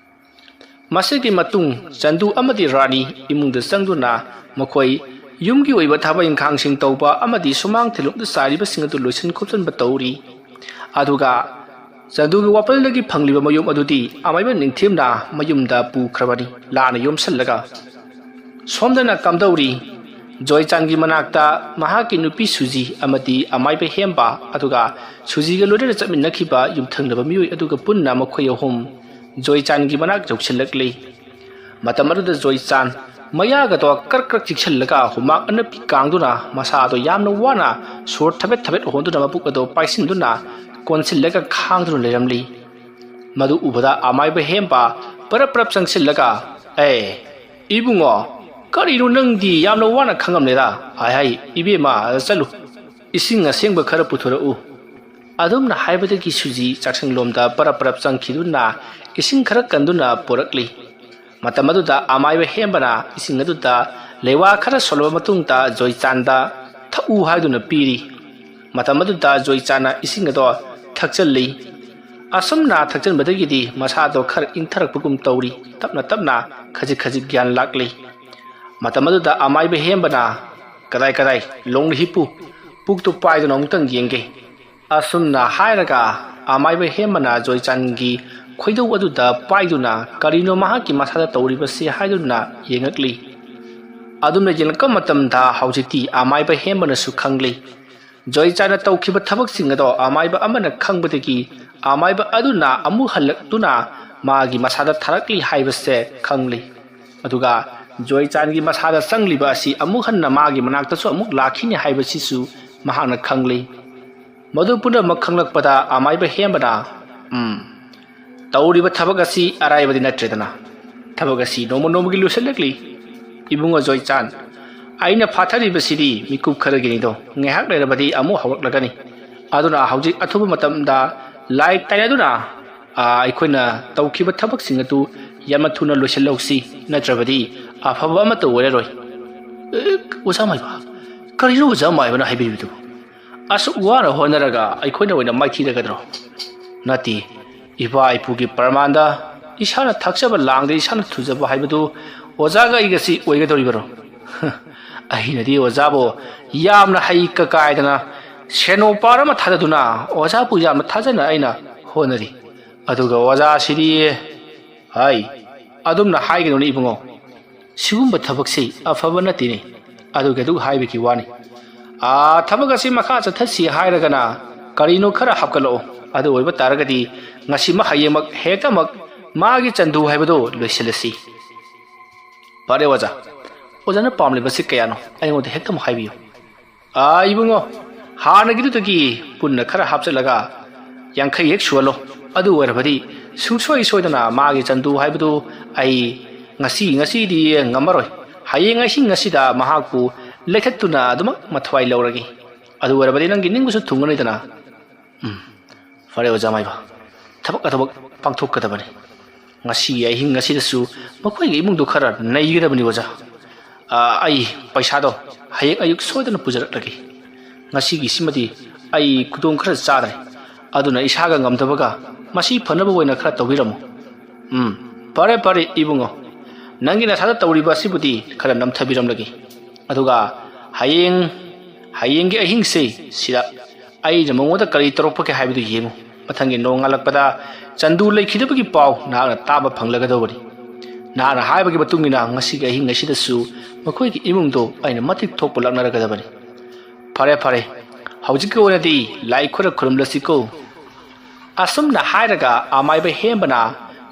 ꯃꯁꯤꯒꯤ ꯃꯇꯨꯡ ꯆꯟꯗꯨ ꯑꯃꯗꯤ ꯔꯥꯅꯤ ꯏꯃꯨꯡꯗ ꯆꯪꯗꯨꯅ ꯃꯈꯣꯏ ꯌꯨꯝꯒꯤ ꯑꯣꯏꯕ ꯊꯕꯛ ꯏꯪꯈꯥꯡꯁꯤꯡ ꯇꯧꯕ ꯑꯃꯗꯤ ꯁꯨꯃꯥꯡ ꯊꯤꯂꯨꯡꯗ ꯆꯥꯏꯔꯤꯕꯁꯤꯡ ꯑꯗꯨ ꯂꯣꯏꯁꯤꯟ ꯈꯣꯝꯖꯤꯟꯕ ꯇꯧꯔꯤ꯫ ꯑꯗꯨꯒ ꯆꯟꯗꯨꯒꯤ ꯋꯥꯄꯜꯗꯒꯤ ꯐꯪꯂꯤꯕ ꯃꯌꯨꯝ ꯑꯗꯨꯗꯤ ꯑꯃꯥꯏꯕ ꯅꯤꯡꯊꯦꯝꯅ ꯃꯌꯨꯝꯗ ꯄꯨꯈ꯭ꯔꯕꯅꯤ, ꯂꯥꯟꯅ ꯌꯣꯝꯁꯤꯜꯂꯒ꯫ ꯁꯣꯝꯗꯅ ꯀꯝꯗꯧꯔꯤ? ꯖꯣꯏꯆꯥꯟꯒꯤ ꯃꯅꯥꯛꯇ ꯃꯍꯥꯛꯀꯤ ꯅꯨꯄꯤ ꯁꯨꯖꯤ ꯑꯃꯗꯤ ꯑꯃꯥꯏꯕ ꯍꯦꯝꯕ, ꯑꯗꯨꯒ ꯁꯨꯖꯤꯒ ꯂꯣꯏꯅꯅ ꯆꯠꯃꯤꯟꯅꯈꯤꯕ ꯌꯨꯝꯊꯪꯅꯕ ꯃꯤꯑꯣꯏ ꯑꯗꯨꯒ ꯄꯨꯟꯅ ꯃꯈꯣꯏ ꯑꯍꯨꯝ ꯖꯣꯏꯆꯥꯟꯒꯤ ꯃꯅꯥꯛ ꯌꯧꯁꯤꯜꯂꯛꯂꯤ꯫ ꯃꯇꯝ ꯑꯗꯨꯗ ꯖꯣꯏꯆꯥꯟ ꯃꯌꯥꯒꯗꯣ ꯀ꯭ꯔꯛ ꯀ꯭ꯔꯛ ꯆꯤꯛꯁꯤꯜꯂꯒ ꯍꯨꯃꯥꯡ ꯑꯅꯞꯄꯤ ꯀꯥꯡꯗꯨꯅ ꯃꯁꯥꯗꯣ ꯌꯥꯝꯅ ꯋꯥꯅ ꯁꯣꯔ ꯊꯕꯦꯠ ꯊꯕꯦꯠ ꯍꯣꯟꯗꯨꯅ ꯃꯕꯨꯛ ꯑꯗꯣ ꯄꯥꯏꯁꯤꯟꯗꯨꯅ ꯀꯣꯟꯁꯤꯜꯂꯒ ꯈꯥꯡꯗꯨꯅ ꯂꯩꯔꯝꯂꯤ꯫ ꯃꯗꯨ ꯎꯕꯗ ꯑꯃꯥꯏꯕ ꯍꯦꯝꯕ ꯄꯔꯞ ꯄꯔꯞ ꯆꯪꯁꯤꯜꯂꯒ, "ꯑꯦ, ꯏꯕꯨꯡꯉꯣ, ꯀꯔꯤꯅꯣ ꯅꯪꯗꯤ ꯌꯥꯝꯅ ꯋꯥꯅ ꯈꯪꯉꯝꯂꯦꯗ? ꯍꯥꯏ ꯍꯥꯏ, ꯏꯕꯦꯝꯃ, ꯆꯠꯂꯨ, ꯏꯁꯤꯡ ꯑꯁꯦꯡꯕ ꯈꯔ ꯄꯨꯊꯣꯔꯛꯎ"꯫ ꯑꯗꯨꯝꯅ ꯍꯥꯏꯕꯗꯒꯤ ꯁꯨꯖꯤ ꯆꯥꯛꯁꯪꯂꯣꯝꯗ ꯄꯔꯞ ꯄꯔꯞ ꯆꯪꯈꯤꯗꯨꯅ ꯏꯁꯤꯡ ꯈꯔ ꯀꯟꯗꯨꯅ ꯄꯨꯔꯛꯂꯤ꯫ ꯃꯇꯝ ꯑꯗꯨꯗ ꯑꯃꯥꯏꯕ ꯍꯦꯝꯕꯅ ꯏꯁꯤꯡ ꯑꯗꯨꯗ ꯂꯩꯋꯥ ꯈꯔ ꯁꯣꯜꯂꯕ ꯃꯇꯨꯡꯗ ꯖꯣꯏꯆꯥꯟꯗ "ꯊꯛꯎ" ꯍꯥꯏꯗꯨꯅ ꯄꯤꯔꯤ꯫ ꯃꯇꯝ ꯑꯗꯨꯗ ꯖꯣꯏꯆꯥꯟꯅ ꯏꯁꯤꯡ ꯑꯗꯣ ꯊꯛꯆꯜꯂꯤ꯫ ꯑꯁꯨꯝꯅ ꯊꯛꯆꯟꯕꯗꯒꯤꯗꯤ ꯃꯁꯥꯗꯣ ꯈꯔ ꯏꯪꯊꯔꯛꯄꯒꯨꯝ ꯇꯧꯔꯤ꯫ ꯇꯞꯅ ꯇꯞꯅ ꯈꯖꯤꯛ ꯈꯖꯤꯛ ꯒ꯭ꯌꯥꯟ ꯂꯥꯛꯂꯤ꯫ ꯃꯇꯝ ꯑꯗꯨꯗ ꯑꯃꯥꯏꯕ ꯍꯦꯝꯕꯅ, "ꯀꯗꯥꯏ ꯀꯗꯥꯏ, ꯂꯣꯡꯅ ꯍꯤꯞꯄꯨ, ꯄꯨꯛꯇꯨ ꯄꯥꯏꯗꯨꯅ ꯑꯃꯨꯛꯇꯪ ꯌꯦꯡꯒꯦ"꯫ ꯑꯁꯨꯝꯅ ꯍꯥꯏꯔꯒ ꯑꯃꯥꯏꯕ ꯍꯦꯝꯕꯅ ꯖꯣꯏꯆꯥꯟꯒꯤ ꯈꯣꯏꯗꯧ ꯑꯗꯨꯗ ꯄꯥꯏꯗꯨꯅ ꯀꯔꯤꯅꯣ ꯃꯍꯥꯛꯀꯤ ꯃꯁꯥꯗ ꯇꯧꯔꯤꯕꯁꯤ ꯍꯥꯏꯗꯨꯅ ꯌꯦꯡꯉꯛꯂꯤ꯫ ꯑꯗꯨꯝꯅ ꯌꯦꯡꯂꯛꯄ ꯃꯇꯝꯗ ꯍꯧꯖꯤꯛꯇꯤ ꯑꯃꯥꯏꯕ ꯍꯦꯝꯕꯅꯁꯨ ꯈꯪꯂꯤ꯫ ꯖꯣꯏꯆꯥꯟꯅ ꯇꯧꯈꯤꯕ ꯊꯕꯛꯁꯤꯡ ꯑꯗꯣ ꯑꯃꯥꯏꯕ ꯑꯃꯅ ꯈꯪꯕꯗꯒꯤ ꯑꯃꯥꯏꯕ ꯑꯗꯨꯅ ꯑꯃꯨꯛ ꯍꯜꯂꯛꯇꯨꯅ ꯃꯥꯒꯤ ꯃꯁꯥꯗ ꯊꯥꯔꯛꯂꯤ ꯍꯥꯏꯕꯁꯦ ꯈꯪꯂꯤ꯫ ꯑꯗꯨꯒ ꯖꯣꯏꯆꯥꯟꯒꯤ ꯃꯁꯥꯗ ꯆꯪꯂꯤꯕ ꯑꯁꯤ ꯑꯃꯨꯛ ꯍꯟꯅ ꯃꯥꯒꯤ ꯃꯅꯥꯛꯇꯁꯨ ꯑꯃꯨꯛ ꯂꯥꯛꯈꯤꯅꯤ ꯍꯥꯏꯕꯁꯤꯁꯨ ꯃꯍꯥꯛꯅ ꯈꯪꯂꯤ꯫ ꯃꯗꯨ ꯄꯨꯝꯅꯃꯛ ꯈꯪꯂꯛꯄꯗ ꯑꯃꯥꯏꯕ ꯍꯦꯝꯕꯅ, "ꯎꯝ, ꯇꯧꯔꯤꯕ ꯊꯕꯛ ꯑꯁꯤ ꯑꯔꯥꯏꯕꯗꯤ ꯅꯠꯇ꯭ꯔꯦꯗꯅ꯫ ꯊꯕꯛ ꯑꯁꯤ ꯅꯣꯡꯃ ꯅꯣꯡꯃꯒꯤ ꯂꯨꯁꯜꯂꯛꯂꯤ꯫ ꯏꯕꯨꯡꯉꯣ ꯖꯣꯏꯆꯥꯟ, ꯑꯩꯅ ꯐꯥꯊꯔꯤꯕꯁꯤꯗꯤ ꯃꯤꯀꯨꯞ ꯈꯔꯒꯤꯅꯤꯗꯣ, ꯉꯥꯏꯍꯥꯛ ꯂꯩꯔꯕꯗꯤ ꯑꯃꯨꯛ ꯍꯧꯔꯛꯂꯒꯅꯤ꯫ ꯑꯗꯨꯅ ꯍꯧꯖꯤꯛ ꯑꯊꯨꯕ ꯃꯇꯝꯗ ꯂꯥꯏ ꯇꯥꯏꯅꯗꯨꯅ, ꯑ, ꯑꯩꯈꯣꯏꯅ ꯇꯧꯈꯤꯕ ꯊꯕꯛꯁꯤꯡ ꯑꯗꯨ ꯌꯥꯝꯅ ꯊꯨꯅ ꯂꯣꯏꯁꯤꯜꯍꯧꯁꯤ, ꯅꯠꯇ꯭ꯔꯕꯗꯤ ꯑꯐꯕ ꯑꯃꯠꯇ ꯑꯣꯏꯔꯔꯣꯏ"꯫ "ꯑꯦ, ꯑꯣꯖꯥ ꯃꯥꯏꯕ, ꯀꯔꯤꯅꯣ ꯑꯣꯖꯥ ꯃꯥꯏꯕꯅ ꯍꯥꯏꯕꯤꯔꯤꯕꯗꯨꯕꯨ? ꯑꯁꯨꯛ ꯋꯥꯅ ꯍꯣꯠꯅꯔꯒ ꯑꯩꯈꯣꯏꯅ ꯑꯣꯏꯅ ꯃꯥꯏꯊꯤꯔꯒꯗ꯭ꯔꯣ? ꯅꯠꯇꯦ, ꯏꯄꯥ ꯏꯄꯨꯒꯤ ꯄ꯭ꯔꯃꯥꯟꯗ ꯏꯁꯥꯅ ꯊꯥꯛꯆꯕ ꯂꯥꯡꯗ ꯏꯁꯥꯅ ꯊꯨꯖꯕ ꯍꯥꯏꯕꯗꯨ ꯑꯣꯖꯥꯒ ꯑꯩꯒꯁꯤ ꯑꯣꯏꯒꯗꯧꯔꯤꯕꯔꯣ? ꯑꯩꯅꯗꯤ ꯑꯣꯖꯥꯕꯨ ꯌꯥꯝꯅ ꯍꯩ ꯀꯀꯥꯏꯗꯅ ꯁꯦꯅꯣꯄꯥꯔ ꯑꯃ ꯊꯥꯗꯗꯨꯅ ꯑꯣꯖꯥꯕꯨ ꯌꯥꯝꯅ ꯊꯥꯖꯅ ꯑꯩꯅ ꯍꯣꯠꯅꯔꯤ꯫ ꯑꯗꯨꯒ ꯑꯣꯖꯥꯁꯤꯗꯤ"꯫ "ꯍꯥꯏ, ꯑꯗꯨꯝꯅ ꯍꯥꯏꯒꯅꯨꯅꯦ ꯏꯕꯨꯡꯉꯣ꯫ ꯁꯤꯒꯨꯝꯕ ꯊꯕꯛꯁꯤ ꯑꯐꯕ ꯅꯠꯇꯦꯅꯦ꯫ ꯑꯗꯨꯒꯤ ꯑꯗꯨ ꯍꯥꯏꯕꯒꯤ ꯋꯥꯅꯤ꯫ ꯑꯥ, ꯊꯕꯛ ꯑꯁꯤ ꯃꯈꯥ ꯆꯠꯊꯁꯤ ꯍꯥꯏꯔꯒꯅ ꯀꯔꯤꯅꯣ ꯈꯔ ꯍꯥꯞꯀꯠꯂꯛꯑꯣ꯫ ꯑꯗꯨ ꯑꯣꯏꯕ ꯇꯥꯔꯒꯗꯤ ꯉꯁꯤꯃꯛ ꯍꯌꯦꯡꯃꯛ ꯍꯦꯛꯇꯃꯛ ꯃꯥꯒꯤ ꯆꯟꯗꯨ ꯍꯥꯏꯕꯗꯨ ꯂꯣꯏꯁꯤꯜꯂꯁꯤ꯫ ꯐꯔꯦ ꯑꯣꯖꯥ, ꯑꯣꯖꯥꯅ ꯄꯥꯝꯂꯤꯕꯁꯤ ꯀꯌꯥꯅꯣ ꯑꯩꯉꯣꯟꯗ ꯍꯦꯛꯇꯃꯛ ꯍꯥꯏꯕꯤꯌꯨ꯫ ꯑꯥ, ꯏꯕꯨꯡꯉꯣ, ꯍꯥꯟꯅꯒꯤꯗꯨꯗꯒꯤ ꯄꯨꯟꯅ ꯈꯔ ꯍꯥꯞꯆꯤꯜꯂꯒ ꯌꯥꯡꯈꯩ ꯍꯦꯛ ꯁꯨꯍꯜꯂꯣ꯫ ꯑꯗꯨ ꯑꯣꯏꯔꯕꯗꯤ ꯁꯨꯡꯁꯣꯏ ꯁꯣꯏꯗꯅ ꯃꯥꯒꯤ ꯆꯟꯗꯨ ꯍꯥꯏꯕꯗꯨ ꯑꯩ ꯉꯁꯤ ꯉꯁꯤꯗꯤ ꯉꯝꯃꯔꯣꯏ꯫ ꯍꯌꯦꯡ ꯑꯍꯤꯡ ꯑꯁꯤꯗ ꯃꯍꯥꯛꯄꯨ ꯂꯩꯊꯠꯇꯨꯅ ꯑꯗꯨꯃꯛ ꯃꯊ꯭ꯋꯥꯏ ꯂꯧꯔꯒꯦ꯫ ꯑꯗꯨ ꯑꯣꯏꯔꯕꯗꯤ ꯅꯪꯒꯤ ꯅꯤꯡꯕꯁꯨ ꯊꯨꯡꯒꯅꯤꯗꯅ꯫ ꯎꯝ, ꯐꯔꯦ ꯑꯣꯖꯥ ꯃꯥꯏꯕ, ꯊꯕꯛ ꯊꯕꯛ ꯄꯥꯡꯊꯣꯛꯀꯗꯕꯅꯤ꯫ ꯉꯁꯤ ꯑꯍꯤꯡ ꯑꯁꯤꯗꯁꯨ ꯃꯈꯣꯏꯒꯤ ꯏꯃꯨꯡꯗꯨ ꯈꯔ ꯅꯩꯒꯗꯕꯅꯤ ꯑꯣꯖꯥ꯫ ꯑꯥ, ꯑꯩ ꯄꯩꯁꯥꯗꯣ ꯍꯌꯦꯡ ꯑꯌꯨꯛ ꯁꯣꯏꯗꯅ ꯄꯨꯖꯔꯛꯂꯒꯦ꯫ ꯉꯁꯤꯒꯤꯁꯤꯃꯗꯤ ꯑꯩ ꯈꯨꯗꯣꯡ ꯈꯔ ꯆꯥꯗ꯭ꯔꯦ꯫ ꯑꯗꯨꯅ ꯏꯁꯥꯒ ꯉꯝꯗꯕꯒ ꯃꯁꯤ ꯐꯅꯕ ꯑꯣꯏꯅ ꯈꯔ ꯇꯧꯕꯤꯔꯝꯃꯨ꯫ ꯎꯝ, ꯐꯔꯦ ꯐꯔꯦ ꯏꯕꯨꯡꯉꯣ, ꯅꯪꯒꯤ ꯅꯁꯥꯗ ꯇꯧꯔꯤꯕ ꯑꯁꯤꯕꯨꯗꯤ ꯈꯔ ꯅꯝꯊꯕꯤꯔꯝꯂꯒꯦ꯫ ꯑꯗꯨꯒ ꯍꯌꯦꯡ, ꯍꯌꯦꯡꯒꯤ ꯑꯍꯤꯡꯁꯦ ꯁꯤꯗ ꯑꯩꯅ ꯃꯉꯣꯟꯗ ꯀꯔꯤ ꯇꯧꯔꯛꯄꯒꯦ ꯍꯥꯏꯕꯗꯨ ꯌꯦꯡꯉꯨ꯫ ꯃꯊꯪꯒꯤ ꯅꯣꯡꯉꯥꯜꯂꯛꯄꯗ ꯆꯟꯗꯨ ꯂꯩꯈꯤꯗꯕꯒꯤ ꯄꯥꯎ ꯅꯍꯥꯛꯅ ꯇꯥꯕ ꯐꯪꯂꯒꯗꯧꯕꯅꯤ꯫ ꯅꯍꯥꯛꯅ ꯍꯥꯏꯕꯒꯤ ꯃꯇꯨꯡ ꯏꯟꯅ ꯉꯁꯤꯒꯤ ꯑꯍꯤꯡ ꯑꯁꯤꯗꯁꯨ ꯃꯈꯣꯏꯒꯤ ꯏꯃꯨꯡꯗꯣ ꯑꯩꯅ ꯃꯇꯤꯛ ꯊꯣꯛꯄ ꯂꯥꯛꯅꯔꯒꯗꯕꯅꯤ꯫ ꯐꯔꯦ ꯐꯔꯦ, ꯍꯧꯖꯤꯛꯀꯤ ꯑꯣꯏꯅꯗꯤ ꯂꯥꯏ ꯈꯔ ꯈꯨꯔꯨꯝꯂꯁꯤꯀꯣ꯫ ꯑꯁꯨꯝꯅ ꯍꯥꯏꯔꯒ ꯑꯃꯥꯏꯕ ꯍꯦꯝꯕꯅ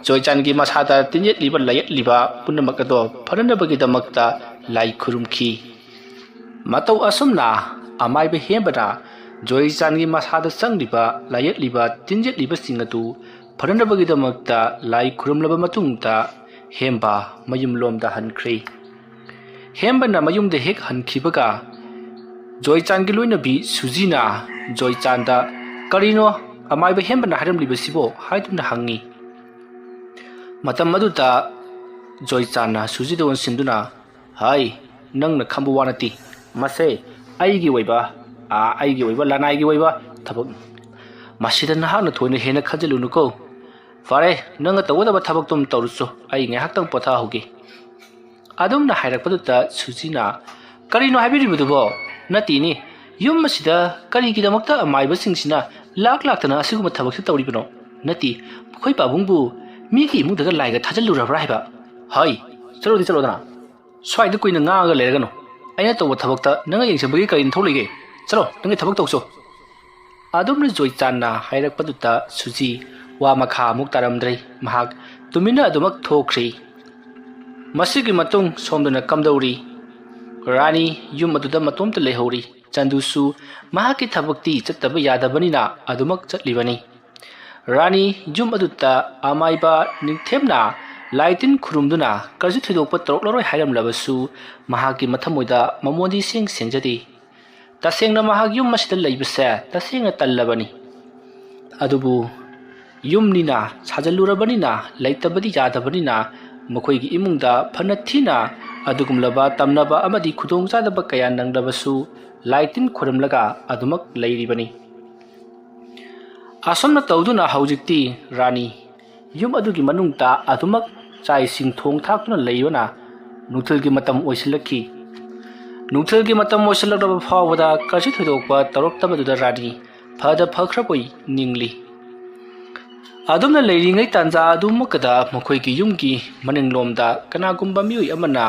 ꯖꯣꯏꯆꯥꯟꯒꯤ ꯃꯁꯥꯗ ꯇꯤꯟꯖꯠꯂꯤꯕ ꯂꯥꯏꯌꯦꯠꯂꯤꯕ ꯄꯨꯝꯅꯃꯛ ꯑꯗꯣ ꯐꯅꯅꯕꯒꯤꯗꯃꯛꯇ ꯂꯥꯏ ꯈꯨꯔꯨꯝꯈꯤ꯫ ꯃꯇꯧ ꯑꯁꯨꯝꯅ ꯑꯃꯥꯏꯕ ꯍꯦꯝꯕꯅ ꯖꯣꯏꯆꯥꯟꯒꯤ ꯃꯁꯥꯗ ꯆꯪꯂꯤꯕ ꯂꯥꯏꯌꯦꯠꯂꯤꯕ ꯇꯤꯟꯖꯠꯂꯤꯕꯁꯤꯡ ꯑꯗꯨ ꯐꯅꯅꯕꯒꯤꯗꯃꯛꯇ ꯂꯥꯏ ꯈꯨꯔꯨꯝꯂꯕ ꯃꯇꯨꯡꯗ ꯍꯦꯝꯕ ꯃꯌꯨꯝꯂꯣꯝꯗ ꯍꯟꯈ꯭ꯔꯦ꯫ ꯍꯦꯝꯕꯅ ꯃꯌꯨꯝꯗ ꯍꯦꯛ ꯍꯟꯈꯤꯕꯒ ꯖꯣꯏꯆꯥꯟꯒꯤ ꯂꯣꯏꯅꯕꯤ ꯁꯨꯖꯤꯅ ꯖꯣꯏꯆꯥꯟꯗ, "ꯀꯔꯤꯅꯣ ꯑꯃꯥꯏꯕ ꯍꯦꯝꯕꯅ ꯍꯥꯏꯔꯝꯂꯤꯕꯁꯤꯕꯣ?" ꯍꯥꯏꯗꯨꯅ ꯍꯪꯉꯤ꯫ ꯃꯇꯝ ꯑꯗꯨꯗ ꯖꯣꯏꯆꯥꯟꯅ ꯁꯨꯖꯤꯗ ꯑꯣꯟꯁꯤꯟꯗꯨꯅ, "ꯍꯥꯏ, ꯅꯪꯅ ꯈꯪꯕ ꯋꯥ ꯅꯠꯇꯦ꯫ ꯃꯁꯦ ꯑꯩꯒꯤ ꯑꯣꯏꯕ, ꯑꯥ, ꯑꯩꯒꯤ ꯑꯣꯏꯕ ꯂꯅꯥꯏꯒꯤ ꯑꯣꯏꯕ ꯊꯕꯛꯅꯤ꯫ ꯃꯁꯤꯗ ꯅꯍꯥꯛꯅ ꯊꯣꯏꯅ ꯍꯦꯟꯅ ꯈꯟꯖꯤꯜꯂꯨꯅꯨꯀꯣ꯫ ꯐꯔꯦ, ꯅꯪꯅ ꯇꯧꯒꯗꯕ ꯊꯕꯛꯇꯨꯝ ꯇꯧꯔꯨꯆꯣ, ꯑꯩ ꯉꯥꯏꯍꯥꯛꯇꯪ ꯄꯣꯊꯥꯍꯧꯒꯦ꯫" ꯑꯗꯨꯝꯅ ꯍꯥꯏꯔꯛꯄꯗꯨꯗ ꯁꯨꯖꯤꯅ, "ꯀꯔꯤꯅꯣ ꯍꯥꯏꯕꯤꯔꯤꯕꯗꯨꯕꯣ? ꯅꯠꯇꯦꯅꯦ, ꯌꯨꯝ ꯑꯁꯤꯗ ꯀꯔꯤꯒꯤꯗꯃꯛꯇ ꯑꯃꯥꯏꯕꯁꯤꯡꯁꯤꯅ ꯂꯥꯛ ꯂꯥꯛꯇꯅ ꯑꯁꯤꯒꯨꯝꯕ ꯊꯕꯛꯁꯤ ꯇꯧꯔꯤꯕꯅꯣ? ꯅꯠꯇꯦ, ꯃꯈꯣꯏ ꯄꯥꯕꯨꯡꯕꯨ ꯃꯤꯒꯤ ꯏꯃꯨꯡꯗꯒ ꯂꯥꯏꯒ ꯊꯥꯖꯤꯜꯂꯨꯔꯕ꯭ꯔꯥ ꯍꯥꯏꯕ? ꯍꯣꯏ, ꯆꯠꯂꯣꯗꯤ ꯆꯠꯂꯣꯗꯅ, ꯁ꯭ꯋꯥꯏꯗ ꯀꯨꯏꯅ ꯉꯥꯡꯉꯒ ꯂꯩꯔꯒꯅꯨ꯫" ꯑꯩꯅ ꯇꯧꯕ ꯊꯕꯛꯇ ꯅꯪꯅ ꯌꯦꯡꯁꯤꯟꯕꯒꯤ ꯀꯔꯤ ꯃꯊꯧ ꯂꯩꯒꯦ? ꯆꯠꯂꯣ, ꯅꯪꯒꯤ ꯊꯕꯛ ꯇꯧꯆꯣ꯫ ꯑꯗꯨꯝꯅ ꯖꯣꯏꯆꯥꯟꯅ ꯍꯥꯏꯔꯛꯄꯗꯨꯗ ꯁꯨꯖꯤ ꯋꯥ ꯃꯈꯥ ꯑꯃꯨꯛ ꯇꯥꯔꯝꯗ꯭ꯔꯦ꯫ ꯃꯍꯥꯛ ꯇꯨꯃꯤꯟꯅ ꯑꯗꯨꯃꯛ ꯊꯣꯛꯈ꯭ꯔꯤ꯫ ꯃꯁꯤꯒꯤ ꯃꯇꯨꯡ ꯁꯣꯝꯗꯅ ꯀꯝꯗꯧꯔꯤ? ꯔꯥꯅꯤ ꯌꯨꯝ ꯑꯗꯨꯗ ꯃꯇꯣꯝꯇ ꯂꯩꯍꯧꯔꯤ꯫ ꯆꯟꯗꯨꯁꯨ ꯃꯍꯥꯛꯀꯤ ꯊꯕꯛꯇꯤ ꯆꯠꯇꯕ ꯌꯥꯗꯕꯅꯤꯅ ꯑꯗꯨꯃꯛ ꯆꯠꯂꯤꯕꯅꯤ꯫ ꯔꯥꯅꯤ ꯌꯨꯝ ꯑꯗꯨꯗ ꯑꯃꯥꯏꯕ ꯅꯤꯡꯊꯦꯝꯅ ꯂꯥꯏ ꯇꯤꯟ ꯈꯨꯔꯨꯝꯗꯨꯅ ꯀꯔꯤꯁꯨ ꯊꯣꯏꯗꯣꯛꯄ ꯇꯧꯔꯛꯂꯔꯣꯏ ꯍꯥꯏꯔꯝꯂꯕꯁꯨ, ꯃꯍꯥꯛꯀꯤ ꯃꯊꯃꯣꯏꯗ ꯃꯃꯣꯟꯗꯤ ꯁꯦꯡ ꯁꯦꯡꯖꯗꯦ꯫ ꯇꯁꯦꯡꯅ ꯃꯍꯥꯛ ꯌꯨꯝ ꯑꯁꯤꯗ ꯂꯩꯕꯁꯦ ꯇꯁꯦꯡꯅ ꯇꯜꯂꯕꯅꯤ꯫ ꯑꯗꯨꯕꯨ ꯌꯨꯝꯅꯤꯅ, ꯁꯥꯖꯜꯂꯨꯔꯕꯅꯤꯅ ꯂꯩꯇꯕꯗꯤ ꯌꯥꯗꯕꯅꯤꯅ, ꯃꯈꯣꯏꯒꯤ ꯏꯃꯨꯡꯗ ꯐꯅ ꯊꯤꯅ ꯑꯗꯨꯒꯨꯝꯂꯕ ꯇꯝꯅꯕ ꯑꯃꯗꯤ ꯈꯨꯗꯣꯡꯆꯥꯗꯕ ꯀꯌꯥ ꯅꯪꯂꯕꯁꯨ, ꯂꯥꯏ ꯇꯤꯟ ꯈꯨꯔꯨꯝꯂꯒ ꯑꯗꯨꯃꯛ ꯂꯩꯔꯤꯕꯅꯤ꯫ ꯑꯁꯨꯝꯅ ꯇꯧꯗꯨꯅ ꯍꯧꯖꯤꯛꯇꯤ ꯔꯥꯅꯤ ꯌꯨꯝ ꯑꯗꯨꯒꯤ ꯃꯅꯨꯡꯗ ꯑꯗꯨꯃꯛ ꯆꯥꯛ ꯏꯁꯤꯡ ꯊꯣꯡ ꯊꯥꯛꯇꯨꯅ ꯂꯩꯕꯅ ꯅꯨꯡꯊꯤꯜꯒꯤ ꯃꯇꯝ ꯑꯣꯏꯁꯤꯜꯂꯛꯈꯤ꯫ ꯅꯨꯡꯊꯤꯜꯒꯤ ꯃꯇꯝ ꯑꯣꯏꯁꯤꯜꯂꯛꯂꯕ ꯐꯥꯎꯕꯗ ꯀꯔꯤꯁꯨ ꯊꯣꯏꯗꯣꯛꯄ ꯇꯧꯔꯛꯇꯕꯗꯨꯗ ꯔꯥꯅꯤ ꯐꯗ ꯐꯈ꯭ꯔꯕꯣꯏ ꯅꯤꯡꯂꯤ꯫ ꯑꯗꯨꯝꯅ ꯂꯩꯔꯤꯉꯩ ꯇꯥꯟꯖꯥ ꯑꯗꯨꯃꯛꯇꯗ ꯃꯈꯣꯏꯒꯤ ꯌꯨꯝꯒꯤ ꯃꯅꯤꯡꯂꯣꯝꯗ ꯀꯅꯥꯒꯨꯝꯕ ꯃꯤꯑꯣꯏ ꯑꯃꯅ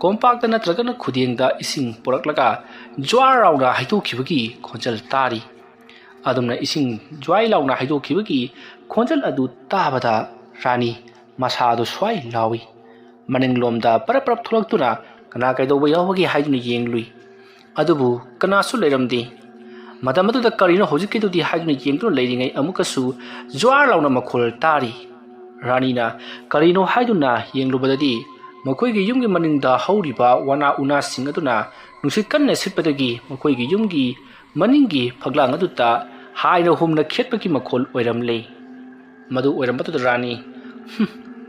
ꯀꯣꯝꯄꯥꯛꯇ ꯅꯠꯇ꯭ꯔꯒꯅ ꯈꯨꯗꯦꯡꯗ ꯏꯁꯤꯡ ꯄꯨꯔꯛꯂꯒ ꯖ꯭ꯋꯥꯔ ꯂꯥꯎꯅ ꯍꯩꯗꯣꯛꯈꯤꯕꯒꯤ ꯈꯣꯟꯖꯦꯜ ꯇꯥꯔꯤ꯫ ꯑꯗꯨꯝꯅ ꯏꯁꯤꯡ ꯖ꯭ꯋꯥꯏ ꯂꯥꯎꯅ ꯍꯩꯗꯣꯛꯈꯤꯕꯒꯤ ꯈꯣꯟꯖꯦꯜ ꯑꯗꯨ ꯇꯥꯕꯗ ꯔꯥꯅꯤ ꯃꯁꯥꯗꯨ ꯁ꯭ꯋꯥꯏ ꯂꯥꯎꯏ꯫ ꯃꯅꯤꯡꯂꯣꯝꯗ ꯄꯔꯞ ꯄꯔꯞ ꯊꯣꯛꯂꯛꯇꯨꯅ ꯀꯅꯥ ꯀꯩꯗꯧꯕ ꯌꯥꯎꯕꯒꯦ ꯍꯥꯏꯗꯨꯅ ꯌꯦꯡꯂꯨꯏ꯫ ꯑꯗꯨꯕꯨ ꯀꯅꯥꯁꯨ ꯂꯩꯔꯝꯗꯦ꯫ ꯃꯇꯝ ꯑꯗꯨꯗ ꯀꯔꯤꯅꯣ ꯍꯧꯖꯤꯛꯀꯤꯗꯨꯗꯤ ꯍꯥꯏꯗꯨꯅ ꯌꯦꯡꯗꯨꯅ ꯂꯩꯔꯤꯉꯩ ꯑꯃꯨꯛꯀꯁꯨ ꯖ꯭ꯋꯥꯔ ꯂꯥꯎꯅ ꯃꯈꯣꯜ ꯇꯥꯔꯤ꯫ ꯔꯥꯅꯤꯅ ꯀꯔꯤꯅꯣ ꯍꯥꯏꯗꯨꯅ ꯌꯦꯡꯂꯨꯕꯗꯗꯤ ꯃꯈꯣꯏꯒꯤ ꯌꯨꯝꯒꯤ ꯃꯅꯤꯡꯗ ꯍꯧꯔꯤꯕ ꯋꯥꯅꯥ ꯎꯅꯥꯁꯤꯡ ꯑꯗꯨꯅ ꯅꯨꯡꯁꯤꯠ ꯀꯟꯅ ꯁꯤꯠꯄꯗꯒꯤ ꯃꯈꯣꯏꯒꯤ ꯌꯨꯝꯒꯤ ꯃꯅꯤꯡꯒꯤ ꯐꯛꯂꯥꯡ ꯑꯗꯨꯗ ꯍꯥꯏꯅ ꯍꯨꯝꯅ ꯈꯦꯠꯄꯒꯤ ꯃꯈꯣꯜ ꯑꯣꯏꯔꯝꯂꯦ꯫ ꯃꯗꯨ ꯑꯣꯏꯔꯝꯕꯗꯨꯗ ꯔꯥꯅꯤ, "ꯍꯨꯝ,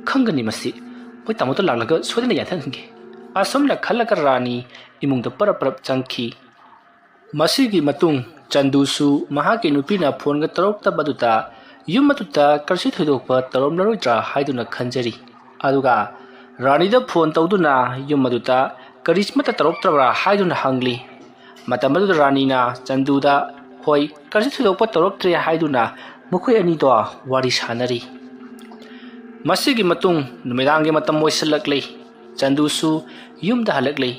ꯈꯪꯒꯅꯤ ꯃꯁꯤ꯫ ꯃꯣꯏ ꯇꯥꯃꯣꯗ ꯂꯥꯛꯂꯒ ꯁꯣꯏꯗꯅ ꯌꯥꯊꯪꯍꯟꯒꯦ"꯫ ꯑꯁꯨꯝꯅ ꯈꯜꯂꯒ ꯔꯥꯅꯤ ꯏꯃꯨꯡꯗ ꯄꯔꯞ ꯄꯔꯞ ꯆꯪꯈꯤ꯫ ꯃꯁꯤꯒꯤ ꯃꯇꯨꯡ ꯆꯟꯗꯨꯁꯨ ꯃꯍꯥꯛꯀꯤ ꯅꯨꯄꯤꯅ ꯐꯣꯟꯒ ꯇꯧꯔꯛꯇꯕꯗꯨꯗ ꯌꯨꯝ ꯑꯗꯨꯗ ꯀꯔꯤꯁꯨ ꯊꯣꯏꯗꯣꯛꯄ ꯇꯧꯔꯝꯂꯔꯣꯏꯗ꯭ꯔꯥ ꯍꯥꯏꯗꯨꯅ ꯈꯟꯖꯔꯤ꯫ ꯑꯗꯨꯒ ꯔꯥꯅꯤꯗ ꯐꯣꯟ ꯇꯧꯗꯨꯅ ꯌꯨꯝ ꯑꯗꯨꯗ ꯀꯔꯤꯃꯠꯇ ꯇꯧꯔꯛꯇ꯭ꯔꯕ꯭ꯔꯥ ꯍꯥꯏꯗꯨꯅ ꯍꯪꯂꯤ꯫ ꯃꯇꯝ ꯑꯗꯨꯗ ꯔꯥꯅꯤꯅ ꯆꯟꯗꯨꯗ, "ꯍꯣꯏ, ꯀꯔꯤꯁꯨ ꯊꯣꯏꯗꯣꯛꯄ ꯇꯧꯔꯛꯇ꯭ꯔꯦ" ꯍꯥꯏꯗꯨꯅ ꯃꯈꯣꯏ ꯑꯅꯤꯗꯣ ꯋꯥꯔꯤ ꯁꯥꯟꯅꯔꯤ꯫ ꯃꯁꯤꯒꯤ ꯃꯇꯨꯡ ꯅꯨꯃꯤꯗꯥꯡꯒꯤ ꯃꯇꯝ ꯑꯣꯏꯁꯤꯜꯂꯛꯂꯤ꯫ ꯆꯟꯗꯨꯁꯨ ꯌꯨꯝꯗ ꯍꯜꯂꯛꯂꯤ꯫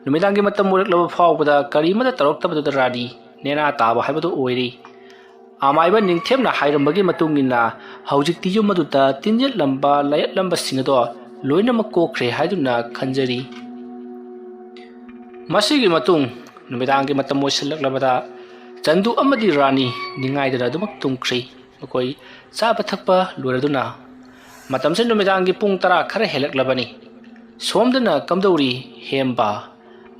ꯅꯨꯃꯤꯗꯥꯡꯒꯤ ꯃꯇꯝ ꯑꯣꯏꯔꯛꯂꯕ ꯐꯥꯎꯕꯗ ꯀꯔꯤꯃꯠꯇ ꯇꯧꯔꯛꯇꯕꯗꯨꯗ ꯔꯥꯅꯤ ꯅꯦꯅꯥ ꯇꯥꯕ ꯍꯥꯏꯕꯗꯨ ꯑꯣꯏꯔꯤ꯫ ꯑꯃꯥꯏꯕ ꯅꯤꯡꯊꯦꯝꯅ ꯍꯥꯏꯔꯝꯕꯒꯤ ꯃꯇꯨꯡ ꯏꯟꯅ ꯍꯧꯖꯤꯛꯇꯤ ꯌꯨꯝ ꯑꯗꯨꯗ ꯇꯤꯟꯌꯦꯠꯂꯝꯕ ꯂꯥꯏꯌꯦꯠꯂꯝꯕꯁꯤꯡ ꯑꯗꯣ ꯂꯣꯏꯅꯃꯛ ꯀꯣꯛꯈ꯭ꯔꯦ ꯍꯥꯏꯗꯨꯅ ꯈꯟꯖꯔꯤ꯫ ꯃꯁꯤꯒꯤ ꯃꯇꯨꯡ ꯅꯨꯃꯤꯗꯥꯡꯒꯤ ꯃꯇꯝ ꯑꯣꯏꯁꯤꯜꯂꯛꯂꯕꯗ ꯆꯟꯗꯨ ꯑꯃꯗꯤ ꯔꯥꯅꯤ ꯅꯤꯡꯉꯥꯏꯗꯅ ꯑꯗꯨꯃꯛ ꯇꯨꯝꯈ꯭ꯔꯦ꯫ ꯃꯈꯣꯏ ꯆꯥꯕ ꯊꯛꯄ ꯂꯣꯏꯔꯗꯨꯅ ꯃꯇꯝꯁꯦ ꯅꯨꯃꯤꯗꯥꯡꯒꯤ ꯄꯨꯡ ꯇꯔꯥ ꯈꯔ ꯍꯦꯜꯂꯛꯂꯕꯅꯤ꯫ ꯁꯣꯝꯗꯅ ꯀꯝꯗꯧꯔꯤ ꯍꯦꯝꯕ?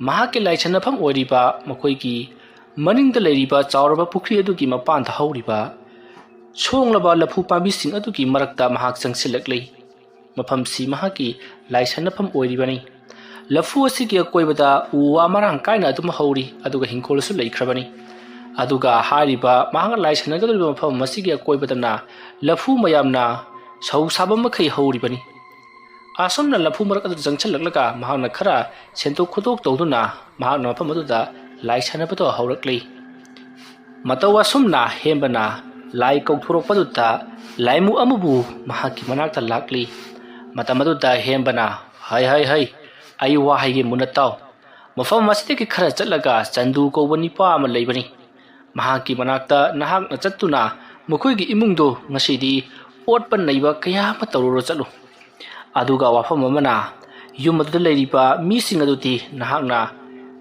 ꯃꯍꯥꯛꯀꯤ ꯂꯥꯏꯁꯟꯅꯐꯝ ꯑꯣꯏꯔꯤꯕ ꯃꯈꯣꯏꯒꯤ ꯃꯅꯤꯡꯗ ꯂꯩꯔꯤꯕ ꯆꯥꯎꯔꯕ ꯄꯨꯈ꯭ꯔꯤ ꯑꯗꯨꯒꯤ ꯃꯄꯥꯟꯗ ꯍꯧꯔꯤꯕ ꯁꯣꯡꯂꯕ ꯂꯐꯨ ꯄꯥꯝꯕꯤꯁꯤꯡ ꯑꯗꯨꯒꯤ ꯃꯔꯛꯇ ꯃꯍꯥꯛ ꯆꯪꯁꯤꯜꯂꯛꯂꯤ꯫ ꯃꯐꯝꯁꯤ ꯃꯍꯥꯛꯀꯤ ꯂꯥꯏꯁꯟꯅꯐꯝ ꯑꯣꯏꯔꯤꯕꯅꯤ꯫ ꯂꯐꯨ ꯑꯁꯤꯒꯤ ꯑꯀꯣꯏꯕꯗ ꯎ ꯋꯥ ꯃꯔꯥꯡ ꯀꯥꯏꯅ ꯑꯗꯨꯝ ꯍꯧꯔꯤ, ꯑꯗꯨꯒ ꯍꯤꯡꯈꯣꯜꯁꯨ ꯂꯩꯈ꯭ꯔꯕꯅꯤ꯫ ꯑꯗꯨꯒ ꯍꯥꯏꯔꯤꯕ ꯃꯍꯥꯛꯅ ꯂꯥꯏꯁꯟꯅꯒꯗꯧꯔꯤꯕ ꯃꯐꯝ ꯑꯁꯤꯒꯤ ꯑꯀꯣꯏꯕꯗꯅ ꯂꯐꯨ ꯃꯌꯥꯝꯅ ꯁꯧ ꯁꯥꯕ ꯃꯈꯩ ꯍꯧꯔꯤꯕꯅꯤ꯫ ꯑꯁꯨꯝꯅ ꯂꯐꯨ ꯃꯔꯛ ꯑꯗꯨꯗ ꯆꯪꯁꯤꯜꯂꯛꯂꯒ ꯃꯍꯥꯛꯅ ꯈꯔ ꯁꯦꯡꯗꯣꯛ ꯈꯣꯠꯇꯣꯛ ꯇꯧꯗꯨꯅ ꯃꯍꯥꯛꯅ ꯃꯐꯝ ꯑꯗꯨꯗ ꯂꯥꯏ ꯁꯥꯟꯅꯕꯗꯣ ꯍꯧꯔꯛꯂꯤ꯫ ꯃꯇꯧ ꯑꯁꯨꯝꯅ ꯍꯦꯝꯕꯅ ꯂꯥꯏ ꯀꯧꯊꯣꯔꯛꯄꯗꯨꯗ ꯂꯥꯏꯃꯨ ꯑꯃꯕꯨ ꯃꯍꯥꯛꯀꯤ ꯃꯅꯥꯛꯇ ꯂꯥꯛꯂꯤ꯫ ꯃꯇꯝ ꯑꯗꯨꯗ ꯍꯦꯝꯕꯅ, "ꯍꯩ, ꯍꯩ, ꯍꯩ, ꯑꯩ ꯋꯥ ꯍꯥꯏꯒꯦ ꯃꯨꯟꯅ ꯇꯥꯎ꯫ ꯃꯐꯝ ꯑꯁꯤꯗꯒꯤ ꯈꯔ ꯆꯠꯂꯒ ꯆꯟꯗꯨ ꯀꯧꯕ ꯅꯤꯄꯥ ꯑꯃ ꯂꯩꯕꯅꯤ꯫ ꯃꯍꯥꯛꯀꯤ ꯃꯅꯥꯛꯇ ꯅꯍꯥꯛꯅ ꯆꯠꯇꯨꯅ ꯃꯈꯣꯏꯒꯤ ꯏꯃꯨꯡꯗꯨ ꯉꯁꯤꯗꯤ ꯑꯣꯠꯄ ꯅꯩꯕ ꯀꯌꯥ ꯑꯃ ꯇꯧꯔꯨꯔ ꯆꯠꯂꯨ꯫ ꯑꯗꯨꯒ ꯋꯥꯐꯝ ꯑꯃꯅ, ꯌꯨꯝ ꯑꯗꯨꯗ ꯂꯩꯔꯤꯕ ꯃꯤꯁꯤꯡ ꯑꯗꯨꯗꯤ ꯅꯍꯥꯛꯅ,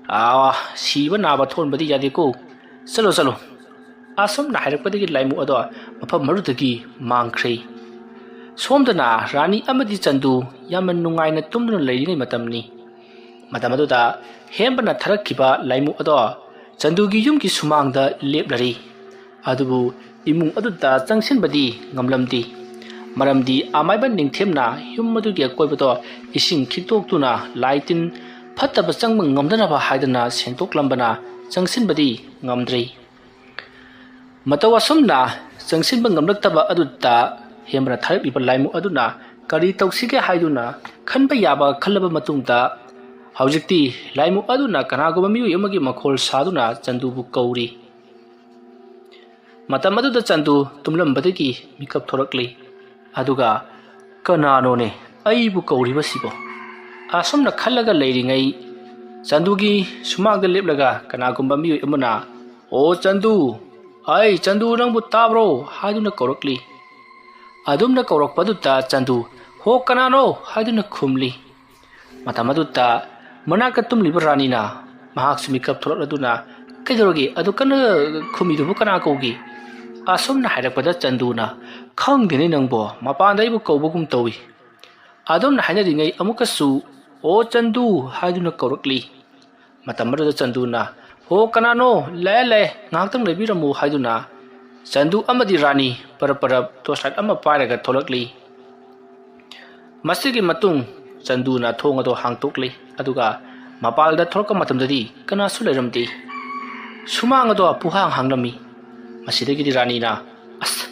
ꯑꯥ, ꯁꯤꯕ ꯅꯥꯕ ꯊꯣꯛꯍꯟꯕꯗꯤ ꯌꯥꯗꯦꯀꯣ꯫ ꯆꯠꯂꯣ, ꯆꯠꯂꯣ꯫" ꯑꯁꯨꯝꯅ ꯍꯥꯏꯔꯛꯄꯗꯒꯤ ꯂꯥꯏꯃꯨ ꯑꯗꯣ ꯃꯐꯝ ꯑꯗꯨꯗꯒꯤ ꯃꯥꯡꯈ꯭ꯔꯦ꯫ ꯁꯣꯝꯗꯅ ꯔꯥꯅꯤ ꯑꯃꯗꯤ ꯆꯟꯗꯨ ꯌꯥꯝꯅ ꯅꯨꯡꯉꯥꯏꯅ ꯇꯨꯝꯗꯨꯅ ꯂꯩꯔꯤꯉꯩ ꯃꯇꯝꯅꯤ꯫ ꯃꯇꯝ ꯑꯗꯨꯗ ꯍꯦꯝꯕꯅ ꯊꯥꯔꯛꯈꯤꯕ ꯂꯥꯏꯃꯨ ꯑꯗꯣ ꯆꯟꯗꯨꯒꯤ ꯌꯨꯝꯒꯤ ꯁꯨꯃꯥꯡꯗ ꯂꯦꯞꯂꯔꯤ꯫ ꯑꯗꯨꯕꯨ ꯏꯃꯨꯡ ꯑꯗꯨꯗ ꯆꯪꯁꯤꯟꯕꯗꯤ ꯉꯝꯂꯝꯗꯦ꯫ ꯃꯔꯝꯗꯤ ꯑꯃꯥꯏꯕ ꯅꯤꯡꯊꯦꯝꯅ ꯌꯨꯝ ꯑꯗꯨꯒꯤ ꯑꯀꯣꯏꯕꯗꯣ ꯏꯁꯤꯡ ꯈꯤꯛꯇꯣꯛꯇꯨꯅ ꯂꯥꯏ ꯇꯤꯟ ꯐꯠꯇꯕ ꯆꯪꯕ ꯉꯝꯗꯅꯕ ꯍꯥꯏꯗꯅ ꯁꯦꯡꯗꯣꯛꯂꯝꯕꯅ ꯆꯪꯁꯤꯟꯕꯗꯤ ꯉꯝꯗ꯭ꯔꯤ꯫ ꯃꯇꯧ ꯑꯁꯨꯝꯅ ꯆꯪꯁꯤꯟꯕ ꯉꯝꯂꯛꯇꯕ ꯑꯗꯨꯗ ꯍꯦꯝꯕꯅ ꯊꯥꯔꯛꯂꯤꯕ ꯂꯥꯏꯃꯨ ꯑꯗꯨꯅ ꯀꯔꯤ ꯇꯧꯁꯤꯒꯦ ꯍꯥꯏꯗꯨꯅ ꯈꯟꯕ ꯌꯥꯕ ꯈꯜꯂꯕ ꯃꯇꯨꯡꯗ, ꯍꯧꯖꯤꯛꯇꯤ ꯂꯥꯏꯃꯨ ꯑꯗꯨꯅ ꯀꯅꯥꯒꯨꯝꯕ ꯃꯤꯑꯣꯏ ꯑꯃꯒꯤ ꯃꯈꯣꯜ ꯁꯥꯗꯨꯅ ꯆꯟꯗꯨꯕꯨ ꯀꯧꯔꯤ꯫ ꯃꯇꯝ ꯑꯗꯨꯗ ꯆꯟꯗꯨ ꯇꯨꯝꯂꯝꯕꯗꯒꯤ ꯃꯤꯀꯞ ꯊꯣꯔꯛꯂꯤ꯫ ꯑꯗꯨꯒ, "ꯀꯅꯥꯅꯣꯅꯦ ꯑꯩꯕꯨ ꯀꯧꯔꯤꯕꯁꯤꯕꯣ?" ꯑꯁꯨꯝꯅ ꯈꯜꯂꯒ ꯂꯩꯔꯤꯉꯩ ꯆꯟꯗꯨꯒꯤ ꯁꯨꯃꯥꯡꯗ ꯂꯦꯞꯂꯒ ꯀꯅꯥꯒꯨꯝꯕ ꯃꯤꯑꯣꯏ ꯑꯃꯅ, "ꯑꯣ ꯆꯟꯗꯨ, ꯑꯩ ꯆꯟꯗꯨ, ꯅꯪꯕꯨ ꯇꯥꯕ꯭ꯔꯣ?" ꯍꯥꯏꯗꯨꯅ ꯀꯧꯔꯛꯂꯤ꯫ ꯑꯗꯨꯝꯅ ꯀꯧꯔꯛꯄꯗꯨꯗ ꯆꯟꯗꯨ, "ꯍꯣ, ꯀꯅꯥꯅꯣ?" ꯍꯥꯏꯗꯨꯅ ꯈꯨꯝꯂꯤ꯫ ꯃꯇꯝ ꯑꯗꯨꯗ ꯃꯅꯥꯛꯇ ꯇꯨꯝꯂꯤꯕ ꯔꯥꯅꯤꯅ ꯃꯍꯥꯛꯁꯨ ꯃꯤꯀꯞ ꯊꯣꯛꯂꯛꯂꯗꯨꯅ, "ꯀꯩꯗꯧꯔꯒꯦ? ꯑꯗꯨ ꯀꯟꯅ ꯈꯨꯝꯃꯤꯗꯨꯕꯨ ꯀꯅꯥ ꯀꯧꯒꯦ?" ꯑꯁꯨꯝꯅ ꯍꯥꯏꯔꯛꯄꯗ ꯆꯟꯗꯨꯅ, "ꯈꯪꯗꯦꯅꯦ ꯅꯪꯕꯣ, ꯃꯄꯥꯟꯗ ꯑꯩꯕꯨ ꯀꯧꯕꯒꯨꯝ ꯇꯧꯏ꯫" ꯑꯗꯨꯝꯅ ꯍꯥꯏꯅꯔꯤꯉꯩ ꯑꯃꯨꯛꯀꯁꯨ, "ꯑꯣ ꯆꯟꯗꯨ" ꯍꯥꯏꯗꯨꯅ ꯀꯧꯔꯛꯂꯤ꯫ ꯃꯇꯝ ꯑꯗꯨꯗ ꯆꯟꯗꯨꯅ, "ꯍꯣ, ꯀꯅꯥꯅꯣ? ꯂꯥꯛꯑꯦ, ꯂꯥꯛꯑꯦ, ꯉꯥꯏꯍꯥꯛꯇꯪ ꯂꯩꯕꯤꯔꯝꯃꯨ" ꯍꯥꯏꯗꯨꯅ ꯆꯟꯗꯨ ꯑꯃꯗꯤ ꯔꯥꯅꯤ ꯄꯔꯞ ꯄꯔꯞ torch light ꯑꯃ ꯄꯥꯏꯔꯒ ꯊꯣꯛꯂꯛꯂꯤ꯫ ꯃꯁꯤꯒꯤ ꯃꯇꯨꯡ ꯆꯟꯗꯨꯅ ꯊꯣꯡ ꯑꯗꯨ ꯍꯥꯡꯇꯣꯛꯂꯤ, ꯑꯗꯨꯒ ꯃꯄꯥꯜꯗ ꯊꯣꯛꯂꯛꯄ ꯃꯇꯝꯗꯗꯤ ꯀꯅꯥꯁꯨ ꯂꯩꯔꯝꯗꯦ꯫ ꯁꯨꯃꯥꯡ ꯑꯗꯣ ꯄꯨꯍꯥꯡ ꯍꯥꯡꯂꯝꯃꯤ꯫ ꯃꯁꯤꯗꯒꯤꯗꯤ ꯔꯥꯅꯤꯅ, "ꯑꯁ,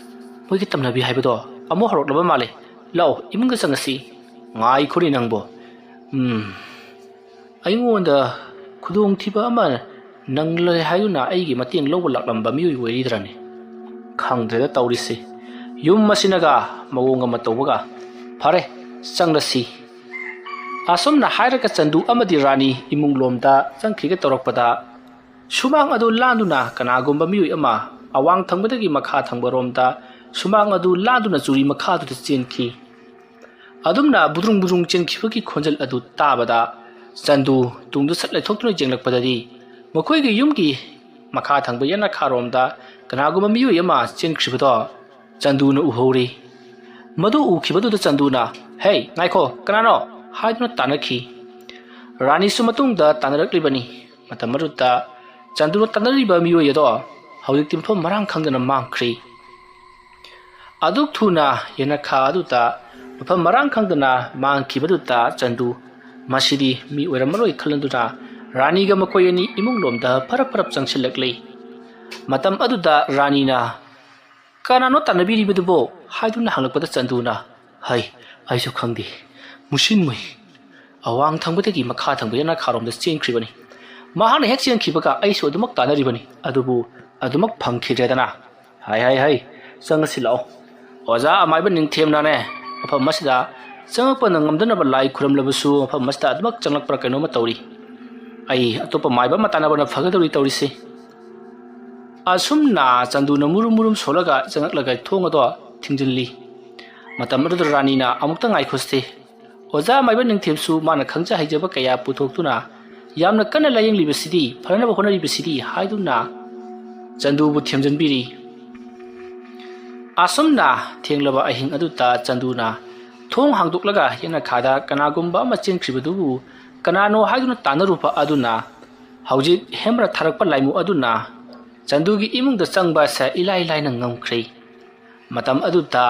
ꯃꯣꯏꯒꯤ ꯇꯝꯅꯕꯤ ꯍꯥꯏꯕꯗꯣ ꯑꯃꯨꯛ ꯍꯧꯔꯛꯂꯕ ꯃꯥꯜꯂꯦ꯫ ꯂꯥꯛꯑꯣ, ꯏꯃꯨꯡꯗ ꯆꯪꯉꯁꯤ꯫" "ꯉꯥꯏꯈꯣꯅꯦ ꯅꯪꯕꯣ꯫ ꯎꯝ, ꯑꯩꯉꯣꯟꯗ ꯈꯨꯗꯣꯡꯊꯤꯕ ꯑꯃ ꯅꯪꯂꯦ ꯍꯥꯏꯗꯨꯅ ꯑꯩꯒꯤ ꯃꯇꯦꯡ ꯂꯧꯕ ꯂꯥꯛꯂꯝꯕ ꯃꯤꯑꯣꯏ ꯑꯣꯏꯔꯤꯗ꯭ꯔꯅꯦ? ꯈꯪꯗ꯭ꯔꯦꯗ ꯇꯧꯔꯤꯁꯦ꯫ ꯌꯨꯝ ꯑꯁꯤꯅꯒ ꯃꯑꯣꯡ ꯑꯃ ꯇꯧꯕꯒ꯫ ꯐꯔꯦ, ꯆꯪꯂꯁꯤ꯫" ꯑꯁꯨꯝꯅ ꯍꯥꯏꯔꯒ ꯆꯟꯗꯨ ꯑꯃꯗꯤ ꯔꯥꯅꯤ ꯏꯃꯨꯡ ꯂꯣꯝꯗ ꯆꯪꯈꯤꯒꯦ ꯇꯧꯔꯛꯄꯗ, ꯁꯨꯃꯥꯡ ꯑꯗꯨ ꯂꯥꯟꯗꯨꯅ ꯀꯅꯥꯒꯨꯝꯕ ꯃꯤꯑꯣꯏ ꯑꯃ ꯑꯋꯥꯡ ꯊꯪꯕꯗꯒꯤ ꯃꯈꯥ ꯊꯪꯕꯔꯣꯝꯗ ꯁꯨꯃꯥꯡ ꯑꯗꯨ ꯂꯥꯟꯗꯨꯅ ꯆꯨꯔꯤ ꯃꯈꯥꯗꯨꯗ ꯆꯦꯟꯈꯤ꯫ ꯑꯗꯨꯝꯅ ꯕꯨꯗ꯭ꯔꯨꯡ ꯕꯨꯗ꯭ꯔꯨꯡ ꯆꯦꯟꯈꯤꯕꯒꯤ ꯈꯣꯟꯖꯦꯜ ꯑꯗꯨ ꯇꯥꯕꯗ ꯆꯟꯗꯨ ꯇꯨꯡꯗ ꯁꯠ ꯂꯩꯊꯣꯛꯇꯨꯅ ꯌꯦꯡꯂꯛꯄꯗꯗꯤ ꯃꯈꯣꯏꯒꯤ ꯌꯨꯝꯒꯤ ꯃꯈꯥ ꯊꯪꯕ ꯌꯦꯅꯈꯥꯔꯣꯝꯗ ꯀꯅꯥꯒꯨꯝꯕ ꯃꯤꯑꯣꯏ ꯑꯃ ꯆꯦꯟꯈ꯭ꯔꯤꯕꯗꯣ ꯆꯟꯗꯨꯅ ꯎꯍꯧꯔꯤ꯫ ꯃꯗꯨ ꯎꯈꯤꯕꯗꯨꯗ ꯆꯟꯗꯨꯅ, "ꯍꯦ, ꯉꯥꯏꯈꯣ, ꯀꯅꯥꯅꯣ?" ꯍꯥꯏꯗꯨꯅ ꯇꯥꯟꯅꯈꯤ꯫ ꯔꯥꯅꯤꯁꯨ ꯃꯇꯨꯡꯗ ꯇꯥꯟꯅꯔꯛꯂꯤꯕꯅꯤ꯫ ꯃꯇꯝ ꯑꯗꯨꯗ ꯆꯟꯗꯨꯅ ꯇꯥꯟꯅꯔꯤꯕ ꯃꯤꯑꯣꯏ ꯑꯗꯣ ꯍꯧꯖꯤꯛꯇꯤ ꯃꯐꯝ ꯃꯔꯥꯡ ꯈꯪꯗꯅ ꯃꯥꯡꯈ꯭ꯔꯤ꯫ ꯑꯗꯨꯛ ꯊꯨꯅ ꯌꯦꯅꯈꯥ ꯑꯗꯨꯗ ꯃꯐꯝ ꯃꯔꯥꯡ ꯈꯪꯗꯅ ꯃꯥꯡꯈꯤꯕꯗꯨꯗ ꯆꯟꯗꯨ, "ꯃꯁꯤꯗꯤ ꯃꯤ ꯑꯣꯏꯔꯝꯃꯔꯣꯏ" ꯈꯜꯂꯗꯨꯅ ꯔꯥꯅꯤꯒ ꯃꯈꯣꯏ ꯑꯅꯤ ꯏꯃꯨꯡ ꯂꯣꯝꯗ ꯐꯔꯞ ꯐꯔꯞ ꯆꯪꯁꯤꯜꯂꯛꯂꯤ꯫ ꯃꯇꯝ ꯑꯗꯨꯗ ꯔꯥꯅꯤꯅ, "ꯀꯅꯥꯅꯣ ꯇꯥꯟꯅꯕꯤꯔꯤꯕꯗꯨꯕꯣ?" ꯍꯥꯏꯗꯨꯅ ꯍꯪꯂꯛꯄꯗ ꯆꯟꯗꯨꯅ, "ꯍꯩ, ꯑꯩꯁꯨ ꯈꯪꯗꯦ꯫ ꯃꯨꯁꯤꯟ ꯃꯨꯏ꯫ ꯑꯋꯥꯡ ꯊꯪꯕꯗꯒꯤ ꯃꯈꯥ ꯊꯪꯕ ꯌꯦꯅꯈꯥꯔꯣꯝꯗ ꯆꯦꯟꯈ꯭ꯔꯤꯕꯅꯤ꯫ ꯃꯍꯥꯛꯅ ꯍꯦꯛ ꯆꯦꯟꯈꯤꯕꯒ ꯑꯩꯁꯨ ꯑꯗꯨꯃꯛ ꯇꯥꯟꯅꯔꯤꯕꯅꯤ, ꯑꯗꯨꯕꯨ ꯑꯗꯨꯃꯛ ꯐꯪꯈꯤꯗ꯭ꯔꯦꯗꯅ꯫ ꯍꯥꯏ, ꯍꯥꯏ, ꯍꯥꯏ, ꯆꯪꯉꯁꯤ ꯂꯥꯛꯑꯣ꯫ ꯑꯣꯖꯥ ꯑꯃꯥꯏꯕ ꯅꯤꯡꯊꯦꯝꯅꯅꯦ, ꯃꯐꯝ ꯑꯁꯤꯗ ꯆꯪꯉꯛꯄ ꯉꯝꯗꯅꯕ ꯂꯥꯏ ꯈꯨꯔꯝꯂꯕꯁꯨ ꯃꯐꯝ ꯑꯁꯤꯗ ꯑꯗꯨꯃꯛ ꯆꯪꯂꯛꯄ꯭ꯔꯥ ꯀꯩꯅꯣꯝꯃ ꯇꯧꯔꯤ꯫" ꯑꯩ ꯑꯇꯣꯞꯄ ꯃꯥꯏꯕ ꯑꯃ ꯇꯥꯟꯅꯕꯅ ꯐꯒꯗꯧꯔꯤ ꯇꯧꯔꯤꯁꯦ꯫ ꯑꯁꯨꯝꯅ ꯆꯟꯗꯨꯅ ꯃꯨꯔꯨꯝ ꯃꯨꯔꯨꯝ ꯁꯣꯜꯂꯒ ꯆꯪꯉꯛꯂꯒ ꯊꯣꯡ ꯑꯗꯣ ꯊꯤꯡꯖꯤꯜꯂꯤ꯫ ꯃꯇꯝ ꯑꯗꯨꯗ ꯔꯥꯅꯤꯅ, "ꯑꯃꯨꯛꯇ ꯉꯥꯏꯈꯣꯁꯦ꯫ ꯑꯣꯖꯥ ꯃꯥꯏꯕ ꯅꯤꯡꯊꯦꯝꯁꯨ ꯃꯥꯅ ꯈꯪꯖ ꯍꯩꯖꯕ ꯀꯌꯥ ꯄꯨꯊꯣꯛꯇꯨꯅ ꯌꯥꯝꯅ ꯀꯟꯅ ꯂꯥꯌꯦꯡꯂꯤꯕꯁꯤꯗꯤ, ꯐꯅꯅꯕ ꯍꯣꯠꯅꯔꯤꯕꯁꯤꯗꯤ" ꯍꯥꯏꯗꯨꯅ ꯆꯟꯗꯨꯕꯨ ꯊꯦꯝꯖꯤꯟꯕꯤꯔꯤ꯫ ꯑꯁꯨꯝꯅ ꯊꯦꯡꯂꯕ ꯑꯍꯤꯡ ꯑꯗꯨꯗ ꯆꯟꯗꯨꯅ ꯊꯣꯡ ꯍꯥꯡꯗꯣꯛꯂꯒ ꯌꯦꯅꯈꯥꯗ ꯀꯅꯥꯒꯨꯝꯕ ꯑꯃ ꯆꯦꯟꯈ꯭ꯔꯤꯕꯗꯨꯕꯨ ꯀꯅꯥꯅꯣ ꯍꯥꯏꯗꯨꯅ ꯇꯥꯟꯅꯔꯨꯕ ꯑꯗꯨꯅ ꯍꯧꯖꯤꯛ ꯍꯦꯝꯔ ꯊꯥꯔꯛꯄ ꯂꯥꯏꯃꯨ ꯑꯗꯨꯅ ꯆꯟꯗꯨꯒꯤ ꯏꯃꯨꯡꯗ ꯆꯪꯕ ꯑꯁꯦ ꯏꯂꯥꯏ ꯂꯥꯏꯅ ꯉꯝꯈ꯭ꯔꯦ꯫ ꯃꯇꯝ ꯑꯗꯨꯗ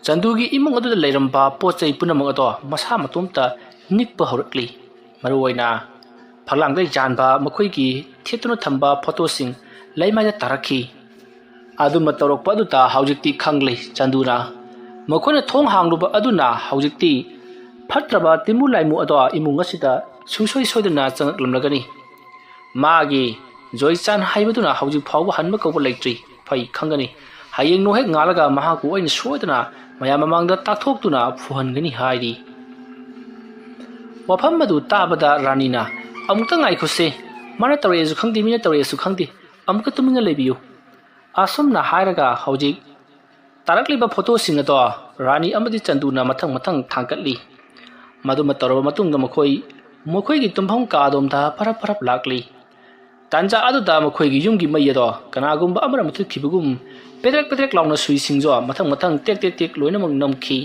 ꯆꯟꯗꯨꯒꯤ ꯏꯃꯨꯡ ꯑꯗꯨꯗ ꯂꯩꯔꯝꯕ ꯄꯣꯠ ꯆꯩ ꯄꯨꯝꯅꯃꯛ ꯑꯗꯣ ꯃꯁꯥ ꯃꯇꯣꯝꯇ ꯅꯤꯛꯄ ꯍꯧꯔꯛꯂꯤ꯫ ꯃꯔꯨꯑꯣꯏꯅ ꯐꯛꯂꯥꯡꯗ ꯌꯥꯟꯕ ꯃꯈꯣꯏꯒꯤ ꯊꯦꯠꯇꯨꯅ ꯊꯝꯕ ꯐꯣꯇꯣꯁꯤꯡ ꯂꯩꯃꯥꯏꯗ ꯇꯥꯔꯛꯈꯤ꯫ ꯑꯗꯨꯝꯅ ꯇꯧꯔꯛꯄ ꯑꯗꯨꯗ ꯍꯧꯖꯤꯛꯇꯤ ꯈꯪꯂꯦ ꯆꯟꯗꯨꯅ꯫ ꯃꯈꯣꯏꯅ ꯊꯣꯡ ꯍꯥꯡꯂꯨꯕ ꯑꯗꯨꯅ ꯍꯧꯖꯤꯛꯇꯤ ꯐꯠꯇ꯭ꯔꯕ ꯇꯤꯟꯃꯨ ꯂꯥꯏꯃꯨ ꯑꯗꯣ ꯏꯃꯨꯡ ꯑꯁꯤꯗ ꯁꯨꯡꯁꯣꯏ ꯁꯣꯏꯗꯅ ꯆꯪꯂꯛꯂꯝꯂꯒꯅꯤ꯫ ꯃꯥꯒꯤ ꯖꯣꯏꯆꯥꯟ ꯍꯥꯏꯕꯗꯨꯅ ꯍꯧꯖꯤꯛ ꯐꯥꯎꯕ ꯍꯟꯕ ꯀꯧꯕ ꯂꯩꯇ꯭ꯔꯤ꯫ ꯐꯩ ꯈꯪꯒꯅꯤ꯫ ꯍꯌꯦꯡ ꯅꯣꯡꯍꯦꯛ ꯉꯥꯜꯂꯒ ꯃꯍꯥꯛꯄꯨ ꯑꯩꯅ ꯁꯣꯏꯗꯅ ꯃꯌꯥꯝ ꯃꯃꯥꯡꯗ ꯇꯥꯛꯊꯣꯛꯇꯨꯅ ꯐꯨꯍꯟꯒꯅꯤ ꯍꯥꯏꯔꯤ꯫ ꯋꯥꯐꯝ ꯑꯗꯨ ꯇꯥꯕꯗ ꯔꯥꯅꯤꯅ, "ꯑꯃꯨꯛꯇ ꯉꯥꯏꯈꯣꯁꯦ꯫ ꯃꯥꯅ ꯇꯧꯔꯛꯑꯦꯁꯨ ꯈꯪꯗꯦ, ꯃꯤꯅ ꯇꯧꯔꯛꯑꯦꯁꯨ ꯈꯪꯗꯦ꯫ ꯑꯃꯨꯛꯇ ꯇꯨꯃꯤꯟꯅ ꯂꯩꯕꯤꯌꯨ꯫" ꯑꯁꯨꯝꯅ ꯍꯥꯏꯔꯒ ꯍꯧꯖꯤꯛ ꯇꯥꯔꯛꯂꯤꯕ ꯐꯣꯇꯣꯁꯤꯡ ꯑꯗꯣ ꯔꯥꯅꯤ ꯑꯃꯗꯤ ꯆꯟꯗꯨꯅ ꯃꯊꯪ ꯃꯊꯪ ꯊꯥꯡꯒꯠꯂꯤ꯫ ꯃꯗꯨꯃ ꯇꯧꯔꯕ ꯃꯇꯨꯡꯗ ꯃꯈꯣꯏ ꯃꯈꯣꯏꯒꯤ ꯇꯨꯝꯐꯝ ꯀꯥ ꯑꯗꯣꯝꯗ ꯐꯔꯞ ꯐꯔꯞ ꯂꯥꯛꯂꯤ꯫ ꯇꯥꯟꯖꯥ ꯑꯗꯨꯗ ꯃꯈꯣꯏꯒꯤ ꯌꯨꯝꯒꯤ ꯃꯩ ꯑꯗꯣ ꯀꯅꯥꯒꯨꯝꯕ ꯑꯃꯅ ꯃꯨꯊꯠꯈꯤꯕꯒꯨꯝ ꯄꯦꯗ꯭ꯔꯦꯛ ꯄꯦꯗ꯭ꯔꯦꯛ ꯂꯥꯎꯅ ꯁꯨꯏꯁꯤꯡꯁꯨ ꯃꯊꯪ ꯃꯊꯪ ꯇꯦꯛ ꯇꯦꯛ ꯇꯦꯛ ꯂꯣꯏꯅꯃꯛ ꯅꯝꯈꯤ꯫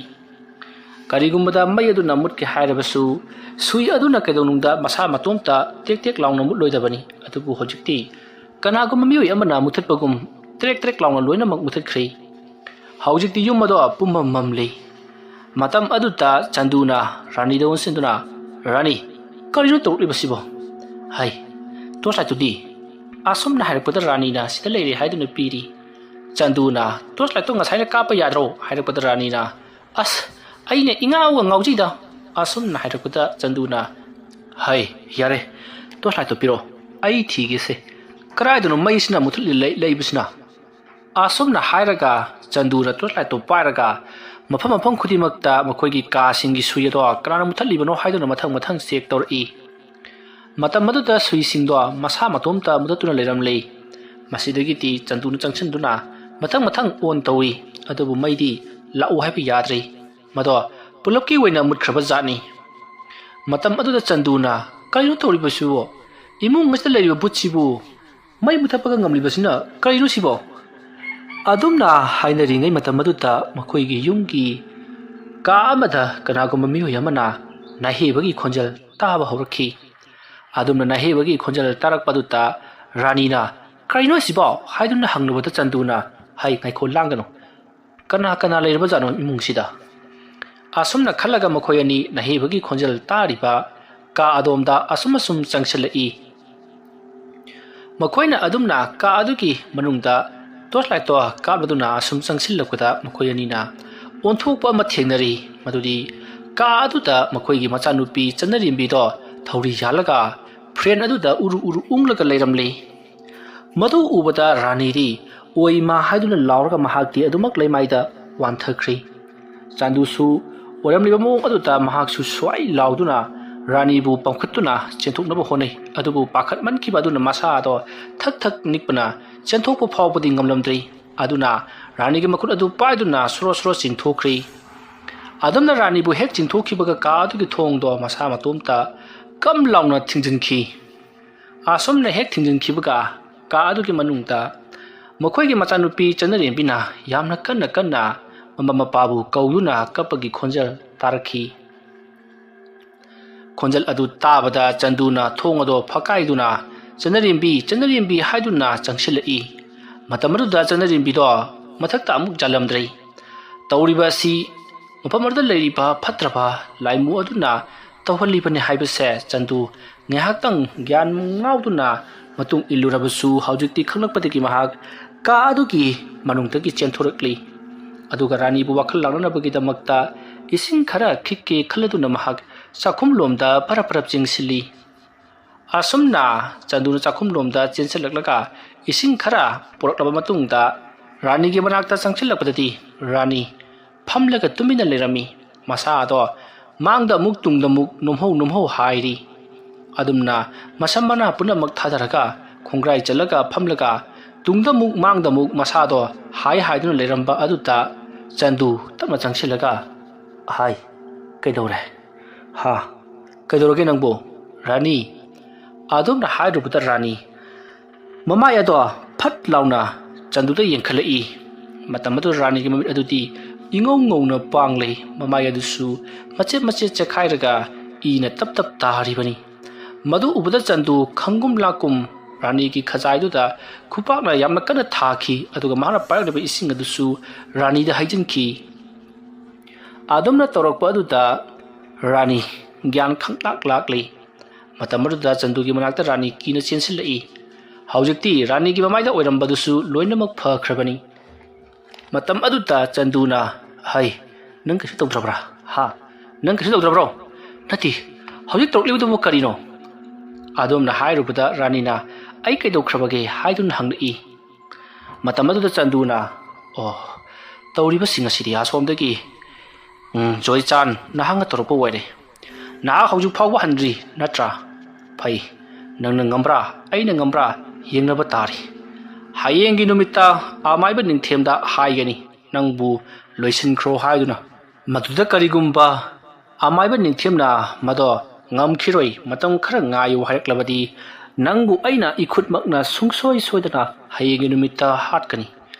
ꯀꯔꯤꯒꯨꯝꯕꯗ ꯃꯩ ꯑꯗꯨꯅ ꯃꯨꯠꯀꯦ ꯍꯥꯏꯔꯕꯁꯨ ꯁꯨꯏ ꯑꯗꯨꯅ ꯀꯩꯗꯧꯅꯨꯡꯗ ꯃꯁꯥ ꯃꯇꯣꯝꯇ ꯇꯦꯛ ꯇꯦꯛ ꯂꯥꯎꯅ ꯃꯨꯠꯂꯣꯏꯗꯕꯅꯤ꯫ ꯑꯗꯨꯕꯨ ꯍꯧꯖꯤꯛꯇꯤ ꯀꯅꯥꯒꯨꯝꯕ ꯃꯤꯑꯣꯏ ꯑꯃꯅ ꯃꯨꯊꯠꯄꯒꯨꯝ ꯇ꯭ꯔꯦꯛ ꯇ꯭ꯔꯦꯛ ꯂꯥꯎꯅ ꯂꯣꯏꯅꯃꯛ ꯃꯨꯊꯠꯈ꯭ꯔꯦ꯫ ꯍꯧꯖꯤꯛꯇꯤ ꯌꯨꯝ ꯑꯗꯣ ꯄꯨꯝꯃꯝ ꯃꯝꯂꯤ꯫ ꯃꯇꯝ ꯑꯗꯨꯗ ꯆꯟꯗꯨꯅ ꯔꯥꯅꯤꯗ ꯑꯣꯟꯁꯤꯟꯗꯨꯅ, "ꯔꯥꯅꯤ, ꯀꯔꯤꯅꯣ ꯇꯧꯔꯛꯂꯤꯕꯁꯤꯕꯣ?" "ꯍꯩ, ꯇꯣꯔꯆ ꯂꯥꯏꯠꯇꯨꯗꯤ?" ꯑꯁꯨꯝꯅ ꯍꯥꯏꯔꯛꯄꯗ ꯔꯥꯅꯤꯅ, "ꯁꯤꯗ ꯂꯩꯔꯦ" ꯍꯥꯏꯗꯨꯅ ꯄꯤꯔꯤ꯫ ꯆꯟꯗꯨꯅ, "ꯇꯣꯔꯆ ꯂꯥꯏꯠꯇꯣ ꯉꯁꯥꯏꯅ ꯀꯥꯞꯄ ꯌꯥꯗ꯭ꯔꯣ?" ꯍꯥꯏꯔꯛꯄꯗ ꯔꯥꯅꯤꯅ, "ꯑꯁ, ꯑꯩꯅ ꯏꯉꯥꯎꯒ ꯉꯥꯎꯖꯩꯗ" ꯑꯁꯨꯝꯅ ꯍꯥꯏꯔꯛꯄꯗ ꯆꯟꯗꯨꯅ, "ꯍꯩ, ꯌꯥꯔꯦ, ꯇꯣꯔꯆ ꯂꯥꯏꯠꯇꯣ ꯄꯤꯔꯛꯑꯣ, ꯑꯩ ꯊꯤꯒꯦꯁꯦ꯫ ꯀꯗꯥꯏꯗꯅꯣ ꯃꯩꯁꯤꯅ ꯃꯨꯊꯠꯂꯤ ꯂꯩ-, ꯂꯩꯕꯁꯤꯅ?" ꯑꯁꯨꯝꯅ ꯍꯥꯏꯔꯒ ꯆꯟꯗꯨꯅ ꯇꯣꯔꯆ ꯂꯥꯏꯠꯇꯣ ꯄꯥꯏꯔꯒ ꯃꯐꯝ ꯃꯐꯝ ꯈꯨꯗꯤꯡꯃꯛꯇ ꯃꯈꯣꯏꯒꯤ ꯀꯥꯁꯤꯡꯒꯤ ꯁꯨꯏ ꯑꯗꯣ ꯀꯅꯥꯅ ꯃꯨꯊꯠꯂꯤꯕꯅꯣ ꯍꯥꯏꯗꯨꯅ ꯃꯊꯪ ꯃꯊꯪ ꯆꯦꯛ ꯇꯧꯔꯛꯏ꯫ ꯃꯇꯝ ꯑꯗꯨꯗ ꯁꯨꯏꯁꯤꯡꯗꯣ ꯃꯁꯥ ꯃꯇꯣꯝꯇ ꯃꯨꯊꯠꯇꯨꯅ ꯂꯩꯔꯝꯂꯦ꯫ ꯃꯁꯤꯗꯒꯤꯗꯤ ꯆꯟꯗꯨꯅ ꯆꯪꯁꯤꯟꯗꯨꯅ ꯃꯊꯪ ꯃꯊꯪ ꯑꯣꯟ ꯇꯧꯏ꯫ ꯑꯗꯨꯕꯨ ꯃꯩꯗꯤ ꯂꯥꯛꯎ ꯍꯥꯏꯕ ꯌꯥꯗ꯭ꯔꯦ꯫ ꯃꯗꯣ ꯄꯨꯂꯞꯀꯤ ꯑꯣꯏꯅ ꯃꯨꯠꯈ꯭ꯔꯕ ꯖꯥꯠꯅꯤ꯫ ꯃꯇꯝ ꯑꯗꯨꯗ ꯆꯟꯗꯨꯅ, "ꯀꯔꯤꯅꯣ ꯇꯧꯔꯤꯕꯁꯤꯕꯨ? ꯏꯃꯨꯡ ꯑꯁꯤꯗ ꯂꯩꯔꯤꯕ ꯕꯨꯠꯁꯤꯕꯨ ꯃꯩ ꯃꯨꯊꯠꯄꯒ ꯉꯝꯂꯤꯕꯁꯤꯅ ꯀꯔꯤꯅꯣ ꯁꯤꯕꯣ?" ꯑꯗꯨꯝꯅ ꯍꯥꯏꯅꯔꯤꯉꯩ ꯃꯇꯝ ꯑꯗꯨꯗ ꯃꯈꯣꯏꯒꯤ ꯌꯨꯝꯒꯤ ꯀꯥ ꯑꯃꯗ ꯀꯅꯥꯒꯨꯝꯕ ꯃꯤꯑꯣꯏ ꯑꯃꯅ ꯅꯥꯍꯦꯕꯒꯤ ꯈꯣꯟꯖꯦꯜ ꯇꯥꯕ ꯍꯧꯔꯛꯈꯤ꯫ ꯑꯗꯨꯝꯅ ꯅꯥꯍꯦꯕꯒꯤ ꯈꯣꯟꯖꯦꯜ ꯇꯥꯔꯛꯄ ꯑꯗꯨꯗ ꯔꯥꯅꯤꯅ, "ꯀꯔꯤꯅꯣ ꯁꯤꯕꯣ?" ꯍꯥꯏꯗꯨꯅ ꯍꯪꯂꯨꯕꯗ ꯆꯟꯗꯨꯅ, "ꯍꯩ, ꯉꯥꯏꯈꯣ, ꯂꯥꯡꯒꯅꯨ꯫ ꯀꯅꯥ ꯀꯅꯥ ꯂꯩꯔꯕꯖꯥꯠꯅꯣ ꯏꯃꯨꯡꯁꯤꯗ?" ꯑꯁꯨꯝꯅ ꯈꯜꯂꯒ ꯃꯈꯣꯏ ꯑꯅꯤ ꯅꯥꯍꯦꯕꯒꯤ ꯈꯣꯟꯖꯦꯜ ꯇꯥꯔꯤꯕ ꯀꯥ ꯑꯗꯣꯝꯗ ꯑꯁꯨꯝ ꯑꯁꯨꯝ ꯆꯪꯁꯤꯜꯂꯛꯏ꯫ ꯃꯈꯣꯏꯅ ꯑꯗꯨꯝꯅ ꯀꯥ ꯑꯗꯨꯒꯤ ꯃꯅꯨꯡꯗ ꯇꯣꯔꯆ ꯂꯥꯏꯠꯇꯣ ꯀꯥꯞꯂꯗꯨꯅ ꯑꯁꯨꯝ ꯆꯪꯁꯤꯜꯂꯛꯄꯗ ꯃꯈꯣꯏ ꯑꯅꯤꯅ ꯑꯣꯟꯊꯣꯛꯄ ꯑꯃ ꯊꯦꯡꯅꯔꯤ꯫ ꯃꯗꯨꯗꯤ ꯀꯥ ꯑꯗꯨꯗ ꯃꯈꯣꯏꯒꯤ ꯃꯆꯥꯅꯨꯄꯤ ꯆꯟꯅꯔꯦꯝꯕꯤꯗꯣ ꯊꯧꯔꯤ ꯌꯥꯜꯂꯒ ꯐꯦꯟ ꯑꯗꯨꯗ ꯎꯔꯨ ꯎꯔꯨ ꯎꯪꯂꯒ ꯂꯩꯔꯝꯂꯤ꯫ ꯃꯗꯨ ꯎꯕꯗ ꯔꯥꯅꯤꯗꯤ "ꯑꯣꯏ ꯃꯥ" ꯍꯥꯏꯗꯨꯅ ꯂꯥꯎꯔꯒ ꯃꯍꯥꯛꯇꯤ ꯑꯗꯨꯃꯛ ꯂꯩꯃꯥꯏꯗ ꯋꯥꯟꯊꯈ꯭ꯔꯤ꯫ ꯆꯥꯟꯗꯨꯁꯨ ꯑꯣꯏꯔꯝꯂꯤꯕ ꯃꯑꯣꯡ ꯑꯗꯨꯗ ꯃꯍꯥꯛꯁꯨ ꯁ꯭ꯋꯥꯏ ꯂꯥꯎꯗꯨꯅ ꯔꯥꯅꯤꯕꯨ ꯄꯝꯈꯠꯇꯨꯅ ꯆꯦꯟꯊꯣꯛꯅꯕ ꯍꯣꯠꯅꯩ꯫ ꯑꯗꯨꯕꯨ ꯄꯥꯈꯠꯃꯟꯈꯤꯕ ꯑꯗꯨꯅ ꯃꯁꯥ ꯑꯗꯣ ꯊꯛ ꯊꯛ ꯅꯤꯛꯄꯅ ꯆꯦꯟꯊꯣꯛꯄ ꯐꯥꯎꯕꯗꯤ ꯉꯝꯂꯝꯗ꯭ꯔꯤ꯫ ꯑꯗꯨꯅ ꯔꯥꯅꯤꯒꯤ ꯃꯈꯨꯠ ꯑꯗꯨ ꯄꯥꯏꯗꯨꯅ ꯁꯣꯔꯣ ꯁꯣꯔꯣ ꯆꯤꯡꯊꯣꯛꯈ꯭ꯔꯤ꯫ ꯑꯗꯨꯝꯅ ꯔꯥꯅꯤꯕꯨ ꯍꯦꯛ ꯆꯤꯡꯊꯣꯛꯈꯤꯕꯒ ꯀꯥ ꯑꯗꯨꯒꯤ ꯊꯣꯡꯗꯣ ꯃꯁꯥ ꯃꯇꯣꯝꯇ ꯀꯝ ꯂꯥꯎꯅ ꯊꯤꯡꯖꯤꯟꯈꯤ꯫ ꯑꯁꯨꯝꯅ ꯍꯦꯛ ꯊꯤꯡꯖꯤꯟꯈꯤꯕꯒ ꯀꯥ ꯑꯗꯨꯒꯤ ꯃꯅꯨꯡꯗ ꯃꯈꯣꯏꯒꯤ ꯃꯆꯥꯅꯨꯄꯤ ꯆꯟꯅꯔꯦꯝꯕꯤꯅ ꯌꯥꯝꯅ ꯀꯟꯅ ꯀꯟꯅ ꯃꯃꯥ ꯃꯄꯥꯕꯨ ꯀꯧꯗꯨꯅ ꯀꯞꯄꯒꯤ ꯈꯣꯟꯖꯦꯜ ꯇꯥꯔꯛꯈꯤ꯫ ꯈꯣꯟꯖꯦꯜ ꯑꯗꯨ ꯇꯥꯕꯗ ꯆꯟꯗꯨꯅ ꯊꯣꯡ ꯑꯗꯨ ꯐꯛꯀꯥꯏꯗꯨꯅ, "ꯆꯟꯅꯔꯦꯝꯕꯤ, ꯆꯟꯅꯔꯦꯝꯕꯤ" ꯍꯥꯏꯗꯨꯅ ꯆꯪꯁꯤꯜꯂꯛꯏ꯫ ꯃꯇꯝ ꯑꯗꯨꯗ ꯆꯟꯅꯔꯦꯝꯕꯤꯗꯣ ꯃꯊꯛꯇ ꯑꯃꯨꯛ ꯌꯥꯜꯂꯝꯗ꯭ꯔꯦ꯫ ꯇꯧꯔꯤꯕ ꯑꯁꯤ ꯃꯐꯝ ꯑꯗꯨꯗ ꯂꯩꯔꯤꯕ ꯐꯠꯇ꯭ꯔꯕ ꯂꯥꯏꯃꯨ ꯑꯗꯨꯅ ꯇꯧꯍꯜꯂꯤꯕꯅꯤ ꯍꯥꯏꯕꯁꯦ ꯆꯟꯗꯨ ꯉꯥꯏꯍꯥꯛꯇꯪ ꯒ꯭ꯌꯥꯟ ꯉꯥꯎꯗꯨꯅ ꯃꯇꯨꯡ ꯏꯜꯂꯨꯔꯕꯁꯨ, ꯍꯧꯖꯤꯛꯇꯤ ꯈꯪꯂꯛꯄꯗꯒꯤ ꯃꯍꯥꯛ ꯀꯥ ꯑꯗꯨꯒꯤ ꯃꯅꯨꯡꯗꯒꯤ ꯆꯦꯟꯊꯣꯔꯛꯂꯤ꯫ ꯑꯗꯨꯒ ꯔꯥꯅꯤꯕꯨ ꯋꯥꯈꯜ ꯂꯥꯡꯅꯅꯕꯒꯤꯗꯃꯛꯇ ꯏꯁꯤꯡ ꯈꯔ ꯈꯤꯛꯀꯦ ꯈꯜꯂꯗꯨꯅ ꯃꯍꯥꯛ ꯆꯥꯛꯈꯨꯝꯂꯣꯝꯗ ꯐꯔꯞ ꯐꯔꯞ ꯆꯦꯟꯁꯤꯜꯂꯤ꯫ ꯑꯁꯨꯝꯅ ꯆꯟꯗꯨꯅ ꯆꯥꯛꯈꯨꯝꯂꯣꯝꯗ ꯆꯦꯟꯁꯤꯜꯂꯛꯂꯒ ꯏꯁꯤꯡ ꯈꯔ ꯄꯨꯔꯛꯂꯕ ꯃꯇꯨꯡꯗ ꯔꯥꯅꯤꯒꯤ ꯃꯅꯥꯛꯇ ꯆꯪꯁꯤꯜꯂꯛꯄꯗꯗꯤ ꯔꯥꯅꯤ ꯐꯝꯂꯒ ꯇꯨꯃꯤꯟꯅ ꯂꯩꯔꯝꯃꯤ꯫ ꯃꯁꯥ ꯑꯗꯣ ꯃꯥꯡꯗ ꯑꯃꯨꯛ ꯇꯨꯡꯗ ꯑꯃꯨꯛ ꯅꯣꯝꯍꯧ ꯅꯣꯝꯍꯧ ꯍꯥꯏꯔꯤ꯫ ꯑꯗꯨꯝꯅ ꯃꯁꯝ ꯃꯅꯥ ꯄꯨꯝꯅꯃꯛ ꯊꯥꯗꯔꯒ ꯈꯣꯡꯒ꯭ꯔꯥꯏ ꯆꯠꯂꯒ ꯐꯝꯂꯒ ꯇꯨꯡꯗ ꯑꯃꯨꯛ ꯃꯥꯡꯗ ꯑꯃꯨꯛ ꯃꯁꯥꯗꯣ ꯍꯥꯏ ꯍꯥꯏꯗꯨꯅ ꯂꯩꯔꯝꯕ ꯑꯗꯨꯗ ꯆꯟꯗꯨ ꯇꯞꯅ ꯆꯪꯁꯤꯜꯂꯒ, "ꯍꯥꯏ, ꯀꯩꯗꯧꯔꯦ? ꯍꯥ? ꯀꯩꯗꯧꯔꯒꯦ ꯅꯪꯕꯨ, ꯔꯥꯅꯤ?" ꯑꯗꯨꯝꯅ ꯍꯥꯏꯔꯨꯕꯗ ꯔꯥꯅꯤ ꯃꯃꯥꯏ ꯑꯗꯣ ꯐꯠ ꯂꯥꯎꯅ ꯆꯟꯗꯨꯗ ꯌꯦꯡꯈꯠꯂꯛꯏ꯫ ꯃꯇꯝ ꯑꯗꯨꯗ ꯔꯥꯅꯤꯒꯤ ꯃꯃꯤꯠ ꯑꯗꯨꯗꯤ ꯏꯉꯧ ꯉꯧꯅ ꯄꯥꯡꯂꯩ, ꯃꯃꯥꯏ ꯑꯗꯨꯁꯨ ꯃꯆꯦꯠ ꯃꯆꯦꯠ ꯆꯦꯈꯥꯏꯔꯒ ꯏꯅ ꯇꯞ ꯇꯞ ꯇꯥꯔꯤꯕꯅꯤ꯫ ꯃꯗꯨ ꯎꯕꯗ ꯆꯟꯗꯨ ꯈꯪꯒꯨꯝ ꯂꯥꯛꯀꯨꯝ ꯔꯥꯅꯤꯒꯤ ꯈꯖꯥꯏꯗꯨꯗ ꯈꯨꯄꯥꯛꯅ ꯌꯥꯝꯅ ꯀꯟꯅ ꯊꯥꯈꯤ, ꯑꯗꯨꯒ ꯃꯍꯥꯛꯅ ꯄꯥꯏꯔꯛꯂꯤꯕ ꯏꯁꯤꯡ ꯑꯗꯨꯁꯨ ꯔꯥꯅꯤꯗ ꯍꯩꯖꯤꯟꯈꯤ꯫ ꯑꯗꯨꯝꯅ ꯇꯧꯔꯛꯄ ꯑꯗꯨꯗ ꯔꯥꯅꯤ ꯒ꯭ꯌꯥꯟ ꯈꯪꯂꯥꯛ ꯂꯥꯛꯂꯤ꯫ ꯃꯇꯝ ꯑꯗꯨꯗ ꯆꯟꯗꯨꯒꯤ ꯃꯅꯥꯛꯇ ꯔꯥꯅꯤ ꯀꯤꯅ ꯆꯦꯟꯁꯤꯜꯂꯛꯏ꯫ ꯍꯧꯖꯤꯛꯇꯤ ꯔꯥꯅꯤꯒꯤ ꯃꯃꯥꯏꯗ ꯑꯣꯏꯔꯝꯕꯗꯨꯁꯨ ꯂꯣꯏꯅꯃꯛ ꯐꯈ꯭ꯔꯕꯅꯤ꯫ ꯃꯇꯝ ꯑꯗꯨꯗ ꯆꯟꯗꯨꯅ, "ꯍꯩ, ꯅꯪ ꯀꯩꯁꯨ ꯇꯧꯗ꯭ꯔꯕ꯭ꯔꯥ? ꯍꯥ? ꯅꯪ ꯀꯩꯁꯨ ꯇꯧꯗ꯭ꯔꯕ꯭ꯔꯣ? ꯅꯠꯇꯦ, ꯍꯧꯖꯤꯛ ꯇꯧꯔꯛꯂꯤꯕꯗꯨꯕꯨ ꯀꯔꯤꯅꯣ?" ꯑꯗꯨꯝꯅ ꯍꯥꯏꯔꯨꯕꯗ ꯔꯥꯅꯤꯅ, "ꯑꯩ ꯀꯩꯗꯧꯈ꯭ꯔꯕꯒꯦ?" ꯍꯥꯏꯗꯨꯅ ꯍꯪꯂꯛꯏ꯫ ꯃꯇꯝ ꯑꯗꯨꯗ ꯆꯟꯗꯨꯅ, "ꯑꯣ, ꯇꯧꯔꯤꯕꯁꯤꯡ ꯑꯁꯤꯗꯤ ꯑꯁꯣꯝꯗꯒꯤ, ꯎꯝ, ꯖꯣꯏꯆꯥꯟ ꯅꯍꯥꯛꯅ ꯇꯧꯔꯛꯄ ꯑꯣꯏꯔꯦ꯫ ꯅꯍꯥꯛ ꯍꯧꯖꯤꯛ ꯐꯥꯎꯕ ꯍꯟꯗ꯭ꯔꯤ ꯅꯠꯇ꯭ꯔꯥ? ꯐꯩ, ꯅꯪꯅ ꯉꯝꯕ꯭ꯔꯥ, ꯑꯩꯅ ꯉꯝꯕ꯭ꯔꯥ, ꯌꯦꯡꯅꯕ ꯇꯥꯔꯤ꯫ ꯍꯌꯦꯡꯒꯤ ꯅꯨꯃꯤꯠꯇ ꯑꯃꯥꯏꯕ ꯅꯤꯡꯊꯦꯝꯗ ꯍꯥꯏꯒꯅꯤ, ꯅꯪꯕꯨ ꯂꯣꯏꯁꯤꯟꯈ꯭ꯔꯣ ꯍꯥꯏꯗꯨꯅ꯫ ꯃꯗꯨꯗ ꯀꯔꯤꯒꯨꯝꯕ ꯑꯃꯥꯏꯕ ꯅꯤꯡꯊꯦꯝꯅ ꯃꯗꯣ ꯉꯝꯈꯤꯔꯣꯏ, ꯃꯇꯝ ꯈꯔ ꯉꯥꯏꯌꯨ ꯍꯥꯏꯔꯛꯂꯕꯗꯤ, ꯅꯪꯕꯨ ꯑꯩꯅ ꯏꯈꯨꯠꯃꯛꯅ ꯁꯨꯡꯁꯣꯏ ꯁꯣꯏꯗꯅ ꯍꯌꯦꯡꯒꯤ ꯅꯨꯃꯤꯠꯇ ꯍꯥꯠꯀꯅꯤ,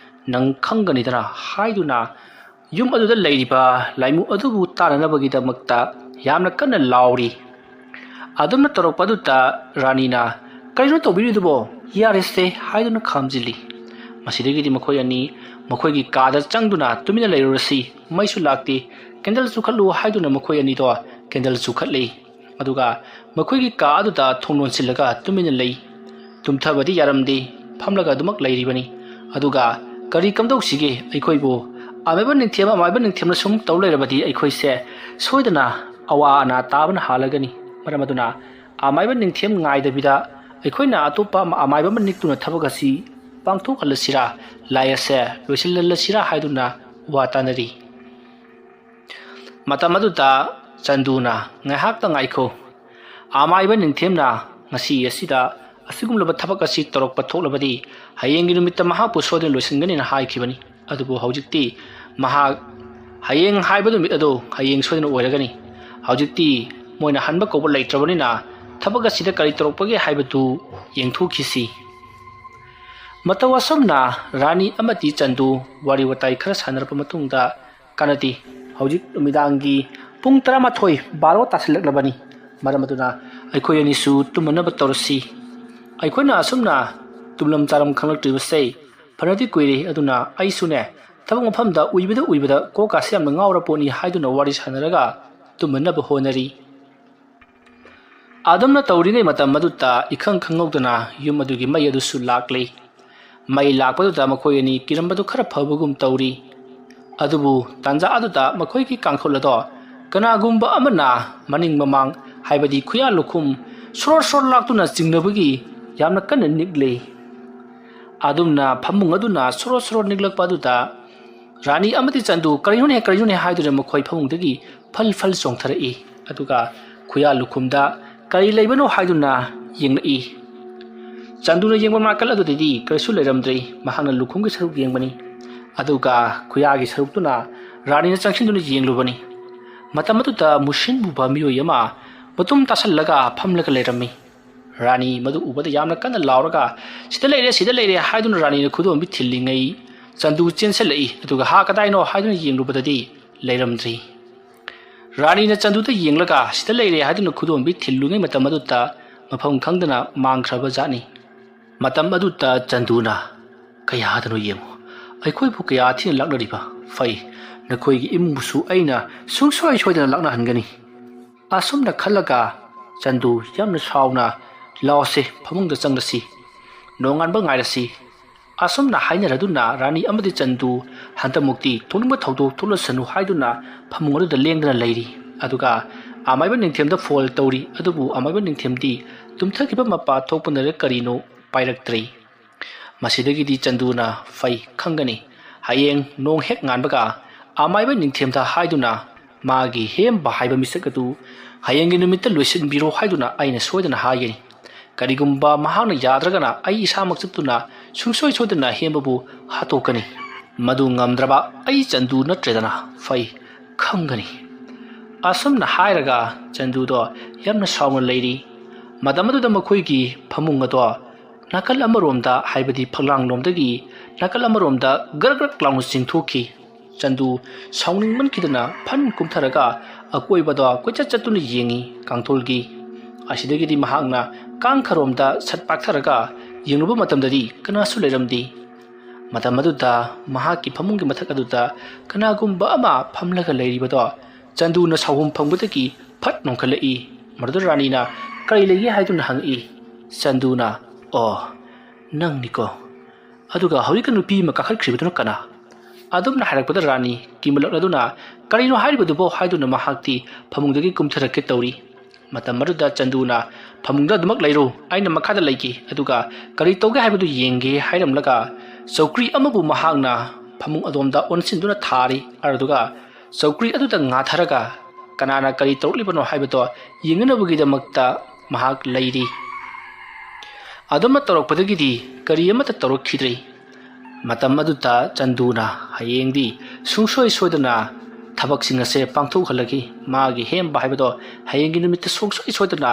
ꯅꯪ ꯈꯪꯒꯅꯤꯗꯅ" ꯍꯥꯏꯗꯨꯅ ꯌꯨꯝ ꯑꯗꯨꯗ ꯂꯩꯔꯤꯕ ꯂꯥꯏꯃꯨ ꯑꯗꯨꯕꯨ ꯇꯥꯟꯅꯅꯕꯒꯤꯗꯃꯛꯇ ꯌꯥꯝꯅ ꯀꯟꯅ ꯂꯥꯎꯔꯤ꯫ ꯑꯗꯨꯝꯅ ꯇꯧꯔꯛꯄ ꯑꯗꯨꯗ ꯔꯥꯅꯤꯅ, "ꯀꯔꯤꯅꯣ ꯇꯧꯕꯤꯔꯤꯗꯨꯕꯣ? ꯌꯥꯔꯦꯁꯦ" ꯍꯥꯏꯗꯨꯅ ꯈꯥꯝꯖꯤꯜꯂꯤ꯫ ꯃꯁꯤꯗꯒꯤꯗꯤ ꯃꯈꯣꯏ ꯑꯅꯤ ꯃꯈꯣꯏꯒꯤ ꯀꯥꯗ ꯆꯪꯗꯨꯅ ꯇꯨꯃꯤꯟꯅ ꯂꯩꯔꯨꯔꯁꯤ, ꯃꯩꯁꯨ ꯂꯥꯛꯇꯦ, ꯀꯦꯟꯗꯜ ꯆꯨꯈꯠꯂꯨ ꯍꯥꯏꯗꯨꯅ ꯃꯈꯣꯏ ꯑꯅꯤꯗꯣ ꯀꯦꯟꯗꯜ ꯆꯨꯈꯠꯂꯤ꯫ ꯑꯗꯨꯒ ꯃꯈꯣꯏꯒꯤ ꯀꯥ ꯑꯗꯨꯗ ꯊꯣꯡ ꯂꯣꯟꯁꯤꯜꯂꯒ ꯇꯨꯃꯤꯟꯅ ꯂꯩ꯫ ꯇꯨꯝꯊꯕꯗꯤ ꯌꯥꯔꯝꯗꯦ, ꯐꯝꯂꯒ ꯑꯗꯨꯃꯛ ꯂꯩꯔꯤꯕꯅꯤ꯫ ꯑꯗꯨꯒ ꯀꯔꯤ ꯀꯝꯗꯧꯁꯤꯒꯦ ꯑꯩꯈꯣꯏꯕꯨ? ꯑꯃꯥꯏꯕ ꯅꯤꯡꯊꯦꯝ, ꯑꯃꯥꯏꯕ ꯅꯤꯡꯊꯦꯝꯅ ꯁꯨꯝ ꯇꯧ ꯂꯩꯔꯕꯗꯤ ꯑꯩꯈꯣꯏꯁꯦ ꯁꯣꯏꯗꯅ ꯑꯋꯥ ꯑꯅꯥ ꯇꯥꯕꯅ ꯍꯥꯜꯂꯒꯅꯤ꯫ ꯃꯔꯝ ꯑꯗꯨꯅ ꯑꯃꯥꯏꯕ ꯅꯤꯡꯊꯦꯝ ꯉꯥꯏꯗꯕꯤꯗ ꯑꯩꯈꯣꯏꯅ ꯑꯇꯣꯞꯄ ꯑꯃ-, ꯑꯃꯥꯏꯕ ꯑꯃ ꯅꯤꯛꯇꯨꯅ ꯊꯕꯛ ꯑꯁꯤ ꯄꯥꯡꯊꯣꯛꯍꯜꯂꯁꯤꯔꯥ, ꯂꯥꯏ ꯑꯁꯦ ꯂꯣꯏꯁꯤꯜꯍꯜꯂꯁꯤꯔꯥ ꯍꯥꯏꯗꯨꯅ ꯋꯥ ꯇꯥꯅꯔꯤ꯫ ꯃꯇꯝ ꯑꯗꯨꯗ ꯆꯟꯗꯨꯅ, "ꯉꯥꯏꯍꯥꯛꯇ ꯉꯥꯏꯈꯣ, ꯑꯃꯥꯏꯕ ꯅꯤꯡꯊꯦꯝꯅ ꯉꯁꯤ ꯑꯁꯤꯗ ꯑꯁꯤꯒꯨꯝꯂꯕ ꯊꯕꯛ ꯑꯁꯤ ꯇꯧꯔꯛꯄ ꯊꯣꯛꯂꯕꯗꯤ ꯍꯌꯦꯡꯒꯤ ꯅꯨꯃꯤꯠꯇ ꯃꯍꯥꯛꯄꯨ ꯁꯣꯏꯗꯅ ꯂꯣꯏꯁꯤꯟꯒꯅꯤꯅ ꯍꯥꯏꯈꯤꯕꯅꯤ꯫ ꯑꯗꯨꯕꯨ ꯍꯧꯖꯤꯛꯇꯤ ꯃꯍꯥꯛ ꯍꯌꯦꯡ ꯍꯥꯏꯕ ꯅꯨꯃꯤꯠ ꯑꯗꯨ ꯍꯌꯦꯡ ꯁꯣꯏꯗꯅ ꯑꯣꯏꯔꯒꯅꯤ꯫ ꯍꯧꯖꯤꯛꯇꯤ ꯃꯣꯏꯅ ꯍꯟꯕ ꯀꯧꯕ ꯂꯩꯇ꯭ꯔꯕꯅꯤꯅ ꯊꯕꯛ ꯑꯁꯤꯗ ꯀꯔꯤ ꯇꯧꯔꯛꯄꯒꯦ ꯍꯥꯏꯕꯗꯨ ꯌꯦꯡꯊꯣꯛꯈꯤꯁꯤ꯫ ꯃꯇꯧ ꯑꯁꯨꯝꯅ ꯔꯥꯅꯤ ꯑꯃꯗꯤ ꯆꯟꯗꯨ ꯋꯥꯔꯤ ꯋꯥꯇꯥꯏ ꯈꯔ ꯁꯥꯟꯅꯔꯕ ꯃꯇꯨꯡꯗ, ꯀꯥꯟꯅꯗꯦ, ꯍꯧꯖꯤꯛ ꯅꯨꯃꯤꯗꯥꯡꯒꯤ ꯄꯨꯡ ꯇꯔꯥꯃꯥꯊꯣꯏ ꯕꯥꯔꯣ ꯇꯥꯁꯤꯜꯂꯛꯂꯕꯅꯤ꯫ ꯃꯔꯝ ꯑꯗꯨꯅ ꯑꯩꯈꯣꯏ ꯑꯅꯤꯁꯨ ꯇꯨꯝꯃꯅꯕ ꯇꯧꯔꯁꯤ꯫ ꯑꯩꯈꯣꯏꯅ ꯑꯁꯨꯝꯅ ꯇꯨꯝꯂꯝ ꯆꯥꯔꯝ ꯈꯪꯂꯛꯇ꯭ꯔꯤꯕꯁꯦ ꯐꯅꯗꯤ ꯀꯨꯏꯔꯦ꯫ ꯑꯗꯨꯅ ꯑꯩꯁꯨꯅꯦ, ꯊꯕꯛ ꯃꯐꯝꯗ ꯎꯏꯕꯗ ꯎꯏꯕꯗ ꯀꯣꯛꯀꯥꯁꯦ ꯌꯥꯝꯅ ꯉꯥꯎꯔ ꯄꯣꯠꯅꯤ ꯍꯥꯏꯗꯨꯅ ꯋꯥꯔꯤ ꯁꯥꯟꯅꯔꯒ ꯇꯨꯝꯃꯅꯕ ꯍꯣꯠꯅꯔꯤ꯫ ꯑꯗꯨꯝꯅ ꯇꯧꯔꯤꯉꯩ ꯃꯇꯝ ꯑꯗꯨꯗ ꯏꯈꯪ ꯈꯪꯍꯧꯗꯅ ꯌꯨꯝ ꯑꯗꯨꯒꯤ ꯃꯩ ꯑꯗꯨꯁꯨ ꯂꯥꯛꯂꯦ꯫ ꯃꯩ ꯂꯥꯛꯄꯗꯨꯗ ꯃꯈꯣꯏ ꯑꯅꯤ ꯀꯤꯔꯝꯕꯗꯨ ꯈꯔ ꯐꯕꯒꯨꯝ ꯇꯧꯔꯤ꯫ ꯑꯗꯨꯕꯨ ꯇꯥꯟꯖꯥ ꯑꯗꯨꯗ ꯃꯈꯣꯏꯒꯤ ꯀꯥꯡꯈꯨꯜ ꯑꯗꯣ ꯀꯅꯥꯒꯨꯝꯕ ꯑꯃꯅ ꯃꯅꯤꯡ ꯃꯃꯥꯡ, ꯍꯥꯏꯕꯗꯤ ꯈꯨꯌꯥ ꯂꯨꯈꯨꯝ ꯁꯣꯔꯣ ꯁꯣꯔꯣ ꯂꯥꯛꯇꯨꯅ ꯆꯤꯡꯅꯕꯒꯤ ꯌꯥꯝꯅ ꯀꯟꯅ ꯅꯤꯛꯂꯤ꯫ ꯑꯗꯨꯝꯅ ꯐꯃꯨꯡ ꯑꯗꯨꯅ ꯁꯣꯔꯣ ꯁꯣꯔꯣ ꯅꯤꯛꯂꯛꯄ ꯑꯗꯨꯗ ꯔꯥꯅꯤ ꯑꯃꯗꯤ ꯆꯟꯗꯨ, "ꯀꯔꯤꯅꯣꯅꯦ, ꯀꯔꯤꯅꯣꯅꯦ?" ꯍꯥꯏꯗꯨꯅ ꯃꯈꯣꯏ ꯐꯃꯨꯡꯗꯒꯤ ꯐꯜ ꯐꯜ ꯆꯣꯡꯊꯔꯛꯏ꯫ ꯑꯗꯨꯒ ꯈꯨꯌꯥ ꯂꯨꯈꯨꯝꯗ ꯀꯔꯤ ꯂꯩꯕꯅꯣ ꯍꯥꯏꯗꯨꯅ ꯌꯦꯡꯂꯛꯏ꯫ ꯆꯟꯗꯨꯅ ꯌꯦꯡꯕ ꯅꯥꯀꯜ ꯑꯗꯨꯗꯗꯤ ꯀꯔꯤꯁꯨ ꯂꯩꯔꯝꯗ꯭ꯔꯦ꯫ ꯃꯍꯥꯛꯅ ꯂꯨꯈꯨꯝꯒꯤ ꯁꯔꯨꯛ ꯌꯦꯡꯕꯅꯤ, ꯑꯗꯨꯒ ꯈꯨꯌꯥꯒꯤ ꯁꯔꯨꯛꯇꯨꯅ ꯔꯥꯅꯤꯅ ꯆꯪꯁꯤꯟꯗꯨꯅ ꯌꯦꯡꯂꯨꯕꯅꯤ꯫ ꯃꯇꯝ ꯑꯗꯨꯗ ꯃꯨꯁꯤꯟ ꯃꯨꯕ ꯃꯤꯑꯣꯏ ꯑꯃ ꯃꯇꯨꯝ ꯇꯥꯁꯜꯂꯒ ꯐꯝꯂꯒ ꯂꯩꯔꯝꯃꯤ꯫ ꯔꯥꯅꯤ ꯃꯗꯨ ꯎꯕꯗ ꯌꯥꯝꯅ ꯀꯟꯅ ꯂꯥꯎꯔꯒ, "ꯁꯤꯗ ꯂꯩꯔꯦ, ꯁꯤꯗ ꯂꯩꯔꯦ" ꯍꯥꯏꯗꯨꯅ ꯔꯥꯅꯤꯅ ꯈꯨꯗꯣꯝꯕꯤ ꯊꯤꯜꯂꯤꯉꯩ, ꯆꯟꯗꯨ ꯆꯦꯟꯁꯤꯜꯂꯛꯏ꯫ ꯑꯗꯨꯒ, "ꯍꯥ, ꯀꯗꯥꯏꯅꯣ?" ꯍꯥꯏꯗꯨꯅ ꯌꯦꯡꯂꯨꯕꯗꯗꯤ ꯂꯩꯔꯝꯗ꯭ꯔꯤ꯫ ꯔꯥꯅꯤꯅ ꯆꯟꯗꯨꯗ ꯌꯦꯡꯂꯒ, "ꯁꯤꯗ ꯂꯩꯔꯦ" ꯍꯥꯏꯗꯨꯅ ꯈꯨꯗꯣꯝꯕꯤ ꯊꯤꯜꯂꯨꯉꯩ ꯃꯇꯝ ꯑꯗꯨꯗ ꯃꯐꯝ ꯈꯪꯗꯅ ꯃꯥꯡꯈ꯭ꯔꯕ ꯖꯥꯠꯅꯤ꯫ ꯃꯇꯝ ꯑꯗꯨꯗ ꯆꯟꯗꯨꯅ, "ꯀꯌꯥꯗꯅꯣ ꯌꯦꯡꯉꯨ, ꯑꯩꯈꯣꯏꯕꯨ ꯀꯌꯥ ꯊꯤꯅ ꯂꯥꯛꯅꯔꯤꯕ! ꯐꯩ, ꯅꯈꯣꯏꯒꯤ ꯏꯃꯨꯡꯕꯨꯁꯨ ꯑꯩꯅ ꯁꯨꯡꯁꯣꯏ ꯁꯣꯏꯗꯅ ꯂꯥꯛꯅꯍꯟꯒꯅꯤ"꯫ ꯑꯁꯨꯝꯅ ꯈꯜꯂꯒ ꯆꯟꯗꯨ ꯌꯥꯝꯅ ꯁꯥꯎꯅ, "ꯂꯥꯎꯁꯦ, ꯐꯃꯨꯡꯗ ꯆꯪꯂꯁꯤ, ꯅꯣꯡꯉꯥꯟꯕ ꯉꯥꯏꯔꯁꯤ"꯫ ꯑꯁꯨꯝꯅ ꯍꯥꯏꯅꯔꯗꯨꯅ ꯔꯥꯅꯤ ꯑꯃꯗꯤ ꯆꯟꯗꯨ ꯍꯟꯗꯛꯃꯨꯛꯇꯤ ꯊꯣꯛꯅꯤꯡꯕ ꯊꯧꯗꯣꯛ ꯊꯣꯛꯂꯁꯅꯨ ꯍꯥꯏꯗꯨꯅ ꯐꯃꯨꯡ ꯑꯗꯨꯗ ꯂꯦꯡꯗꯅ ꯂꯩꯔꯤ꯫ ꯑꯗꯨꯒ ꯑꯃꯥꯏꯕ ꯅꯤꯡꯊꯦꯝꯗ ꯐꯣꯟ ꯇꯧꯔꯤ꯫ ꯑꯗꯨꯕꯨ ꯑꯃꯥꯏꯕ ꯅꯤꯡꯊꯦꯝꯗꯤ ꯇꯨꯝꯊꯈꯤꯕ ꯃꯄꯥ ꯊꯣꯛꯄꯅꯔ ꯀꯔꯤꯅꯣ ꯄꯥꯏꯔꯛꯇ꯭ꯔꯦ꯫ ꯃꯁꯤꯗꯒꯤꯗꯤ ꯆꯟꯗꯨꯅ ꯐꯩ ꯈꯪꯒꯅꯤ꯫ ꯍꯌꯦꯡ ꯅꯣꯡ ꯍꯦꯛ ꯉꯥꯟꯕꯒ ꯑꯃꯥꯏꯕ ꯅꯤꯡꯊꯦꯝꯗ ꯍꯥꯏꯗꯨꯅ ꯃꯥꯒꯤ ꯍꯦꯝꯕ ꯍꯥꯏꯕ ꯃꯤꯁꯛ ꯑꯗꯨ ꯍꯌꯦꯡꯒꯤ ꯅꯨꯃꯤꯠꯇ ꯂꯣꯏꯁꯤꯟꯕꯤꯔꯣ ꯍꯥꯏꯗꯨꯅ ꯑꯩꯅ ꯁꯣꯏꯗꯅ ꯍꯥꯏꯒꯅꯤ꯫ ꯀꯔꯤꯒꯨꯝꯕ ꯃꯍꯥꯛꯅ ꯌꯥꯗ꯭ꯔꯒꯅ ꯑꯩ ꯏꯁꯥꯃꯛ ꯆꯠꯇꯨꯅ ꯁꯨꯡꯁꯣꯏ ꯁꯣꯏꯗꯅ ꯍꯦꯝꯕꯕꯨ ꯍꯥꯠꯇꯣꯛꯀꯅꯤ꯫ ꯃꯗꯨ ꯉꯝꯗ꯭ꯔꯕ ꯑꯩ ꯆꯟꯗꯨ ꯅꯠꯇ꯭ꯔꯦꯗꯅ꯫ ꯐꯩ, ꯈꯪꯒꯅꯤ꯫ ꯑꯁꯨꯝꯅ ꯍꯥꯏꯔꯒ ꯆꯟꯗꯨꯗꯣ ꯌꯥꯝꯅ ꯁꯥꯎꯅ ꯂꯩꯔꯤ꯫ ꯃꯇꯝ ꯑꯗꯨꯗ ꯃꯈꯣꯏꯒꯤ ꯐꯃꯨꯡ ꯑꯗꯣ ꯅꯥꯀꯜ ꯑꯃꯔꯣꯝꯗ, ꯍꯥꯏꯕꯗꯤ ꯐꯛꯂꯥꯡꯂꯣꯝꯗꯒꯤ ꯅꯥꯀꯜ ꯑꯃꯔꯣꯝꯗ ꯒ꯭ꯔꯛ ꯒ꯭ꯔꯛ ꯂꯥꯎꯅ ꯆꯤꯡꯊꯣꯛꯈꯤ꯫ ꯆꯟꯗꯨ ꯁꯥꯎꯅꯤꯡꯃꯟꯈꯤꯗꯅ ꯐꯟ ꯀꯨꯝꯊꯔꯒ ꯑꯀꯣꯏꯕꯗ ꯀꯣꯏꯆꯠ ꯆꯠꯇꯨꯅ ꯌꯦꯡꯉꯤ ꯀꯥꯡꯊꯣꯜꯒꯤ꯫ ꯑꯁꯤꯗꯒꯤꯗꯤ ꯃꯍꯥꯛꯅ ꯀꯥꯡꯈꯔꯣꯝꯗ ꯁꯠ ꯄꯥꯛꯊꯔꯒ ꯌꯦꯡꯂꯨꯕ ꯃꯇꯝꯗꯗꯤ ꯀꯅꯥꯁꯨ ꯂꯩꯔꯝꯗꯦ꯫ ꯃꯇꯝ ꯑꯗꯨꯗ ꯃꯍꯥꯛꯀꯤ ꯐꯃꯨꯡꯒꯤ ꯃꯊꯛ ꯑꯗꯨꯗ ꯀꯅꯥꯒꯨꯝꯕ ꯑꯃ ꯐꯝꯂꯒ ꯂꯩꯔꯤꯕꯗꯣ ꯆꯟꯗꯨꯅ ꯁꯥꯎꯍꯨꯝ ꯐꯪꯕꯗꯒꯤ ꯐꯠ ꯅꯣꯡꯈꯠꯂꯛꯏ꯫ ꯃꯗꯨꯗ ꯔꯥꯅꯤꯅ "ꯀꯔꯤ ꯂꯩꯒꯦ?" ꯍꯥꯏꯗꯨꯅ ꯍꯪꯉꯛꯏ꯫ ꯆꯟꯗꯨꯅ, "ꯑꯣ, ꯅꯪꯅꯤꯀꯣ꯫ ꯑꯗꯨꯒ ꯍꯧꯖꯤꯛꯇ ꯅꯨꯄꯤ ꯑꯃ ꯀꯥꯈꯠꯈ꯭ꯔꯤꯕꯗꯨꯅ ꯀꯅꯥ?" ꯑꯗꯨꯝꯅ ꯍꯥꯏꯔꯛꯄꯗ ꯔꯥꯅꯤ ꯀꯤꯃꯜꯂꯛꯂꯗꯨꯅ, "ꯀꯔꯤꯅꯣ ꯍꯥꯏꯔꯤꯕꯗꯨꯕꯣ?" ꯍꯥꯏꯗꯨꯅ ꯃꯍꯥꯛꯇꯤ ꯐꯃꯨꯡꯗꯒꯤ ꯀꯨꯝꯊꯔꯛꯀꯦ ꯇꯧꯔꯤ꯫ ꯃꯇꯝ ꯑꯗꯨꯗ ꯆꯟꯗꯨꯅ, "ꯐꯃꯨꯡꯗ ꯑꯗꯨꯃꯛ ꯂꯩꯔꯣ, ꯑꯩꯅ ꯃꯈꯥꯗ ꯂꯩꯒꯦ, ꯑꯗꯨꯒ ꯀꯔꯤ ꯇꯧꯒꯦ ꯍꯥꯏꯕꯗꯨ ꯌꯦꯡꯒꯦ" ꯍꯥꯏꯔꯝꯂꯒ ꯆꯧꯀ꯭ꯔꯤ ꯑꯃꯕꯨ ꯃꯍꯥꯛꯅ ꯐꯃꯨꯡ ꯑꯗꯣꯝꯗ ꯑꯣꯟꯁꯤꯟꯗꯨꯅ ꯊꯥꯔꯤ꯫ ꯑꯗꯨꯒ ꯆꯧꯀ꯭ꯔꯤ ꯑꯗꯨꯗ ꯉꯥꯊꯔꯒ ꯀꯅꯥꯅ ꯀꯔꯤ ꯇꯧꯔꯛꯂꯤꯕꯅꯣ ꯍꯥꯏꯕꯗꯣ ꯌꯦꯡꯅꯅꯕꯒꯤꯗꯃꯛꯇ ꯃꯍꯥꯛ ꯂꯩꯔꯤ꯫ ꯑꯗꯨꯝꯅ ꯇꯧꯔꯛꯄꯗꯒꯤꯗꯤ ꯀꯔꯤ ꯑꯃꯠꯇ ꯇꯧꯔꯛꯈꯤꯗ꯭ꯔꯦ꯫ ꯃꯇꯝ ꯑꯗꯨꯗ ꯆꯟꯗꯨꯅ ꯍꯌꯦꯡꯗꯤ ꯁꯨꯡꯁꯣꯏ ꯁꯣꯏꯗꯅ ꯊꯕꯛꯁꯤꯡ ꯑꯁꯦ ꯄꯥꯡꯊꯣꯛꯍꯜꯂꯒ ꯃꯥꯒꯤ ꯍꯦꯝꯕ ꯍꯥꯏꯕꯗꯣ ꯍꯌꯦꯡꯒꯤ ꯅꯨꯃꯤꯠꯇ ꯁꯨꯡꯁꯣꯏ ꯁꯣꯏꯗꯅ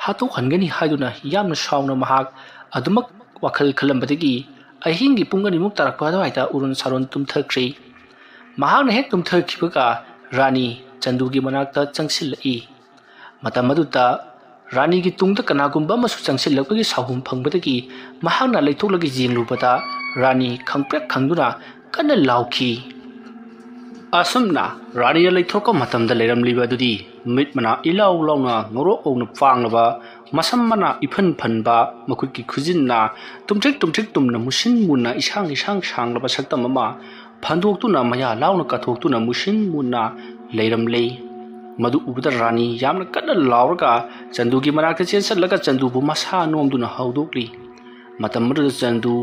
ꯍꯥꯠꯇꯣꯛꯍꯟꯒꯅꯤ ꯍꯥꯏꯗꯨꯅ ꯌꯥꯝꯅ ꯁꯥꯎꯅ ꯃꯍꯥꯛ ꯑꯗꯨꯃꯛ ꯋꯥꯈꯜ ꯈꯜꯂꯝꯕꯗꯒꯤ ꯑꯍꯤꯡꯒꯤ ꯄꯨꯡ ꯑꯅꯤꯃꯨꯛ ꯇꯥꯔꯛꯄ ꯑꯗꯨꯋꯥꯏꯗ ꯎꯔꯨꯝ ꯁꯥꯔꯣꯟ ꯇꯨꯝꯊꯈ꯭ꯔꯦ꯫ ꯃꯍꯥꯛꯅ ꯍꯦꯛ ꯇꯨꯝꯊꯈꯤꯕꯒ ꯔꯥꯅꯤ ꯆꯟꯗꯨꯒꯤ ꯃꯅꯥꯛꯇ ꯆꯪꯁꯤꯜꯂꯛꯏ꯫ ꯃꯇꯝ ꯑꯗꯨꯗ ꯔꯥꯅꯤꯒꯤ ꯇꯨꯡꯗ ꯀꯅꯥꯒꯨꯝꯕ ꯑꯃꯁꯨ ꯆꯪꯁꯤꯜꯂꯛꯄꯒꯤ ꯁꯥꯍꯨꯝ ꯐꯪꯕꯗꯒꯤ ꯃꯍꯥꯛꯅ ꯂꯩꯊꯣꯛꯂꯒ ꯌꯦꯡꯂꯨꯕꯗ ꯔꯥꯅꯤ ꯈꯪꯄ꯭ꯔꯦꯛ ꯈꯪꯗꯨꯅ ꯀꯟꯅ ꯂꯥꯎꯈꯤ꯫ ꯑꯁꯨꯝꯅ ꯔꯥꯅꯤꯅ ꯂꯩꯊꯣꯔꯛꯄ ꯃꯇꯝꯗ ꯂꯩꯔꯝꯂꯤꯕ ꯑꯗꯨꯗꯤ ꯃꯤꯠ ꯃꯅꯥ ꯏꯂꯥꯎ ꯂꯥꯎꯅ ꯉꯧꯔꯣꯛ ꯉꯧꯅ ꯄꯥꯡꯂꯕ, ꯃꯁꯝ ꯃꯅꯥ ꯏꯐꯟ ꯐꯟꯕ, ꯃꯈꯨꯠꯀꯤ ꯈꯨꯖꯤꯟꯅ ꯇꯨꯝꯇ꯭ꯔꯤꯛ ꯇꯨꯝꯇ꯭ꯔꯤꯛ ꯇꯨꯝꯅ ꯃꯨꯁꯤꯟ ꯃꯨꯟꯅ ꯏꯁꯥꯡ ꯏꯁꯥꯡ ꯁꯥꯡꯂꯕ ꯁꯛꯇꯝ ꯑꯃ ꯐꯟꯗꯣꯛꯇꯨꯅ ꯃꯌꯥ ꯂꯥꯎꯅ ꯀꯥꯊꯣꯛꯇꯨꯅ ꯃꯨꯁꯤꯟ ꯃꯨꯟꯅ ꯂꯩꯔꯝꯂꯦ꯫ ꯃꯗꯨ ꯎꯕꯗ ꯔꯥꯅꯤ ꯌꯥꯝꯅ ꯀꯟꯅ ꯂꯥꯎꯔꯒ ꯆꯟꯗꯨꯒꯤ ꯃꯅꯥꯛꯇ ꯆꯦꯟꯁꯤꯜꯂꯒ ꯆꯟꯗꯨꯕꯨ ꯃꯁꯥ ꯅꯣꯝꯗꯨꯅ ꯍꯧꯗꯣꯛꯂꯤ꯫ ꯃꯇꯝ ꯑꯗꯨꯗ ꯆꯟꯗꯨ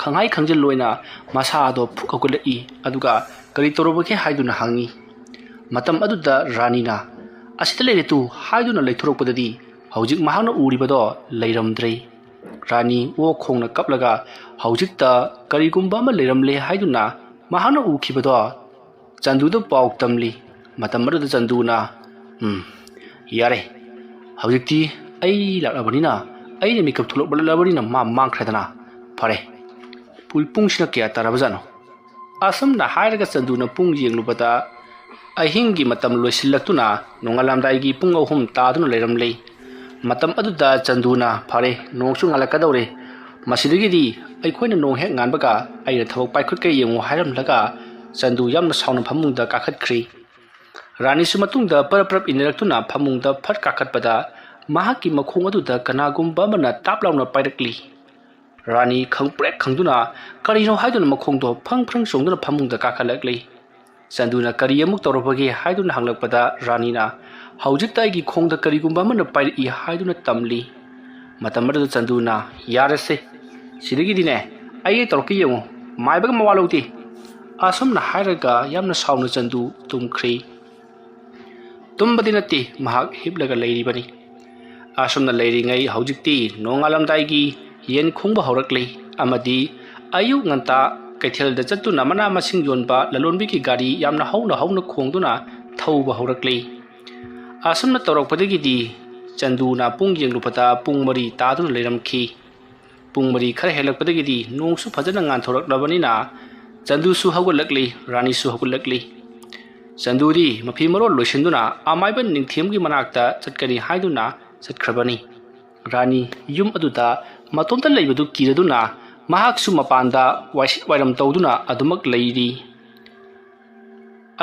ꯈꯪꯍꯥꯏ ꯈꯪꯖꯤꯜꯂꯣꯏꯅ ꯃꯁꯥ ꯑꯗꯣ ꯐꯨꯛ ꯍꯧꯒꯠꯂꯛꯏ, ꯑꯗꯨꯒ "ꯀꯔꯤ ꯇꯧꯔꯕꯒꯦ?" ꯍꯥꯏꯗꯨꯅ ꯍꯪꯉꯤ꯫ ꯃꯇꯝ ꯑꯗꯨꯗ ꯔꯥꯅꯤꯅ "ꯑꯁꯤꯗ ꯂꯩꯔꯦ ꯇꯨ" ꯍꯥꯏꯗꯨꯅ ꯂꯩꯊꯣꯔꯛꯄꯗꯗꯤ ꯍꯧꯖꯤꯛ ꯃꯍꯥꯛꯅ ꯎꯔꯤꯕꯗꯣ ꯂꯩꯔꯝꯗ꯭ꯔꯦ꯫ ꯔꯥꯅꯤ ꯑꯣꯛ ꯈꯣꯡꯅ ꯀꯞꯂꯒ ꯍꯧꯖꯤꯛꯇ ꯀꯔꯤꯒꯨꯝꯕ ꯑꯃ ꯂꯩꯔꯝꯂꯦ ꯍꯥꯏꯗꯨꯅ ꯃꯍꯥꯛꯅ ꯎꯈꯤꯕꯗꯣ ꯆꯟꯗꯨꯗ ꯄꯥꯎ ꯇꯝꯂꯤ꯫ ꯃꯇꯝ ꯑꯗꯨꯗ ꯆꯟꯗꯨꯅ, "ꯎꯝ, ꯌꯥꯔꯦ, ꯍꯧꯖꯤꯛꯇꯤ ꯑꯩ ꯂꯥꯛꯂꯕꯅꯤꯅ, ꯑꯩꯅ ꯃꯤꯀꯞ ꯊꯣꯛꯂꯛꯂꯕꯅꯤꯅ ꯃꯥ ꯃꯥꯡꯈ꯭ꯔꯦꯗꯅ꯫ ꯐꯔꯦ, ꯄꯨ-, ꯄꯨꯡꯁꯤꯅ ꯀꯌꯥ ꯇꯥꯔꯕꯖꯥꯠꯅꯣ?" ꯑꯁꯨꯝꯅ ꯍꯥꯏꯔꯒ ꯆꯟꯗꯨꯅ ꯄꯨꯡ ꯌꯦꯡꯂꯨꯕꯗ ꯑꯍꯤꯡꯒꯤ ꯃꯇꯝ ꯂꯣꯏꯁꯤꯜꯂꯛꯇꯨꯅ ꯅꯣꯡꯉꯥꯜꯂꯝꯗꯥꯏꯒꯤ ꯄꯨꯡ ꯑꯍꯨꯝ ꯇꯥꯗꯨꯅ ꯂꯩꯔꯝꯂꯦ꯫ ꯃꯇꯝ ꯑꯗꯨꯗ ꯆꯟꯗꯨꯅ, "ꯐꯔꯦ, ꯅꯣꯡꯁꯨ ꯉꯥꯜꯂꯛꯀꯗꯧꯔꯦ, ꯃꯁꯤꯗꯒꯤꯗꯤ ꯑꯩꯈꯣꯏꯅ ꯅꯣꯡ ꯍꯦꯛ ꯉꯥꯟꯕꯒ ꯑꯩꯅ ꯊꯕꯛ ꯄꯥꯏꯈꯠꯀꯦ ꯌꯦꯡꯉꯨ" ꯍꯥꯏꯔꯝꯂꯒ ꯆꯟꯗꯨ ꯌꯥꯝꯅ ꯁꯥꯎꯅ ꯐꯃꯨꯡꯗ ꯀꯥꯈꯠꯈ꯭ꯔꯤ꯫ ꯔꯥꯅꯤꯁꯨ ꯃꯇꯨꯡꯗ ꯄꯔꯞ ꯄꯔꯞ ꯏꯟꯅꯔꯛꯇꯨꯅ ꯐꯃꯨꯡꯗ ꯐꯠ ꯀꯥꯈꯠꯄꯗ ꯃꯍꯥꯛꯀꯤ ꯃꯈꯣꯡ ꯑꯗꯨꯗ ꯀꯅꯥꯒꯨꯝꯕ ꯑꯃꯅ ꯇꯥꯞ ꯂꯥꯎꯅ ꯄꯥꯏꯔꯛꯂꯤ꯫ ꯔꯥꯅꯤ ꯈꯪꯄ꯭ꯔꯦꯛ ꯈꯪꯗꯨꯅ ꯀꯔꯤꯅꯣ ꯍꯥꯏꯗꯨꯅ ꯃꯈꯣꯡꯗꯣ ꯐ꯭ꯔꯪ ꯐ꯭ꯔꯪ ꯆꯣꯡꯗꯨꯅ ꯐꯃꯨꯡꯗ ꯀꯥꯈꯠꯂꯛꯂꯤ꯫ ꯆꯟꯗꯨꯅ ꯀꯔꯤ ꯑꯃꯨꯛ ꯇꯧꯔꯕꯒꯦ ꯍꯥꯏꯗꯨꯅ ꯍꯪꯂꯛꯄꯗ ꯔꯥꯅꯤꯅ, "ꯍꯧꯖꯤꯛꯇ ꯑꯩꯒꯤ ꯈꯣꯡꯗ ꯀꯔꯤꯒꯨꯝꯕ ꯑꯃꯅ ꯄꯥꯏꯔꯛꯏ" ꯍꯥꯏꯗꯨꯅ ꯇꯝꯂꯤ꯫ ꯃꯇꯝ ꯑꯗꯨꯗ ꯆꯟꯗꯨꯅ, "ꯌꯥꯔꯦꯁꯦ, ꯁꯤꯗꯒꯤꯗꯤꯅꯦ ꯑꯩ ꯍꯦꯛ ꯇꯧꯔꯛꯀꯦ ꯌꯦꯡꯉꯨ, ꯃꯥꯏꯕꯒ ꯃꯋꯥ ꯂꯧꯗꯦ"꯫ ꯑꯁꯨꯝꯅ ꯍꯥꯏꯔꯒ ꯌꯥꯝꯅ ꯁꯥꯎꯅ ꯆꯟꯗꯨ ꯇꯨꯝꯈ꯭ꯔꯤ꯫ ꯇꯨꯝꯕꯗꯤ ꯅꯠꯇꯦ, ꯃꯍꯥꯛ ꯍꯤꯞꯂꯒ ꯂꯩꯔꯤꯕꯅꯤ꯫ ꯑꯁꯨꯝꯅ ꯂꯩꯔꯤꯉꯩ ꯍꯧꯖꯤꯛꯇꯤ ꯅꯣꯡꯉꯥꯜꯂꯝꯗꯥꯏꯒꯤ ꯌꯦꯟ ꯈꯣꯡꯕ ꯍꯧꯔꯛꯂꯤ ꯑꯃꯗꯤ ꯑꯌꯨꯛ ꯉꯟꯇꯥ ꯀꯩꯊꯦꯜꯗ ꯆꯠꯇꯨꯅ ꯃꯅꯥ ꯃꯁꯤꯡ ꯌꯣꯟꯕ ꯂꯂꯣꯟꯕꯤꯒꯤ ꯒꯥꯔꯤ ꯌꯥꯝꯅ ꯍꯧꯅ ꯍꯧꯅ ꯈꯣꯡꯗꯨꯅ ꯊꯧꯕ ꯍꯧꯔꯛꯂꯤ꯫ ꯑꯁꯨꯝꯅ ꯇꯧꯔꯛꯄꯗꯒꯤꯗꯤ ꯆꯟꯗꯨꯅ ꯄꯨꯡ ꯌꯦꯡꯂꯨꯕꯗ ꯄꯨꯡ ꯃꯔꯤ ꯇꯥꯗꯨꯅ ꯂꯩꯔꯝꯈꯤ꯫ ꯄꯨꯡ ꯃꯔꯤ ꯈꯔ ꯍꯦꯜꯂꯛꯄꯗꯒꯤꯗꯤ ꯅꯣꯡꯁꯨ ꯐꯖꯅ ꯉꯥꯟꯊꯣꯔꯛꯂꯕꯅꯤꯅ ꯆꯟꯗꯨꯁꯨ ꯍꯧꯒꯠꯂꯛꯂꯤ, ꯔꯥꯅꯤꯁꯨ ꯍꯧꯒꯠꯂꯛꯂꯤ꯫ ꯆꯟꯗꯨꯗꯤ ꯃꯐꯤ ꯃꯔꯣꯜ ꯂꯣꯏꯁꯤꯟꯗꯨꯅ ꯑꯃꯥꯏꯕ ꯅꯤꯡꯊꯦꯝꯒꯤ ꯃꯅꯥꯛꯇ ꯆꯠꯀꯅꯤ ꯍꯥꯏꯗꯨꯅ ꯆꯠꯈ꯭ꯔꯕꯅꯤ꯫ ꯔꯥꯅꯤ ꯌꯨꯝ ꯑꯗꯨꯗ ꯃꯇꯣꯝꯇ ꯂꯩꯕꯗꯨ ꯀꯤꯔꯗꯨꯅ ꯃꯍꯥꯛꯁꯨ ꯃꯄꯥꯟꯗ ꯋꯥꯏꯁꯤꯠ ꯋꯥꯏꯔꯝ ꯇꯧꯗꯨꯅ ꯑꯗꯨꯃꯛ ꯂꯩꯔꯤ꯫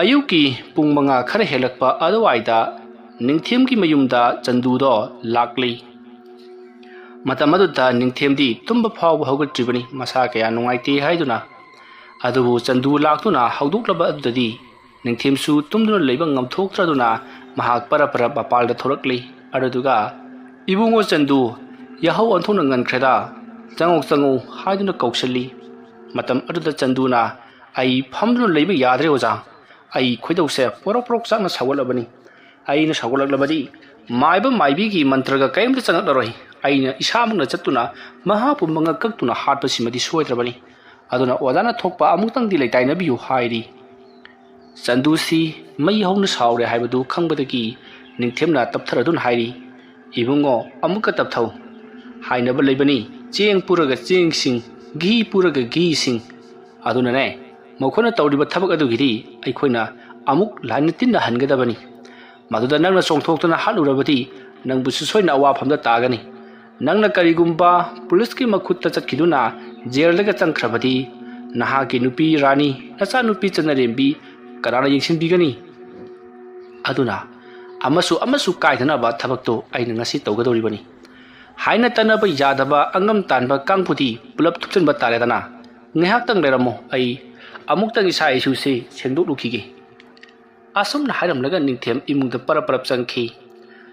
ꯑꯌꯨꯛꯀꯤ ꯄꯨꯡ ꯃꯉꯥ ꯈꯔ ꯍꯦꯜꯂꯛꯄ ꯑꯗꯨꯋꯥꯏꯗ ꯅꯤꯡꯊꯦꯝꯒꯤ ꯃꯌꯨꯝꯗ ꯆꯟꯗꯨꯗꯣ ꯂꯥꯛꯂꯤ꯫ ꯃꯇꯝ ꯑꯗꯨꯗ ꯅꯤꯡꯊꯦꯝꯗꯤ ꯇꯨꯝꯕ ꯐꯥꯎꯕ ꯍꯧꯒꯠꯇ꯭ꯔꯤꯕꯅꯤ, ꯃꯁꯥ ꯀꯌꯥ ꯅꯨꯡꯉꯥꯏꯇꯦ ꯍꯥꯏꯗꯨꯅ꯫ ꯑꯗꯨꯕꯨ ꯆꯟꯗꯨ ꯂꯥꯛꯇꯨꯅ ꯍꯧꯗꯣꯛꯂꯕ ꯑꯗꯨꯗꯗꯤ ꯅꯤꯡꯊꯦꯝꯁꯨ ꯇꯨꯝꯗꯨꯅ ꯂꯩꯕ ꯉꯝꯊꯣꯛꯇ꯭ꯔꯗꯨꯅ ꯃꯍꯥꯛ ꯄꯔꯞ ꯄꯔꯞ ꯃꯄꯥꯜꯗ ꯊꯣꯔꯛꯂꯤ꯫ ꯑꯗꯨꯗꯨꯒ, "ꯏꯕꯨꯡꯉꯣ ꯆꯟꯗꯨ, ꯌꯥꯍꯧ ꯑꯣꯟꯊꯣꯛꯅ ꯉꯟꯈ꯭ꯔꯦꯗ, ꯆꯪꯉꯣ ꯆꯪꯉꯣ" ꯍꯥꯏꯗꯨꯅ ꯀꯧꯁꯜꯂꯤ꯫ ꯃꯇꯝ ꯑꯗꯨꯗ ꯆꯟꯗꯨꯅ, "ꯑꯩ ꯐꯝꯗꯨꯅ ꯂꯩꯕ ꯌꯥꯗ꯭ꯔꯦ ꯑꯣꯖꯥ, ꯑꯩ ꯈꯣꯏꯗꯧꯁꯦ ꯄꯣꯔꯣꯛ ꯄꯣꯔꯣꯛ ꯆꯥꯛꯅ ꯁꯧꯒꯠꯂꯕꯅꯤ꯫ ꯑꯩꯅ ꯁꯧꯒꯠꯂꯛꯂꯕꯗꯤ ꯃꯥꯏꯕ ꯃꯥꯏꯕꯤꯒꯤ ꯃꯟꯇ꯭ꯔꯒ ꯀꯔꯤꯝꯇ ꯆꯪꯉꯛꯂꯔꯣꯏ꯫ ꯑꯩꯅ ꯏꯁꯥꯃꯛꯅ ꯆꯠꯇꯨꯅ ꯃꯍꯥꯛꯄꯨ ꯃꯉꯛ ꯀꯛꯇꯨꯅ ꯍꯥꯠꯄꯁꯤꯃꯗꯤ ꯁꯣꯏꯗ꯭ꯔꯕꯅꯤ꯫ ꯑꯗꯨꯅ ꯑꯣꯖꯥꯅ ꯊꯣꯛꯄ ꯑꯃꯨꯛꯇꯪꯗꯤ ꯂꯩꯇꯥꯏꯅꯕꯤꯌꯨ ꯍꯥꯏꯔꯤ꯫ ꯆꯟꯗꯨꯁꯤ ꯃꯩ ꯍꯧꯅ ꯁꯥꯎꯔꯦ ꯍꯥꯏꯕꯗꯨ ꯈꯪꯕꯗꯒꯤ ꯅꯤꯡꯊꯦꯝꯅ ꯇꯞꯊꯔꯗꯨꯅ ꯍꯥꯏꯔꯤ, "ꯏꯕꯨꯡꯉꯣ, ꯑꯃꯨꯛꯀ ꯇꯞꯊꯧ꯫ ꯍꯥꯏꯅꯕ ꯂꯩꯕꯅꯤ, ꯆꯦꯡ ꯄꯨꯔꯒ ꯆꯦꯡꯁꯤꯡ, ꯘꯤ ꯄꯨꯔꯒ ꯘꯤꯁꯤꯡ꯫ ꯑꯗꯨꯅꯅꯦ, ꯃꯈꯣꯏꯅ ꯇꯧꯔꯤꯕ ꯊꯕꯛ ꯑꯗꯨꯒꯤꯗꯤ ꯑꯩꯈꯣꯏꯅ ꯑꯃꯨꯛ ꯂꯥꯏꯅ ꯇꯤꯟꯅ ꯍꯟꯒꯗꯕꯅꯤ꯫ ꯃꯗꯨꯗ ꯅꯪꯅ ꯆꯣꯡꯊꯣꯛꯇꯨꯅ ꯍꯥꯠꯂꯨꯔꯕꯗꯤ ꯅꯪꯕꯨꯁꯨ ꯁꯣꯏꯅ ꯑꯋꯥꯐꯝꯗ ꯇꯥꯒꯅꯤ꯫ ꯅꯪꯅ ꯀꯔꯤꯒꯨꯝꯕ ꯄꯨꯂꯤꯁꯀꯤ ꯃꯈꯨꯠꯇ ꯆꯠꯈꯤꯗꯨꯅ ꯖꯦꯜꯗꯒ ꯆꯪꯈ꯭ꯔꯕꯗꯤ ꯅꯍꯥꯛꯀꯤ ꯅꯨꯄꯤ ꯔꯥꯅꯤ, ꯅꯆꯥꯅꯨꯄꯤ ꯆꯅꯔꯦꯝꯕꯤ ꯀꯅꯥꯅ ꯌꯦꯡꯁꯤꯟꯕꯤꯒꯅꯤ? ꯑꯗꯨꯅ ꯑꯃꯁꯨ ꯑꯃꯁꯨ ꯀꯥꯏꯗꯅꯕ ꯊꯕꯛꯇꯨ ꯑꯩꯅ ꯉꯁꯤ ꯇꯧꯒꯗꯧꯔꯤꯕꯅꯤ꯫ ꯍꯥꯏꯅ ꯇꯅꯕ ꯌꯥꯗꯕ ꯑꯉꯝ ꯇꯥꯟꯕ ꯀꯥꯡꯕꯨꯗꯤ ꯄꯨꯂꯞ ꯊꯨꯞꯆꯤꯟꯕ ꯇꯥꯔꯦꯗꯅ꯫ ꯉꯥꯏꯍꯥꯛꯇꯪ ꯂꯩꯔꯝꯃꯣ, ꯑꯩ ꯑꯃꯨꯛꯇꯪ ꯏꯁꯥ ꯏꯁꯨꯁꯤ ꯁꯦꯡꯗꯣꯛꯂꯨꯈꯤꯒꯦ꯫" ꯑꯁꯨꯝꯅ ꯍꯥꯏꯔꯝꯂꯒ ꯅꯤꯡꯊꯦꯝ ꯏꯃꯨꯡꯗ ꯄꯔꯞ ꯄꯔꯞ ꯆꯪꯈꯤ꯫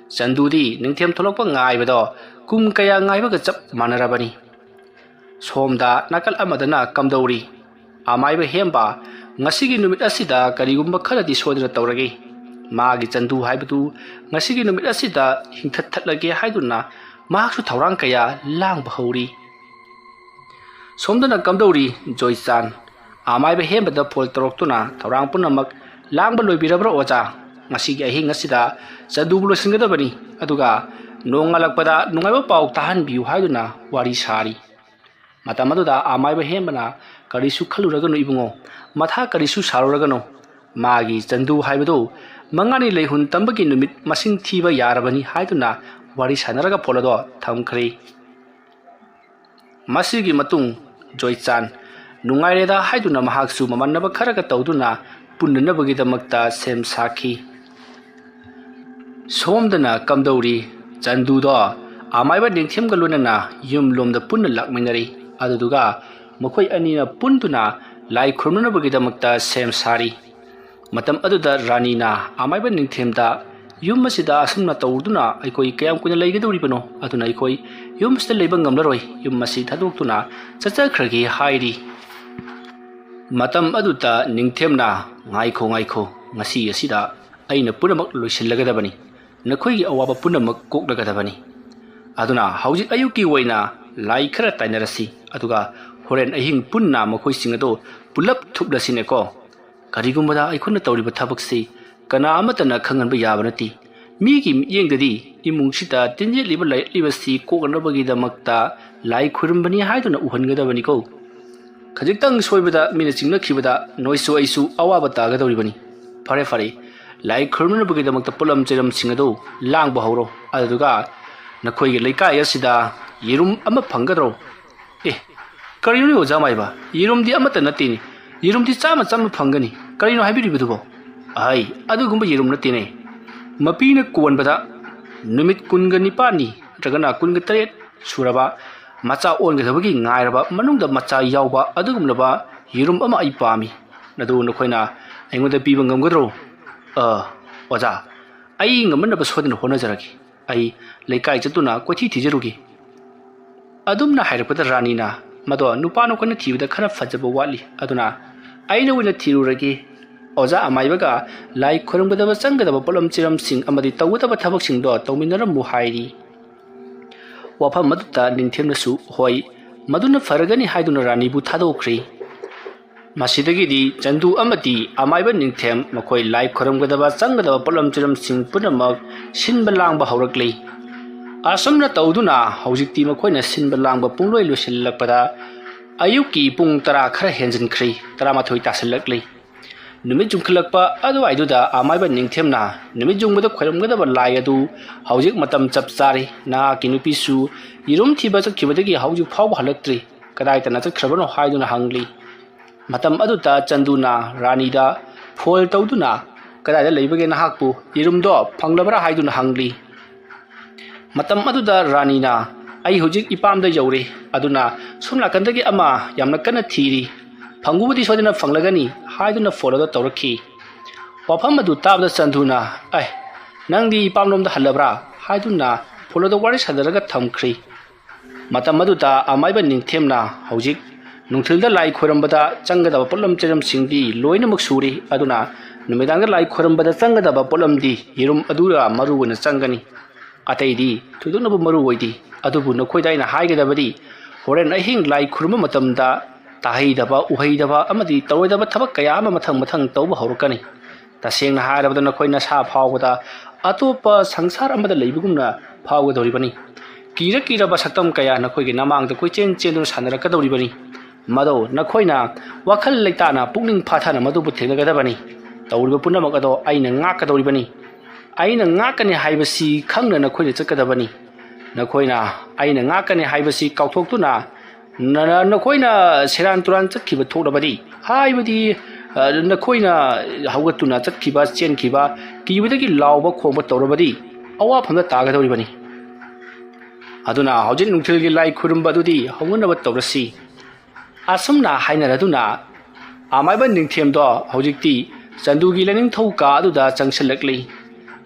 ꯆꯟꯗꯨꯗꯤ ꯅꯤꯡꯊꯦꯝ ꯊꯣꯛꯂꯛꯄ ꯉꯥꯏꯕꯗꯣ ꯀꯨꯝ ꯀꯌꯥ ꯉꯥꯏꯕꯒ ꯆꯞ ꯃꯥꯟꯅꯔꯕꯅꯤ꯫ ꯁꯣꯝꯗ ꯅꯥꯀꯜ ꯑꯃꯗꯅ ꯀꯝꯗꯧꯔꯤ? ꯑꯃꯥꯏꯕ ꯍꯦꯝꯕ, ꯉꯁꯤꯒꯤ ꯅꯨꯃꯤꯠ ꯑꯁꯤꯗ ꯀꯔꯤꯒꯨꯝꯕ ꯈꯔꯗꯤ ꯁꯣꯏꯗꯅ ꯇꯧꯔꯒꯦ꯫ ꯃꯥꯒꯤ ꯆꯟꯗꯨ ꯍꯥꯏꯕꯗꯨ ꯉꯁꯤꯒꯤ ꯅꯨꯃꯤꯠ ꯑꯁꯤꯗ ꯍꯤꯡꯊꯠꯊꯠꯂꯒꯦ ꯍꯥꯏꯗꯨꯅ ꯃꯍꯥꯛꯁꯨ ꯊꯧꯔꯥꯡ ꯀꯌꯥ ꯂꯥꯡꯕ ꯍꯧꯔꯤ꯫ ꯁꯣꯝꯗꯅ ꯀꯝꯗꯧꯔꯤ, ꯖꯣꯏꯆꯥꯟ? ꯑꯃꯥꯏꯕ ꯍꯦꯝꯕꯗ ꯐꯣꯟ ꯇꯧꯔꯛꯇꯨꯅ ꯊꯧꯔꯥꯡ ꯄꯨꯝꯅꯃꯛ ꯂꯥꯡꯕ ꯂꯣꯏꯕꯤꯔꯕ꯭ꯔꯥ ꯑꯣꯖꯥ? ꯉꯁꯤꯒꯤ ꯑꯍꯤꯡ ꯑꯁꯤꯗ ꯆꯟꯗꯨꯕꯨ ꯂꯣꯏꯁꯤꯟꯒꯗꯕꯅꯤ, ꯑꯗꯨꯒ ꯅꯣꯡꯉꯥꯜꯂꯛꯄꯗ ꯅꯨꯡꯉꯥꯏꯕ ꯄꯥꯎ ꯇꯥꯍꯟꯕꯤꯌꯨ ꯍꯥꯏꯗꯨꯅ ꯋꯥꯔꯤ ꯁꯥꯔꯤ꯫ ꯃꯇꯝ ꯑꯗꯨꯗ ꯑꯃꯥꯏꯕ ꯍꯦꯝꯕꯅ, "ꯀꯔꯤꯁꯨ ꯈꯜꯂꯨꯔꯒꯅꯨ ꯏꯕꯨꯡꯉꯣ, ꯃꯊꯥ ꯀꯔꯤꯁꯨ ꯁꯥꯔꯨꯔꯒꯅꯨ꯫ ꯃꯥꯒꯤ ꯆꯟꯗꯨ ꯍꯥꯏꯕꯗꯨ ꯃꯉꯥꯅꯤ ꯂꯩꯍꯨꯟ ꯇꯝꯕꯒꯤ ꯅꯨꯃꯤꯠ ꯃꯁꯤꯡ ꯊꯤꯕ ꯌꯥꯔꯕꯅꯤ" ꯍꯥꯏꯗꯨꯅ ꯋꯥꯔꯤ ꯁꯥꯟꯅꯔꯒ ꯐꯣꯟ ꯑꯗꯣ ꯊꯝꯈ꯭ꯔꯦ꯫ ꯃꯁꯤꯒꯤ ꯃꯇꯨꯡ ꯖꯣꯏꯆꯥꯟ ꯅꯨꯡꯉꯥꯏꯔꯦꯗ ꯍꯥꯏꯗꯨꯅ ꯃꯍꯥꯛꯁꯨ ꯃꯃꯥꯟꯅꯕ ꯈꯔꯒ ꯇꯧꯗꯨꯅ ꯄꯨꯟꯅꯅꯕꯒꯤꯗꯃꯛꯇ ꯁꯦꯝ ꯁꯥꯈꯤ꯫ ꯁꯣꯝꯗꯅ ꯀꯝꯗꯧꯔꯤ? ꯆꯟꯗꯨꯗꯣ ꯑꯃꯥꯏꯕ ꯅꯤꯡꯊꯦꯝꯒ ꯂꯣꯏꯅꯅ ꯌꯨꯝ ꯂꯣꯝꯗ ꯄꯨꯟꯅ ꯂꯥꯛꯃꯤꯟꯅꯔꯤ꯫ ꯑꯗꯨꯗꯨꯒ ꯃꯈꯣꯏ ꯑꯅꯤꯅ ꯄꯨꯟꯗꯨꯅ ꯂꯥꯏ ꯈꯨꯔꯨꯝꯅꯅꯕꯒꯤꯗꯃꯛꯇ ꯁꯦꯝ ꯁꯥꯔꯤ꯫ ꯃꯇꯝ ꯑꯗꯨꯗ ꯔꯥꯅꯤꯅ ꯑꯃꯥꯏꯕ ꯅꯤꯡꯊꯦꯝꯗ, "ꯌꯨꯝ ꯑꯁꯤꯗ ꯑꯁꯨꯝꯅ ꯇꯧꯗꯨꯅ ꯑꯩꯈꯣꯏ ꯀꯌꯥꯝ ꯀꯨꯏꯅ ꯂꯩꯒꯗꯧꯔꯤꯕꯅꯣ? ꯑꯗꯨꯅ ꯑꯩꯈꯣꯏ ꯌꯨꯝ ꯑꯁꯤꯗ ꯂꯩꯕ ꯉꯝꯂꯔꯣꯏ꯫ ꯌꯨꯝ ꯑꯁꯤ ꯊꯥꯗꯣꯛꯇꯨꯅ ꯆꯠꯆꯈ꯭ꯔꯒꯦ" ꯍꯥꯏꯔꯤ꯫ ꯃꯇꯝ ꯑꯗꯨꯗ ꯅꯤꯡꯊꯦꯝꯅ, "ꯉꯥꯏꯈꯣ, ꯉꯥꯏꯈꯣ, ꯉꯁꯤ ꯑꯁꯤꯗ ꯑꯩꯅ ꯄꯨꯝꯅꯃꯛ ꯂꯣꯏꯁꯤꯜꯂꯒꯗꯕꯅꯤ, ꯅꯈꯣꯏꯒꯤ ꯑꯋꯥꯕ ꯄꯨꯝꯅꯃꯛ ꯀꯣꯛꯂꯒꯗꯕꯅꯤ꯫ ꯑꯗꯨꯅ ꯍꯧꯖꯤꯛ ꯑꯌꯨꯛꯀꯤ ꯑꯣꯏꯅ ꯂꯥꯏ ꯈꯔ ꯇꯥꯏꯅꯔꯁꯤ, ꯑꯗꯨꯒ ꯍꯣꯔꯦꯟ ꯑꯍꯤꯡ ꯄꯨꯟꯅ ꯃꯈꯣꯏꯁꯤꯡ ꯑꯗꯨ ꯄꯨꯂꯞ ꯊꯨꯞꯂꯁꯤꯅꯦꯀꯣ꯫ ꯀꯔꯤꯒꯨꯝꯕꯗ ꯑꯩꯈꯣꯏꯅ ꯇꯧꯔꯤꯕ ꯊꯕꯛꯁꯤ ꯀꯅꯥ ꯑꯃꯠꯇꯅ ꯈꯪꯍꯟꯕ ꯌꯥꯕ ꯅꯠꯇꯦ꯫ ꯃꯤꯒꯤ ꯃꯤꯠꯌꯦꯡꯗꯗꯤ ꯏꯃꯨꯡꯁꯤꯗ ꯇꯤꯟꯖꯦꯠꯂꯤꯕ ꯂꯩꯔꯛꯂꯤꯕꯁꯤ ꯀꯣꯛꯅꯅꯕꯒꯤꯗꯃꯛꯇ ꯂꯥꯏ ꯈꯨꯔꯨꯝꯕꯅꯤ ꯍꯥꯏꯗꯨꯅ ꯎꯍꯟꯒꯗꯕꯅꯤꯀꯣ꯫ ꯈꯖꯤꯛꯇꯪ ꯁꯣꯏꯕꯗ ꯃꯤꯅ ꯆꯤꯡꯅꯈꯤꯕꯗ ꯅꯣꯏꯁꯨ ꯑꯩꯁꯨ ꯑꯋꯥꯕ ꯇꯥꯒꯗꯧꯔꯤꯕꯅꯤ꯫ ꯐꯔꯦ, ꯐꯔꯦ, ꯂꯥꯏ ꯈꯨꯔꯨꯝꯅꯅꯕꯒꯤꯗꯃꯛꯇ ꯄꯣꯠꯂꯝ ꯆꯩꯔꯝꯁꯤꯡ ꯑꯗꯨ ꯂꯥꯡꯕ ꯍꯧꯔꯣ, ꯑꯗꯨꯗꯨꯒ ꯅꯈꯣꯏꯒꯤ ꯂꯩꯀꯥꯏ ꯑꯁꯤꯗ ꯌꯦꯔꯨꯝ ꯑꯃ ꯐꯪꯒꯗ꯭ꯔꯣ?" "ꯑꯦ, ꯀꯔꯤꯅꯣꯅꯦ ꯑꯣꯖꯥ ꯃꯥꯏꯕ? ꯌꯦꯔꯨꯝꯗꯤ ꯑꯃꯠꯇ ꯅꯠꯇꯦꯅꯦ꯫ ꯌꯦꯔꯨꯝꯗꯤ ꯆꯥꯝꯃ ꯆꯥꯝꯃ ꯐꯪꯒꯅꯤ꯫ ꯀꯔꯤꯅꯣ ꯍꯥꯏꯕꯤꯔꯤꯕꯗꯨꯕꯣ?" "ꯑꯍꯩ, ꯑꯗꯨꯒꯨꯝꯕ ꯌꯦꯔꯨꯝ ꯅꯠꯇꯦꯅꯦ꯫ ꯃꯄꯤꯅ ꯀꯣꯟꯕꯗ ꯅꯨꯃꯤꯠ ꯀꯨꯟꯒ ꯅꯤꯄꯥꯜꯅꯤ ꯅꯠꯇ꯭ꯔꯒꯅ ꯀꯨꯟꯒ ꯇꯔꯦꯠ ꯁꯨꯔꯕ, ꯃꯆꯥ ꯑꯣꯟꯒꯗꯕꯒꯤ ꯉꯥꯏꯔꯕ ꯃꯅꯨꯡꯗ ꯃꯆꯥ ꯌꯥꯎꯕ ꯑꯗꯨꯒꯨꯝꯂꯕ ꯌꯦꯔꯨꯝ ꯑꯃ ꯑꯩ ꯄꯥꯝꯃꯤ꯫ ꯑꯗꯨ ꯅꯈꯣꯏꯅ ꯑꯩꯉꯣꯟꯗ ꯄꯤꯕ ꯉꯝꯒꯗ꯭ꯔꯣ?" "ꯑ, ꯑꯣꯖꯥ, ꯑꯩ ꯉꯝꯅꯅꯕ ꯁꯣꯏꯗꯅ ꯍꯣꯠꯅꯖꯔꯒꯦ꯫ ꯑꯩ ꯂꯩꯀꯥꯏ ꯆꯠꯇꯨꯅ ꯀꯣꯏꯊꯤ ꯊꯤꯖꯔꯨꯒꯦ꯫" ꯑꯗꯨꯝꯅ ꯍꯥꯏꯔꯛꯄꯗ ꯔꯥꯅꯤꯅ, "ꯃꯗꯣ ꯅꯨꯄꯥ ꯅꯈꯣꯏꯅ ꯊꯤꯕꯗ ꯈꯔ ꯐꯖꯕ ꯋꯥꯠꯂꯤ, ꯑꯗꯨꯅ ꯑꯩꯅ ꯑꯣꯏꯅ ꯊꯤꯔꯨꯔꯒꯦ꯫ ꯑꯣꯖꯥ ꯑꯃꯥꯏꯕꯒ ꯂꯥꯏ ꯈꯣꯏꯔꯝꯒꯗꯕ ꯆꯪꯒꯗꯕ ꯄꯣꯠꯂꯝ ꯆꯩꯔꯝꯁꯤꯡ ꯑꯃꯗꯤ ꯇꯧꯒꯗꯕ ꯊꯕꯛꯁꯤꯡꯗꯣ ꯇꯧꯃꯤꯟꯅꯔꯝꯃꯨ" ꯍꯥꯏꯔꯤ꯫ ꯋꯥꯐꯝ ꯑꯗꯨꯗ ꯅꯤꯡꯊꯦꯝꯅꯁꯨ "ꯍꯣꯏ, ꯃꯗꯨꯅ ꯐꯔꯒꯅꯤ" ꯍꯥꯏꯗꯨꯅ ꯔꯥꯅꯤꯕꯨ ꯊꯥꯗꯣꯛꯈ꯭ꯔꯦ꯫ ꯃꯁꯤꯗꯒꯤꯗꯤ ꯆꯟꯗꯨ ꯑꯃꯗꯤ ꯑꯃꯥꯏꯕ ꯅꯤꯡꯊꯦꯝ ꯃꯈꯣꯏ ꯂꯥꯏ ꯈꯣꯏꯔꯝꯒꯗꯕ ꯆꯪꯒꯗꯕ ꯄꯣꯠꯂꯝ ꯆꯩꯔꯝꯁꯤꯡ ꯄꯨꯝꯅꯃꯛ ꯁꯤꯟꯕ ꯂꯥꯡꯕ ꯍꯧꯔꯛꯂꯤ꯫ ꯑꯁꯨꯝꯅ ꯇꯧꯗꯨꯅ ꯍꯧꯖꯤꯛꯇꯤ ꯃꯈꯣꯏꯅ ꯁꯤꯟꯕ ꯂꯥꯡꯕ ꯄꯨꯡꯂꯣꯏ ꯂꯣꯏꯁꯤꯜꯂꯛꯄꯗ ꯑꯌꯨꯛꯀꯤ ꯄꯨꯡ ꯇꯔꯥ ꯈꯔ ꯍꯦꯟꯖꯤꯟꯈ꯭ꯔꯦ, ꯇꯔꯥꯃꯥꯊꯣꯏ ꯇꯥꯁꯤꯜꯂꯛꯂꯤ꯫ ꯅꯨꯃꯤꯠ ꯆꯨꯝꯈꯠꯂꯛꯄ ꯑꯗꯨꯋꯥꯏꯗꯨꯗ ꯑꯃꯥꯏꯕ ꯅꯤꯡꯊꯦꯝꯅ ꯅꯨꯃꯤꯠ ꯌꯨꯡꯕꯗ ꯈꯣꯏꯔꯝꯒꯗꯕ ꯂꯥꯏ ꯑꯗꯨ ꯍꯧꯖꯤꯛ ꯃꯇꯝ ꯆꯞ ꯆꯥꯔꯦ, ꯅꯍꯥꯛꯀꯤ ꯅꯨꯄꯤꯁꯨ ꯌꯦꯔꯨꯝ ꯊꯤꯕ ꯆꯠꯈꯤꯕꯗꯒꯤ ꯍꯧꯖꯤꯛ ꯐꯥꯎꯕ ꯍꯜꯂꯛꯇ꯭ꯔꯤ, ꯀꯗꯥꯏꯗꯅ ꯆꯠꯈ꯭ꯔꯕꯅꯣ ꯍꯥꯏꯗꯨꯅ ꯍꯪꯂꯤ꯫ ꯃꯇꯝ ꯑꯗꯨꯗ ꯆꯟꯗꯨꯅ ꯔꯥꯅꯤꯗ ꯐꯣꯟ ꯇꯧꯗꯨꯅ, "ꯀꯗꯥꯏꯗ ꯂꯩꯕꯒꯦ ꯅꯍꯥꯛꯄꯨ? ꯌꯦꯔꯨꯝꯗꯣ ꯐꯪꯂꯕ꯭ꯔꯥ?" ꯍꯥꯏꯗꯨꯅ ꯍꯪꯂꯤ꯫ ꯃꯇꯝ ꯑꯗꯨꯗ ꯔꯥꯅꯤꯅ, "ꯑꯩ ꯍꯧꯖꯤꯛ ꯏꯄꯥꯝꯗ ꯌꯧꯔꯦ, ꯑꯗꯨꯅ ꯁꯣꯝ ꯅꯥꯀꯟꯗꯒꯤ ꯑꯃ ꯌꯥꯝꯅ ꯀꯟꯅ ꯊꯤꯔꯤ, ꯐꯪꯕꯕꯨꯗꯤ ꯁꯣꯏꯗꯅ ꯐꯪꯂꯒꯅꯤ" ꯍꯥꯏꯗꯨꯅ ꯐꯣꯟ ꯑꯗꯨ ꯇꯧꯔꯛꯈꯤ꯫ ꯋꯥꯐꯝ ꯑꯗꯨ ꯇꯥꯕꯗ ꯆꯟꯗꯨꯅ, "ꯑꯦ, ꯅꯪꯗꯤ ꯏꯄꯥꯝꯂꯣꯝꯗ ꯍꯜꯂꯕ꯭ꯔꯥ?" ꯍꯥꯏꯗꯨꯅ ꯐꯣꯟ ꯑꯗꯨ ꯋꯥꯔꯤ ꯁꯥꯟꯅꯔꯒ ꯊꯝꯈ꯭ꯔꯤ꯫ ꯃꯇꯝ ꯑꯗꯨꯗ ꯑꯃꯥꯏꯕ ꯅꯤꯡꯊꯦꯝꯅ ꯍꯧꯖꯤꯛ ꯅꯨꯡꯊꯤꯜꯗ ꯂꯥꯏ ꯈꯣꯏꯔꯝꯕꯗ ꯆꯪꯒꯗꯕ ꯄꯣꯠꯂꯝ ꯆꯩꯔꯝꯁꯤꯡꯗꯤ ꯂꯣꯏꯅꯃꯛ ꯁꯨꯔꯦ꯫ ꯑꯗꯨꯅ ꯅꯨꯃꯤꯗꯥꯡꯗ ꯂꯥꯏ ꯈꯣꯏꯔꯝꯕꯗ ꯆꯪꯒꯗꯕ ꯄꯣꯠꯂꯝꯗꯤ ꯌꯦꯔꯨꯝ ꯑꯗꯨꯗ ꯃꯔꯨ ꯑꯣꯏꯅ ꯆꯪꯒꯅꯤ꯫ ꯑꯇꯩꯗꯤ ꯊꯣꯏꯗꯣꯛꯅꯕ ꯃꯔꯨ ꯑꯣꯏꯗꯦ꯫ ꯑꯗꯨꯕꯨ ꯅꯈꯣꯏꯗ ꯑꯩꯅ ꯍꯥꯏꯒꯗꯕꯗꯤ, ꯍꯣꯔꯦꯟ ꯑꯍꯤꯡ ꯂꯥꯏ ꯈꯨꯔꯨꯝꯕ ꯃꯇꯝꯗ ꯇꯥꯍꯩꯗꯕ, ꯎꯍꯩꯗꯕ ꯑꯃꯗꯤ ꯇꯧꯔꯣꯏꯗꯕ ꯊꯕꯛ ꯀꯌꯥ ꯑꯃ ꯃꯊꯪ ꯃꯊꯪ ꯇꯧꯕ ꯍꯧꯔꯛꯀꯅꯤ꯫ ꯇꯁꯦꯡꯅ ꯍꯥꯏꯔꯕꯗ, ꯅꯈꯣꯏ ꯅꯁꯥ ꯐꯥꯎꯕꯗ ꯑꯇꯣꯞꯄ ꯁꯪꯁꯥꯔ ꯑꯃꯗ ꯂꯩꯕꯒꯨꯝꯅ ꯐꯥꯎꯒꯗꯧꯔꯤꯕꯅꯤ꯫ ꯀꯤꯔ ꯀꯤꯔꯕ ꯁꯛꯇꯝ ꯀꯌꯥ ꯅꯈꯣꯏꯒꯤ ꯅꯃꯥꯡꯗ ꯀꯣꯏꯆꯦꯟ ꯆꯦꯟꯗꯨꯅ ꯁꯥꯟꯅꯔꯛꯀꯗꯧꯔꯤꯕꯅꯤ꯫ ꯃꯗꯨ ꯅꯈꯣꯏꯅ ꯋꯥꯈꯜ ꯂꯩꯇꯥꯅ, ꯄꯨꯛꯅꯤꯡ ꯐꯥꯊꯅ ꯃꯗꯨꯕꯨ ꯊꯦꯡꯅꯒꯗꯕꯅꯤ꯫ ꯇꯧꯔꯤꯕ ꯄꯨꯝꯅꯃꯛ ꯑꯗꯣ ꯑꯩꯅ ꯉꯥꯛꯀꯗꯧꯔꯤꯕꯅꯤ꯫ ꯑꯩꯅ ꯉꯥꯛꯀꯅꯤ ꯍꯥꯏꯕꯁꯤ ꯈꯪꯅ ꯅꯈꯣꯏꯅ ꯆꯠꯀꯗꯕꯅꯤ꯫ ꯅꯈꯣꯏꯅ ꯑꯩꯅ ꯉꯥꯛꯀꯅꯤ ꯍꯥꯏꯕꯁꯤ ꯀꯥꯎꯊꯣꯛꯇꯨꯅ ꯅ-, ꯅ-, ꯅꯈꯣꯏꯅ ꯁꯦꯔꯥꯟ ꯇꯨꯔꯥꯟ ꯆꯠꯈꯤꯕ ꯊꯣꯛꯂꯕꯗꯤ, ꯍꯥꯏꯕꯗꯤ, ꯑ, ꯅꯈꯣꯏꯅ ꯍꯧꯒꯠꯇꯨꯅ ꯆꯠꯈꯤꯕ, ꯆꯦꯟꯈꯤꯕ, ꯀꯤꯕꯗꯒꯤ ꯂꯥꯎꯕ ꯈꯣꯡꯕ ꯇꯧꯔꯕꯗꯤ, ꯑꯋꯥꯐꯝꯗ ꯇꯥꯒꯗꯧꯔꯤꯕꯅꯤ꯫ ꯑꯗꯨꯅ ꯍꯧꯖꯤꯛ ꯅꯨꯡꯊꯤꯜꯒꯤ ꯂꯥꯏ ꯈꯨꯔꯨꯝꯕ ꯑꯗꯨꯗꯤ ꯍꯧꯅꯅꯕ ꯇꯧꯔꯁꯤ꯫ ꯑꯁꯨꯝꯅ ꯍꯥꯏꯅꯔꯗꯨꯅ ꯑꯃꯥꯏꯕ ꯅꯤꯡꯊꯦꯝꯗꯣ ꯍꯧꯖꯤꯛꯇꯤ ꯆꯟꯗꯨꯒꯤ ꯂꯥꯏꯅꯤꯡꯊꯧ ꯀꯥ ꯑꯗꯨꯗ ꯆꯪꯁꯤꯜꯂꯛꯂꯤ꯫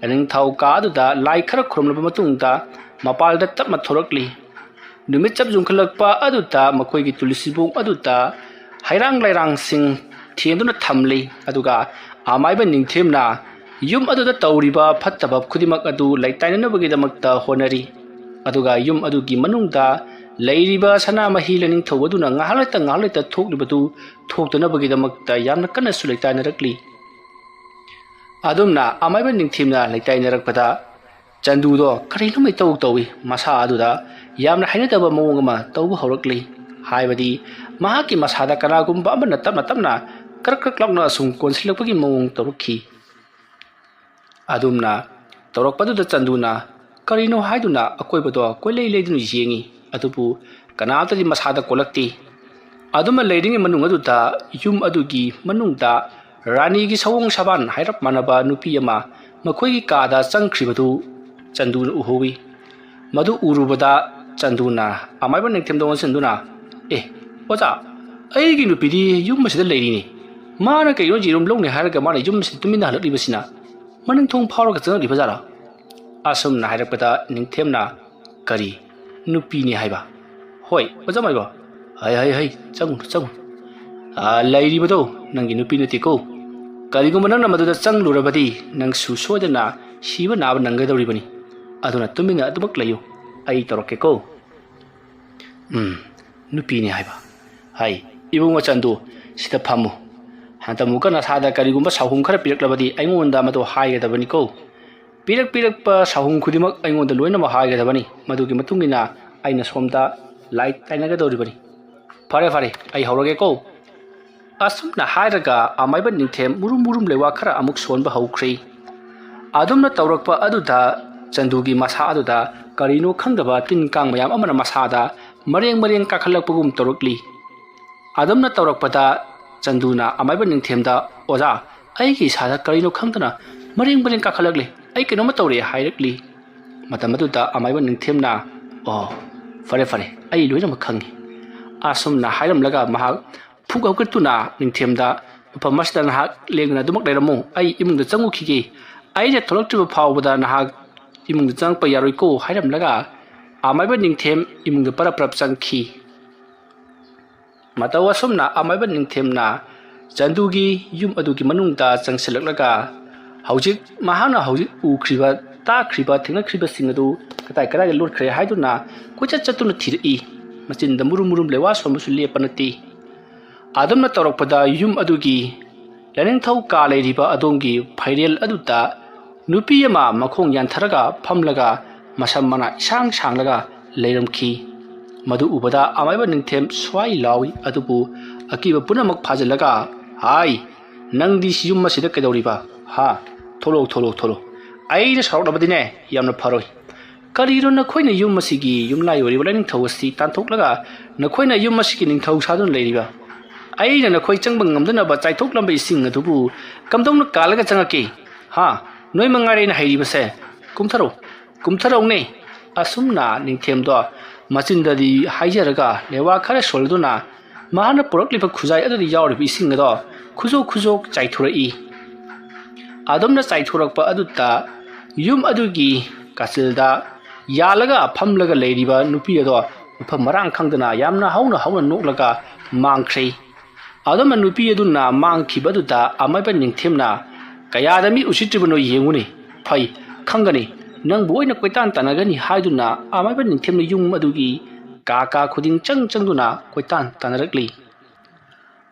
ꯂꯥꯏꯅꯤꯡꯊꯧ ꯀꯥ ꯑꯗꯨꯗ ꯂꯥꯏ ꯈꯔ ꯈꯨꯔꯨꯝꯂꯕ ꯃꯇꯨꯡꯗ ꯃꯄꯥꯜꯗ ꯇꯞꯅ ꯊꯣꯔꯛꯂꯤ꯫ ꯅꯨꯃꯤꯠ ꯆꯞ ꯌꯨꯡꯈꯠꯂꯛꯄ ꯑꯗꯨꯗ ꯃꯈꯣꯏꯒꯤ ꯇꯨꯜꯁꯤꯕꯣꯡ ꯑꯗꯨꯗ ꯍꯩꯔꯥꯡ ꯂꯩꯔꯥꯡꯁꯤꯡ ꯊꯦꯟꯗꯨꯅ ꯊꯝꯂꯤ꯫ ꯑꯗꯨꯒ ꯑꯃꯥꯏꯕ ꯅꯤꯡꯊꯦꯝꯅ ꯌꯨꯝ ꯑꯗꯨꯗ ꯇꯧꯔꯤꯕ ꯐꯠꯇꯕ ꯈꯨꯗꯤꯡꯃꯛ ꯑꯗꯨ ꯂꯩꯇꯥꯏꯅꯅꯕꯒꯤꯗꯃꯛꯇ ꯍꯣꯠꯅꯔꯤ꯫ ꯑꯗꯨꯒ ꯌꯨꯝ ꯑꯗꯨꯒꯤ ꯃꯅꯨꯡꯗ ꯂꯩꯔꯤꯕ ꯁꯅꯥꯃꯍꯤ ꯂꯥꯏꯅꯤꯡꯊꯧ ꯑꯗꯨꯅ ꯉꯥꯏꯍꯥꯛ ꯂꯩꯇ ꯉꯥꯏꯍꯥꯛ ꯂꯩꯇ ꯊꯣꯛꯂꯤꯕꯗꯨ ꯊꯣꯛꯇꯅꯕꯒꯤꯗꯃꯛꯇ ꯌꯥꯝꯅ ꯀꯟꯅꯁꯨ ꯂꯩꯇꯥꯏꯅꯔꯛꯂꯤ꯫ ꯑꯗꯨꯝꯅ ꯑꯃꯥꯏꯕ ꯅꯤꯡꯊꯦꯝꯅ ꯂꯩꯇꯥꯏꯅꯔꯛꯄꯗ ꯆꯟꯗꯨꯗꯣ ꯀꯔꯤꯅꯣꯃ ꯏꯇꯧ ꯇꯧꯏ꯫ ꯃꯁꯥ ꯑꯗꯨꯗ ꯌꯥꯝꯅ ꯍꯩꯅꯗꯕ ꯃꯑꯣꯡ ꯑꯃ ꯇꯧꯕ ꯍꯧꯔꯛꯂꯤ꯫ ꯍꯥꯏꯕꯗꯤ ꯃꯍꯥꯛꯀꯤ ꯃꯁꯥꯗ ꯀꯅꯥꯒꯨꯝꯕ ꯑꯃꯅ ꯇꯞꯅ ꯇꯞꯅ ꯀ꯭ꯔꯛ ꯀ꯭ꯔꯛ ꯂꯥꯎꯅ ꯁꯨꯝ ꯀꯣꯟꯁꯤꯜꯂꯛꯄꯒꯤ ꯃꯑꯣꯡ ꯇꯧꯔꯛꯈꯤ꯫ ꯑꯗꯨꯝꯅ ꯇꯧꯔꯛꯄꯗꯨꯗ ꯆꯟꯗꯨꯅ ꯀꯔꯤꯅꯣ ꯍꯥꯏꯗꯨꯅ ꯑꯀꯣꯏꯕꯗꯣ ꯀꯣꯏꯂꯩ ꯂꯩꯗꯨꯅ ꯌꯦꯡꯉꯤ꯫ ꯑꯗꯨꯕꯨ ꯀꯅꯥꯝꯇꯗꯤ ꯃꯁꯥꯗ ꯀꯣꯜꯂꯛꯇꯦ꯫ ꯑꯗꯨꯃ ꯂꯩꯔꯤꯉꯩ ꯃꯅꯨꯡ ꯑꯗꯨꯗ ꯌꯨꯝ ꯑꯗꯨꯒꯤ ꯃꯅꯨꯡꯗ ꯔꯥꯅꯤꯒꯤ ꯁꯑꯣꯡ ꯁꯥꯕꯥꯟ ꯍꯥꯏꯔꯞ ꯃꯥꯟꯅꯕ ꯅꯨꯄꯤ ꯑꯃ ꯃꯈꯣꯏꯒꯤ ꯀꯥꯗ ꯆꯪꯈ꯭ꯔꯤꯕꯗꯨ ꯆꯟꯗꯨꯅ ꯎꯍꯧꯏ꯫ ꯃꯗꯨ ꯎꯔꯨꯕꯗ ꯆꯟꯗꯨꯅ ꯑꯃꯥꯏꯕ ꯅꯤꯡꯊꯦꯝꯗ ꯑꯣꯟꯁꯤꯟꯗꯨꯅ, "ꯑꯦ, ꯑꯣꯖꯥ, ꯑꯩꯒꯤ ꯅꯨꯄꯤꯗꯤ ꯌꯨꯝ ꯑꯁꯤꯗ ꯂꯩꯔꯤꯅꯤ꯫ ꯃꯥꯅ ꯀꯩꯅꯣ ꯌꯦꯔꯨꯝ ꯂꯧꯅꯤ ꯍꯥꯏꯔꯒ ꯃꯥꯅ ꯌꯨꯝ ꯑꯁꯤꯗ ꯇꯨꯃꯤꯟꯅ ꯍꯜꯂꯛꯂꯤꯕꯁꯤꯅ? ꯃꯅꯤꯡ ꯊꯣꯡ ꯐꯥꯎꯔꯒ ꯆꯪꯉꯛꯂꯤꯕ ꯖꯥꯠꯂꯥ?" ꯑꯁꯨꯝꯅ ꯍꯥꯏꯔꯛꯄꯗ ꯅꯤꯡꯊꯦꯝꯅ, "ꯀꯔꯤ? ꯅꯨꯄꯤꯅꯤ ꯍꯥꯏꯕ?" "ꯍꯣꯏ, ꯑꯣꯖꯥ ꯃꯥꯏꯕ, "ꯍꯩ, ꯍꯩ, ꯍꯩ, ꯆꯪꯉꯨꯅꯨ, ꯆꯪꯉꯨꯅꯨ꯫ ꯑꯥ, ꯂꯩꯔꯤꯕꯗꯣ ꯅꯪꯒꯤ ꯅꯨꯄꯤ ꯅꯠꯇꯦꯀꯣ꯫ ꯀꯔꯤꯒꯨꯝꯕ ꯅꯪꯅ ꯃꯗꯨꯗ ꯆꯪꯂꯨꯔꯕꯗꯤ ꯅꯪꯁꯨ ꯁꯣꯏꯗꯅ ꯁꯤꯕ ꯅꯥꯕ ꯅꯪꯒꯗꯧꯔꯤꯕꯅꯤ꯫ ꯑꯗꯨꯅ ꯇꯨꯃꯤꯟꯅ ꯑꯗꯨꯃꯛ ꯂꯩꯌꯨ꯫ ꯑꯩ ꯇꯧꯔꯛꯀꯦꯀꯣ꯫" "ꯎꯝ, ꯅꯨꯄꯤꯅꯤ ꯍꯥꯏꯕ꯫ ꯍꯥꯏ, ꯏꯕꯨꯡꯉꯣ ꯆꯟꯗꯨ, ꯁꯤꯗ ꯐꯝꯃꯨ꯫ ꯍꯟꯗꯛꯃꯨꯛꯀ ꯅꯁꯥꯗ ꯀꯔꯤꯒꯨꯝꯕ ꯁꯥꯎꯍꯨꯝ ꯈꯔ ꯄꯤꯔꯛꯂꯕꯗꯤ ꯑꯩꯉꯣꯟꯗ ꯃꯗꯨ ꯍꯥꯏꯒꯗꯕꯅꯤꯀꯣ꯫ ꯄꯤꯔꯛ ꯄꯤꯔꯛꯄ ꯁꯥꯎꯍꯨꯝ ꯈꯨꯗꯤꯡꯃꯛ ꯑꯩꯉꯣꯟꯗ ꯂꯣꯏꯅꯃꯛ ꯍꯥꯏꯒꯗꯕꯅꯤ꯫ ꯃꯗꯨꯒꯤ ꯃꯇꯨꯡ ꯏꯟꯅ ꯑꯩꯅ ꯁꯣꯝꯗ ꯂꯥꯏ ꯇꯥꯏꯅꯒꯗꯧꯔꯤꯕꯅꯤ꯫ ꯐꯔꯦ, ꯐꯔꯦ, ꯑꯩ ꯍꯧꯔꯒꯦꯀꯣ꯫" ꯑꯁꯨꯝꯅ ꯍꯥꯏꯔꯒ ꯑꯃꯥꯏꯕ ꯅꯤꯡꯊꯦꯝ ꯃꯨꯔꯨꯝ ꯃꯨꯔꯨꯝ ꯂꯩꯋꯥ ꯈꯔ ꯑꯃꯨꯛ ꯁꯣꯟꯕ ꯍꯧꯈ꯭ꯔꯦ꯫ ꯑꯗꯨꯝꯅ ꯇꯧꯔꯛꯄ ꯑꯗꯨꯗ ꯆꯟꯗꯨꯒꯤ ꯃꯁꯥ ꯑꯗꯨꯗ ꯀꯔꯤꯅꯣ ꯈꯪꯗꯕ ꯇꯤꯟ ꯀꯥꯡ ꯃꯌꯥꯝ ꯑꯃꯅ ꯃꯁꯥꯗ ꯃꯔꯦꯡ ꯃꯔꯦꯡ ꯀꯥꯈꯠꯂꯛꯄꯒꯨꯝ ꯇꯧꯔꯛꯂꯤ꯫ ꯑꯗꯨꯝꯅ ꯇꯧꯔꯛꯄꯗ ꯆꯟꯗꯨꯅ ꯑꯃꯥꯏꯕ ꯅꯤꯡꯊꯦꯝꯗ, "ꯑꯣꯖꯥ, ꯑꯩꯒꯤ ꯏꯁꯥꯗ ꯀꯔꯤꯅꯣ ꯈꯪꯗꯅ ꯃꯔꯦꯡ ꯃꯔꯦꯡ ꯀꯥꯈꯠꯂꯛꯂꯦ, ꯑꯩ ꯀꯩꯅꯣꯝꯃ ꯇꯧꯔꯦ" ꯍꯥꯏꯔꯛꯂꯤ꯫ ꯃꯇꯝ ꯑꯗꯨꯗ ꯑꯃꯥꯏꯕ ꯅꯤꯡꯊꯦꯝꯅ, "ꯑꯣ, ꯐꯔꯦ ꯐꯔꯦ, ꯑꯩ ꯂꯣꯏꯅꯃꯛ ꯈꯪꯉꯤ꯫" ꯑꯁꯨꯝꯅ ꯍꯥꯏꯔꯝꯂꯒ ꯃꯍꯥꯛ ꯐꯨꯛ ꯍꯧꯒꯠꯇꯨꯅ ꯅꯤꯡꯊꯦꯝꯗ, "ꯃꯐꯝ ꯑꯁꯤꯗ ꯅꯍꯥꯛ ꯂꯦꯡꯗꯅ ꯑꯗꯨꯃꯛ ꯂꯩꯔꯝꯃꯨ, ꯑꯩ ꯏꯃꯨꯡꯗ ꯆꯪꯉꯨꯈꯤꯒꯦ꯫ ꯑꯩꯅ ꯊꯣꯛꯂꯛꯇ꯭ꯔꯤꯕ ꯐꯥꯎꯕꯗ ꯅꯍꯥꯛ ꯏꯃꯨꯡꯗ ꯆꯪꯉꯛꯄ ꯌꯥꯔꯣꯏꯀꯣ" ꯍꯥꯏꯔꯝꯂꯒ ꯑꯃꯥꯏꯕ ꯅꯤꯡꯊꯦꯝ ꯏꯃꯨꯡꯗ ꯄꯔꯞ ꯄꯔꯞ ꯆꯪꯈꯤ꯫ ꯃꯇꯧ ꯑꯁꯨꯝꯅ ꯑꯃꯥꯏꯕ ꯅꯤꯡꯊꯦꯝꯅ ꯆꯟꯗꯨꯒꯤ ꯌꯨꯝ ꯑꯗꯨꯒꯤ ꯃꯅꯨꯡꯗ ꯆꯪꯁꯤꯜꯂꯛꯂꯒ ꯍꯧꯖꯤꯛ ꯃꯍꯥꯛꯅ ꯍꯧꯖꯤꯛ ꯎꯈ꯭ꯔꯤꯕ, ꯇꯥꯈ꯭ꯔꯤꯕ, ꯊꯦꯡꯅꯈ꯭ꯔꯤꯕꯁꯤꯡ ꯑꯗꯨ ꯀꯗꯥꯏ ꯀꯗꯥꯏꯗ ꯂꯣꯠꯈ꯭ꯔꯦ ꯍꯥꯏꯗꯨꯅ ꯀꯣꯏꯆꯠ ꯆꯠꯇꯨꯅ ꯊꯤꯔꯛꯏ꯫ ꯃꯆꯤꯟꯗ ꯃꯨꯔꯨꯝ ꯃꯨꯔꯨꯝ ꯂꯩꯋꯥ ꯁꯣꯟꯕꯁꯨ ꯂꯦꯞꯄ ꯅꯠꯇꯦ꯫ ꯑꯗꯨꯝꯅ ꯇꯧꯔꯛꯄꯗ ꯌꯨꯝ ꯑꯗꯨꯒꯤ ꯂꯥꯏꯅꯤꯡꯊꯧ ꯀꯥ ꯂꯩꯔꯤꯕ ꯑꯗꯣꯝꯒꯤ ꯐꯩꯔꯦꯜ ꯑꯗꯨꯗ ꯅꯨꯄꯤ ꯑꯃ ꯃꯈꯣꯡ ꯌꯥꯟꯊꯔꯒ ꯐꯝꯂꯒ ꯃꯁꯝ ꯃꯅꯥ ꯏꯁꯥꯡ ꯁꯥꯡꯂꯒ ꯂꯩꯔꯝꯈꯤ꯫ ꯃꯗꯨ ꯎꯕꯗ ꯑꯃꯥꯏꯕ ꯅꯤꯡꯊꯦꯝ ꯁ꯭ꯋꯥꯏ ꯂꯥꯎꯏ, ꯑꯗꯨꯕꯨ ꯑꯀꯤꯕ ꯄꯨꯝꯅꯃꯛ ꯐꯥꯖꯤꯜꯂꯒ, "ꯍꯥꯏ, ꯅꯪꯗꯤ ꯁꯤ ꯌꯨꯝ ꯑꯁꯤꯗ ꯀꯩꯗꯧꯔꯤꯕ? ꯍꯥ? ꯊꯣꯛꯂꯛꯑꯣ, ꯊꯣꯛꯂꯛꯑꯣ, ꯊꯣꯛꯂꯛꯑꯣ꯫ ꯑꯩꯅ ꯁꯥꯎꯔꯛꯂꯕꯗꯤꯅꯦ, ꯌꯥꯝꯅ ꯐꯔꯣꯏ꯫ ꯀꯔꯤꯅꯣ ꯅꯈꯣꯏꯅ ꯌꯨꯝ ꯑꯁꯤꯒꯤ ꯌꯨꯝꯂꯥꯏ ꯑꯣꯏꯔꯤꯕ ꯂꯥꯏꯅꯤꯡꯊꯧ ꯑꯁꯤ ꯇꯥꯟꯊꯣꯛꯂꯒ ꯅꯈꯣꯏꯅ ꯌꯨꯝ ꯑꯁꯤꯒꯤ ꯅꯤꯡꯊꯧ ꯁꯥꯗꯨꯅ ꯂꯩꯔꯤꯕ? ꯑꯩꯅ ꯅꯈꯣꯏ ꯆꯪꯕ ꯉꯝꯗꯅꯕ ꯆꯥꯏꯊꯣꯛꯂꯝꯕ ꯏꯁꯤꯡ ꯑꯗꯨꯕꯨ ꯀꯝꯗꯧꯅ ꯀꯥꯜꯂꯒ ꯆꯪꯉꯛꯀꯦ? ꯍꯥ? ꯅꯣꯏ ꯃꯉꯥꯏꯔꯦ ꯑꯩꯅ ꯍꯩꯔꯤꯕꯁꯦ꯫ ꯀꯨꯝꯊꯔꯣ, ꯀꯨꯝꯊꯔꯛꯎꯅꯦ꯫" ꯑꯁꯨꯝꯅ ꯅꯤꯡꯊꯦꯝꯗꯣ ꯃꯆꯤꯟꯗꯗꯤ ꯍꯥꯏꯖꯔꯒ ꯂꯩꯋꯥ ꯈꯔ ꯁꯣꯜꯂꯗꯨꯅ ꯃꯍꯥꯛꯅ ꯄꯨꯔꯛꯂꯤꯕ ꯈꯨꯖꯥꯏ ꯑꯗꯨꯗ ꯌꯥꯎꯔꯤꯕ ꯏꯁꯤꯡ ꯑꯗꯣ ꯈꯨꯖꯣꯛ ꯈꯨꯖꯣꯛ ꯆꯥꯏꯊꯣꯔꯛꯏ꯫ ꯑꯗꯨꯝꯅ ꯆꯥꯏꯊꯣꯔꯛꯄ ꯑꯗꯨꯗ ꯌꯨꯝ ꯑꯗꯨꯒꯤ ꯀꯥꯆꯤꯜꯗ ꯌꯥꯜꯂꯒ ꯐꯝꯂꯒ ꯂꯩꯔꯤꯕ ꯅꯨꯄꯤ ꯑꯗꯣ ꯃꯐꯝ ꯃꯔꯥꯡ ꯈꯪꯗꯅ ꯌꯥꯝꯅ ꯍꯧꯅ ꯍꯧꯅ ꯅꯣꯛꯂꯒ ꯃꯥꯡꯈ꯭ꯔꯦ꯫ ꯑꯗꯨꯝꯅ ꯅꯨꯄꯤ ꯑꯗꯨꯅ ꯃꯥꯡꯈꯤꯕ ꯑꯗꯨꯗ ꯑꯃꯥꯏꯕ ꯅꯤꯡꯊꯦꯝꯅ, "ꯀꯌꯥꯗ ꯃꯤ ꯎꯁꯤꯠꯇ꯭ꯔꯤꯕꯅꯣ ꯌꯦꯡꯉꯨꯅꯦ꯫ ꯐꯩ, ꯈꯪꯒꯅꯤ, ꯅꯪꯕꯨ ꯑꯣꯏꯅ ꯀꯣꯏꯇꯥꯟ ꯇꯥꯟꯅꯒꯅꯤ" ꯍꯥꯏꯗꯨꯅ ꯑꯃꯥꯏꯕ ꯅꯤꯡꯊꯦꯝꯅ ꯌꯨꯝ ꯑꯗꯨꯒꯤ ꯀꯥ ꯀꯥ ꯈꯨꯗꯤꯡ ꯆꯪ ꯆꯪꯗꯨꯅ ꯀꯣꯏꯇꯥꯟ ꯇꯥꯟꯅꯔꯛꯂꯤ꯫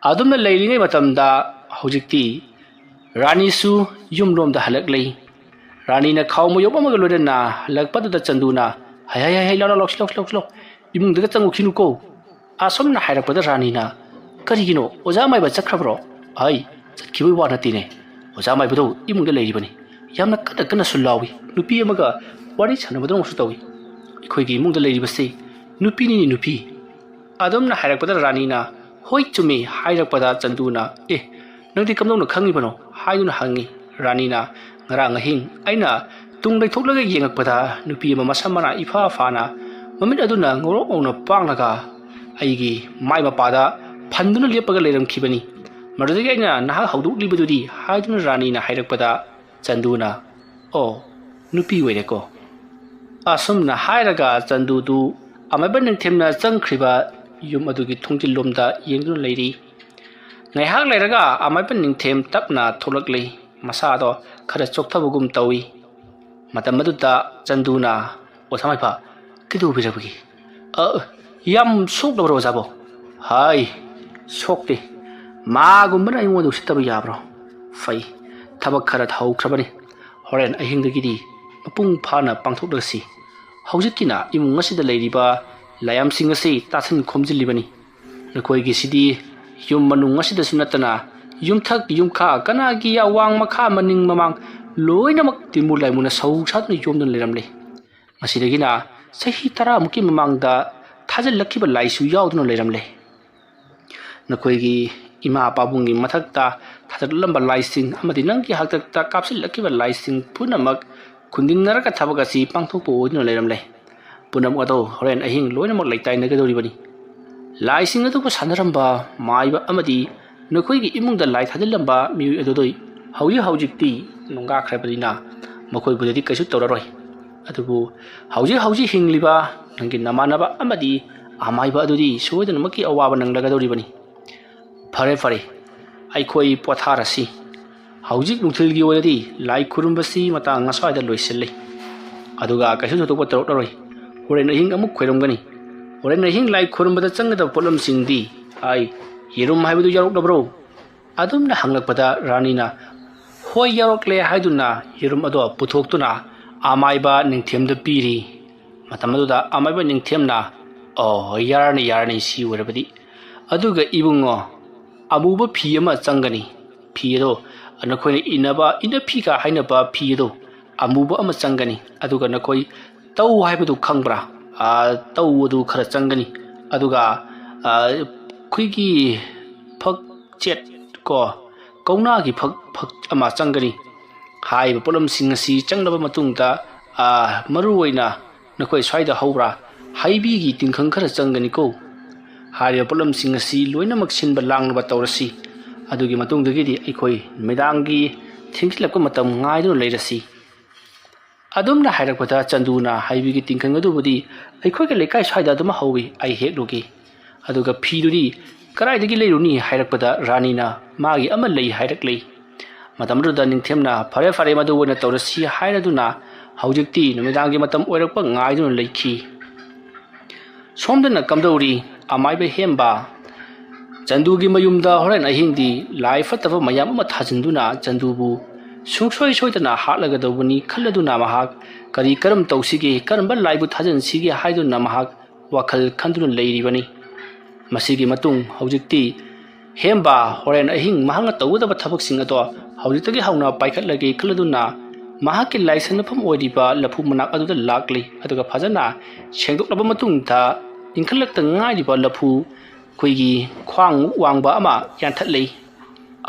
ꯑꯗꯨꯝꯅ ꯂꯩꯔꯤꯉꯩ ꯃꯇꯝꯗ ꯍꯧꯖꯤꯛꯇꯤ ꯔꯥꯅꯤꯁꯨ ꯌꯨꯝꯂꯣꯝꯗ ꯍꯜꯂꯛꯂꯤ꯫ ꯔꯥꯅꯤꯅ ꯈꯥꯎ ꯃꯌꯣꯝ ꯑꯃꯒ ꯂꯣꯏꯅꯅ ꯍꯜꯂꯛꯄꯗꯨꯗ ꯆꯟꯗꯨꯅ, "ꯍꯩ, ꯍꯩ, ꯍꯩ, ꯍꯩ, ꯂꯥꯎ, ꯂꯥꯎ, ꯂꯥꯎ, ꯁꯤ ꯂꯥꯎ, ꯁꯤ ꯂꯥꯎ, ꯁꯤ ꯂꯥꯎ, ꯏꯃꯨꯡꯗꯒ ꯆꯪꯉꯨꯈꯤꯅꯨꯀꯣ"꯫ ꯑꯁꯨꯝꯅ ꯍꯥꯏꯔꯛꯄꯗ ꯔꯥꯅꯤꯅ, "ꯀꯔꯤꯒꯤꯅꯣ? ꯑꯣꯖꯥ ꯃꯥꯏꯕ ꯆꯠꯈ꯭ꯔꯕ꯭ꯔꯣ?" "ꯑꯩ ꯆꯠꯈꯤꯕꯒꯤ ꯋꯥ ꯅꯠꯇꯦꯅꯦ, ꯑꯣꯖꯥ ꯃꯥꯏꯕꯗꯣ ꯏꯃꯨꯡꯗ ꯂꯩꯔꯤꯕꯅꯤ, ꯌꯥꯝꯅ ꯀꯟꯅ ꯀꯟꯅꯁꯨ ꯂꯥꯎꯏ, ꯅꯨꯄꯤ ꯑꯃꯒ ꯋꯥꯔꯤ ꯁꯥꯟꯅꯕꯗꯧꯅꯁꯨ ꯇꯧꯏ꯫ ꯑꯩꯈꯣꯏꯒꯤ ꯏꯃꯨꯡꯗ ꯂꯩꯔꯤꯕꯁꯤ ꯅꯨꯄꯤꯅꯤꯅꯦ, ꯅꯨꯄꯤ"꯫ ꯑꯗꯨꯝꯅ ꯍꯥꯏꯔꯛꯄꯗ ꯔꯥꯅꯤꯅ, "ꯍꯣꯏ, ꯆꯨꯝꯃꯤ" ꯍꯥꯏꯔꯛꯄꯗ ꯆꯟꯗꯨꯅ, "ꯑꯦ, ꯅꯪꯗꯤ ꯀꯝꯗꯧꯅ ꯈꯪꯉꯤꯕꯅꯣ?" ꯍꯥꯏꯗꯨꯅ ꯍꯪꯉꯤ꯫ ꯔꯥꯅꯤꯅ, "ꯉꯔꯥꯡ ꯑꯍꯤꯡ ꯑꯩꯅ ꯇꯨꯡ ꯂꯩꯊꯣꯛꯂꯒ ꯌꯦꯡꯉꯛꯄꯗ ꯅꯨꯄꯤ ꯑꯃ ꯃꯁꯝ ꯃꯅꯥ ꯏꯐꯥ ꯐꯥꯅ, ꯃꯃꯤꯠ ꯑꯗꯨꯅ ꯉꯧꯔꯣꯛ ꯉꯧꯅ ꯄꯥꯡꯂꯒ ꯑꯩꯒꯤ ꯃꯥꯏ ꯃꯄꯥꯗ ꯐꯟꯗꯨꯅ ꯂꯦꯞꯄꯒ ꯂꯩꯔꯝꯈꯤꯕꯅꯤ꯫ ꯃꯗꯨꯗꯒꯤ ꯑꯩꯅ ꯅꯍꯥꯛ ꯍꯧꯗꯣꯛꯂꯤꯕꯗꯨꯗꯤ" ꯍꯥꯏꯗꯨꯅ ꯔꯥꯅꯤꯅ ꯍꯥꯏꯔꯛꯄꯗ ꯆꯟꯗꯨꯅ, "ꯑꯣ, ꯅꯨꯄꯤ ꯑꯣꯏꯔꯦꯀꯣ"꯫ ꯑꯁꯨꯝꯅ ꯍꯥꯏꯔꯒ ꯆꯟꯗꯨꯗꯨ ꯑꯃꯥꯏꯕ ꯅꯤꯡꯊꯦꯝꯅ ꯆꯪꯈ꯭ꯔꯤꯕ ꯌꯨꯝ ꯑꯗꯨꯒꯤ ꯊꯣꯡꯖꯤꯜꯂꯣꯝꯗ ꯌꯦꯡꯗꯨꯅ ꯂꯩꯔꯤ꯫ ꯉꯥꯏꯍꯥꯛ ꯂꯩꯔꯒ ꯑꯃꯥꯏꯕ ꯅꯤꯡꯊꯦꯝ ꯇꯞꯅ ꯊꯣꯛꯂꯛꯂꯤ꯫ ꯃꯁꯥꯗꯣ ꯈꯔ ꯆꯣꯛꯊꯕꯒꯨꯝ ꯇꯧꯏ꯫ ꯃꯇꯝ ꯑꯗꯨꯗ ꯆꯟꯗꯨꯅ, "ꯑꯣꯖꯥ ꯃꯥꯏꯕ, ꯀꯩꯗꯧꯕꯤꯔꯕꯒꯦ?" "ꯑ, ꯌꯥꯝ ꯁꯣꯛꯂꯕ꯭ꯔꯣ ꯑꯣꯖꯥꯕꯣ?" "ꯍꯥꯏ, ꯁꯣꯛꯇꯦ꯫ ꯃꯥꯒꯨꯝꯕꯅ ꯑꯩꯉꯣꯟꯗ ꯎꯁꯤꯠꯇꯕ ꯌꯥꯕ꯭ꯔꯣ? ꯐꯩ, ꯊꯕꯛ ꯈꯔ ꯍꯧꯈ꯭ꯔꯕꯅꯤ꯫ ꯍꯣꯔꯦꯟ ꯑꯍꯤꯡꯗꯒꯤꯗꯤ ꯃꯄꯨꯡ ꯐꯥꯅ ꯄꯥꯡꯊꯣꯛꯂꯁꯤ꯫ ꯍꯧꯖꯤꯛꯀꯤꯅ ꯏꯃꯨꯡ ꯑꯁꯤꯗ ꯂꯩꯔꯤꯕ ꯂꯥꯏꯌꯥꯝꯁꯤꯡ ꯑꯁꯤ ꯇꯥꯁꯤꯟ ꯈꯣꯝꯖꯤꯜꯂꯤꯕꯅꯤ꯫ ꯅꯈꯣꯏꯒꯤꯁꯤꯗꯤ ꯌꯨꯝ ꯃꯅꯨꯡ ꯑꯁꯤꯗꯁꯨ ꯅꯠꯇꯅ ꯌꯨꯝꯊꯛ ꯌꯨꯝꯈꯥ, ꯀꯅꯥꯒꯤ ꯑꯋꯥꯡ ꯃꯈꯥ, ꯃꯅꯤꯡ ꯃꯃꯥꯡ ꯂꯣꯏꯅꯃꯛ ꯇꯤꯟꯃꯨ ꯂꯥꯏꯃꯨꯅ ꯁꯧ ꯁꯥꯗꯨꯅ ꯌꯣꯝꯗꯨꯅ ꯂꯩꯔꯝꯂꯦ꯫ ꯃꯁꯤꯗꯒꯤꯅ ꯆꯍꯤ ꯇꯔꯥꯃꯨꯛꯀꯤ ꯃꯃꯥꯡꯗ ꯊꯥꯖꯤꯜꯂꯛꯈꯤꯕ ꯂꯥꯏꯁꯨ ꯌꯥꯎꯗꯨꯅ ꯂꯩꯔꯝꯂꯦ꯫ ꯅꯈꯣꯏꯒꯤ ꯏꯃꯥ ꯄꯥꯕꯨꯡꯒꯤ ꯃꯊꯛꯇ ꯊꯥꯖꯤꯜꯂꯝꯕ ꯂꯥꯏꯁꯤꯡ ꯑꯃꯗꯤ ꯅꯪꯒꯤ ꯍꯥꯛꯇꯛꯇ ꯀꯥꯞꯁꯤꯜꯂꯛꯈꯤꯕ ꯂꯥꯏꯁꯤꯡ ꯄꯨꯝꯅꯃꯛ ꯈꯨꯟꯗꯤꯟꯅꯔꯒ ꯊꯕꯛ ꯑꯁꯤ ꯄꯥꯡꯊꯣꯛꯄ ꯑꯣꯏꯗꯨꯅ ꯂꯩꯔꯝꯂꯦ꯫ ꯄꯨꯝꯅꯃꯛ ꯑꯗꯨ ꯍꯣꯔꯦꯟ ꯑꯍꯤꯡ ꯂꯣꯏꯅꯃꯛ ꯂꯩꯇꯥꯏꯅꯒꯗꯧꯔꯤꯕꯅꯤ꯫ ꯂꯥꯏꯁꯤꯡ ꯑꯗꯨꯕꯨ ꯁꯥꯟꯅꯔꯝꯕ ꯃꯥꯏꯕ ꯑꯃꯗꯤ ꯅꯈꯣꯏꯒꯤ ꯏꯃꯨꯡꯗ ꯂꯥꯏ ꯊꯥꯖꯤꯜꯂꯝꯕ ꯃꯤꯑꯣꯏ ꯑꯗꯨꯗꯤ ꯍꯧꯖꯤꯛ ꯍꯧꯖꯤꯛꯇꯤ ꯅꯨꯡꯒꯥꯈ꯭ꯔꯕꯅꯤꯅ ꯃꯈꯣꯏꯕꯨꯗꯗꯤ ꯀꯩꯁꯨ ꯇꯧꯔꯔꯣꯏ꯫ ꯑꯗꯨꯕꯨ ꯍꯧꯖꯤꯛ ꯍꯧꯖꯤꯛ ꯍꯤꯡꯂꯤꯕ ꯅꯪꯒꯤ ꯅꯃꯥꯟꯅꯕ ꯑꯃꯗꯤ ꯑꯃꯥꯏꯕ ꯑꯗꯨꯗꯤ ꯁꯣꯏꯗꯅꯃꯛꯀꯤ ꯑꯋꯥꯕ ꯅꯪꯂꯒꯗꯧꯔꯤꯕꯅꯤ꯫ ꯐꯔꯦ, ꯐꯔꯦ, ꯑꯩꯈꯣꯏ ꯄꯣꯊꯥꯔꯁꯤ꯫ ꯍꯧꯖꯤꯛ ꯅꯨꯡꯊꯤꯜꯒꯤ ꯑꯣꯏꯅꯗꯤ ꯂꯥꯏ ꯈꯨꯔꯨꯝꯕꯁꯤ ꯃꯇꯥꯡ ꯑꯁ꯭ꯋꯥꯏꯗ ꯂꯣꯏꯁꯤꯜꯂꯤ꯫ ꯑꯗꯨꯒ ꯀꯩꯁꯨ ꯊꯣꯏꯗꯣꯛꯄ ꯇꯧꯔꯛꯂꯔꯣꯏ꯫ ꯍꯣꯔꯦꯟ ꯑꯍꯤꯡ ꯑꯃꯨꯛ ꯈꯣꯏꯔꯝꯒꯅꯤ꯫ ꯍꯣꯔꯦꯟ ꯑꯍꯤꯡ ꯂꯥꯏ ꯈꯨꯔꯨꯝꯕꯗ ꯆꯪꯒꯗꯕ ꯄꯣꯠꯂꯝꯁꯤꯡꯗꯤ ꯑꯩ ꯌꯦꯔꯨꯝ ꯍꯥꯏꯕꯗꯨ ꯌꯥꯎꯔꯛꯂꯕ꯭ꯔꯣ?" ꯑꯗꯨꯝꯅ ꯍꯪꯂꯛꯄꯗ ꯔꯥꯅꯤꯅ "ꯍꯣꯏ, ꯌꯥꯎꯔꯛꯂꯦ" ꯍꯥꯏꯗꯨꯅ ꯌꯦꯔꯨꯝ ꯑꯗꯣ ꯄꯨꯊꯣꯛꯇꯨꯅ ꯑꯃꯥꯏꯕ ꯅꯤꯡꯊꯦꯝꯗ ꯄꯤꯔꯤ꯫ ꯃꯇꯝ ꯑꯗꯨꯗ ꯑꯃꯥꯏꯕ ꯅꯤꯡꯊꯦꯝꯅ, "ꯑꯣ, ꯌꯥꯔꯅꯤ, ꯌꯥꯔꯅꯤ, ꯁꯤ ꯑꯣꯏꯔꯕꯗꯤ꯫ ꯑꯗꯨꯒ ꯏꯕꯨꯡꯉꯣ, ꯑꯃꯨꯕ ꯐꯤ ꯑꯃ ꯆꯪꯒꯅꯤ꯫ ꯐꯤ ꯑꯗꯣ ꯅꯈꯣꯏꯅ ꯏꯟꯅꯕ, ꯏꯟꯅꯐꯤꯒ ꯍꯥꯏꯅꯕ ꯐꯤ ꯑꯗꯣ ꯑꯃꯨꯕ ꯑꯃ ꯆꯪꯒꯅꯤ꯫ ꯑꯗꯨꯒ ꯅꯈꯣꯏ ꯇꯧ ꯍꯥꯏꯕꯗꯨ ꯈꯪꯕ꯭ꯔꯥ? ꯑꯥ, ꯇꯧ ꯑꯗꯨ ꯈꯔ ꯆꯪꯒꯅꯤ꯫ ꯑꯗꯨꯒ, ꯑꯥ, ꯑꯩꯈꯣꯏꯒꯤ ꯐꯛ ꯆꯦꯠ ꯀꯣ, ꯀꯧꯅꯥꯒꯤ ꯐꯛ, ꯐꯛ ꯑꯃ ꯆꯪꯒꯅꯤ꯫ ꯍꯥꯏꯔꯤꯕ ꯄꯣꯠꯂꯝꯁꯤꯡ ꯑꯁꯤ ꯆꯪꯂꯕ ꯃꯇꯨꯡꯗ, ꯑꯥ, ꯃꯔꯨ ꯑꯣꯏꯅ ꯅꯈꯣꯏ ꯁ꯭ꯋꯥꯏꯗ ꯍꯧꯕ꯭ꯔꯥ? ꯍꯩꯕꯤꯒꯤ ꯇꯤꯡꯈꯪ ꯈꯔ ꯆꯪꯒꯅꯤꯀꯣ꯫ ꯍꯥꯏꯔꯤꯕ ꯄꯣꯠꯂꯝꯁꯤꯡ ꯑꯁꯤ ꯂꯣꯏꯅꯃꯛ ꯁꯤꯟꯕ ꯂꯥꯡꯅꯕ ꯇꯧꯔꯁꯤ꯫ ꯑꯗꯨꯒꯤ ꯃꯇꯨꯡꯗꯒꯤꯗꯤ ꯑꯩꯈꯣꯏ ꯅꯨꯃꯤꯗꯥꯡꯒꯤ ꯊꯦꯡꯖꯤꯜꯂꯛꯄ ꯃꯇꯝ ꯉꯥꯏꯗꯨꯅ ꯂꯩꯔꯁꯤ꯫" ꯑꯗꯨꯝꯅ ꯍꯥꯏꯔꯛꯄꯗ ꯆꯟꯗꯨꯅ ꯍꯩꯕꯤꯒꯤ ꯇꯤꯡꯈꯪ ꯑꯗꯨꯕꯨꯗꯤ ꯑꯩꯈꯣꯏꯒꯤ ꯂꯩꯀꯥꯏ ꯁ꯭ꯋꯥꯏꯗ ꯑꯗꯨꯝ ꯍꯧꯏ, ꯑꯩ ꯍꯦꯛꯂꯨꯒꯦ꯫ ꯑꯗꯨꯒ ꯐꯤꯗꯨꯗꯤ ꯀꯗꯥꯏꯗꯒꯤ ꯂꯩꯔꯨꯅꯤ ꯍꯥꯏꯔꯛꯄꯗ ꯔꯥꯅꯤꯅ ꯃꯥꯒꯤ ꯑꯃ ꯂꯩ ꯍꯥꯏꯔꯛꯂꯤ꯫ ꯃꯇꯝ ꯑꯗꯨꯗ ꯅꯤꯡꯊꯦꯝꯅ "ꯐꯔꯦ, ꯐꯔꯦ, ꯃꯗꯨ ꯑꯣꯏꯅ ꯇꯧꯔꯁꯤ" ꯍꯥꯏꯔꯗꯨꯅ ꯍꯧꯖꯤꯛꯇꯤ ꯅꯨꯃꯤꯗꯥꯡꯒꯤ ꯃꯇꯝ ꯑꯣꯏꯔꯛꯄ ꯉꯥꯏꯗꯨꯅ ꯂꯩꯈꯤ꯫ ꯁꯣꯝꯗꯅ ꯀꯝꯗꯧꯔꯤ? ꯑꯃꯥꯏꯕ ꯍꯦꯝꯕ ꯆꯟꯗꯨꯒꯤ ꯃꯌꯨꯝꯗ ꯍꯣꯔꯦꯟ ꯑꯍꯤꯡꯗꯤ ꯂꯥꯏ ꯐꯠꯇꯕ ꯃꯌꯥꯝ ꯑꯃ ꯊꯥꯖꯤꯟꯗꯨꯅ ꯆꯟꯗꯨꯕꯨ ꯁꯨꯡꯁꯣꯏ ꯁꯣꯏꯗꯅ ꯍꯥꯠꯂꯒꯗꯧꯕꯅꯤ ꯈꯜꯂꯗꯨꯅ ꯃꯍꯥꯛ ꯀꯔꯤ ꯀꯔꯝ ꯇꯧꯁꯤꯒꯦ, ꯀꯔꯝꯕ ꯂꯥꯏꯕꯨ ꯊꯥꯖꯤꯟꯁꯤꯒꯦ ꯍꯥꯏꯗꯨꯅ ꯃꯍꯥꯛ ꯋꯥꯈꯜ ꯈꯟꯗꯨꯅ ꯂꯩꯔꯤꯕꯅꯤ꯫ ꯃꯁꯤꯒꯤ ꯃꯇꯨꯡ ꯍꯧꯖꯤꯛꯇꯤ ꯍꯦꯝꯕ ꯍꯣꯔꯦꯟ ꯑꯍꯤꯡ ꯃꯍꯥꯛꯅ ꯇꯧꯒꯗꯕ ꯊꯕꯛꯁꯤꯡ ꯑꯗꯣ ꯍꯧꯖꯤꯛꯇꯒꯤ ꯍꯧꯅ ꯄꯥꯏꯈꯠꯂꯒꯦ ꯈꯜꯂꯗꯨꯅ ꯃꯍꯥꯛꯀꯤ ꯂꯥꯏꯁꯟꯅꯐꯝ ꯑꯣꯏꯔꯤꯕ ꯂꯐꯨ ꯃꯅꯥꯛ ꯑꯗꯨꯗ ꯂꯥꯛꯂꯤ꯫ ꯑꯗꯨꯒ ꯐꯖꯅ ꯁꯦꯡꯗꯣꯛꯂꯕ ꯃꯇꯨꯡꯗ ꯏꯟꯈꯠꯂꯛꯇ ꯉꯥꯏꯔꯤꯕ ꯂꯐꯨ ꯑꯩꯈꯣꯏꯒꯤ ꯈ꯭ꯋꯥꯡꯃꯨꯛ ꯋꯥꯡꯕ ꯑꯃ ꯌꯥꯟꯊꯠꯂꯤ꯫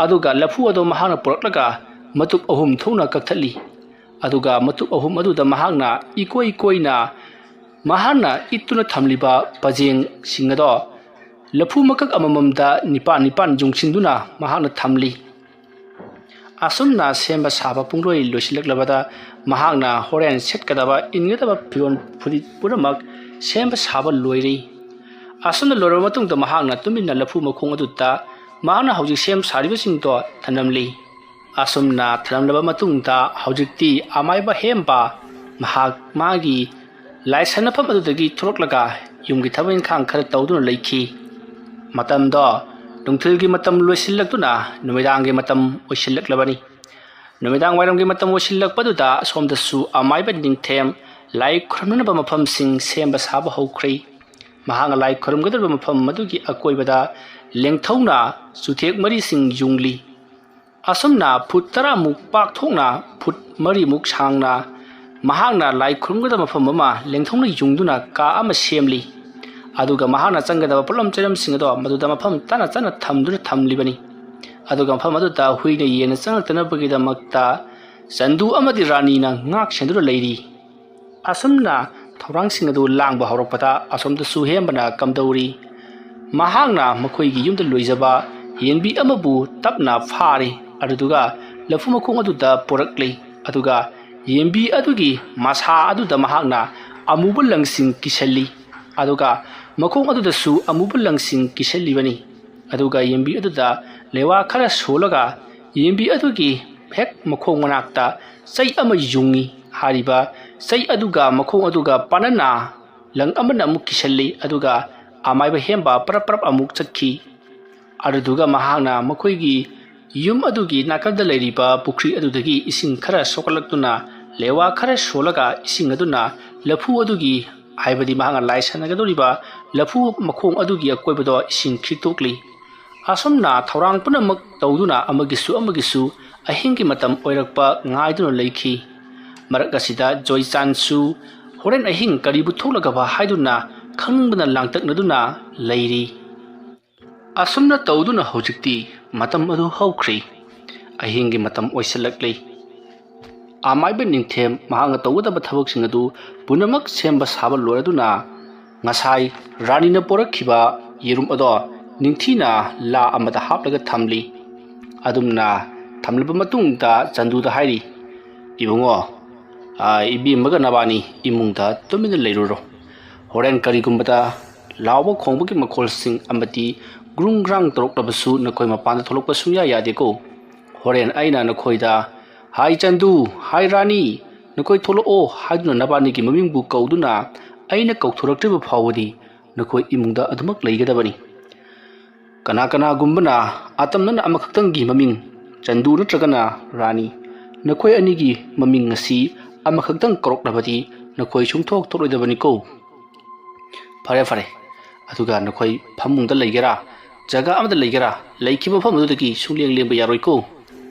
ꯑꯗꯨꯒ ꯂꯐꯨ ꯑꯗꯣ ꯃꯍꯥꯛꯅ ꯄꯨꯔꯛꯂꯒ ꯃꯇꯨꯞ ꯑꯍꯨꯝ ꯊꯣꯛꯅ ꯀꯛꯊꯠꯂꯤ꯫ ꯑꯗꯨꯒ ꯃꯇꯨꯞ ꯑꯍꯨꯝ ꯑꯗꯨꯗ ꯃꯍꯥꯛꯅ ꯏꯀꯣꯏ ꯀꯣꯏꯅ ꯃꯍꯥꯛꯅ ꯏꯠꯇꯨꯅ ꯊꯝꯂꯤꯕ ꯄꯖꯦꯡꯁꯤꯡ ꯑꯗꯣ ꯂꯐꯨ ꯃꯀꯛ ꯑꯃꯃꯝꯗ ꯅꯤꯄꯥꯟ ꯅꯤꯄꯥꯟ ꯌꯨꯡꯁꯤꯟꯗꯨꯅ ꯃꯍꯥꯛꯅ ꯊꯝꯂꯤ꯫ ꯑꯁꯨꯝꯅ ꯁꯦꯝꯕ ꯁꯥꯕ ꯄꯨꯡꯂꯣꯏ ꯂꯣꯏꯁꯤꯜꯂꯛꯂꯕꯗ ꯃꯍꯥꯛꯅ ꯍꯣꯔꯦꯟ ꯁꯦꯠꯀꯗꯕ, ꯏꯟꯒꯗꯕ ꯐꯤꯔꯣꯜ ꯐꯨꯔꯤꯠ ꯄꯨꯝꯅꯃꯛ ꯁꯦꯝꯕ ꯁꯥꯕ ꯂꯣꯏꯔꯦ꯫ ꯑꯁꯨꯝꯅ ꯂꯣꯏꯔꯕ ꯃꯇꯨꯡꯗ ꯃꯍꯥꯛꯅ ꯇꯨꯃꯤꯟꯅ ꯂꯐꯨ ꯃꯈꯣꯡ ꯑꯗꯨꯗ ꯃꯍꯥꯛꯅ ꯍꯧꯖꯤꯛ ꯁꯦꯝ ꯁꯥꯔꯤꯕꯁꯤꯡꯗꯣ ꯊꯅꯝꯂꯤ꯫ ꯑꯁꯨꯝꯅ ꯊꯅꯝꯂꯕ ꯃꯇꯨꯡꯗ ꯍꯧꯖꯤꯛꯇꯤ ꯑꯃꯥꯏꯕ ꯍꯦꯝꯕ ꯃꯍꯥꯛ ꯃꯥꯒꯤ ꯂꯥꯏ ꯁꯥꯟꯅꯐꯝ ꯑꯗꯨꯗꯒꯤ ꯊꯣꯛꯂꯛꯂꯒ ꯌꯨꯝꯒꯤ ꯊꯕꯛ ꯏꯪꯈꯥꯡ ꯈꯔ ꯇꯧꯗꯨꯅ ꯂꯩꯈꯤ꯫ ꯃꯇꯝꯗꯣ ꯅꯨꯡꯊꯤꯜꯒꯤ ꯃꯇꯝ ꯂꯣꯏꯁꯤꯜꯂꯛꯇꯨꯅ ꯅꯨꯃꯤꯗꯥꯡꯒꯤ ꯃꯇꯝ ꯑꯣꯏꯁꯤꯜꯂꯛꯂꯕꯅꯤ꯫ ꯅꯨꯃꯤꯗꯥꯡ ꯋꯥꯏꯔꯝꯒꯤ ꯃꯇꯝ ꯑꯣꯏꯁꯤꯜꯂꯛꯄꯗꯨꯗ ꯑꯁꯣꯝꯗꯁꯨ ꯑꯃꯥꯏꯕ ꯅꯤꯡꯊꯦꯝ ꯂꯥꯏ ꯈꯨꯔꯨꯝꯅꯅꯕ ꯃꯐꯝꯁꯤꯡ ꯁꯦꯝꯕ ꯁꯥꯕ ꯍꯧꯈ꯭ꯔꯦ꯫ ꯃꯍꯥꯛꯅ ꯂꯥꯏ ꯈꯨꯔꯨꯝꯒꯗꯧꯔꯤꯕ ꯃꯐꯝ ꯑꯗꯨꯒꯤ ꯑꯀꯣꯏꯕꯗ ꯂꯦꯡꯊꯧꯅ ꯆꯨꯊꯦꯛ ꯃꯔꯤꯁꯤꯡ ꯌꯨꯡꯂꯤ꯫ ꯑꯁꯨꯝꯅ ꯐꯨꯠ ꯇꯔꯥꯃꯨꯛ ꯄꯥꯛꯊꯣꯛꯅ, ꯐꯨꯠ ꯃꯔꯤꯃꯨꯛ ꯁꯥꯡꯅ ꯃꯍꯥꯛꯅ ꯂꯥꯏ ꯈꯨꯔꯨꯝꯒꯗꯕ ꯃꯐꯝ ꯑꯃ ꯂꯦꯡꯊꯧꯅ ꯌꯨꯡꯗꯨꯅ ꯀꯥ ꯑꯃ ꯁꯦꯝꯂꯤ꯫ ꯑꯗꯨꯒ ꯃꯍꯥꯛꯅ ꯆꯪꯒꯗꯕ ꯄꯣꯠꯂꯝ ꯆꯩꯔꯝꯁꯤꯡ ꯑꯗꯣ ꯃꯗꯨꯗ ꯃꯐꯝ ꯆꯥꯅ ꯆꯥꯅ ꯊꯝꯗꯨꯅ ꯊꯝꯂꯤꯕꯅꯤ꯫ ꯑꯗꯨꯒ ꯃꯐꯝ ꯑꯗꯨꯗ ꯍꯨꯏꯅ ꯌꯦꯟꯅ ꯆꯪꯂꯛꯇꯅꯕꯒꯤꯗꯃꯛꯇ ꯆꯟꯗꯨ ꯑꯃꯗꯤ ꯔꯥꯅꯤꯅ ꯉꯥꯛ ꯁꯦꯟꯗꯨꯅ ꯂꯩꯔꯤ꯫ ꯑꯁꯨꯝꯅ ꯊꯧꯔꯥꯡꯁꯤꯡ ꯑꯗꯨ ꯂꯥꯡꯕ ꯍꯧꯔꯛꯄꯗ ꯑꯁꯣꯝꯗꯁꯨ ꯍꯦꯝꯕꯅ ꯀꯝꯗꯧꯔꯤ꯫ ꯃꯍꯥꯛꯅ ꯃꯈꯣꯏꯒꯤ ꯌꯨꯝꯗ ꯂꯣꯏꯖꯕ ꯌꯦꯟꯕꯤ ꯑꯃꯕꯨ ꯇꯞꯅ ꯐꯥꯔꯤ꯫ ꯑꯗꯨꯗꯨꯒ ꯂꯐꯨ ꯃꯈꯣꯡ ꯑꯗꯨꯗ ꯄꯨꯔꯛꯂꯤ꯫ ꯑꯗꯨꯒ ꯌꯦꯟꯕꯤ ꯑꯗꯨꯒꯤ ꯃꯁꯥ ꯑꯗꯨꯗ ꯃꯍꯥꯛꯅ ꯑꯃꯨꯕ ꯂꯪꯁꯤꯡ ꯀꯤꯁꯜꯂꯤ꯫ ꯑꯗꯨꯒ ꯃꯈꯣꯡ ꯑꯗꯨꯗꯁꯨ ꯑꯃꯨꯕ ꯂꯪꯁꯤꯡ ꯀꯤꯁꯜꯂꯤꯕꯅꯤ꯫ ꯑꯗꯨꯒ ꯌꯦꯟꯕꯤ ꯑꯗꯨꯗ ꯂꯩꯋꯥ ꯈꯔ ꯁꯣꯜꯂꯒ ꯌꯦꯟꯕꯤ ꯑꯗꯨꯒꯤ ꯍꯦꯛ ꯃꯈꯣꯡ ꯃꯅꯥꯛꯇ ꯆꯩ ꯑꯃ ꯌꯨꯡꯉꯤ꯫ ꯍꯥꯏꯔꯤꯕ ꯆꯩ ꯑꯗꯨꯒ ꯃꯈꯣꯡ ꯑꯗꯨꯒ ꯄꯥꯅꯅ ꯂꯪ ꯑꯃꯅ ꯑꯃꯨꯛ ꯀꯤꯁꯜꯂꯤ꯫ ꯑꯗꯨꯒ ꯑꯃꯥꯏꯕ ꯍꯦꯝꯕ ꯄꯔꯞ ꯄꯔꯞ ꯑꯃꯨꯛ ꯆꯠꯈꯤ꯫ ꯑꯗꯨꯗꯨꯒ ꯃꯍꯥꯛꯅ ꯃꯈꯣꯏꯒꯤ ꯌꯨꯝ ꯑꯗꯨꯒꯤ ꯅꯥꯀꯟꯗ ꯂꯩꯔꯤꯕ ꯄꯨꯈ꯭ꯔꯤ ꯑꯗꯨꯗꯒꯤ ꯏꯁꯤꯡ ꯈꯔ ꯁꯣꯛꯀꯠꯂꯛꯇꯨꯅ ꯂꯩꯋꯥ ꯈꯔ ꯁꯣꯜꯂꯒ ꯏꯁꯤꯡ ꯑꯗꯨꯅ ꯂꯐꯨ ꯑꯗꯨꯒꯤ, ꯍꯥꯏꯕꯗꯤ ꯃꯍꯥꯛꯅ ꯂꯥꯏ ꯁꯥꯟꯅꯒꯗꯧꯔꯤꯕ ꯂꯐꯨ ꯃꯈꯣꯡ ꯑꯗꯨꯒꯤ ꯑꯀꯣꯏꯕꯗꯣ ꯏꯁꯤꯡ ꯈꯤꯛꯇꯣꯛꯂꯤ꯫ ꯑꯁꯨꯝꯅ ꯊꯧꯔꯥꯡ ꯄꯨꯝꯅꯃꯛ ꯇꯧꯗꯨꯅ ꯑꯃꯒꯤꯁꯨ ꯑꯃꯒꯤꯁꯨ ꯑꯍꯤꯡꯒꯤ ꯃꯇꯝ ꯑꯣꯏꯔꯛꯄ ꯉꯥꯏꯗꯨꯅ ꯂꯩꯈꯤ꯫ ꯃꯔꯛ ꯑꯁꯤꯗ ꯖꯣꯏꯆꯥꯟꯁꯨ ꯍꯣꯔꯦꯟ ꯑꯍꯤꯡ ꯀꯔꯤꯕꯨ ꯊꯣꯛꯂꯒꯕ ꯍꯥꯏꯗꯨꯅ ꯈꯪꯅꯤꯡꯕꯅ ꯂꯥꯡꯇꯛꯅꯗꯨꯅ ꯂꯩꯔꯤ꯫ ꯑꯁꯨꯝꯅ ꯇꯧꯗꯨꯅ ꯍꯧꯖꯤꯛꯇꯤ ꯃꯇꯝ ꯑꯗꯨ ꯍꯧꯈ꯭ꯔꯤ꯫ ꯑꯍꯤꯡꯒꯤ ꯃꯇꯝ ꯑꯣꯏꯁꯤꯜꯂꯛꯂꯤ꯫ ꯑꯃꯥꯏꯕ ꯅꯤꯡꯊꯦꯝ ꯃꯍꯥꯛꯅ ꯇꯧꯒꯗꯕ ꯊꯕꯛꯁꯤꯡ ꯑꯗꯨ ꯄꯨꯝꯅꯃꯛ ꯁꯦꯝꯕ ꯁꯥꯕ ꯂꯣꯏꯔꯗꯨꯅ ꯉꯁꯥꯏ ꯔꯥꯅꯤꯅ ꯄꯣꯔꯛꯈꯤꯕ ꯌꯦꯔꯨꯝ ꯑꯗꯣ ꯅꯤꯡꯊꯤꯅ ꯂꯥ ꯑꯃꯗ ꯍꯥꯞꯂꯒ ꯊꯝꯂꯤ꯫ ꯑꯗꯨꯝꯅ ꯊꯝꯂꯕ ꯃꯇꯨꯡꯗ ꯆꯟꯗꯨꯗ ꯍꯥꯏꯔꯤ, "ꯏꯕꯨꯡꯉꯣ, "ꯑꯥ, ꯏꯕꯦꯝꯃꯒ ꯅꯕꯥꯅꯤ ꯏꯃꯨꯡꯗ ꯇꯨꯃꯤꯟꯅ ꯂꯩꯔꯨꯔꯣ꯫ ꯍꯣꯔꯦꯟ ꯀꯔꯤꯒꯨꯝꯕꯗ ꯂꯥꯎꯕ ꯈꯣꯡꯕꯒꯤ ꯃꯈꯣꯜꯁꯤꯡ ꯑꯃꯗꯤ ꯒ꯭ꯔꯨꯡ ꯒ꯭ꯔꯥꯡ ꯇꯧꯔꯛꯂꯕꯁꯨ ꯅꯈꯣꯏ ꯃꯄꯥꯟꯗ ꯊꯣꯛꯂꯛꯄ ꯁꯨꯡꯌꯥ ꯌꯥꯗꯦꯀꯣ꯫ ꯍꯣꯔꯦꯟ ꯑꯩꯅ ꯅꯈꯣꯏꯗ, 'ꯍꯥꯏ ꯆꯟꯗꯨ, ꯍꯥꯏ ꯔꯥꯅꯤ, ꯅꯈꯣꯏ ꯊꯣꯛꯂꯛꯑꯣ' ꯍꯥꯏꯗꯨꯅ ꯅꯕꯥꯅꯤꯒꯤ ꯃꯃꯤꯡꯕꯨ ꯀꯧꯗꯨꯅ ꯑꯩꯅ ꯀꯧꯊꯣꯔꯛꯇ꯭ꯔꯤꯕ ꯐꯥꯎꯕꯗꯤ ꯅꯈꯣꯏ ꯏꯃꯨꯡꯗ ꯑꯗꯨꯃꯛ ꯂꯩꯒꯗꯕꯅꯤ꯫ ꯀꯅꯥ ꯀꯅꯥꯒꯨꯝꯕꯅ ꯑꯇꯝꯅꯅ ꯑꯃꯈꯛꯇꯪꯒꯤ ꯃꯃꯤꯡ, ꯆꯟꯗꯨ ꯅꯠꯇ꯭ꯔꯒꯅ ꯔꯥꯅꯤ, ꯅꯈꯣꯏ ꯑꯅꯤꯒꯤ ꯃꯃꯤꯡ ꯑꯁꯤ ꯑꯃꯈꯛꯇꯪ ꯀꯧꯔꯛꯂꯕꯗꯤ ꯅꯈꯣꯏ ꯁꯨꯡꯊꯣꯛ ꯊꯣꯛꯂꯣꯏꯗꯕꯅꯤꯀꯣ꯫ ꯐꯔꯦ, ꯐꯔꯦ꯫ ꯑꯗꯨꯒ ꯅꯈꯣꯏ ꯐꯃꯨꯡꯗ ꯂꯩꯒꯦꯔꯥ, ꯖꯒꯥ ꯑꯃꯗ ꯂꯩꯒꯦꯔꯥ, ꯂꯩꯈꯤꯕ ꯃꯐꯝ ꯑꯗꯨꯗꯒꯤ ꯁꯨꯡꯂꯦꯡ ꯂꯦꯡꯕ ꯌꯥꯔꯣꯏꯀꯣ꯫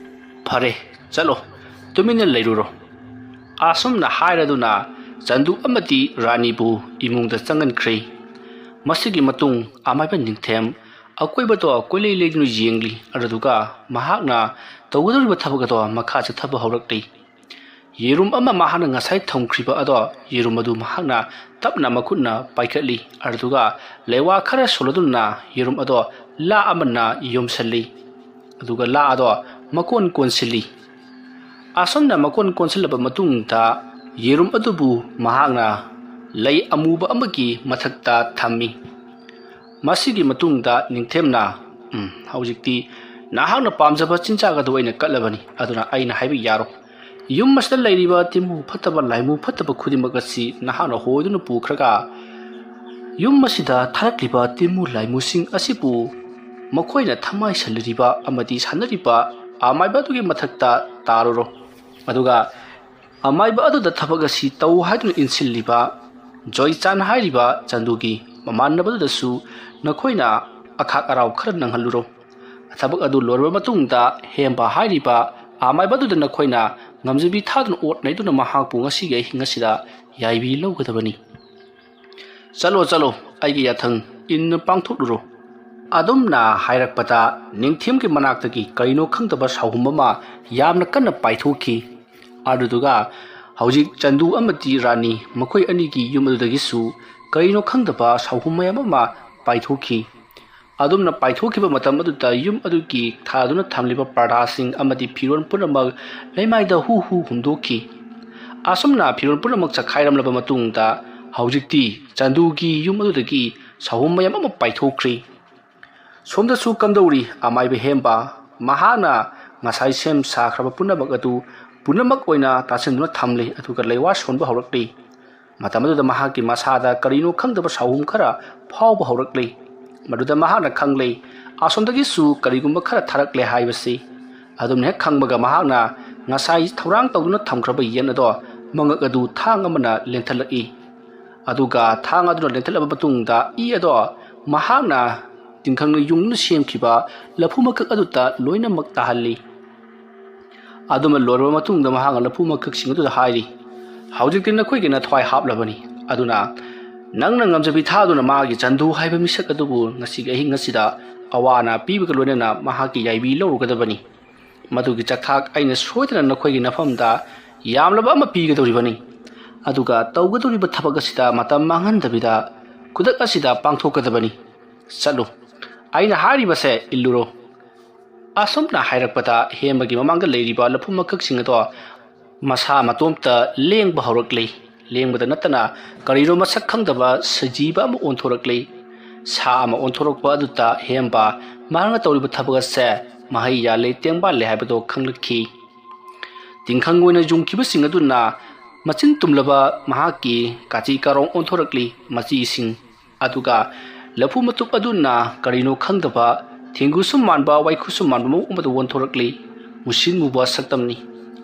ꯐꯔꯦ, ꯆꯠꯂꯣ, ꯇꯨꯃꯤꯟꯅ ꯂꯩꯔꯨꯔꯣ꯫" ꯑꯁꯨꯝꯅ ꯍꯥꯏꯔꯗꯨꯅ ꯆꯟꯗꯨ ꯑꯃꯗꯤ ꯔꯥꯅꯤꯕꯨ ꯏꯃꯨꯡꯗ ꯆꯪꯍꯟꯈ꯭ꯔꯦ꯫ ꯃꯁꯤꯒꯤ ꯃꯇꯨꯡ ꯑꯃꯥꯏꯕ ꯅꯤꯡꯊꯦꯝ ꯑꯀꯣꯏꯕꯗꯣ ꯀꯣꯏꯂꯩ ꯂꯩꯗꯨꯅ ꯌꯦꯡꯂꯤ꯫ ꯑꯗꯨꯗꯨꯒ ꯃꯍꯥꯛꯅ ꯇꯧꯒꯗꯧꯔꯤꯕ ꯊꯕꯛ ꯑꯗꯣ ꯃꯈꯥ ꯆꯠꯊꯕ ꯍꯧꯔꯛꯂꯤ꯫ ꯌꯦꯔꯨꯝ ꯑꯃ ꯃꯍꯥꯛꯅ ꯉꯁꯥꯏ ꯊꯝꯈ꯭ꯔꯤꯕ ꯑꯗꯣ, ꯌꯦꯔꯨꯝ ꯑꯗꯨ ꯃꯍꯥꯛꯅ ꯇꯞꯅ ꯃꯈꯨꯠꯅ ꯄꯥꯏꯈꯠꯂꯤ꯫ ꯑꯗꯨꯗꯨꯒ ꯂꯩꯋꯥ ꯈꯔ ꯁꯣꯜꯂꯗꯨꯅ ꯌꯦꯔꯨꯝ ꯑꯗꯣ ꯂꯥ ꯑꯃꯅ ꯌꯣꯝꯁꯤꯜꯂꯤ꯫ ꯑꯗꯨꯒ ꯂꯥ ꯑꯗꯣ ꯃꯀꯣꯟ ꯀꯣꯟꯁꯤꯜꯂꯤ꯫ ꯑꯁꯨꯝꯅ ꯃꯀꯣꯟ ꯀꯣꯟꯁꯤꯜꯂꯕ ꯃꯇꯨꯡꯗ ꯌꯦꯔꯨꯝ ꯑꯗꯨꯕꯨ ꯃꯍꯥꯛꯅ ꯂꯩ ꯑꯃꯨꯕ ꯑꯃꯒꯤ ꯃꯊꯛꯇ ꯊꯝꯃꯤ꯫ ꯃꯁꯤꯒꯤ ꯃꯇꯨꯡꯗ ꯅꯤꯡꯊꯦꯝꯅ, "ꯎꯝ, ꯍꯧꯖꯤꯛꯇꯤ ꯅꯍꯥꯛꯅ ꯄꯥꯝꯖꯕ ꯆꯤꯟꯖꯥꯛ ꯑꯗꯨ ꯑꯩꯅ ꯀꯠꯂꯕꯅꯤ, ꯑꯗꯨꯅ ꯑꯩꯅ ꯍꯥꯏꯕ ꯌꯥꯔꯣ꯫ ꯌꯨꯝ ꯑꯁꯤꯗ ꯂꯩꯔꯤꯕ ꯇꯤꯟꯃꯨ ꯐꯠꯇꯕ, ꯂꯥꯏꯃꯨ ꯐꯠꯇꯕ ꯈꯨꯗꯤꯡꯃꯛ ꯑꯁꯤ ꯅꯍꯥꯛꯅ ꯍꯣꯏꯗꯨꯅ ꯄꯨꯈ꯭ꯔꯒ, ꯌꯨꯝ ꯑꯁꯤꯗ ꯊꯥꯔꯛꯂꯤꯕ ꯇꯤꯟꯃꯨ ꯂꯥꯏꯃꯨꯁꯤꯡ ꯑꯁꯤꯕꯨ ꯃꯈꯣꯏꯅ ꯊꯃꯥꯏ ꯁꯜꯂꯤꯔꯤꯕ ꯑꯃꯗꯤ ꯁꯥꯟꯅꯔꯤꯕ ꯑꯃꯥꯏꯕ ꯑꯗꯨꯒꯤ ꯃꯊꯛꯇ ꯇꯥꯔꯨꯔꯣ꯫ ꯑꯗꯨꯒ ꯑꯃꯥꯏꯕ ꯑꯗꯨꯗ ꯊꯕꯛ ꯑꯁꯤ ꯇꯧ ꯍꯥꯏꯗꯨꯅ ꯏꯟꯁꯤꯜꯂꯤꯕ ꯖꯣꯏꯆꯥꯟ ꯍꯥꯏꯔꯤꯕ ꯆꯟꯗꯨꯒꯤ ꯃꯃꯥꯟꯅꯕꯗꯨꯗꯁꯨ ꯅꯈꯣꯏꯅ ꯑꯈꯥꯛ ꯑꯔꯥꯎ ꯈꯔ ꯅꯪꯍꯜꯂꯨꯔꯣ꯫ ꯊꯕꯛ ꯑꯗꯨ ꯂꯣꯏꯔꯕ ꯃꯇꯨꯡꯗ ꯍꯦꯝꯕ ꯍꯥꯏꯔꯤꯕ ꯑꯃꯥꯏꯕ ꯑꯗꯨꯗ ꯅꯈꯣꯏꯅ ꯉꯝꯖꯕꯤ ꯊꯥꯗꯨꯅ ꯑꯣꯠ ꯅꯩꯗꯨꯅ ꯃꯍꯥꯛꯄꯨ ꯉꯁꯤꯒꯤ ꯑꯍꯤꯡ ꯑꯁꯤꯗ ꯌꯥꯏꯕꯤ ꯂꯧꯒꯗꯕꯅꯤ꯫ ꯆꯠꯂꯣ, ꯆꯠꯂꯣ, ꯑꯩꯒꯤ ꯌꯥꯊꯪ ꯏꯟꯅ ꯄꯥꯡꯊꯣꯛꯂꯨꯔꯣ꯫" ꯑꯗꯨꯝꯅ ꯍꯥꯏꯔꯛꯄꯗ ꯅꯤꯡꯊꯦꯝꯒꯤ ꯃꯅꯥꯛꯇꯒꯤ ꯀꯔꯤꯅꯣ ꯈꯪꯗꯕ ꯁꯥꯎꯍꯨꯝ ꯑꯃ ꯌꯥꯝꯅ ꯀꯟꯅ ꯄꯥꯏꯊꯣꯛꯈꯤ꯫ ꯑꯗꯨꯗꯨꯒ ꯍꯧꯖꯤꯛ ꯆꯟꯗꯨ ꯑꯃꯗꯤ ꯔꯥꯅꯤ ꯃꯈꯣꯏ ꯑꯅꯤꯒꯤ ꯌꯨꯝ ꯑꯗꯨꯗꯒꯤꯁꯨ ꯀꯔꯤꯅꯣ ꯈꯪꯗꯕ ꯁꯥꯎꯍꯨꯝ ꯃꯌꯥꯝ ꯑꯃ ꯄꯥꯏꯊꯣꯛꯈꯤ꯫ ꯑꯗꯨꯝꯅ ꯄꯥꯏꯊꯣꯛꯈꯤꯕ ꯃꯇꯝ ꯑꯗꯨꯗ ꯌꯨꯝ ꯑꯗꯨꯒꯤ ꯊꯥꯗꯨꯅ ꯊꯝꯂꯤꯕ ꯄꯔꯗꯥꯁꯤꯡ ꯑꯃꯗꯤ ꯐꯤꯔꯣꯜ ꯄꯨꯝꯅꯃꯛ ꯂꯩꯃꯥꯏꯗ ꯍꯨ ꯍꯨ ꯍꯨꯝꯗꯣꯛꯈꯤ꯫ ꯑꯁꯨꯝꯅ ꯐꯤꯔꯣꯜ ꯄꯨꯝꯅꯃꯛ ꯆꯈꯥꯏꯔꯝꯂꯕ ꯃꯇꯨꯡꯗ ꯍꯧꯖꯤꯛꯇꯤ ꯆꯟꯗꯨꯒꯤ ꯌꯨꯝ ꯑꯗꯨꯗꯒꯤ ꯁꯥꯍꯨꯝ ꯃꯌꯥꯝ ꯑꯃ ꯄꯥꯏꯊꯣꯛꯈ꯭ꯔꯤ꯫ ꯁꯣꯝꯗꯁꯨ ꯀꯝꯗꯧꯔꯤ ꯑꯃꯥꯏꯕ ꯍꯦꯝꯕ? ꯃꯍꯥꯛꯅ ꯉꯁꯥꯏ ꯁꯦꯝ ꯁꯥꯈ꯭ꯔꯕ ꯄꯨꯝꯅꯃꯛ ꯑꯗꯨ ꯄꯨꯝꯅꯃꯛ ꯑꯣꯏꯅ ꯇꯥꯁꯤꯟꯗꯨꯅ ꯊꯝꯂꯤ, ꯑꯗꯨꯒ ꯂꯩꯋꯥ ꯁꯣꯟꯕ ꯍꯧꯔꯛꯂꯤ꯫ ꯃꯇꯝ ꯑꯗꯨꯗ ꯃꯍꯥꯛꯀꯤ ꯃꯁꯥꯗ ꯀꯔꯤꯅꯣ ꯈꯪꯗꯕ ꯁꯥꯍꯨꯝ ꯈꯔ ꯐꯥꯎꯕ ꯍꯧꯔꯛꯂꯤ꯫ ꯃꯗꯨꯗ ꯃꯍꯥꯛꯅ ꯈꯪꯂꯦ, ꯑꯁꯣꯝꯗꯒꯤꯁꯨ ꯀꯔꯤꯒꯨꯝꯕ ꯈꯔ ꯊꯥꯔꯛꯂꯦ ꯍꯥꯏꯕꯁꯤ꯫ ꯑꯗꯨꯝꯅ ꯍꯦꯛ ꯈꯪꯕꯒ ꯃꯍꯥꯛꯅ ꯉꯁꯥꯏ ꯊꯧꯔꯥꯡ ꯇꯧꯗꯨꯅ ꯊꯝꯈ꯭ꯔꯕ ꯌꯦꯟ ꯑꯗꯣ ꯃꯉꯛ ꯑꯗꯨ ꯊꯥꯡ ꯑꯃꯅ ꯂꯦꯟꯊꯠꯂꯛꯏ꯫ ꯑꯗꯨꯒ ꯊꯥꯡ ꯑꯗꯨꯅ ꯂꯦꯟꯊꯠꯂꯕ ꯃꯇꯨꯡꯗ ꯏ ꯑꯗꯣ ꯃꯍꯥꯛꯅ ꯇꯤꯡꯈꯪꯅ ꯌꯨꯡꯗꯨꯅ ꯁꯦꯝꯈꯤꯕ ꯂꯐꯨ ꯃꯀꯛ ꯑꯗꯨꯗ ꯂꯣꯏꯅꯃꯛ ꯇꯥꯍꯜꯂꯤ꯫ ꯑꯗꯨꯃ ꯂꯣꯏꯔꯕ ꯃꯇꯨꯡꯗ ꯃꯍꯥꯛꯅ ꯂꯐꯨ ꯃꯀꯛꯁꯤꯡ ꯑꯗꯨꯗ ꯍꯥꯏꯔꯤ, "ꯍꯧꯖꯤꯛꯇꯤ ꯅꯈꯣꯏꯒꯤ ꯅꯊ꯭ꯋꯥꯏ ꯍꯥꯞꯂꯕꯅꯤ, ꯑꯗꯨꯅ ꯅꯪꯅ ꯉꯝꯖꯕꯤ ꯊꯥꯗꯨꯅ ꯃꯥꯒꯤ ꯆꯟꯗꯨ ꯍꯥꯏꯕ ꯃꯤꯁꯛ ꯑꯗꯨꯕꯨ ꯉꯁꯤꯒꯤ ꯑꯍꯤꯡ ꯑꯁꯤꯗ ꯑꯋꯥ ꯑꯅꯥ ꯄꯤꯕꯒ ꯂꯣꯏꯅꯅ ꯃꯍꯥꯛꯀꯤ ꯌꯥꯏꯕꯤ ꯂꯧꯔꯨꯒꯗꯕꯅꯤ꯫ ꯃꯗꯨꯒꯤ ꯆꯥꯛꯊꯥꯛ ꯑꯩꯅ ꯁꯣꯏꯗꯅ ꯅꯈꯣꯏꯒꯤ ꯅꯐꯝꯗ ꯌꯥꯝꯂꯕ ꯑꯃ ꯄꯤꯒꯗꯧꯔꯤꯕꯅꯤ꯫ ꯑꯗꯨꯒ ꯇꯧꯒꯗꯧꯔꯤꯕ ꯊꯕꯛ ꯑꯁꯤꯗ ꯃꯇꯝ ꯃꯥꯡꯍꯟꯗꯕꯤꯗ ꯈꯨꯗꯛ ꯑꯁꯤꯗ ꯄꯥꯡꯊꯣꯛꯀꯗꯕꯅꯤ꯫ ꯆꯠꯂꯨ, ꯑꯩꯅ ꯍꯥꯏꯔꯤꯕꯁꯦ ꯏꯜꯂꯨꯔꯣ꯫" ꯑꯁꯨꯝꯅ ꯍꯥꯏꯔꯛꯄꯗ ꯍꯦꯝꯕꯒꯤ ꯃꯃꯥꯡꯗ ꯂꯩꯔꯤꯕ ꯂꯐꯨ ꯃꯀꯛꯁꯤꯡ ꯑꯗꯣ ꯃꯁꯥ ꯃꯇꯣꯝꯇ ꯂꯦꯡꯕ ꯍꯧꯔꯛꯂꯤ꯫ ꯂꯦꯡꯕꯗ ꯅꯠꯇꯅ ꯀꯔꯤꯅꯣ ꯃꯁꯛ ꯈꯪꯗꯕ ꯁꯖꯤꯕ ꯑꯃ ꯑꯣꯟꯊꯣꯔꯛꯂꯤ꯫ ꯁꯥ ꯑꯃ ꯑꯣꯟꯊꯣꯔꯛꯄ ꯑꯗꯨꯗ ꯍꯦꯝꯕ ꯃꯍꯥꯛꯅ ꯇꯧꯔꯤꯕ ꯊꯕꯛ ꯑꯁꯦ ꯃꯍꯩ ꯌꯥꯜꯂꯦ, ꯇꯦꯡꯕꯥꯜꯂꯦ ꯍꯥꯏꯕꯗꯣ ꯈꯪꯂꯛꯈꯤ꯫ ꯇꯤꯡꯈꯪ ꯑꯣꯏꯅ ꯌꯨꯡꯈꯤꯕꯁꯤꯡ ꯑꯗꯨꯅ ꯃꯆꯤꯟ ꯇꯨꯝꯂꯕ ꯃꯍꯥꯛꯀꯤ ꯀꯥꯆꯤ ꯀꯥꯔꯣꯡ ꯑꯣꯟꯊꯣꯔꯛꯂꯤ꯫ ꯃꯆꯤꯁꯤꯡ ꯑꯗꯨꯒ ꯂꯐꯨ ꯃꯇꯨꯞ ꯑꯗꯨꯅ ꯀꯔꯤꯅꯣ ꯈꯪꯗꯕ ꯊꯦꯡꯒꯨꯁꯨ ꯃꯥꯟꯕ, ꯋꯥꯏꯈꯨꯁꯨ ꯃꯥꯟꯕ ꯃꯑꯣꯡ ꯑꯃꯗ ꯑꯣꯟꯊꯣꯔꯛꯂꯤ꯫ ꯃꯨꯁꯤꯟ ꯃꯨꯕ ꯁꯛꯇꯝꯅꯤ꯫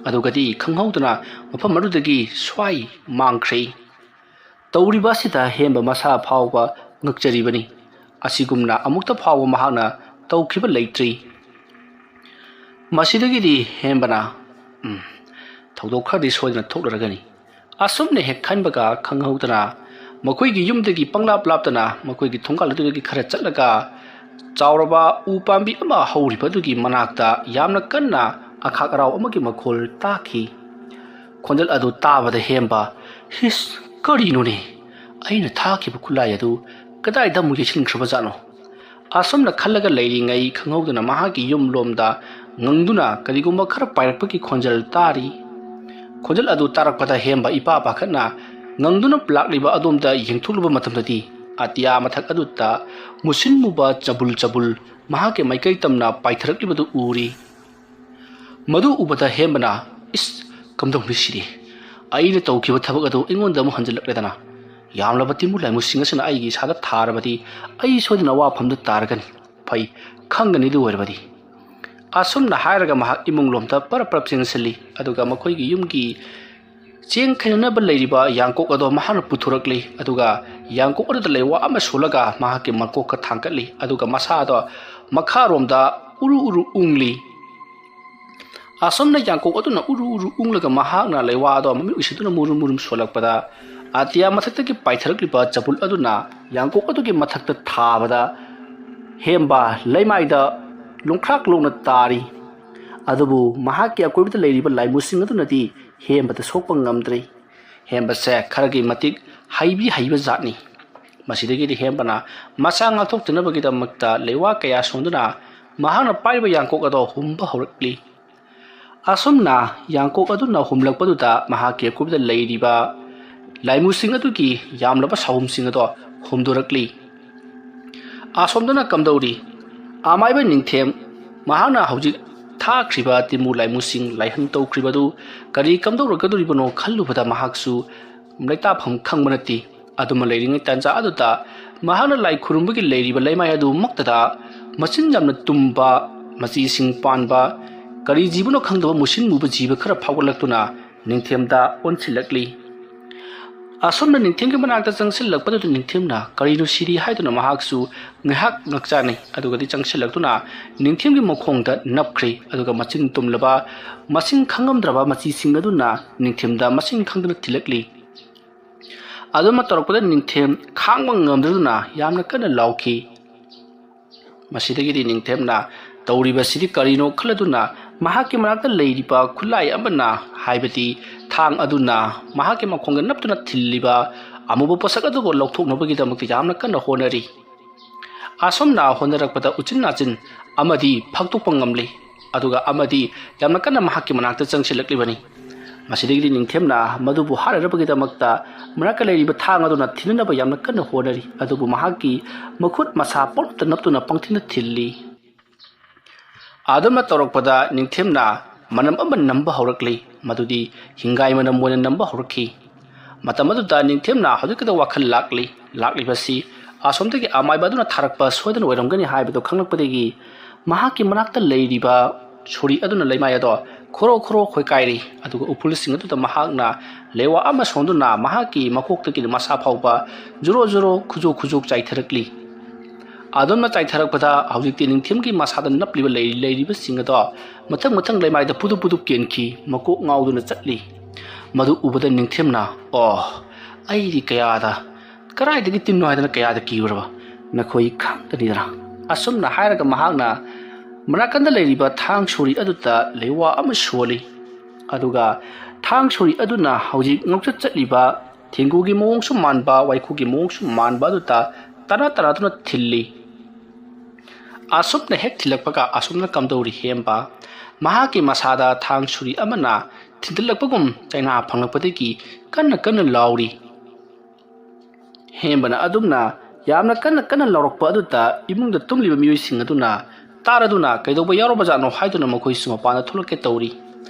ꯑꯗꯨꯒꯗꯤ ꯈꯪꯍꯧꯗꯅ ꯃꯐꯝ ꯑꯗꯨꯗꯒꯤ ꯁ꯭ꯋꯥꯏ ꯃꯥꯡꯈ꯭ꯔꯦ꯫ ꯇꯧꯔꯤꯕ ꯑꯁꯤꯗ ꯍꯦꯝꯕ ꯃꯁꯥ ꯐꯥꯎꯕ ꯉꯛꯆꯔꯤꯕꯅꯤ꯫ ꯑꯁꯤꯒꯨꯝꯅ ꯑꯃꯨꯛꯇ ꯐꯥꯎꯕ ꯃꯍꯥꯛꯅ ꯇꯧꯈꯤꯕ ꯂꯩꯇ꯭ꯔꯤ꯫ ꯃꯁꯤꯗꯒꯤꯗꯤ ꯍꯦꯝꯕꯅ, "ꯎꯝ, ꯊꯧꯗꯣꯛ ꯈꯔꯗꯤ ꯁꯣꯏꯗꯅ ꯊꯣꯛꯂꯔꯒꯅꯤ꯫" ꯑꯁꯨꯝꯅ ꯍꯦꯛ ꯈꯟꯕꯒ ꯈꯪꯍꯧꯗꯅ ꯃꯈꯣꯏꯒꯤ ꯌꯨꯝꯗꯒꯤ ꯄꯪꯂꯥꯞ ꯂꯥꯞꯇꯅ ꯃꯈꯣꯏꯒꯤ ꯊꯣꯡꯒꯥꯜ ꯑꯗꯨꯗꯒꯤ ꯈꯔ ꯆꯠꯂꯒ ꯆꯥꯎꯔꯕ ꯎ ꯄꯥꯝꯕꯤ ꯑꯃ ꯍꯧꯔꯤꯕ ꯑꯗꯨꯒꯤ ꯃꯅꯥꯛꯇ ꯌꯥꯝꯅ ꯀꯟꯅ ꯑꯈꯥꯛ ꯑꯔꯥꯎ ꯑꯃꯒꯤ ꯃꯈꯣꯜ ꯇꯥꯈꯤ꯫ ꯈꯣꯟꯖꯦꯜ ꯑꯗꯨ ꯇꯥꯕꯗ ꯍꯦꯝꯕ, "ꯍꯤꯁ, ꯀꯔꯤꯅꯣꯅꯦ? ꯑꯩꯅ ꯊꯥꯈꯤꯕ ꯈꯨꯠꯂꯥꯏ ꯑꯗꯨ ꯀꯗꯥꯏꯗ ꯑꯃꯨꯛ ꯌꯩꯁꯤꯟꯈ꯭ꯔꯕꯖꯥꯠꯅꯣ?" ꯑꯁꯨꯝꯅ ꯈꯜꯂꯒ ꯂꯩꯔꯤꯉꯩ ꯈꯪꯍꯧꯗꯅ ꯃꯍꯥꯛꯀꯤ ꯌꯨꯝ ꯂꯣꯝꯗ ꯉꯪꯗꯨꯅ ꯀꯔꯤꯒꯨꯝꯕ ꯈꯔ ꯄꯥꯏꯔꯛꯄꯒꯤ ꯈꯣꯟꯖꯦꯜ ꯇꯥꯔꯤ꯫ ꯈꯣꯟꯖꯦꯜ ꯑꯗꯨ ꯇꯥꯔꯛꯄꯗ ꯍꯦꯝꯕ ꯏꯄꯥ ꯄꯥꯈꯠꯅ ꯉꯪꯗꯨꯅ ꯂꯥꯛꯂꯤꯕ ꯑꯗꯣꯝꯗ ꯌꯦꯡꯊꯣꯛꯂꯨꯕ ꯃꯇꯝꯗꯗꯤ, ꯑꯇꯤꯌꯥ ꯃꯊꯛ ꯑꯗꯨꯗ ꯃꯨꯁꯤꯟ ꯃꯨꯕ ꯆꯕꯨꯜ ꯆꯕꯨꯜ ꯃꯍꯥꯛꯀꯤ ꯃꯥꯏꯀꯩ ꯇꯝꯅ ꯄꯥꯏꯊꯔꯛꯂꯤꯕꯗꯨ ꯎꯔꯤ꯫ ꯃꯗꯨ ꯎꯕꯗ ꯍꯦꯝꯕꯅ, "ꯏꯁ, ꯀꯝꯗꯧꯅꯤ ꯁꯤꯗꯤ? ꯑꯩꯅ ꯇꯧꯈꯤꯕ ꯊꯕꯛ ꯑꯗꯨ ꯑꯩꯉꯣꯟꯗ ꯑꯃꯨꯛ ꯍꯟꯖꯤꯜꯂꯛꯂꯦꯗꯅ꯫ ꯌꯥꯝꯂꯕ ꯇꯤꯟꯕꯨ ꯂꯥꯏꯃꯨꯁꯤꯡ ꯑꯁꯤꯅ ꯑꯩꯒꯤ ꯏꯁꯥꯗ ꯊꯥꯔꯕꯗꯤ, ꯑꯩ ꯁꯣꯏꯗꯅ ꯑꯋꯥꯐꯝꯗ ꯇꯥꯔꯒꯅꯤ꯫ ꯐꯩ, ꯈꯪꯒꯅꯤ ꯑꯗꯨ ꯑꯣꯏꯔꯕꯗꯤ"꯫ ꯑꯁꯨꯝꯅ ꯍꯥꯏꯔꯒ ꯃꯍꯥꯛ ꯏꯃꯨꯡꯂꯣꯝꯗ ꯄꯔꯞ ꯄꯔꯞ ꯆꯦꯟꯁꯤꯜꯂꯤ, ꯑꯗꯨꯒ ꯃꯈꯣꯏꯒꯤ ꯌꯨꯝꯒꯤ ꯆꯦꯡ ꯈꯩꯅꯅꯕ ꯂꯩꯔꯤꯕ ꯌꯥꯡꯀꯣꯛ ꯑꯗꯣ ꯃꯍꯥꯛꯅ ꯄꯨꯊꯣꯔꯛꯂꯤ, ꯑꯗꯨꯒ ꯌꯥꯡꯀꯣꯛ ꯑꯗꯨꯗ ꯂꯩꯋꯥ ꯑꯃ ꯁꯣꯜꯂꯒ ꯃꯍꯥꯛꯀꯤ ꯃꯀꯣꯛꯀ ꯊꯥꯡꯒꯠꯂꯤ, ꯑꯗꯨꯒ ꯃꯁꯥꯗꯣ ꯃꯈꯥꯔꯣꯝꯗ ꯎꯔꯨ ꯎꯔꯨ ꯎꯪꯂꯤ꯫ ꯑꯁꯨꯝꯅ ꯌꯥꯡꯀꯣꯛ ꯑꯗꯨꯅ ꯎꯔꯨ ꯎꯔꯨ ꯎꯪꯂꯒ ꯃꯍꯥꯛꯅ ꯂꯩꯋꯥ ꯑꯗꯣ ꯃꯃꯤꯠ ꯎꯏꯁꯤꯟꯗꯨꯅ ꯃꯨꯔꯨꯝ ꯃꯨꯔꯨꯝ ꯁꯣꯜꯂꯛꯄꯗ, ꯑꯇꯤꯌꯥ ꯃꯊꯛꯇꯒꯤ ꯄꯥꯏꯊꯔꯛꯂꯤꯕ ꯆꯕꯨꯜ ꯑꯗꯨꯅ ꯌꯥꯡꯀꯣꯛ ꯑꯗꯨꯒꯤ ꯃꯊꯛꯇ ꯊꯥꯕꯗ, ꯍꯦꯝꯕ ꯂꯩꯃꯥꯏꯗ ꯂꯣꯡꯈ꯭ꯔꯥꯛ ꯂꯣꯡꯅ ꯇꯥꯔꯤ꯫ ꯑꯗꯨꯕꯨ ꯃꯍꯥꯛꯀꯤ ꯑꯀꯣꯏꯕꯗ ꯂꯩꯔꯤꯕ ꯂꯥꯏꯃꯨꯁꯤꯡ ꯑꯗꯨꯅꯗꯤ ꯍꯦꯝꯕꯗ ꯁꯣꯛꯄ ꯉꯝꯗ꯭ꯔꯤ꯫ ꯍꯦꯝꯕꯁꯦ ꯈꯔꯒꯤ ꯃꯇꯤꯛ ꯍꯩꯕꯤ ꯍꯩꯕ ꯖꯥꯠꯅꯤ꯫ ꯃꯁꯤꯗꯒꯤꯗꯤ ꯍꯦꯝꯕꯅ ꯃꯁꯥ ꯉꯥꯛꯊꯣꯛꯇꯅꯕꯒꯤꯗꯃꯛꯇ ꯂꯩꯋꯥ ꯀꯌꯥ ꯁꯣꯟꯗꯨꯅ ꯃꯍꯥꯛꯅ ꯄꯥꯏꯔꯤꯕ ꯌꯥꯡꯀꯣꯛ ꯑꯗꯣ ꯍꯨꯝꯕ ꯍꯧꯔꯛꯂꯤ꯫ ꯑꯁꯨꯝꯅ ꯌꯥꯡꯀꯣꯛ ꯑꯗꯨꯅ ꯍꯨꯝꯂꯛꯄꯗꯨꯗ ꯃꯍꯥꯛꯀꯤ ꯑꯀꯣꯏꯕꯗ ꯂꯩꯔꯤꯕ ꯂꯥꯏꯃꯨꯁꯤꯡ ꯑꯗꯨꯒꯤ ꯌꯥꯝꯂꯕ ꯁꯥꯍꯨꯝꯁꯤꯡ ꯑꯗꯣ ꯍꯨꯝꯗꯣꯔꯛꯂꯤ꯫ ꯑꯁꯣꯝꯗꯅ ꯀꯝꯗꯧꯔꯤ? ꯑꯃꯥꯏꯕ ꯅꯤꯡꯊꯦꯝ, ꯃꯍꯥꯛꯅ ꯍꯧꯖꯤꯛ ꯊꯥꯈ꯭ꯔꯤꯕ ꯇꯤꯃꯨ ꯂꯥꯏꯃꯨꯁꯤꯡ ꯂꯥꯏꯍꯟ ꯇꯧꯈ꯭ꯔꯤꯕꯗꯨ ꯀꯔꯤ ꯀꯝꯗꯧꯔꯛꯀꯗꯧꯔꯤꯕꯅꯣ ꯈꯜꯂꯨꯕꯗ ꯃꯍꯥꯛꯁꯨ ꯂꯩꯇꯥꯐꯝ ꯈꯪꯕ ꯅꯠꯇꯦ꯫ ꯑꯗꯨꯃ ꯂꯩꯔꯤꯉꯩ ꯇꯥꯟꯖꯥ ꯑꯗꯨꯗ ꯃꯍꯥꯛꯅ ꯂꯥꯏ ꯈꯨꯔꯨꯝꯕꯒꯤ ꯂꯩꯔꯤꯕ ꯂꯩꯃꯥꯏ ꯑꯗꯨꯃꯛꯇꯗ ꯃꯆꯤꯟ ꯌꯥꯝꯅ ꯇꯨꯝꯕ, ꯃꯆꯤꯁꯤꯡ ꯄꯥꯟꯕ, ꯀꯔꯤ ꯖꯤꯕꯅꯣ ꯈꯪꯗꯕ ꯃꯨꯁꯤꯟ ꯃꯨꯕ ꯖꯤꯕ ꯈꯔ ꯐꯥꯎꯒꯠꯂꯛꯇꯨꯅ ꯅꯤꯡꯊꯦꯝꯗ ꯑꯣꯟꯁꯤꯜꯂꯛꯂꯤ꯫ ꯑꯁꯣꯝꯅ ꯅꯤꯡꯊꯦꯝꯒꯤ ꯃꯅꯥꯛꯇ ꯆꯪꯁꯤꯜꯂꯛꯄꯗꯨꯗ ꯅꯤꯡꯊꯦꯝꯅ "ꯀꯔꯤꯅꯣ ꯁꯤꯗꯤ?" ꯍꯥꯏꯗꯨꯅ ꯃꯍꯥꯛꯁꯨ ꯉꯥꯏꯍꯥꯛ ꯉꯛꯆꯥꯅꯩ꯫ ꯑꯗꯨꯒꯗꯤ ꯆꯪꯁꯤꯜꯂꯛꯇꯨꯅ ꯅꯤꯡꯊꯦꯝꯒꯤ ꯃꯈꯣꯡꯗ ꯅꯞꯈ꯭ꯔꯤ꯫ ꯑꯗꯨꯒ ꯃꯆꯤꯟ ꯇꯨꯝꯂꯕ, ꯃꯁꯤꯡ ꯈꯪꯉꯝꯗ꯭ꯔꯕ ꯃꯆꯤꯁꯤꯡ ꯑꯗꯨꯅ ꯅꯤꯡꯊꯦꯝꯗ ꯃꯁꯤꯡ ꯈꯪꯗꯅ ꯊꯤꯜꯂꯛꯂꯤ꯫ ꯑꯗꯨꯃ ꯇꯧꯔꯛꯄꯗ ꯅꯤꯡꯊꯦꯝ ꯈꯥꯡꯕ ꯉꯝꯗꯗꯨꯅ ꯌꯥꯝꯅ ꯀꯟꯅ ꯂꯥꯎꯈꯤ꯫ ꯃꯁꯤꯗꯒꯤꯗꯤ ꯅꯤꯡꯊꯦꯝꯅ ꯇꯧꯔꯤꯕꯁꯤꯗꯤ ꯀꯔꯤꯅꯣ ꯈꯜꯂꯗꯨꯅ ꯃꯍꯥꯛꯀꯤ ꯃꯅꯥꯛꯇ ꯂꯩꯔꯤꯕ ꯈꯨꯠꯂꯥꯏ ꯑꯃꯅ, ꯍꯥꯏꯕꯗꯤ ꯊꯥꯡ ꯑꯗꯨꯅ ꯃꯍꯥꯛꯀꯤ ꯃꯈꯣꯡꯗ ꯅꯞꯇꯨꯅ ꯊꯤꯜꯂꯤꯕ ꯑꯃꯨꯕ ꯄꯣꯠꯁꯛ ꯑꯗꯨꯕꯨ ꯂꯧꯊꯣꯛꯅꯕꯒꯤꯗꯃꯛꯇ ꯌꯥꯝꯅ ꯀꯟꯅ ꯍꯣꯠꯅꯔꯤ꯫ ꯑꯁꯨꯝꯅ ꯍꯣꯠꯅꯔꯛꯄꯗ ꯎꯆꯤꯟ ꯅꯥꯆꯤꯟ ꯑꯃꯗꯤ ꯐꯥꯛꯇꯣꯛꯄ ꯉꯝꯂꯤ, ꯑꯗꯨꯒ ꯑꯃꯗꯤ ꯌꯥꯝꯅ ꯀꯟꯅ ꯃꯍꯥꯛꯀꯤ ꯃꯅꯥꯛꯇ ꯆꯪꯁꯤꯜꯂꯛꯂꯤꯕꯅꯤ꯫ ꯃꯁꯤꯗꯒꯤꯗꯤ ꯅꯤꯡꯊꯦꯝꯅ ꯃꯗꯨꯕꯨ ꯍꯥꯠꯅꯅꯕꯒꯤꯗꯃꯛꯇ ꯃꯅꯥꯛꯇ ꯂꯩꯔꯤꯕ ꯊꯥꯡ ꯑꯗꯨꯅ ꯊꯤꯟꯅꯅꯕ ꯌꯥꯝꯅ ꯀꯟꯅ ꯍꯣꯠꯅꯔꯤ, ꯑꯗꯨꯕꯨ ꯃꯍꯥꯛꯀꯤ ꯃꯈꯨꯠ ꯃꯁꯥ ꯄꯪꯅꯞꯇ ꯅꯞꯇꯨꯅ ꯄꯪꯊꯤꯟꯗ ꯊꯤꯜꯂꯤ꯫ ꯑꯗꯨꯝꯅ ꯇꯧꯔꯛꯄꯗ ꯅꯤꯡꯊꯦꯝꯅ ꯃꯅꯝ ꯑꯃ ꯅꯝꯕ ꯍꯧꯔꯛꯂꯤ, ꯃꯗꯨꯗꯤ ꯍꯤꯡꯒꯥꯏ ꯃꯅꯝ ꯑꯣꯏꯅ ꯅꯝꯕ ꯍꯧꯔꯛꯈꯤ꯫ ꯃꯇꯝ ꯑꯗꯨꯗ ꯅꯤꯡꯊꯦꯝꯅ ꯍꯧꯖꯤꯛꯀꯗ ꯋꯥꯈꯜ ꯂꯥꯛꯂꯤ꯫ ꯂꯥꯛꯂꯤꯕꯁꯤ ꯑꯁꯣꯝꯗꯒꯤ ꯑꯃꯥꯏꯕ ꯑꯗꯨꯅ ꯊꯥꯔꯛꯄ ꯁꯣꯏꯗꯅ ꯑꯣꯏꯔꯝꯒꯅꯤ ꯍꯥꯏꯕꯗꯨ ꯈꯪꯂꯛꯄꯗꯒꯤ ꯃꯍꯥꯛꯀꯤ ꯃꯅꯥꯛꯇ ꯂꯩꯔꯤꯕ ꯁꯣꯔꯤ ꯑꯗꯨꯅ ꯂꯩꯃꯥꯏ ꯑꯗꯣ ꯈꯣꯔꯣ ꯈꯣꯔꯣ ꯈꯣꯏꯀꯥꯏꯔꯤ, ꯑꯗꯨꯒ ꯎꯐꯨꯜꯁꯤꯡ ꯑꯗꯨꯗ ꯃꯍꯥꯛꯅ ꯂꯩꯋꯥ ꯑꯃ ꯁꯣꯟꯗꯨꯅ ꯃꯍꯥꯛꯀꯤ ꯃꯀꯣꯛꯇꯒꯤ ꯃꯁꯥ ꯐꯥꯎꯕ ꯖꯣꯔꯣ ꯖꯣꯔꯣ ꯈꯨꯖꯣꯛ ꯈꯨꯖꯣꯛ ꯆꯥꯏꯊꯔꯛꯂꯤ꯫ ꯑꯗꯨꯝꯅ ꯆꯥꯏꯊꯔꯛꯄꯗ ꯍꯧꯖꯤꯛꯇꯤ ꯅꯤꯡꯊꯦꯝꯒꯤ ꯃꯁꯥꯗ ꯅꯞꯂꯤꯕ ꯂꯩ-, ꯂꯩꯔꯤꯕꯁꯤꯡ ꯑꯗꯣ ꯃꯊꯪ ꯃꯊꯪ ꯂꯩꯃꯥꯏꯗ ꯄꯨꯗꯨꯞ ꯄꯨꯗꯨꯞ ꯀꯦꯟꯈꯤ, ꯃꯀꯣꯛ ꯉꯥꯎꯗꯨꯅ ꯆꯠꯂꯤ꯫ ꯃꯗꯨ ꯎꯕꯗ ꯅꯤꯡꯊꯦꯝꯅ, "ꯑꯣ, ꯑꯩꯗꯤ ꯀꯌꯥꯗ, ꯀꯗꯥꯏꯗꯒꯤ ꯇꯤꯟꯅꯣ ꯍꯥꯏꯗꯅ ꯀꯌꯥꯗ ꯀꯤꯔꯨꯔꯕ, ꯅꯈꯣꯏ ꯈꯪꯒꯅꯤꯗꯅ?" ꯑꯁꯨꯝꯅ ꯍꯥꯏꯔꯒ ꯃꯍꯥꯛꯅ ꯃꯅꯥꯀꯟꯗ ꯂꯩꯔꯤꯕ ꯊꯥꯡ ꯁꯣꯔꯤ ꯑꯗꯨꯗ ꯂꯩꯋꯥ ꯑꯃ ꯁꯣꯜꯂꯤ꯫ ꯑꯗꯨꯒ ꯊꯥꯡ ꯁꯣꯔꯤ ꯑꯗꯨꯅ ꯍꯧꯖꯤꯛ ꯉꯧꯆꯠ ꯆꯠꯂꯤꯕ ꯊꯦꯡꯒꯨꯒꯤ ꯃꯑꯣꯡꯁꯨ ꯃꯥꯟꯕ, ꯋꯥꯏꯈꯨꯒꯤ ꯃꯑꯣꯡꯁꯨ ꯃꯥꯟꯕ ꯑꯗꯨꯗ ꯇꯅꯥ ꯇꯅꯥꯗꯨꯅ ꯊꯤꯜꯂꯤ꯫ ꯑꯁꯨꯝꯅ ꯍꯦꯛ ꯊꯤꯜꯂꯛꯄꯒ ꯑꯁꯨꯝꯅ ꯀꯝꯗꯧꯔꯤ ꯍꯦꯝꯕ, ꯃꯍꯥꯛꯀꯤ ꯃꯁꯥꯗ ꯊꯥꯡ ꯁꯨꯔꯤ ꯑꯃꯅ ꯊꯤꯟꯗꯠꯂꯛꯄꯒꯨꯝ ꯆꯩꯅꯥ ꯐꯪꯂꯛꯄꯗꯒꯤ ꯀꯟꯅ ꯀꯟꯅ ꯂꯥꯎꯔꯤ꯫ ꯍꯦꯝꯕꯅ ꯑꯗꯨꯝꯅ ꯌꯥꯝꯅ ꯀꯟꯅ ꯀꯟꯅ ꯂꯥꯎꯔꯛꯄ ꯑꯗꯨꯗ ꯏꯃꯨꯡꯗ ꯇꯨꯝꯂꯤꯕ ꯃꯤꯑꯣꯏꯁꯤꯡ ꯑꯗꯨꯅ ꯇꯥꯔꯗꯨꯅ ꯀꯩꯗꯧꯕ ꯌꯥꯎꯔꯕꯖꯥꯠꯅꯣ ꯍꯥꯏꯗꯨꯅ ꯃꯈꯣꯏꯁꯨ ꯃꯄꯥꯟꯗ ꯊꯣꯛꯂꯛꯀꯦ ꯇꯧꯔꯤ꯫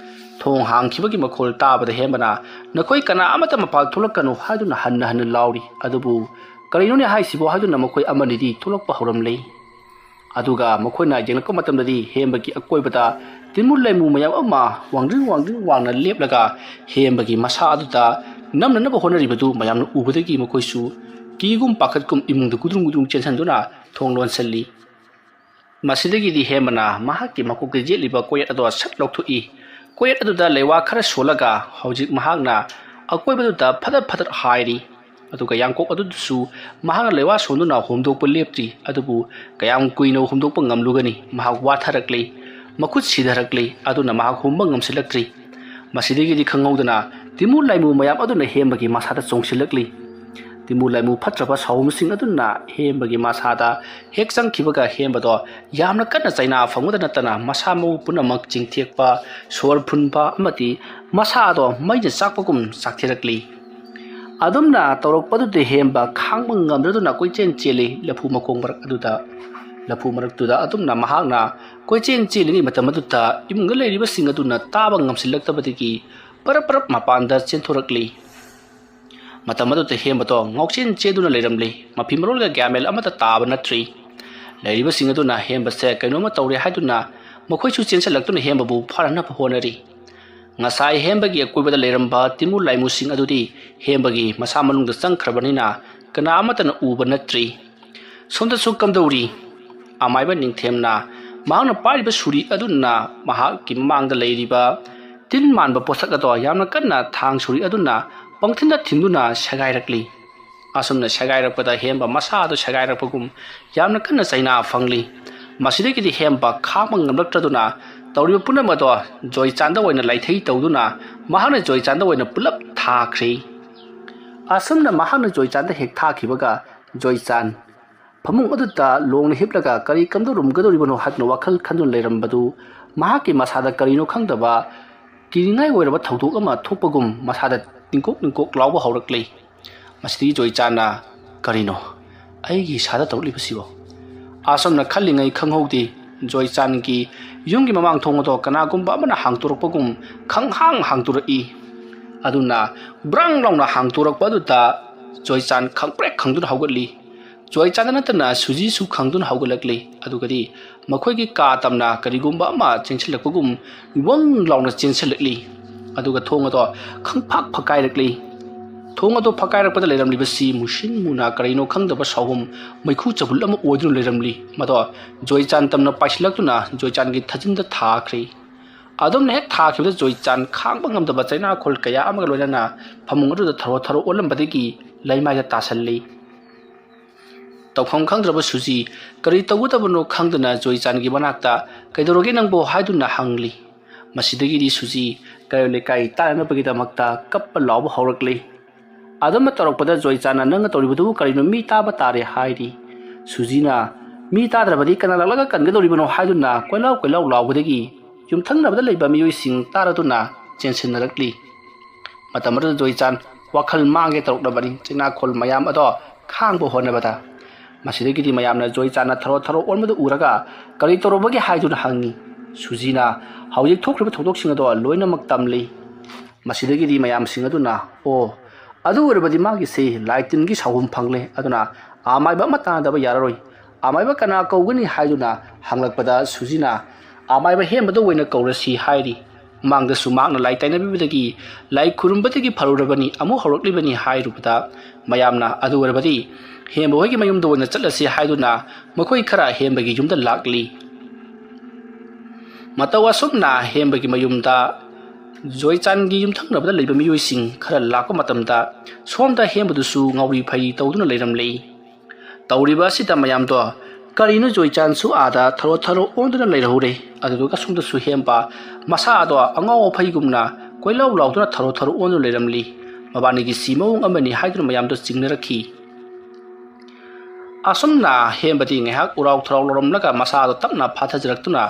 ꯊꯣꯡ ꯍꯥꯡꯈꯤꯕꯒꯤ ꯃꯈꯣꯜ ꯇꯥꯕꯗ ꯍꯦꯝꯕꯅ, "ꯅꯈꯣꯏ ꯀꯅꯥ ꯑꯃꯠꯇ ꯃꯄꯥꯟ ꯊꯣꯛꯂꯛꯀꯅꯨ" ꯍꯥꯏꯗꯨꯅ ꯍꯟꯅ ꯍꯟꯅ ꯂꯥꯎꯔꯤ꯫ ꯑꯗꯨꯕꯨ ꯀꯔꯤꯅꯣꯅꯦ ꯍꯥꯏꯁꯤꯕꯣ ꯍꯥꯏꯗꯨꯅ ꯃꯈꯣꯏ ꯑꯃꯅꯤꯗꯤ ꯊꯣꯛꯂꯛꯄ ꯍꯧꯔꯝꯂꯦ꯫ ꯑꯗꯨꯒ ꯃꯈꯣꯏꯅ ꯌꯦꯡꯂꯛꯄ ꯃꯇꯝꯗꯗꯤ ꯍꯦꯝꯕꯒꯤ ꯑꯀꯣꯏꯕꯗ ꯇꯤꯟꯃꯨ ꯂꯩꯃꯨ ꯃꯌꯥꯝ ꯑꯃ ꯋꯥꯡꯗ꯭ꯔꯤꯡ ꯋꯥꯡꯗ꯭ꯔꯤꯡ ꯋꯥꯡꯅ ꯂꯦꯞꯂꯒ ꯍꯦꯝꯕꯒꯤ ꯃꯁꯥ ꯑꯗꯨꯗ ꯅꯝꯅꯅꯕ ꯍꯣꯠꯅꯔꯤꯕꯗꯨ ꯃꯌꯥꯝꯅ ꯎꯕꯗꯒꯤ ꯃꯈꯣꯏꯁꯨ ꯀꯤꯒꯨꯝ ꯄꯥꯈꯠꯀꯨꯝ ꯏꯃꯨꯡꯗ ꯒꯨꯗ꯭ꯔꯨꯡ ꯒꯨꯗ꯭ꯔꯨꯡ ꯆꯦꯟꯁꯤꯟꯗꯨꯅ ꯊꯣꯡ ꯂꯣꯟꯁꯤꯜꯂꯤ꯫ ꯃꯁꯤꯗꯒꯤꯗꯤ ꯍꯦꯝꯕꯅ ꯃꯍꯥꯛꯀꯤ ꯃꯀꯣꯛꯇ ꯌꯦꯠꯂꯤꯕ ꯀꯣꯌꯦꯠ ꯑꯗꯣ ꯁꯠ ꯂꯧꯊꯣꯛꯏ꯫ ꯀꯣꯌꯦꯠ ꯑꯗꯨꯗ ꯂꯩꯋꯥ ꯈꯔ ꯁꯣꯜꯂꯒ ꯍꯧꯖꯤꯛ ꯃꯍꯥꯛꯅ ꯑꯀꯣꯏꯕꯗꯨꯗ ꯐꯗꯠ ꯐꯗꯠ ꯍꯥꯏꯔꯤ꯫ ꯑꯗꯨꯒ ꯌꯥꯡꯀꯣꯛ ꯑꯗꯨꯗꯁꯨ ꯃꯍꯥꯛꯅ ꯂꯩꯋꯥ ꯁꯣꯟꯗꯨꯅ ꯍꯣꯝꯗꯣꯛꯄ ꯂꯦꯞꯇ꯭ꯔꯤ꯫ ꯑꯗꯨꯕꯨ ꯀꯌꯥꯝ ꯀꯨꯏꯅ ꯍꯣꯝꯗꯣꯛꯄ ꯉꯝꯂꯨꯒꯅꯤ? ꯃꯍꯥꯛ ꯋꯥꯊꯔꯛꯂꯤ, ꯃꯈꯨꯠ ꯁꯤꯊꯔꯛꯂꯤ꯫ ꯑꯗꯨꯅ ꯃꯍꯥꯛ ꯍꯣꯝꯕ ꯉꯝꯁꯤꯜꯂꯛꯇ꯭ꯔꯤ꯫ ꯃꯁꯤꯗꯒꯤꯗꯤ ꯈꯪꯍꯧꯗꯅ ꯇꯤꯃꯨ ꯂꯥꯏꯃꯨ ꯃꯌꯥꯝ ꯑꯗꯨꯅ ꯍꯦꯝꯕꯒꯤ ꯃꯁꯥꯗ ꯆꯣꯡꯁꯤꯜꯂꯛꯂꯤ꯫ ꯇꯤꯃꯨ ꯂꯥꯏꯃꯨ ꯐꯠꯇ꯭ꯔꯕ ꯁꯥꯍꯨꯝꯁꯤꯡ ꯑꯗꯨꯅ ꯍꯦꯝꯕꯒꯤ ꯃꯁꯥꯗ ꯍꯦꯛ ꯆꯪꯈꯤꯕꯒ ꯍꯦꯝꯕꯗꯣ ꯌꯥꯝꯅ ꯀꯟꯅ ꯆꯩꯅꯥ ꯐꯪꯕꯗ ꯅꯠꯇꯅ ꯃꯁꯥ ꯃꯎ ꯄꯨꯝꯅꯃꯛ ꯆꯤꯡꯊꯦꯛꯄ, ꯁꯣꯔ ꯐꯨꯟꯕ ꯑꯃꯗꯤ ꯃꯁꯥꯗꯣ ꯃꯩꯅ ꯆꯥꯛꯄꯒꯨꯝ ꯆꯥꯛꯊꯦꯔꯛꯂꯤ꯫ ꯑꯗꯨꯝꯅ ꯇꯧꯔꯛꯄꯗꯨꯗ ꯍꯦꯝꯕ ꯈꯥꯡꯕ ꯉꯝꯗ꯭ꯔꯗꯨꯅ ꯀꯣꯏꯆꯦꯟ ꯆꯦꯜꯂꯤ ꯂꯐꯨ ꯃꯈꯣꯡ ꯃꯔꯛ ꯑꯗꯨꯗ꯫ ꯂꯐꯨ ꯃꯔꯛꯇꯨꯗ ꯑꯗꯨꯝꯅ ꯃꯍꯥꯛꯅ ꯀꯣꯏꯆꯦꯟ ꯆꯦꯜꯂꯤꯉꯩ ꯃꯇꯝ ꯑꯗꯨꯗ ꯏꯃꯨꯡꯗ ꯂꯩꯔꯤꯕꯁꯤꯡ ꯑꯗꯨꯅ ꯇꯥꯕ ꯉꯝꯁꯤꯜꯂꯛꯇꯕꯗꯒꯤ ꯄꯔꯞ ꯄꯔꯞ ꯃꯄꯥꯟꯗ ꯆꯦꯟꯊꯣꯔꯛꯂꯤ꯫ ꯃꯇꯝ ꯑꯗꯨꯗ ꯍꯦꯝꯕꯗꯣ ꯉꯥꯎꯆꯦꯟ ꯆꯦꯟꯗꯨꯅ ꯂꯩꯔꯝꯂꯤ꯫ ꯃꯐꯤ ꯃꯔꯣꯜꯒ ꯒ꯭ꯌꯥꯟ ꯃꯦꯟ ꯑꯃꯠꯇ ꯇꯥꯕ ꯅꯠꯇ꯭ꯔꯤ꯫ ꯂꯩꯔꯤꯕꯁꯤꯡ ꯑꯗꯨꯅ ꯍꯦꯝꯕꯁꯦ ꯀꯩꯅꯣꯝꯃ ꯇꯧꯔꯦ ꯍꯥꯏꯗꯨꯅ ꯃꯈꯣꯏꯁꯨ ꯆꯦꯟꯁꯤꯜꯂꯛꯇꯨꯅ ꯍꯦꯝꯕꯕꯨ ꯐꯥꯅꯅꯕ ꯍꯣꯠꯅꯔꯤ꯫ ꯉꯁꯥꯏ ꯍꯦꯝꯕꯒꯤ ꯑꯀꯣꯏꯕꯗ ꯂꯩꯔꯝꯕ ꯇꯤꯃꯨ ꯂꯥꯏꯃꯨꯁꯤꯡ ꯑꯗꯨꯗꯤ ꯍꯦꯝꯕꯒꯤ ꯃꯁꯥ ꯃꯅꯨꯡꯗ ꯆꯪꯈ꯭ꯔꯕꯅꯤꯅ ꯀꯅꯥ ꯑꯃꯠꯇꯅ ꯎꯕ ꯅꯠꯇ꯭ꯔꯤ꯫ ꯁꯣꯝꯗꯁꯨ ꯀꯝꯗꯧꯔꯤ? ꯑꯃꯥꯏꯕ ꯅꯤꯡꯊꯦꯝꯅ ꯃꯍꯥꯛꯅ ꯄꯥꯏꯔꯤꯕ ꯁꯨꯔꯤ ꯑꯗꯨꯅ ꯃꯍꯥꯛꯀꯤ ꯃꯃꯥꯡꯗ ꯂꯩꯔꯤꯕ ꯇꯤꯟ ꯃꯥꯟꯕ ꯄꯣꯠꯁꯛ ꯑꯗꯣ ꯌꯥꯝꯅ ꯀꯟꯅ ꯊꯥꯡ ꯁꯨꯔꯤ ꯑꯗꯨꯅ ꯄꯪꯊꯤꯟꯗ ꯊꯤꯟꯗꯨꯅ ꯁꯦꯒꯥꯏꯔꯛꯂꯤ꯫ ꯑꯁꯨꯝꯅ ꯁꯦꯒꯥꯏꯔꯛꯄꯗ ꯍꯦꯝꯕ ꯃꯁꯥꯗꯨ ꯁꯦꯒꯥꯏꯔꯛꯄꯒꯨꯝ ꯌꯥꯝꯅ ꯀꯟꯅ ꯆꯩꯅꯥ ꯐꯪꯂꯤ꯫ ꯃꯁꯤꯗꯒꯤꯗꯤ ꯍꯦꯝꯕ ꯈꯥꯡꯕ ꯉꯝꯂꯛꯇ꯭ꯔꯗꯨꯅ ꯇꯧꯔꯤꯕ ꯄꯨꯝꯅꯃꯛ ꯑꯗꯣ ꯖꯣꯏꯆꯥꯟꯗ ꯑꯣꯏꯅ ꯂꯥꯏꯊꯩ ꯇꯧꯗꯨꯅ ꯃꯍꯥꯛꯅ ꯖꯣꯏꯆꯥꯟꯗ ꯑꯣꯏꯅ ꯄꯨꯂꯞ ꯊꯥꯈ꯭ꯔꯦ꯫ ꯑꯁꯨꯝꯅ ꯃꯍꯥꯛꯅ ꯖꯣꯏꯆꯥꯟꯗ ꯍꯦꯛ ꯊꯥꯈꯤꯕꯒ ꯖꯣꯏꯆꯥꯟ ꯐꯃꯨꯡ ꯑꯗꯨꯗ ꯂꯣꯡꯅ ꯍꯤꯞꯂꯒ ꯀꯔꯤ ꯀꯝꯗꯧꯔꯝꯒꯗꯧꯔꯤꯕꯅꯣ ꯍꯥꯏꯗꯨꯅ ꯋꯥꯈꯜ ꯈꯟꯗꯨꯅ ꯂꯩꯔꯝꯕꯗꯨ ꯃꯍꯥꯛꯀꯤ ꯃꯁꯥꯗ ꯀꯔꯤꯅꯣ ꯈꯪꯗꯕ ꯀꯤꯅꯤꯡꯉꯥꯏ ꯑꯣꯏꯔꯕ ꯊꯧꯗꯣꯛ ꯑꯃ ꯊꯣꯛꯄꯒꯨꯝ ꯃꯁꯥꯗ ꯇꯤꯡꯀꯣꯛ ꯇꯤꯡꯀꯣꯛ ꯂꯥꯎꯕ ꯍꯧꯔꯛꯂꯤ꯫ ꯃꯁꯤꯗꯒꯤ ꯖꯣꯏꯆꯥꯟꯅ, "ꯀꯔꯤꯅꯣ ꯑꯩꯒꯤ ꯏꯁꯥꯗ ꯇꯧꯔꯛꯂꯤꯕꯁꯤꯕꯣ?" ꯑꯁꯨꯝꯅ ꯈꯜꯂꯤꯉꯩ ꯈꯪꯍꯧꯗꯦ, ꯖꯣꯏꯆꯥꯟꯒꯤ ꯌꯨꯝꯒꯤ ꯃꯃꯥꯡ ꯊꯣꯡ ꯑꯗꯣ ꯀꯅꯥꯒꯨꯝꯕ ꯑꯃꯅ ꯍꯥꯡꯇꯣꯔꯛꯄꯒꯨꯝ ꯈꯪꯍꯥꯡ ꯍꯥꯡꯇꯣꯔꯛꯏ꯫ ꯑꯗꯨꯅ ꯕ꯭ꯔꯪ ꯂꯥꯎꯅ ꯍꯥꯡꯇꯣꯔꯛꯄ ꯑꯗꯨꯗ ꯖꯣꯏꯆꯥꯟ ꯈꯪꯄ꯭ꯔꯦꯛ ꯈꯪꯗꯨꯅ ꯍꯧꯒꯠꯂꯤ꯫ ꯖꯣꯏꯆꯥꯟꯗ ꯅꯠꯇꯅ ꯁꯨꯖꯤꯁꯨ ꯈꯪꯗꯨꯅ ꯍꯧꯒꯠꯂꯛꯂꯤ꯫ ꯑꯗꯨꯒꯗꯤ ꯃꯈꯣꯏꯒꯤ ꯀꯥ ꯇꯝꯅ ꯀꯔꯤꯒꯨꯝꯕ ꯑꯃ ꯆꯦꯟꯁꯤꯜꯂꯛꯄꯒꯨꯝ ꯋꯪ ꯂꯥꯎꯅ ꯆꯦꯟꯁꯤꯜꯂꯛꯂꯤ꯫ ꯑꯗꯨꯒ ꯊꯣꯡ ꯑꯗꯣ ꯈꯪꯐꯥꯛ ꯐꯛꯀꯥꯏꯔꯛꯂꯤ꯫ ꯊꯣꯡ ꯑꯗꯣ ꯐꯛꯀꯥꯏꯔꯛꯄꯗ ꯂꯩꯔꯝꯂꯤꯕꯁꯤ ꯃꯨꯁꯤꯟ ꯃꯨꯅ ꯀꯔꯤꯅꯣ ꯈꯪꯗꯕ ꯁꯥꯎꯍꯨꯝ ꯃꯩꯈꯨ ꯆꯕꯨꯜ ꯑꯃ ꯑꯣꯏꯗꯨꯅ ꯂꯩꯔꯝꯂꯤ꯫ ꯃꯗꯣ ꯖꯣꯏꯆꯥꯟ ꯇꯝꯅ ꯄꯥꯏꯁꯤꯜꯂꯛꯇꯨꯅ ꯖꯣꯏꯆꯥꯟꯒꯤ ꯊꯥꯖꯤꯟꯗ ꯊꯥꯈ꯭ꯔꯦ꯫ ꯑꯗꯨꯝꯅ ꯍꯦꯛ ꯊꯥꯈꯤꯕꯗ ꯖꯣꯏꯆꯥꯟ ꯈꯥꯡꯕ ꯉꯝꯗꯕ ꯆꯩꯅꯥꯈꯣꯜ ꯀꯌꯥ ꯑꯃꯒ ꯂꯣꯏꯅꯅ ꯐꯃꯨꯡ ꯑꯗꯨꯗ ꯊꯔꯣ ꯊꯔꯣ ꯑꯣꯜꯂꯝꯕꯗꯒꯤ ꯂꯩꯃꯥꯏꯗ ꯇꯥꯁꯜꯂꯤ꯫ ꯇꯧꯐꯝ ꯈꯪꯗ꯭ꯔꯕ ꯁꯨꯖꯤ ꯀꯔꯤ ꯇꯧꯒꯗꯕꯅꯣ ꯈꯪꯗꯅ ꯖꯣꯏꯆꯥꯟꯒꯤ ꯃꯅꯥꯛꯇ, "ꯀꯩꯗꯧꯔꯒꯦ ꯅꯪꯕꯣ?" ꯍꯥꯏꯗꯨꯅ ꯍꯪꯂꯤ꯫ ꯃꯁꯤꯗꯒꯤꯗꯤ ꯁꯨꯖꯤ ꯀꯩꯔꯣꯜ ꯂꯩꯀꯥꯏ ꯇꯥꯅꯅꯕꯒꯤꯗꯃꯛꯇ ꯀꯞꯄ ꯂꯥꯎꯕ ꯍꯧꯔꯛꯂꯤ꯫ ꯑꯗꯨꯝꯅ ꯇꯧꯔꯛꯄꯗ ꯖꯣꯏꯆꯥꯟꯅ "ꯅꯪꯅ ꯇꯧꯔꯤꯕꯗꯨꯕꯨ ꯀꯔꯤꯅꯣ? ꯃꯤ ꯇꯥꯕ ꯇꯥꯔꯦ" ꯍꯥꯏꯔꯤ꯫ ꯁꯨꯖꯤꯅ "ꯃꯤ ꯇꯥꯗ꯭ꯔꯕꯗꯤ ꯀꯅꯥ ꯂꯥꯛꯂꯒ ꯀꯟꯒꯗꯧꯔꯤꯕꯅꯣ?" ꯍꯥꯏꯗꯨꯅ ꯀꯣꯏꯂꯥꯎ ꯀꯣꯏꯂꯥꯎ ꯂꯥꯎꯕꯗꯒꯤ ꯌꯨꯝꯊꯪꯅꯕꯗ ꯂꯩꯕ ꯃꯤꯑꯣꯏꯁꯤꯡ ꯇꯥꯔꯗꯨꯅ ꯆꯦꯟꯁꯤꯟꯅꯔꯛꯂꯤ꯫ ꯃꯇꯝ ꯑꯗꯨꯗ ꯖꯣꯏꯆꯥꯟ ꯋꯥꯈꯜ ꯃꯥꯡꯒꯦ ꯇꯧꯔꯛꯂꯕꯅꯤ꯫ ꯆꯩꯅꯥꯈꯣꯜ ꯃꯌꯥꯝ ꯑꯗꯣ ꯈꯥꯡꯕ ꯍꯣꯠꯅꯕꯗ ꯃꯁꯤꯗꯒꯤꯗꯤ ꯃꯌꯥꯝꯅ ꯖꯣꯏꯆꯥꯟꯅ ꯊꯔꯣ ꯊꯔꯣ ꯑꯣꯟꯕꯗꯨ ꯎꯔꯒ "ꯀꯔꯤ ꯇꯧꯔꯨꯕꯒꯦ?" ꯍꯥꯏꯗꯨꯅ ꯍꯪꯉꯤ꯫ ꯁꯨꯖꯤꯅ ꯍꯧꯖꯤꯛ ꯊꯣꯛꯈ꯭ꯔꯤꯕ ꯊꯧꯗꯣꯛꯁꯤꯡ ꯑꯗꯣ ꯂꯣꯏꯅꯃꯛ ꯇꯝꯂꯤ꯫ ꯃꯁꯤꯗꯒꯤꯗꯤ ꯃꯌꯥꯝꯁꯤꯡ ꯑꯗꯨꯅ "ꯑꯣ, ꯑꯗꯨ ꯑꯣꯏꯔꯕꯗꯤ ꯃꯥꯒꯤꯁꯤ ꯂꯥꯏ ꯇꯤꯟꯒꯤ ꯁꯥꯍꯨꯝ ꯐꯪꯂꯦ, ꯑꯗꯨꯅ ꯑꯃꯥꯏꯕ ꯑꯃ ꯇꯥꯟꯅꯗꯕ ꯌꯥꯔꯔꯣꯏ꯫ ꯑꯃꯥꯏꯕ ꯀꯅꯥ ꯀꯧꯒꯅꯤ?" ꯍꯥꯏꯗꯨꯅ ꯍꯪꯂꯛꯄꯗ ꯁꯨꯖꯤꯅ "ꯑꯃꯥꯏꯕ ꯍꯦꯝꯕꯗ ꯑꯣꯏꯅ ꯀꯧꯔꯁꯤ" ꯍꯥꯏꯔꯤ꯫ ꯃꯃꯥꯡꯗꯁꯨ ꯃꯍꯥꯛꯅ ꯂꯥꯏ ꯇꯥꯏꯅꯕꯤꯕꯗꯒꯤ, ꯂꯥꯏ ꯈꯨꯔꯨꯝꯕꯗꯒꯤ ꯐꯔꯨꯔꯕꯅꯤ, ꯑꯃꯨꯛ ꯍꯧꯔꯛꯂꯤꯕꯅꯤ ꯍꯥꯏꯔꯨꯕꯗ ꯃꯌꯥꯝꯅ "ꯑꯗꯨ ꯑꯣꯏꯔꯕꯗꯤ ꯍꯦꯝꯕ ꯍꯣꯏꯒꯤ ꯃꯌꯨꯝꯗ ꯑꯣꯏꯅ ꯆꯠꯂꯁꯤ" ꯍꯥꯏꯗꯨꯅ ꯃꯈꯣꯏ ꯈꯔ ꯍꯦꯝꯕꯒꯤ ꯌꯨꯝꯗ ꯂꯥꯛꯂꯤ꯫ ꯃꯇꯧ ꯑꯁꯨꯝꯅ ꯍꯦꯝꯕꯒꯤ ꯃꯌꯨꯝꯗ ꯖꯣꯏꯆꯥꯟꯒꯤ ꯌꯨꯝꯊꯪꯅꯕꯗ ꯂꯩꯕ ꯃꯤꯑꯣꯏꯁꯤꯡ ꯈꯔ ꯂꯥꯛꯄ ꯃꯇꯝꯗ ꯁꯣꯝꯗ ꯍꯦꯝꯕꯗꯨꯁꯨ ꯉꯥꯎꯔꯤ ꯐꯩꯔꯤ ꯇꯧꯗꯨꯅ ꯂꯩꯔꯝꯂꯤ꯫ ꯇꯧꯔꯤꯕ ꯑꯁꯤꯗ ꯃꯌꯥꯝꯗꯣ "ꯀꯔꯤꯅꯣ ꯖꯣꯏꯆꯥꯟꯁꯨ ꯑꯥꯗ ꯊꯔꯣ ꯊꯔꯣ ꯑꯣꯟꯗꯨꯅ ꯂꯩꯔꯍꯧꯔꯦ, ꯑꯗꯨꯗꯨꯒ ꯁꯣꯝꯗꯁꯨ ꯍꯦꯝꯕ ꯃꯁꯥ ꯑꯗꯣ ꯑꯉꯥꯎ ꯑꯐꯩꯒꯨꯝꯅ ꯀꯣꯏꯂꯥꯎ ꯂꯥꯎꯗꯨꯅ ꯊꯔꯣ ꯊꯔꯣ ꯑꯣꯟꯗꯨꯅ ꯂꯩꯔꯝꯂꯤ꯫ ꯃꯕꯥꯅꯤꯒꯤ ꯁꯤ ꯃꯑꯣꯡ ꯑꯃꯅꯤ" ꯍꯥꯏꯗꯨꯅ ꯃꯌꯥꯝꯗꯣ ꯆꯤꯡꯅꯔꯛꯈꯤ꯫ ꯑꯁꯨꯝꯅ ꯍꯦꯝꯕꯗꯤ ꯉꯥꯏꯍꯥꯛ ꯎꯔꯥꯎ ꯊꯔꯥꯎ ꯂꯧꯔꯝꯂꯒ ꯃꯁꯥꯗꯣ ꯇꯞꯅ ꯐꯥꯊꯖꯔꯛꯇꯨꯅ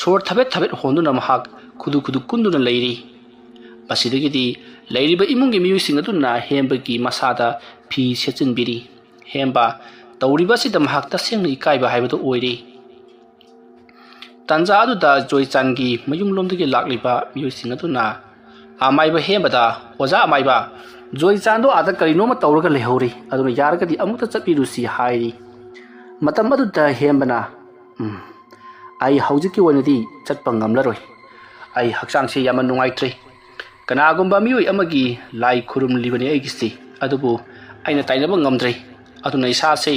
ꯁꯣꯔ ꯊꯕꯦꯠ ꯊꯕꯦꯠ ꯍꯣꯟꯗꯨꯅ ꯃꯍꯥꯛ ꯈꯨꯗꯨ ꯈꯨꯗꯨ ꯀꯨꯟꯗꯨꯅ ꯂꯩꯔꯤ꯫ ꯃꯁꯤꯗꯒꯤꯗꯤ ꯂꯩꯔꯤꯕ ꯏꯃꯨꯡꯒꯤ ꯃꯤꯑꯣꯏꯁꯤꯡ ꯑꯗꯨꯅ ꯍꯦꯝꯕꯒꯤ ꯃꯁꯥꯗ ꯐꯤ ꯁꯦꯠꯆꯤꯟꯕꯤꯔꯤ꯫ ꯍꯦꯝꯕ ꯇꯧꯔꯤꯕ ꯑꯁꯤꯗ ꯃꯍꯥꯛ ꯇꯁꯦꯡꯅ ꯏꯀꯥꯏꯕ ꯍꯥꯏꯕꯗꯨ ꯑꯣꯏꯔꯤ꯫ ꯇꯥꯟꯖꯥ ꯑꯗꯨꯗ ꯖꯣꯏꯆꯥꯟꯒꯤ ꯃꯌꯨꯝꯂꯣꯝꯗꯒꯤ ꯂꯥꯛꯂꯤꯕ ꯃꯤꯑꯣꯏꯁꯤꯡ ꯑꯗꯨꯅ ꯑꯃꯥꯏꯕ ꯍꯦꯝꯕꯗ, "ꯑꯣꯖꯥ ꯑꯃꯥꯏꯕ, ꯖꯣꯏꯆꯥꯟꯗꯣ ꯑꯥꯗ ꯀꯔꯤꯅꯣꯃ ꯇꯧꯔꯒ ꯂꯩꯍꯧꯔꯤ, ꯑꯗꯨꯅ ꯌꯥꯔꯒꯗꯤ ꯑꯃꯨꯛꯇ ꯆꯠꯄꯤꯔꯨꯁꯤ" ꯍꯥꯏꯔꯤ꯫ ꯃꯇꯝ ꯑꯗꯨꯗ ꯍꯦꯝꯕꯅ, "ꯎꯝ, ꯑꯩ ꯍꯧꯖꯤꯛꯀꯤ ꯑꯣꯏꯅꯗꯤ ꯆꯠꯄ ꯉꯝꯂꯔꯣꯏ꯫ ꯑꯩ ꯍꯛꯆꯥꯡꯁꯦ ꯌꯥꯝꯅ ꯅꯨꯡꯉꯥꯏꯇ꯭ꯔꯦ꯫ ꯀꯅꯥꯒꯨꯝꯕ ꯃꯤꯑꯣꯏ ꯑꯃꯒꯤ ꯂꯥꯏ ꯈꯨꯔꯨꯝꯂꯤꯕꯅꯤ ꯑꯩꯒꯤꯁꯤ, ꯑꯗꯨꯕꯨ ꯑꯩꯅ ꯇꯥꯏꯅꯕ ꯉꯝꯗ꯭ꯔꯦ꯫ ꯑꯗꯨꯅ ꯏꯁꯥꯁꯦ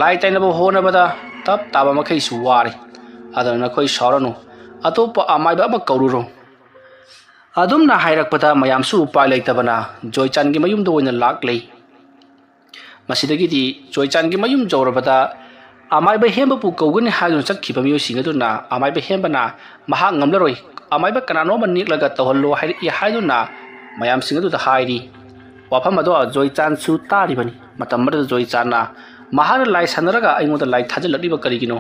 ꯂꯥꯏ ꯇꯥꯏꯅꯕ ꯍꯣꯠꯅꯕꯗ ꯇꯞ ꯇꯥꯕ ꯃꯈꯩꯁꯨ ꯋꯥꯔꯦ꯫ ꯑꯗꯨꯅ ꯅꯈꯣꯏ ꯁꯥꯎꯔꯅꯨ, ꯑꯇꯣꯞꯄ ꯑꯃꯥꯏꯕ ꯑꯃ ꯀꯧꯔꯨꯔꯣ"꯫ ꯑꯗꯨꯝꯅ ꯍꯥꯏꯔꯛꯄꯗ ꯃꯌꯥꯝꯁꯨ ꯎꯄꯥꯏ ꯂꯩꯇꯕꯅ ꯖꯣꯏꯆꯥꯟꯒꯤ ꯃꯌꯨꯝꯗ ꯑꯣꯏꯅ ꯂꯥꯛꯂꯦ꯫ ꯃꯁꯤꯗꯒꯤꯗꯤ ꯖꯣꯏꯆꯥꯟꯒꯤ ꯃꯌꯨꯝ ꯌꯧꯔꯕꯗ ꯑꯃꯥꯏꯕ ꯍꯦꯝꯕꯕꯨ ꯀꯧꯒꯅꯤ ꯍꯥꯏꯗꯨꯅ ꯆꯠꯈꯤꯕ ꯃꯤꯑꯣꯏꯁꯤꯡ ꯑꯗꯨꯅ ꯑꯃꯥꯏꯕ ꯍꯦꯝꯕꯅ ꯃꯍꯥꯛ ꯉꯝꯂꯔꯣꯏ, ꯑꯃꯥꯏꯕ ꯀꯅꯥꯅꯣ ꯑꯃ ꯅꯦꯛꯂꯒ ꯇꯧꯍꯜꯂꯣ ꯍꯥꯏꯔꯛꯏ ꯍꯥꯏꯗꯨꯅ ꯃꯌꯥꯝꯁꯤꯡ ꯑꯗꯨꯗ ꯍꯥꯏꯔꯤ꯫ ꯋꯥꯐꯝ ꯑꯗꯣ ꯖꯣꯏꯆꯥꯟꯁꯨ ꯇꯥꯔꯤꯕꯅꯤ꯫ ꯃꯇꯝ ꯑꯗꯨꯗ ꯖꯣꯏꯆꯥꯟꯅ, "ꯃꯍꯥꯛꯅ ꯂꯥꯏ ꯁꯥꯟꯅꯔꯒ ꯑꯩꯉꯣꯟꯗ ꯂꯥꯏ ꯊꯥꯖꯤꯜꯂꯛꯂꯤꯕ ꯀꯔꯤꯒꯤꯅꯣ?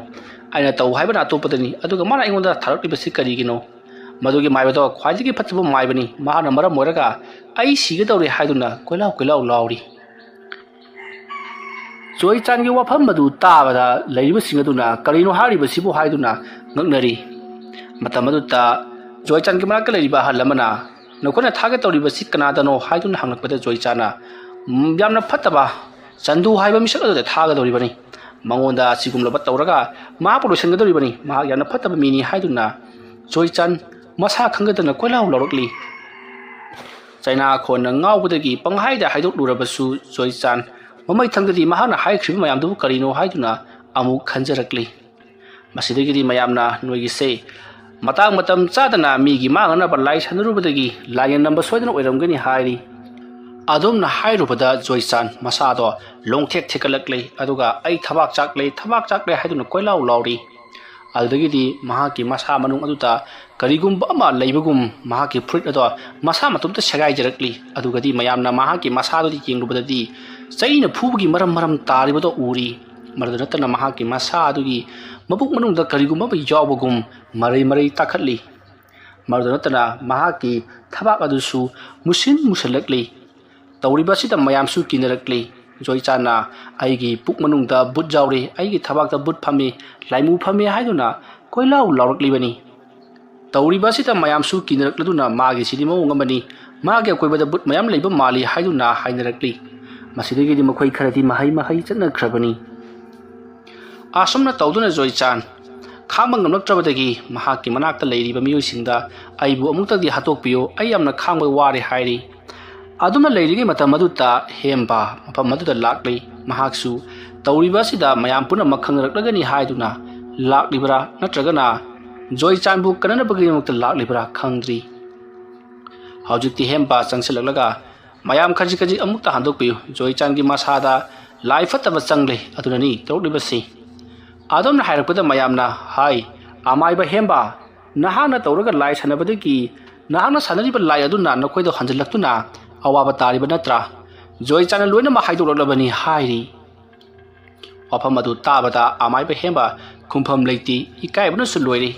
ꯑꯩꯅ ꯇꯧ ꯍꯥꯏꯕꯅ ꯑꯇꯣꯞꯄꯗꯅꯤ, ꯑꯗꯨꯒ ꯃꯥꯅ ꯑꯩꯉꯣꯟꯗ ꯊꯥꯔꯛꯂꯤꯕꯁꯤ ꯀꯔꯤꯒꯤꯅꯣ? ꯃꯗꯨꯒꯤ ꯃꯥꯏꯕꯗꯣ ꯈ꯭ꯋꯥꯏꯗꯒꯤ ꯐꯠꯇꯕ ꯃꯥꯏꯕꯅꯤ꯫ ꯃꯍꯥꯛꯅ ꯃꯔꯝ ꯑꯣꯏꯔꯒ ꯑꯩ ꯁꯤꯒꯗꯧꯔꯦ" ꯍꯥꯏꯗꯨꯅ ꯀꯣꯏꯂꯥꯎ ꯀꯣꯏꯂꯥꯎ ꯂꯥꯎꯔꯤ꯫ ꯖꯣꯏꯆꯥꯟꯒꯤ ꯋꯥꯐꯝ ꯑꯗꯨ ꯇꯥꯕꯗ ꯂꯩꯔꯤꯕꯁꯤꯡ ꯑꯗꯨꯅ "ꯀꯔꯤꯅꯣ ꯍꯥꯏꯔꯤꯕꯁꯤꯕꯨ?" ꯍꯥꯏꯗꯨꯅ ꯉꯛꯅꯔꯤ꯫ ꯃꯇꯝ ꯑꯗꯨꯗ ꯖꯣꯏꯆꯥꯟꯒꯤ ꯃꯅꯥꯛꯇ ꯂꯩꯔꯤꯕ ꯑꯍꯜ ꯑꯃꯅ, "ꯅꯈꯣꯏꯅ ꯊꯥꯒꯦ ꯇꯧꯔꯤꯕꯁꯤ ꯀꯅꯥꯗꯅꯣ?" ꯍꯥꯏꯗꯨꯅ ꯍꯪꯂꯛꯄꯗ ꯖꯣꯏꯆꯥꯟꯅ, "ꯎꯝ, ꯌꯥꯝꯅ ꯐꯠꯇꯕ ꯆꯟꯗꯨ ꯍꯥꯏꯕ ꯃꯤꯁꯛ ꯑꯗꯨꯗ ꯊꯥꯒꯗꯧꯔꯤꯕꯅꯤ꯫ ꯃꯉꯣꯟꯗ ꯑꯁꯤꯒꯨꯝꯂꯕ ꯇꯧꯔꯒ ꯃꯍꯥꯛꯄꯨ ꯂꯣꯏꯁꯤꯟꯒꯗꯧꯔꯤꯕꯅꯤ꯫ ꯃꯍꯥꯛ ꯌꯥꯝꯅ ꯐꯠꯇꯕ ꯃꯤꯅꯤ" ꯍꯥꯏꯗꯨꯅ ꯖꯣꯏꯆꯥꯟ ꯃꯁꯥ ꯈꯪꯒꯗꯅ ꯀꯣꯏꯂꯥꯎ ꯂꯥꯎꯔꯛꯂꯤ꯫ ꯆꯩꯅꯥꯈꯣꯟꯅ ꯉꯥꯎꯕꯗꯒꯤ ꯄꯪꯍꯥꯏꯗ ꯍꯥꯏꯗꯣꯛꯂꯨꯔꯕꯁꯨ ꯖꯣꯏꯆꯥꯟ ꯃꯃꯩꯊꯪꯗꯗꯤ ꯃꯍꯥꯛꯅ ꯍꯥꯏꯈ꯭ꯔꯤꯕ ꯃꯌꯥꯝꯗꯨꯕꯨ ꯀꯔꯤꯅꯣ ꯍꯥꯏꯗꯨꯅ ꯑꯃꯨꯛ ꯈꯟꯖꯔꯛꯂꯤ꯫ ꯃꯁꯤꯗꯒꯤꯗꯤ ꯃꯌꯥꯝꯅ, "ꯅꯣꯏꯒꯤꯁꯦ ꯃꯇꯥꯡ ꯃꯇꯝ ꯆꯥꯗꯅ ꯃꯤꯒꯤ ꯃꯥꯡꯅꯅꯕ ꯂꯥꯏ ꯁꯥꯟꯅꯔꯨꯕꯗꯒꯤ ꯂꯥꯏꯅ ꯅꯝꯕ ꯁꯣꯏꯗꯅ ꯑꯣꯏꯔꯝꯒꯅꯤ" ꯍꯥꯏꯔꯤ꯫ ꯑꯗꯨꯝꯅ ꯍꯥꯏꯔꯨꯕꯗ ꯖꯣꯏꯆꯥꯟ ꯃꯁꯥꯗꯣ ꯂꯣꯡꯊꯦꯛ ꯊꯦꯛꯀꯠꯂꯛꯂꯦ, ꯑꯗꯨꯒ "ꯑꯩ ꯊꯕꯥꯛ ꯆꯥꯛꯂꯦ, ꯊꯕꯥꯛ ꯆꯥꯛꯂꯦ" ꯍꯥꯏꯗꯨꯅ ꯀꯣꯏꯂꯥꯎ ꯂꯥꯎꯔꯤ꯫ ꯑꯗꯨꯗꯒꯤꯗꯤ ꯃꯍꯥꯛꯀꯤ ꯃꯁꯥ ꯃꯅꯨꯡ ꯑꯗꯨꯗ ꯀꯔꯤꯒꯨꯝꯕ ꯑꯃ ꯂꯩꯕꯒꯨꯝ ꯃꯍꯥꯛꯀꯤ ꯐꯨꯔꯤꯠ ꯑꯗꯣ ꯃꯁꯥ ꯃꯇꯣꯝꯇ ꯁꯦꯒꯥꯏꯖꯔꯛꯂꯤ꯫ ꯑꯗꯨꯒꯗꯤ ꯃꯌꯥꯝꯅ ꯃꯍꯥꯛꯀꯤ ꯃꯁꯥꯗꯨꯗ ꯌꯦꯡꯂꯨꯕꯗꯗꯤ ꯆꯩꯅ ꯐꯨꯕꯒꯤ ꯃꯔꯝ ꯃꯔꯝ ꯇꯥꯔꯤꯕꯗꯣ ꯎꯔꯤ꯫ ꯃꯗꯨꯗ ꯅꯠꯇꯅ ꯃꯍꯥꯛꯀꯤ ꯃꯁꯥ ꯑꯗꯨꯒꯤ ꯃꯕꯨꯛ ꯃꯅꯨꯡꯗ ꯀꯔꯤꯒꯨꯝꯕ ꯑꯃ ꯌꯥꯎꯕꯒꯨꯝ ꯃꯔꯩ ꯃꯔꯩ ꯇꯥꯈꯠꯂꯤ꯫ ꯃꯗꯨꯗ ꯅꯠꯇꯅ ꯃꯍꯥꯛꯀꯤ ꯊꯕꯥꯛ ꯑꯗꯨꯁꯨ ꯃꯨꯁꯤꯟ ꯃꯨꯁꯤꯜꯂꯛꯂꯤ꯫ ꯇꯧꯔꯤꯕ ꯑꯁꯤꯗ ꯃꯌꯥꯝꯁꯨ ꯀꯤꯅꯔꯛꯂꯤ꯫ ꯖꯣꯏꯆꯥꯟꯅ, "ꯑꯩꯒꯤ ꯄꯨꯛ ꯃꯅꯨꯡꯗ ꯕꯨꯠ ꯌꯥꯎꯔꯦ, ꯑꯩꯒꯤ ꯊꯕꯥꯛꯇ ꯕꯨꯠ ꯐꯝꯃꯤ, ꯂꯥꯏꯃꯨ ꯐꯝꯃꯤ" ꯍꯥꯏꯗꯨꯅ ꯀꯣꯏꯂꯥꯎ ꯂꯥꯎꯔꯛꯂꯤꯕꯅꯤ꯫ ꯇꯧꯔꯤꯕ ꯑꯁꯤꯗ ꯃꯌꯥꯝꯁꯨ ꯀꯤꯅꯔꯛꯂꯗꯨꯅ, "ꯃꯥꯒꯤꯁꯤꯗꯤ ꯃꯑꯣꯡ ꯑꯃꯅꯤ, ꯃꯥꯒꯤ ꯑꯀꯣꯏꯕꯗ ꯕꯨꯠ ꯃꯌꯥꯝ ꯂꯩꯕ ꯃꯥꯜꯂꯤ" ꯍꯥꯏꯗꯨꯅ ꯍꯥꯏꯅꯔꯛꯂꯤ꯫ ꯃꯁꯤꯗꯒꯤꯗꯤ ꯃꯈꯣꯏ ꯈꯔꯗꯤ ꯃꯍꯩ ꯃꯍꯩ ꯆꯠꯅꯈ꯭ꯔꯕꯅꯤ꯫ ꯑꯁꯨꯝꯅ ꯇꯧꯗꯨꯅ ꯖꯣꯏꯆꯥꯟ ꯈꯥꯡꯕ ꯉꯝꯂꯛꯇ꯭ꯔꯕꯗꯒꯤ ꯃꯍꯥꯛꯀꯤ ꯃꯅꯥꯛꯇ ꯂꯩꯔꯤꯕ ꯃꯤꯑꯣꯏꯁꯤꯡꯗ, "ꯑꯩꯕꯨ ꯑꯃꯨꯛꯇꯪꯗꯤ ꯍꯥꯠꯇꯣꯛꯄꯤꯌꯨ, ꯑꯩ ꯌꯥꯝꯅ ꯈꯥꯡꯕ ꯋꯥꯔꯦ" ꯍꯥꯏꯔꯤ꯫ ꯑꯗꯨꯝꯅ ꯂꯩꯔꯤꯉꯩ ꯃꯇꯝ ꯑꯗꯨꯗ ꯍꯦꯝꯕ ꯃꯐꯝ ꯑꯗꯨꯗ ꯂꯥꯛꯂꯤ꯫ ꯃꯍꯥꯛꯁꯨ ꯇꯧꯔꯤꯕ ꯑꯁꯤꯗ ꯃꯌꯥꯝ ꯄꯨꯝꯅꯃꯛ ꯈꯪꯅꯔꯛꯂꯒꯅꯤ ꯍꯥꯏꯗꯨꯅ ꯂꯥꯛꯂꯤꯕ꯭ꯔꯥ, ꯅꯠꯇ꯭ꯔꯒꯅ ꯖꯣꯏꯆꯥꯟꯕꯨ ꯀꯟꯅꯅꯕꯒꯤꯗꯃꯛꯇ ꯂꯥꯛꯂꯤꯕ꯭ꯔꯥ ꯈꯪꯗ꯭ꯔꯤ꯫ ꯍꯧꯖꯤꯛꯇꯤ ꯍꯦꯝꯕ ꯆꯪꯁꯤꯜꯂꯛꯂꯒ, "ꯃꯌꯥꯝ ꯈꯖꯤꯛ ꯈꯖꯤꯛ ꯑꯃꯨꯛꯇ ꯍꯟꯗꯣꯛꯄꯤꯌꯨ, ꯖꯣꯏꯆꯥꯟꯒꯤ ꯃꯁꯥꯗ ꯂꯥꯏ ꯐꯠꯇꯕ ꯆꯪꯂꯦ, ꯑꯗꯨꯅꯅꯤ ꯇꯧꯔꯛꯂꯤꯕꯁꯤ"꯫ ꯑꯗꯨꯝꯅ ꯍꯥꯏꯔꯛꯄꯗ ꯃꯌꯥꯝꯅ, "ꯍꯥꯏ, ꯑꯃꯥꯏꯕ ꯍꯦꯝꯕ, ꯅꯍꯥꯛꯅ ꯇꯧꯔꯒ ꯂꯥꯏ ꯁꯥꯟꯅꯕꯗꯒꯤ ꯅꯍꯥꯛꯅ ꯁꯥꯟꯅꯔꯤꯕ ꯂꯥꯏ ꯑꯗꯨꯅ ꯅꯈꯣꯏꯗ ꯍꯟꯖꯤꯜꯂꯛꯇꯨꯅ ꯑꯋꯥꯕ ꯇꯥꯔꯤꯕ ꯅꯠꯇ꯭ꯔꯥ? ꯖꯣꯏꯆꯥꯟꯅ ꯂꯣꯏꯅꯃꯛ ꯍꯥꯏꯗꯣꯛꯂꯛꯂꯕꯅꯤ ꯍꯥꯏꯔꯤ꯫ ꯋꯥꯐꯝ ꯑꯗꯨ ꯇꯥꯕꯗ ꯑꯃꯥꯏꯕ ꯍꯦꯝꯕ ꯈꯨꯝꯐꯝ ꯂꯩꯇꯦ, ꯏꯀꯥꯏꯕꯅꯁꯨ ꯂꯣꯏꯔꯦ꯫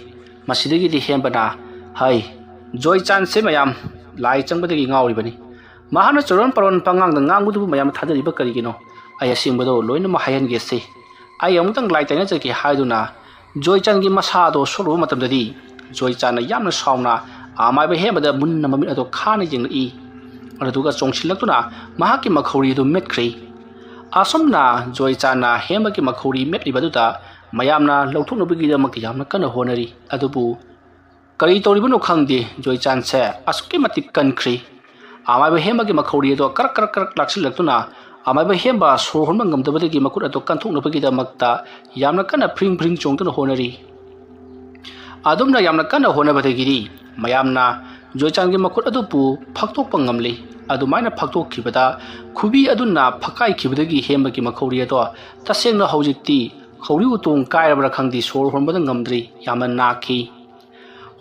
ꯃꯁꯤꯗꯒꯤꯗꯤ ꯍꯦꯝꯕꯅ ꯍꯥꯏ, "ꯖꯣꯏꯆꯥꯟꯁꯦ ꯃꯌꯥꯝ ꯂꯥꯏ ꯆꯪꯕꯗꯒꯤ ꯉꯥꯎꯔꯤꯕꯅꯤ꯫ ꯃꯍꯥꯛꯅ ꯆꯨꯔꯣꯟ ꯄꯥꯔꯣꯟ ꯄꯉꯥꯡꯗ ꯉꯥꯡꯕꯗꯨꯕꯨ ꯃꯌꯥꯝꯅ ꯊꯥꯖꯔꯤꯕ ꯀꯔꯤꯒꯤꯅꯣ? ꯑꯩ ꯑꯁꯦꯡꯕꯗꯣ ꯂꯣꯏꯅꯃꯛ ꯍꯥꯏꯍꯟꯒꯦꯁꯦ꯫ ꯑꯩ ꯑꯃꯨꯛꯇꯪ ꯂꯥꯏ ꯇꯥꯏꯅꯖꯒꯦ" ꯍꯥꯏꯗꯨꯅ ꯖꯣꯏꯆꯥꯟꯒꯤ ꯃꯁꯥ ꯑꯗꯣ ꯁꯣꯛꯂꯨꯕ ꯃꯇꯝꯗꯗꯤ ꯖꯣꯏꯆꯥꯟꯅ ꯌꯥꯝꯅ ꯁꯥꯎꯅ ꯑꯃꯥꯏꯕ ꯍꯦꯝꯕꯗ ꯃꯨꯟꯅ ꯃꯃꯤꯠ ꯑꯗꯣ ꯈꯥꯅ ꯌꯦꯡꯂꯛꯏ꯫ ꯑꯗꯨꯗꯨꯒ ꯆꯣꯡꯁꯤꯜꯂꯛꯇꯨꯅ ꯃꯍꯥꯛꯀꯤ ꯃꯈꯧꯔꯤ ꯑꯗꯨ ꯃꯦꯠꯈ꯭ꯔꯦ꯫ ꯑꯁꯨꯝꯅ ꯖꯣꯏꯆꯥꯟꯅ ꯍꯦꯝꯕꯒꯤ ꯃꯈꯧꯔꯤ ꯃꯦꯠꯂꯤꯕ ꯑꯗꯨꯗ ꯃꯌꯥꯝꯅ ꯂꯧꯊꯣꯛꯅꯕꯒꯤꯗꯃꯛ ꯌꯥꯝꯅ ꯀꯟꯅ ꯍꯣꯠꯅꯔꯤ꯫ ꯑꯗꯨꯕꯨ ꯀꯔꯤ ꯇꯧꯔꯤꯕꯅꯣ ꯈꯪꯗꯦ, ꯖꯣꯏꯆꯥꯟꯁꯦ ꯑꯁꯨꯛꯀꯤ ꯃꯇꯤꯛ ꯀꯟꯈ꯭ꯔꯦ꯫ ꯑꯃꯥꯏꯕ ꯍꯦꯝꯕꯒꯤ ꯃꯈꯧꯔꯤ ꯑꯗꯣ ꯀꯔꯛ ꯀꯔꯛ ꯀꯔꯛ ꯂꯥꯛꯁꯤꯜꯂꯛꯇꯨꯅ ꯑꯃꯥꯏꯕ ꯍꯦꯝꯕ ꯁꯣꯔ ꯍꯣꯟꯕ ꯉꯝꯗꯕꯗꯒꯤ ꯃꯈꯨꯠ ꯑꯗꯨ ꯀꯟꯊꯣꯛꯅꯕꯒꯤꯗꯃꯛꯇ ꯌꯥꯝꯅ ꯀꯟꯅ ꯐ꯭ꯔꯤꯡ ꯐ꯭ꯔꯤꯡ ꯆꯣꯡꯗꯨꯅ ꯍꯣꯠꯅꯔꯤ꯫ ꯑꯗꯨꯝꯅ ꯌꯥꯝꯅ ꯀꯟꯅ ꯍꯣꯠꯅꯕꯗꯒꯤꯗꯤ ꯃꯌꯥꯝꯅ ꯖꯣꯏꯆꯥꯟꯒꯤ ꯃꯈꯨꯠ ꯑꯗꯨꯕꯨ ꯐꯛꯇꯣꯛꯄ ꯉꯝꯂꯤ꯫ ꯑꯗꯨꯃꯥꯏꯅ ꯐꯛꯇꯣꯛꯈꯤꯕꯗ ꯈꯨꯕꯤ ꯑꯗꯨꯅ ꯐꯛꯀꯥꯏꯈꯤꯕꯗꯒꯤ ꯍꯦꯝꯕꯒꯤ ꯃꯈꯧꯔꯤ ꯑꯗꯣ ꯇꯁꯦꯡꯅ ꯍꯧꯖꯤꯛꯇꯤ ꯈꯧꯔꯤ ꯎꯇꯣꯡ ꯀꯥꯏꯔꯕ꯭ꯔꯥ ꯈꯪꯗꯦ, ꯁꯣꯔ ꯍꯣꯟꯕꯗ ꯉꯝꯗ꯭ꯔꯤ, ꯌꯥꯝꯅ ꯅꯥꯈꯤ꯫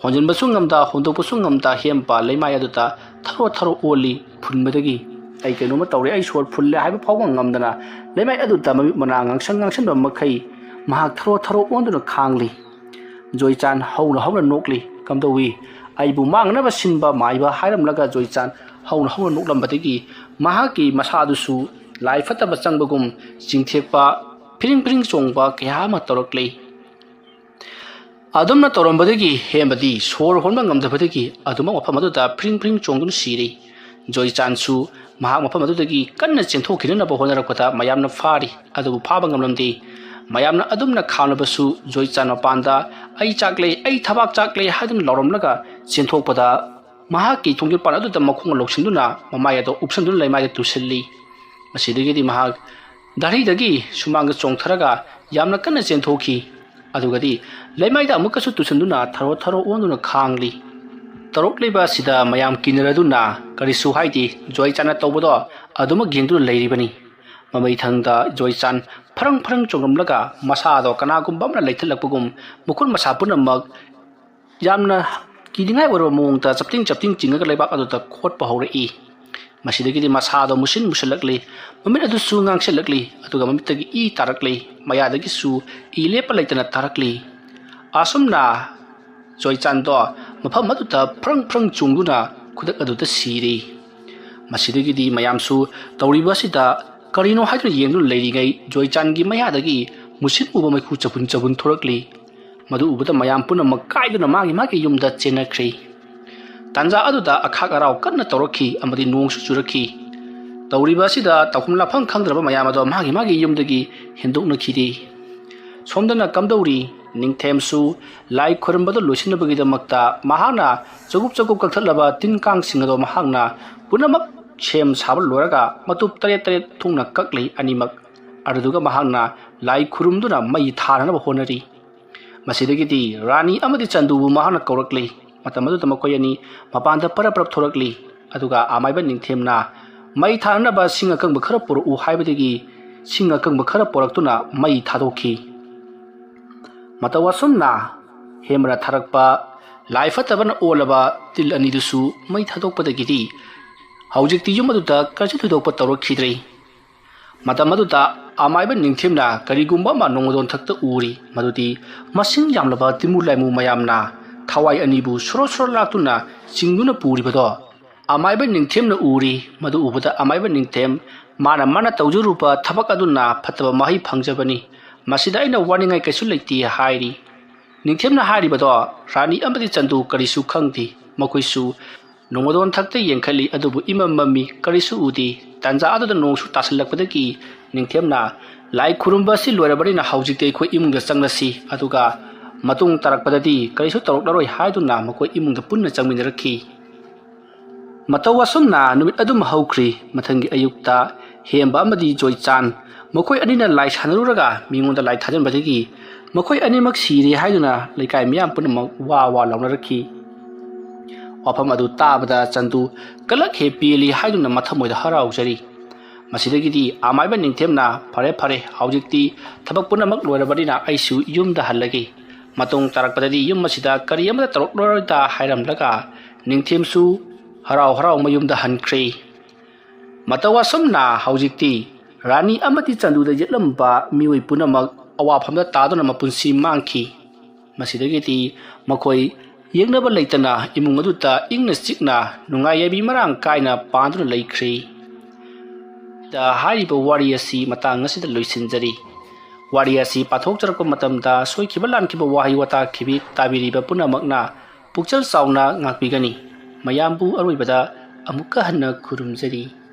ꯍꯣꯟꯖꯤꯟꯕꯁꯨ ꯉꯝꯗ, ꯍꯣꯟꯗꯣꯛꯄꯁꯨ ꯉꯝꯗ ꯍꯦꯝꯕ ꯂꯩꯃꯥꯏ ꯑꯗꯨꯗ ꯊꯔꯣ ꯊꯔꯣ ꯑꯣꯜꯂꯤ꯫ ꯐꯨꯟꯕꯗꯒꯤ "ꯑꯩ ꯀꯩꯅꯣꯝꯃ ꯇꯧꯔꯦ, ꯑꯩ ꯁꯣꯔ ꯐꯨꯜꯂꯦ" ꯍꯥꯏꯕ ꯐꯥꯎꯕ ꯉꯝꯗꯅ ꯂꯩꯃꯥꯏ ꯑꯗꯨꯗ ꯃꯃꯤꯠ ꯃꯅꯥ ꯉꯥꯡꯁꯪ ꯉꯥꯡꯁꯟꯕ ꯃꯈꯩ ꯃꯍꯥꯛ ꯊꯔꯣ ꯊꯔꯣ ꯑꯣꯟꯗꯨꯅ ꯈꯥꯡꯂꯤ꯫ ꯖꯣꯏꯆꯥꯟ ꯍꯧꯅ ꯍꯧꯅ ꯅꯣꯛꯂꯤ꯫ "ꯀꯝꯗꯧꯏ? ꯑꯩꯕꯨ ꯃꯥꯡꯅꯕ ꯁꯤꯟꯕ ꯃꯥꯏꯕ" ꯍꯥꯏꯔꯝꯂꯒ ꯖꯣꯏꯆꯥꯟ ꯍꯧꯅ ꯍꯧꯅ ꯅꯣꯛꯂꯝꯕꯗꯒꯤ ꯃꯍꯥꯛꯀꯤ ꯃꯁꯥꯗꯨꯁꯨ ꯂꯥꯏ ꯐꯠꯇꯕ ꯆꯪꯕꯒꯨꯝ ꯆꯤꯡꯊꯦꯛꯄ, ꯐꯤꯔꯤꯡ ꯐꯤꯔꯤꯡ ꯆꯣꯡꯕ ꯀꯌꯥ ꯑꯃ ꯇꯧꯔꯛꯂꯤ꯫ ꯑꯗꯨꯝꯅ ꯇꯧꯔꯝꯕꯗꯒꯤ ꯍꯦꯝꯕꯗꯤ ꯁꯣꯔ ꯍꯣꯟꯕ ꯉꯝꯗꯕꯗꯒꯤ ꯑꯗꯨꯃꯛ ꯃꯐꯝ ꯑꯗꯨꯗ ꯐ꯭ꯔꯤꯡ ꯐ꯭ꯔꯤꯡ ꯆꯣꯡꯗꯨꯅ ꯁꯤꯔꯤ꯫ ꯖꯣꯏꯆꯥꯟꯁꯨ ꯃꯍꯥꯛ ꯃꯐꯝ ꯑꯗꯨꯗꯒꯤ ꯀꯟꯅ ꯆꯦꯟꯊꯣꯛꯈꯤꯅꯅꯕ ꯍꯣꯠꯅꯔꯛꯄꯗ ꯃꯌꯥꯝꯅ ꯐꯥꯔꯤ, ꯑꯗꯨꯕꯨ ꯐꯥꯕ ꯉꯝꯂꯝꯗꯦ꯫ ꯃꯌꯥꯝꯅ ꯑꯗꯨꯝꯅ ꯈꯥꯝꯂꯕꯁꯨ ꯖꯣꯏꯆꯥꯟ ꯃꯄꯥꯟꯗ "ꯑꯩ ꯆꯥꯛꯂꯦ, ꯑꯩ ꯊꯕꯥꯛ ꯆꯥꯛꯂꯦ" ꯍꯥꯏꯗꯨꯅ ꯂꯥꯎꯔꯝꯂꯒ ꯆꯦꯟꯊꯣꯛꯄꯗ ꯃꯍꯥꯛꯀꯤ ꯊꯣꯡꯖꯤꯜ ꯄꯥꯟ ꯑꯗꯨꯗ ꯃꯈꯣꯡꯅ ꯂꯧꯁꯤꯟꯗꯨꯅ ꯃꯃꯥꯏ ꯑꯗꯨ ꯎꯞꯁꯟꯗꯨꯅ ꯂꯩꯃꯥꯏꯗ ꯇꯨꯁꯤꯜꯂꯤ꯫ ꯃꯁꯤꯗꯒꯤꯗꯤ ꯃꯍꯥꯛ ꯗꯥꯔꯤꯗꯒꯤ ꯁꯨꯃꯥꯡꯗ ꯆꯣꯡꯊꯔꯒ ꯌꯥꯝꯅ ꯀꯟꯅ ꯆꯦꯟꯊꯣꯛꯈꯤ꯫ ꯑꯗꯨꯒꯗꯤ ꯂꯩꯃꯥꯏꯗ ꯑꯃꯨꯛꯀꯁꯨ ꯇꯨꯁꯤꯟꯗꯨꯅ ꯊꯔꯣ ꯊꯔꯣ ꯑꯣꯟꯗꯨꯅ ꯈꯥꯡꯂꯤ꯫ ꯇꯧꯔꯛꯂꯤꯕ ꯑꯁꯤꯗ ꯃꯌꯥꯝ ꯀꯤꯅꯔꯗꯨꯅ ꯀꯔꯤꯁꯨ ꯍꯥꯏꯗꯦ, ꯖꯣꯏꯆꯥꯟꯅ ꯇꯧꯕꯗꯣ ꯑꯗꯨꯃꯛ ꯌꯦꯡꯗꯨꯅ ꯂꯩꯔꯤꯕꯅꯤ꯫ ꯃꯃꯩꯊꯪꯗ ꯖꯣꯏꯆꯥꯟ ꯐꯔꯪ ꯐꯔꯪ ꯆꯣꯡꯂꯝꯂꯒ ꯃꯁꯥꯗꯣ ꯀꯅꯥꯒꯨꯝꯕ ꯑꯃꯅ ꯂꯩꯊꯠꯂꯛꯄꯒꯨꯝ ꯃꯈꯨꯠ ꯃꯁꯥ ꯄꯨꯝꯅꯃꯛ ꯌꯥꯝꯅ ꯀꯤꯅꯤꯡꯉꯥꯏ ꯑꯣꯏꯔꯕ ꯃꯑꯣꯡꯗ ꯆꯞꯇꯤꯡ ꯆꯞꯇꯤꯡ ꯆꯤꯡꯉꯒ ꯂꯩꯕꯥꯛ ꯑꯗꯨꯗ ꯈꯣꯠꯄ ꯍꯧꯔꯛꯏ꯫ ꯃꯁꯤꯗꯒꯤꯗꯤ ꯃꯁꯥꯗꯣ ꯃꯨꯁꯤꯟ ꯃꯨꯁꯤꯜꯂꯛꯂꯤ꯫ ꯃꯃꯤꯠ ꯑꯗꯨꯁꯨ ꯉꯥꯡꯁꯤꯜꯂꯛꯂꯤ꯫ ꯑꯗꯨꯒ ꯃꯃꯤꯠꯇꯒꯤ ꯏ ꯇꯥꯔꯛꯂꯤ꯫ ꯃꯌꯥꯗꯒꯤꯁꯨ ꯏ ꯂꯦꯞꯄ ꯂꯩꯇꯅ ꯇꯥꯔꯛꯂꯤ꯫ ꯑꯁꯨꯝꯅ ꯖꯣꯏꯆꯥꯟꯗꯣ ꯃꯐꯝ ꯑꯗꯨꯗ ꯐ꯭ꯔꯪ ꯐ꯭ꯔꯪ ꯆꯣꯡꯗꯨꯅ ꯈꯨꯗꯛ ꯑꯗꯨꯗ ꯁꯤꯔꯦ꯫ ꯃꯁꯤꯗꯒꯤꯗꯤ ꯃꯌꯥꯝꯁꯨ ꯇꯧꯔꯤꯕ ꯑꯁꯤꯗ ꯀꯔꯤꯅꯣ ꯍꯥꯏꯗꯨꯅ ꯌꯦꯡꯗꯨꯅ ꯂꯩꯔꯤꯉꯩ, ꯖꯣꯏꯆꯥꯟꯒꯤ ꯃꯌꯥꯗꯒꯤ ꯃꯨꯁꯤꯟ ꯃꯨꯕ ꯃꯩꯈꯨ ꯆꯕꯨꯟ ꯆꯕꯨꯟ ꯊꯣꯔꯛꯂꯤ꯫ ꯃꯗꯨ ꯎꯕꯗ ꯃꯌꯥꯝ ꯄꯨꯝꯅꯃꯛ ꯀꯥꯏꯗꯨꯅ ꯃꯥꯒꯤ ꯃꯥꯒꯤ ꯌꯨꯝꯗ ꯆꯦꯟꯅꯈ꯭ꯔꯦ꯫ ꯇꯥꯟꯖꯥ ꯑꯗꯨꯗ ꯑꯈꯥꯛ ꯑꯔꯥꯎ ꯀꯟꯅ ꯇꯧꯔꯛꯈꯤ ꯑꯃꯗꯤ ꯅꯣꯡꯁꯨ ꯆꯨꯔꯛꯈꯤ꯫ ꯇꯧꯔꯤꯕ ꯑꯁꯤꯗ ꯇꯧꯐꯝ ꯂꯥꯛꯐꯝ ꯈꯪꯗ꯭ꯔꯕ ꯃꯌꯥꯝ ꯑꯗꯣ ꯃꯥꯒꯤ ꯃꯥꯒꯤ ꯌꯨꯝꯗꯒꯤ ꯍꯦꯟꯗꯣꯛꯅꯈꯤꯗꯦ꯫ ꯁꯣꯝꯗꯅ ꯀꯝꯗꯧꯔꯤ? ꯅꯤꯡꯊꯦꯝꯁꯨ ꯂꯥꯏ ꯈꯨꯔꯨꯝꯕꯗ ꯂꯣꯏꯁꯤꯟꯅꯕꯒꯤꯗꯃꯛꯇ ꯃꯍꯥꯛꯅ ꯆꯒꯨꯞ ꯆꯒꯨꯞ ꯀꯛꯊꯠꯂꯕ ꯇꯤꯟ ꯀꯥꯡꯁꯤꯡ ꯑꯗꯣ ꯃꯍꯥꯛꯅ ꯄꯨꯝꯅꯃꯛ ꯁꯦꯝ ꯁꯥꯕ ꯂꯣꯏꯔꯒ ꯃꯇꯨꯞ ꯇꯔꯦꯠ ꯇꯔꯦꯠ ꯊꯣꯛꯅ ꯀꯛꯂꯤ ꯑꯅꯤꯃꯛ꯫ ꯑꯗꯨꯗꯨꯒ ꯃꯍꯥꯛꯅ ꯂꯥꯏ ꯈꯨꯔꯨꯝꯗꯨꯅ ꯃꯩ ꯊꯥꯅꯅꯕ ꯍꯣꯠꯅꯔꯤ꯫ ꯃꯁꯤꯗꯒꯤꯗꯤ ꯔꯥꯅꯤ ꯑꯃꯗꯤ ꯆꯟꯗꯨꯕꯨ ꯃꯍꯥꯛꯅ ꯀꯧꯔꯛꯂꯤ꯫ ꯃꯇꯝ ꯑꯗꯨꯗ ꯃꯈꯣꯏ ꯑꯅꯤ ꯃꯄꯥꯟꯗ ꯄꯔꯞ ꯄꯔꯞ ꯊꯣꯔꯛꯂꯤ꯫ ꯑꯗꯨꯒ ꯑꯃꯥꯏꯕ ꯅꯤꯡꯊꯦꯝꯅ ꯃꯩ ꯊꯥꯅꯅꯕ ꯁꯤꯡ ꯑꯀꯪꯕ ꯈꯔ ꯄꯨꯔꯛꯎ ꯍꯥꯏꯕꯗꯒꯤ ꯁꯤꯡ ꯑꯀꯪꯕ ꯈꯔ ꯄꯨꯔꯛꯇꯨꯅ ꯃꯩ ꯊꯥꯗꯣꯛꯈꯤ꯫ ꯃꯇꯧ ꯑꯁꯨꯝꯅ ꯍꯦꯃꯔ ꯊꯥꯔꯛꯄ ꯂꯥꯏ ꯐꯠꯇꯕꯅ ꯑꯣꯜꯂꯕ ꯇꯤꯜ ꯑꯅꯤꯗꯨꯁꯨ ꯃꯩ ꯊꯥꯗꯣꯛꯄꯗꯒꯤꯗꯤ ꯍꯧꯖꯤꯛꯇꯤ ꯌꯨꯝ ꯑꯗꯨꯗ ꯀꯔꯤꯁꯨ ꯊꯣꯏꯗꯣꯛꯄ ꯇꯧꯔꯛꯈꯤꯗ꯭ꯔꯦ꯫ ꯃꯇꯝ ꯑꯗꯨꯗ ꯑꯃꯥꯏꯕ ꯅꯤꯡꯊꯦꯝꯅ ꯀꯔꯤꯒꯨꯝꯕ ꯑꯃ ꯅꯣꯡꯃꯗꯣꯟꯊꯛꯇ ꯎꯔꯤ, ꯃꯗꯨꯗꯤ ꯃꯁꯤꯡ ꯌꯥꯝꯂꯕ ꯇꯤꯃꯨ ꯂꯥꯏꯃꯨ ꯃꯌꯥꯝꯅ ꯊꯋꯥꯏ ꯑꯅꯤꯕꯨ ꯁꯣꯔꯣ ꯁꯣꯔꯣ ꯂꯥꯛꯇꯨꯅ ꯆꯤꯡꯗꯨꯅ ꯄꯨꯔꯤꯕꯗꯣ ꯑꯃꯥꯏꯕ ꯅꯤꯡꯊꯦꯝꯅ ꯎꯔꯤ꯫ ꯃꯗꯨ ꯎꯕꯗ ꯑꯃꯥꯏꯕ ꯅꯤꯡꯊꯦꯝ ꯃꯥꯅ ꯃꯥꯅ ꯇꯧꯖꯔꯨꯕ ꯊꯕꯛ ꯑꯗꯨꯅ ꯐꯠꯇꯕ ꯃꯍꯩ ꯐꯪꯖꯕꯅꯤ꯫ ꯃꯁꯤꯗ ꯑꯩꯅ ꯋꯥꯅꯤꯡꯉꯥꯏ ꯀꯩꯁꯨ ꯂꯩꯇꯦ ꯍꯥꯏꯔꯤ꯫ ꯅꯤꯡꯊꯦꯝꯅ ꯍꯥꯏꯔꯤꯕꯗꯣ ꯔꯥꯅꯤ ꯑꯃꯗꯤ ꯆꯟꯗꯨ ꯀꯔꯤꯁꯨ ꯈꯪꯗꯦ꯫ ꯃꯈꯣꯏꯁꯨ ꯅꯣꯡꯃꯗꯣꯟꯊꯛꯇ ꯌꯦꯡꯈꯠꯂꯤ, ꯑꯗꯨꯕꯨ ꯏꯃꯝ ꯃꯝꯃꯤ, ꯀꯔꯤꯁꯨ ꯎꯗꯦ꯫ ꯇꯥꯟꯖꯥ ꯑꯗꯨꯗ ꯅꯣꯡꯁꯨ ꯇꯥꯁꯤꯜꯂꯛꯄꯗꯒꯤ ꯅꯤꯡꯊꯦꯝꯅ ꯂꯥꯏ ꯈꯨꯔꯨꯝꯕ ꯑꯁꯤ ꯂꯣꯏꯔꯕꯅꯤꯅ ꯍꯧꯖꯤꯛꯇꯤ ꯑꯩꯈꯣꯏ ꯏꯃꯨꯡꯗ ꯆꯪꯂꯁꯤ, ꯑꯗꯨꯒ ꯃꯇꯨꯡ ꯇꯥꯔꯛꯄꯗꯗꯤ ꯀꯔꯤꯁꯨ ꯇꯧꯔꯛꯂꯔꯣꯏ ꯍꯥꯏꯗꯨꯅ ꯃꯈꯣꯏ ꯏꯃꯨꯡꯗ ꯄꯨꯟꯅ ꯆꯪꯃꯤꯟꯅꯔꯛꯈꯤ꯫ ꯃꯇꯧ ꯑꯁꯨꯝꯅ ꯅꯨꯃꯤꯠ ꯑꯗꯨꯝ ꯍꯧꯈ꯭ꯔꯤ꯫ ꯃꯊꯪꯒꯤ ꯑꯌꯨꯛꯇ ꯍꯦꯝꯕ ꯑꯃꯗꯤ ꯖꯣꯏꯆꯥꯟ ꯃꯈꯣꯏ ꯑꯅꯤꯅ ꯂꯥꯏ ꯁꯥꯟꯅꯔꯨꯔꯒ ꯃꯤꯉꯣꯟꯗ ꯂꯥꯏ ꯊꯥꯖꯤꯟꯕꯗꯒꯤ ꯃꯈꯣꯏ ꯑꯅꯤꯃꯛ ꯁꯤꯔꯦ ꯍꯥꯏꯗꯨꯅ ꯂꯩꯀꯥꯏ ꯃꯤꯌꯥꯝ ꯄꯨꯝꯅꯃꯛ ꯋꯥ ꯋꯥ ꯂꯥꯎꯅꯔꯛꯈꯤ꯫ ꯋꯥꯐꯝ ꯑꯗꯨ ꯇꯥꯕꯗ ꯆꯟꯗꯨ ꯀꯂꯛ ꯍꯦ ꯄꯦꯜꯂꯤ ꯍꯥꯏꯗꯨꯅ ꯃꯊꯃꯣꯏꯗ ꯍꯔꯥꯎꯖꯔꯤ꯫ ꯃꯁꯤꯗꯒꯤꯗꯤ ꯑꯃꯥꯏꯕ ꯅꯤꯡꯊꯦꯝꯅ, "ꯐꯔꯦ ꯐꯔꯦ, ꯍꯧꯖꯤꯛꯇꯤ ꯊꯕꯛ ꯄꯨꯝꯅꯃꯛ ꯂꯣꯏꯔꯕꯅꯤꯅ ꯑꯩꯁꯨ ꯌꯨꯝꯗ ꯍꯜꯂꯒꯦ꯫ ꯃꯇꯨꯡ ꯇꯥꯔꯛꯄꯗꯗꯤ ꯌꯨꯝ ꯑꯁꯤꯗ ꯀꯔꯤ ꯑꯃꯠꯇ ꯇꯧꯔꯛꯂꯔꯣꯏꯗ" ꯍꯥꯏꯔꯝꯂꯒ ꯅꯤꯡꯊꯦꯝꯁꯨ ꯍꯔꯥꯎ ꯍꯔꯥꯎ ꯃꯌꯨꯝꯗ ꯍꯟꯈ꯭ꯔꯦ꯫ ꯃꯇꯧ ꯑꯁꯨꯝꯅ ꯍꯧꯖꯤꯛꯇꯤ ꯔꯥꯅꯤ ꯑꯃꯗꯤ ꯆꯟꯗꯨꯗ ꯌꯦꯛꯂꯝꯕ ꯃꯤꯑꯣꯏ ꯄꯨꯝꯅꯃꯛ ꯑꯋꯥꯐꯝꯗ ꯇꯥꯗꯨꯅ ꯃꯄꯨꯟꯁꯤ ꯃꯥꯡꯈꯤ꯫ ꯃꯁꯤꯗꯒꯤꯗꯤ ꯃꯈꯣꯏ ꯌꯦꯛꯅꯕ ꯂꯩꯇꯅ ꯏꯃꯨꯡ ꯑꯗꯨꯗ ꯏꯪꯅ ꯆꯤꯛꯅ ꯅꯨꯡꯉꯥꯏ ꯌꯥꯏꯕꯤ ꯃꯔꯥꯡ ꯀꯥꯏꯅ ꯄꯥꯟꯗꯨꯅ ꯂꯩꯈ꯭ꯔꯤ꯫ ꯗ ꯍꯥꯏꯔꯤꯕ ꯋꯥꯔꯤ ꯑꯁꯤ ꯃꯇꯥꯡ ꯑꯁꯤꯗ ꯂꯣꯏꯁꯤꯟꯖꯔꯤ꯫ ꯋꯥꯔꯤ ꯑꯁꯤ ꯄꯥꯊꯣꯛꯆꯔꯛꯄ ꯃꯇꯝꯗ ꯁꯣꯏꯈꯤꯕ ꯂꯥꯟꯈꯤꯕ ꯋꯥꯍꯩ ꯋꯥꯇꯥ ꯈꯤꯕꯤ ꯇꯥꯕꯤꯔꯤꯕ ꯄꯨꯝꯅꯃꯛꯅ ꯄꯨꯛꯆꯦꯜ ꯆꯥꯎꯅ ꯉꯥꯛꯄꯤꯒꯅꯤ꯫ ꯃꯌꯥꯝꯕꯨ ꯑꯔꯣꯏꯕꯗ ꯑꯃꯨꯛꯀ ꯍꯟꯅ ꯈꯨꯔꯨꯝꯖꯔꯤ꯫